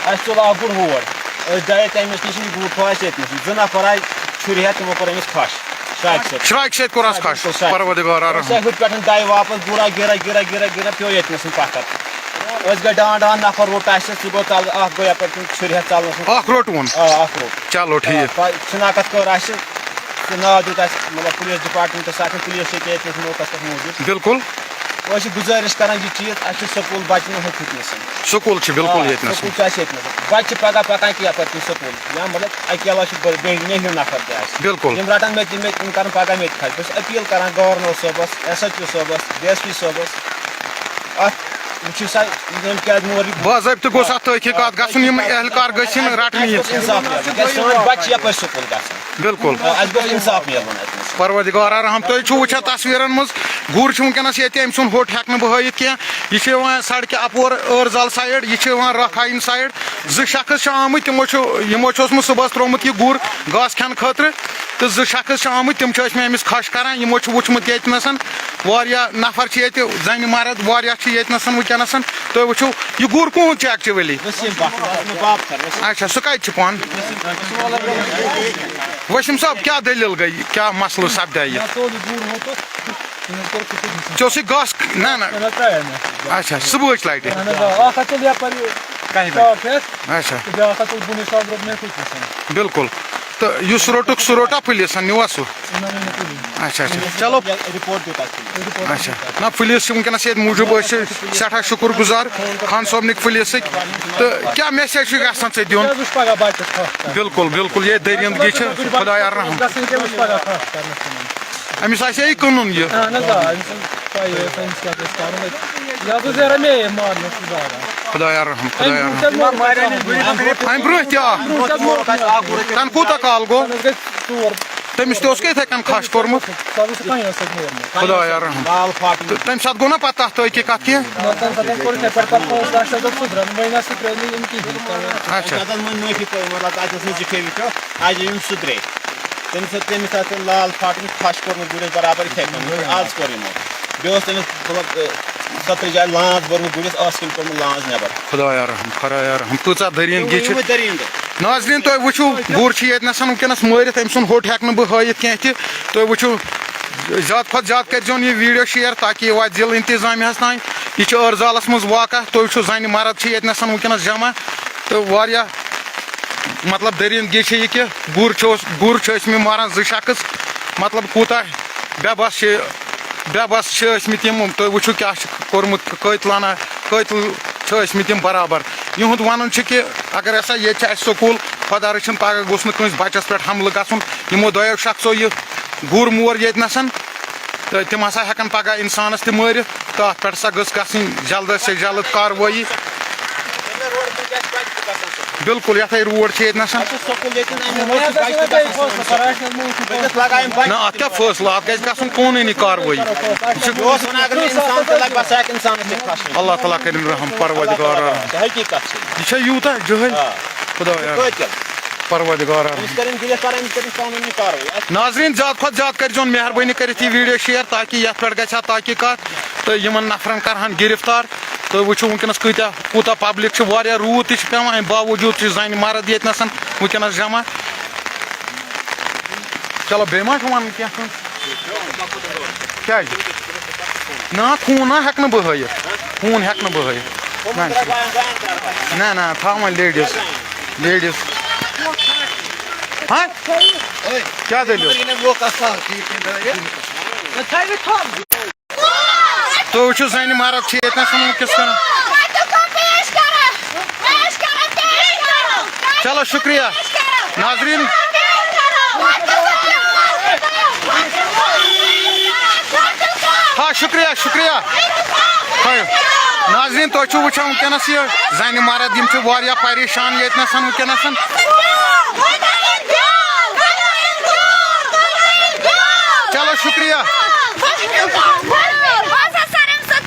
اَسہِ تُل اَکھ گُر ہور، أسۍ درٛایے تَمہِ نِش نِش، یہِ گُر تھوٚو اَسہِ ییٚتہِ نَسٕے۔ زٕ نفر آے چھُرِ ہٮ۪تھ، تِمو کوٚر أمِس کھَش، شراکہِ سۭتۍ۔ شراکہِ سۭتۍ کوٚر اَس کھَش، بِلکُل، شراکہِ۔ پروردگار أسۍ رحم۔ آے ہُتہِ پٮ۪ٹھ دَے واپس، گُرا گِرا گِرا گِرا گِرا پیوٚو ییٚتہِ نَسٕے پَتھر۔ أسۍ گٔے ڈان ڈان نفر، روٚٹ اَسہِ، سُہ گوٚو ژَلہٕ، اَکھ گوٚو یَپٲرۍ کِنۍ چھُرِ ہٮ۪تھ ژَلنَس منٛز۔ اَکھ روٚٹ ووٚن۔ آ، اَکھ روٚٹ۔ چلو، ٹھیٖک۔ آ، پَے-، شناخت کٔر اَسہِ، سُہ ناو دیُت اَسہِ، مطلب، پُلیٖس ڈِپارٹمنٹَس اَتھِ، پُلیٖس چھِ ییٚتہِ ییٚتہِ نَس موقعس پٮ۪ٹھ موٗجوٗد۔ بِلکُل۔ أسۍ چھِ گُزٲرِش کَران یہِ چیٖز، اَسہِ چھُ سکوٗل بَچہٕ نہٕ ہُتھ نَسٕے۔ سکوٗل چھِ بِلکُل آ، ییٚتہِ نَسٕے۔ سکوٗل چھُ اَسہِ ییٚتہِ نَسٕے۔ بَچہٕ چھِ پَگاہ پَکان کہِ یَپٲرۍ کِنۍ سکوٗل، یا، مطلب، اَکہِ علاوٕ چھِ بٔڑۍ، بیٚیہِ نیٚہِو نَفر تہِ اَسہِ۔ بِلکُل۔ یِم رَٹَن مےٚ تہِ، مےٚ تہِ، یِم کَرَن پَگاہ مےٚ تہِ کھَش۔ بہٕ چھُس أپیٖل کَران گورنر صٲبَس، ایس ایچ او صٲبَس، ڈی ایس پی صٲبَس، اَتھ وٕچھِو سا، یِم کیٛازِ مور یہِ۔ باضٲبطہٕ گوٚژھ اَتھ تحقیٖقات گژھُن، یِم اہلکار گٔژھۍ یِن رَٹنہٕ یِنۍ۔ اِنصاف میلُن۔ کیٛازِ سٲنۍ بَچہٕ چھِ یَپٲرۍ سکوٗل گژھان۔ بِلکُل۔ آ، اَسہِ گوٚژھ اِنصاف میلُن اَتہِ نَس۔ پروردگار رحم، تُہۍ چھِو وٕچھان تصویٖرَن منٛز، گُر چھُ وٕنکیٚنَس ییٚتہِ، أمۍ سُنٛد ہوٚٹ ہٮ۪کہٕ نہٕ بہٕ ہٲیِتھ کینٛہہ۔ یہِ چھُ یِوان سڑکہِ اَپور ٲرزَل سایڈ، یہِ چھُ یِوان رکھایِن سایڈ۔ زٕ شخص چھِ آمٕتۍ، تِمو چھُ، یِمو چھُ اوسمُت صُبحَس ترٛوومُت یہِ گُر گاسہٕ کھٮ۪نہٕ خٲطرٕ، تہٕ زٕ شخص چھِ آمٕتۍ، تِم چھِ ٲسمٕتۍ أمِس کھَش کَران۔ یِمو چھُ وٕچھمُت ییٚتہِ نَسَن واریاہ نفر چھِ ییٚتہِ، زَنہِ مرد واریاہ چھِ ییٚتہِ نَسَن وٕنکیٚنَسَن۔ تُہۍ وٕچھِو، یہِ گُر کُہُنٛد چھُ ایکچُؤلی؟ وسیٖم بٹ، مےٚ باب کر، وسیٖم۔ اچھا، سُہ کَتہِ چھُ پانہٕ؟ وسیٖم صٲب، کیٛاہ دٔلیٖل گٔے؟ کیٛاہ مسلہٕ سپدیٛاہ یہِ؟ مےٚ ژوٚل یہِ گُر ہوٚتَتھ، تٔمۍ کوٚر کُٹھِس نِش۔ ژےٚ اوسُے گاسہٕ؟ نہ، نہ۔ نہ، نہ، ترٛایے مےٚ۔ اچھا، صُبحٕچ لَٹہِ۔ اہن حظ، آ، اکھ ہَتھ ژوٚل یَپٲرۍ یہِ اچھا۔ شاپ ہٮ۪تھ۔ اچھا۔ تہٕ بیٛاکھ ہَتھ ژوٚل بُنٕے سُہ حظ روٚٹ مےٚ کُٹھِس نِش۔ بِلکُل۔ تہٕ یُس روٚٹُکھ، سُہ روٚٹا پُلیٖسَن، نیوٗوا سُہ؟ نہ، نہ، نہ، کُنی۔ اچھا، اچھا۔ چلو۔ رِپورٹ دیُت اَسہِ۔ اچھا۔ نہ، پُلیٖس چھِ وٕنکیٚنَس ییٚتہِ موٗجوٗب، أسۍ چھِ سٮ۪ٹھاہ شُکُر گُزار خان صٲبنٕکۍ پُلیٖسٕکۍ۔ تہٕ کیٛاہ میسیج چھُ یَژھان ژےٚ دیُن؟ کیٛازِ وٕچھ پَگاہ بَچَس کھَش کَرُن۔ بِلکُل، بِلکُل، یہِ دٔریٖندگی چھِ خۄداے رحم۔ گژھٕنۍ کیٛاہ وٕچھ پَگاہ کھَش کَرنَس تِمَن۔ أمِس آسہِ ہے یہِ کٕنُن یہِ۔ اہن حظ، آ، أمِس چھَنہٕ پَیی ٲس أمِس کیٛاہ گژھِ کَرُن۔ یہِ حظ اوس یارا مے مارنَس سُہ زاگان۔ خۄدایا رحم، خۄدایا رحم۔ اَمہِ برٛونٛہہ تہِ آو۔ تَنہٕ کوٗتاہ کال گوٚو؟ تَنہٕ حظ گٔے ژور۔ تٔمِس تہِ اوس کیٛاہ یِتھَے کٔنۍ کھَش کوٚرمُت؟ سُہ حظ اوس کَنہِ ٲس اَتھ مورمُت۔ خۄدایا رحم۔ تہٕ تَمہِ ساتہٕ گوٚو نا پَتہٕ تَتھ تحقیٖقات کینٛہہ؟ نہ، تَمہِ ساتہٕ کوٚر یِتھَے پٲٹھۍ پَتہٕ پانٛژھ لَچھ حظ اوس سُہ درٛاو، وۄنۍ نہ سُہ ترٛٲے نہٕ یِم کِہیٖنۍ۔ اچھا۔ تَتھ حظ وۄنۍ معٲفی پٲٹھۍ، مطلب، تَتہِ اوس نہٕ زِٹھے وٕچھو، اَجہِ یِم سُہ درٛے۔ تٔمِس اوس، تٔمِس آسہِ تٔمۍ لال پھاٹُن کھَش کوٚرمُت گُرِس برابر یِتھَے کٔنۍ، یِتھ کٔنۍ آز کوٚر یِمو۔ بیٚیہِ اوس تٔمِس، مطلب، سترِ جایہِ لانٛز بٔرمٕژ گُرِس، ٲس کِنۍ کوٚرمُت لانٛز نٮ۪بر۔ خۄدایا رحم، خۄدایا رحم، کۭژاہ دٔریٖن گی چھِ۔ یِموٕے دٔریٖن دۄہ۔ ناظریٖن، تُہۍ وٕچھِو، گُر چھُ ییٚتہِ نَسَن وٕنکیٚنَس مٲرِتھ، أمۍ سُنٛد ہوٚٹ ہٮ۪کہٕ نہٕ بہٕ ہٲیِتھ کینٛہہ تہِ۔ تُہۍ وٕچھِو، زیادٕ کھۄتہٕ زیادٕ کٔرۍزیون یہِ ویٖڈیو شِیَر، تاکہِ یہِ واتہِ ضلعہٕ انتظامیہَس تام۔ یہِ چھُ ٲرزالَس منٛز واقعہ، تُہۍ وٕچھِو، زَنہِ مرد چھِ ییٚتہِ نَسَن وٕنکیٚنَس جمع، تہٕ واریاہ مطلب دٔریٖندگی چھِ یہِ کہِ گُر چھُ اوس، گُر چھِ ٲسۍ مٕتۍ ماران زٕ شخص، مطلب کوٗتاہ بے بس چھِ، بے بس چھِ ٲسۍ مٕتۍ یِم۔ تُہۍ وٕچھِو کیٛاہ چھِ کوٚرمُت، قٲتلانہ قٲتل چھِ ٲسۍ مٕتۍ یِم برابر۔ یِہُنٛد وَنُن چھُ کہِ اگر ہسا ییٚتہِ چھِ اَسہِ سکوٗل، خۄدا رٔچھِنۍ پگاہ گوٚژھ نہٕ کٲنٛسہِ بَچَس پٮ۪ٹھ حملہٕ گژھُن۔ یِمو دۄیو شخصو یہِ گُر مور ییٚتہِ نَسَن، تہٕ تِم ہسا ہٮ۪کَن پگاہ اِنسانَس تہِ مٲرِتھ۔ تہٕ اَتھ پٮ۪ٹھ ہسا گٔژھ گژھٕنۍ جلد سے جلد کاروٲیی۔ بِلکُل، یَتھَے روڈ چھِ ییٚتہِ نَسَن۔ اَسہِ چھُ سکوٗل ییٚتہِ نہٕ اَمہِ موٗجوٗب بَچہِ تہِ گژھن سکوٗل۔ نہ، اَتھ کیٛاہ فٲصلہٕ؟ اَتھ گژھِ گژھُن قونوٗنی کاروٲیی۔ یہِ چھُ، یہِ اوس وَنان، اگر نہٕ اِنسان تہِ لَگہِ، بَس ہٮ۪کہِ اِنسانَس تہِ کھَسُن۔ اللہ تعالیٰ کٔرِنۍ رحم، پروردگار رحم۔ حقیٖقت چھِ۔ یہِ چھا یوٗتاہ جٲہِل؟ آ۔ خۄدایا۔ قٲتِل۔ پروردگار۔ أمِس کٔرِن گِرفتار، أمِس کٔرِن قانوٗنی کاروٲیی۔ ناظریٖن، زیادٕ کھۄتہٕ زیادٕ کٔرۍزیون مہربٲنی کٔرِتھ یہِ ویٖڈیو شِیَر، تاکہِ یَتھ پٮ۪ٹھ گژھِ ہا تحقیٖقات تہٕ یِمَن نفرَن کَرٕہَن گِرفتار۔ تہٕ وٕچھِو وٕنکیٚنَس کۭتیٛاہ، کوٗتاہ پبلِک چھِ، واریاہ روٗد تہِ چھِ پٮ۪وان، اَمہِ باوجوٗد چھِ زَنہِ مرد ییٚتہِ نَسَن وٕنکیٚنَس جمع۔ چلو، بیٚیہِ ما چھُ وَنُن کینٛہہ کٲنٛسہِ؟ کیٛازِ؟ نہ، خوٗن نہ ہٮ۪کہٕ نہٕ بہٕ ہٲیِتھ۔ خوٗن ہٮ۪کہٕ نہٕ بہٕ ہٲیِتھ۔ نہ، نہ، نہ، تھاو وۄنۍ لیڈیٖز۔ لیڈیٖز۔ ہاں؟ کیٛاہ دٔلیٖل؟ تُہۍ وٕچھِو، زَنہِ مرد چھِ ییٚتہِ نَس یِمَن کِژھ کَران۔ چلو، شُکریہ۔ ناظریٖن۔ ہا، شُکریہ، شُکریہ۔ ناظریٖن، تُہۍ چھِو وٕچھان وٕنکیٚنَس یہِ زَنہِ مرد، یِم چھِ واریاہ پریشان ییٚتہِ نَسَن وٕنکیٚنَسَن۔ چلو، شُکریہ۔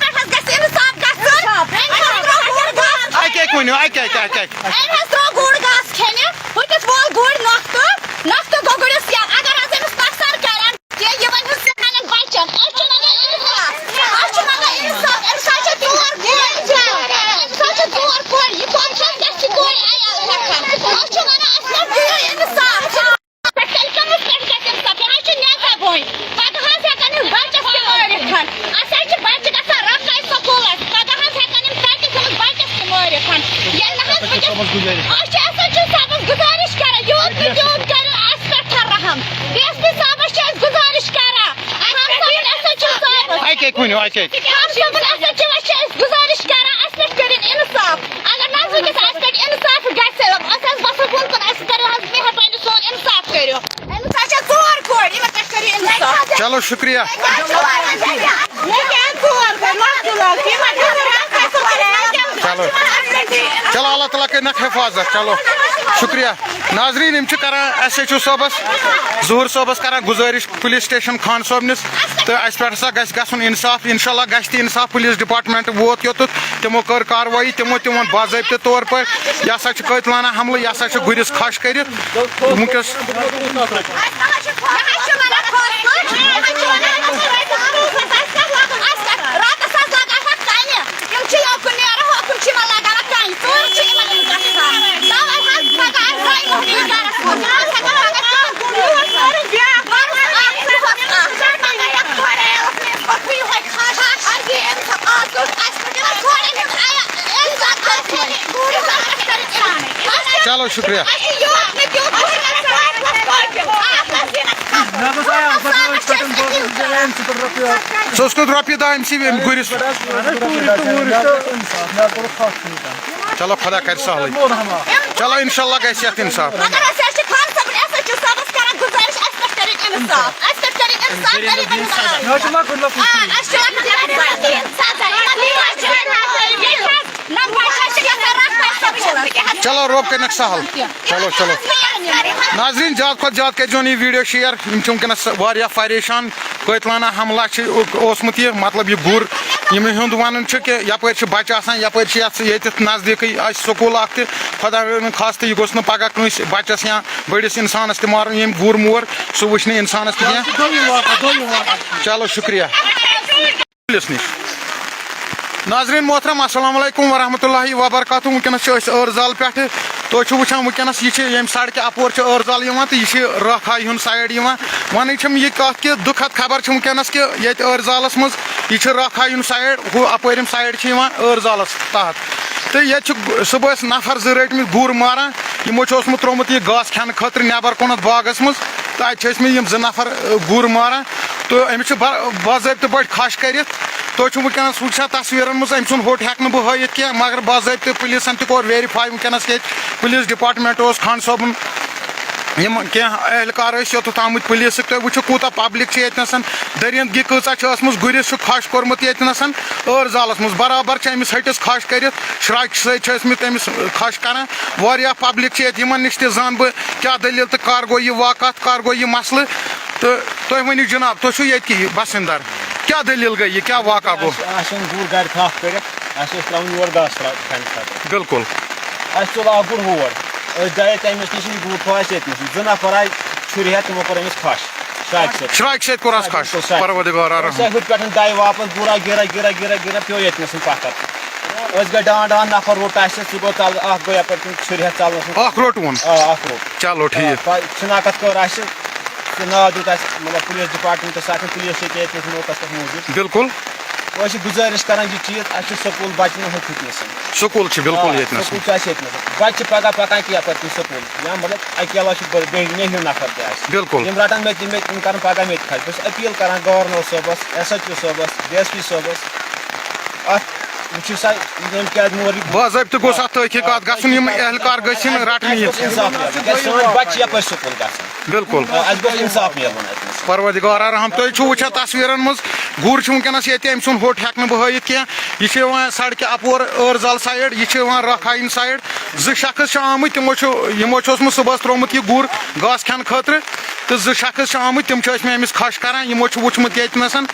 اَکہِ اَکہِ ؤنِو، اَکہِ اَکہِ، اَکہِ اَکہِ۔ أمۍ حظ ترٛوو گُر گاسہٕ کھٮ۪نہِ، ہُتِس وول گُرۍ نۄختہٕ، نۄختہٕ گوٚو گُرِس یَلہٕ۔ اگر حظ أمِس نۄقصان کَرن، یہِ، یہِ وَنہِ حظ سانٮ۪ن بَچَن۔ أسۍ چھِ منٛگان اِنصاف، أسۍ چھِ منٛگان اِنصاف۔ أمِس حظ چھِ ژور کورِ، أمِس حظ چھِ ژور کورِ، یہِ کۄس چھِ اَسہِ، اَسہِ چھِ کورِ عیال ہٮ۪کان۔ أسۍ چھِ وَنان، اَسہِ حظ دِیِو اِنصاف۔ تیٚلہِ کٔمِس پٮ۪ٹھ گژھِ اِنصاف؟ یہِ حظ چھُ نیٚصف وۄنۍ۔ پَگاہ حظ ہٮ۪کَن یِم بَچَس تہِ مٲرِتھ۔ اَسہِ حظ چھِ بَچہِ گژھان رۄپَے سکوٗلَس۔ پَگاہ حظ ہٮ۪کَن یِم تَتہِ تھٲوِتھ بَچَس تہِ مٲرِتھ۔ ییٚلہِ نہٕ حظ وٕنکیٚس، أسۍ چھِ ایس ایچ او صٲبَس گُزٲرِش کران، یوٗت نہٕ تیوٗت کٔرِو اَسہِ پٮ۪ٹھ رحم۔ ڈی ایس پی صٲبَس چھِ أسۍ گُزٲرِش کران، خان صٲبُن ایس ایچ او صٲبَس۔ اَکہِ اَکہِ ؤنِو، اَکہِ اَکہِ۔ خان صٲبُن ایس ایچ اوَس چھِ أسۍ گُزٲرِش کران، اَسہِ پٮ۪ٹھ کٔرِن اِنصاف۔ اگر نہٕ حظ وٕنکیٚس اَسہِ پٮ۪ٹھ اِنصاف گژھِ، أسۍ حظ وَسو بۄن کُن، اَسہِ کٔرِو حظ مہربٲنی سون اِنصاف کٔرِو۔ أمِس حظ چھےٚ ژور کورِ، یِمَن پٮ۪ٹھ کٔرِو اِنصاف۔ چلو، شُکریہ۔ مےٚ کیٛازِ ژور کورِ؟ مَسلہٕ حظ چھِ یِمَن چھِ ژور کورِ۔ چلو۔ چلو، اللہ تعالیٰ کٔرِنَکھ حِفاظت۔ چلو، شُکریہ۔ ناظریٖن، یِم چھِ کران ایس ایچ او صٲبَس، ظہوٗر صٲبَس کران گُزٲرِش پُلیٖس سٹیشن خان صٲبنِس، تہٕ اَسہِ پٮ۪ٹھ ہسا گژھِ گژھُن اِنصاف۔ اِنشاء اللہ گژھِ تہِ اِنصاف۔ پُلیٖس ڈپارٹمنٹ ووت یوٚتَتھ، تِمو کٔر کاروٲیی، تِمو تہِ ووٚن باضٲبطہٕ طور پٲٹھۍ، یہِ ہسا چھِ قٲتلانہ حملہٕ، یہِ ہسا چھِ گُرِس کھَش کٔرِتھ۔ وٕنکیٚس مےٚ حظ چھُ وَنان خۄش پٲٹھۍ، مےٚ حظ چھُ وَنان، اَسہِ کَتھ لَگان، اَسہِ کَتھ، راتَس حظ لَگان اَتھ کَنہِ۔ یِم چھِ یوکُن نیران، ہوکُن چھِ یِمَن لَگان اَتھ کَنہِ۔ ژوٗر چھِ یِمَن یِم گژھان۔ تَوَے حظ پَگاہ آسہِ زَنہِ مۄہنِوۍ گَرَس منٛز۔ یہِ حظ ہٮ۪کان لَگان کانٛہہ کُن یور کَرُن، بیٛاکھ گَرَس اَکھ، یِہوٚے کھَش۔ اَسہِ یی اِنصاف آسُن، اَسہِ پٮ۪ٹھ یِمَن کورٮ۪ن ہُنٛد عزت آسہِ۔ چلو، شُکریہ۔ ژٕ اوسکھ رۄپیہِ دَہ أمۍ سٕے أمۍ گُرِس۔ چلو، خۄدا کَرِ سہلٕے۔ چلو، اِنشاء اللہ گژھِ یَتھ اِنصاف۔ مگر أسۍ حظ چھِ خان صٲبُن، اَسہِ حظ چھِ صٲبَس کران گُزٲرِش، اَسہِ پٮ۪ٹھ کٔرِو اِنصاف، اَسہِ پٮ۪ٹھ کٔرِو اِنصاف، غریٖبَن ہٕنٛز آ، اَسہِ چھِ لۄکٕٹۍ لۄکٕٹۍ سَزا، یِمَن یہِ حظ چھِ نہ بَچہِ حظ چھِ گژھان رَٹھ پَتہٕ سکوٗلَس۔ چلو، رۄب کٔرِنَکھ سہل۔ چلو، چلو۔ ناظریٖن، زیادٕ کھۄتہٕ زیادٕ کٔرۍزیون یہِ ویٖڈیو شِیَر۔ یِم چھِ وٕنکیٚنَس واریاہ پریشان۔ قٲتلانہ حملہ چھِ اوسمُت یہِ، مطلب، یہِ گُر، یِمَن ہُنٛد وَنُن چھُ کہِ یَپٲرۍ چھِ بَچہٕ آسان، یَپٲرۍ چھِ یَتھ، ییٚتٮ۪تھ نزدیٖکٕے اَسہِ سکوٗل اَکھ تہِ۔ خۄدا رٔچھِن خاص تہٕ یہِ گوٚژھ نہٕ پَگاہ کٲنٛسہِ بَچَس یا بٔڑِس اِنسانَس تہِ مارُن، ییٚمۍ گُر مور، سُہ وٕچھِ نہٕ اِنسانَس تہِ کینٛہہ۔ چلو، شُکریہ۔ پُلیٖس نِش۔ ناظریٖن محترم، السلام علیکم ورحمۃ اللہ وبرکاتہ۔ وٕنکیٚنَس چھِ أسۍ ٲرزال پٮ۪ٹھٕ۔ تُہۍ چھِو وٕچھان وٕنکیٚنَس یہِ چھِ ییٚمہِ سڑکہِ اَپور چھِ ٲرزال یِوان تہٕ یہِ چھِ راکھایہِ ہُنٛد سایڈ یِوان۔ وَنٕنۍ چھَم یہِ کَتھ کہِ دُکھد خبر چھِ وٕنکیٚنَس کہِ ییٚتہِ ٲرزالَس منٛز یہِ چھِ راکھایہِ ہُنٛد سایڈ، ہُہ اَپٲرِم سایڈ چھِ یِوان ٲرزالَس تحت۔ تہٕ ییٚتہِ چھِ صُبحَس نفر زٕ رٔٹۍ مٕتۍ گُر ماران۔ یِمو چھُ اوسمُت ترٛوومُت یہِ گاسہٕ کھٮ۪نہٕ خٲطرٕ نٮ۪بر کُنتھ باغَس منٛز۔ تہٕ اَتہِ چھِ ٲسۍ مٕتۍ یِم زٕ نفر، آ، گُر ماران۔ تہٕ أمِس چھِ با-، باضٲبطہٕ پٲٹھۍ کھَش کٔرِتھ۔ تُہۍ چھِو وٕنکیٚنَس وٕچھان تصویٖرَن منٛز، أمۍ سُنٛد ہوٚٹ ہٮ۪کہٕ نہٕ بہٕ ہٲیِتھ کینٛہہ، مگر باضٲبطہٕ پُلیٖسَن تہِ کوٚر ویریفاے وٕنکیٚنَس ییٚتہِ۔ پُلیٖس ڈپارٹمنٹ اوس، خان صٲبُن، یِم کینٛہہ اہلکار ٲسۍ یوٚتَتھ آمٕتۍ پُلیٖسٕکۍ۔ تُہۍ وٕچھِو کوٗتاہ پبلک چھِ ییٚتہِ نَسَن، درندگی کۭژاہ چھِ ٲسمٕژ۔ گُرِس چھُ کھَش کوٚرمُت ییٚتہِ نَسَن ٲرزالَس منٛز، برابر چھِ أمِس ۂٹِس کھَش کٔرِتھ، شراکہِ سۭتۍ چھِ ٲسمٕتۍ أمِس کھَش کران۔ واریاہ پبلک چھِ ییٚتہِ، یِمَن نِش تہِ زانہٕ بہٕ کیٛاہ دٔلیٖل تہٕ کر گوٚو یہِ واقعہ، کر گوٚو یہِ مسلہٕ۔ تہٕ تُہۍ ؤنِو جناب، تُہۍ چھِو ییٚتہِ کہِ بسندر، کیٛاہ دٔلیٖل گٔے یہِ، کیٛاہ واقعہ گوٚو؟ اَسہِ، اَسہِ اوٚن گُر گرِ تھپھ کٔرِتھ، اَسہِ اوس ترٛاوُن یور گاسہٕ ترٛا-، کھٮ۪نہٕ خٲطرٕ۔ بِلکُل۔ اَسہِ تُل اَکھ گُر ہور، أسۍ درٛاے تَمہِ نِش نِش، یہِ گُر تھوٚو اَسہِ ییٚتہِ نَسٕے۔ زٕ نفر آے چھُرِ ہٮ۪تھ، تِمو کوٚر أمِس کھَش شراکہِ سۭتۍ۔ شراکہِ سۭتۍ کوٚر اَس کھَش۔ بِلکُل شراکہِ۔ پروردگار رحم۔ أسۍ آے ہُتھ پٮ۪ٹھ دَے واپس، گُرا گِرا گِرا گِرا گِرا پیوٚو ییٚتہِ نَسٕے پَتھر۔ أسۍ گٔے ڈان ڈان، نفر روٚٹ اَسہِ، سُہ گوٚو ژَلہٕ، اَکھ گوٚو یَپٲرۍ کِنۍ چھُرِ ہٮ۪تھ ژَلنَس منٛز۔ اَکھ روٚٹوُن؟ آ، اَکھ روٚٹ۔ چلو، آ، ٹھیٖک۔ پَتہٕ شِناخت کٔر اَسہِ، سُہ ناو دیُت اَسہِ، مطلب، پُلیٖس ڈپارٹمنٹَس، ساتہٕ پُلیٖس چھِ ییٚتہِ، ییٚتہِ نَس موقعس پٮ۪ٹھ موٗجوٗد۔ بِلکُل۔ أسۍ چھِ گُزٲرِش کران یہِ چیٖز، اَسہِ چھُ سکوٗل بَچہٕ نہٕ ہُتھ نَسٕے۔ سکوٗل چھِ بِلکُل آ، ییٚتہِ نَسٕے۔ سکوٗل چھُ اَسہِ ییٚتہِ نَسٕے۔ بَچہٕ چھِ پَگاہ پَکان کہِ یَپٲرۍ کِنۍ سکوٗل۔ یا مطلب اَکہِ علاوٕ چھِ بٔڑۍ، بیٚیہِ نیٚہِو نفر تہِ اَسہِ۔ بِلکُل۔ یِم رَٹَن مےٚ تہِ، یِم مےٚ، یِم کَرَن پَگاہ مےٚ تہِ کھَش۔ بہٕ چھُس اپیٖل کران گورنر صٲبَس، ایس ایچ او صٲبَس، ڈی ایس پی صٲبَس۔ اَتھ وٕچھِو سا، یِم کیٛازِ مورِ گوٚو۔ باضٲبطہٕ گوٚژھ اَتھ تحقیٖقات گژھُن، یِم اہلکار گٔژھۍ یِن رَٹنہٕ یِنۍ۔ اَسہِ گوٚژھ اِنصاف میلُن۔ کیٛازِ سٲنۍ بَچہٕ چھِ یَپٲرۍ سکوٗل گژھان۔ بِلکُل۔ آ، اَسہِ گوٚژھ اِنصاف میلُن اَتہِ۔ پروردگار رحم، تُہۍ چھِو وٕچھان تصویٖرَن منٛز، گُر چھُ وٕنکیٚنَس ییٚتہِ، أمۍ سُنٛد ہوٚٹ ہٮ۪کہٕ نہٕ بہٕ ہٲیِتھ کینٛہہ۔ یہِ چھُ یِوان سڑکہِ اَپور ٲرزال سایڈ، یہِ چھُ یِوان رکھایِن سایڈ۔ زٕ شخص چھِ آمٕتۍ، تِمو چھُ، یِمو چھُ اوسمُت صُبحَس ترٛوومُت یہِ گُر گاسہٕ کھٮ۪نہٕ خٲطرٕ، تہٕ زٕ شخص چھِ آمٕتۍ، تِم چھِ ٲسۍ مٕتۍ أمِس کھَش کَران۔ یِمو چھُ وٕچھمُت ییٚتہِ نَسَن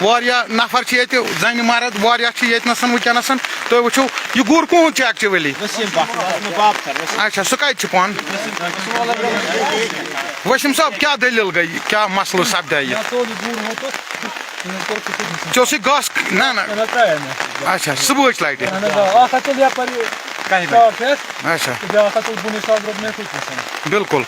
واریاہ نفر چھِ ییٚتہِ، زَنہِ مرد واریاہ چھِ ییٚتہِ نَسَن وٕنکیٚنَسَن۔ تُہۍ وٕچھِو، یہِ گُر کُہُنٛد چھُ actually؟ وسیٖم بٹ، بہٕ آسہٕ نہٕ باب سر، وسیٖم۔ اچھا، سُہ کَتہِ چھُ پانہٕ؟ وسیٖم صٲب، کیٛاہ دٔلیٖل گٔے؟ کیٛاہ مسلہٕ سپدیٛاہ یہِ؟ مےٚ ہسا اوٚن یہِ گُر ہوٚتَتھ۔ ژےٚ اوسُے گاسہٕ، نہ، نہ۔ نہ، نہ، ترٛایے مےٚ۔ اچھا، صُبحٕچ لٹہِ۔ اہن حظ، آ، اکھ ہتھ تُل یپٲرۍ کہہِ بجہِ؟ ساڑ شےٚ ہتھ۔ اچھا۔ تہٕ بیٛاکھ ہتھ تُل بُنٕے ساڑ رۄپیہِ مےٚ کُس نِش۔ بِلکُل۔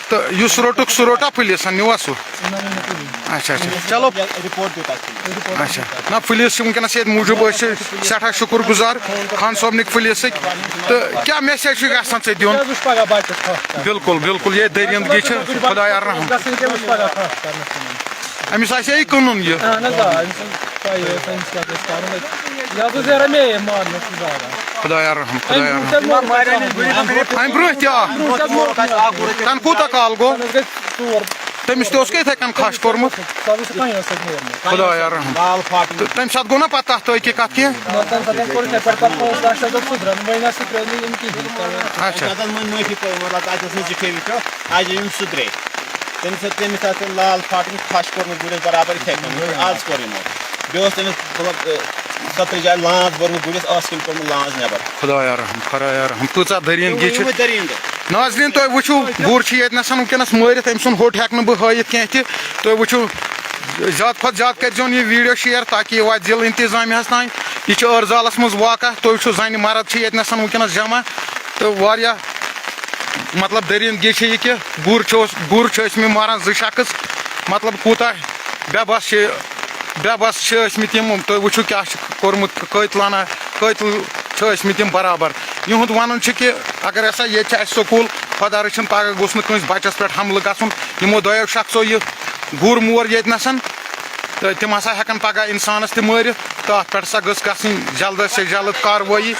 تہٕ یُس روٚٹُکھ، سُہ روٚٹا پُلیٖسن، نیوٗوا سُہ؟ نہ، نہ، نہ، تُلِو۔ اچھا، اچھا۔ چلو۔ رپورٹ دیُت اَسہِ۔ رپورٹ اچھا۔ نہ، پُلیٖس چھِ وٕنکیٚنَس ییٚتہِ موٗجوٗب، أسۍ چھِ سٮ۪ٹھاہ شُکُر گُزار خان صٲبنٕکۍ پُلیٖسٕکۍ۔ تہٕ کیٛاہ message چھُ یژھان ژےٚ دیُن؟ کیٛاہ حظ وٕچھ پگاہ بچس خاص کر؟ بِلکُل، بِلکُل، یہِ دٔریٖندگی چھِ خۄداے رحم۔ گژھٕنۍ کیٛاہ وٕچھ پگاہ خاص کر نَسٕنۍ۔ أمِس آسہِ ہے کٕنُن یہِ۔ اہن حظ، آ، أمِس چھَنہٕ پَیی ٲس أمِس کیٛاہ گژھِ کَرُن۔ یہِ حظ اوس یارٕ مے مارنَس چھُ زاران۔ خۄدایا رحم، خۄدایا رحم۔ أمۍ برونٛہہ تہِ آ۔ تَنہٕ کوٗتاہ کال گوٚو؟ تَنہٕ حظ گٔے ژور۔ تٔمِس تہِ اوس کیٛاہ یِتھَے کٔنۍ کھَش کوٚرمُت؟ سُہ حظ اوس کَنہِ ٲس اَتہِ مورمُت۔ خۄدایا رحم۔ لال فاٹن۔ تہٕ تَمہِ ساتہٕ گوٚو نا پَتہٕ تَتھ تحقیٖقات کینٛہہ؟ نہ، تَمہِ ساتہٕ کوٚر یِتھَے پٲٹھۍ پَتہٕ پانٛژھ لَچھ حظ اوس سُہ درٛامُت، وۄنۍ نہ سُہ ترٛٲوۍ نہٕ یِم کِہیٖنۍ۔ اچھا۔ تَتہِ حظ وۄنۍ معٲفی پٲومٕژ، مطلب، تَتہِ اوس نہٕ زِٹھے وٕچھو۔ اَجہِ یِم سُدرے۔ تٔمِس ٲس، تٔمِس آسہِ لال فاٹن خۄش کوٚرمُت گُرِس برابر یِتھَے کٔنۍ۔ آز کوٚر یِمو۔ بیٚیہِ اوس تٔمِس، مطلب، سترِ جایہِ لانٛز بوٚرمُت گُرِس، ٲس کِنۍ کوٚرمُت لانٛز نٮ۪بر۔ خۄدایا رحم، خۄدایا رحم، کۭژاہ دٔریٖن گی چھِ۔ یِموٕے دٔریٖن دۄہ۔ ناظریٖن، تُہۍ وٕچھِو، گُر چھُ ییٚتہِ نَسَن وٕنکیٚنَس مٲرِتھ، أمۍ سُنٛد ہوٚٹ ہٮ۪کہٕ نہٕ بہٕ ہٲیِتھ کینٛہہ تہِ۔ تُہۍ وٕچھِو، زیادٕ کھۄتہٕ زیادٕ کٔرۍزیون یہِ video share، تاکہِ یہِ واتہِ ضلعہٕ انتظامیہَس تام۔ یہِ چھُ ٲرزالَس منٛز واقع۔ تُہۍ وٕچھِو، زَنہِ مرد چھِ ییٚتہِ نَسَن وٕنکیٚنَس جمع، تہٕ واریاہ مطلب، دٔریٖندگی چھِ یہِ کہِ گُر چھِ اوس-، گُر چھِ ٲسۍ مٕتۍ ماران زٕ شخص، مطلب، کوٗتاہ بے بس چھِ، بے بس چھِ ٲسۍ مٕتۍ یِم۔ تُہۍ وٕچھِو کیٛاہ چھِ کوٚرمُت، قٲتلانہ قٲتل چھِ ٲسۍ مٕتۍ یِم برابر۔ یِہُنٛد وَنُن چھُ کہِ اگر ہسا ییٚتہِ چھِ اَسہِ سکوٗل، خۄدا رٔچھِنۍ پگاہ گوٚژھ نہٕ کٲنٛسہِ بَچَس پٮ۪ٹھ حملہٕ گژھُن۔ یِمو دۄیو شخصو یہِ گُر مور ییٚتہِ نَسَن، تہٕ تِم ہسا ہٮ۪کَن پگاہ اِنسانَس تہِ مٲرِتھ۔ تہٕ اَتھ پٮ۪ٹھ ہسا گٔژھ گژھٕنۍ جلد سے جلد کاروٲیی۔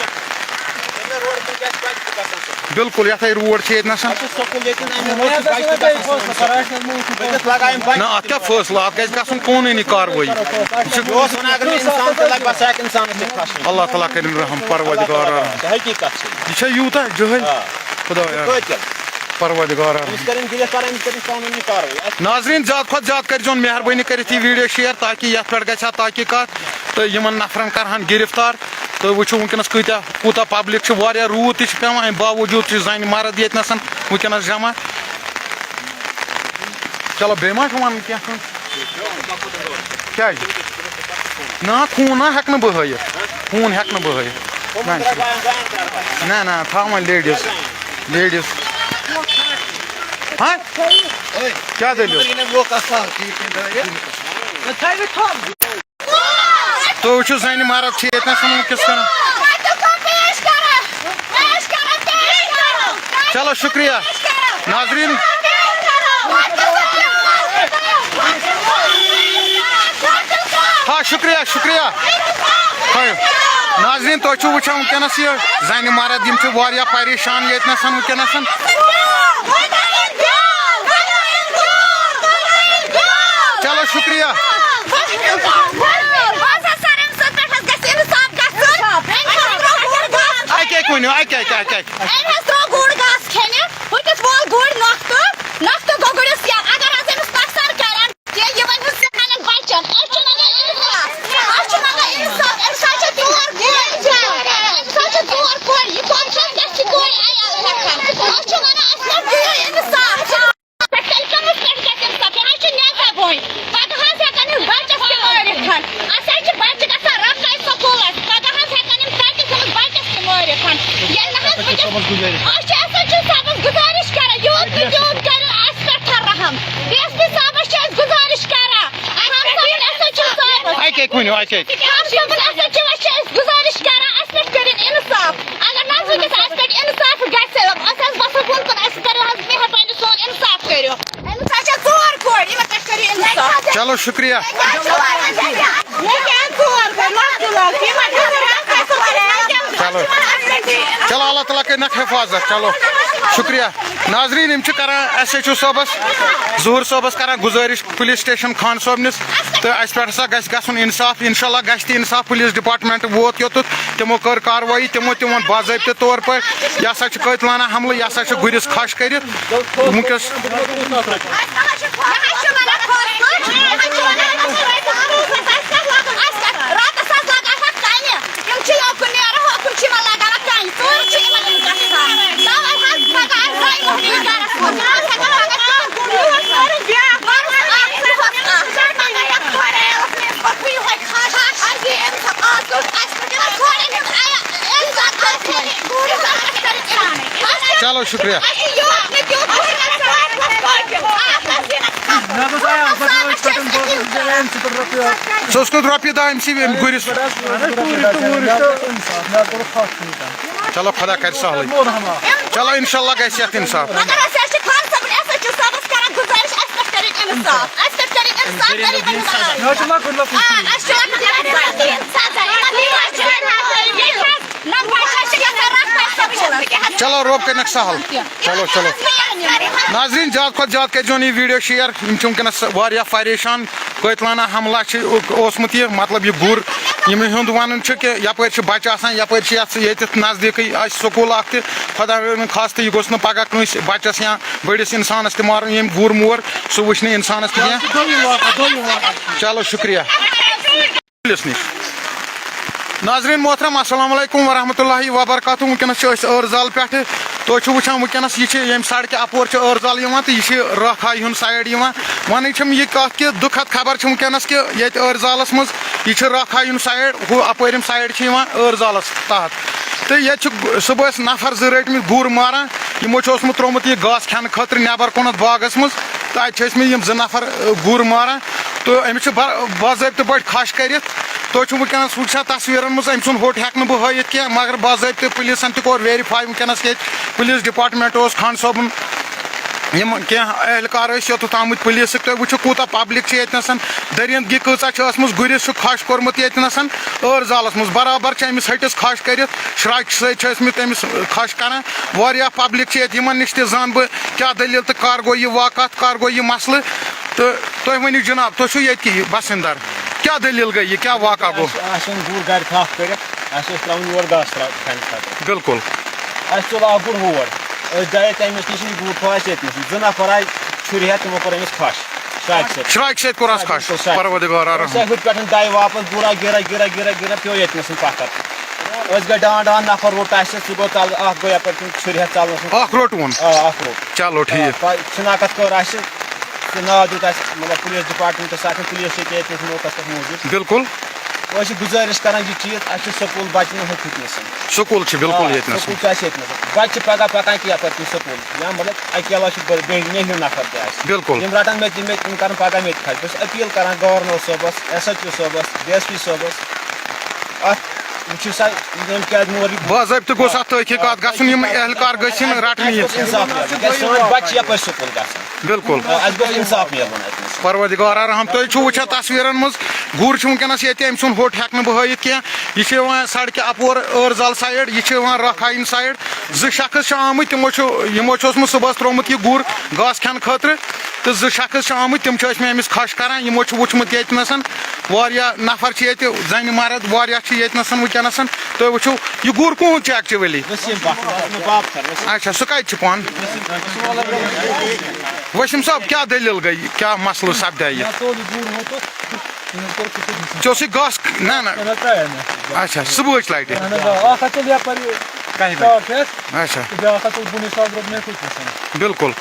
بِلکُل، یَتھ ہے روڈ چھِ ییٚتہِ نَسَن۔ اَسہِ چھُ سکوٗل ییٚتہِ، اَمہِ موٗجوٗب چھِ بَچہِ تہِ گژھان سٲنۍ سکوٗل۔ أمِس لگایَن بَچہِ۔ نہ، اَتھ کیٛاہ فٲصلہٕ؟ اَتھ گژھِ گژھُن قونوٗنی کاروٲیی۔ یہِ چھُ یہِ اوس وَنان، اگر مےٚ اِنسان تہِ لَگہِ، بہٕ ہسا ہٮ۪کہٕ اِنسانَس سۭتۍ کھَسُن۔ اللہ تعالیٰ کٔرِنۍ رحم، پروردگار رحم۔ چھِ حقیٖقت چھِ۔ یہِ چھا یوٗتاہ جٲہِل؟ آ۔ خۄدایا۔ قٲتِل۔ پروردگار رحم۔ أمِس کٔرِن گِرِفتار، أمِس کٔرِن قانوٗنی کاروٲیی۔ اَسہِ ناظریٖن، زیادٕ کھۄتہٕ زیادٕ کٔرۍزیون مہربٲنی کٔرِتھ یہِ video share، تاکہِ یَتھ پٮ۪ٹھ گژھِ ہا تحقیٖقات تہٕ یِمَن نفرَن کَرٕہَن گِرِفتار۔ تُہۍ وٕچھِو وٕنکیٚنَس کۭتیٛاہ، کوٗتاہ public چھِ، واریاہ روٗد تہِ چھِ پٮ۪وان، اَمہِ باوجوٗد چھِ زَنہِ مرد ییٚتہِ نَسَن وٕنکیٚنَس جمع۔ چلو، بیٚیہِ ما چھُ وَنُن کینٛہہ کٲنٛسہِ؟ کیٛازِ؟ نہ، خوٗن نہ ہٮ۪کہٕ نہٕ بہٕ ہٲیِتھ، خوٗن ہٮ۪کہٕ نہٕ بہٕ ہٲیِتھ۔ نہ، نہ، نہ، تھاو وۄنۍ ladies، ladies۔ ہاں؟ کیٛاہ دٔلیٖل؟ تُہۍ وٕچھِو، زَنہِ مرد چھِ ییٚتہِ نَس وٕنکیٚس کران۔ چلو، شُکریہ۔ ناظریٖن۔ ہا، شُکریہ، شُکریہ۔ ہا، ناظریٖن، تُہۍ چھِو وٕچھان وٕنکیٚنَس یہِ زَنہِ مرد، یِم چھِ واریاہ پریشان ییٚتہِ نَس وٕنکیٚنَس۔ چلو، شُکریہ۔ اَکہِ اَکہِ ؤنِو، اَکہِ اَکہِ، اَکہِ اَکہِ۔ أمۍ حظ ترٛوو گُر گاسہٕ کھیٚنہِ، ہُتِس وول گُرۍ نۄختہٕ، نۄختہٕ گوٚو گُرِس یَلہٕ۔ اگر حظ أمِس نۄقصان کَرن، یہِ، یہِ وۄنۍ حظ سانٮ۪ن بَچَن۔ أسۍ چھِ وَنان اِنصاف، أسۍ چھِ وَنان اِنصاف۔ أمِس حظ چھِ ژور کورِ، أمِس حظ چھِ ژور کورِ، یہِ کۄس چھِ، کیٛاہ چھِ کورِ عیال ہٮ۪کان؟ أسۍ چھِ وَنان، اَسہِ حظ دِیِو اِنصاف۔ پٮ۪ٹھ تیٚلہِ کٔمِس پٮ۪ٹھ گژھِ اِنصاف؟ یہِ حظ چھُ نٮ۪صب وۄنۍ۔ پَگاہ حظ ہٮ۪کَن یِم بَچَس تہِ مٲرِتھ۔ اَسہِ حظ چھِ بَچہِ گژھان رۄپَے سکوٗلَس۔ پَگاہ حظ ہٮ۪کَن یِم تَتہِ گٔمٕتۍ بَچَس تہِ مٲرِتھ۔ ییٚلہِ نہٕ حظ وٕنکٮ۪س، أسۍ چھِ ایس ایچ او صٲبَس گُزٲرِش کران، یوٗت نہٕ تیوٗت کٔرِو اَسہِ پٮ۪ٹھ رحم۔ ڈی ایس پی صٲبَس چھِ أسۍ گُزٲرِش کران، احمد صٲبَن، ایس ایچ او صٲبَس۔ اَکہِ اَکہِ ؤنِو، اَکہِ اَکہِ۔ احمد صٲبَن، ایس ایچ او، أسۍ چھِ گُزٲرِش کران، اَسہِ پٮ۪ٹھ کٔرِن اِنصاف۔ اگر نہٕ حظ وٕنکٮ۪س اَسہِ پٮ۪ٹھ اِنصاف گژھِ، أسۍ حظ وَسو بۄن کُن، اَسہِ کٔرِو حظ مہربٲنی، سون اِنصاف کٔرِو۔ أمِس حظ چھےٚ ژور کورِ، یِمَن پٮ۪ٹھ کٔرِو اِنصاف۔ چلو، شُکریہ۔ مےٚ کیٛاہ ژور کورِ؟ لۄکچہِ لۄکچہِ، یِمَن چھےٚ چلو، اللہ تعالیٰ کٔرِنَکھ حفاظت۔ چلو، شُکریہ۔ ناظریٖن، یِم چھِ کران ایس ایچ او صٲبَس، ظہوٗر صٲبَس کران گُزٲرِش پُلیٖس سٹیشن خان صٲبنِس، تہٕ اَسہِ پٮ۪ٹھ ہسا گژھِ گژھُن اِنصاف۔ اِنشاءاللہ گژھِ تہِ اِنصاف۔ پُلیٖس ڈپارٹمنٹ ووت یوٚتَتھ، تِمو کٔر کاروٲیی، تِمو تہِ ووٚن باضٲبطہٕ طور پٲٹھۍ، یہِ ہسا چھُ قٲتلانہ حملہٕ، یہِ ہسا چھُ گُرِس کھَش کٔرِتھ۔ وٕنکیٚس چلو، شُکریہ۔ سُہ اوس کوٚت رۄپیہِ دَہ أمۍ سٕے أمۍ گُرِس؟ چلو، خۄدا کَرِ سہلٕے۔ چلو، اِنشاءاللہ گژھِ یَتھ اِنصاف۔ مگر أسۍ حظ چھِ خان صٲبُن، اَسہِ حظ چھِ صٲبَس کران گُزٲرِش، اَسہِ پٮ۪ٹھ کٔرِو اِنصاف، اَسہِ پٮ۪ٹھ کٔرِو اِنصاف، غریٖبَن ہُنٛد حال۔ مےٚ حظ چھُ لۄکُٹ لۄکُٹ آ، اَسہِ چھُ لۄکُٹ لۄکُٹ سَزا، یِمَن یِمَن چھُ ییٚتہِ حظ، ییٚتہِ حظ نَفر چھِ اَسہِ گژھان رَٹھ پَتہٕ صٲبَس۔ چلو، رۄب کٔرِنَکھ سہل۔ چلو، چلو۔ ناظریٖن، زیادٕ کھۄتہٕ زیادٕ کٔرۍزیون یہِ ویٖڈیو شِیَر۔ یِم چھِ وٕنکیٚنَس واریاہ پریشان۔ قٲتلانہ حملہ چھِ اوسمُت یہِ، مطلب، یہِ گُر، یِم ہُنٛد وَنُن چھُ کہِ یَپٲرۍ چھِ بَچہٕ آسان، یَپٲرۍ چھِ یَتھ، ییٚتٮ۪تھ نزدیٖکٕے اَسہِ سکوٗل اَکھ تہِ۔ خۄدا رٔچھِن خاص تہٕ یہِ گوٚژھ نہٕ پَگاہ کٲنٛسہِ بَچَس یا بٔڑِس اِنسانَس تہِ مارُن، ییٚمۍ گُر مور، سُہ وٕچھِ نہٕ اِنسانَس تہِ کینٛہہ۔ چلو، شُکریہ۔ پُلیٖس نِش۔ ناظریٖن محترم، السلام علیکم ورحمۃ اللہ وبرکاتہ۔ وٕنکیٚنَس چھِ أسۍ ٲرزال پٮ۪ٹھٕ۔ تُہۍ چھِو وٕچھان وٕنکیٚنَس یہِ چھِ ییٚمہِ سڑکہِ اَپور چھِ ٲرزال یِوان تہٕ یہِ چھِ رٲکھ ہاے ہُنٛد سایڈ یِوان۔ وَنٕنۍ چھِم یہِ کَتھ کہِ دُکھد خبر چھِ وٕنکیٚنَس کہِ ییٚتہِ ٲرزالَس منٛز یہِ چھِ رٲکھ ہاے ہُنٛد سایڈ، ہُہ اَپٲرِم سایڈ چھِ یِوان ٲرزالَس تحت۔ تہٕ ییٚتہِ چھِ صُبحَس نفر زٕ رٔٹمٕتۍ گُر ماران۔ یِمو چھُ اوسمُت ترٛوومُت یہِ گاسہٕ کھٮ۪نہٕ خٲطرٕ نٮ۪بر کُنتھ باغَس منٛز۔ تہٕ اَتہِ چھِ ٲسمٕتۍ یِم زٕ نفر، اَ، گُر ماران۔ تہٕ أمِس چھِ با-، باضٲبطہٕ پٲٹھۍ کھَش کٔرِتھ۔ تُہۍ چھِو وٕنکیٚنَس وٕچھان تصویٖرَن منٛز، أمۍ سُنٛد ہوٚٹ ہٮ۪کہٕ نہٕ بہٕ ہٲیِتھ کینٛہہ، مگر باضٲبطہٕ پُلیٖسَن تہِ کوٚر ویریفاے وٕنکیٚنَس ییٚتہِ۔ پُلیٖس ڈپارٹمنٹ اوس خان صٲبُن، یِم کینٛہہ اہلکار ٲسۍ یوٚتَتھ آمٕتۍ پُلیٖسٕکۍ۔ تُہۍ وٕچھِو کوٗتاہ پبلک چھِ ییٚتہِ نَسَن، دٔریٖندگی کۭژاہ چھِ ٲسمٕژ۔ گُرِس چھُ کھَش کوٚرمُت ییٚتہِ نَسَن ٲرزالَس منٛز، برابر چھِ أمِس ۂٹِس کھَش کٔرِتھ، شراکہِ سۭتۍ چھِ ٲسمٕتۍ تٔمِس کھَش کَران۔ واریاہ پبلک چھِ ییٚتہِ، یِمَن نِش تہِ زانہٕ بہٕ کیٛاہ دٔلیٖل تہٕ کَر گوٚو یہِ واقعہ، کَر گوٚو یہِ مسلہٕ۔ تہٕ تُہۍ ؤنِو جناب، تُہۍ چھِو ییٚتہِ کہِ بسندر، کیٛاہ دٔلیٖل گٔے، یہِ کیٛاہ واقعہ گوٚو؟ اَسہِ، اَسہِ اوٚن گُر گرِ تھپھ کٔرِتھ، اَسہِ اوس ترٛاوُن یور گاسہٕ ترٛا-، کھنہِ خٲطرٕ۔ بِلکُل۔ اَسہِ تُل اَکھ گُر ہور، أسۍ درٛاے تَمہِ نِش نِش، یہِ گُر تھوٚو اَسہِ ییٚتہِ نَس۔ زٕ نفر آیہِ چھُرِ ہٮ۪تھ، تِمو کوٚر أمِس کھَش، شراکہِ سۭتۍ۔ شراکہِ سۭتۍ کوٚر اَس کھَش، بِلکُل، شراکہِ۔ پروردگار رحم۔ أسۍ آیہِ ہُتہِ پٮ۪ٹھ دَے واپس، گُرا گِرا گِرا گِرا گِرا پیوٚو ییٚتہِ نَس پَتھر۔ أسۍ گٔے ڈان ڈان، نفر روٚٹ اَسہِ، سُہ گوٚو ژَلہٕ، اَکھ گوٚو یَپٲرۍ کِنۍ چھُرِ ہٮ۪تھ ژَلنَس منٛز۔ اَکھ روٚٹ ووٚن۔ آ، اَکھ روٚٹ۔ چلو، ٹھیٖک۔ آ، پَتہٕ شِناخت کٔر اَسہِ، سُہ ناو دیُت اَسہِ، مطلب، پُلیٖس ڈپارٹمنٹَس اَتھِ، پُلیٖس چھِ ییٚتہِ نَس موقعس پٮ۪ٹھ موٗجوٗد۔ بِلکُل۔ أسۍ چھِ گُزٲرِش کران یہِ چیٖز، اَسہِ چھُ سکوٗل بَچہٕ نہٕ ہیٚتھٕے نہٕ۔ سکوٗل چھِ بِلکُل آ، ییٚتہِ نَس۔ سکوٗل چھُ اَسہِ ییٚتہِ نَس۔ بَچہٕ چھِ پَگاہ پَکان کہِ یَپٲرۍ کِنۍ سکوٗل۔ یا مطلب اَکہِ علاوٕ چھُ بٔڑۍ، بٔڑۍ نیٚہِو نفر تہِ اَسہِ۔ بِلکُل۔ یِم رَٹَن مےٚ تہِ، یِم مےٚ، یِم کَرَن پَگاہ مےٚ تہِ کھَش۔ بہٕ چھُس اپیٖل کران گورنر صٲبَس، ایس ایچ او صٲبَس، ڈی ایس پی صٲبَس۔ اَتھ وٕچھِو سا، یِم کیٛازِ مور یہِ باضٲبطہٕ گوٚژھ اَتھ تحقیٖقات گژھُن، یِم اہلکار گٔژھۍ یِن رَٹنہٕ یِنۍ۔ اَسہِ گوٚژھ اِنصاف میلُن۔ کیٛازِ سٲنۍ بَچہٕ چھِ یَپٲرۍ سکوٗل گژھان۔ بِلکُل۔ آ، اَسہِ گوٚژھ اِنصاف میلُن اَتہِ نَس۔ پروردگار رحم۔ تُہۍ چھِو وٕچھان تصویٖرَن منٛز، گُر چھُ وٕنکیٚنَس ییٚتہِ، أمۍ سُنٛد ہوٚٹ ہٮ۪کہٕ نہٕ بہٕ ہٲیِتھ کینٛہہ۔ یہِ چھُ یِوان سڑکہِ اَپور ٲرزال سایڈ، یہِ چھُ یِوان رکھاین سایڈ۔ زٕ شخص چھِ آمٕتۍ، تِمو چھُ، یِمو چھُ اوسمُت صُبحَس ترٛوومُت یہِ گُر گاسہٕ کھٮ۪نہٕ خٲطرٕ، تہٕ زٕ شخص چھِ آمٕتۍ، تِم چھِ ٲسمٕتۍ أمِس کھَش کَران۔ یِمو چھُ وٕچھمُت ییٚتہِ نَسَن، واریاہ نفر چھِ ییٚتہِ، زَنہِ مرد واریاہ چھِ ییٚتہِ نَسَن وٕنکیٚنَسَن۔ تُہۍ وٕچھِو، یہِ گُر کُہُنٛد چھُ actually؟ وسیٖم بٹ، مےٚ باب کر، وسیٖم۔ اچھا، سُہ کَتہِ چھُ پانہٕ؟ وسیٖم صٲب، کیٛاہ دٔلیٖل گٔے؟ کیٛاہ مسلہٕ سپدیٛاہ یہِ؟ مےٚ ژوٚل یہِ گُر ہوٚتَتھ، یِمو کوٚر کُٹھِس نِش۔ ژےٚ اوسُے گاسہٕ، نہ، نہ۔ نہ، نہ، ترٛایو مےٚ۔ اچھا، صُبحٕچ لٹہِ۔ اہن حظ، آ، اکھ ہَتھ تُل یپٲرۍ کَہہِ بجہِ؟ شاٹ ہٮ۪تھ۔ اچھا۔ تہٕ بیٛاکھ ہَتھ تُل بُنٕے ساز روٚٹ مےٚ کُٹھِس۔ بِلکُل۔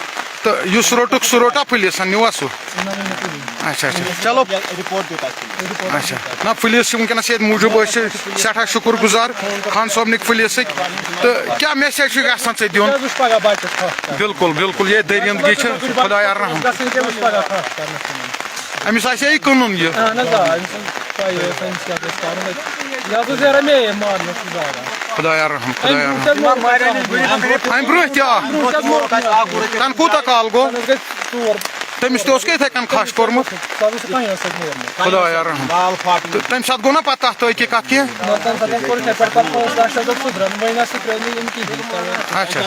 تہٕ یُس روٚٹُکھ، سُہ روٚٹا پُلیٖسَن، نیوٗوا سُہ؟ نہ، نہ، نہ، پُلیٖس۔ اچھا، اچھا۔ چلو۔ رِپورٹ دیُت اَسہِ۔ اچھا۔ نہ، پُلیٖس چھِ وٕنکیٚنَس ییٚتہِ موٗجوٗب، أسۍ چھِ سٮ۪ٹھاہ شُکُر گُزار خان صٲبنٕکۍ پُلیٖسٕکۍ۔ تہٕ کیٛاہ message چھُ یژھان ژےٚ دیُن؟ کیٛازِ وٕچھ پگاہ بَچَس کھَش کَرنَس۔ بِلکُل، بِلکُل، یے دٔریٖندگی چھِ، خۄدایا رحم۔ گژھان کیٛاہ وٕچھ پگاہ کھَش کَرنَس تِمَن۔ أمِس آسہِ ہے یہِ کٕنُن یہِ۔ اہن حظ، آ، أمِس چھَنہٕ پَیی، أمِس کیٛاہ گژھِ کَرُن۔ یہِ حظ اوس یارا مے مارنَس سُہ زاگان۔ خۄدایا رحم، خۄدایا رحم۔ أمۍ برونٛہہ چھِ اَسہِ مورُک اَمہِ برونٛہہ تہِ آ۔ برونٛہہ چھِ اَسہِ مورُک۔ تَنہٕ کوٗتاہ کال گوٚو؟ تَنہٕ حظ گٔے ژور۔ تٔمِس تہِ اوس کیٛاہ یِتھَے کٔنۍ کھَش کوٚرمُت؟ سُہ اوس یِتھَے کٔنۍ اوس سُہ مورمُت۔ خۄدایا رحم۔ تہٕ تَمہِ ساتہٕ گوٚو نا پَتہٕ تَتھ تحقیٖقات کینٛہہ؟ نہ، تَمہِ ساتہٕ کوٚر یِتھَے پٲٹھۍ، پَتہٕ پانٛژھ لَچھ رۄپیہِ سُہ درٛاو نہٕ، وۄنۍ نہ سُہ ترٛٲے نہٕ یِم کِہیٖنۍ۔ اچھا۔